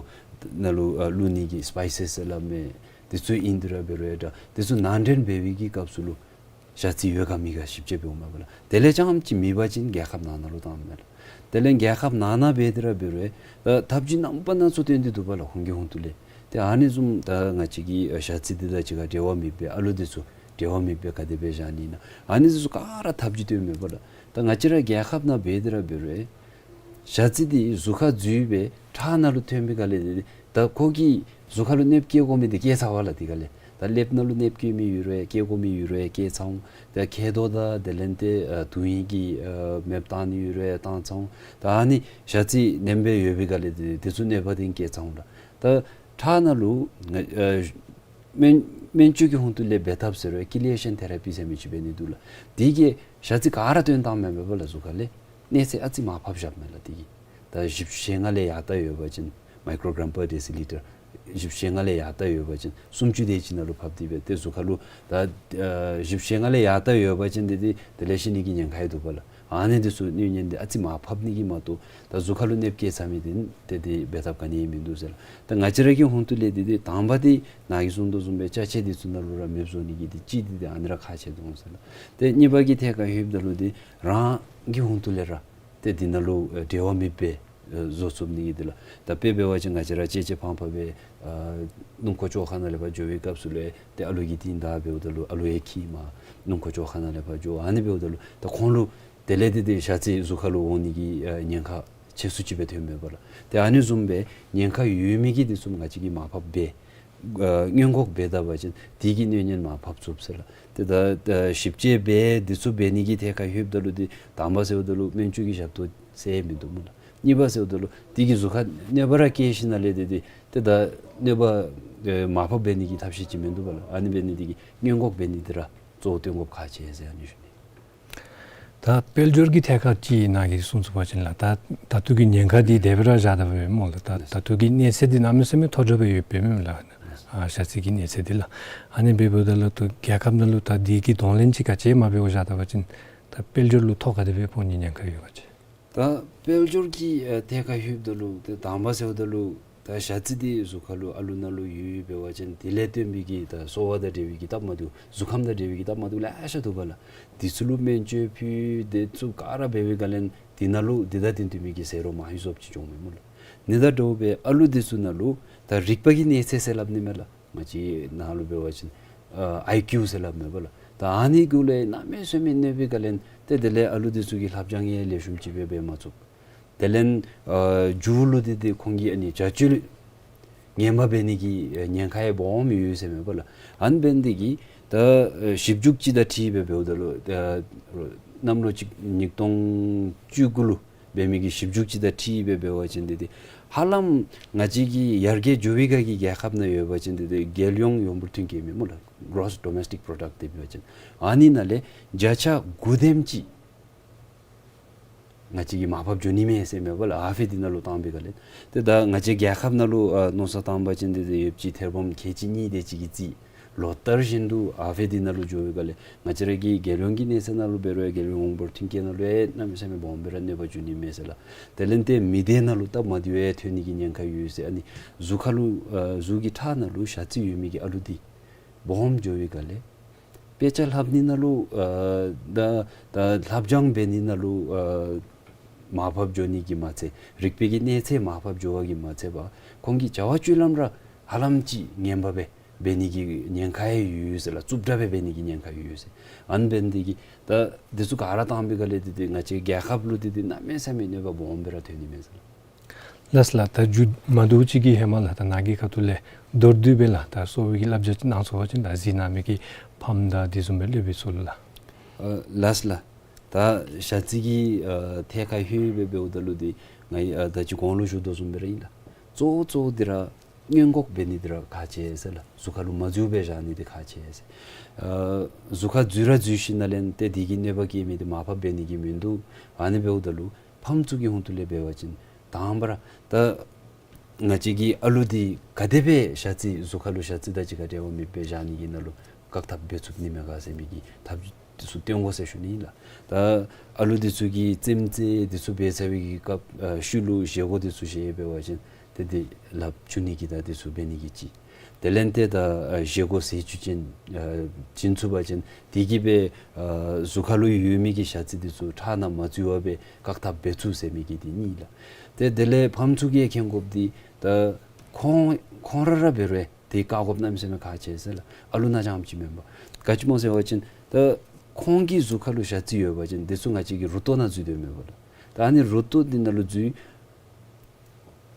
ནང་ལུ་ཨ་བླུག་ནི་གི་སི་པའི་སེསི་ཟེར་སླབ་མི་འདི་ཚུ་ཨིན་ཏེ་ར་འབད་རུང་ཡང་འདྲ། འདི་ཚུ་ནང་འདྲེན་འབད་བའི་གི་སྐབས་སུ་ལུ་ཞ་རྩི་ཡོད་ག་མེད་ག་ཞིབ་དཔྱད་འབདཝ་མས་པ་ལགས། དེ་ལས་ཙམ་ཅིག་མེད་པ་ཅིན་རྒྱལ་ཁབ་ནང་ན་ལུ་བཏངམ་མས་ལགས། དེ་ལས་རྒྱལ་ཁབ་ནང་ན་འབད་དེ་ར་འབད་རུང་ད་ཐབས་བྱུས་རྣམ་པ་སྣ་ཚོགས་སྟོན་ཏེ་འདུག་པ་ལགས། ཁོང་གི་ཧོངས་ཏོ་ལས། ཏེ་ཨ་ནི་བཟུམ་ད་ང་བཅས་ཀྱི་ཨ་ཞ་རྩི་འདི་དང་གཅིག་ཁར་འབྲེལ་བ་མེདཔ་སྦེ་ཨ་ལུ་འདི་ཚུ་འབྲེལ་བ་མེདཔ་སྦེ་ག་དེ་སྦེ་བཞག་ནི་ཨིན་ན། ཨ་ནི་འདི་ཚུ་ག་ར་ཐབས་བྱུས་སྟོནམ་མས་པ་ལགས། ད་ང་བཅས་ར་རྒྱལ་ཁབ་ནང་འབད་དེ་ར་འབད་རུང་ཞ་རྩི་འདི་གཟུགས་ཁར་འཛུལ་སྦེ་ཁྲག་ནང་ལུ་ཐོན་པའི་སྒང་ལས་འདི་ད་ཁོ་གི་གཟུགས་ཁ་ལུ་གནོདཔ་བསྐྱལ་དགོ་མི་འདི་བསྐྱལ་ཚར་བ་ལགས། དེ་སྒང་ལས་ད་ཀླདཔ་ནང་ལུ་གནོདཔ་བསྐྱལ་མི་ཡོད་རུང་ཡང་བསྐྱལ་དགོ་མི་ཡོད་རུང་ཡང་བསྐྱལ་ཚར་འོང་། ད་མཁལ་རྡོག་དང་དེ་ལས་ཏེ་ཨ་དོན་ཡོད་ཀྱི་ཨ་མེདཔ་བཏང་ནི་ཡོད་རུང་ཡང་བཏང་ཚར་འོང་། ད་ཨ་ནི་ཞ་རྩི་མནན་སྦེ་ཡོད་པའི་སྒང་ལས་འདི་འདི་ཚུ་གནོད་པ་འདི་བསྐྱལ་ཚར་འོང་ལགས། ད་ཁྲག་ནང་ལུ་ཨ་སྨན་སྨན་བཅོས་ཀྱི་ཧོངས་ཏོ་ལས་འབད་ཐབས་ཟེར་རུང་ཀི་ལི་ཡེ་ཤཱན་ཐེ་ར་པི་ཟེར་མི་ཅིག་འབད་ནི་འདུག་ལགས། འདི་གིས་ཞ་རྩི་ག་ར་བཏོན་བཏངམ་མས་པ་ལགས། གཟུགས་ཁ་ལས་གནས་ཚད་ཨ་ཙི་མར་ཕབ་བཞགཔ་མས་ལགས། འདི་གིས་ད་བཞི་བཅུ་ཞེ་ལྔ་ལས་ཡར་ད་ཡོད་པ་ཅིན་microgram per deciliter། བཞི་བཅུ་ཞེ་ལྔ་ལས་ཡར་ད་ཡོད་པ་ཅིན་སུམ་ཅུ་དེ་ཅིག་ནང་ལུ་ཕབ་སྟེ་སྦེ་ཏེ་གཟུགས་ཁ་ལུ་ད་ཨ་བཞི་བཅུ་ཞེ་ལྔ་ལས་ཡར་ད་ཡོད་པ་ཅིན་འདི་འདི་དེ་ལས་ཤི་ནི་གི་ཉེན་ཁ་ཡང་འདུག་པ་ལགས། ཨ་ནི་འདི་ཚུ་གནོད་ཉེན་འདི་ཨ་ཙི་མར་ཕབ་ནི་གིས་མ་གཏོགས་ད་གཟུགས་ཁ་ལུ་གནོདཔ་བསྐྱལ་ཚར་མི་འདི་ཏེ་འདི་འབད་ཐབས་ག་ནི་ཡང་མིན་འདུག་ཟེར་ལགས། ད་ང་བཅས་ར་གི་ཧོངས་ཏོ་ལས་འདི་འདི་དང་པ་འདི་ནཱ་གིས་གསུངས་དོ་བཟུམ་སྦེ་ཅ་ཆས་འདི་ཚུ་ནང་ལུ་ར་མེདཔ་བཟོ་ནི་གི་འདི་གཅིག་འདི་འདི་ཨ་ནི་ར་ཁག་ཆེ་འདུག་ཟེར་ལགས། ཏེ་གཉིས་པ་གི་ཐད་ཁར་ལྷོདཔ་ད་ལུ་འདི་རང་གི་ཧོངས་ཏོ་ལས་ར་ཏེ་འདི་ནང་ལུ་ཨེ་འབྲེལ་བ་མེདཔ་སྦེ་ཨེ་བཟོ་ཚུགས་ནི་གི་འདི་ལགས། ད་དཔེ་འབད་བ་ཅིན་ང་བཅས་ར་གཅེས་གཅེས་ཕངས་ཕངས་སྦེ་ཨ་སྣུམ་འཁོར་བཅོ་ཁང་ནང་ལས་ཕར་འགྱོ་བའི་སྐབས་སུ་ལས་ཏེ་ཨ་ལུ་གི་རྟིང་བདའ་འབདཝ་ད་ལུ་ཨ་ལུ་ཡང་འཁྱིད་མར་སྣུམ་འཁོར་བཅོ་ཁང་ནང་ལས་ཕར་འགྱོ། ཨ་ནི་འབདཝ་ད་ལུ་ད་ཁོང་ལུ་དེ་ལས་འདི་འདི་ཞ་རྩི་གཟུགས་ཁ་ལུ་འོང་ནི་གི་ཨ་ཉེན་ཁ་ཆེ་སུ་ཅིག་སྦེ་ཐོནམ་མས་པ་ལགས། ཏེ་ཨ་ནི་བཟུམ་སྦེ་ཉེན་ཁ་ཡོད་མི་གི་འདི་ཚུ་ང་བཅས་ཀྱིས་མར་ཕབ་འབད་ཨ་སྔོན་འགོག་འབད་ད་པ་ཅིན་དེ་གི་གནོད་ཉེན་མར་ཕབ་ཚུགསཔ་ཟེར་ལགས། ཏེ་ད་ད་ཞིབ་དཔྱད་འབད་འདི་ཚུ་འབད་ནི་གི་ཐད་ཁར་ལྷོདཔ་ད་ལུ་འདི་དང་པ་ཟེརཝ་ད་ལུ་སྨན་བཅོས་ཀྱི་ཞབས་ཏོག་ཟེར་མིན་འདུག་སྨོ་ལགས། གཉིས་པ་ཟེརཝ་ད་ལུ་དེ་གིས་གཟུགས་ཁར་གནོད་པ་ར་བསྐྱལ་ཞིནམ་ལས་འདི་འདི་ཏེ་ད་གནོད་པ་ཨེ་མར་ཕབ་འབད་ནི་གི་ཐབས་ཤེས་ཅིག་མིན་འདུག་པ་ལགས། ཨ་ནི་འབད་ནི་དེ་གིས་སྔོན་འགོག་འབད་ནི་འདི་ར་གཙོ་བོ་བཏོན་དགོཔ་ཁག་ཆེ་ཟེར་ཨ་ནི་ཞུ་ནི། ད་དཔལ་འབྱོར་གྱི་ཐད་ཁར་ཅིག་ནཱ་གིས་གསུངས་ཚུགས་པ་ཅིན་ལགས། ད་ད་ལྟོ་གི་ཉེན་ཁ་འདི་དེ་སྦེ་ར་བཞག་ད་པས་སྨོ་ལགས། ད་ད་ལྟོ་གི་གནས་ཚད་འདི་གནམ་མེད་ས་མེད་མཐོ་དྲགས་སྦེ་ཡོདཔ་མས་ལགས། ཨ་ཞ་རྩི་གི་གནས་ཚད་འདི་ལགས། ཨ་ནི་འབདཝ་ད་ལུ་ད་རྒྱལ་ཁབ་ནང་ལུ་ད་འདི་གི་གདོང་ལེན་ཅིག་ག་ཅི་མ་འབད་བར་བཞག་ད་པ་ཅིན་ད་དཔལ་འབྱོར་ལུ་ཐོ་ག་དེ་སྦེ་ཕོག་ནི་ཉེན་ཁ་ཡོད་ག་ཅི། ད་དཔལ་འབྱོར་གྱི་ཨ་ཐད་ཁར་ལྷོདཔ་ད་ལུ་ཏེ་དང་པ་ཟེརཝ་ད་ལུ་ད་ཞ་རྩི་འདི་གཟུགས་ཁར་ལུ་ཨ་ལུ་ནང་ལུ་ཡོད་ཡོདཔ་འབད་བ་ཅིན་དེ་ལས་བརྟེན་པའི་གི་ད་གསོ་བ་དང་འབྲེལ་བའི་གི་སྟབས་མ་བདེཝ་གཟུགས་ཁམས་དང་འབྲེལ་བའི་གི་སྟབས་མ་བདེཝ་ལེ་ཤ་འདུག་པ་ལགས། དེ་ཚུ་ལུ་སྨན་བཅོས་ཕུལ་དེ་ཚུ་ག་ར་འབད་བའི་སྒང་ལས་དེ་ནང་ལུ་དེ་དང་དེ་མཐུན་མི་གི་ཟས་རོགས་མ་ཧེ་བཟོཝ་ཅིག་འབྱུངམ་མས་སྨོ་ལགས། ཨ་ནི་དང་འདྲཝ་སྦེ་ཨ་ལུ་དེ་ཚུ་ནང་ལུ་ད་རིག་པ་གི་གནས་ཚད་ཟེར་སླབ་ནི་མས་ལགས། ང་བཅས་ནང་ལུ་འབད་བ་ཅིན་ཨ་ཨའི་ཀིའུ་ཟེར་སླབ་མས་པ་ལགས། ད་ཨ་ནི་གུ་ལས་གནམ་མེད་ས་མེད་གནོད་པའི་སྒང་ལས་ཏེ་དེ་ལས་ཨ་ལུ་དེ་ཚུ་གིས་ལྷབ་སྦྱང་ཡང་ལེགས་ཤོམ་ཅིག་སྦེ་འབད་མ་ཚུགས། དེ་ལས་ཨ་མཇུག་ལུ་ཏེ་ཏེ་ཁོང་གི་ཨ་ནི་བྱ་སྤྱོད་ངན་པ་འབད་ནི་གི་ཉེན་ཁ་ཡང་སྦོམ་ཡོད་ཟེར་མས་པ་ལགས། ཨ་ནི་འབད་ནི་དེ་གིས་ད་ཨ་ཞིབ་འཇུག་ཅིག་དང་འཁྲིལ་སྦེ་འབདཝ་ད་ལུ་ཨ་གནམ་ལོ་གཅིག་ཉིས་སྟོང་བཅུ་དགུ་ལུ་འབད་མི་གི་ཞིབ་འཇུག་ཅིག་དང་འཁྲིལ་སྦེ་འབད་བ་ཅིན་ཏེ་ཏེ་ཧ་ལམ་ང་བཅས་ཀྱི་ཡར་རྒྱས་འགྱོ་བའི་སྒང་གི་རྒྱལ་ཁབ་ནང་ཡོད་པ་ཅིན་ཏེ་ཏེ་རྒྱལ་ཡོངས་ཡོངས་འབོར་ཐོན་སྐྱེད་མས་སྨོ་ལགས། གོ་རོསི་ཌོ་མེསི་ཊིཀ་པོ་རོ་ཌག་ཊི་དེ་འབད་བ་ཅིན་ཨ་ནི་ནང་ལས་བརྒྱ་ཆ་དགུ་དེམ་ཅིག་ང་བཅས་ཀྱིས་མར་ཕབ་འགྱོ་ནི་མས་ཟེར་མས་པ་ལགས། ཨ་ཕི་འདི་ནང་ལུ་བཏང་པའི་སྒང་ལས། ཏེ་ད་ང་བཅས་རྒྱལ་ཁབ་ནང་ལུ་ཨ་མནོ་བསམ་བཏང་པ་ཅིན་ཏེ་ཏེ་ཡོདཔ་ཅིག་ཐེར་འབུམ་ཁལ་གཅིག་གཉིས་དེ་ཅིག་གིས་རྩིས། ལོ་ལྟར་བཞིན་དུ་ཨ་ཕི་འདི་ནང་ལུ་འགྱོ་བའི་སྒང་ལས་ང་བཅས་ར་གི་རྒྱལ་ཡོངས་ཀྱི་གནས་ཚད་ནང་ལུ་འབད་རུང་ཡང་རྒྱལ་ཡོངས་ཡོངས་འབོར་ཐོན་སྐྱེད་ནང་ལུ་ཡང་གནམ་མེད་ས་མེད་སྦོམ་སྦེ་ར་གནོད་པ་འབྱུང་ནི་མས་ཟེར་ལགས། དེ་ལས་ཏེ་མི་སྡེ་ནང་ལུ་སྟབས་མ་བདེཝ་ཡང་ཐོན་ནི་གི་ཉེན་ཁ་ཡོད་ཟེར། ཨ་ནི་གཟུགས་ཁར་ལུ་ཨ་གཟུགས་ཀྱི་ཁྲག་ནང་ལུ་ཞ་རྩི་ཡོད་མི་གི་ཨ་ལུ་འདི་སྦོམ་འགྱོ་བའི་སྒང་ལས་དཔེ་ཆ་ལྷབ་ནི་ནང་ལུ་ཨ་ད་ད་ལྷབ་སྦྱང་འབད་ནི་ནང་ལུ་ཨ་མར་ཕབ་འགྱོ་ནི་གིས་མ་ཚད་རིག་པའི་གི་གནས་ཚད་མར་ཕབ་འགྱོ་བ་གིས་མ་ཚད་པར་ཁོང་གི་བྱ་བ་སྤྱོད་ལམ་ར་ཧ་ལམ་ཅིག་ངན་པ་སྦེ་འབད་ནི་གི་ཉེན་ཁ་ཡང་ཡོད་ཟེར་ལགས། རྩུབ་དྲགས་སྦེ་འབད་ནི་གི་ཉེན་ཁ་ཡོད་ཟེར། ཨ་ནི་འབད་ནི་དེ་གིས་ད་འདི་ཚུ་ག་ར་བཏང་པའི་སྒང་ལས་ཏེ་ཏེ་ང་བཅས་རྒྱལ་ཁབ་ལུ་ཏེ་ཏེ་གནམ་མེད་ས་མེད་གནོད་པ་སྦོམ་སྦེ་ར་ཐོན་ནི་མས་ཟེར་ལགས། ལགས་སོ་ལགས། ད་མཇུག་མ་བསྡུ་ཅིག་གི་ཧེ་མ་ལགས་ད་ནཱ་གི་ཁ་ཐུག་ལས་མདོར་བསྡུས་སྦེ་ལགས་ད་གསོ་བའི་གི་བསླབ་བྱ་ཅིག་གནང་ཚུགས་པ་ཅིན་ད་གཟིགས་གནང་མི་གི་ཕམ་དང་དེ་བཟུམ་སྦེ་སློབ་དཔོན་ཚུ་ལུ་ལགས། ཨ་ལགས་སོ་ལགས། ད་ཞ་རྩི་གི་ཨ་ཐད་ཁར་ལྷོད་སྦེ་འབདཝ་ད་ལུ་འདི་ང་གིས་ཨ་ད་ཅི་གོང་ལུ་ཞུ་དོ་བཟུམ་སྦེ་ར་ཨིན་ལགས། གཙོ་བོ་གཙོ་བོ་འདི་ར་སྔོན་འགོག་འབད་ནི་འདི་ར་ཁག་ཆེ་ཟེར་ལགས། གཟུགས་ཁར་ལུ་མ་འཛུལ་བར་བཞག་ནི་འདི་ཁག་ཆེ་ཟེར། ཨ་གཟུགས་ཁར་འཛུལ་ར་འཛུལ་ཞིནམ་ལས་ཏེ་འདི་གིས་གནོད་པ་བཀལ་མི་འདི་མར་ཕབ་འབད་ནི་གི་མིན་འདུག། ཨ་ནི་འབདཝ་ད་ལུ་ཕམ་ཚུ་གི་ཧོངས་ཏོ་ལས་འབད་བ་ཅིན་དང་པ་ར་ད་ང་བཅས་ཀྱི་ཨ་ལུ་འདི་ག་དེ་སྦེ་ཞ་རྩི་གཟུགས་ཁར་ལུ་ཞ་རྩི་དང་གཅིག་ཁར་འབྲེལ་བ་མེདཔ་སྦེ་བཞག་ནི་གི་ནང་ལུ་བཀག་ཐབས་འབད་ཚུགས་ནི་མས་ག་ཟེར་མི་གི་ཐབས་འདི་ཚུ་སྟོན་དགོ་ཟེར་ཞུ་ནི་ཨིན་ལགས། ད་ཨ་ལུ་འདི་ཚུ་གིས་རྩེདམོ་རྩེ་འདི་ཚུ་འབད་ཚར་བའི་གི་སྐབས་ཨ་ཤུལ་ལུ་བཞེས་སྒོ་འདི་ཚུ་བཞེས་འབད་བ་ཅིན་ཏེ་འདི་ལགཔ་འཁྱུ་ནི་གི་དང་འདི་ཚུ་འབད་ནི་གི་ཅིག། དེ་ལས་ཏེ་ད་ཨ་བཞེས་སྒོ་ཟས་བཅུད་ཅིག་ཨ་བྱིན་ཚུགས་པ་ཅིན་དེ་གིས་སྦེ་ཨ་གཟུགས་ཁར་ལུ་ཡོད་མི་གི་ཞ་རྩི་འདི་ཚུ་ཁྲག་ནང་མ་འཛུལ་བར་སྦེ་བཀག་ཐབས་འབད་ཚུགས་ཟེར་མི་གི་འདི་གཉིས་ལགས། ཏེ་དེ་ལས་ཕམ་ཚུ་གིས་མཁྱེན་དགོཔ་འདི་ད་ཁོང་ཁོང་ར་ར་འབད་རུང་འདི་བཀག་དགོཔ་གནམ་མེད་ས་མེད་ཁག་ཆེ་ཟེར་ལགས། ཨ་ལུ་ནང་རྐྱངམ་ཅིག་མེན་པར། ག་ཅི་སྨོ་ཟེར་བ་ཅིན་ད་ཁོང་གི་གཟུགས་ཁར་ལུ་ཞ་རྩི་ཡོད་པ་ཅིན་འདི་ཚུ་ང་བཅས་ཀྱི་རུ་ཏོ་ནང་འཛུལ་དོ་མས་པ་ལགས། ད་ཨ་ནི་རུ་ཏོ་འདི་ནང་ལུ་འཛུལ་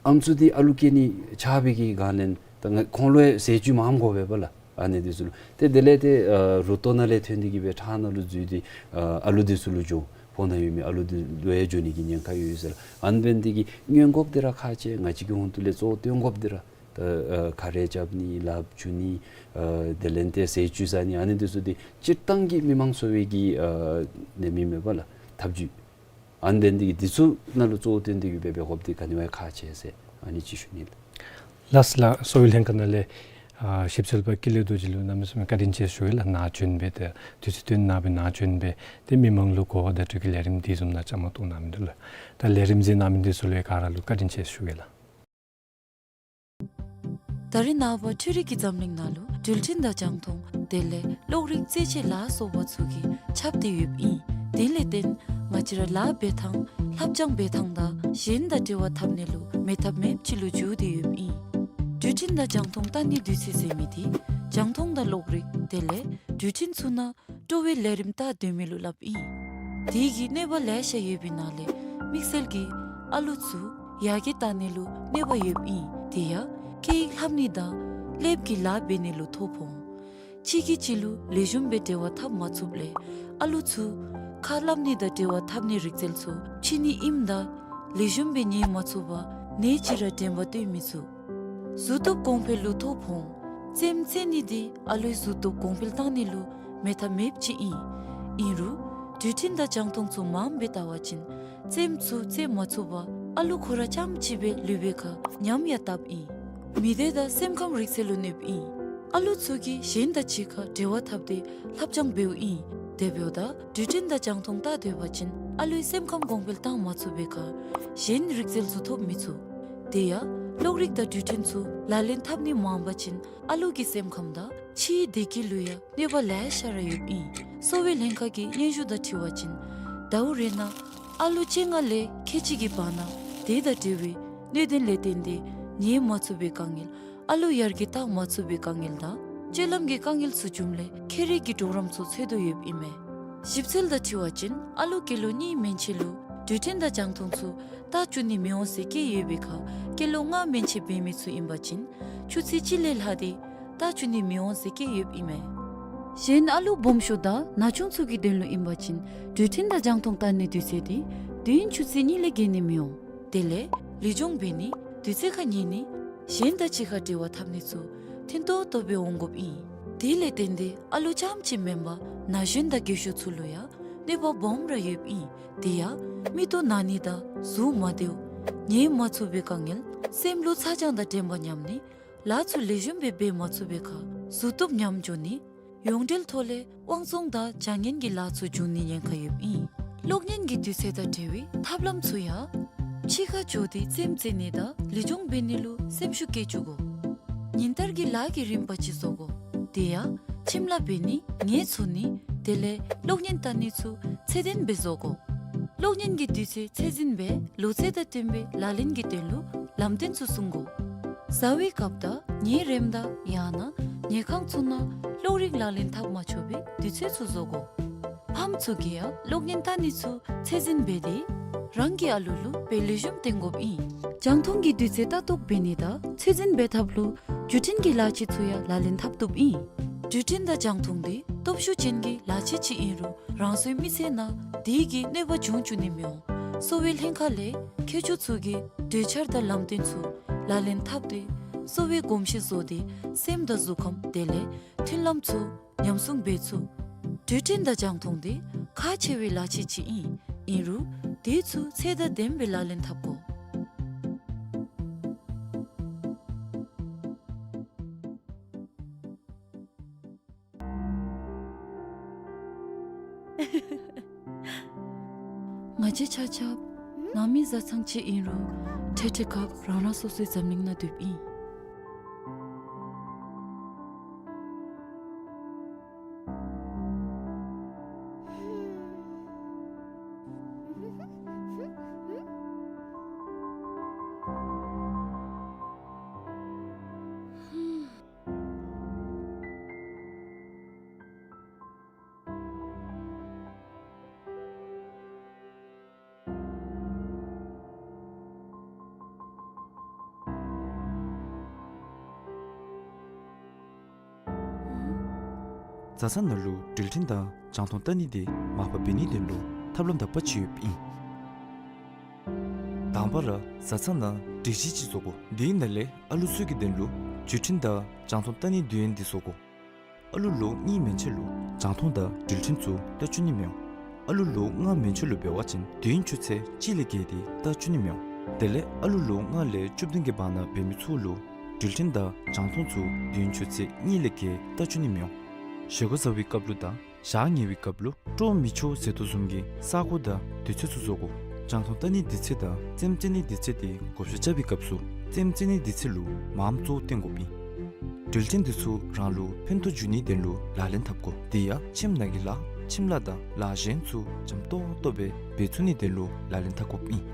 ཨམ་སྲུ་འདི་ཨ་ལུ་སྐྱེ་ནི་ཆགས་པའི་གི་སྒང་ལས་ད་ང་ཁོང་ལུ་ཡང་ཟས་བཅུད་མངམ་དགོ་པས་པ་ལགས། ཨ་ནི་འདི་ཚུ་ལུ་ཏེ་དེ་ལས་ཏེ་ཨ་རུ་ཏོ་ནང་ལས་ཐོན་ཏེ་གི་སྦེ་ཁྲག་ནང་ལུ་འཛུལ་ཏེ་ཨ་ཨ་ལུ་འདི་ཚུ་ལུ་འགྱོ། ཕོཝ་ནང་ཡོད་མི་ཨ་ལུ་འདི་ལུ་ཡང་འགྱོ་ནི་གི་ཉེན་ཁ་ཡོད་ཟེར་ལགས། ཨ་ནི་འབད་ནི་དེ་གིས་སྔོན་འགོག་འདི་ར་ཁག་ཆེ། ང་བཅས་ཀྱི་ཧོངས་ཏོ་ལས་གཙོ་བོ་སྟོན་དགོཔ་འདི་ར་ད་ཨ་ཁ་རས་རྐྱབ་ནི་ལགཔ་འཁྱུ་ནི་ཨ་དེ་ལས་ཏེ་ཟས་བཅུད་ཟ་ནི་ཨ་ནི་འདི་ཚུ་འདི་སྤྱིར་བཏང་གི་མི་མང་གསོ་བའི་གི་ཨ་ནད་མེད་མེད་པ་ལགས་ཐབས་བྱུས། ཨ་ནི་འདི་འདི་གིས་འདི་ཚུ་ནང་ལུ་གཙོ་བོ་བཏོན་ཏེ་གི་སྦེ་འབད་དགོཔ་འདི་ག་ནི་བ་ཡང་ཁག་ཆེ་ཟེར་ཨ་ནི་ཅིག་ཞུ་ནི་ལགས། ལགས་སོ་ལགས། གསོ་བའི་ལྷན་ཁག་ནང་ལས་ཨ་ཞིབ་འཚོལ་པ་ཀུན་ལེགས་རྡོ་རྗེ་ལུ་གནམ་མེད་ས་མེད་བཀའ་དྲིན་ཆེ་ཞུ་ཡི་ལགས། ནཱ་བྱོན་སྦེ་ཏེ་དུས་ཚོད་བཏོན་གནང་སྦེ་ནཱ་བྱོན་སྦེ་ཏེ་མི་མང་ལུ་གོ་བ་བརྡ་སྤྲོད་ཀྱི་ལས་རིམ་འདི་བཟུམ་ནང་བཅའ་མར་གཏོགས་གནང་མི་འདི་ལུ་ད་ལས་རིམ་གཟིགས་གནང་མི་འདི་ཚུ་ལུ་ཡང་ག་ར་ལུ་བཀའ་དྲིན་ཆེ་ཞུ་ཡི་ལགས། ད་རེས་ནངས་པ་འཕྲུལ་རིག་གི་འཛམ་གླིང་ནང་ལུ་འགྲུལ་འཕྲིན་དང་རྒྱང་མཐོང་དེ་ལས་གློག་རིག་རྩེད་ཆས་ལ་སོགས་པ་ཚུ་གིས་ཁྱབ་སྟེ་ཡོདཔ་ཨིན། དེ་ལས་བརྟེན་ང་བཅས་ར་ལཱ་འབད་ཐངས་ལྷབ་སྦྱང་འབད་ཐངས་དང་གཞན་དང་འབྲེལ་བ་འཐབ་ནི་ལུ་མེད་ཐབས་མེདཔ་ཅིག་ལུ་འགྱུར་ཏེ་ཡོདཔ་ཨིན། འགྲུལ་འཕྲིན་དང་རྒྱང་མཐོང་ལྟ་ནི་དུས་ཚོད་ཟེར་མི་འདི་རྒྱང་མཐོང་དང་གློག་རིག་དེ་ལས་འགྲུལ་འཕྲིན་ཚུ་ནང་སྤྲོ་བའི་ལས་རིམ་ལྟ་སྡོད་མི་ལུ་སླབ་ཨིན། དེ་གིས་གནོད་པ་ལེ་ཤ་ཡོད་པའི་ནང་ལས་དམིགས་བསལ་གྱིས་ཨ་ལུ་ཚུ་ཡར་རྒྱས་གཏང་ནི་ལུ་གནོད་པ་ཡོདཔ་ཨིན། དེ་ཡང་སྐད་ཡིག་ལྷབ་ནི་དང་ལེབ་ཀྱི་ལཱ་འབད་ནི་ལུ་ཐོ་ཕོག། གཅིག་གིས་གཅིག་ལུ་ལེགས་ཤོམ་སྦེ་འབྲེལ་བ་འཐབ་མ་ཚུགསཔ་ལས་ཨ་ལུ་ཚུ་ཁ་སླབ་ནི་དང་འབྲེལ་བ་འཐབ་ནི་རིག་རྩལ་ཚུ་ཕྱི་ནི་ཨིནམ་ད་ལེགས་ཤོམ་སྦེ་ཉན་མ་ཚུགས་པར་ནེ་ཅིག་ར་དྲན་པ་བཏོན་མི་ཚུགས། གཟུགས་སྟོབས་གོང་འཕེལ་ལུ་ཐོ་ཕོག། རྩེདམོ་རྩེ་ནི་འདི་ཨ་ལུའི་གཟུགས་སྟོབས་གོང་འཕེལ་གཏང་ནི་ལུ་མེད་ཐབས་མེདཔ་ཅིག་ཨིན། ཨིན་རུང་འགྲུལ་འཕྲིན་དང་རྒྱང་མཐོང་ཚུ་མངམ་སྦེ་བལྟ་བ་ཅིན་རྩེདམོ་ཚུ་རྩེ་མ་ཚུགས་པར་ཨ་ལུ་ཁོ་ར་རྐྱངམ་གཅིག་སྦེ་ལུས་པའི་ཁར་ཉམས་ཡང་བཏབ་ཨིན། མི་སྡེ་དང་སེམས་ཁམས་རིག་རྩལ་ལུ་གནོདཔ་ཨིན། ཨ་ལུ་ཚུ་གིས་གཞན་དང་གཅིག་ཁར་འབྲེལ་བ་འཐབ་སྟེ་ལྷབ་སྦྱང་འབདཝ་ཨིན། དེ་འབདཝ་ད་འགྲུལ་འཕྲིན་དང་རྒྱང་མཐོང་བལྟ་སྡོད་པ་ཅིན་ཨ་ལུའི་སེམས་ཁམས་གོང་འཕེལ་བཏང་མ་ཚུགས་པའི་ཁར་གཞན་རིག་རྩལ་ཚུ་ཐོབ་མི་ཚུགས། དེ་ཡང་གློག་རིག་དང་འགྲུལ་འཕྲིན་ཚུ་ལག་ལེན་འཐབ་ནི་མངམ་པ་ཅིན་ཨ་ལུ་གི་སེམས་ཁམས་དང་ཕྱིའི་བདེ་སྐྱིད་ལུ་ཡང་གནོད་པ་ལེ་ཤ་ར་ཡོདཔ་ཨིན། གསོ་བའི་ལྷན་ཁག་གི་སྙན་ཞུ་དང་འཁྲིལ་བ་ཅིན་ཟླཝ་རེ་ནང་ཨ་ལུ་བཅོ་ལྔ་ལས་ཁལ་གཅིག་གི་བར་ན་དེ་དང་འབྲེལ་བའི་གནོད་དོན་ལས་བརྟེན་ཏེ་ཉལ་མ་ཚུགས་པའི་དཀའ་ངལ། ཨ་ལུ་ཡར་རྒྱས་བཏང་མ་ཚུགས་པའི་དཀའ་ངལ་དང་སྤྱོད་ལམ་གྱི་དཀའ་ངལ་ཚུ་བྱུངམ་ལས་ཁྱད་རིག་གི་གྲོགས་རམ་ཚུ་འཚོལ་དོ་ཡོདཔ་ཨིན་མས། ཞིབ་འཚོལ་དང་འཁྲིལ་བ་ཅིན་ཨ་ལུ་སྐྱེས་ལོ་གཉིས་མན་ཆད་ལུ་འགྲུལ་འཕྲིན་དང་རྒྱང་མཐོང་ཚུ་བལྟ་བཅུག་ནི་མི་འོང་ཟེར་བཀོད་ཡོད་པའི་ཁར་སྐྱེས་ལོ་ལྔ་མན་ཆད་འབད་མི་ཚུ་ཨིན་པ་ཅིན་ཆུ་ཚོད་གཅིག་ལས་ལྷག་སྟེ་བལྟ་བཅུག་ནི་མི་འོང་ཟེར་བཀོད་ཡོདཔ་ཨིན་མས། གཞན་ཨ་ལུ་སྦོམ་ཤོས་དང་ན་ཆུང་ཚུ་གི་དོན་ལུ་ཨིན་པ་ཅིན་འགྲུལ་འཕྲིན་དང་རྒྱང་མཐོང་བལྟ་ནིའི་དུས་ཚོད་དེ་དུས་ཡུན་ཆུ་ཚོད་གཉིས་ལས་བརྒལ་ནི་མི་འོང་། དེ་ལས་ལུས་སྦྱོང་འབད་ནི་དུས་ཚོད་ཁར་ཉལ་ནི་གཞན་དང་གཅིག་ཁར་འབྲེལ་བ་འཐབ་ནི་ཚུ་ཐོན་ཏོག་ཏོ་སྦེ་འོང་དགོཔ་ཨིན། དེ་ལས་བརྟེན་ཏེ་ཨ་ལུ་རྐྱངམ་གཅིག་མེན་པར་ན་གཞོན་དང་རྒས་ཤོས་ཚུ་ལུ་ཡང་གནོད་པ་སྦོམ་ར་ཡོདཔ་ཨིན། དེ་ཡང་མིག་ཏོ་ན་ནི་དང་གཟུགས་མ་བདེཝ། ཉལ་མ་ཚུགས་པའི་དཀའ་ངལ། སེམས་ལུ་ཚ་གྱང་དང་འགྲན་པ་ཉམས་ནི། ལཱ་ཚུ་ལེགས་ཤོམ་སྦེ་འབད་མ་ཚུགས་པའི་ཁར་གཟུགས་སྟོབས་ཉམས་འགྱོ་ནི། ཡོངས་འབྲེལ་ཐོག་ལས་དབང་བཙོང་དང་བྱ་ངན་གྱི་ལཱ་ཚུ་འབྱུང་ནིའི་ཉེན་ཁ་ཡོདཔ་ཨིན། གློག་བརྙན་གྱི་དུས་ཚོད་དང་འབྲེལ་བའི་ཐབས་ལམ་ཚུ་ཡང་ཕྱི་ཁར་འགྱོ་སྟེ་རྩེདམོ་རྩེ་ནི་དང་ལུས་སྦྱོང་འབད་ནི་ལུ་སེམས་ཤུགས་བསྐྱེད་བཅུག་དགོ། ཉིན་ལྟར་གྱི་ལཱ་གི་རིམ་པ་ཅིག་བཟོ་དགོ། དེ་ཡང་ཁྱིམ་ལཱ་འབད་ནི་ངལ་འཚོ་ནི་དེ་ལས་གློག་བརྙན་བལྟ་ནི་ཚུ་ཚད་ལྡན་སྦེ་བཟོ་དགོ། གློག་བརྙན་གྱི་དུས་ཚོད་ཚད་འཛིན་སྦེ་ལོ་ཚད་དང་བསྟུན་པའི་ལག་ལེན་གྱི་དོན་ལུ་ལམ་སྟོན་ཚུ་སྲུང་དགོ། བཟའ་བའི་སྐབས་དང་ཉལ་རནམ་དང་ཡང་ན་ཉལ་ཁང་ཚུ་ནང་གློག་རིག་ལག་ལེན་འཐབ་མ་ཆོག་པའི་དུས་ཚོད་ཚུ་བཟོ་དགོ། ཕམ་ཚུ་གིས་ཡང་གློག་བརྙན་བལྟ་ནི་ཚུ་ཚད་འཛིན་འབད་དེ་རང་གི་ཨ་ལུ་ལུ་དཔེ་ལེགས་ཤོམ་སྟོན་དགོཔ་ཨིན། རྒྱང་མཐོང་གི་དུས་ཚོད་ལྟ་རྟོག་འབད་ནི་དང་ཚད་འཛིན་འབད་ཐབས་ལུ་འགྲུལ་འཕྲིན་གྱི་ལག་ཆས་ཚུ་ཡང་ལག་ལེན་འཐབ་བཏུབ་ཨིན། འགྲུལ་འཕྲིན་དང་རྒྱང་མཐོང་དེ་སྟོབས་ཤུགས་ཅན་གྱི་ལག་ཆས་ཅིག་ཨིན་རུང་རང་སོའི་མི་ཚེ་ནང་དེ་གིས་གནོད་པ་འབྱུང་བཅུག་ནི་མི་འོང་། གསོ་བའི་ལྷན་ཁག་ལས་མཁས་མཆོག་ཚུ་གིས་གྲོས་འཆར་དང་ལམ་སྟོན་ཚུ་ལག་ལེན་འཐབ་སྟེ་གསོ་བའི་གོམས་གཤིས་བཟོ་སྟེ་སེམས་དང་གཟུགས་ཁམས་དེ་ལས་མཐུན་ལམ་ཚུ་ཉམས་སྲུང་འབད་ཚུགས། འགྲུལ་འཕྲིན་དང་རྒྱང་མཐོང་དེ་ཁག་ཆེ་བའི་ལག་ཆས་ཅིག་ཨིན། ཨིན་རུང་དེ་ཚུ་ཚད་དང་ལྡནམ་སྦེ་ལག་ལེན་འཐབ་དགོ། ང་བཅས་ཆ་ཁྱབ་ནང་མི་བཟའ་ཚང་ཅིག་ཨིན་རུང་འཕྲལ་འཕྲལ་ཁར་རང་རང་སོ་སོའི་འཛམ་གླིང་ནང་སྡོདཔ་ཨིན། བཟའ་ཚང་ནང་ལུ་འགྲུལ་འཕྲིན་དང་རྒྱང་མཐོང་བལྟ་ནི་དེ་མར་ཕབ་འབད་ནིའི་དོན་ལུ་ཐབས་ལམ་དག་པ་ཅིག་ཡོདཔ་ཨིན། དང་པ་ར་བཟའ་ཚང་ནང་སྒྲིག་གཞི་ཅིག་བཟོ་དགོ། དེའི་ནང་ལས་ཨ་ལུ་ཚུ་གི་དོན་ལུ་འགྲུལ་འཕྲིན་དང་རྒྱང་མཐོང་བལྟ་ནིའི་དུས་ཡུན་དེ་བཟོ་དགོ། ཨ་ལུ་ལོ་གཉིས་མན་ཆད་ལུ་རྒྱང་མཐོང་དང་འགྲུལ་འཕྲིན་ཚུ་བལྟ་བཅུག་ནི་མི་འོང་། ཨ་ལུ་ལོ་ལྔ་མན་ཆད་ལུ་འབད་བ་ཅིན་དུས་ཡུན་ཆུ་ཚོད་གཅིག་ལས་བརྒལ་ཏེ་བལྟ་བཅུག་ནི་མི་འོང་། དེ་ལས་ཨ་ལུ་ལོ་ལྔ་ལས་བཅུ་བདུན་གྱི་བར་ན་འབད་མི་ཚུ་ལུ་འགྲུལ་འཕྲིན་དང་རྒྱང་མཐོང་ཚུ་དུས་ཡུན་ཆུ་ཚོད་གཉིས་ལས་བརྒལ་བལྟ་བཅུག་ནི་མི་འོང་། བཞེས་སྒོ་བཟའ་བའི་སྐབས་ལུ་དང་ཞག་ཉལ་བའི་སྐབས་ལུ་སྤྲོ་མི་ཆོག་ཟེར་དོ་བཟུམ་གྱི་ས་གོ་དང་དུས་ཚོད་ཚུ་བཟོ་དགོ། རྒྱང་མཐོང་བལྟ་ནིའི་དུས་ཚོད་དང་རྩེདམོ་རྩེ་ནིའི་དུས་ཚོད་དེ་བགོ་བཤའ་རྐྱབ་པའི་སྐབས་སུ་རྩེདམོ་རྩེ་ནིའི་དུས་ཚོད་ལུ་མངམ་གཙོ་བོ་བཏོན་དགོཔ་ཨིན། འགྲུལ་འཕྲིན་དེ་ཚུ་རང་ལུ་ཕན་ཐོགས་འབྱུང་ནིའི་དོན་ལུ་ལག་ལེན་འཐབ་དགོ། དེ་ཡང་ཁྱིམ་ནང་གི་ལཱ་ཁྱིམ་ལཱ་དང་ལཱ་གཞན་ཚུ་འཇམ་ཏོག་ཏོ་སྦེ་འབད་ཚུགས་ནིའི་དོན་ལུ་ལག་ལེན་འཐབ་དགོཔ་ཨིན།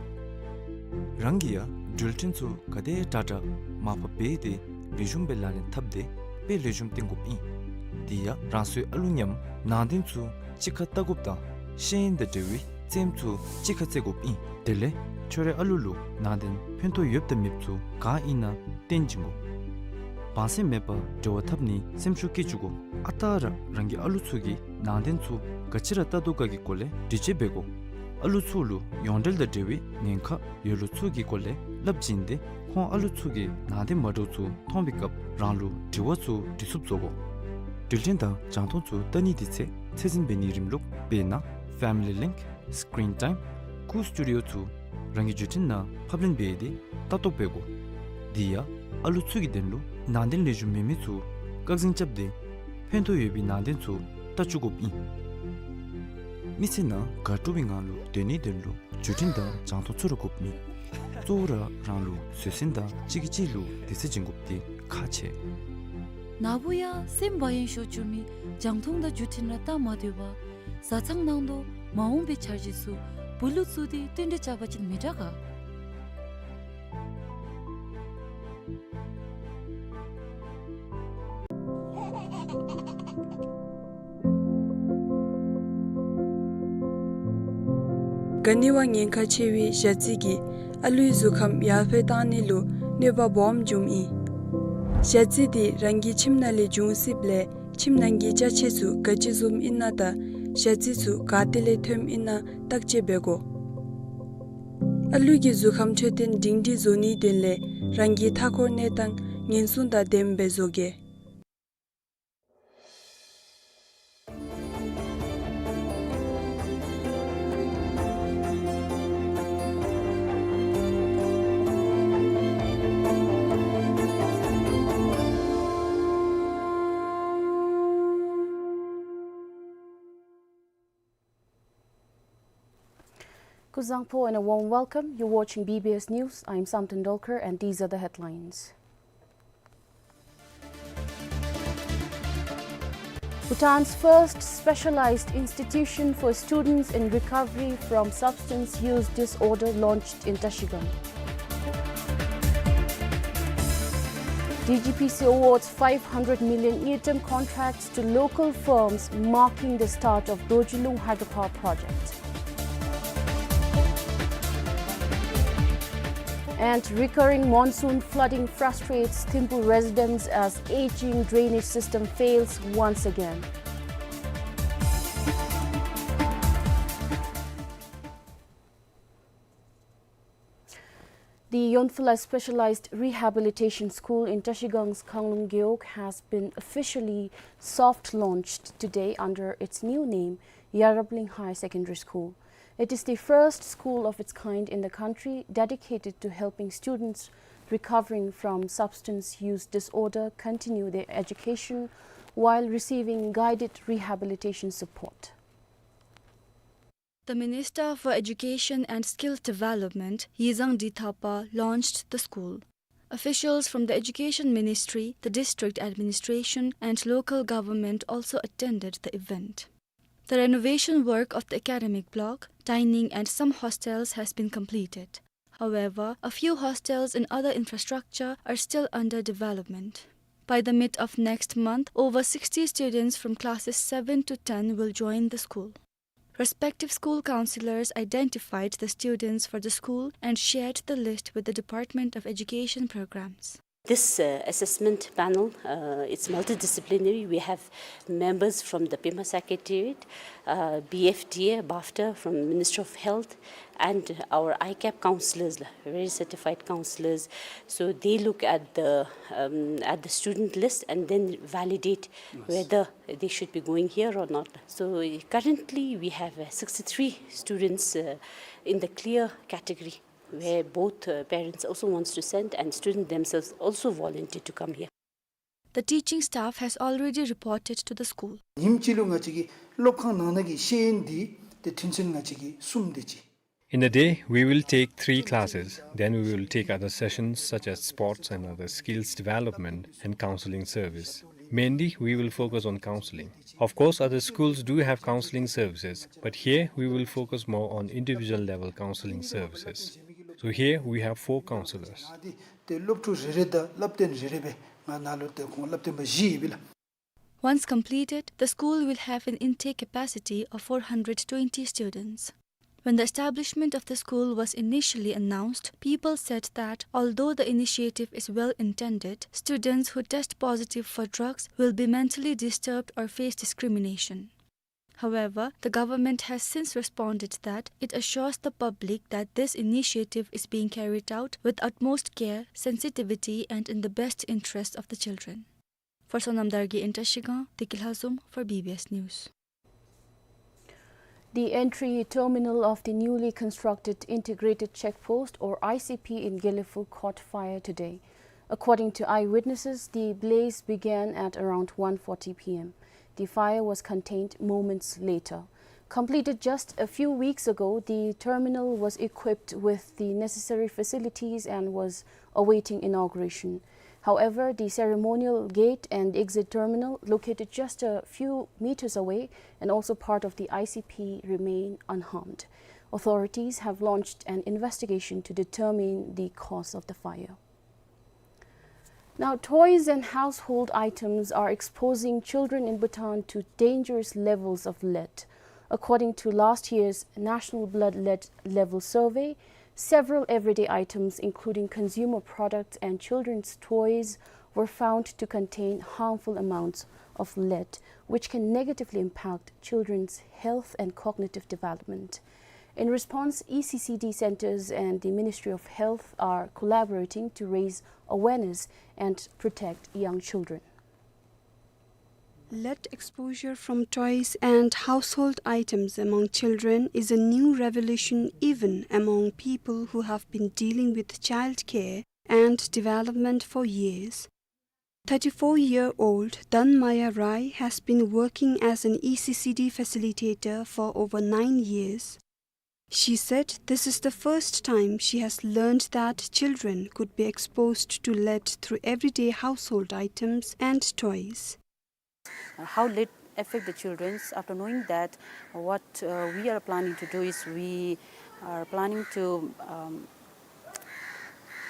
རང་གིས་ཡང་འགྲུལ་འཕྲིན་ཚུ་ག་དེ་དྲག་དྲག་མར་ཕབ་འབད་དེ་ལེགས་ཤོམ་སྦེ་ལག་ལེན་འཐབ་སྟེ་དཔེ་ལེགས་ཤོམ་སྟོན་དགོཔ་ཨིན། དེ་ཡང་རང་སོའི་ཨ་ལུ་མཉམ་ནང་རྟེན་ཚུ་གཅིག་ཁར་བལྟ་དགོཔ་དང་ཤེས་ཡོན་དང་འབྲེལ་བའི་རྩེདམོ་ཚུ་གཅིག་ཁར་རྩེ་དགོཔ་ཨིན། དེ་ལས་ཁྱོད་རའི་ཨ་ལུ་ལུ་ནང་རྟེན་ཕན་ཐོགས་ཡོདཔ་དང་མེདཔ་ཚུ་ག་ཨིན་ན་སྟོན་བྱིན་དགོ། བང་སེམས་མེད་པར་འབྲེལ་བ་འཐབ་ནིའི་སེམས་ཤུགས་བསྐྱེད་བཅུག་དགོ། ཨ་རྟག་ར་རང་གི་ཨ་ལུ་ཚུ་གིས་ནང་རྟེན་ཚུ་ག་ཅི་ར་བལྟ་དོ་ག་གི་སྐོར་ལས་འདྲི་དཔྱད་འབད་དགོ། ཨ་ལུ་ཚུ་ལུ་ཡོངས་འབྲེལ་དང་འབྲེལ་བའི་ཉེན་ཁ་ཡོད་ལུགས་ཚུ་གི་སྐོར་ལས་སླབ་བྱིན་ཏེ་ཁོང་ཨ་ལུ་ཚུ་གིས་ནང་རྟེན་མ་འདྲཝ་ཚུ་མཐོང་བའི་སྐབས་རང་ལུ་དྲི་བ་ཚུ་དྲི་ཚུགསཔ་བཟོ་དགོ། འགྲུལ་འཕྲིན་དང་རྒྱང་མཐོང་ཚུ་བལྟ་ནིའི་དུས་ཚོད་ཚད་འཛིན་འབད་ནིའི་རིམ་ལུགས་དཔེར་ན་Family Link, Screen Time, Cool Studio ཚུ་རང་གི་འགྲུལ་འཕྲིན་ནང་ཕབ་ལེན་འབད་དེ་ལྟ་རྟོག་འབད་དགོ། དེ་ཡང་ ཨ་ལུ་ཚུ་གི་དོན་ལུ་ནང་རྟེན་ལེགས་ཤོམ་མེད་མི་ཚུ་བཀག་འཛིན་རྐྱབ་སྟེ་ཕན་ཐོགས་ཡོད་པའི་ནང་རྟེན་ཚུ་བལྟ་བཅུག་དགོཔ་ཨིན། མི་ཚེ་ནང་དགའ་སྤྲོ་བའི་ངང་ལུ་སྡོད་ནིའི་དོན་ལུ་བརྒྱུད་འཕྲིན་དང་རྒྱང་མཐོང་ཚུ་ར་དགོཔ་མས། གཙོ་བོ་ར་རང་ལུ་བཟོད་བསྲན་དང་གཅིག་གིས་གཅིག་ལུ་བདེ་ཚིར་བྱིན་དགོཔ་འདི་ཁག་ཆེ། ན་བུ་ཡང་སེམས་བག་ཡངས་ཤོས་བྱུང་མི་རྒྱང་མཐོང་དང་བརྒྱུད་འཕྲིན་ར་བལྟ་མ་སྡོད་པར་བཟའ་ཚང་ནང་དོག་མ་འོངས་པའི་འཆར་གཞི་ཚུ་བུ་ལུ་བཙུགས་ཏེ་བསྟུན་གྲོས་རྐྱབ་པ་ཅིན་མི་དྲག་ག། ག་ནི་བ་ཉེན་ཁ་ཆེ་བའི་ཞ་རྩི་གིས་ཨ་ལུའི་གཟུགས་ཁམས་ཡར་འཕེལ་བཏང་ནི་ལུ་གནོད་པ་སྦོམ་འབྱུངམ་ཨིན། ཞ་རྩི་འདི་རང་གི་ཁྱིམ་ནང་ལས་འབྱུང་སྲིདཔ་ལས་ཁྱིམ་ནང་གི་ཅ་ཆས་ཚུ་ག་ཅི་བཟུམ་ཨིན་ན་དང་ཞ་རྩི་ཚུ་ག་ཏེ་ལས་ཐོནམ་ཨིན་ན་བརྟག་དཔྱད་འབད་དགོ། ཨ་ལུ་གི་གཟུགས་ཁམས་འཕྲོད་བསྟེན་སྒྲིང་སྒྲིང་བཟོ་ནིའི་དོན་ལས་རང་གི་མཐའ་འཁོར་གནས་སྟངས་ཉེན་སྲུང་དང་ལྡནམ་སྦེ་བཟོ་གེ། Kuzuzangpo and a warm welcome. You're watching B B S News. I'm Samten Dolkar and these are the headlines. Bhutan's first specialized institution for students in recovery from substance use disorder launched in Trashigang. D G P C awards five hundred million ngultrum contracts to local firms, marking the start of Dorjilung hydropower project. And recurring monsoon flooding frustrates Thimphu residents as aging drainage system fails once again. The Yonphola Specialized Rehabilitation School in Trashigang's Khanglung Gewog has been officially soft launched today under its new name, Yarabling Higher Secondary School. It is the first school of its kind in the country dedicated to helping students recovering from substance use disorder continue their education while receiving guided rehabilitation support. The Minister for Education and Skill Development, Yizang D Thapa, launched the school. Officials from the Education Ministry, the district administration, and local government also attended the event. The renovation work of the academic block, dining, and some hostels has been completed. However, a few hostels and other infrastructure are still under development. By the mid of next month, over sixty students from classes seven to ten will join the school. Respective school counselors identified the students for the school and shared the list with the Department of Education programs. This, uh, assessment panel, uh, it's multidisciplinary. We have members from the Pema Secretariat, uh, B F D A, BAFTA from Ministry of Health, and our I CAP counselors, la, very certified counselors. So they look at the, um, at the student list and then validate, yes, whether they should be going here or not. So, uh, currently we have, uh, sixty-three students, uh, in the clear category, where both, uh, parents also wants to send and student themselves also volunteer to come here. The teaching staff has already reported to the school. ཉིནམ་གཅིག་ལུ་ང་བཅས་ཀྱི་སློབ་ཁང་ནང་ན་གི་ཤེས་ཡོན་འདི་ཏེ་ཐུན་ཚན་ང་བཅས་ཀྱི་གསུམ་དེ་ཅིག In a day, we will take three classes. Then we will take other sessions such as sports and other skills development and counseling service. Mainly, we will focus on counseling. Of course, other schools do have counseling services, but here we will focus more on individual level counseling services. So here we have four counselors. ཏེ་སློབ་ཕྲུག་རེ་རེ་དང་བསླབ་སྟོན་རེ་རེ་སྦེ་ང་ནཱ་ལུ་ཏེ་ཁོང་བསླབ་སྟོན་པ་བཞི་ཡོད་པས་ལགས། Once completed, the school will have an intake capacity of four hundred twenty students. When the establishment of the school was initially announced, people said that although the initiative is well intended, students who test positive for drugs will be mentally disturbed or face discrimination. However, the government has since responded that it assures the public that this initiative is being carried out with utmost care, sensitivity, and in the best interest of the children. For Sonam Dargye in Trashigang, Tiki Lhazom for B B S News. The entry terminal of the newly constructed Integrated Check Post, or I C P, in Gelephu caught fire today. According to eyewitnesses, the blaze began at around one forty p m. The fire was contained moments later. Completed just a few weeks ago, the terminal was equipped with the necessary facilities and was awaiting inauguration. However, the ceremonial gate and exit terminal, located just a few meters away and also part of the I C P, remain unharmed. Authorities have launched an investigation to determine the cause of the fire. Now, toys and household items are exposing children in Bhutan to dangerous levels of lead. According to last year's National Blood Lead Level Survey, several everyday items, including consumer products and children's toys, were found to contain harmful amounts of lead, which can negatively impact children's health and cognitive development. In response, E C C D centers and the Ministry of Health are collaborating to raise awareness and protect young children. Lead exposure from toys and household items among children is a new revelation even among people who have been dealing with child care and development for years. Thirty-four-year-old Dhanmaya Rai has been working as an E C C D facilitator for over nine years. She said this is the first time she has learned that children could be exposed to lead through everyday household items and toys. Uh, how lead affect the children? After knowing that, what, uh, we are planning to do is we are planning to, um,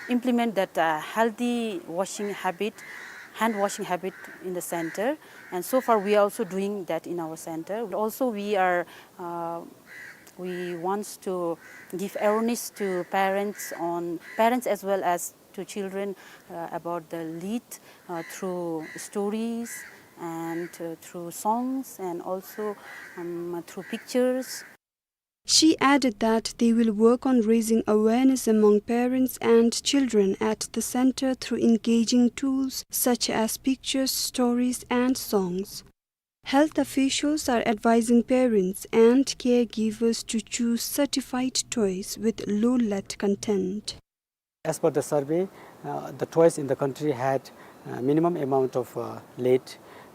implement that, uh, healthy washing habit, hand washing habit in the center. And so far, we are also doing that in our center. Also, we are, uh, we wants to give awareness to parents on, parents as well as to children, uh, about the lead, uh, through stories and, uh, through songs and also, um, through pictures. She added that they will work on raising awareness among parents and children at the center through engaging tools such as pictures, stories, and songs. Health officials are advising parents and caregivers to choose certified toys with low lead content. As per the survey, uh, the toys in the country had, uh, minimum amount of, uh, lead,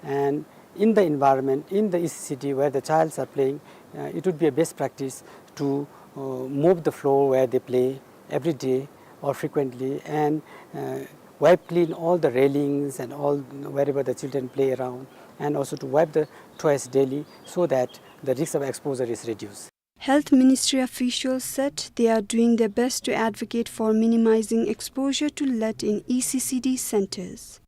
and in the environment, in the E C C D where the childs are playing, uh, it would be a best practice to, uh, mop the floor where they play every day or frequently, and, uh, wipe clean all the railings and all wherever the children play around, and also to wipe the toys daily so that the risk of exposure is reduced. Health Ministry officials said they are doing their best to advocate for minimizing exposure to lead in E C C D centers.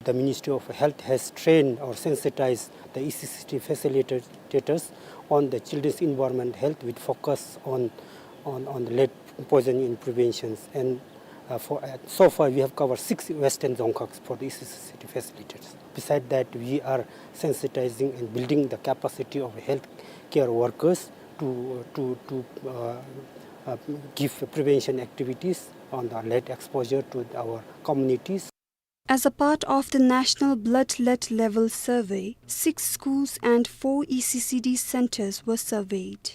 The Ministry of Health has trained or sensitized the E C C D facilitators on the children's environment health with focus on, on, on the lead poisoning and preventions. And, uh, for, uh, so far we have covered six Western Dzongkhags for the E C C D facilitators. Beside that, we are sensitizing and building the capacity of healthcare workers to, to, to, uh, uh, give prevention activities on the lead exposure to our communities. As a part of the National Blood Lead Level Survey, six schools and four E C C D centers were surveyed.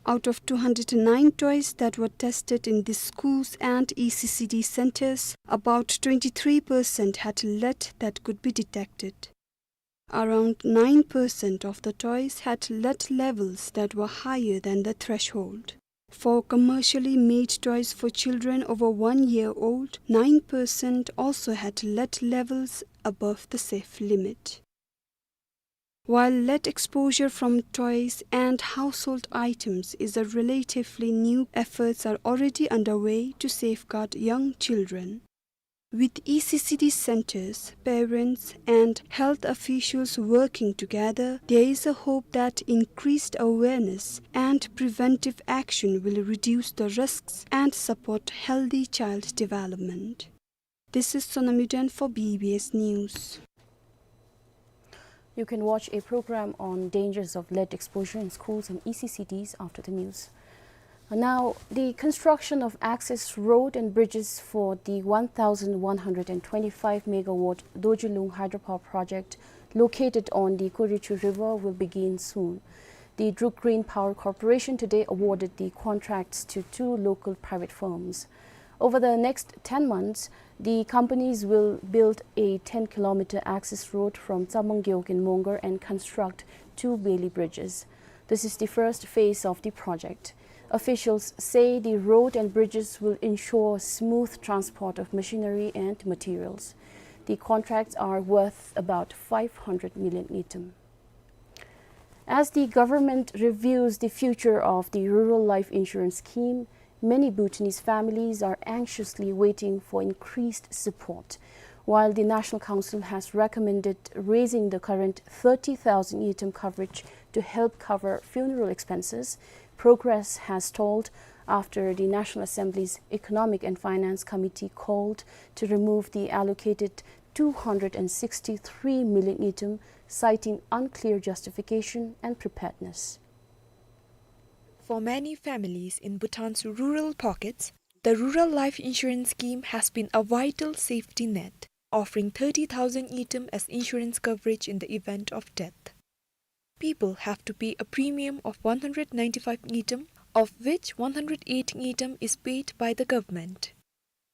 Out of two hundred nine toys that were tested in these schools and E C C D centers, about twenty-three percent had lead that could be detected. Around nine percent of the toys had lead levels that were higher than the threshold. For commercially made toys for children over one year old, nine percent also had lead levels above the safe limit. While lead exposure from toys and household items is a relatively new, efforts are already underway to safeguard young children. With E C C D centers, parents, and health officials working together, there is a hope that increased awareness and preventive action will reduce the risks and support healthy child development. This is Sonam Yuden for B B S News. You can watch a program on dangers of lead exposure in schools and E C C Ds after the news. Now, the construction of access road and bridges for the one thousand one hundred and twenty-five megawatt Dorjilung hydropower project located on the Kurichu River will begin soon. The Druk Green Power Corporation today awarded the contracts to two local private firms. Over the next ten months, the companies will build a ten kilometer access road from Tsamang Gewog in Mongar and construct two bailey bridges. This is the first phase of the project. Officials say the road and bridges will ensure smooth transport of machinery and materials. The contracts are worth about five hundred million ngultrum. As the government reviews the future of the Rural Life Insurance Scheme, many Bhutanese families are anxiously waiting for increased support. While the National Council has recommended raising the current thirty thousand ngultrum coverage to help cover funeral expenses, progress has stalled after the National Assembly's Economic and Finance Committee called to remove the allocated two hundred and sixty-three million ngultrum, citing unclear justification and preparedness. For many families in Bhutan's rural pockets, the Rural Life Insurance Scheme has been a vital safety net, offering thirty thousand ngultrum as insurance coverage in the event of death. People have to pay a premium of one hundred ninety-five ngultrum, of which one hundred eight ngultrum is paid by the government.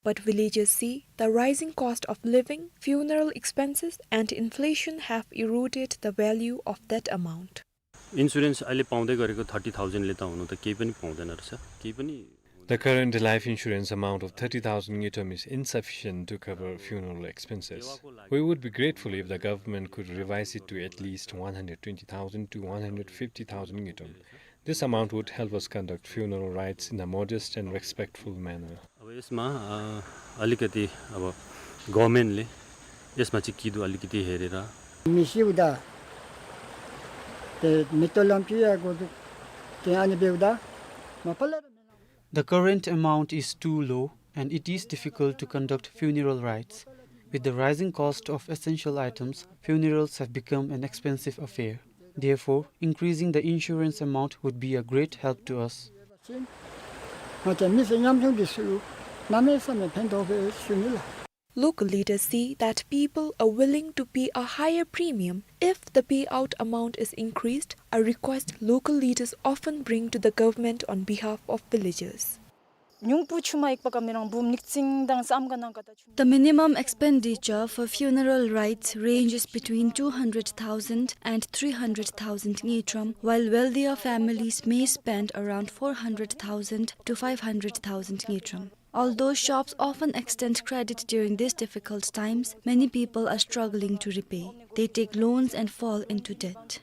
But villagers say the rising cost of living, funeral expenses, and inflation have eroded the value of that amount. Insurance अहिले पाउँदै गरेको thirty thousand ले त हुनु त केही पनि पाउँदैन रहेछ, केही पनि। The current life insurance amount of thirty thousand ngultrum is insufficient to cover funeral expenses. We would be grateful if the government could revise it to at least one hundred twenty thousand to one hundred fifty thousand ngultrum. This amount would help us conduct funeral rites in a modest and respectful manner. अब यसमा, अ, अलिकति अब government ले यसमा चाहिँ किदो अलिकति हेरेर। मिसिउदा, ते मितो लम्चुया गोदु, ते अनि बेउदा, मपला। The current amount is too low and it is difficult to conduct funeral rites. With the rising cost of essential items, funerals have become an expensive affair. Therefore, increasing the insurance amount would be a great help to us. Local leaders say that people are willing to pay a higher premium if the payout amount is increased, a request local leaders often bring to the government on behalf of villagers. The minimum expenditure for funeral rites ranges between two hundred thousand and three hundred thousand ngultrum, while wealthier families may spend around four hundred thousand to five hundred thousand ngultrum. Although shops often extend credit during these difficult times, many people are struggling to repay. They take loans and fall into debt.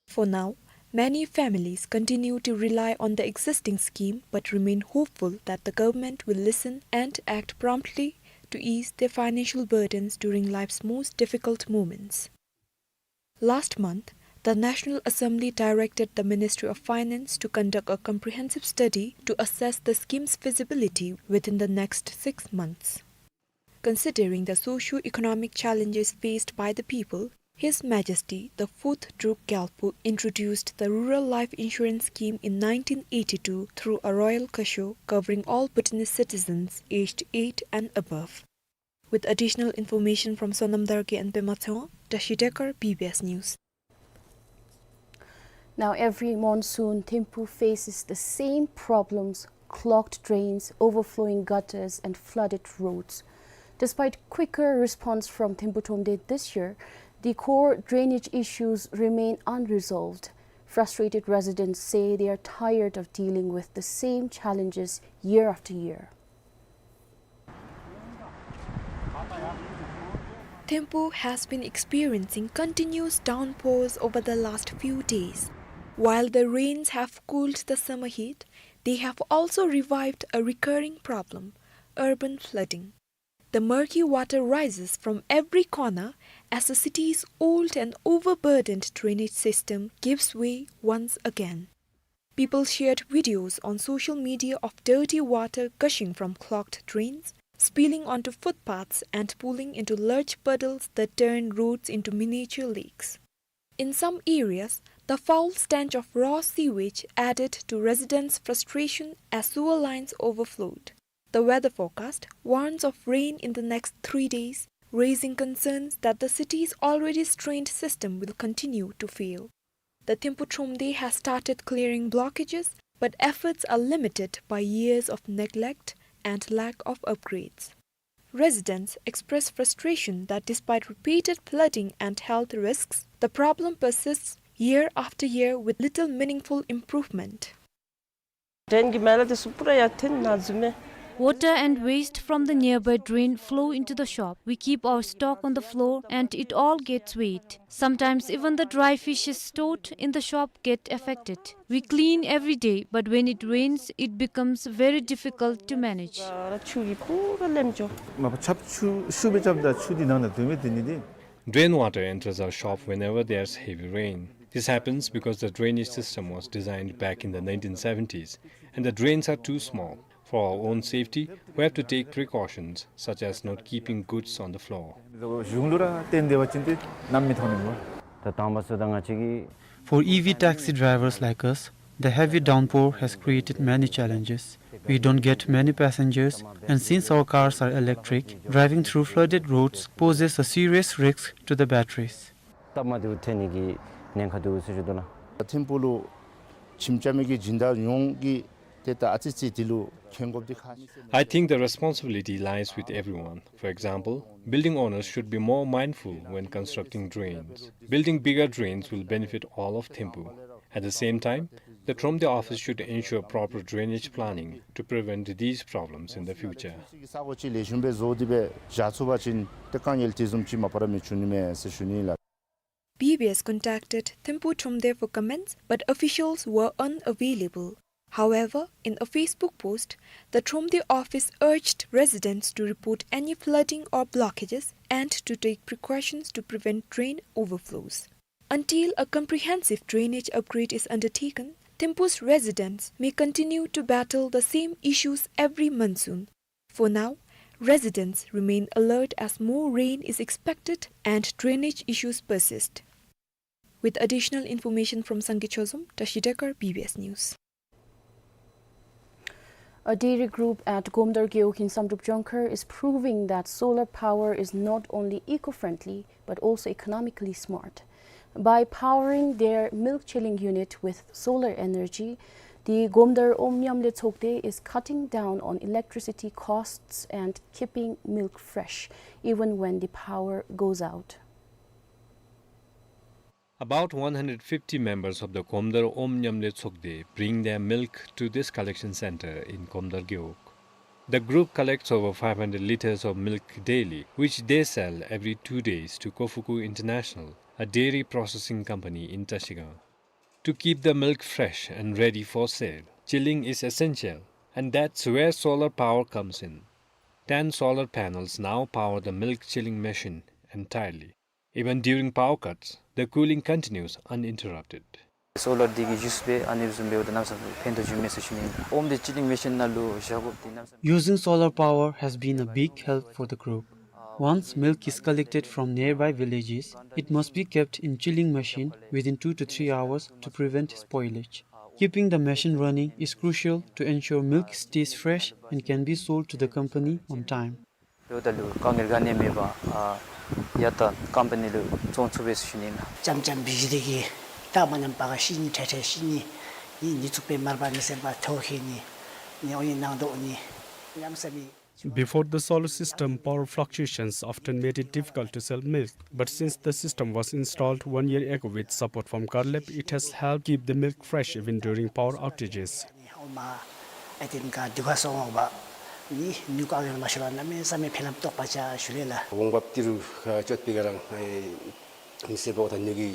For now, many families continue to rely on the existing scheme but remain hopeful that the government will listen and act promptly to ease their financial burdens during life's most difficult moments. Last month, the National Assembly directed the Ministry of Finance to conduct a comprehensive study to assess the scheme's feasibility within the next six months. Considering the socio-economic challenges faced by the people, His Majesty the Fourth Druk Gyalpo introduced the Rural Life Insurance Scheme in nineteen eighty-two through a royal kasho covering all Bhutanese citizens aged eight and above. With additional information from Sonam Dargay and Pema Tshewang, Tashi Dekar, B B S News. Now, every monsoon, Thimphu faces the same problems: clogged drains, overflowing gutters, and flooded roads. Despite quicker response from Thimphu Thromde this year, the core drainage issues remain unresolved. Frustrated residents say they are tired of dealing with the same challenges year after year. Thimphu has been experiencing continuous downpours over the last few days. While the rains have cooled the summer heat, they have also revived a recurring problem: urban flooding. The murky water rises from every corner as the city's old and overburdened drainage system gives way once again. People shared videos on social media of dirty water gushing from clogged drains, spilling onto footpaths and pooling into large puddles that turn roads into miniature lakes. In some areas, the foul stench of raw sewage added to residents' frustration as sewer lines overflowed. The weather forecast warns of rain in the next three days, raising concerns that the city's already strained system will continue to fail. The Thimphu Thromde has started clearing blockages, but efforts are limited by years of neglect and lack of upgrades. Residents express frustration that despite repeated flooding and health risks, the problem persists year after year with little meaningful improvement. Drain གི་མེ་ལ་དེ་ཚུ་པུ་ར་ཡར་ཐོན་ནཱ་འཛུལ་མས། Water and waste from the nearby drain flow into the shop. We keep our stock on the floor and it all gets wet. Sometimes even the dry fishes stored in the shop get affected. We clean every day, but when it rains, it becomes very difficult to manage. ར་ཆུ་གིས་པུ་ར་ལེམ་འགྱོ། མ་པ་ཆབ་ཆུ་ཤུགས་སྦེ་རྐྱབ་ད་ཆུ་འདི་ནང་ན་འདུས་མས། དེ་ནི་འདི། Drain water enters our shop whenever there's heavy rain. This happens because the drainage system was designed back in the nineteen seventies, and the drains are too small. For our own safety, we have to take precautions, such as not keeping goods on the floor. གཞུང་ལུ་ར་བརྟེན་ཏེ་འབད་བ་ཅིན་ཏེ་ནམ་མི་ཐོན་ནི་སྨོ། ད་དང་པ་ཚུ་ད་ང་བཅས་ཀྱིས། For E V taxi drivers like us, the heavy downpour has created many challenges. We don't get many passengers, and since our cars are electric, driving through flooded roads poses a serious risk to the batteries. སྟབས་མ་བདེཝ་ཐོན་ནི་གི་ཉེན་ཁ་འདུག་ཟེར་ཞུ་དོ་ལགས། ཐིམ་ཕུག་ལུ་ཁྱིམ་རྐྱབ་མི་གི་སྦྱིན་བདག་ཡོངས་ཀྱིས་ཏེ་ད་ཨ་ཙི་ཙི་འདི་ལུ་མཁྱེན་དགོཔ་འདི་ཁག་ཆེ། I think the responsibility lies with everyone. For example, building owners should be more mindful when constructing drains. Building bigger drains will benefit all of Thimphu. At the same time, the Thromde office should ensure proper drainage planning to prevent these problems in the future. ས་གོ་ཅིག་ལེགས་ཤོམ་སྦེ་བཟོ་སྟེ་སྦེ་བཞག་ཚུགས་པ་ཅིན་ཏེ་དཀའ་ངལ་དེ་བཟུམ་ཅིག་མ་པ་ར་མི་འབྱུང་ནི་མས་ཟེར་ཞུ་ནི་ལགས། B B S contacted Thimphu Thromde for comments, but officials were unavailable. However, in a Facebook post, the Thromde office urged residents to report any flooding or blockages and to take precautions to prevent drain overflows. Until a comprehensive drainage upgrade is undertaken, Thimphu's residents may continue to battle the same issues every monsoon. For now, residents remain alert as more rain is expected and drainage issues persist. With additional information from Sangay Chozom, Tashi Dekar, B B S News. A dairy group at Gomdar Gewog in Samdrup Jongkhar is proving that solar power is not only eco-friendly but also economically smart. By powering their milk chilling unit with solar energy, the Gomdar Om Nyamle Tsokde is cutting down on electricity costs and keeping milk fresh even when the power goes out. About one hundred fifty members of the Gomdar Om Nyamle Tsokde bring their milk to this collection center in Gomdar Gewog. The group collects over five hundred liters of milk daily, which they sell every two days to Kofuku International, a dairy processing company in Trashigang. To keep the milk fresh and ready for sale, chilling is essential, and that's where solar power comes in. Ten solar panels now power the milk chilling machine entirely. Even during power cuts, the cooling continues uninterrupted. སོ་ལར་འདི་གིས་ཡུས་སྦེ་ཨ་ནི་བཟུམ་འབདཝ་ད་གནམ་མེད་ས་མེད་ཕན་ཐོགས་བྱུང་མས་ཟེར་ཞུ་ནི་ཨིན། ཨོམ་འདི་ཅི་ལིང་མེ་ཤིན་ནང་ལུ་བཞག་དགོཔ་འདི་གནམ་མེད་ས་མེད། Using solar power has been a big help for the group. Once milk is collected from nearby villages, it must be kept in chilling machine within two to three hours to prevent spoilage. Keeping the machine running is crucial to ensure milk stays fresh and can be sold to the company on time. ལོ་ད་ལུ་དཀའ་ངལ་ག་ནི་མེད་པར་ཨ་ཡར་ད་ཀམ་པ་ནི་ལུ་བཙོང་ཚུགས་པས་ཟེར་ཞུ་ནི་ཨིན། ལྕམ་ལྕམ་བི་ཇི་ལི་གིས་ད་མ་ཉམས་པ་ག་ཤི་ནི་ཁྲེ་ཁྲེ་ཤི་ནི་ནི་ནི་ཚུགས་པའི་མར་པ་ནི་སེམས་པ་ཐོ་ཁེ་ནི་ནི་ཨོ་ནི་ནང་དོ་ནི་ཉམས་སེ་མི། Before the solar system, power fluctuations often made it difficult to sell milk. But since the system was installed one year ago with support from Garlep, it has helped keep the milk fresh even during power outages. ནི་ཧོ་མ་ཨེ་ཏེན་ག་དུ་ག་སོང་བ་ནི་ནུ་ག་གི་མ་ཤོར་བ་གནམ་མེད་ས་མེད་ཕན་ལམ་ཏོག་པ་ཅ་ཞུ་ལེ་ལ། འོང་འབབ་ཏི་རུ་ཅོད་པི་ག་རང་མི་སེར་པོ་དང་ནུ་གི།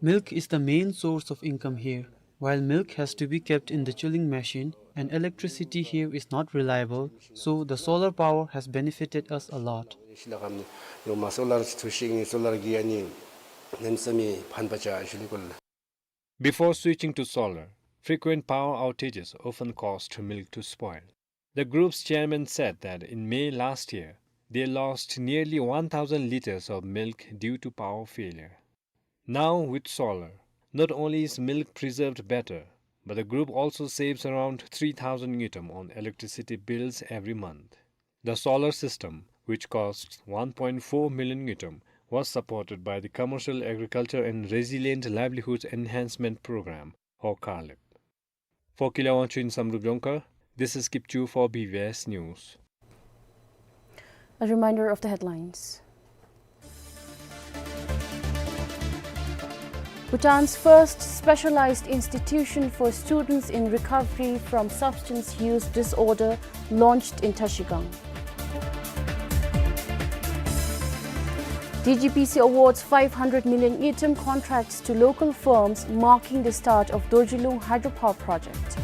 Milk is the main source of income here. While milk has to be kept in the chilling machine and electricity here is not reliable, so the solar power has benefited us a lot. ཤི་ལ་ཀམ་ནི་ཡོ་མ་སོ་ལར་ཚུ་ཤིང་ནི་སོ་ལར་གི་ཨ་ནི་གནམ་མེད་ས་མེད་ཕན་པ་ཅ་ཞུ་ལེ་ཀོ་ལ། Before switching to solar, frequent power outages often caused milk to spoil. The group's chairman said that in May last year, they lost nearly one thousand liters of milk due to power failure. Now, with solar, not only is milk preserved better, but the group also saves around three thousand ngultrum on electricity bills every month. The solar system, which costs one point four million ngultrum, was supported by the Commercial Agriculture and Resilient Livelihoods Enhancement Program, or CARLEP. For Keelung Wangchuk in Samdrup Dzongkhag, this is Kipchoo for B B S News. A reminder of the headlines. Bhutan's first specialized institution for students in recovery from substance use disorder launched in Trashigang. D G P C awards five hundred million ngultrum contracts to local firms, marking the start of Dorjilung hydropower project.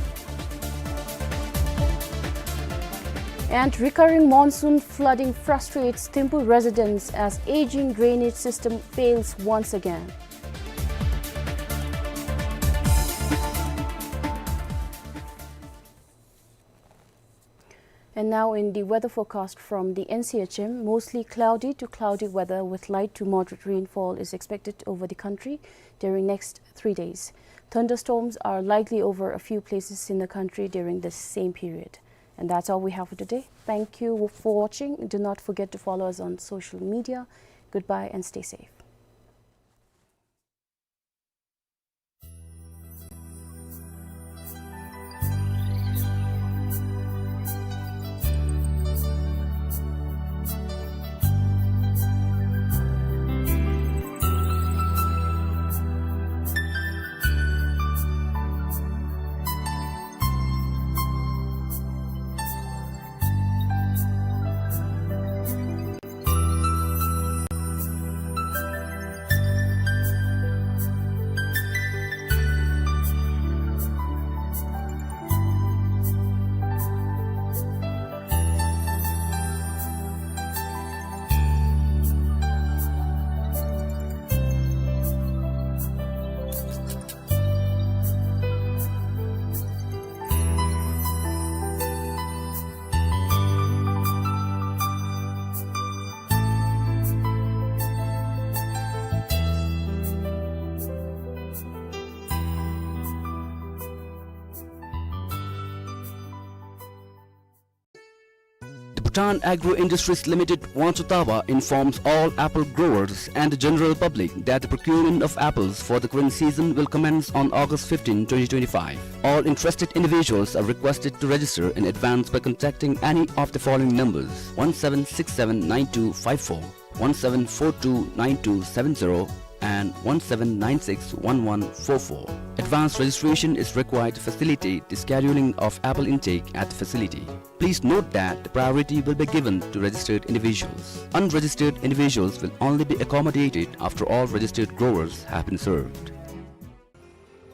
And recurring monsoon flooding frustrates Thimphu residents as aging drainage system fails once again. And now in the weather forecast from the N C H M, mostly cloudy to cloudy weather with light to moderate rainfall is expected over the country during next three days. Thunderstorms are likely over a few places in the country during the same period. And that's all we have for today. Thank you for watching. Do not forget to follow us on social media. Goodbye and stay safe. The Bhutan Agro Industries Limited, Wangchuktaba, informs all apple growers and the general public that the procurement of apples for the current season will commence on August fifteenth, twenty twenty-five. All interested individuals are requested to register in advance by contacting any of the following numbers: one seven six seven nine two five four, one seven four two nine two seven zero, and one seven nine six one one four four. Advance registration is required to facilitate the scheduling of apple intake at the facility. Please note that the priority will be given to registered individuals. Unregistered individuals will only be accommodated after all registered growers have been served.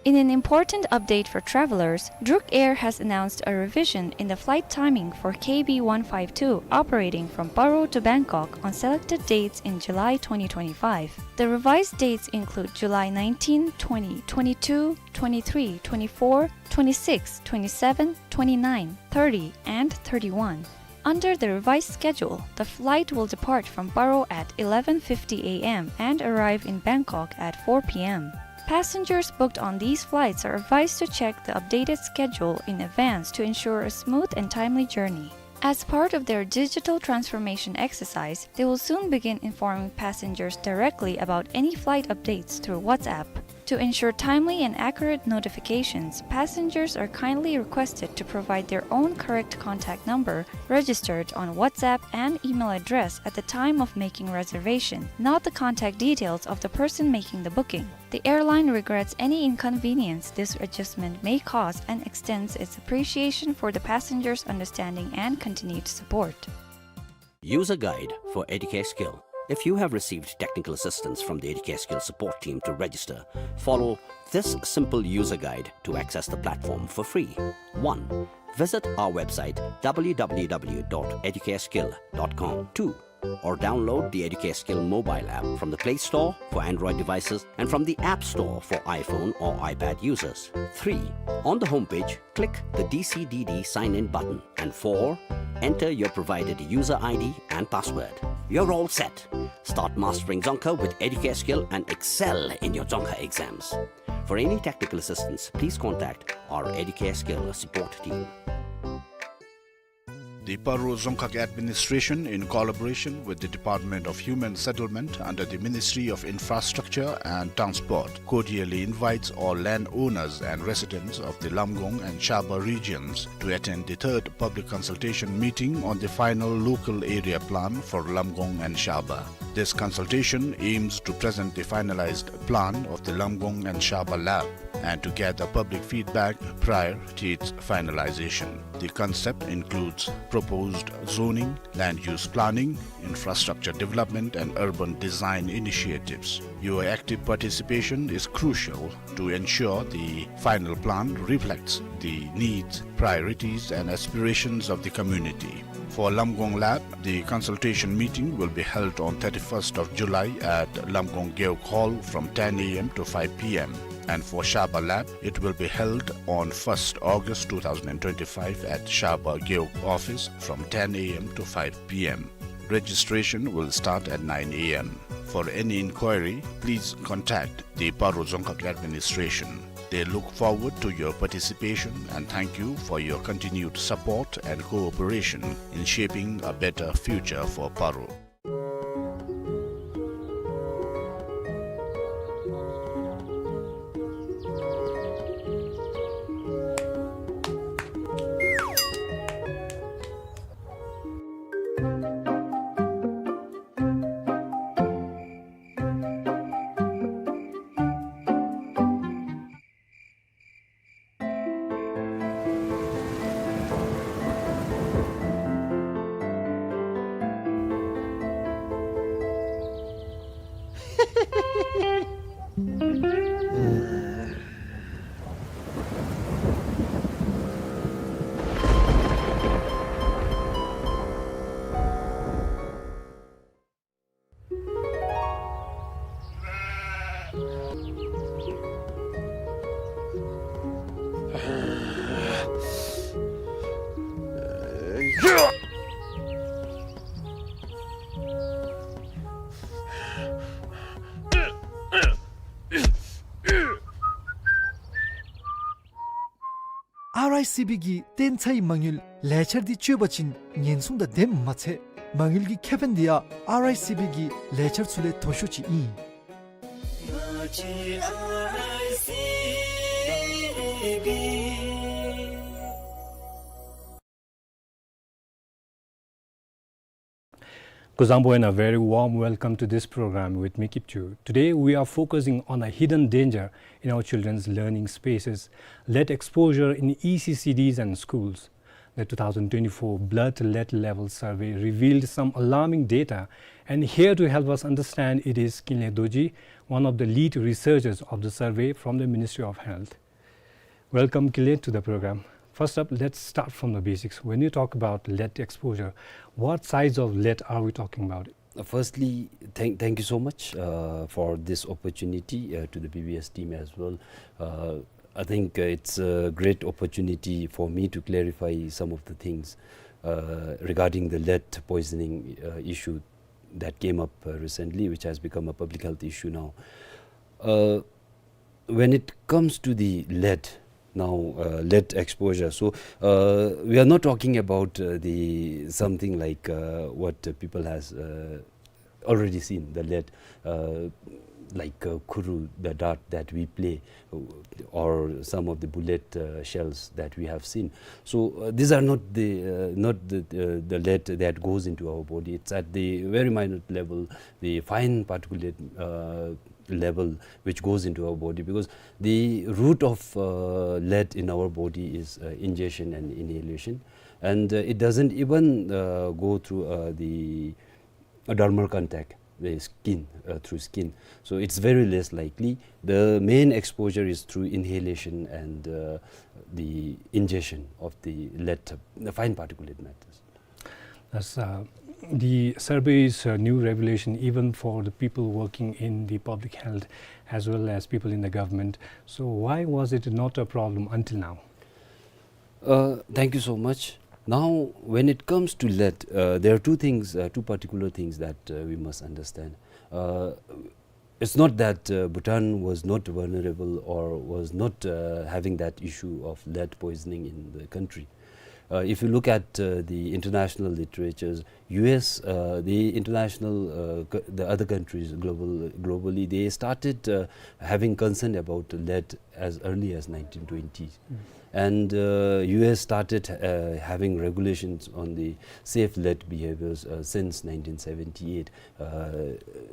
In an important update for travelers, Druk Air has announced a revision in the flight timing for K B one five two operating from Paro to Bangkok on selected dates in July twenty twenty-five. The revised dates include July nineteen, twenty, twenty-two, twenty-three, twenty-four, twenty-six, twenty-seven, twenty-nine, thirty, and thirty-one. Under the revised schedule, the flight will depart from Paro at eleven fifty A M and arrive in Bangkok at four P M. Passengers booked on these flights are advised to check the updated schedule in advance to ensure a smooth and timely journey. As part of their digital transformation exercise, they will soon begin informing passengers directly about any flight updates through WhatsApp. To ensure timely and accurate notifications, passengers are kindly requested to provide their own correct contact number registered on WhatsApp and email address at the time of making reservation, not the contact details of the person making the booking. The airline regrets any inconvenience this adjustment may cause and extends its appreciation for the passengers' understanding and continued support. User guide for Educare Skill. If you have received technical assistance from the Educare Skill support team to register, follow this simple user guide to access the platform for free. One, visit our website, W W W dot educare skill dot com. Two, or download the Educare Skill mobile app from the Play Store for Android devices and from the App Store for iPhone or iPad users. Three, on the homepage, click the D C D D sign-in button. And four, enter your provided user I D and password. You're all set. Start mastering Dzongkha with Educare Skill and excel in your Dzongkha exams. For any technical assistance, please contact our Educare Skill support team. The Paro Dzongkhag Administration, in collaboration with the Department of Human Settlement under the Ministry of Infrastructure and Transport, cordially invites all landowners and residents of the Lamgong and Shaba regions to attend the third public consultation meeting on the final local area plan for Lamgong and Shaba. This consultation aims to present the finalized plan of the Lamgong and Shaba lab and to gather public feedback prior to its finalization. The concept includes proposed zoning, land use planning, infrastructure development, and urban design initiatives. Your active participation is crucial to ensure the final plan reflects the needs, priorities, and aspirations of the community. For Lamgong lab, the consultation meeting will be held on thirty-first of July at Lamgong Gewog Hall from ten A M to five P M. And for Shaba lab, it will be held on first August two thousand and twenty-five at Shaba Gewog office from ten A M to five P M. Registration will start at nine A M. For any inquiry, please contact the Paro Dzongkhag Administration. They look forward to your participation and thank you for your continued support and cooperation in shaping a better future for Paro. ཨར་ཨའི་སི་བི་གི་བརྟན་ཚའི་མ་དངུལ་ལས་འཆར་འདི་སྤྱོད་པ་ཅིན་ཉེན་སྲུང་དང་ལྡནམ་མ་ཚད་མ་དངུལ་གྱི་ཁེ་ཕན་འདི་ཡང་ཨར་ཨའི་སི་བི་གི་ལས་འཆར་ཚུ་ལས་མཐོ་ཤོས་ཅིག་ཨིན། Kuzuzangpo and a very warm welcome to this program with me, Kipchu. Today we are focusing on a hidden danger in our children's learning spaces, lead exposure in E C C Ds and schools. The two thousand twenty-four blood lead level survey revealed some alarming data, and here to help us understand it is Kinley Dorji, one of the lead researchers of the survey from the Ministry of Health. Welcome, Kinley, to the program. First up, let's start from the basics. When you talk about lead exposure, what size of lead are we talking about? Uh, firstly, thank, thank you so much, uh, for this opportunity, uh, to the B B S team as well. Uh, I think, uh, it's a great opportunity for me to clarify some of the things, uh, regarding the lead poisoning, uh, issue that came up, uh, recently, which has become a public health issue now. Uh, when it comes to the lead, now, uh, lead exposure, so, uh, we are not talking about, uh, the something like, uh, what, uh, people has, uh, already seen, the lead, uh, like, uh, khuru, the dart that we play, uh, or some of the bullet, uh, shells that we have seen. So, uh, these are not the, uh, not the, uh, the lead that goes into our body. It's at the very minute level, the fine particulate, uh, level which goes into our body, because the root of, uh, lead in our body is, uh, ingestion and inhalation, and, uh, it doesn't even, uh, go through, uh, the, uh, dermal contact, the skin, uh, through skin. So it's very less likely. The main exposure is through inhalation and, uh, the ingestion of the lead, the fine particulate matters. That's, uh, the survey is a new revelation even for the people working in the public health as well as people in the government. So why was it not a problem until now? Uh, thank you so much. Now, when it comes to lead, uh, there are two things, uh, two particular things that, uh, we must understand. Uh, it's not that, uh, Bhutan was not vulnerable or was not, uh, having that issue of lead poisoning in the country. Uh, if you look at, uh, the international literatures, U S, uh, the international, uh, co-, the other countries global, globally, they started, uh, having concern about lead as early as nineteen twenties. Mm. And, uh, U S started, uh, having regulations on the safe lead behaviors, uh, since nineteen seventy-eight, uh,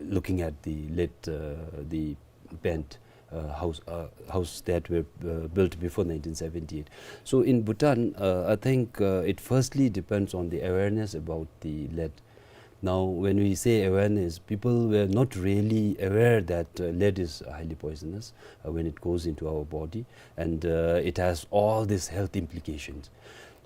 looking at the lead, uh, the bent, uh, house, uh, house that were, uh, built before nineteen seventy-eight. So in Bhutan, uh, I think, uh, it firstly depends on the awareness about the lead. Now, when we say awareness, people were not really aware that, uh, lead is highly poisonous, uh, when it goes into our body, and, uh, it has all these health implications.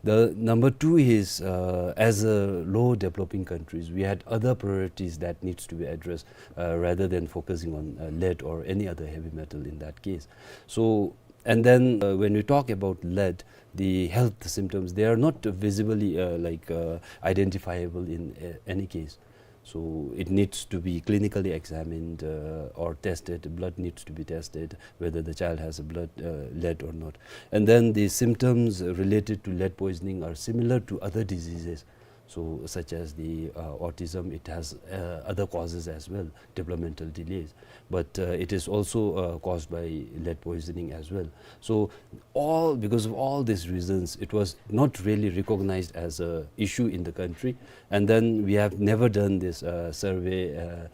The number two is, uh, as a low developing countries, we had other priorities that needs to be addressed, uh, rather than focusing on, uh, lead or any other heavy metal in that case. So, and then, uh, when we talk about lead, the health symptoms, they are not visibly, uh, like, uh, identifiable in, uh, any case. So it needs to be clinically examined, uh, or tested. Blood needs to be tested, whether the child has a blood, uh, lead or not. And then the symptoms related to lead poisoning are similar to other diseases. So such as the, uh, autism, it has, uh, other causes as well, developmental delays. But, uh, it is also, uh, caused by lead poisoning as well. So all, because of all these reasons, it was not really recognized as a issue in the country. And then we have never done this, uh, survey, uh,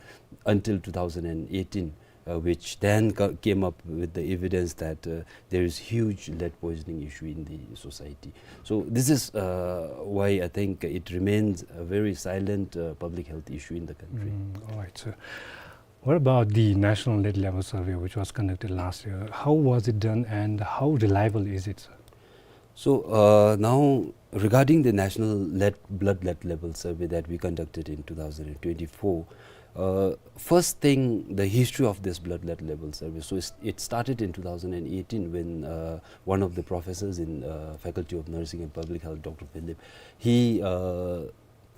until two thousand and eighteen, uh, which then co-, came up with the evidence that, uh, there is huge lead poisoning issue in the society. So this is, uh, why I think it remains a very silent, uh, public health issue in the country. Mm, all right, sir. What about the National Lead Level Survey, which was conducted last year? How was it done and how reliable is it, sir? So, uh, now, regarding the National Lead, Blood Lead Level Survey that we conducted in two thousand and twenty-four, uh, first thing, the history of this Blood Lead Level Survey. So it's, it started in two thousand and eighteen when, uh, one of the professors in, uh, Faculty of Nursing and Public Health, Doctor Philip, he, uh,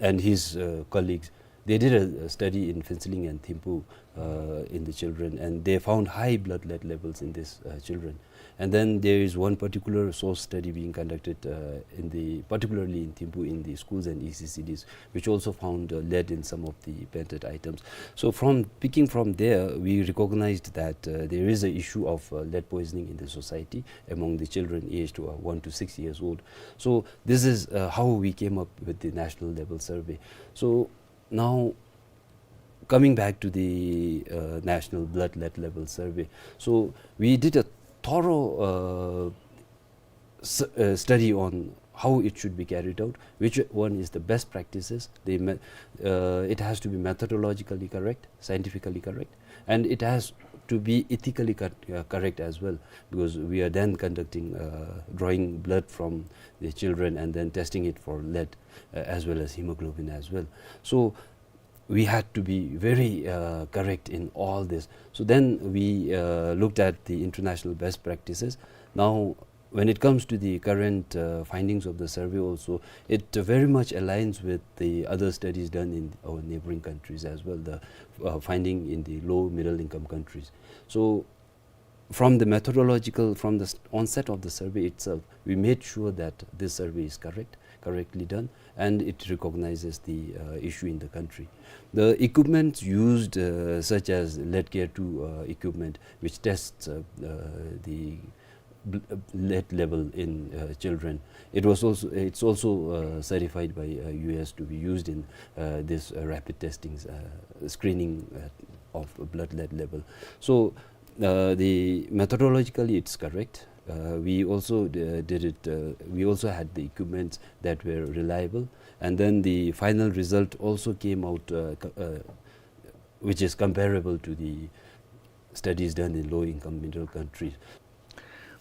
and his, uh, colleagues, they did a, a study in Phuentsholing and Thimphu, uh, in the children, and they found high blood lead levels in these, uh, children. And then there is one particular source study being conducted, uh, in the, particularly in Thimphu, in the schools and E C C Ds, which also found, uh, lead in some of the painted items. So from, picking from there, we recognized that, uh, there is a issue of, uh, lead poisoning in the society among the children aged, uh, one to six years old. So this is, uh, how we came up with the national level survey. So now, coming back to the, uh, National Blood Lead Level Survey, so we did a thorough, uh, s-, uh, study on how it should be carried out, which one is the best practices. The me-, uh, it has to be methodologically correct, scientifically correct, and it has to be ethically cor-, uh, correct as well, because we are then conducting, uh, drawing blood from the children and then testing it for lead, uh, as well as hemoglobin as well. So we had to be very, uh, correct in all this. So then we, uh, looked at the international best practices. Now, when it comes to the current, uh, findings of the survey also, it very much aligns with the other studies done in our neighboring countries as well, the, uh, finding in the low middle income countries. So from the methodological, from the s-, onset of the survey itself, we made sure that this survey is correct, correctly done, and it recognizes the, uh, issue in the country. The equipments used, uh, such as Leadcare two, uh, equipment, which tests, uh, uh, the bl-, uh, lead level in, uh, children, it was also, it's also, uh, certified by, uh, U S to be used in, uh, this, uh, rapid testings, uh, screening, uh, of blood lead level. So, uh, the methodologically it's correct. Uh, we also d-, did it, uh, we also had the equipments that were reliable. And then the final result also came out, uh, co-, uh, which is comparable to the studies done in low-income middle countries.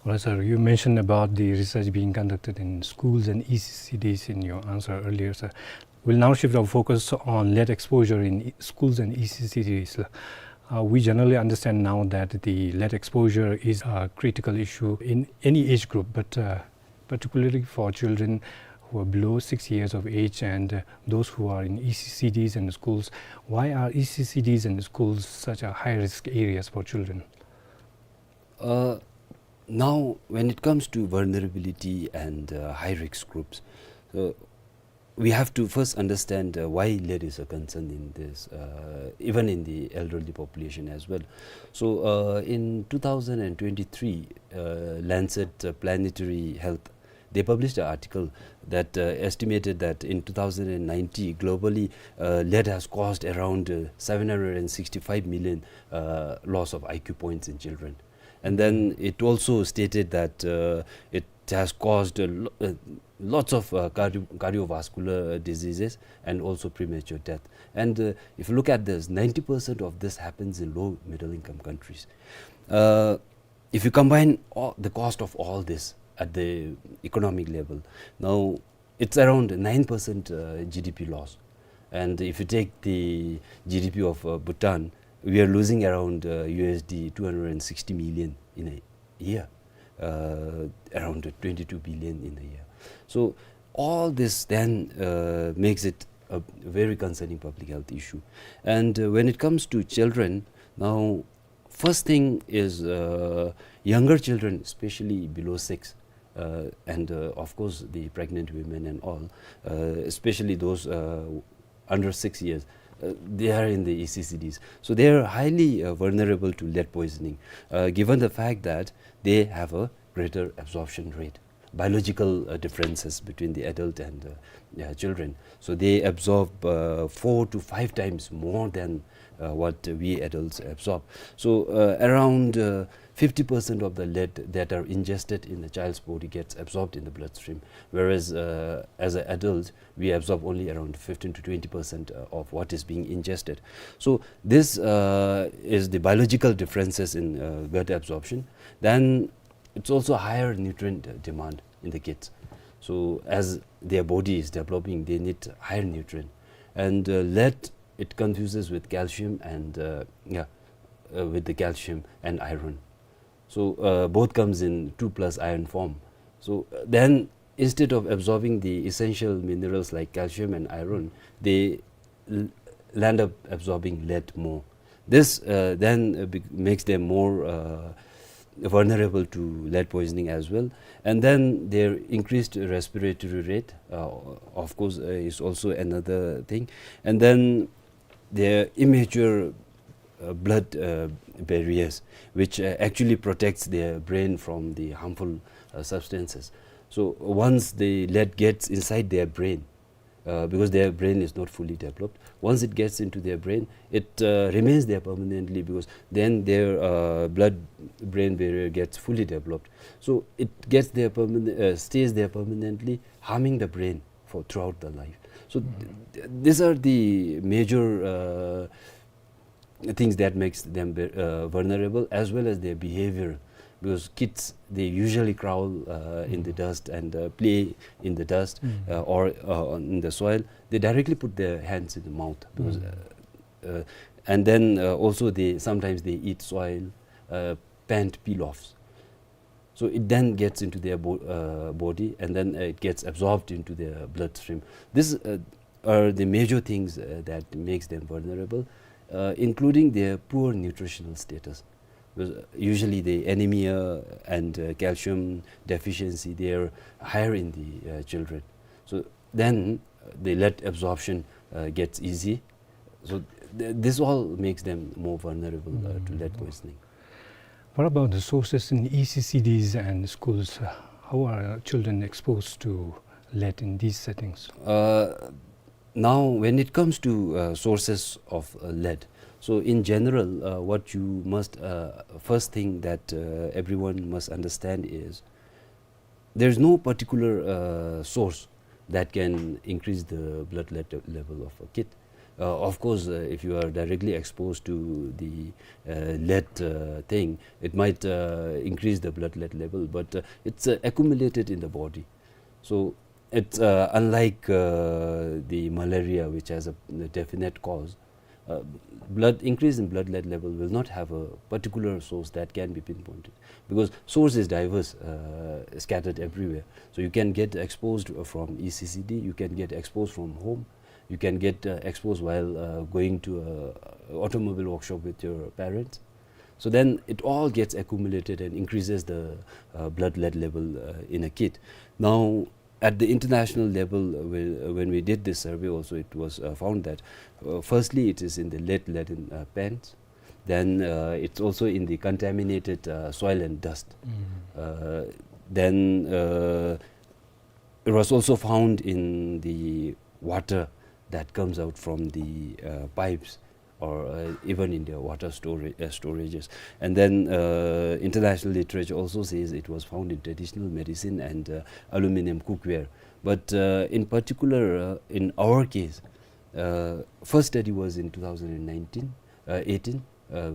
Well, sir, you mentioned about the research being conducted in schools and E C C Ds in your answer earlier, sir. We'll now shift our focus on lead exposure in e-, schools and E C C Ds. Uh, we generally understand now that the lead exposure is a critical issue in any age group, but, uh, particularly for children who are below six years of age and, uh, those who are in E C C Ds and schools. Why are E C C Ds and schools such a high-risk areas for children? Uh, Now, when it comes to vulnerability and, uh, high risk groups, uh, we have to first understand, uh, why lead is a concern in this, uh, even in the elderly population as well. So, uh, in two thousand and twenty-three, uh, Lancet, uh, Planetary Health, they published an article that, uh, estimated that in two thousand and ninety, globally, uh, lead has caused around, uh, seven hundred and sixty-five million, uh, loss of I Q points in children. And then it also stated that, uh, it has caused a lo-, uh, lots of, uh, cardio-, cardiovascular diseases and also premature death. And, uh, if you look at this, ninety percent of this happens in low middle income countries. Uh, if you combine all, the cost of all this at the economic level, now it's around nine percent, uh, G D P loss. And if you take the G D P of, uh, Bhutan, we are losing around, uh, U S D two hundred and sixty million in a year, uh, around twenty-two billion in a year. So all this then, uh, makes it a very concerning public health issue. And, uh, when it comes to children, now, first thing is, uh, younger children, especially below six, uh, and, uh, of course, the pregnant women and all, uh, especially those, uh, under six years, uh, they are in the E C C Ds. So they are highly, uh, vulnerable to lead poisoning, uh, given the fact that they have a greater absorption rate, biological, uh, differences between the adult and, uh, uh, children. So they absorb, uh, four to five times more than, uh, what we adults absorb. So, uh, around, uh, fifty percent of the lead that are ingested in the child's body gets absorbed in the bloodstream, whereas, uh, as an adult, we absorb only around fifteen to twenty percent, uh, of what is being ingested. So this, uh, is the biological differences in, uh, gut absorption. Then it's also higher nutrient, uh, demand in the kids. So as their body is developing, they need higher nutrient. And, uh, lead, it confuses with calcium and, uh, yeah, uh, with the calcium and iron. So, uh, both comes in two plus iron form. So, uh, then instead of absorbing the essential minerals like calcium and iron, they l-, land up absorbing lead more. This, uh, then, uh, bec-, makes them more, uh, vulnerable to lead poisoning as well. And then their increased respiratory rate, uh, of course, uh, is also another thing. And then their immature, uh, blood, uh, barriers, which, uh, actually protects their brain from the harmful, uh, substances. So once the lead gets inside their brain, uh, because their brain is not fully developed, once it gets into their brain, it, uh, remains there permanently, because then their, uh, blood-brain barrier gets fully developed. So it gets there perman-, uh, stays there permanently, harming the brain for throughout the life. So th-, th-, these are the major, uh, things that makes them ve-, uh, vulnerable, as well as their behavior, because kids, they usually crawl, uh, in the dust and, uh, play in the dust, uh, or, uh, on, in the soil. They directly put their hands in the mouth because, uh, uh, and then, uh, also they, sometimes they eat soil, uh, pant peel-offs. So it then gets into their bo-, uh, body, and then, uh, it gets absorbed into their bloodstream. These, uh, are the major things, uh, that makes them vulnerable, uh, including their poor nutritional status. Because, uh, usually the anemia and, uh, calcium deficiency, they are higher in the, uh, children. So then, uh, the lead absorption, uh, gets easy. So th-, this all makes them more vulnerable, uh, to lead poisoning. What about the sources in E C C Ds and schools? Uh, how are children exposed to lead in these settings? Uh, now, when it comes to, uh, sources of, uh, lead, so in general, uh, what you must, uh, first thing that, uh, everyone must understand is there's no particular, uh, source that can increase the blood lead level of a kid. Uh, of course, uh, if you are directly exposed to the, uh, lead, uh, thing, it might, uh, increase the blood lead level, but, uh, it's, uh, accumulated in the body. So it's, uh, unlike, uh, the malaria, which has a, a definite cause, uh, blood, increase in blood lead level will not have a particular source that can be pinpointed, because source is diverse, uh, scattered everywhere. So you can get exposed from E C C D, you can get exposed from home, you can get, uh, exposed while, uh, going to a automobile workshop with your parents. So then it all gets accumulated and increases the uh, blood lead level uh, in a kid. Now, at the international level, uh, we, uh, when we did this survey also, it was uh, found that uh, firstly, it is in the lead-laden uh, pants. Then uh, it's also in the contaminated uh, soil and dust. Uh, then uh, it was also found in the water that comes out from the uh, pipes or uh, even in the water stora- uh, storages. And then uh, international literature also says it was found in traditional medicine and uh, aluminum cookware. But uh, in particular, uh, in our case, uh, first study was in two thousand nineteen, uh, eighteen, uh,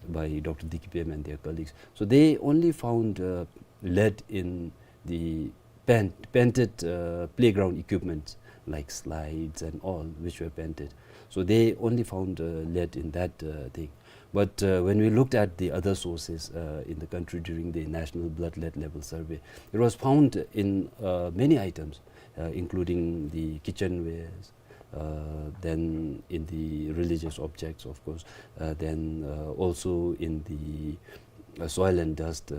by Doctor Dikipem and their colleagues. So they only found uh, lead in the paint, painted uh, playground equipment like slides and all, which were painted. So they only found uh, lead in that uh, thing. But uh, when we looked at the other sources uh, in the country during the National Blood Lead Level Survey, it was found in uh, many items, uh, including the kitchenwares, uh, then in the religious objects, of course, uh, then uh, also in the uh, soil and dust, uh,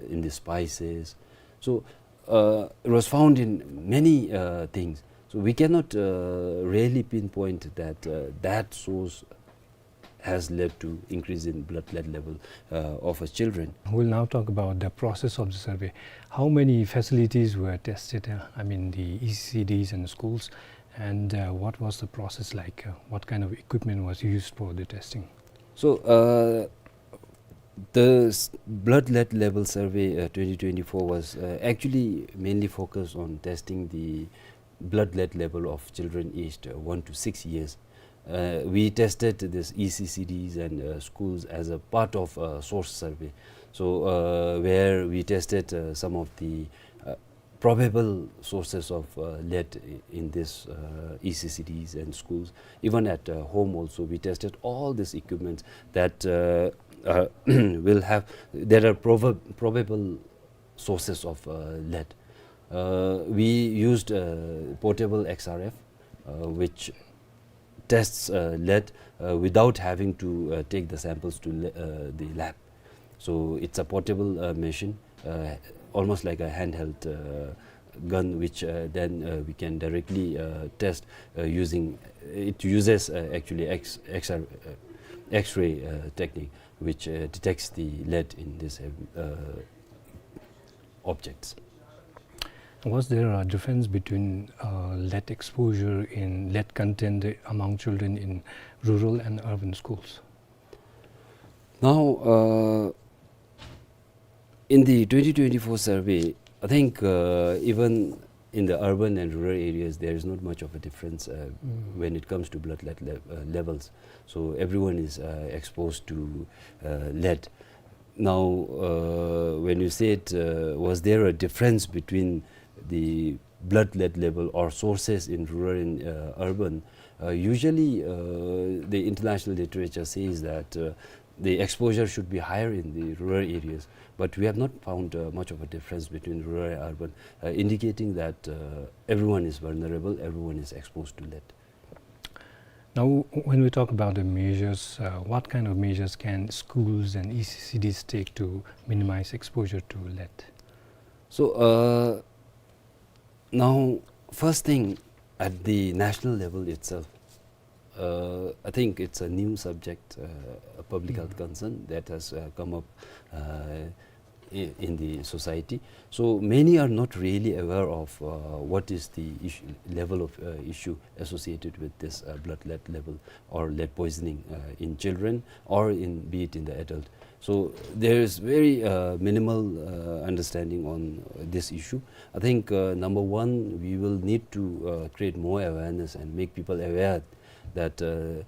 in the spices. So uh, it was found in many uh, things. So we cannot uh, really pinpoint that uh, that source has led to increase in blood lead level uh, of our children. We'll now talk about the process of the survey. How many facilities were tested? Uh, I mean, the E C C Ds and schools, and uh, what was the process like? Uh, what kind of equipment was used for the testing? So, uh, the s- blood lead level survey uh, twenty twenty-four was uh, actually mainly focused on testing the blood lead level of children aged uh, one to six years. Uh, we tested this E C C Ds and uh, schools as a part of a source survey. So, uh, where we tested uh, some of the uh, probable sources of uh, lead i- in this uh, E C C Ds and schools. Even at uh, home also, we tested all these equipments that uh, uh, will have, there are prob- probable sources of uh, lead. Uh, we used uh, portable X R F, uh, which tests uh, lead uh, without having to uh, take the samples to le- uh, the lab. So it's a portable uh, machine, uh, almost like a handheld uh, gun, which uh, then uh, we can directly uh, test uh, using, it uses uh, actually X, X R, uh, X-ray uh, technique, which uh, detects the lead in this uh, objects. Was there a difference between uh, lead exposure in lead content among children in rural and urban schools? Now, uh, in the twenty twenty-four survey, I think uh, even in the urban and rural areas, there is not much of a difference uh, when it comes to blood lead le- uh, levels. So everyone is uh, exposed to uh, lead. Now, uh, when you said, uh, was there a difference between the blood lead level or sources in rural and uh, urban? Uh, usually, uh, the international literature says that uh, the exposure should be higher in the rural areas, but we have not found uh, much of a difference between rural and urban, uh, indicating that uh, everyone is vulnerable, everyone is exposed to lead. Now, w- when we talk about the measures, uh, what kind of measures can schools and E C C Ds take to minimize exposure to lead? So, uh, now, first thing, at the national level itself, uh, I think it's a new subject, uh, a public health concern that has uh, come up uh, i- in the society. So many are not really aware of uh, what is the issue, level of uh, issue associated with this uh, blood lead level or lead poisoning uh, in children or in, be it in the adult. So there is very uh, minimal uh, understanding on uh, this issue. I think uh, number one, we will need to uh, create more awareness and make people aware that uh,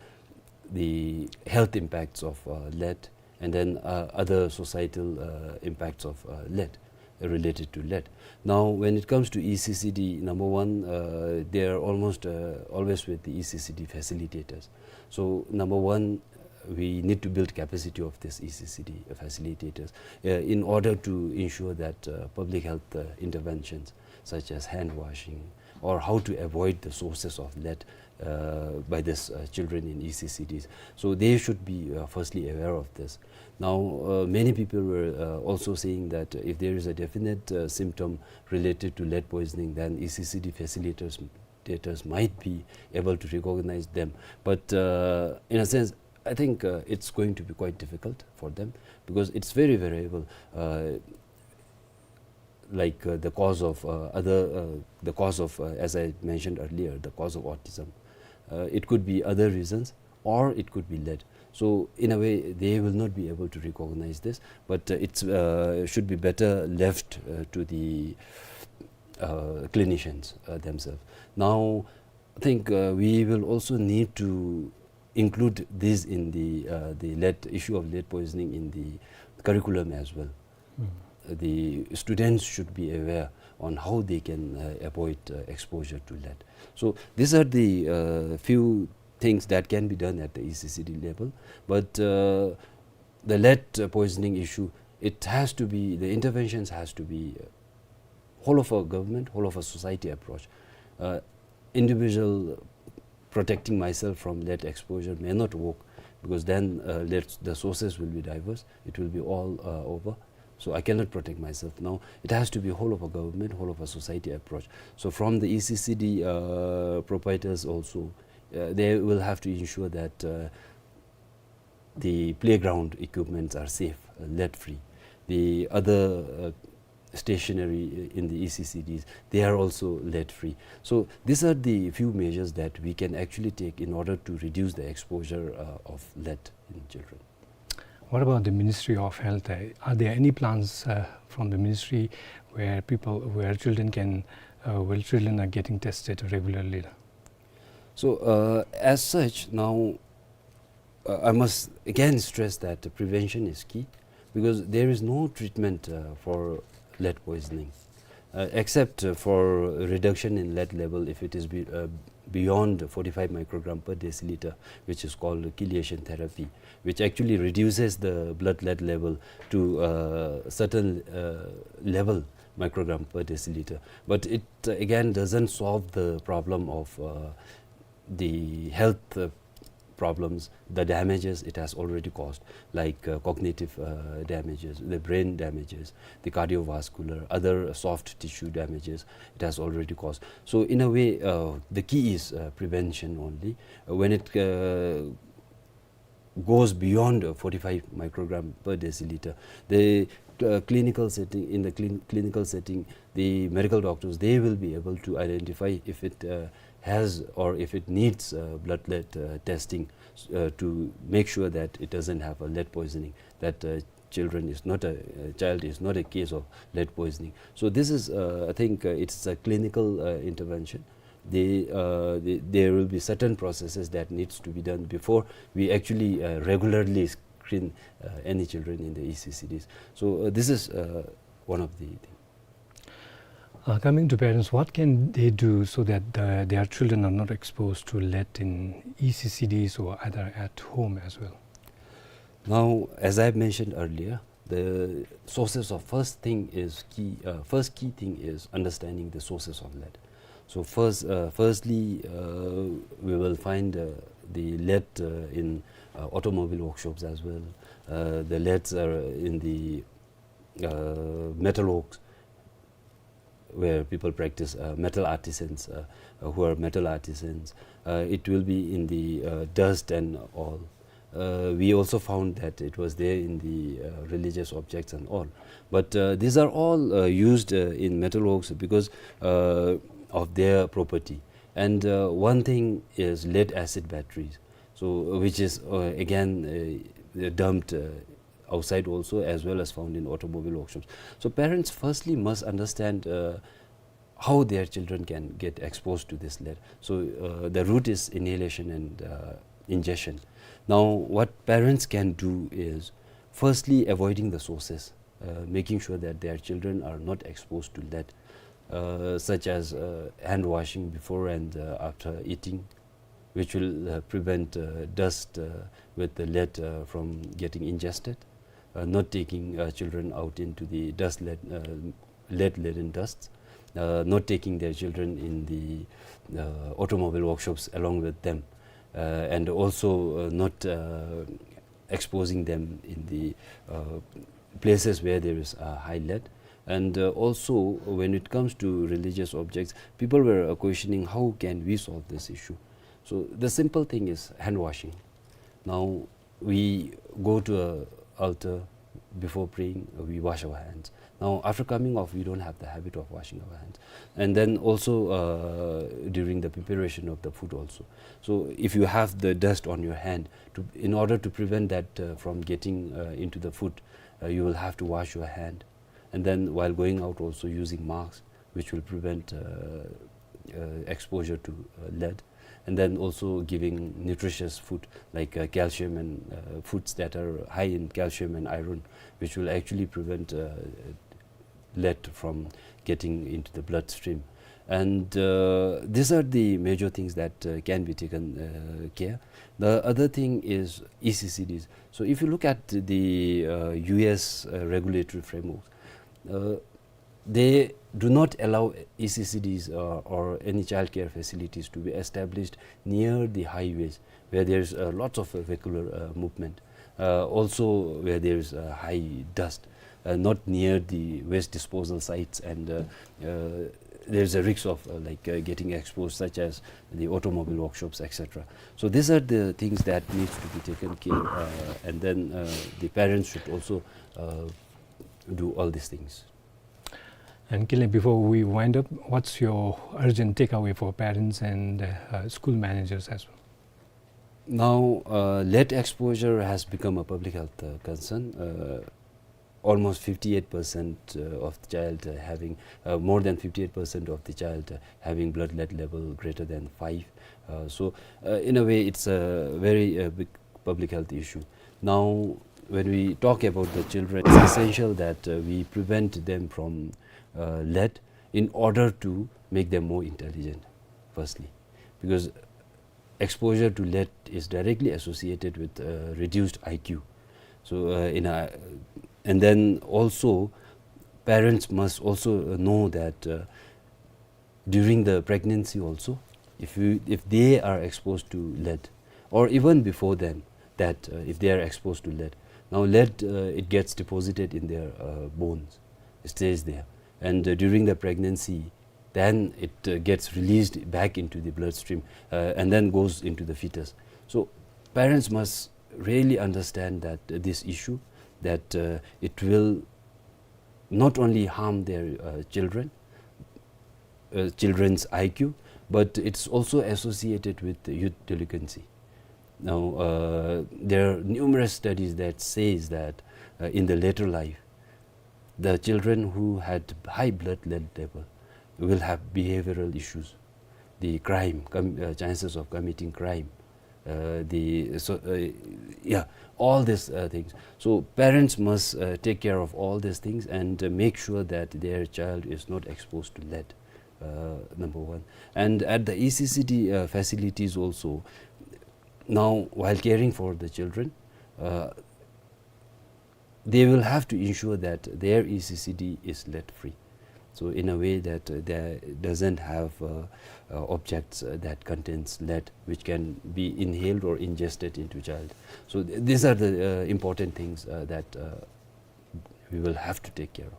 the health impacts of uh, lead and then uh, other societal uh, impacts of uh, lead, uh, related to lead. Now, when it comes to E C C D, number one, uh, they are almost uh, always with the E C C D facilitators. So, number one, we need to build capacity of these E C C D facilitators uh, in order to ensure that uh, public health uh, interventions such as hand washing, or how to avoid the sources of lead uh, by these uh, children in E C C Ds. So they should be uh, firstly aware of this. Now, uh, many people were uh, also saying that if there is a definite uh, symptom related to lead poisoning, then E C C D facilitators, facilitators might be able to recognize them. But uh, in a sense, I think uh, it's going to be quite difficult for them because it's very variable. Uh, like uh, the cause of uh, other, uh, the cause of, uh, as I mentioned earlier, the cause of autism. Uh, it could be other reasons, or it could be lead. So in a way, they will not be able to recognize this, but uh, it uh, should be better left uh, to the uh, clinicians uh, themselves. Now, I think uh, we will also need to include this in the uh, the lead issue of lead poisoning in the curriculum as well. The students should be aware on how they can uh, avoid uh, exposure to lead. So these are the uh, few things that can be done at the E C C D level. But uh, the lead uh, poisoning issue, it has to be, the interventions has to be uh, whole of a government, whole of a society approach. Uh, individual protecting myself from lead exposure may not work, because then uh, lead, the sources will be diverse. It will be all uh, over. So I cannot protect myself. Now it has to be whole of a government, whole of a society approach. So from the E C C D uh, proprietors also, uh, they will have to ensure that uh, the playground equipments are safe, uh, lead free. The other uh, stationery in the E C C Ds, they are also lead free. So these are the few measures that we can actually take in order to reduce the exposure uh, of lead in children. What about the Ministry of Health? Uh, are there any plans uh, from the ministry where people, where children can, uh, where children are getting tested regularly? So uh, as such, now uh, I must again stress that prevention is key, because there is no treatment uh, for lead poisoning uh, except uh, for reduction in lead level if it is be, uh, beyond forty-five microgram per deciliter, which is called chelation therapy, which actually reduces the blood lead level to a certain uh, level, microgram per deciliter. But it uh, again doesn't solve the problem of uh, the health uh, problems, the damages it has already caused, like uh, cognitive uh, damages, the brain damages, the cardiovascular, other soft tissue damages it has already caused. So in a way, uh, the key is uh, prevention only. Uh, when it uh, goes beyond uh, forty-five microgram per deciliter, the uh, clinical setting, in the clin- clinical setting, the medical doctors, they will be able to identify if it uh, has or if it needs uh, blood lead uh, testing uh, to make sure that it doesn't have a lead poisoning, that uh, children is not a uh, child is not a case of lead poisoning. So this is, uh, I think, uh, it's a clinical uh, intervention. The, uh, the, there will be certain processes that needs to be done before we actually uh, regularly screen uh, any children in the E C C Ds. So uh, this is uh, one of the things. Uh, coming to parents, what can they do so that the, their children are not exposed to lead in E C C Ds or either at home as well? Now, as I mentioned earlier, the sources of first thing is key. Uh, first key thing is understanding the sources of lead. So first, uh, firstly, uh, we will find uh, the lead uh, in uh, automobile workshops as well. Uh, the leads are in the uh, metal works, where people practice, uh, metal artisans, uh, uh, who are metal artisans. Uh, it will be in the uh, dust and all. Uh, we also found that it was there in the uh, religious objects and all. But uh, these are all uh, used uh, in metal works because uh, of their property. And uh, one thing is lead acid batteries, so which is uh, again uh, dumped uh, outside also, as well as found in automobile workshops. So parents firstly must understand uh, how their children can get exposed to this lead. So uh, the route is inhalation and uh, ingestion. Now, what parents can do is firstly avoiding the sources, uh, making sure that their children are not exposed to lead, uh, such as uh, hand washing before and uh, after eating, which will uh, prevent uh, dust uh, with the lead uh, from getting ingested, uh, not taking uh, children out into the dust lead, uh, lead-laden dusts. uh, not taking their children in the, uh, automobile workshops along with them, uh, and also, uh, not, uh, exposing them in the, uh, places where there is, uh, high lead. And, uh, also, when it comes to religious objects, people were, uh, questioning, "How can we solve this issue?" So the simple thing is hand washing. Now, we go to a altar before praying, uh, we wash our hands. Now, after coming off, we don't have the habit of washing our hands. And then also, uh, during the preparation of the food also. So if you have the dust on your hand, to, in order to prevent that, uh, from getting, uh, into the food, uh, you will have to wash your hand. And then while going out also, using masks, which will prevent, uh, uh, exposure to, uh, lead. And then also giving nutritious food like, uh, calcium and, uh, foods that are high in calcium and iron, which will actually prevent, uh, lead from getting into the bloodstream. And, uh, these are the major things that, uh, can be taken, uh, care. The other thing is E C C Ds. So if you look at the, uh, U S, uh, regulatory framework, uh, they do not allow E C C Ds, uh, or any childcare facilities to be established near the highways where there's, uh, lots of, uh, vehicular, uh, movement. Uh, also where there's, uh, high dust, uh, not near the waste disposal sites and, uh, uh, there's a risk of, uh, like, uh, getting exposed, such as the automobile workshops, et cetera. So these are the things that needs to be taken care, uh, and then, uh, the parents should also, uh, do all these things. And Kinley, before we wind up, what's your urgent takeaway for parents and, uh, school managers as well? Now, uh, lead exposure has become a public health, uh, concern. Uh, almost fifty-eight percent, uh, of the child, uh, having, uh, more than fifty-eight percent of the child, uh, having blood lead level greater than five. Uh, so, uh, in a way, it's a very, uh, big public health issue. Now, when we talk about the children, it's essential that, uh, we prevent them from, uh, lead in order to make them more intelligent, firstly, because exposure to lead is directly associated with, uh, reduced I Q. So, uh, in a, and then also, parents must also, uh, know that, uh, during the pregnancy also, if you, if they are exposed to lead, or even before then, that, uh, if they are exposed to lead, now lead, uh, it gets deposited in their, uh, bones, it stays there, and, uh, during the pregnancy, then it, uh, gets released back into the bloodstream, uh, and then goes into the fetus. So parents must really understand that, uh, this issue, that, uh, it will not only harm their, uh, children, uh, children's I Q, but it's also associated with youth delinquency. Now, uh, there are numerous studies that says that, uh, in the later life, the children who had high blood lead level will have behavioral issues. The crime, com-, uh, chances of committing crime, uh, the, so, uh, yeah, all these, uh, things. So parents must, uh, take care of all these things and, uh, make sure that their child is not exposed to lead, uh, number one. And at the E C C D, uh, facilities also, now while caring for the children, uh, they will have to ensure that their E C C D is lead free. So in a way that, uh, there doesn't have, uh, uh, objects, uh, that contains lead, which can be inhaled or ingested into child. So th-, these are the, uh, important things, uh, that, uh, we will have to take care of.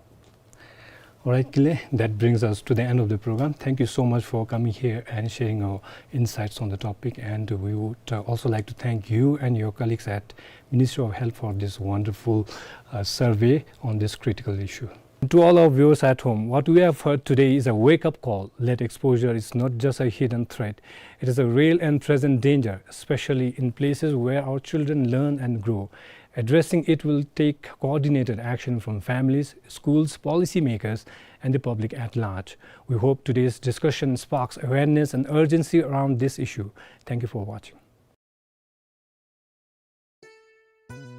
All right, Kinley, that brings us to the end of the program. Thank you so much for coming here and sharing your insights on the topic. And we would, uh, also like to thank you and your colleagues at Ministry of Health for this wonderful, uh, survey on this critical issue. To all our viewers at home, what we have heard today is a wake-up call. Lead exposure is not just a hidden threat. It is a real and present danger, especially in places where our children learn and grow. Addressing it will take coordinated action from families, schools, policymakers, and the public at large. We hope today's discussion sparks awareness and urgency around this issue. Thank you for watching.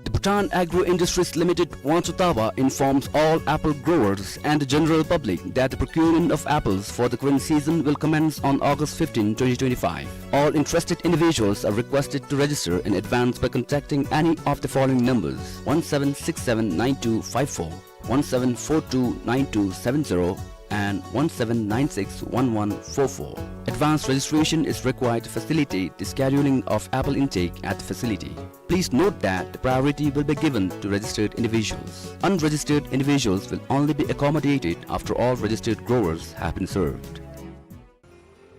The Bhutan Agro Industries Limited, Wangchuh Taba, informs all apple growers and the general public that the procurement of apples for the current season will commence on August fifteenth, twenty twenty-five. All interested individuals are requested to register in advance by contacting any of the following numbers: one seven six seven nine two five four, one seven four two nine two seven zero, and one seven nine six one one four four. Advance registration is required to facilitate the scheduling of apple intake at the facility. Please note that the priority will be given to registered individuals. Unregistered individuals will only be accommodated after all registered growers have been served.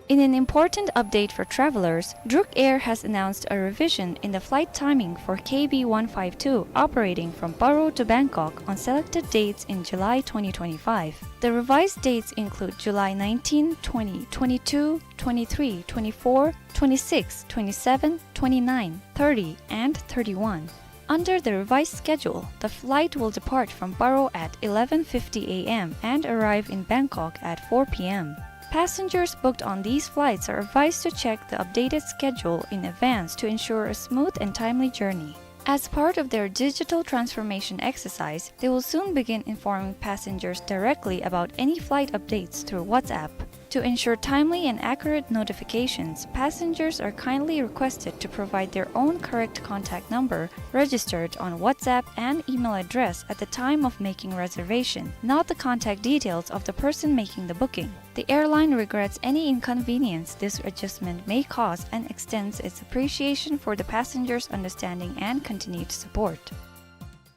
In an important update for travelers, Druk Air has announced a revision in the flight timing for K B one five two operating from Paro to Bangkok on selected dates in July twenty twenty-five. The revised dates include July nineteen, twenty, twenty-two, twenty-three, twenty-four, twenty-six, twenty-seven, twenty-nine, thirty, and thirty-one. Under the revised schedule, the flight will depart from Paro at eleven fifty A M and arrive in Bangkok at four P M. Passengers booked on these flights are advised to check the updated schedule in advance to ensure a smooth and timely journey. As part of their digital transformation exercise, they will soon begin informing passengers directly about any flight updates through WhatsApp. To ensure timely and accurate notifications, passengers are kindly requested to provide their own correct contact number registered on WhatsApp and email address at the time of making reservation, not the contact details of the person making the booking. The airline regrets any inconvenience this adjustment may cause and extends its appreciation for the passengers' understanding and continued support.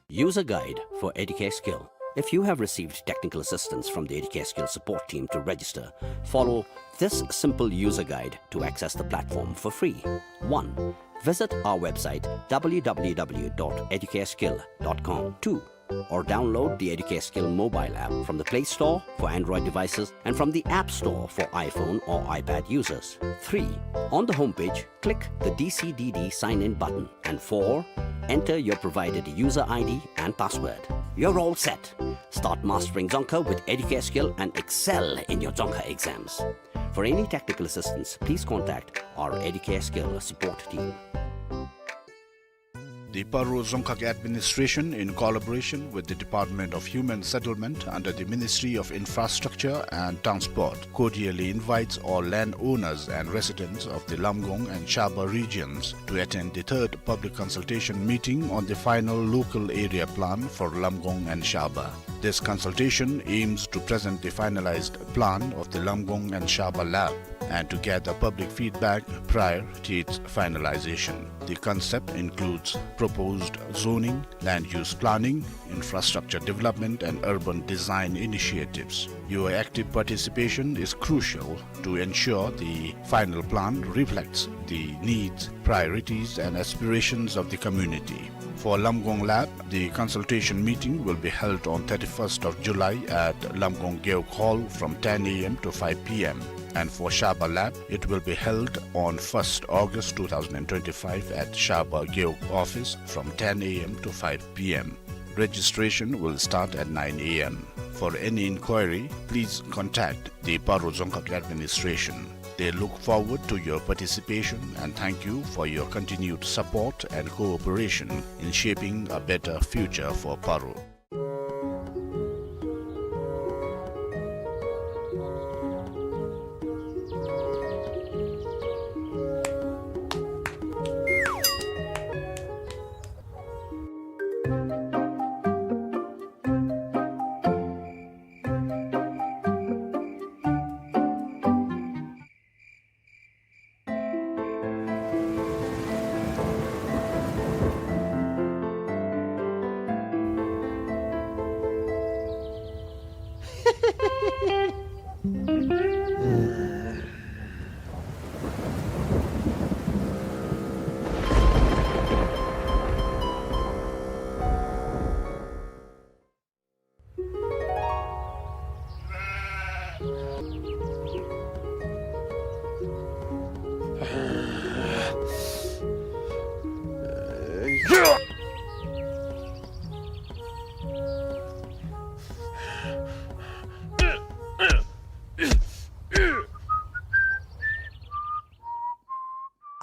User guide for Educare Skill. If you have received technical assistance from the Educare Skill support team to register, follow this simple user guide to access the platform for free. One, visit our website w w w dot educare skill dot com. Two, or download the Educare Skill mobile app from the Play Store for Android devices and from the App Store for iPhone or iPad users. Three, on the homepage, click the D C D D sign in button. And four, enter your provided user I D and password. You're all set. Start mastering Dzongkha with Educare Skill and excel in your Dzongkha exams. For any technical assistance, please contact our Educare Skill support team. The Paro Dzongkhag Administration, in collaboration with the Department of Human Settlement under the Ministry of Infrastructure and Transport, cordially invites all landowners and residents of the Lamgong and Shaba regions to attend the third public consultation meeting on the final local area plan for Lamgong and Shaba. This consultation aims to present the finalized plan of the Lamgong and Shaba lab and to gather public feedback prior to its finalization. The concept includes proposed zoning, land use planning, infrastructure development, and urban design initiatives. Your active participation is crucial to ensure the final plan reflects the needs, priorities, and aspirations of the community. For Lamgong lab, the consultation meeting will be held on thirty-first of July at Lamgong Gewog Hall from ten A M to five P M. And for Shaba lab, it will be held on first August two thousand and twenty-five at Shaba Gewog office from ten A M to five P M. Registration will start at nine A M. For any inquiry, please contact the Paro Dzongkhag Administration. They look forward to your participation and thank you for your continued support and cooperation in shaping a better future for Paro.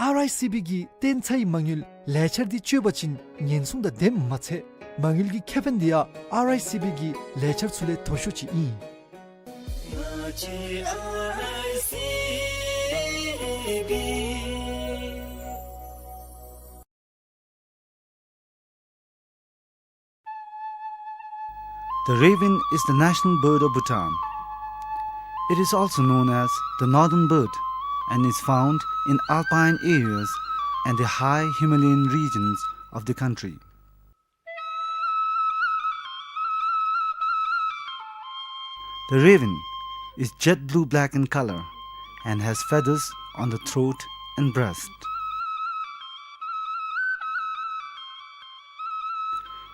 ཨར་ཨའི་སི་བི་གི་བརྟན་ཚའི་མ་དངུལ་ལས་འཆར་འདི་སྤྱོད་པ་ཅིན་ཉེན་སྲུང་དང་ལྡནམ་མ་ཚད་མ་དངུལ་གྱི་ཁེ་ཕན་འདི་ཡང་ཨར་ཨའི་སི་བི་གི་ལས་འཆར་ཚུ་ལས་མཐོ་ཤོས་ཅིག་ཨིན། The raven is the national bird of Bhutan. It is also known as the northern bird and is found in alpine areas and the high Himalayan regions of the country. The raven is jet blue-black in color and has feathers on the throat and breast.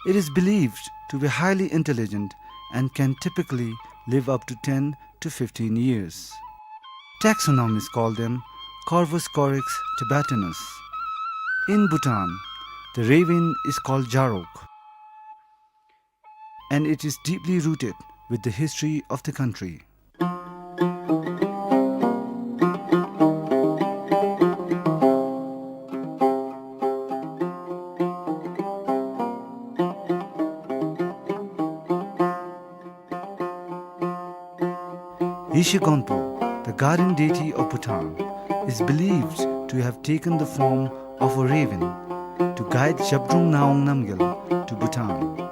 It is believed to be highly intelligent and can typically live up to ten to fifteen years. Taxonomists call them Corvus corax tibetanus. In Bhutan, the raven is called Jarok, and it is deeply rooted with the history of the country. Yeshe Gonpo, the guardian deity of Bhutan, is believed to have taken the form of a raven to guide Zhabdrung Ngawang Namgyal to Bhutan.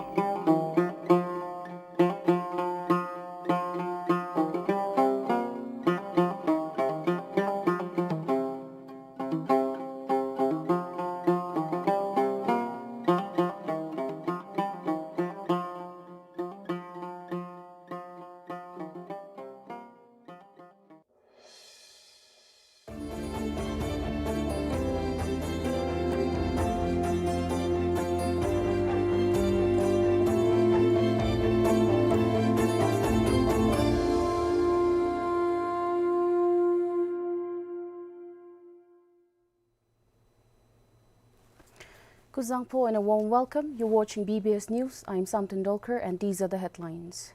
Kuzuzangpo and a warm welcome. You're watching B B S News. I'm Samten Dolkar and these are the headlines.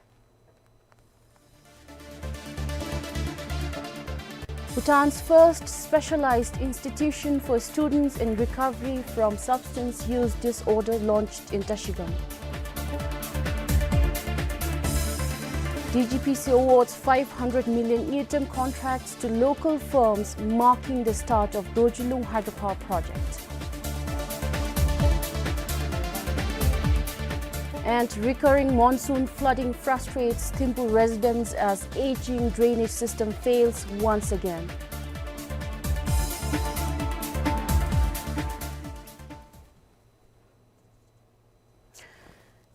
Bhutan's first specialized institution for students in recovery from substance use disorder launched in Trashigang. D G P C awards five hundred million ngultrum contracts to local firms, marking the start of Dorjilung hydropower project. And recurring monsoon flooding frustrates Thimphu residents as aging drainage system fails once again.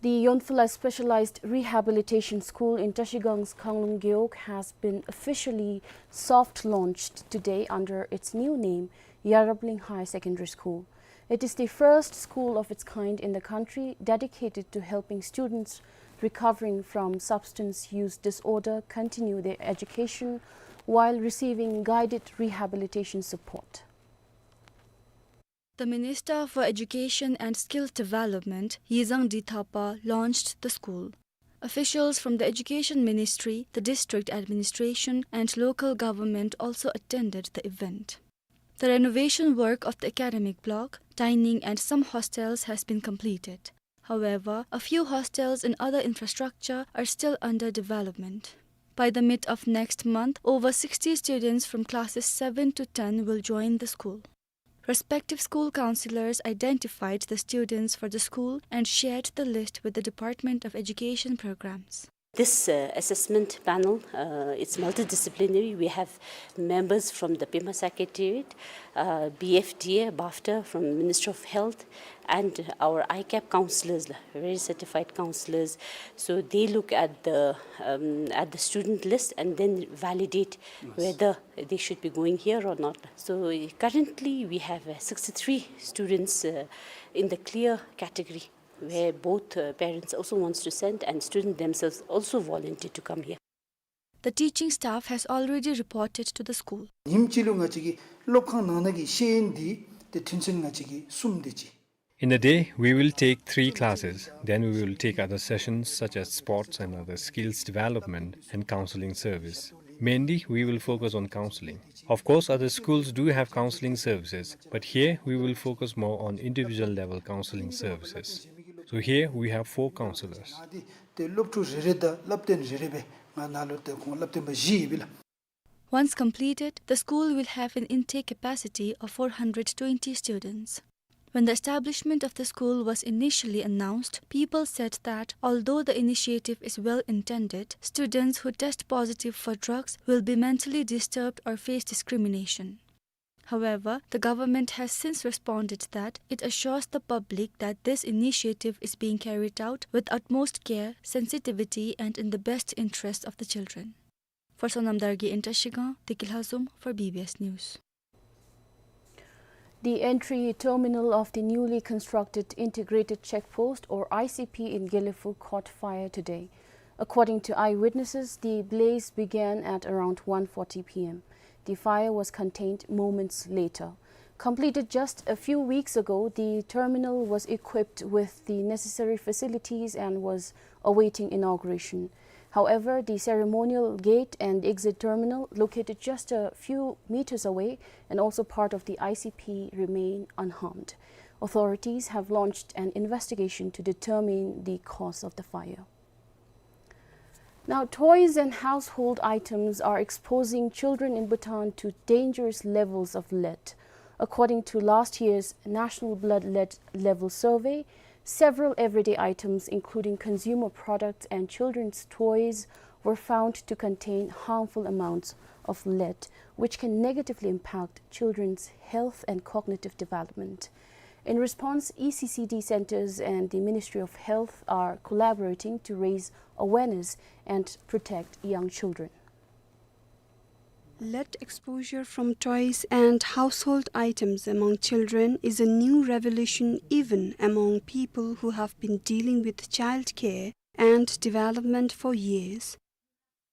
The Yonphula Specialized Rehabilitation School in Trashigang's Khanglung Gewog has been officially soft launched today under its new name, Yarabling High Secondary School. It is the first school of its kind in the country dedicated to helping students recovering from substance use disorder continue their education while receiving guided rehabilitation support. The Minister for Education and Skill Development, Yizang D Thapa, launched the school. Officials from the Education Ministry, the district administration, and local government also attended the event. The renovation work of the academic block, dining, and some hostels has been completed. However, a few hostels and other infrastructure are still under development. By the mid of next month, over sixty students from classes seven to ten will join the school. Respective school counselors identified the students for the school and shared the list with the Department of Education Programs. This, uh, assessment panel, uh, it's multidisciplinary. We have members from the Pema Secretariat, uh, B F D A, BAFTA from Ministry of Health, and our I CAP counselors, very certified counselors. So they look at the, um, at the student list and then validate whether they should be going here or not. So, uh, currently we have, uh, sixty-three students, uh, in the clear category, where both, uh, parents also wants to send and student themselves also volunteer to come here. The teaching staff has already reported to the school. ཉིནམ་གཅིག་ལུ་ང་བཅས་ཀྱིས་སློབ་ཁང་ནང་ན་གི་ཤེས་ཡོན་འདི་ཏེ་ཐུན་ཚན་ང་བཅས་ཀྱིས་གསུམ་དེ་ཅིག In a day, we will take three classes. Then we will take other sessions such as sports and other skills development and counseling service. Mainly, we will focus on counseling. Of course, other schools do have counseling services, but here we will focus more on individual level counseling services. So here we have four counselors. ཏེ་སློབ་ཕྲུག་རེ་རེ་དང་སློབ་སྟོན་རེ་རེ་སྦེ་ང་ནཱ་ལུ་ཏེ་ཁོང་སློབ་སྟོན་པ་བཞི་ཡོད་པས་ལགས། Once completed, the school will have an intake capacity of four hundred twenty students. When the establishment of the school was initially announced, people said that although the initiative is well intended, students who test positive for drugs will be mentally disturbed or face discrimination. However, the government has since responded that it assures the public that this initiative is being carried out with utmost care, sensitivity, and in the best interest of the children. For Sonam Dargye in Trashigang, Tiki Lhazom for B B S News. The entry terminal of the newly constructed integrated check post, or I C P, in Gelephu caught fire today. According to eyewitnesses, the blaze began at around one forty p m. The fire was contained moments later. Completed just a few weeks ago, the terminal was equipped with the necessary facilities and was awaiting inauguration. However, the ceremonial gate and exit terminal, located just a few meters away and also part of the I C P, remain unharmed. Authorities have launched an investigation to determine the cause of the fire. Now, toys and household items are exposing children in Bhutan to dangerous levels of lead. According to last year's National Blood Lead Level Survey, several everyday items, including consumer products and children's toys, were found to contain harmful amounts of lead, which can negatively impact children's health and cognitive development. In response, E C C D centers and the Ministry of Health are collaborating to raise awareness and protect young children. Lead exposure from toys and household items among children is a new revelation even among people who have been dealing with child care and development for years.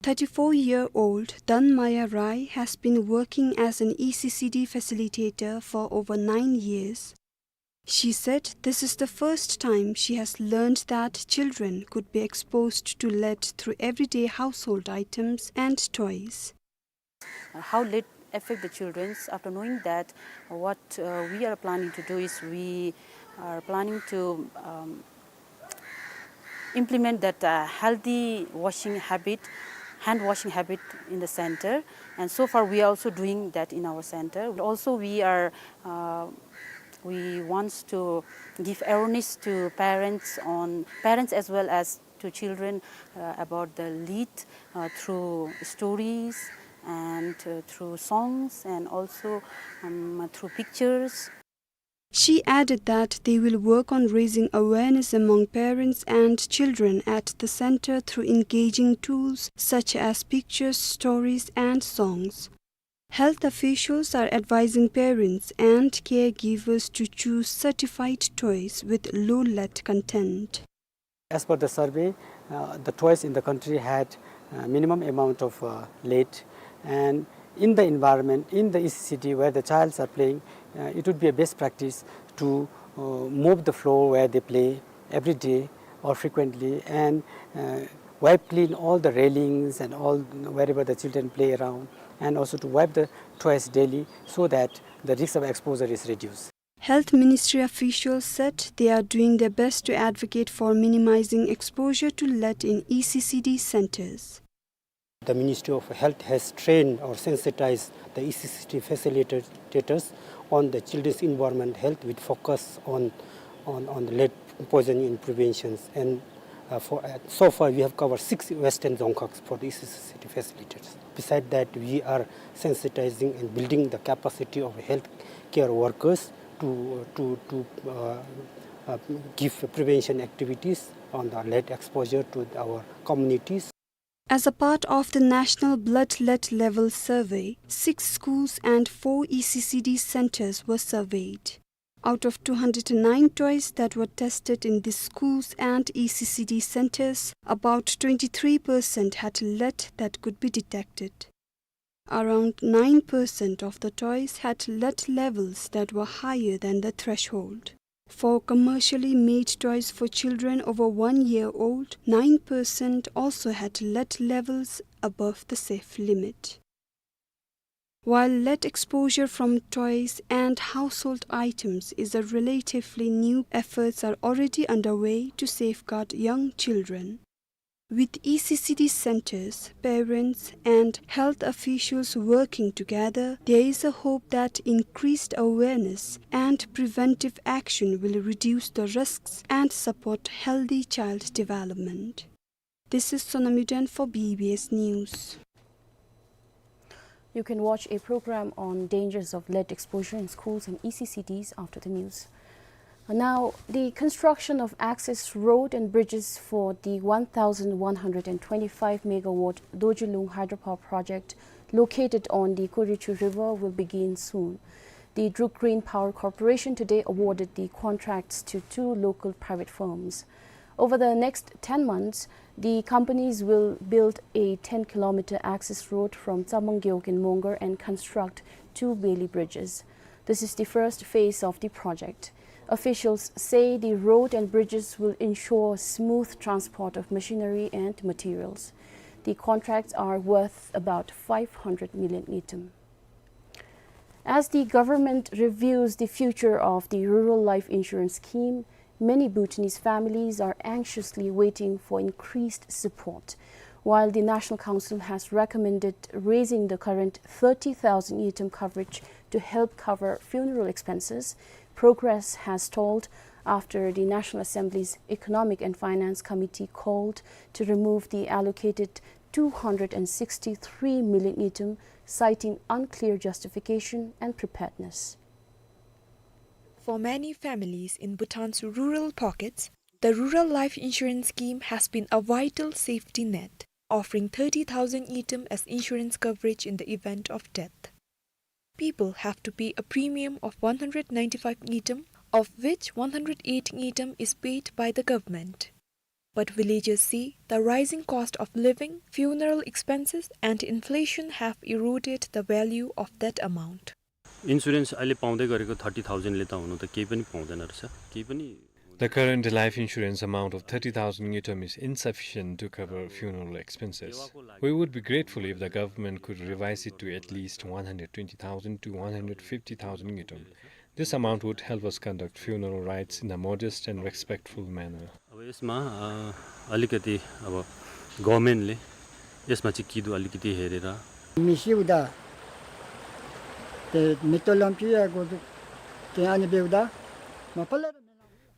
Thirty-four-year-old Dhanmaya Rai has been working as an E C C D facilitator for over nine years. She said this is the first time she has learned that children could be exposed to lead through everyday household items and toys. Uh, how lead affect the children? After knowing that, what, uh, we are planning to do is we are planning to, um, implement that, uh, healthy washing habit, hand washing habit in the center. And so far, we are also doing that in our center. Also, we are, uh, we want to give awareness to parents on, parents as well as to children, uh, about the lead, uh, through stories and, uh, through songs and also, um, through pictures. She added that they will work on raising awareness among parents and children at the center through engaging tools such as pictures, stories, and songs. Health officials are advising parents and caregivers to choose certified toys with low lead content. As per the survey, uh, the toys in the country had, uh, minimum amount of, uh, lead, and in the environment, in the E C C D where the childs are playing, uh, it would be a best practice to, uh, mop the floor where they play every day or frequently, and, uh, wipe clean all the railings and all wherever the children play around, and also to wipe the toys daily so that the risk of exposure is reduced. Health Ministry officials said they are doing their best to advocate for minimizing exposure to lead in E C C D centers. The Ministry of Health has trained or sensitized the E C C D facilitators on the children's environment health with focus on, on, on the lead poisoning and preventions. And, uh, for, uh, so far we have covered six Western Dzongkhags for the E C C D facilitators. Beside that, we are sensitizing and building the capacity of healthcare workers to, to, to, uh, uh, give prevention activities on the lead exposure to our communities. As a part of the National Blood Lead Level Survey, six schools and four E C C D centers were surveyed. Out of two hundred nine toys that were tested in these schools and E C C D centers, about twenty-three percent had lead that could be detected. Around nine percent of the toys had lead levels that were higher than the threshold. For commercially made toys for children over one year old, nine percent also had lead levels above the safe limit. While lead exposure from toys and household items is a relatively new, efforts are already underway to safeguard young children. With E C C D centers, parents, and health officials working together, there is a hope that increased awareness and preventive action will reduce the risks and support healthy child development. This is Sonam Yuden for B B S News. You can watch a program on dangers of lead exposure in schools and E C C Ds after the news. Now, the construction of access road and bridges for the one thousand one hundred and twenty-five megawatt Dorjilung hydropower project located on the Kurichu River will begin soon. The Druk Green Power Corporation today awarded the contracts to two local private firms. Over the next ten months, the companies will build a ten kilometer access road from Tsamanggeok in Mongar and construct two bailey bridges. This is the first phase of the project. Officials say the road and bridges will ensure smooth transport of machinery and materials. The contracts are worth about five hundred million ngultrum. As the government reviews the future of the Rural Life Insurance Scheme, many Bhutanese families are anxiously waiting for increased support. While the National Council has recommended raising the current thirty thousand ngultrum coverage to help cover funeral expenses, progress has stalled after the National Assembly's Economic and Finance Committee called to remove the allocated two hundred and sixty-three million ngultrum, citing unclear justification and preparedness. For many families in Bhutan's rural pockets, the Rural Life Insurance Scheme has been a vital safety net, offering thirty thousand ngultrum as insurance coverage in the event of death. People have to pay a premium of one hundred ninety-five ngultrum, of which one hundred eight ngultrum is paid by the government. But villagers say the rising cost of living, funeral expenses, and inflation have eroded the value of that amount. Insurance अहिले पाउँदै गरेको थर्टी थाउजन्डले त हुनु त केही पनि पाउँदैन रहेछ, केही पनि। The current life insurance amount of thirty thousand ngultrum is insufficient to cover funeral expenses. We would be grateful if the government could revise it to at least one hundred twenty thousand to one hundred fifty thousand ngultrum. This amount would help us conduct funeral rites in a modest and respectful manner. अब यसमा, अ, अलिकति अब गभर्नमेन्टले यसमा चाहिँ किदु अलिकति हेरेर Mi siuda. Te mi to lam pi ya go du. Te ani beuda. Ma pala.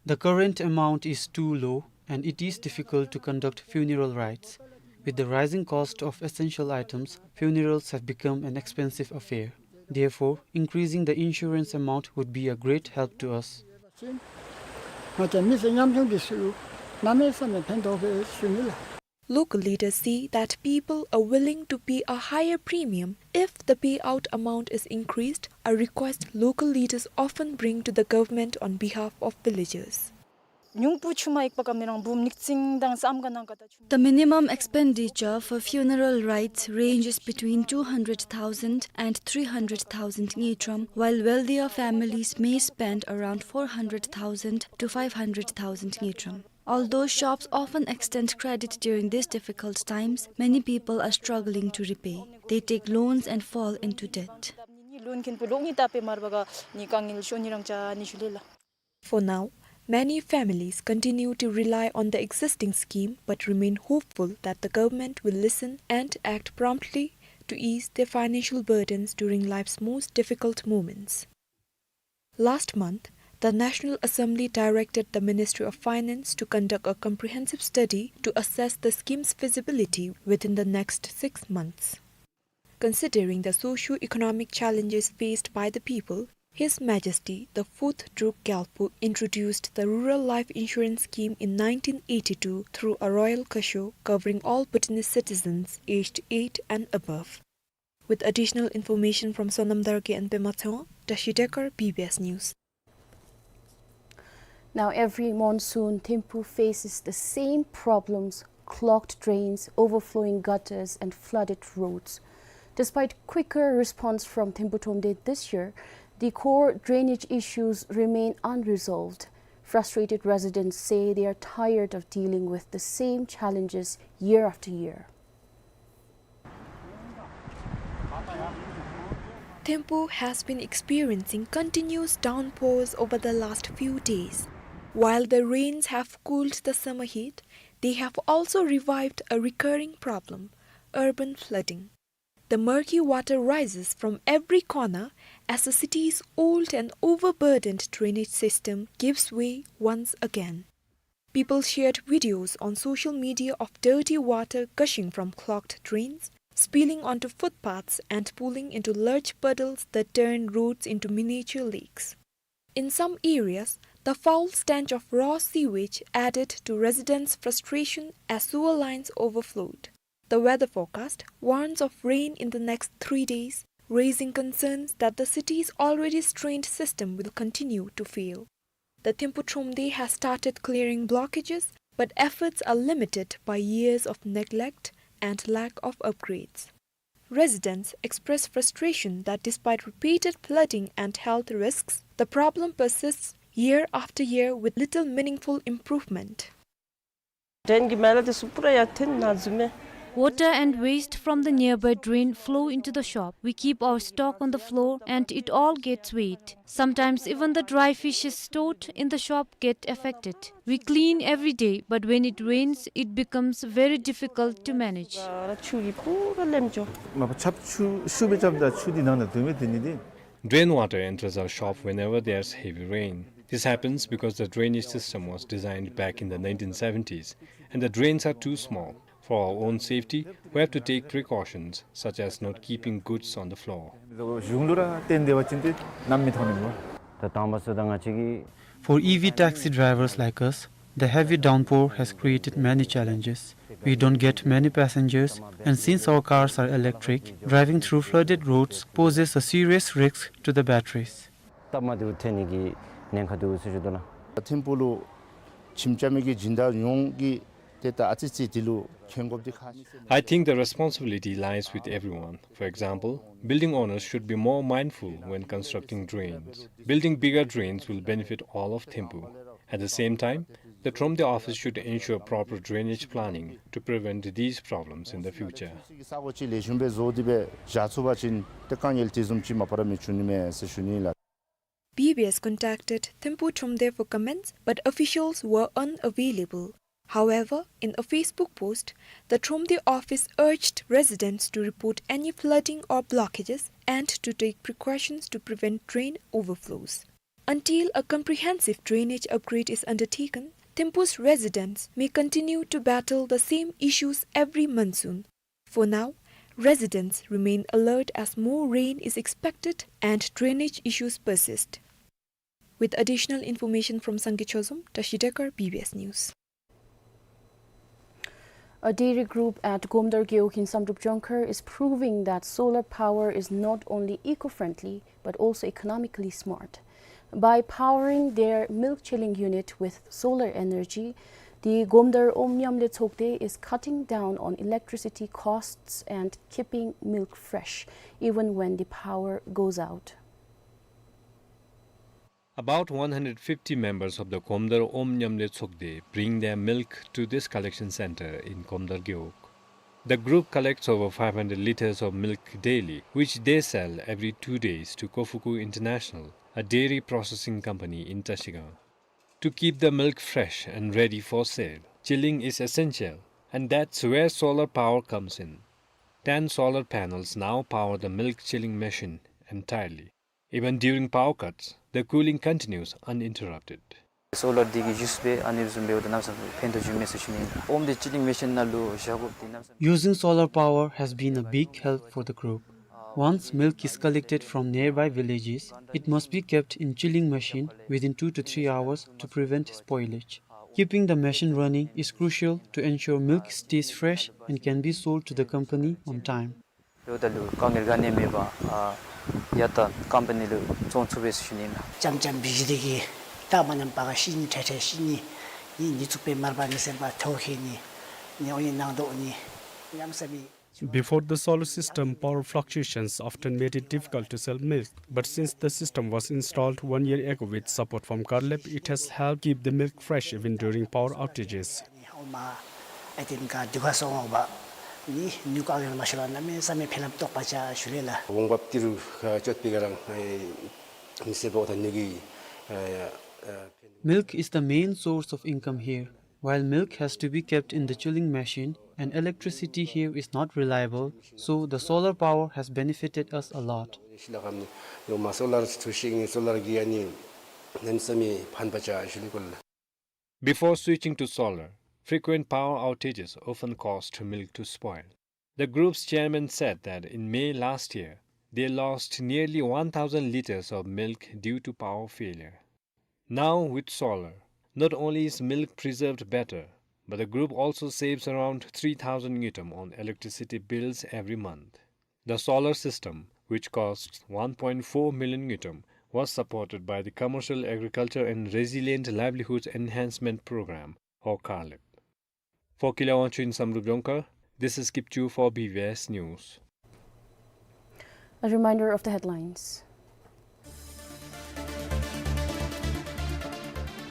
The current amount is too low, and it is difficult to conduct funeral rites. With the rising cost of essential items, funerals have become an expensive affair. Therefore, increasing the insurance amount would be a great help to us. Local leaders say that people are willing to pay a higher premium if the payout amount is increased, a request local leaders often bring to the government on behalf of villagers. ཉུང་པོ་ཆུ་མ་ཡིག་པ་ཀ་མི་རང་བུམ་ཉིག་ཙིང་དང་སམ་ག་ནང་ག་ད་ཆུ། The minimum expenditure for funeral rites ranges between two hundred thousand and three hundred thousand ngultrum, while wealthier families may spend around four hundred thousand to five hundred thousand ngultrum. Although shops often extend credit during these difficult times, many people are struggling to repay. They take loans and fall into debt. Loan ཁེན་པོ་ལོག་ནི་ད་པེ་མར་བ་ག་ནི་ཀ་ངིལ་ཤོ་ནི་རང་ཅ་ནི་ཤུ་ལེ་ལ། For now, many families continue to rely on the existing scheme but remain hopeful that the government will listen and act promptly to ease their financial burdens during life's most difficult moments. Last month, the National Assembly directed the Ministry of Finance to conduct a comprehensive study to assess the scheme's feasibility within the next six months. Considering the socio-economic challenges faced by the people, His Majesty the Fourth Druk Gyalpo introduced the Rural Life Insurance Scheme in nineteen eighty-two through a royal kasho covering all Bhutanese citizens aged eight and above. With additional information from Sonam Dargay and Pema Tshewang, Tashi Dekar, B B S News. Now, every monsoon, Thimphu faces the same problems: clogged drains, overflowing gutters, and flooded roads. Despite quicker response from Thimphu Thromde this year, the core drainage issues remain unresolved. Frustrated residents say they are tired of dealing with the same challenges year after year. Thimphu has been experiencing continuous downpours over the last few days. While the rains have cooled the summer heat, They have also revived a recurring problem, urban flooding. The murky water rises from every corner as the city's old and overburdened drainage system gives way once again. People shared videos on social media of dirty water gushing from clogged drains, spilling onto footpaths and pooling into large puddles that turn roads into miniature lakes. In some areas, the foul stench of raw sewage added to residents' frustration as sewer lines overflowed. The weather forecast warns of rain in the next three days, raising concerns that the city's already strained system will continue to fail. The Thimphu Thromde has started clearing blockages, but efforts are limited by years of neglect and lack of upgrades. Residents express frustration that despite repeated flooding and health risks, the problem persists year after year with little meaningful improvement. Drain གི་མེ་ལ་དེ་ཚུ་པུ་ར་ཡར་འཐེན་ནི་ཟེར་མས། Water and waste from the nearby drain flow into the shop. We keep our stock on the floor and it all gets wet. Sometimes even the dry fishes stored in the shop get affected. We clean every day, but when it rains, it becomes very difficult to manage. ཆུ་གིས་པུ་ར་ལེམ་འགྱོ། མ་པ་ཆབ་ཆུ་ཤུགས་སྦེ་རྐྱབ་ད་ཆུ་འདི་ནང་ན་འདུས་མི་འདི་ནི་འདི། Drain water enters our shop whenever there's heavy rain. This happens because the drainage system was designed back in the nineteen seventies, and the drains are too small. For our own safety, we have to take precautions, such as not keeping goods on the floor. གཞུང་ལུ་ར་བརྟེན་ཏེ་འབད་བ་ཅིན་ཏེ་ནམ་མི་ཐོན་ནི་མས། ད་དང་པ་སུ་དང་ང་བཅས་ཀྱི། For E V taxi drivers like us, the heavy downpour has created many challenges. We don't get many passengers, and since our cars are electric, driving through flooded roads poses a serious risk to the batteries. སྟབས་མ་བདེཝ་ཐོན་ནི་གི་ཉེན་ཁ་འདུག་ཟེར་ཞུ་དོ་ལགས། ཐིམ་ཕུག་ལུ་ཁྱིམ་རྐྱབ་མི་གི་སྦྱིན་བདག་ཡོངས་ཀྱིས་ཏེ་ད་ཨ་ཙི་ཅིག་འདི་ལུ་མཁྱེན་དགོཔ་འདི་ཁག་ཆེ། I think the responsibility lies with everyone. For example, building owners should be more mindful when constructing drains. Building bigger drains will benefit all of Thimphu. At the same time, the Thromde office should ensure proper drainage planning to prevent these problems in the future. ས་གོ་ཅིག་ལེགས་ཤོམ་སྦེ་བཟོ་སྟེ་སྦེ་བཞག་ཚུགས་པ་ཅིན་ཏེ་དཀའ་ངལ་དེ་བཟུམ་ཅིག་མ་པ་ར་མི་འབྱུང་ནི་མས་ཟེར་ཞུ་ནི་ལགས། B B S contacted Thimphu Thromde for comments, but officials were unavailable. However, in a Facebook post, the Thromde office urged residents to report any flooding or blockages and to take precautions to prevent drain overflows. Until a comprehensive drainage upgrade is undertaken, Thimphu's residents may continue to battle the same issues every monsoon. For now, residents remain alert as more rain is expected and drainage issues persist. With additional information from Sangay Chozom, Tashi Dekar, B B S News. A dairy group at Gomdar Gewog in Samdrup Jongkhar is proving that solar power is not only eco-friendly but also economically smart. By powering their milk chilling unit with solar energy, the Gomdar Omnyamle Tsokde is cutting down on electricity costs and keeping milk fresh even when the power goes out. About one hundred fifty members of the Gomdar Omnyamle Tsokde bring their milk to this collection center in Gomdar Gewog. The group collects over five hundred liters of milk daily, which they sell every two days to Kofuku International, a dairy processing company in Tashigang. To keep the milk fresh and ready for sale, chilling is essential, and that's where solar power comes in. Ten solar panels now power the milk chilling machine entirely. Even during power cuts, the cooling continues uninterrupted. སོ་ལར་འདི་གིས་ཡུས་སྦེ་ཨ་ནི་བཟུམ་འབདཝ་ད་གནམ་མེད་ས་མེད་ཕན་ཐོགས་བྱུང་མས་ཟེར་ཞུ་ནི་ཨིན། ཨོམ་འདི་ཅི་ལིང་མེ་ཤིན་ནང་ལུ་བཞག་དགོཔ་འདི་གནམ་མེད་ས་མེད། Using solar power has been a big help for the group. Once milk is collected from nearby villages, it must be kept in chilling machine within two to three hours to prevent spoilage. Keeping the machine running is crucial to ensure milk stays fresh and can be sold to the company on time. ལོ་ད་ལུ་དཀའ་ངལ་ག་ནི་མེད་པར་ཨ་ཡ་ད་ཀམ་པ་ནི་ལུ་བཙོང་ཚུགས་པས་ཟེར་ཞུ་ནི་ཨིན། ལྕམ་ལྕམ་བི་ཇི་ལི་གིས་ད་མ་ཉམས་པར་ཤི་ནི་ཁྲེ་ཁྲེ་ཤི་ནི་ནི་ནི་ཚུགས་པའི་མར་པ་ནི་སེམས་པ་ཐོ་ཁེ་ནི་ནི་འོ་ཡི་ནང་དོ་ནི་ཉམས་ས་མི། Before the solar system, power fluctuations often made it difficult to sell milk. But since the system was installed one year ago with support from Garlep, it has helped keep the milk fresh even during power outages. ཨོ་མ་ཨ་ཏིན་ཀ་དུ་ག་སོང་བ་ནི་ནུ་ཀ་གི་མ་ཤོ་ལ་ན་མེ་ས་མེ་ཕེ་ལམ་ཏོག་པ་ཅ་ཞུ་ལེ་ལ། འོང་བབ་ཏི་རུ་ཅོད་པི་ག་རང་མི་སེར་པོ་ད་ནུ་གི། Milk is the main source of income here. While milk has to be kept in the chilling machine and electricity here is not reliable, so the solar power has benefited us a lot. Before switching to solar, frequent power outages often caused milk to spoil. The group's chairman said that in May last year, they lost nearly one thousand liters of milk due to power failure. Now, with solar, not only is milk preserved better, but the group also saves around three thousand ngultrum on electricity bills every month. The solar system, which costs one point four million ngultrum, was supported by the Commercial Agriculture and Resilient Livelihoods Enhancement Program, or CARLIP. For Keilung Wangchuck in Samdrup Jongkhar, this is Kipchu for B B S News. A reminder of the headlines.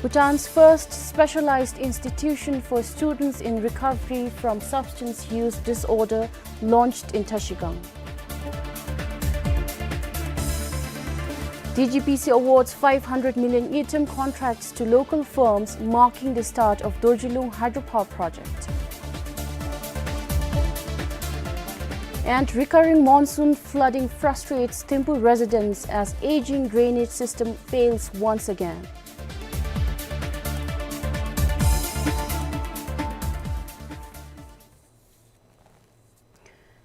Bhutan's first specialized institution for students in recovery from substance use disorder launched in Trashigang. D G P C awards five hundred million ngultrum contracts to local firms, marking the start of Dorjilung hydropower project. And recurring monsoon flooding frustrates Thimphu residents as aging drainage system fails once again.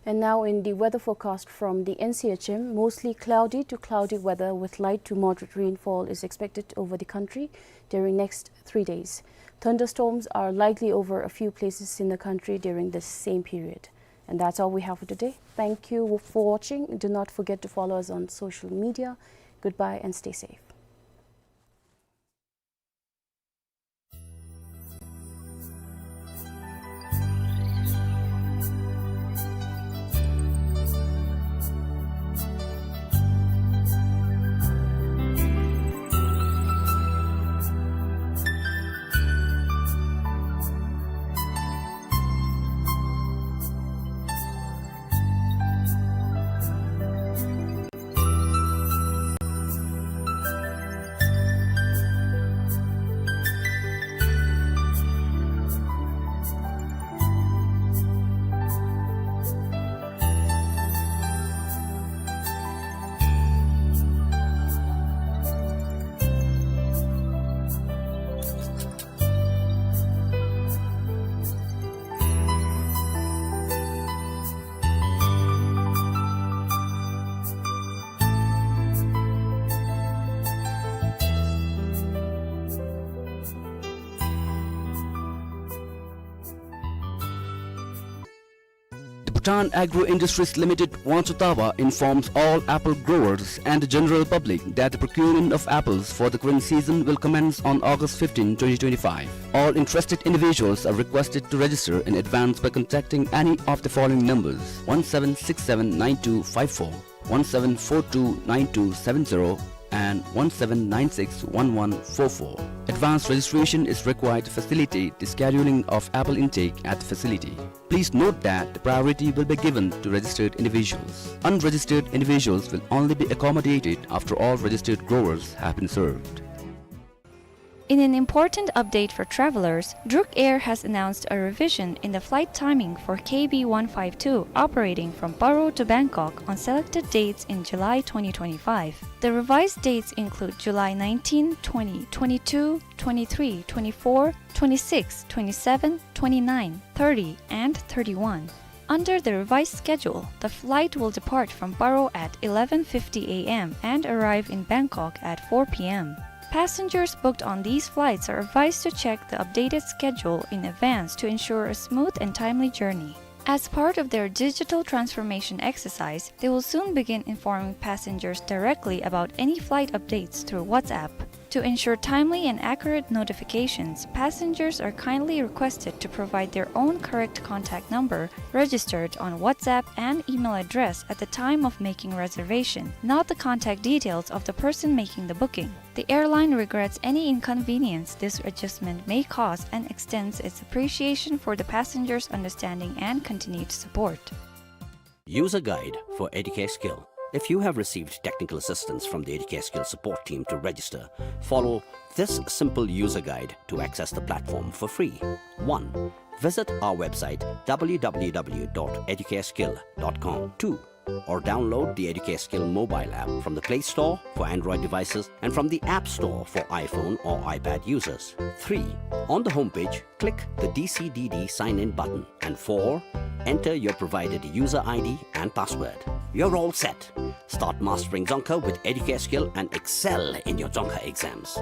And now in the weather forecast from the N C H M, mostly cloudy to cloudy weather with light to moderate rainfall is expected over the country during next three days. Thunderstorms are likely over a few places in the country during the same period. And that's all we have for today. Thank you for watching. Do not forget to follow us on social media. Goodbye and stay safe. The Bhutan Agro Industries Limited, Wangchuktaba, informs all apple growers and the general public that the procurement of apples for the current season will commence on August fifteen, twenty twenty-five. All interested individuals are requested to register in advance by contacting any of the following numbers: one seven six seven nine two five four, one seven four two nine two seven zero, and one seven nine six one one four four. Advance registration is required to facilitate the scheduling of apple intake at the facility. Please note that the priority will be given to registered individuals. Unregistered individuals will only be accommodated after all registered growers have been served. In an important update for travelers, Druk Air has announced a revision in the flight timing for K B one five two operating from Paro to Bangkok on selected dates in July twenty twenty-five. The revised dates include July nineteen, twenty, twenty-two, twenty-three, twenty-four, twenty-six, twenty-seven, twenty-nine, thirty, and thirty-one. Under the revised schedule, the flight will depart from Paro at eleven fifty A M and arrive in Bangkok at four P M. Passengers booked on these flights are advised to check the updated schedule in advance to ensure a smooth and timely journey. As part of their digital transformation exercise, they will soon begin informing passengers directly about any flight updates through WhatsApp. To ensure timely and accurate notifications, passengers are kindly requested to provide their own correct contact number registered on WhatsApp and email address at the time of making reservation, not the contact details of the person making the booking. The airline regrets any inconvenience this adjustment may cause and extends its appreciation for the passengers' understanding and continued support. User guide for educate skill. If you have received technical assistance from the Educare Skill support team to register, follow this simple user guide to access the platform for free. One, visit our website w w w dot educareskill dot com. Two, or download the Educare Skill mobile app from the Play Store for Android devices and from the App Store for iPhone or iPad users. Three, on the homepage, click the D C D D sign in button. And four, enter your provided user I D and password. You're all set. Start mastering Dzongkha with Educare Skill and excel in your Dzongkha exams.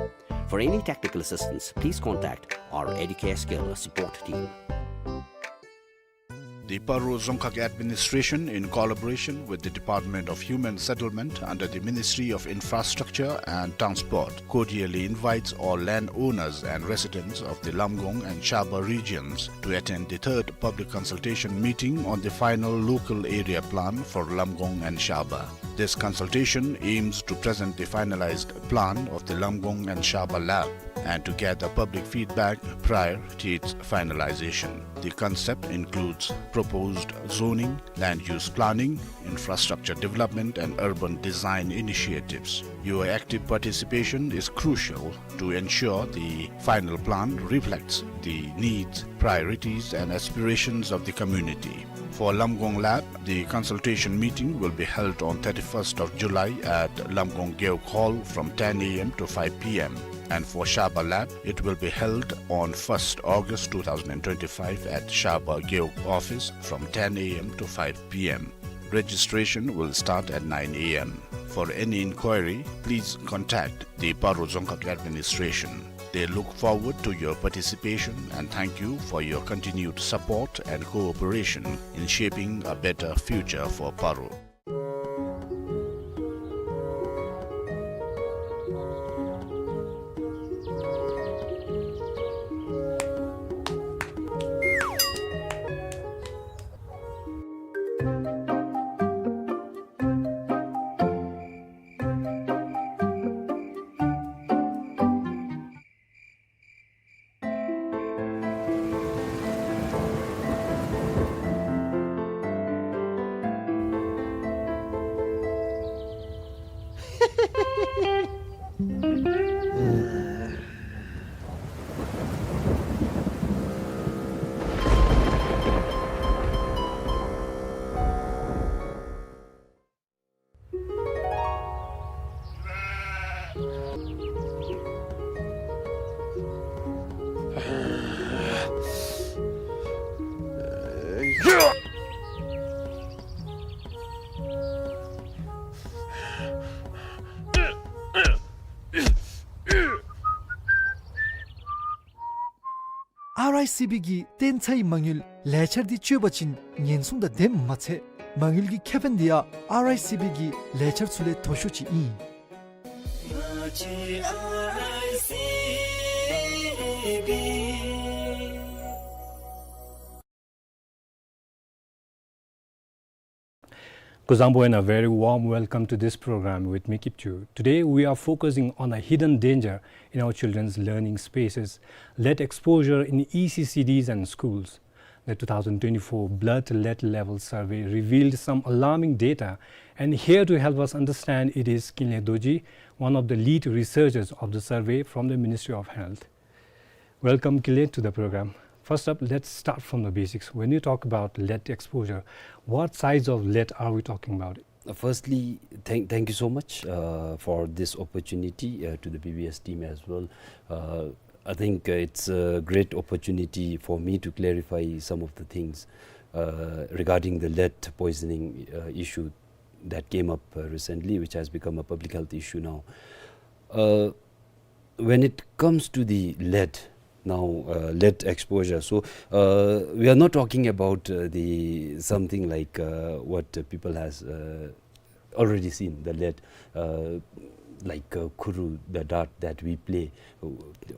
For any technical assistance, please contact our Educare Skill support team. The Paro Dzongkhag Administration, in collaboration with the Department of Human Settlement under the Ministry of Infrastructure and Transport, cordially invites all landowners and residents of the Lamgong and Shaba regions to attend the third public consultation meeting on the final local area plan for Lamgong and Shaba. This consultation aims to present the finalized plan of the Lamgong and Shaba lab and to gather public feedback prior to its finalization. The concept includes proposed zoning, land use planning, infrastructure development, and urban design initiatives. Your active participation is crucial to ensure the final plan reflects the needs, priorities, and aspirations of the community. For Lamgong lab, the consultation meeting will be held on thirty-first of July at Lamgong Gewog Hall from ten A M to five P M. And for Shaba lab, it will be held on first August two thousand twenty-five at Shaba Gewog office from ten A M to five P M. Registration will start at nine A M. For any inquiry, please contact the Paro Dzongkhag Administration. They look forward to your participation and thank you for your continued support and cooperation in shaping a better future for Paro. ཨར་ཨའི་སི་བི་གི་བརྟན་ཚའི་མ་དངུལ་ལས་འཆར་འདི་སྤྱོད་པ་ཅིན་ཉེན་སྲུང་དང་ལྡནམ་མ་ཚད་མ་དངུལ་གྱི་ཁེ་ཕན་འདི་ཡང་ཨར་ཨའི་སི་བི་གི་ལས་འཆར་ཚུ་ལས་མཐོ་ཤོས་ཅིག་ཨིན། Kuzuzangpo and a very warm welcome to this program with me, Kipchu. Today we are focusing on a hidden danger in our children's learning spaces, lead exposure in E C C Ds and schools. The two thousand twenty-four Blood Lead Level Survey revealed some alarming data, and here to help us understand it is Kinley Dorji, one of the lead researchers of the survey from the Ministry of Health. Welcome, Kinley, to the program. First up, let's start from the basics. When you talk about lead exposure, what size of lead are we talking about? Uh, firstly, thank, thank you so much, uh, for this opportunity, uh, to the B B S team as well. Uh, I think, uh, it's a great opportunity for me to clarify some of the things, uh, regarding the lead poisoning, uh, issue that came up, uh, recently, which has become a public health issue now. Uh, when it comes to the lead, now, uh, lead exposure, so, uh, we are not talking about, uh, the something like, uh, what, uh, people has, uh, already seen, the lead, uh, like, uh, khuru, the dart that we play, uh,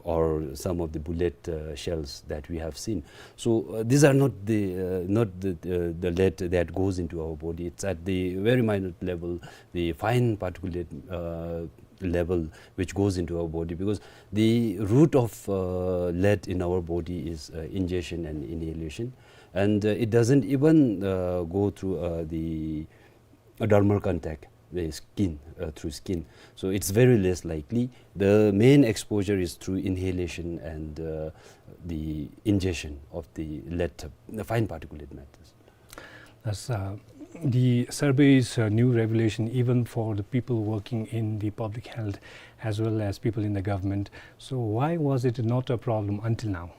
or some of the bullet, uh, shells that we have seen. So, uh, these are not the, uh, not the, uh, the lead that goes into our body. It's at the very minute level, the fine particulate, uh, level which goes into our body, because the root of, uh, lead in our body is, uh, ingestion and inhalation, and, uh, it doesn't even, uh, go through, uh, the dermal contact. uh, skin, uh, through skin. So it's very less likely. The main exposure is through inhalation and, uh, the ingestion of the lead, the fine particulate matters. That's, uh, the survey is a new revelation even for the people working in the public health as well as people in the government. So why was it not a problem until now?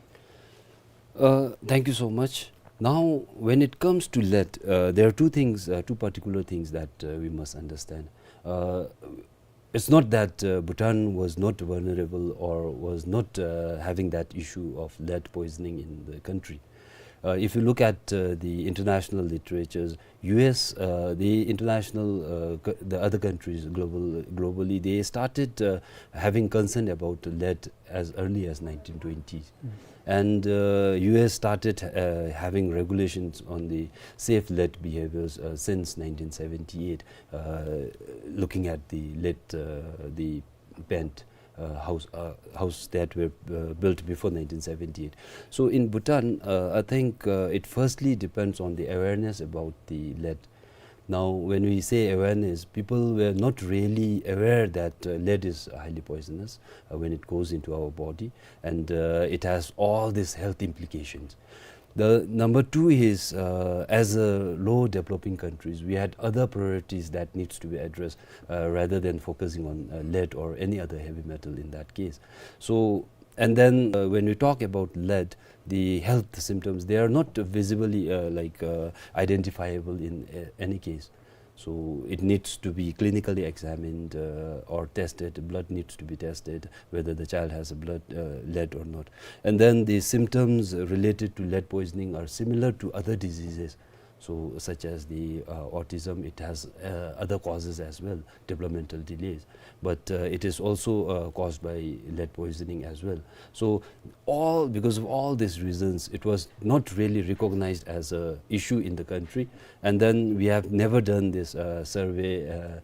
Uh, thank you so much. Now, when it comes to lead, uh, there are two things, uh, two particular things that, uh, we must understand. Uh, it's not that, uh, Bhutan was not vulnerable or was not, uh, having that issue of lead poisoning in the country. Uh, if you look at, uh, the international literatures, U S, uh, the international, uh, co-, the other countries global, globally, they started, uh, having concern about lead as early as nineteen twenties. Mm. And, uh, U S started, uh, having regulations on the safe lead behaviors, uh, since nineteen seventy-eight, uh, looking at the lead, uh, the bent, uh, house, uh, house that were, uh, built before nineteen seventy-eight. So in Bhutan, uh, I think, uh, it firstly depends on the awareness about the lead. Now, when we say awareness, people were not really aware that, uh, lead is highly poisonous, uh, when it goes into our body, and, uh, it has all these health implications. The number two is, uh, as a low developing countries, we had other priorities that needs to be addressed, uh, rather than focusing on, uh, lead or any other heavy metal in that case. So, and then, uh, when we talk about lead, the health symptoms, they are not visibly, uh, like, uh, identifiable in, uh, any case. So it needs to be clinically examined, uh, or tested. Blood needs to be tested, whether the child has a blood, uh, lead or not. And then the symptoms related to lead poisoning are similar to other diseases. So such as the, uh, autism, it has, uh, other causes as well, developmental delays. But, uh, it is also, uh, caused by lead poisoning as well. So all, because of all these reasons, it was not really recognized as a issue in the country. And then we have never done this, uh, survey, uh,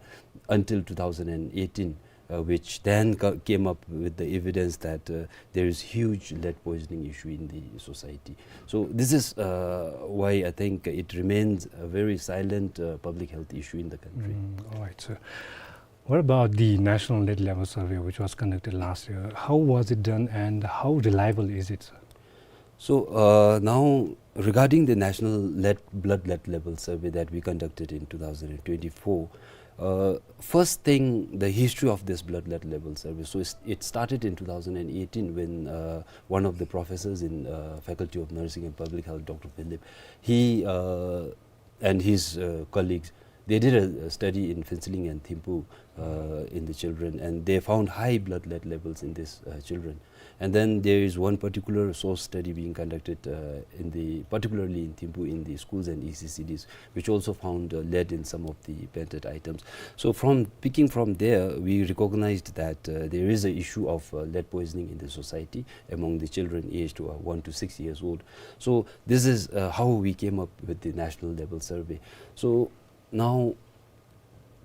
until two thousand and eighteen, uh, which then ca-, came up with the evidence that, uh, there is huge lead poisoning issue in the society. So this is, uh, why I think it remains a very silent, uh, public health issue in the country. Mm, all right, sir. What about the National Lead Level Survey, which was conducted last year? How was it done and how reliable is it, sir? So, uh, now regarding the National Lead, Blood Lead Level Survey that we conducted in two thousand and twenty-four, uh, first thing, the history of this Blood Lead Level Survey. So it's, it started in two thousand and eighteen when, uh, one of the professors in, uh, Faculty of Nursing and Public Health, Doctor Philip, he, uh, and his, uh, colleagues, they did a, a study in Phuentsholing and Thimphu, uh, in the children, and they found high blood lead levels in these, uh, children. And then there is one particular source study being conducted, uh, in the, particularly in Thimphu, in the schools and E C C Ds, which also found, uh, lead in some of the painted items. So from, picking from there, we recognized that, uh, there is a issue of, uh, lead poisoning in the society among the children aged, uh, one to six years old. So this is, uh, how we came up with the national level survey. So now,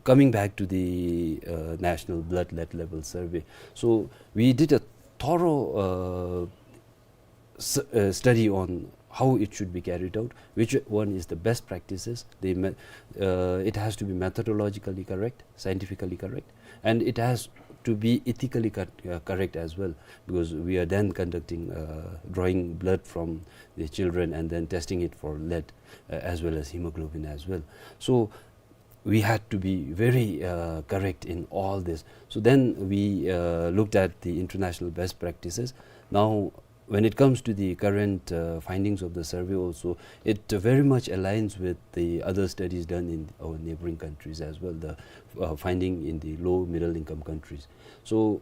coming back to the, uh, National Blood Lead Level Survey, so we did a thorough, uh, s-, uh, study on how it should be carried out, which one is the best practices. The me-, uh, it has to be methodologically correct, scientifically correct, and it has to be ethically cor-, uh, correct as well, because we are then conducting, uh, drawing blood from the children and then testing it for lead, uh, as well as hemoglobin as well. So we had to be very, uh, correct in all this. So then we, uh, looked at the international best practices. Now, when it comes to the current, uh, findings of the survey also, it very much aligns with the other studies done in our neighboring countries as well, the, uh, finding in the low middle income countries. So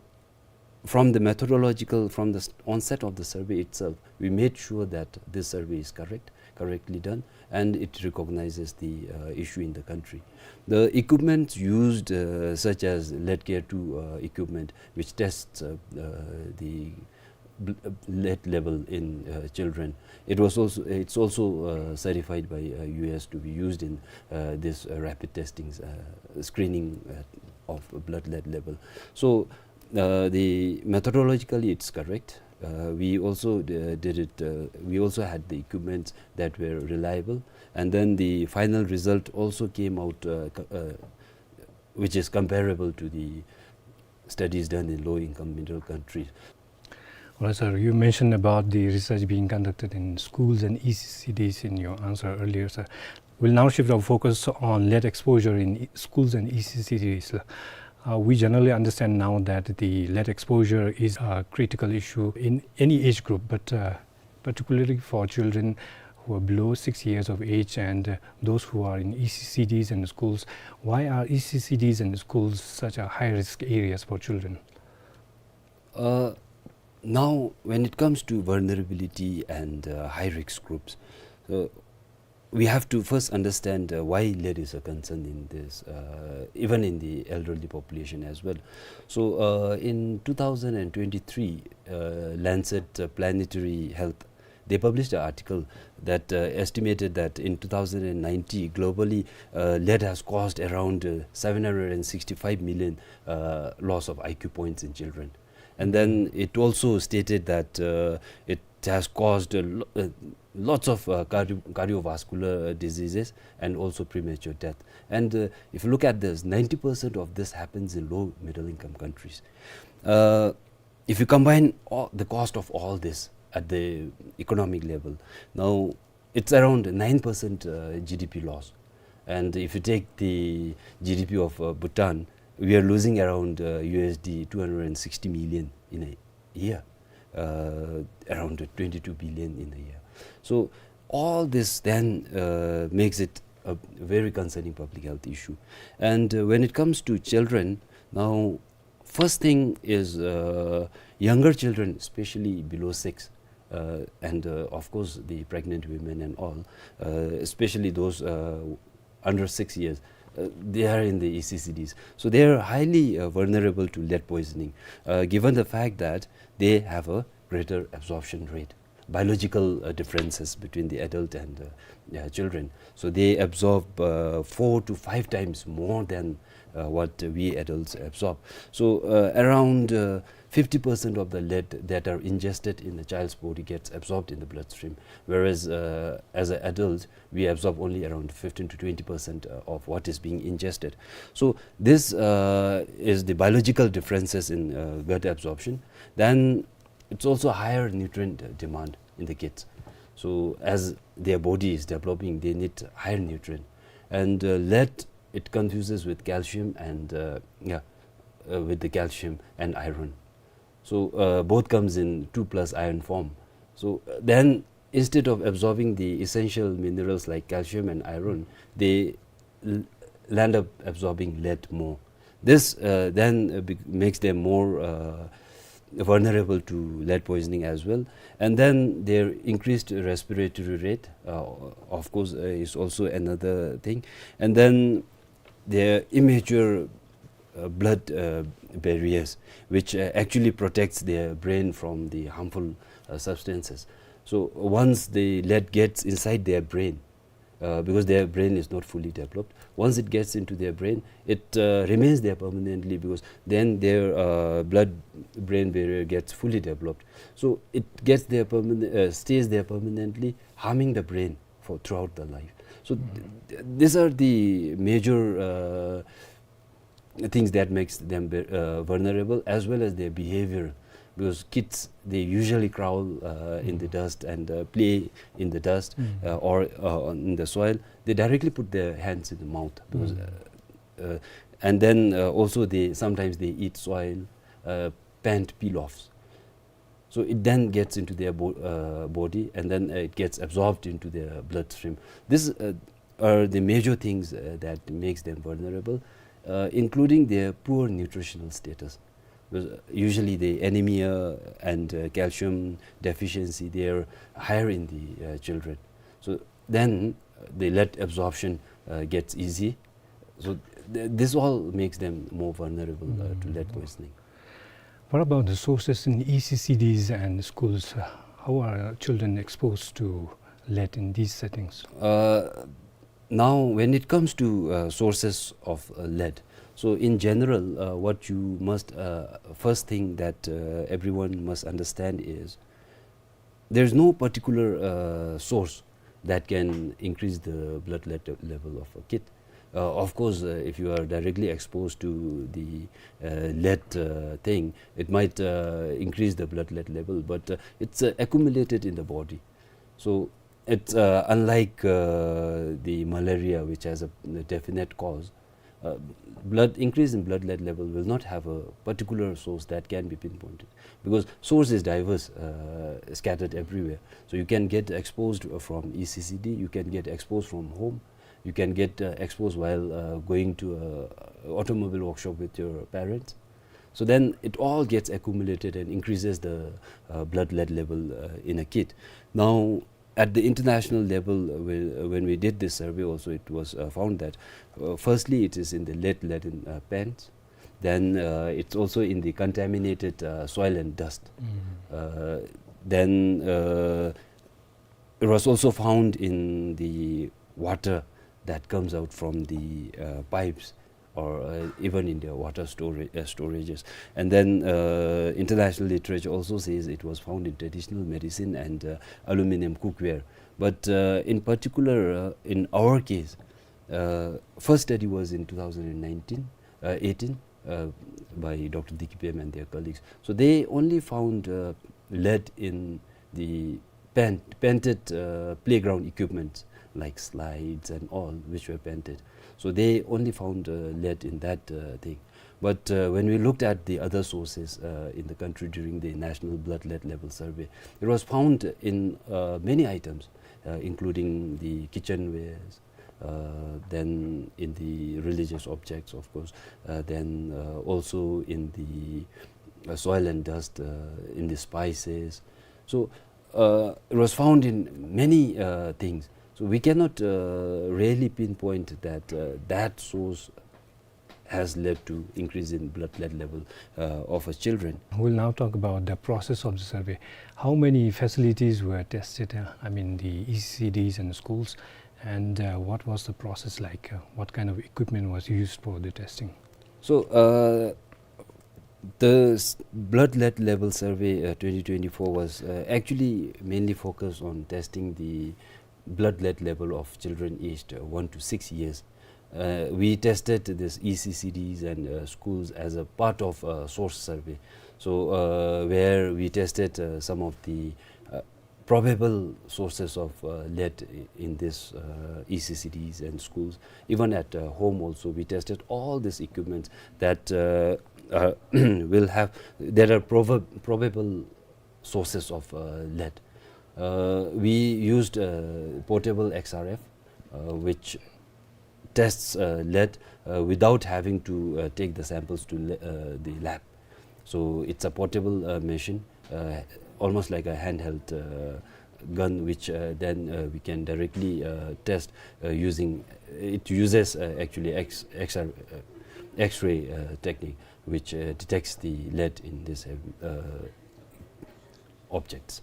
from the methodological, from the s-, onset of the survey itself, we made sure that this survey is correct, correctly done, and it recognizes the, uh, issue in the country. The equipments used, uh, such as Lead Care two, uh, equipment, which tests, uh, uh, the bl-, uh, lead level in, uh, children, it was also, it's also, uh, certified by, uh, U S to be used in, uh, this, uh, rapid testings, uh, screening, uh, of blood lead level. So, uh, the methodologically it's correct. Uh, we also, uh, did it, uh, we also had the equipments that were reliable, and then the final result also came out, uh, co-, uh, which is comparable to the studies done in low-income middle countries. All right, sir. You mentioned about the research being conducted in schools and E C C Ds in your answer earlier, sir. We'll now shift our focus on lead exposure in e-, schools and E C C Ds. Uh, we generally understand now that the lead exposure is a critical issue in any age group, but, uh, particularly for children who are below six years of age and, uh, those who are in E C C Ds and schools. Why are E C C Ds and schools such a high risk areas for children? Uh, now, when it comes to vulnerability and, uh, high risk groups, uh, we have to first understand, uh, why lead is a concern in this, uh, even in the elderly population as well. So, uh, in two thousand and twenty-three, uh, Lancet, uh, Planetary Health, they published an article that, uh, estimated that in two thousand and ninety, globally, uh, lead has caused around, uh, seven hundred and sixty-five million, uh, loss of I Q points in children. And then it also stated that, uh, it has caused a lo-, uh, lots of, uh, cardio-, cardiovascular, uh, diseases and also premature death. And, uh, if you look at this, ninety percent of this happens in low middle income countries. Uh, if you combine all, the cost of all this at the economic level, now it's around nine percent, uh, G D P loss. And if you take the G D P of, uh, Bhutan, we are losing around, uh, U S D two hundred and sixty million in a year, uh, around twenty-two billion in a year. So all this then, uh, makes it a very concerning public health issue. And, uh, when it comes to children, now, first thing is, uh, younger children, especially below six, uh, and, uh, of course, the pregnant women and all, uh, especially those, uh, under six years, uh, they are in the E C C Ds. So they are highly, uh, vulnerable to lead poisoning, uh, given the fact that they have a greater absorption rate, biological, uh, differences between the adult and, uh, uh, children. So they absorb, uh, four to five times more than, uh, what we adults absorb. So, uh, around, uh, fifty percent of the lead that are ingested in the child's body gets absorbed in the bloodstream, whereas, uh, as an adult, we absorb only around fifteen to twenty percent, uh, of what is being ingested. So this, uh, is the biological differences in, uh, gut absorption. Then it's also higher nutrient, uh, demand in the kids. So as their body is developing, they need higher nutrient. And, uh, lead, it confuses with calcium and, uh, yeah, uh, with the calcium and iron. So, uh, both comes in two plus iron form. So, uh, then instead of absorbing the essential minerals like calcium and iron, they l-, land up absorbing lead more. This, uh, then, uh, bec-, makes them more, uh, vulnerable to lead poisoning as well. And then their increased respiratory rate, uh, of course, uh, is also another thing. And then their immature, uh, blood, uh, barriers, which, uh, actually protects their brain from the harmful, uh, substances. So once the lead gets inside their brain, uh, because their brain is not fully developed, once it gets into their brain, it, uh, remains there permanently, because then their, uh, blood-brain barrier gets fully developed. So it gets there perman-, uh, stays there permanently, harming the brain for throughout the life. So th-, th-, these are the major, uh, things that makes them ve-, uh, vulnerable, as well as their behavior, because kids, they usually crawl, uh, in the dust and, uh, play in the dust, uh, or, uh, on, in the soil. They directly put their hands in the mouth because, uh, uh, and then, uh, also they, sometimes they eat soil, uh, pant peel-offs. So it then gets into their bo-, uh, body, and then, uh, it gets absorbed into their bloodstream. These, uh, are the major things, uh, that makes them vulnerable, uh, including their poor nutritional status. Because, uh, usually the anemia and, uh, calcium deficiency, they are higher in the, uh, children. So then, uh, the lead absorption, uh, gets easy. So th-, this all makes them more vulnerable, uh, to lead poisoning. What about the sources in E C C Ds and schools? Uh, how are children exposed to lead in these settings? Uh, now, when it comes to, uh, sources of, uh, lead, so in general, uh, what you must, uh, first thing that, uh, everyone must understand is, there's no particular, uh, source that can increase the blood lead level of a kid. Uh, of course, uh, if you are directly exposed to the uh, lead uh, thing, it might uh, increase the blood lead level, but uh, it's uh, accumulated in the body. So it's uh, unlike uh, the malaria, which has a, a definite cause. Uh, blood increase in blood lead level will not have a particular source that can be pinpointed, because source is diverse, uh, scattered everywhere. So you can get exposed from E C C D, you can get exposed from home, you can get uh, exposed while uh, going to a automobile workshop with your parents. So then it all gets accumulated and increases the uh, blood lead level uh, in a kid. Now, at the international level, uh, we, uh, when we did this survey also, it was uh, found that uh, firstly, it is in the lead-laden uh, pants. Then uh, it's also in the contaminated uh, soil and dust. Uh, then uh, it was also found in the water that comes out from the uh, pipes, or uh, even in the water stora- uh, storages. And then uh, international literature also says it was found in traditional medicine and uh, aluminum cookware. But uh, in particular, uh, in our case, uh, first study was in two thousand nineteen, uh, eighteen, uh, by Doctor Dikipem and their colleagues. So they only found uh, lead in the paint, painted uh, playground equipment like slides and all, which were painted. So they only found uh, lead in that uh, thing. But uh, when we looked at the other sources uh, in the country during the National Blood Lead Level Survey, it was found in uh, many items, uh, including the kitchenwares, uh, then in the religious objects, of course, uh, then uh, also in the uh, soil and dust, uh, in the spices. So uh, it was found in many uh, things. So we cannot uh, really pinpoint that uh, that source has led to increase in blood lead level uh, of our children. We'll now talk about the process of the survey. How many facilities were tested? Uh, I mean, the E C Ds and schools, and uh, what was the process like? Uh, what kind of equipment was used for the testing? So uh, the s- blood lead level survey uh, twenty twenty-four was uh, actually mainly focused on testing the blood lead level of children aged uh, one to six years. Uh, we tested this E C C Ds and uh, schools as a part of a source survey. So, uh, where we tested uh, some of the uh, probable sources of uh, lead i- in this uh, E C C Ds and schools. Even at uh, home also, we tested all these equipments that uh, uh, will have, that are prob- probable sources of uh, lead. Uh, we used uh, portable X R F, uh, which tests uh, lead uh, without having to uh, take the samples to le- uh, the lab. So it's a portable uh, machine, uh, almost like a handheld uh, gun, which uh, then uh, we can directly uh, test uh, using, it uses uh, actually X, X R, uh, X-ray uh, technique, which uh, detects the lead in this uh, objects.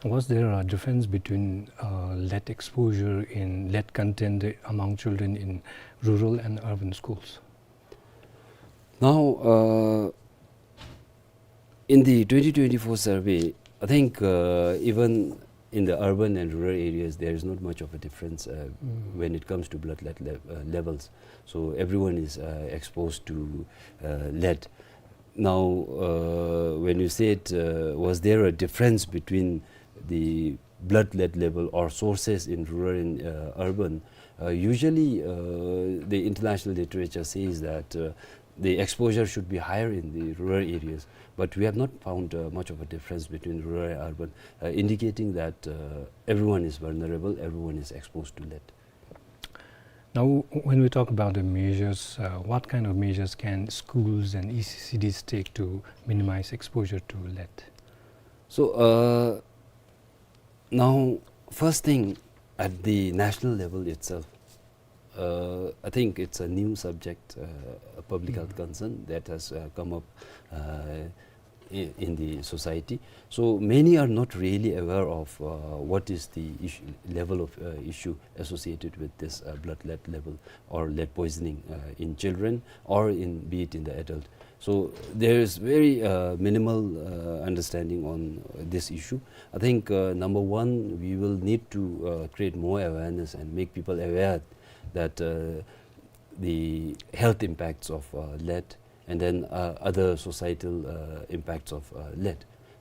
Was there a difference between uh, lead exposure in lead content among children in rural and urban schools? Now, uh, in the twenty twenty-four survey, I think uh, even in the urban and rural areas, there is not much of a difference uh, when it comes to blood lead le- uh, levels. So everyone is uh, exposed to uh, lead. Now, uh, when you said, uh, was there a difference between the blood lead level or sources in rural and uh, urban? Uh, usually, uh, the international literature says that uh, the exposure should be higher in the rural areas, but we have not found uh, much of a difference between rural and urban, uh, indicating that uh, everyone is vulnerable, everyone is exposed to lead. Now, w- when we talk about the measures, uh, what kind of measures can schools and E C C Ds take to minimize exposure to lead? So, uh, now, first thing, at the national level itself, uh, I think it's a new subject, uh, a public health concern that has uh, come up uh, i- in the society. So many are not really aware of uh, what is the issue, level of uh, issue associated with this uh, blood lead level or lead poisoning uh, in children or in, be it in the adult. So there is very uh, minimal uh, understanding on this issue. I think uh, number one, we will need to uh, create more awareness and make people aware that uh, the health impacts of uh, lead and then uh, other societal uh, impacts of uh, lead,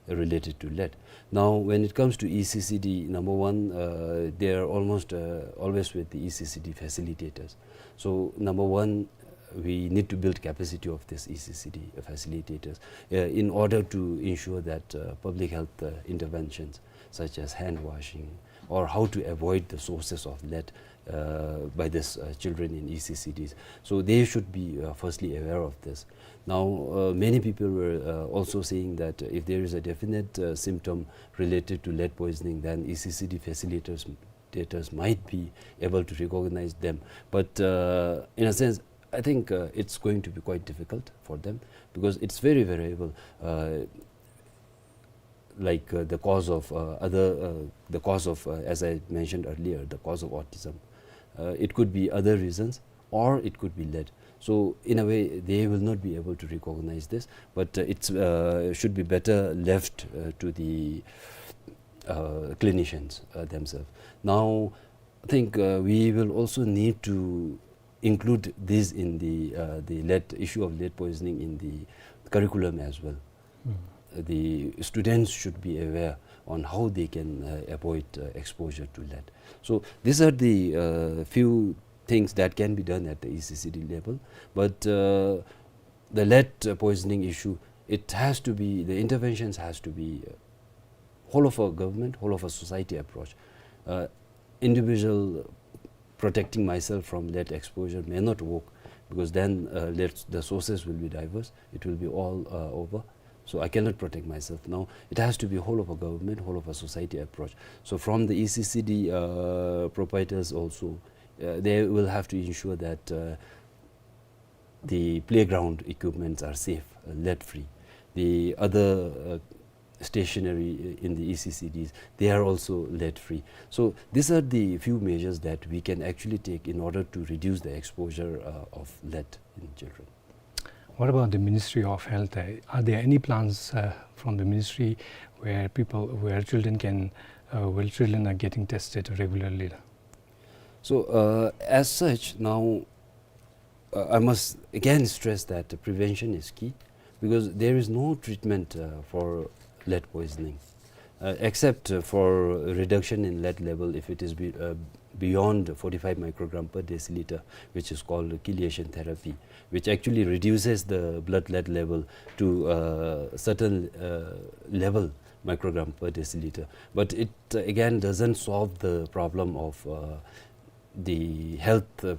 related to lead. Now, when it comes to E C C D, number one, uh, they are almost uh, always with the E C C D facilitators. So, number one, we need to build capacity of this E C C D facilitators uh, in order to ensure that uh, public health uh, interventions such as hand washing or how to avoid the sources of lead uh, by these uh, children in E C C Ds. So they should be uh, firstly aware of this. Now, uh, many people were uh, also saying that if there is a definite uh, symptom related to lead poisoning, then E C C D facilitators, facilitators might be able to recognize them. But uh, in a sense, I think uh, it's going to be quite difficult for them because it's very variable. Uh, like uh, the cause of uh, other, uh, the cause of, uh, as I mentioned earlier, the cause of autism. Uh, it could be other reasons, or it could be lead. So in a way, they will not be able to recognize this, but uh, it uh, should be better left uh, to the uh, clinicians uh, themselves. Now, I think uh, we will also need to include this in the uh, the lead issue of lead poisoning in the curriculum as well. Mm. Uh, the students should be aware on how they can uh, avoid uh, exposure to lead. So these are the uh, few things that can be done at the E C C D level, but uh, the lead uh, poisoning issue, it has to be, the interventions has to be uh, whole of a government, whole of a society approach. Uh, individual protecting myself from lead exposure may not work, because then uh, lead, the sources will be diverse, it will be all uh, over. So I cannot protect myself. Now it has to be whole of a government, whole of a society approach. So from the E C C D uh, proprietors also, uh, they will have to ensure that uh, the playground equipments are safe, uh, lead free. The other uh, stationery in the E C C Ds, they are also lead free. So these are the few measures that we can actually take in order to reduce the exposure uh, of lead in children. What about the Ministry of Health? Uh, are there any plans uh, from the ministry where people, where children can, uh, where children are getting tested regularly? So uh, as such, now uh, I must again stress that prevention is key, because there is no treatment uh, for lead poisoning uh, except uh, for reduction in lead level if it is be, uh, beyond forty-five microgram per deciliter, which is called chelation therapy, which actually reduces the blood lead level to a certain uh, level, microgram per deciliter. But it uh, again doesn't solve the problem of uh, the health uh,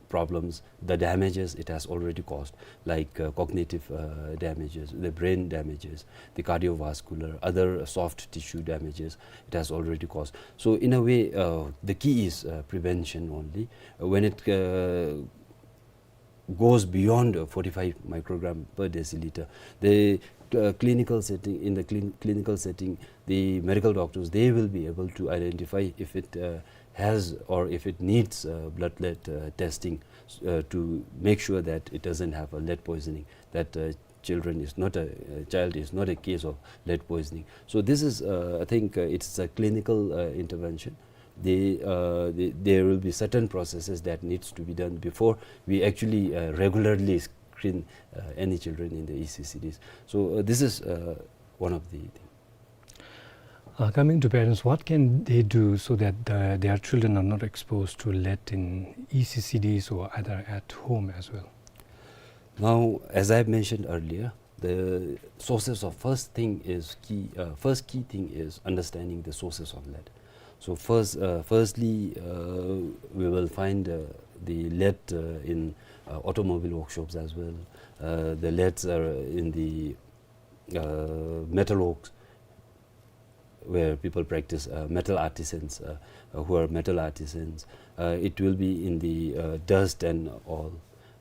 problems, the damages it has already caused, like uh, cognitive uh, damages, the brain damages, the cardiovascular, other soft tissue damages it has already caused. So in a way, uh, the key is uh, prevention only. Uh, when it uh, goes beyond uh, forty-five microgram per deciliter, the uh, clinical setting, in the clin- clinical setting, the medical doctors, they will be able to identify if it uh, has or if it needs uh, blood lead uh, testing uh, to make sure that it doesn't have a lead poisoning, that uh, children is not a uh, child is not a case of lead poisoning. So this is, uh, I think, uh, it's a clinical uh, intervention. The, uh, the, there will be certain processes that needs to be done before we actually uh, regularly screen uh, any children in the E C C Ds. So uh, this is uh, one of the things. Uh, coming to parents, what can they do so that the, their children are not exposed to lead in E C C Ds or other at home as well? Now, as I have mentioned earlier, the sources of first thing is key. Uh, first key thing is understanding the sources of lead. So first, uh, firstly, uh, we will find uh, the lead uh, in uh, automobile workshops as well. Uh, the leads are in the uh, metal works, where people practice uh, metal artisans, uh, uh, who are metal artisans. Uh, it will be in the uh, dust and all.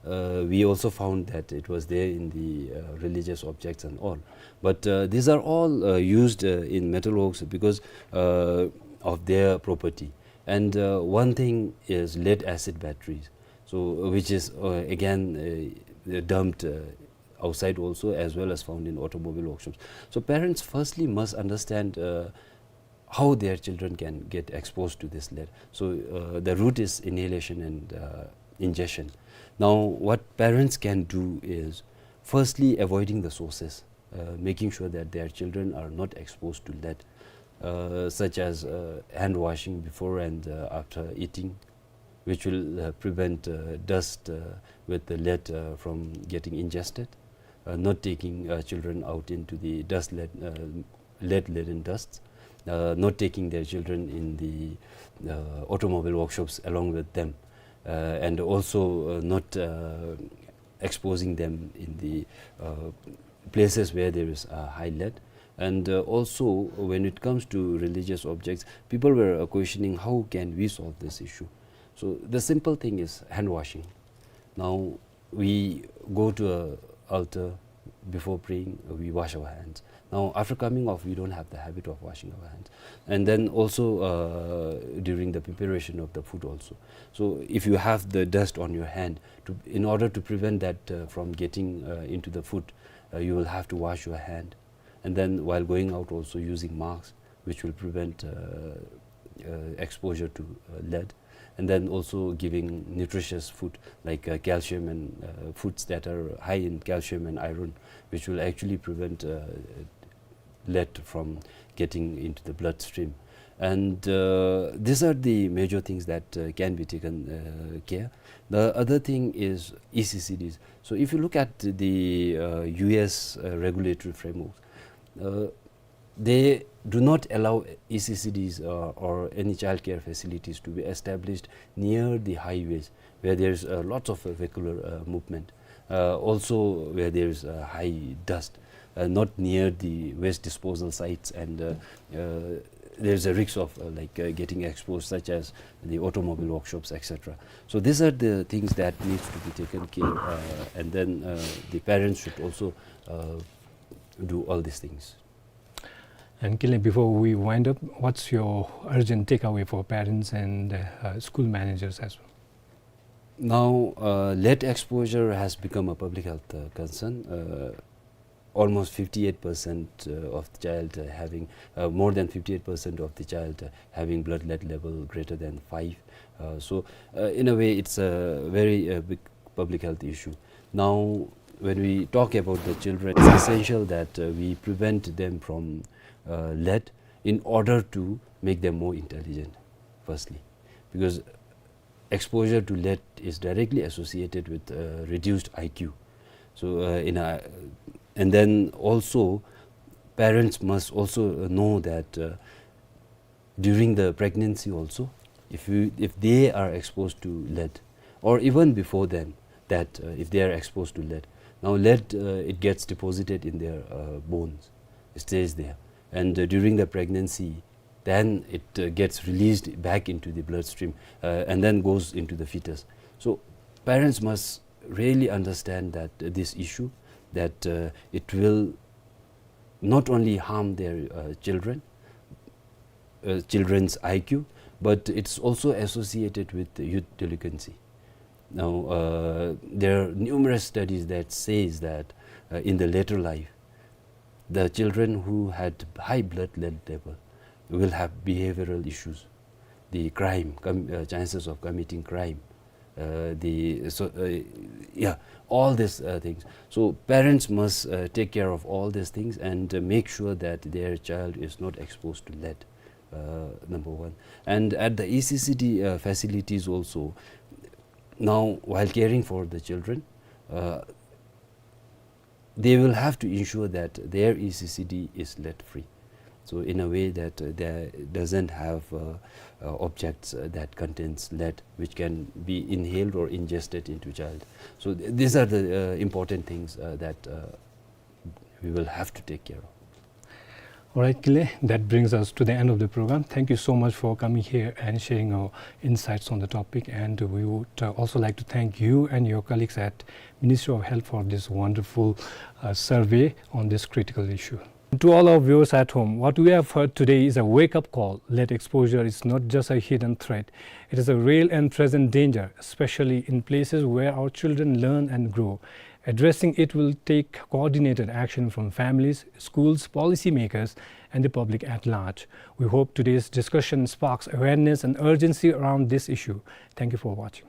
Uh, we also found that it was there in the uh, religious objects and all. But uh, these are all uh, used uh, in metalworks because uh, of their property. And uh, one thing is lead acid batteries, so uh, which is uh, again uh, dumped uh, outside also, as well as found in automobile workshops. So parents firstly must understand uh, how their children can get exposed to this lead. So, uh, the route is inhalation and, uh, ingestion. Now, what parents can do is firstly avoiding the sources, uh, making sure that their children are not exposed to lead, uh, such as, uh, hand washing before and, uh, after eating, which will, uh, prevent, uh, dust, uh, with the lead, uh, from getting ingested, uh, not taking, uh, children out into the dust lead, uh, lead-laden dusts, uh, not taking their children in the, uh, automobile workshops along with them, uh, and also, uh, not, uh, exposing them in the, uh, places where there is, uh, high lead. And, uh, also, when it comes to religious objects, people were, uh, questioning, "How can we solve this issue?" So the simple thing is hand washing. Now, we go to a altar, before praying, uh, we wash our hands. Now, after coming off, we don't have the habit of washing our hands. And then also, uh, during the preparation of the food also. So if you have the dust on your hand, to, in order to prevent that, uh, from getting, uh, into the food, uh, you will have to wash your hand. And then while going out also, using masks, which will prevent, uh, uh, exposure to, uh, lead. And then also giving nutritious food like, uh, calcium and, uh, foods that are high in calcium and iron, which will actually prevent, uh, lead from getting into the bloodstream. And, uh, these are the major things that, uh, can be taken, uh, care. The other thing is E C C Ds. So if you look at the, uh, U S, uh, regulatory framework, uh, they do not allow E C C Ds, uh, or any child care facilities to be established near the highways where there is, uh, lots of, uh, vehicular, uh, movement. Uh, also where there is, uh, high dust, uh, not near the waste disposal sites and, uh, uh, there is a risk of, uh, like, uh, getting exposed, such as the automobile workshops, et cetera. So these are the things that needs to be taken care, uh, and then, uh, the parents should also, uh, do all these things. And Kinley, before we wind up, what's your urgent takeaway for parents and, uh, uh, school managers as well? Now, uh, lead exposure has become a public health, uh, concern. Uh, almost fifty-eight percent, uh, of the child, uh, having, uh, more than fifty-eight percent of the child, uh, having blood lead level greater than five. Uh, so, uh, in a way, it's a very, uh, big public health issue. Now, when we talk about the children, it's essential that, uh, we prevent them from, uh, lead in order to make them more intelligent, firstly, because exposure to lead is directly associated with, uh, reduced I Q. So, uh, in a, and then also, parents must also, uh, know that, uh, during the pregnancy also, if you, if they are exposed to lead, or even before then, that, uh, if they are exposed to lead, now lead, uh, it gets deposited in their, uh, bones, it stays there, and, uh, during the pregnancy, then it, uh, gets released back into the bloodstream, uh, and then goes into the fetus. So parents must really understand that, uh, this issue, that, uh, it will not only harm their, uh, children, uh, children's I Q, but it's also associated with youth delinquency. Now, uh, there are numerous studies that says that, uh, in the later life, the children who had high blood lead level will have behavioral issues, the crime, com-, uh, chances of committing crime, uh, the, so, uh, yeah, all these, uh, things. So parents must, uh, take care of all these things and, uh, make sure that their child is not exposed to lead, uh, number one. And at the E C C D, uh, facilities also, now while caring for the children, uh, they will have to ensure that their E C C D is lead free. So in a way that, uh, there doesn't have, uh, uh, objects, uh, that contains lead, which can be inhaled or ingested into child. So th-, these are the, uh, important things, uh, that, uh, we will have to take care of. All right, Kinley, that brings us to the end of the program. Thank you so much for coming here and sharing your insights on the topic. And we would, uh, also like to thank you and your colleagues at Ministry of Health for this wonderful, uh, survey on this critical issue. To all our viewers at home, what we have heard today is a wake-up call that exposure is not just a hidden threat, it is a real and present danger, especially in places where our children learn and grow. Addressing it will take coordinated action from families, schools, policymakers, and the public at large. We hope today's discussion sparks awareness and urgency around this issue. Thank you for watching.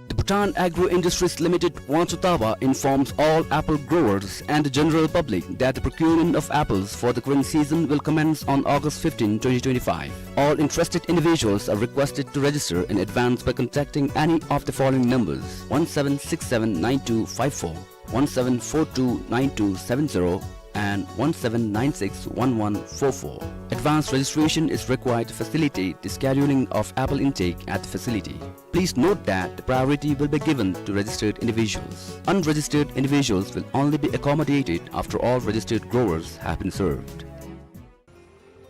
The Bhutan Agro Industries Limited, Wangchuktaba, informs all apple growers and the general public that the procurement of apples for the current season will commence on August fifteen, twenty twenty-five. All interested individuals are requested to register in advance by contacting any of the following numbers: one seven six seven nine two five four, one seven four two nine two seven zero, and one seven nine six one one four four. Advance registration is required to facilitate the scheduling of apple intake at the facility. Please note that the priority will be given to registered individuals. Unregistered individuals will only be accommodated after all registered growers have been served.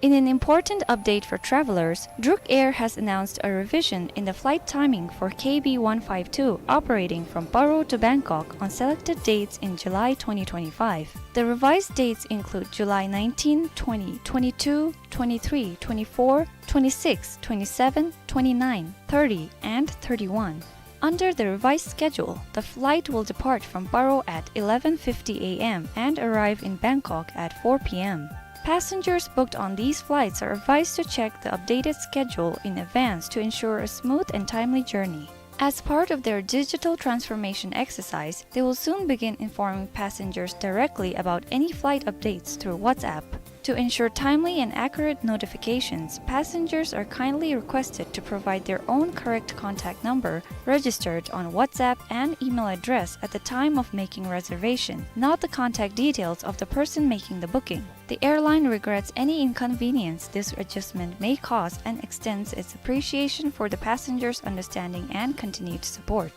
In an important update for travelers, Druk Air has announced a revision in the flight timing for K B one five two operating from Paro to Bangkok on selected dates in July twenty twenty-five. The revised dates include July nineteen, twenty, twenty-two, twenty-three, twenty-four, twenty-six, twenty-seven, twenty-nine, thirty, and thirty-one. Under the revised schedule, the flight will depart from Paro at eleven fifty A M and arrive in Bangkok at four P M. Passengers booked on these flights are advised to check the updated schedule in advance to ensure a smooth and timely journey. As part of their digital transformation exercise, they will soon begin informing passengers directly about any flight updates through WhatsApp. To ensure timely and accurate notifications, passengers are kindly requested to provide their own correct contact number registered on WhatsApp and email address at the time of making reservation, not the contact details of the person making the booking. The airline regrets any inconvenience this adjustment may cause and extends its appreciation for the passengers' understanding and continued support.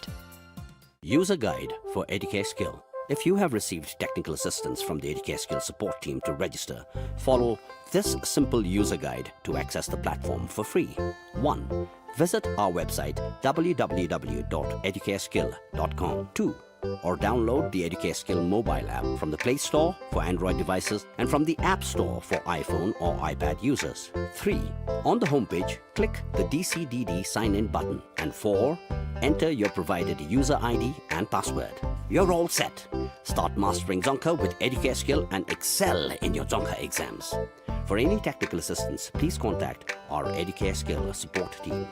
User guide for Educare Skill. If you have received technical assistance from the Educare Skill support team to register, follow this simple user guide to access the platform for free. One, visit our website w w w dot educareskill dot com. Two, or download the Educare Skill mobile app from the Play Store for Android devices and from the App Store for iPhone or iPad users. Three, on the homepage, click the D C D D sign-in button. And four, enter your provided user I D and password. You're all set. Start mastering Dzongkha with Educare Skill and excel in your Dzongkha exams. For any technical assistance, please contact our Educare Skill support team.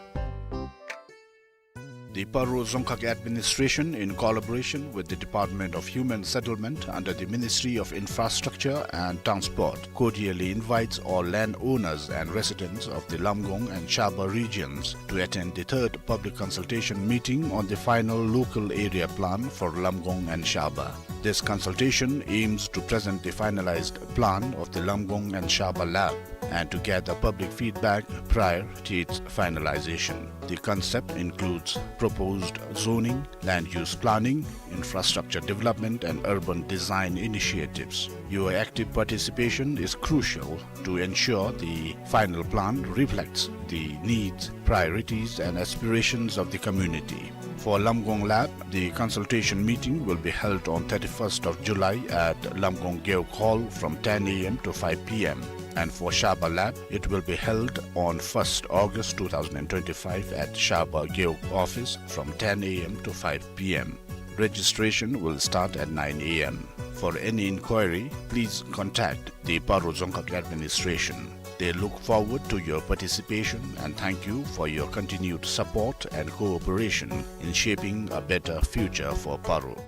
The Paro Dzongkhag Administration, in collaboration with the Department of Human Settlement under the Ministry of Infrastructure and Transport, cordially invites all landowners and residents of the Lamgong and Shaba regions to attend the third public consultation meeting on the final local area plan for Lamgong and Shaba. This consultation aims to present the finalized plan of the Lamgong and Shaba lab and to gather public feedback prior to its finalization. The concept includes proposed zoning, land use planning, infrastructure development, and urban design initiatives. Your active participation is crucial to ensure the final plan reflects the needs, priorities, and aspirations of the community. For Lamgong Lab, the consultation meeting will be held on thirty-first of July at Lamgong Gewog Hall from ten A M to five P M. And for Shaba Lab, it will be held on first August two thousand twenty-five at Shaba Gewog office from ten A M to five P M. Registration will start at nine A M. For any inquiry, please contact the Paro Dzongkhag Administration. They look forward to your participation and thank you for your continued support and cooperation in shaping a better future for Paro.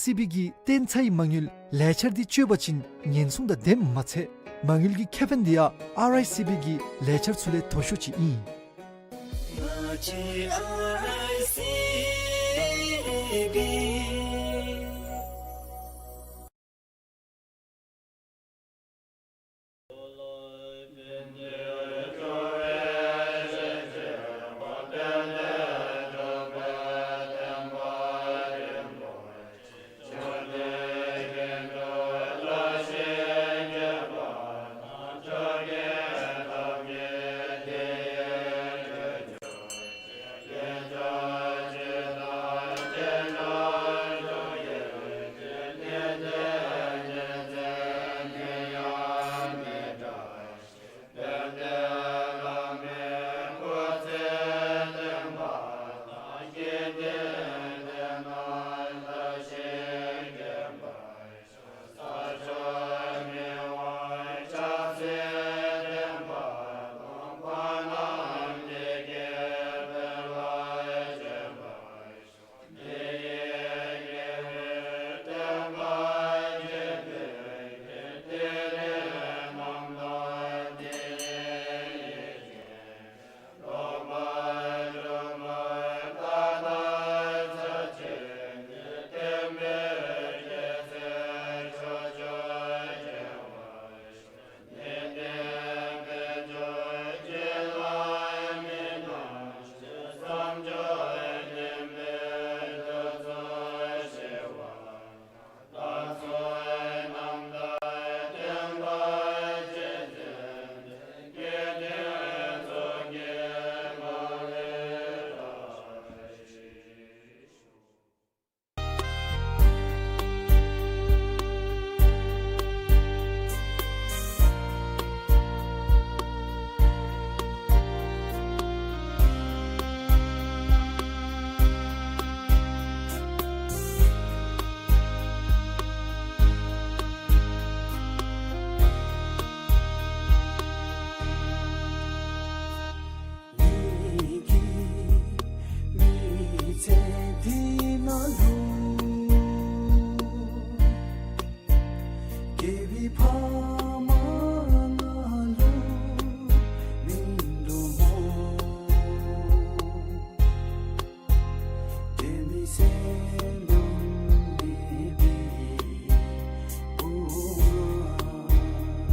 སི་བི་གི་བརྟན་ཚའི་མ་དངུལ་ལས་འཆར་འདི་སྤྱོད་པ་ཅིན་ཉེན་སྲུང་དང་ལྡནམ་མ་ཚད་མ་དངུལ་གྱི་ཁེ་ཕན་འདི་ཡང་ཨར་ཨའི་སི་བི་གི་ལས་འཆར་ཚུ་ལས་མཐོ་ཤོས་ཅིག་ཨིན།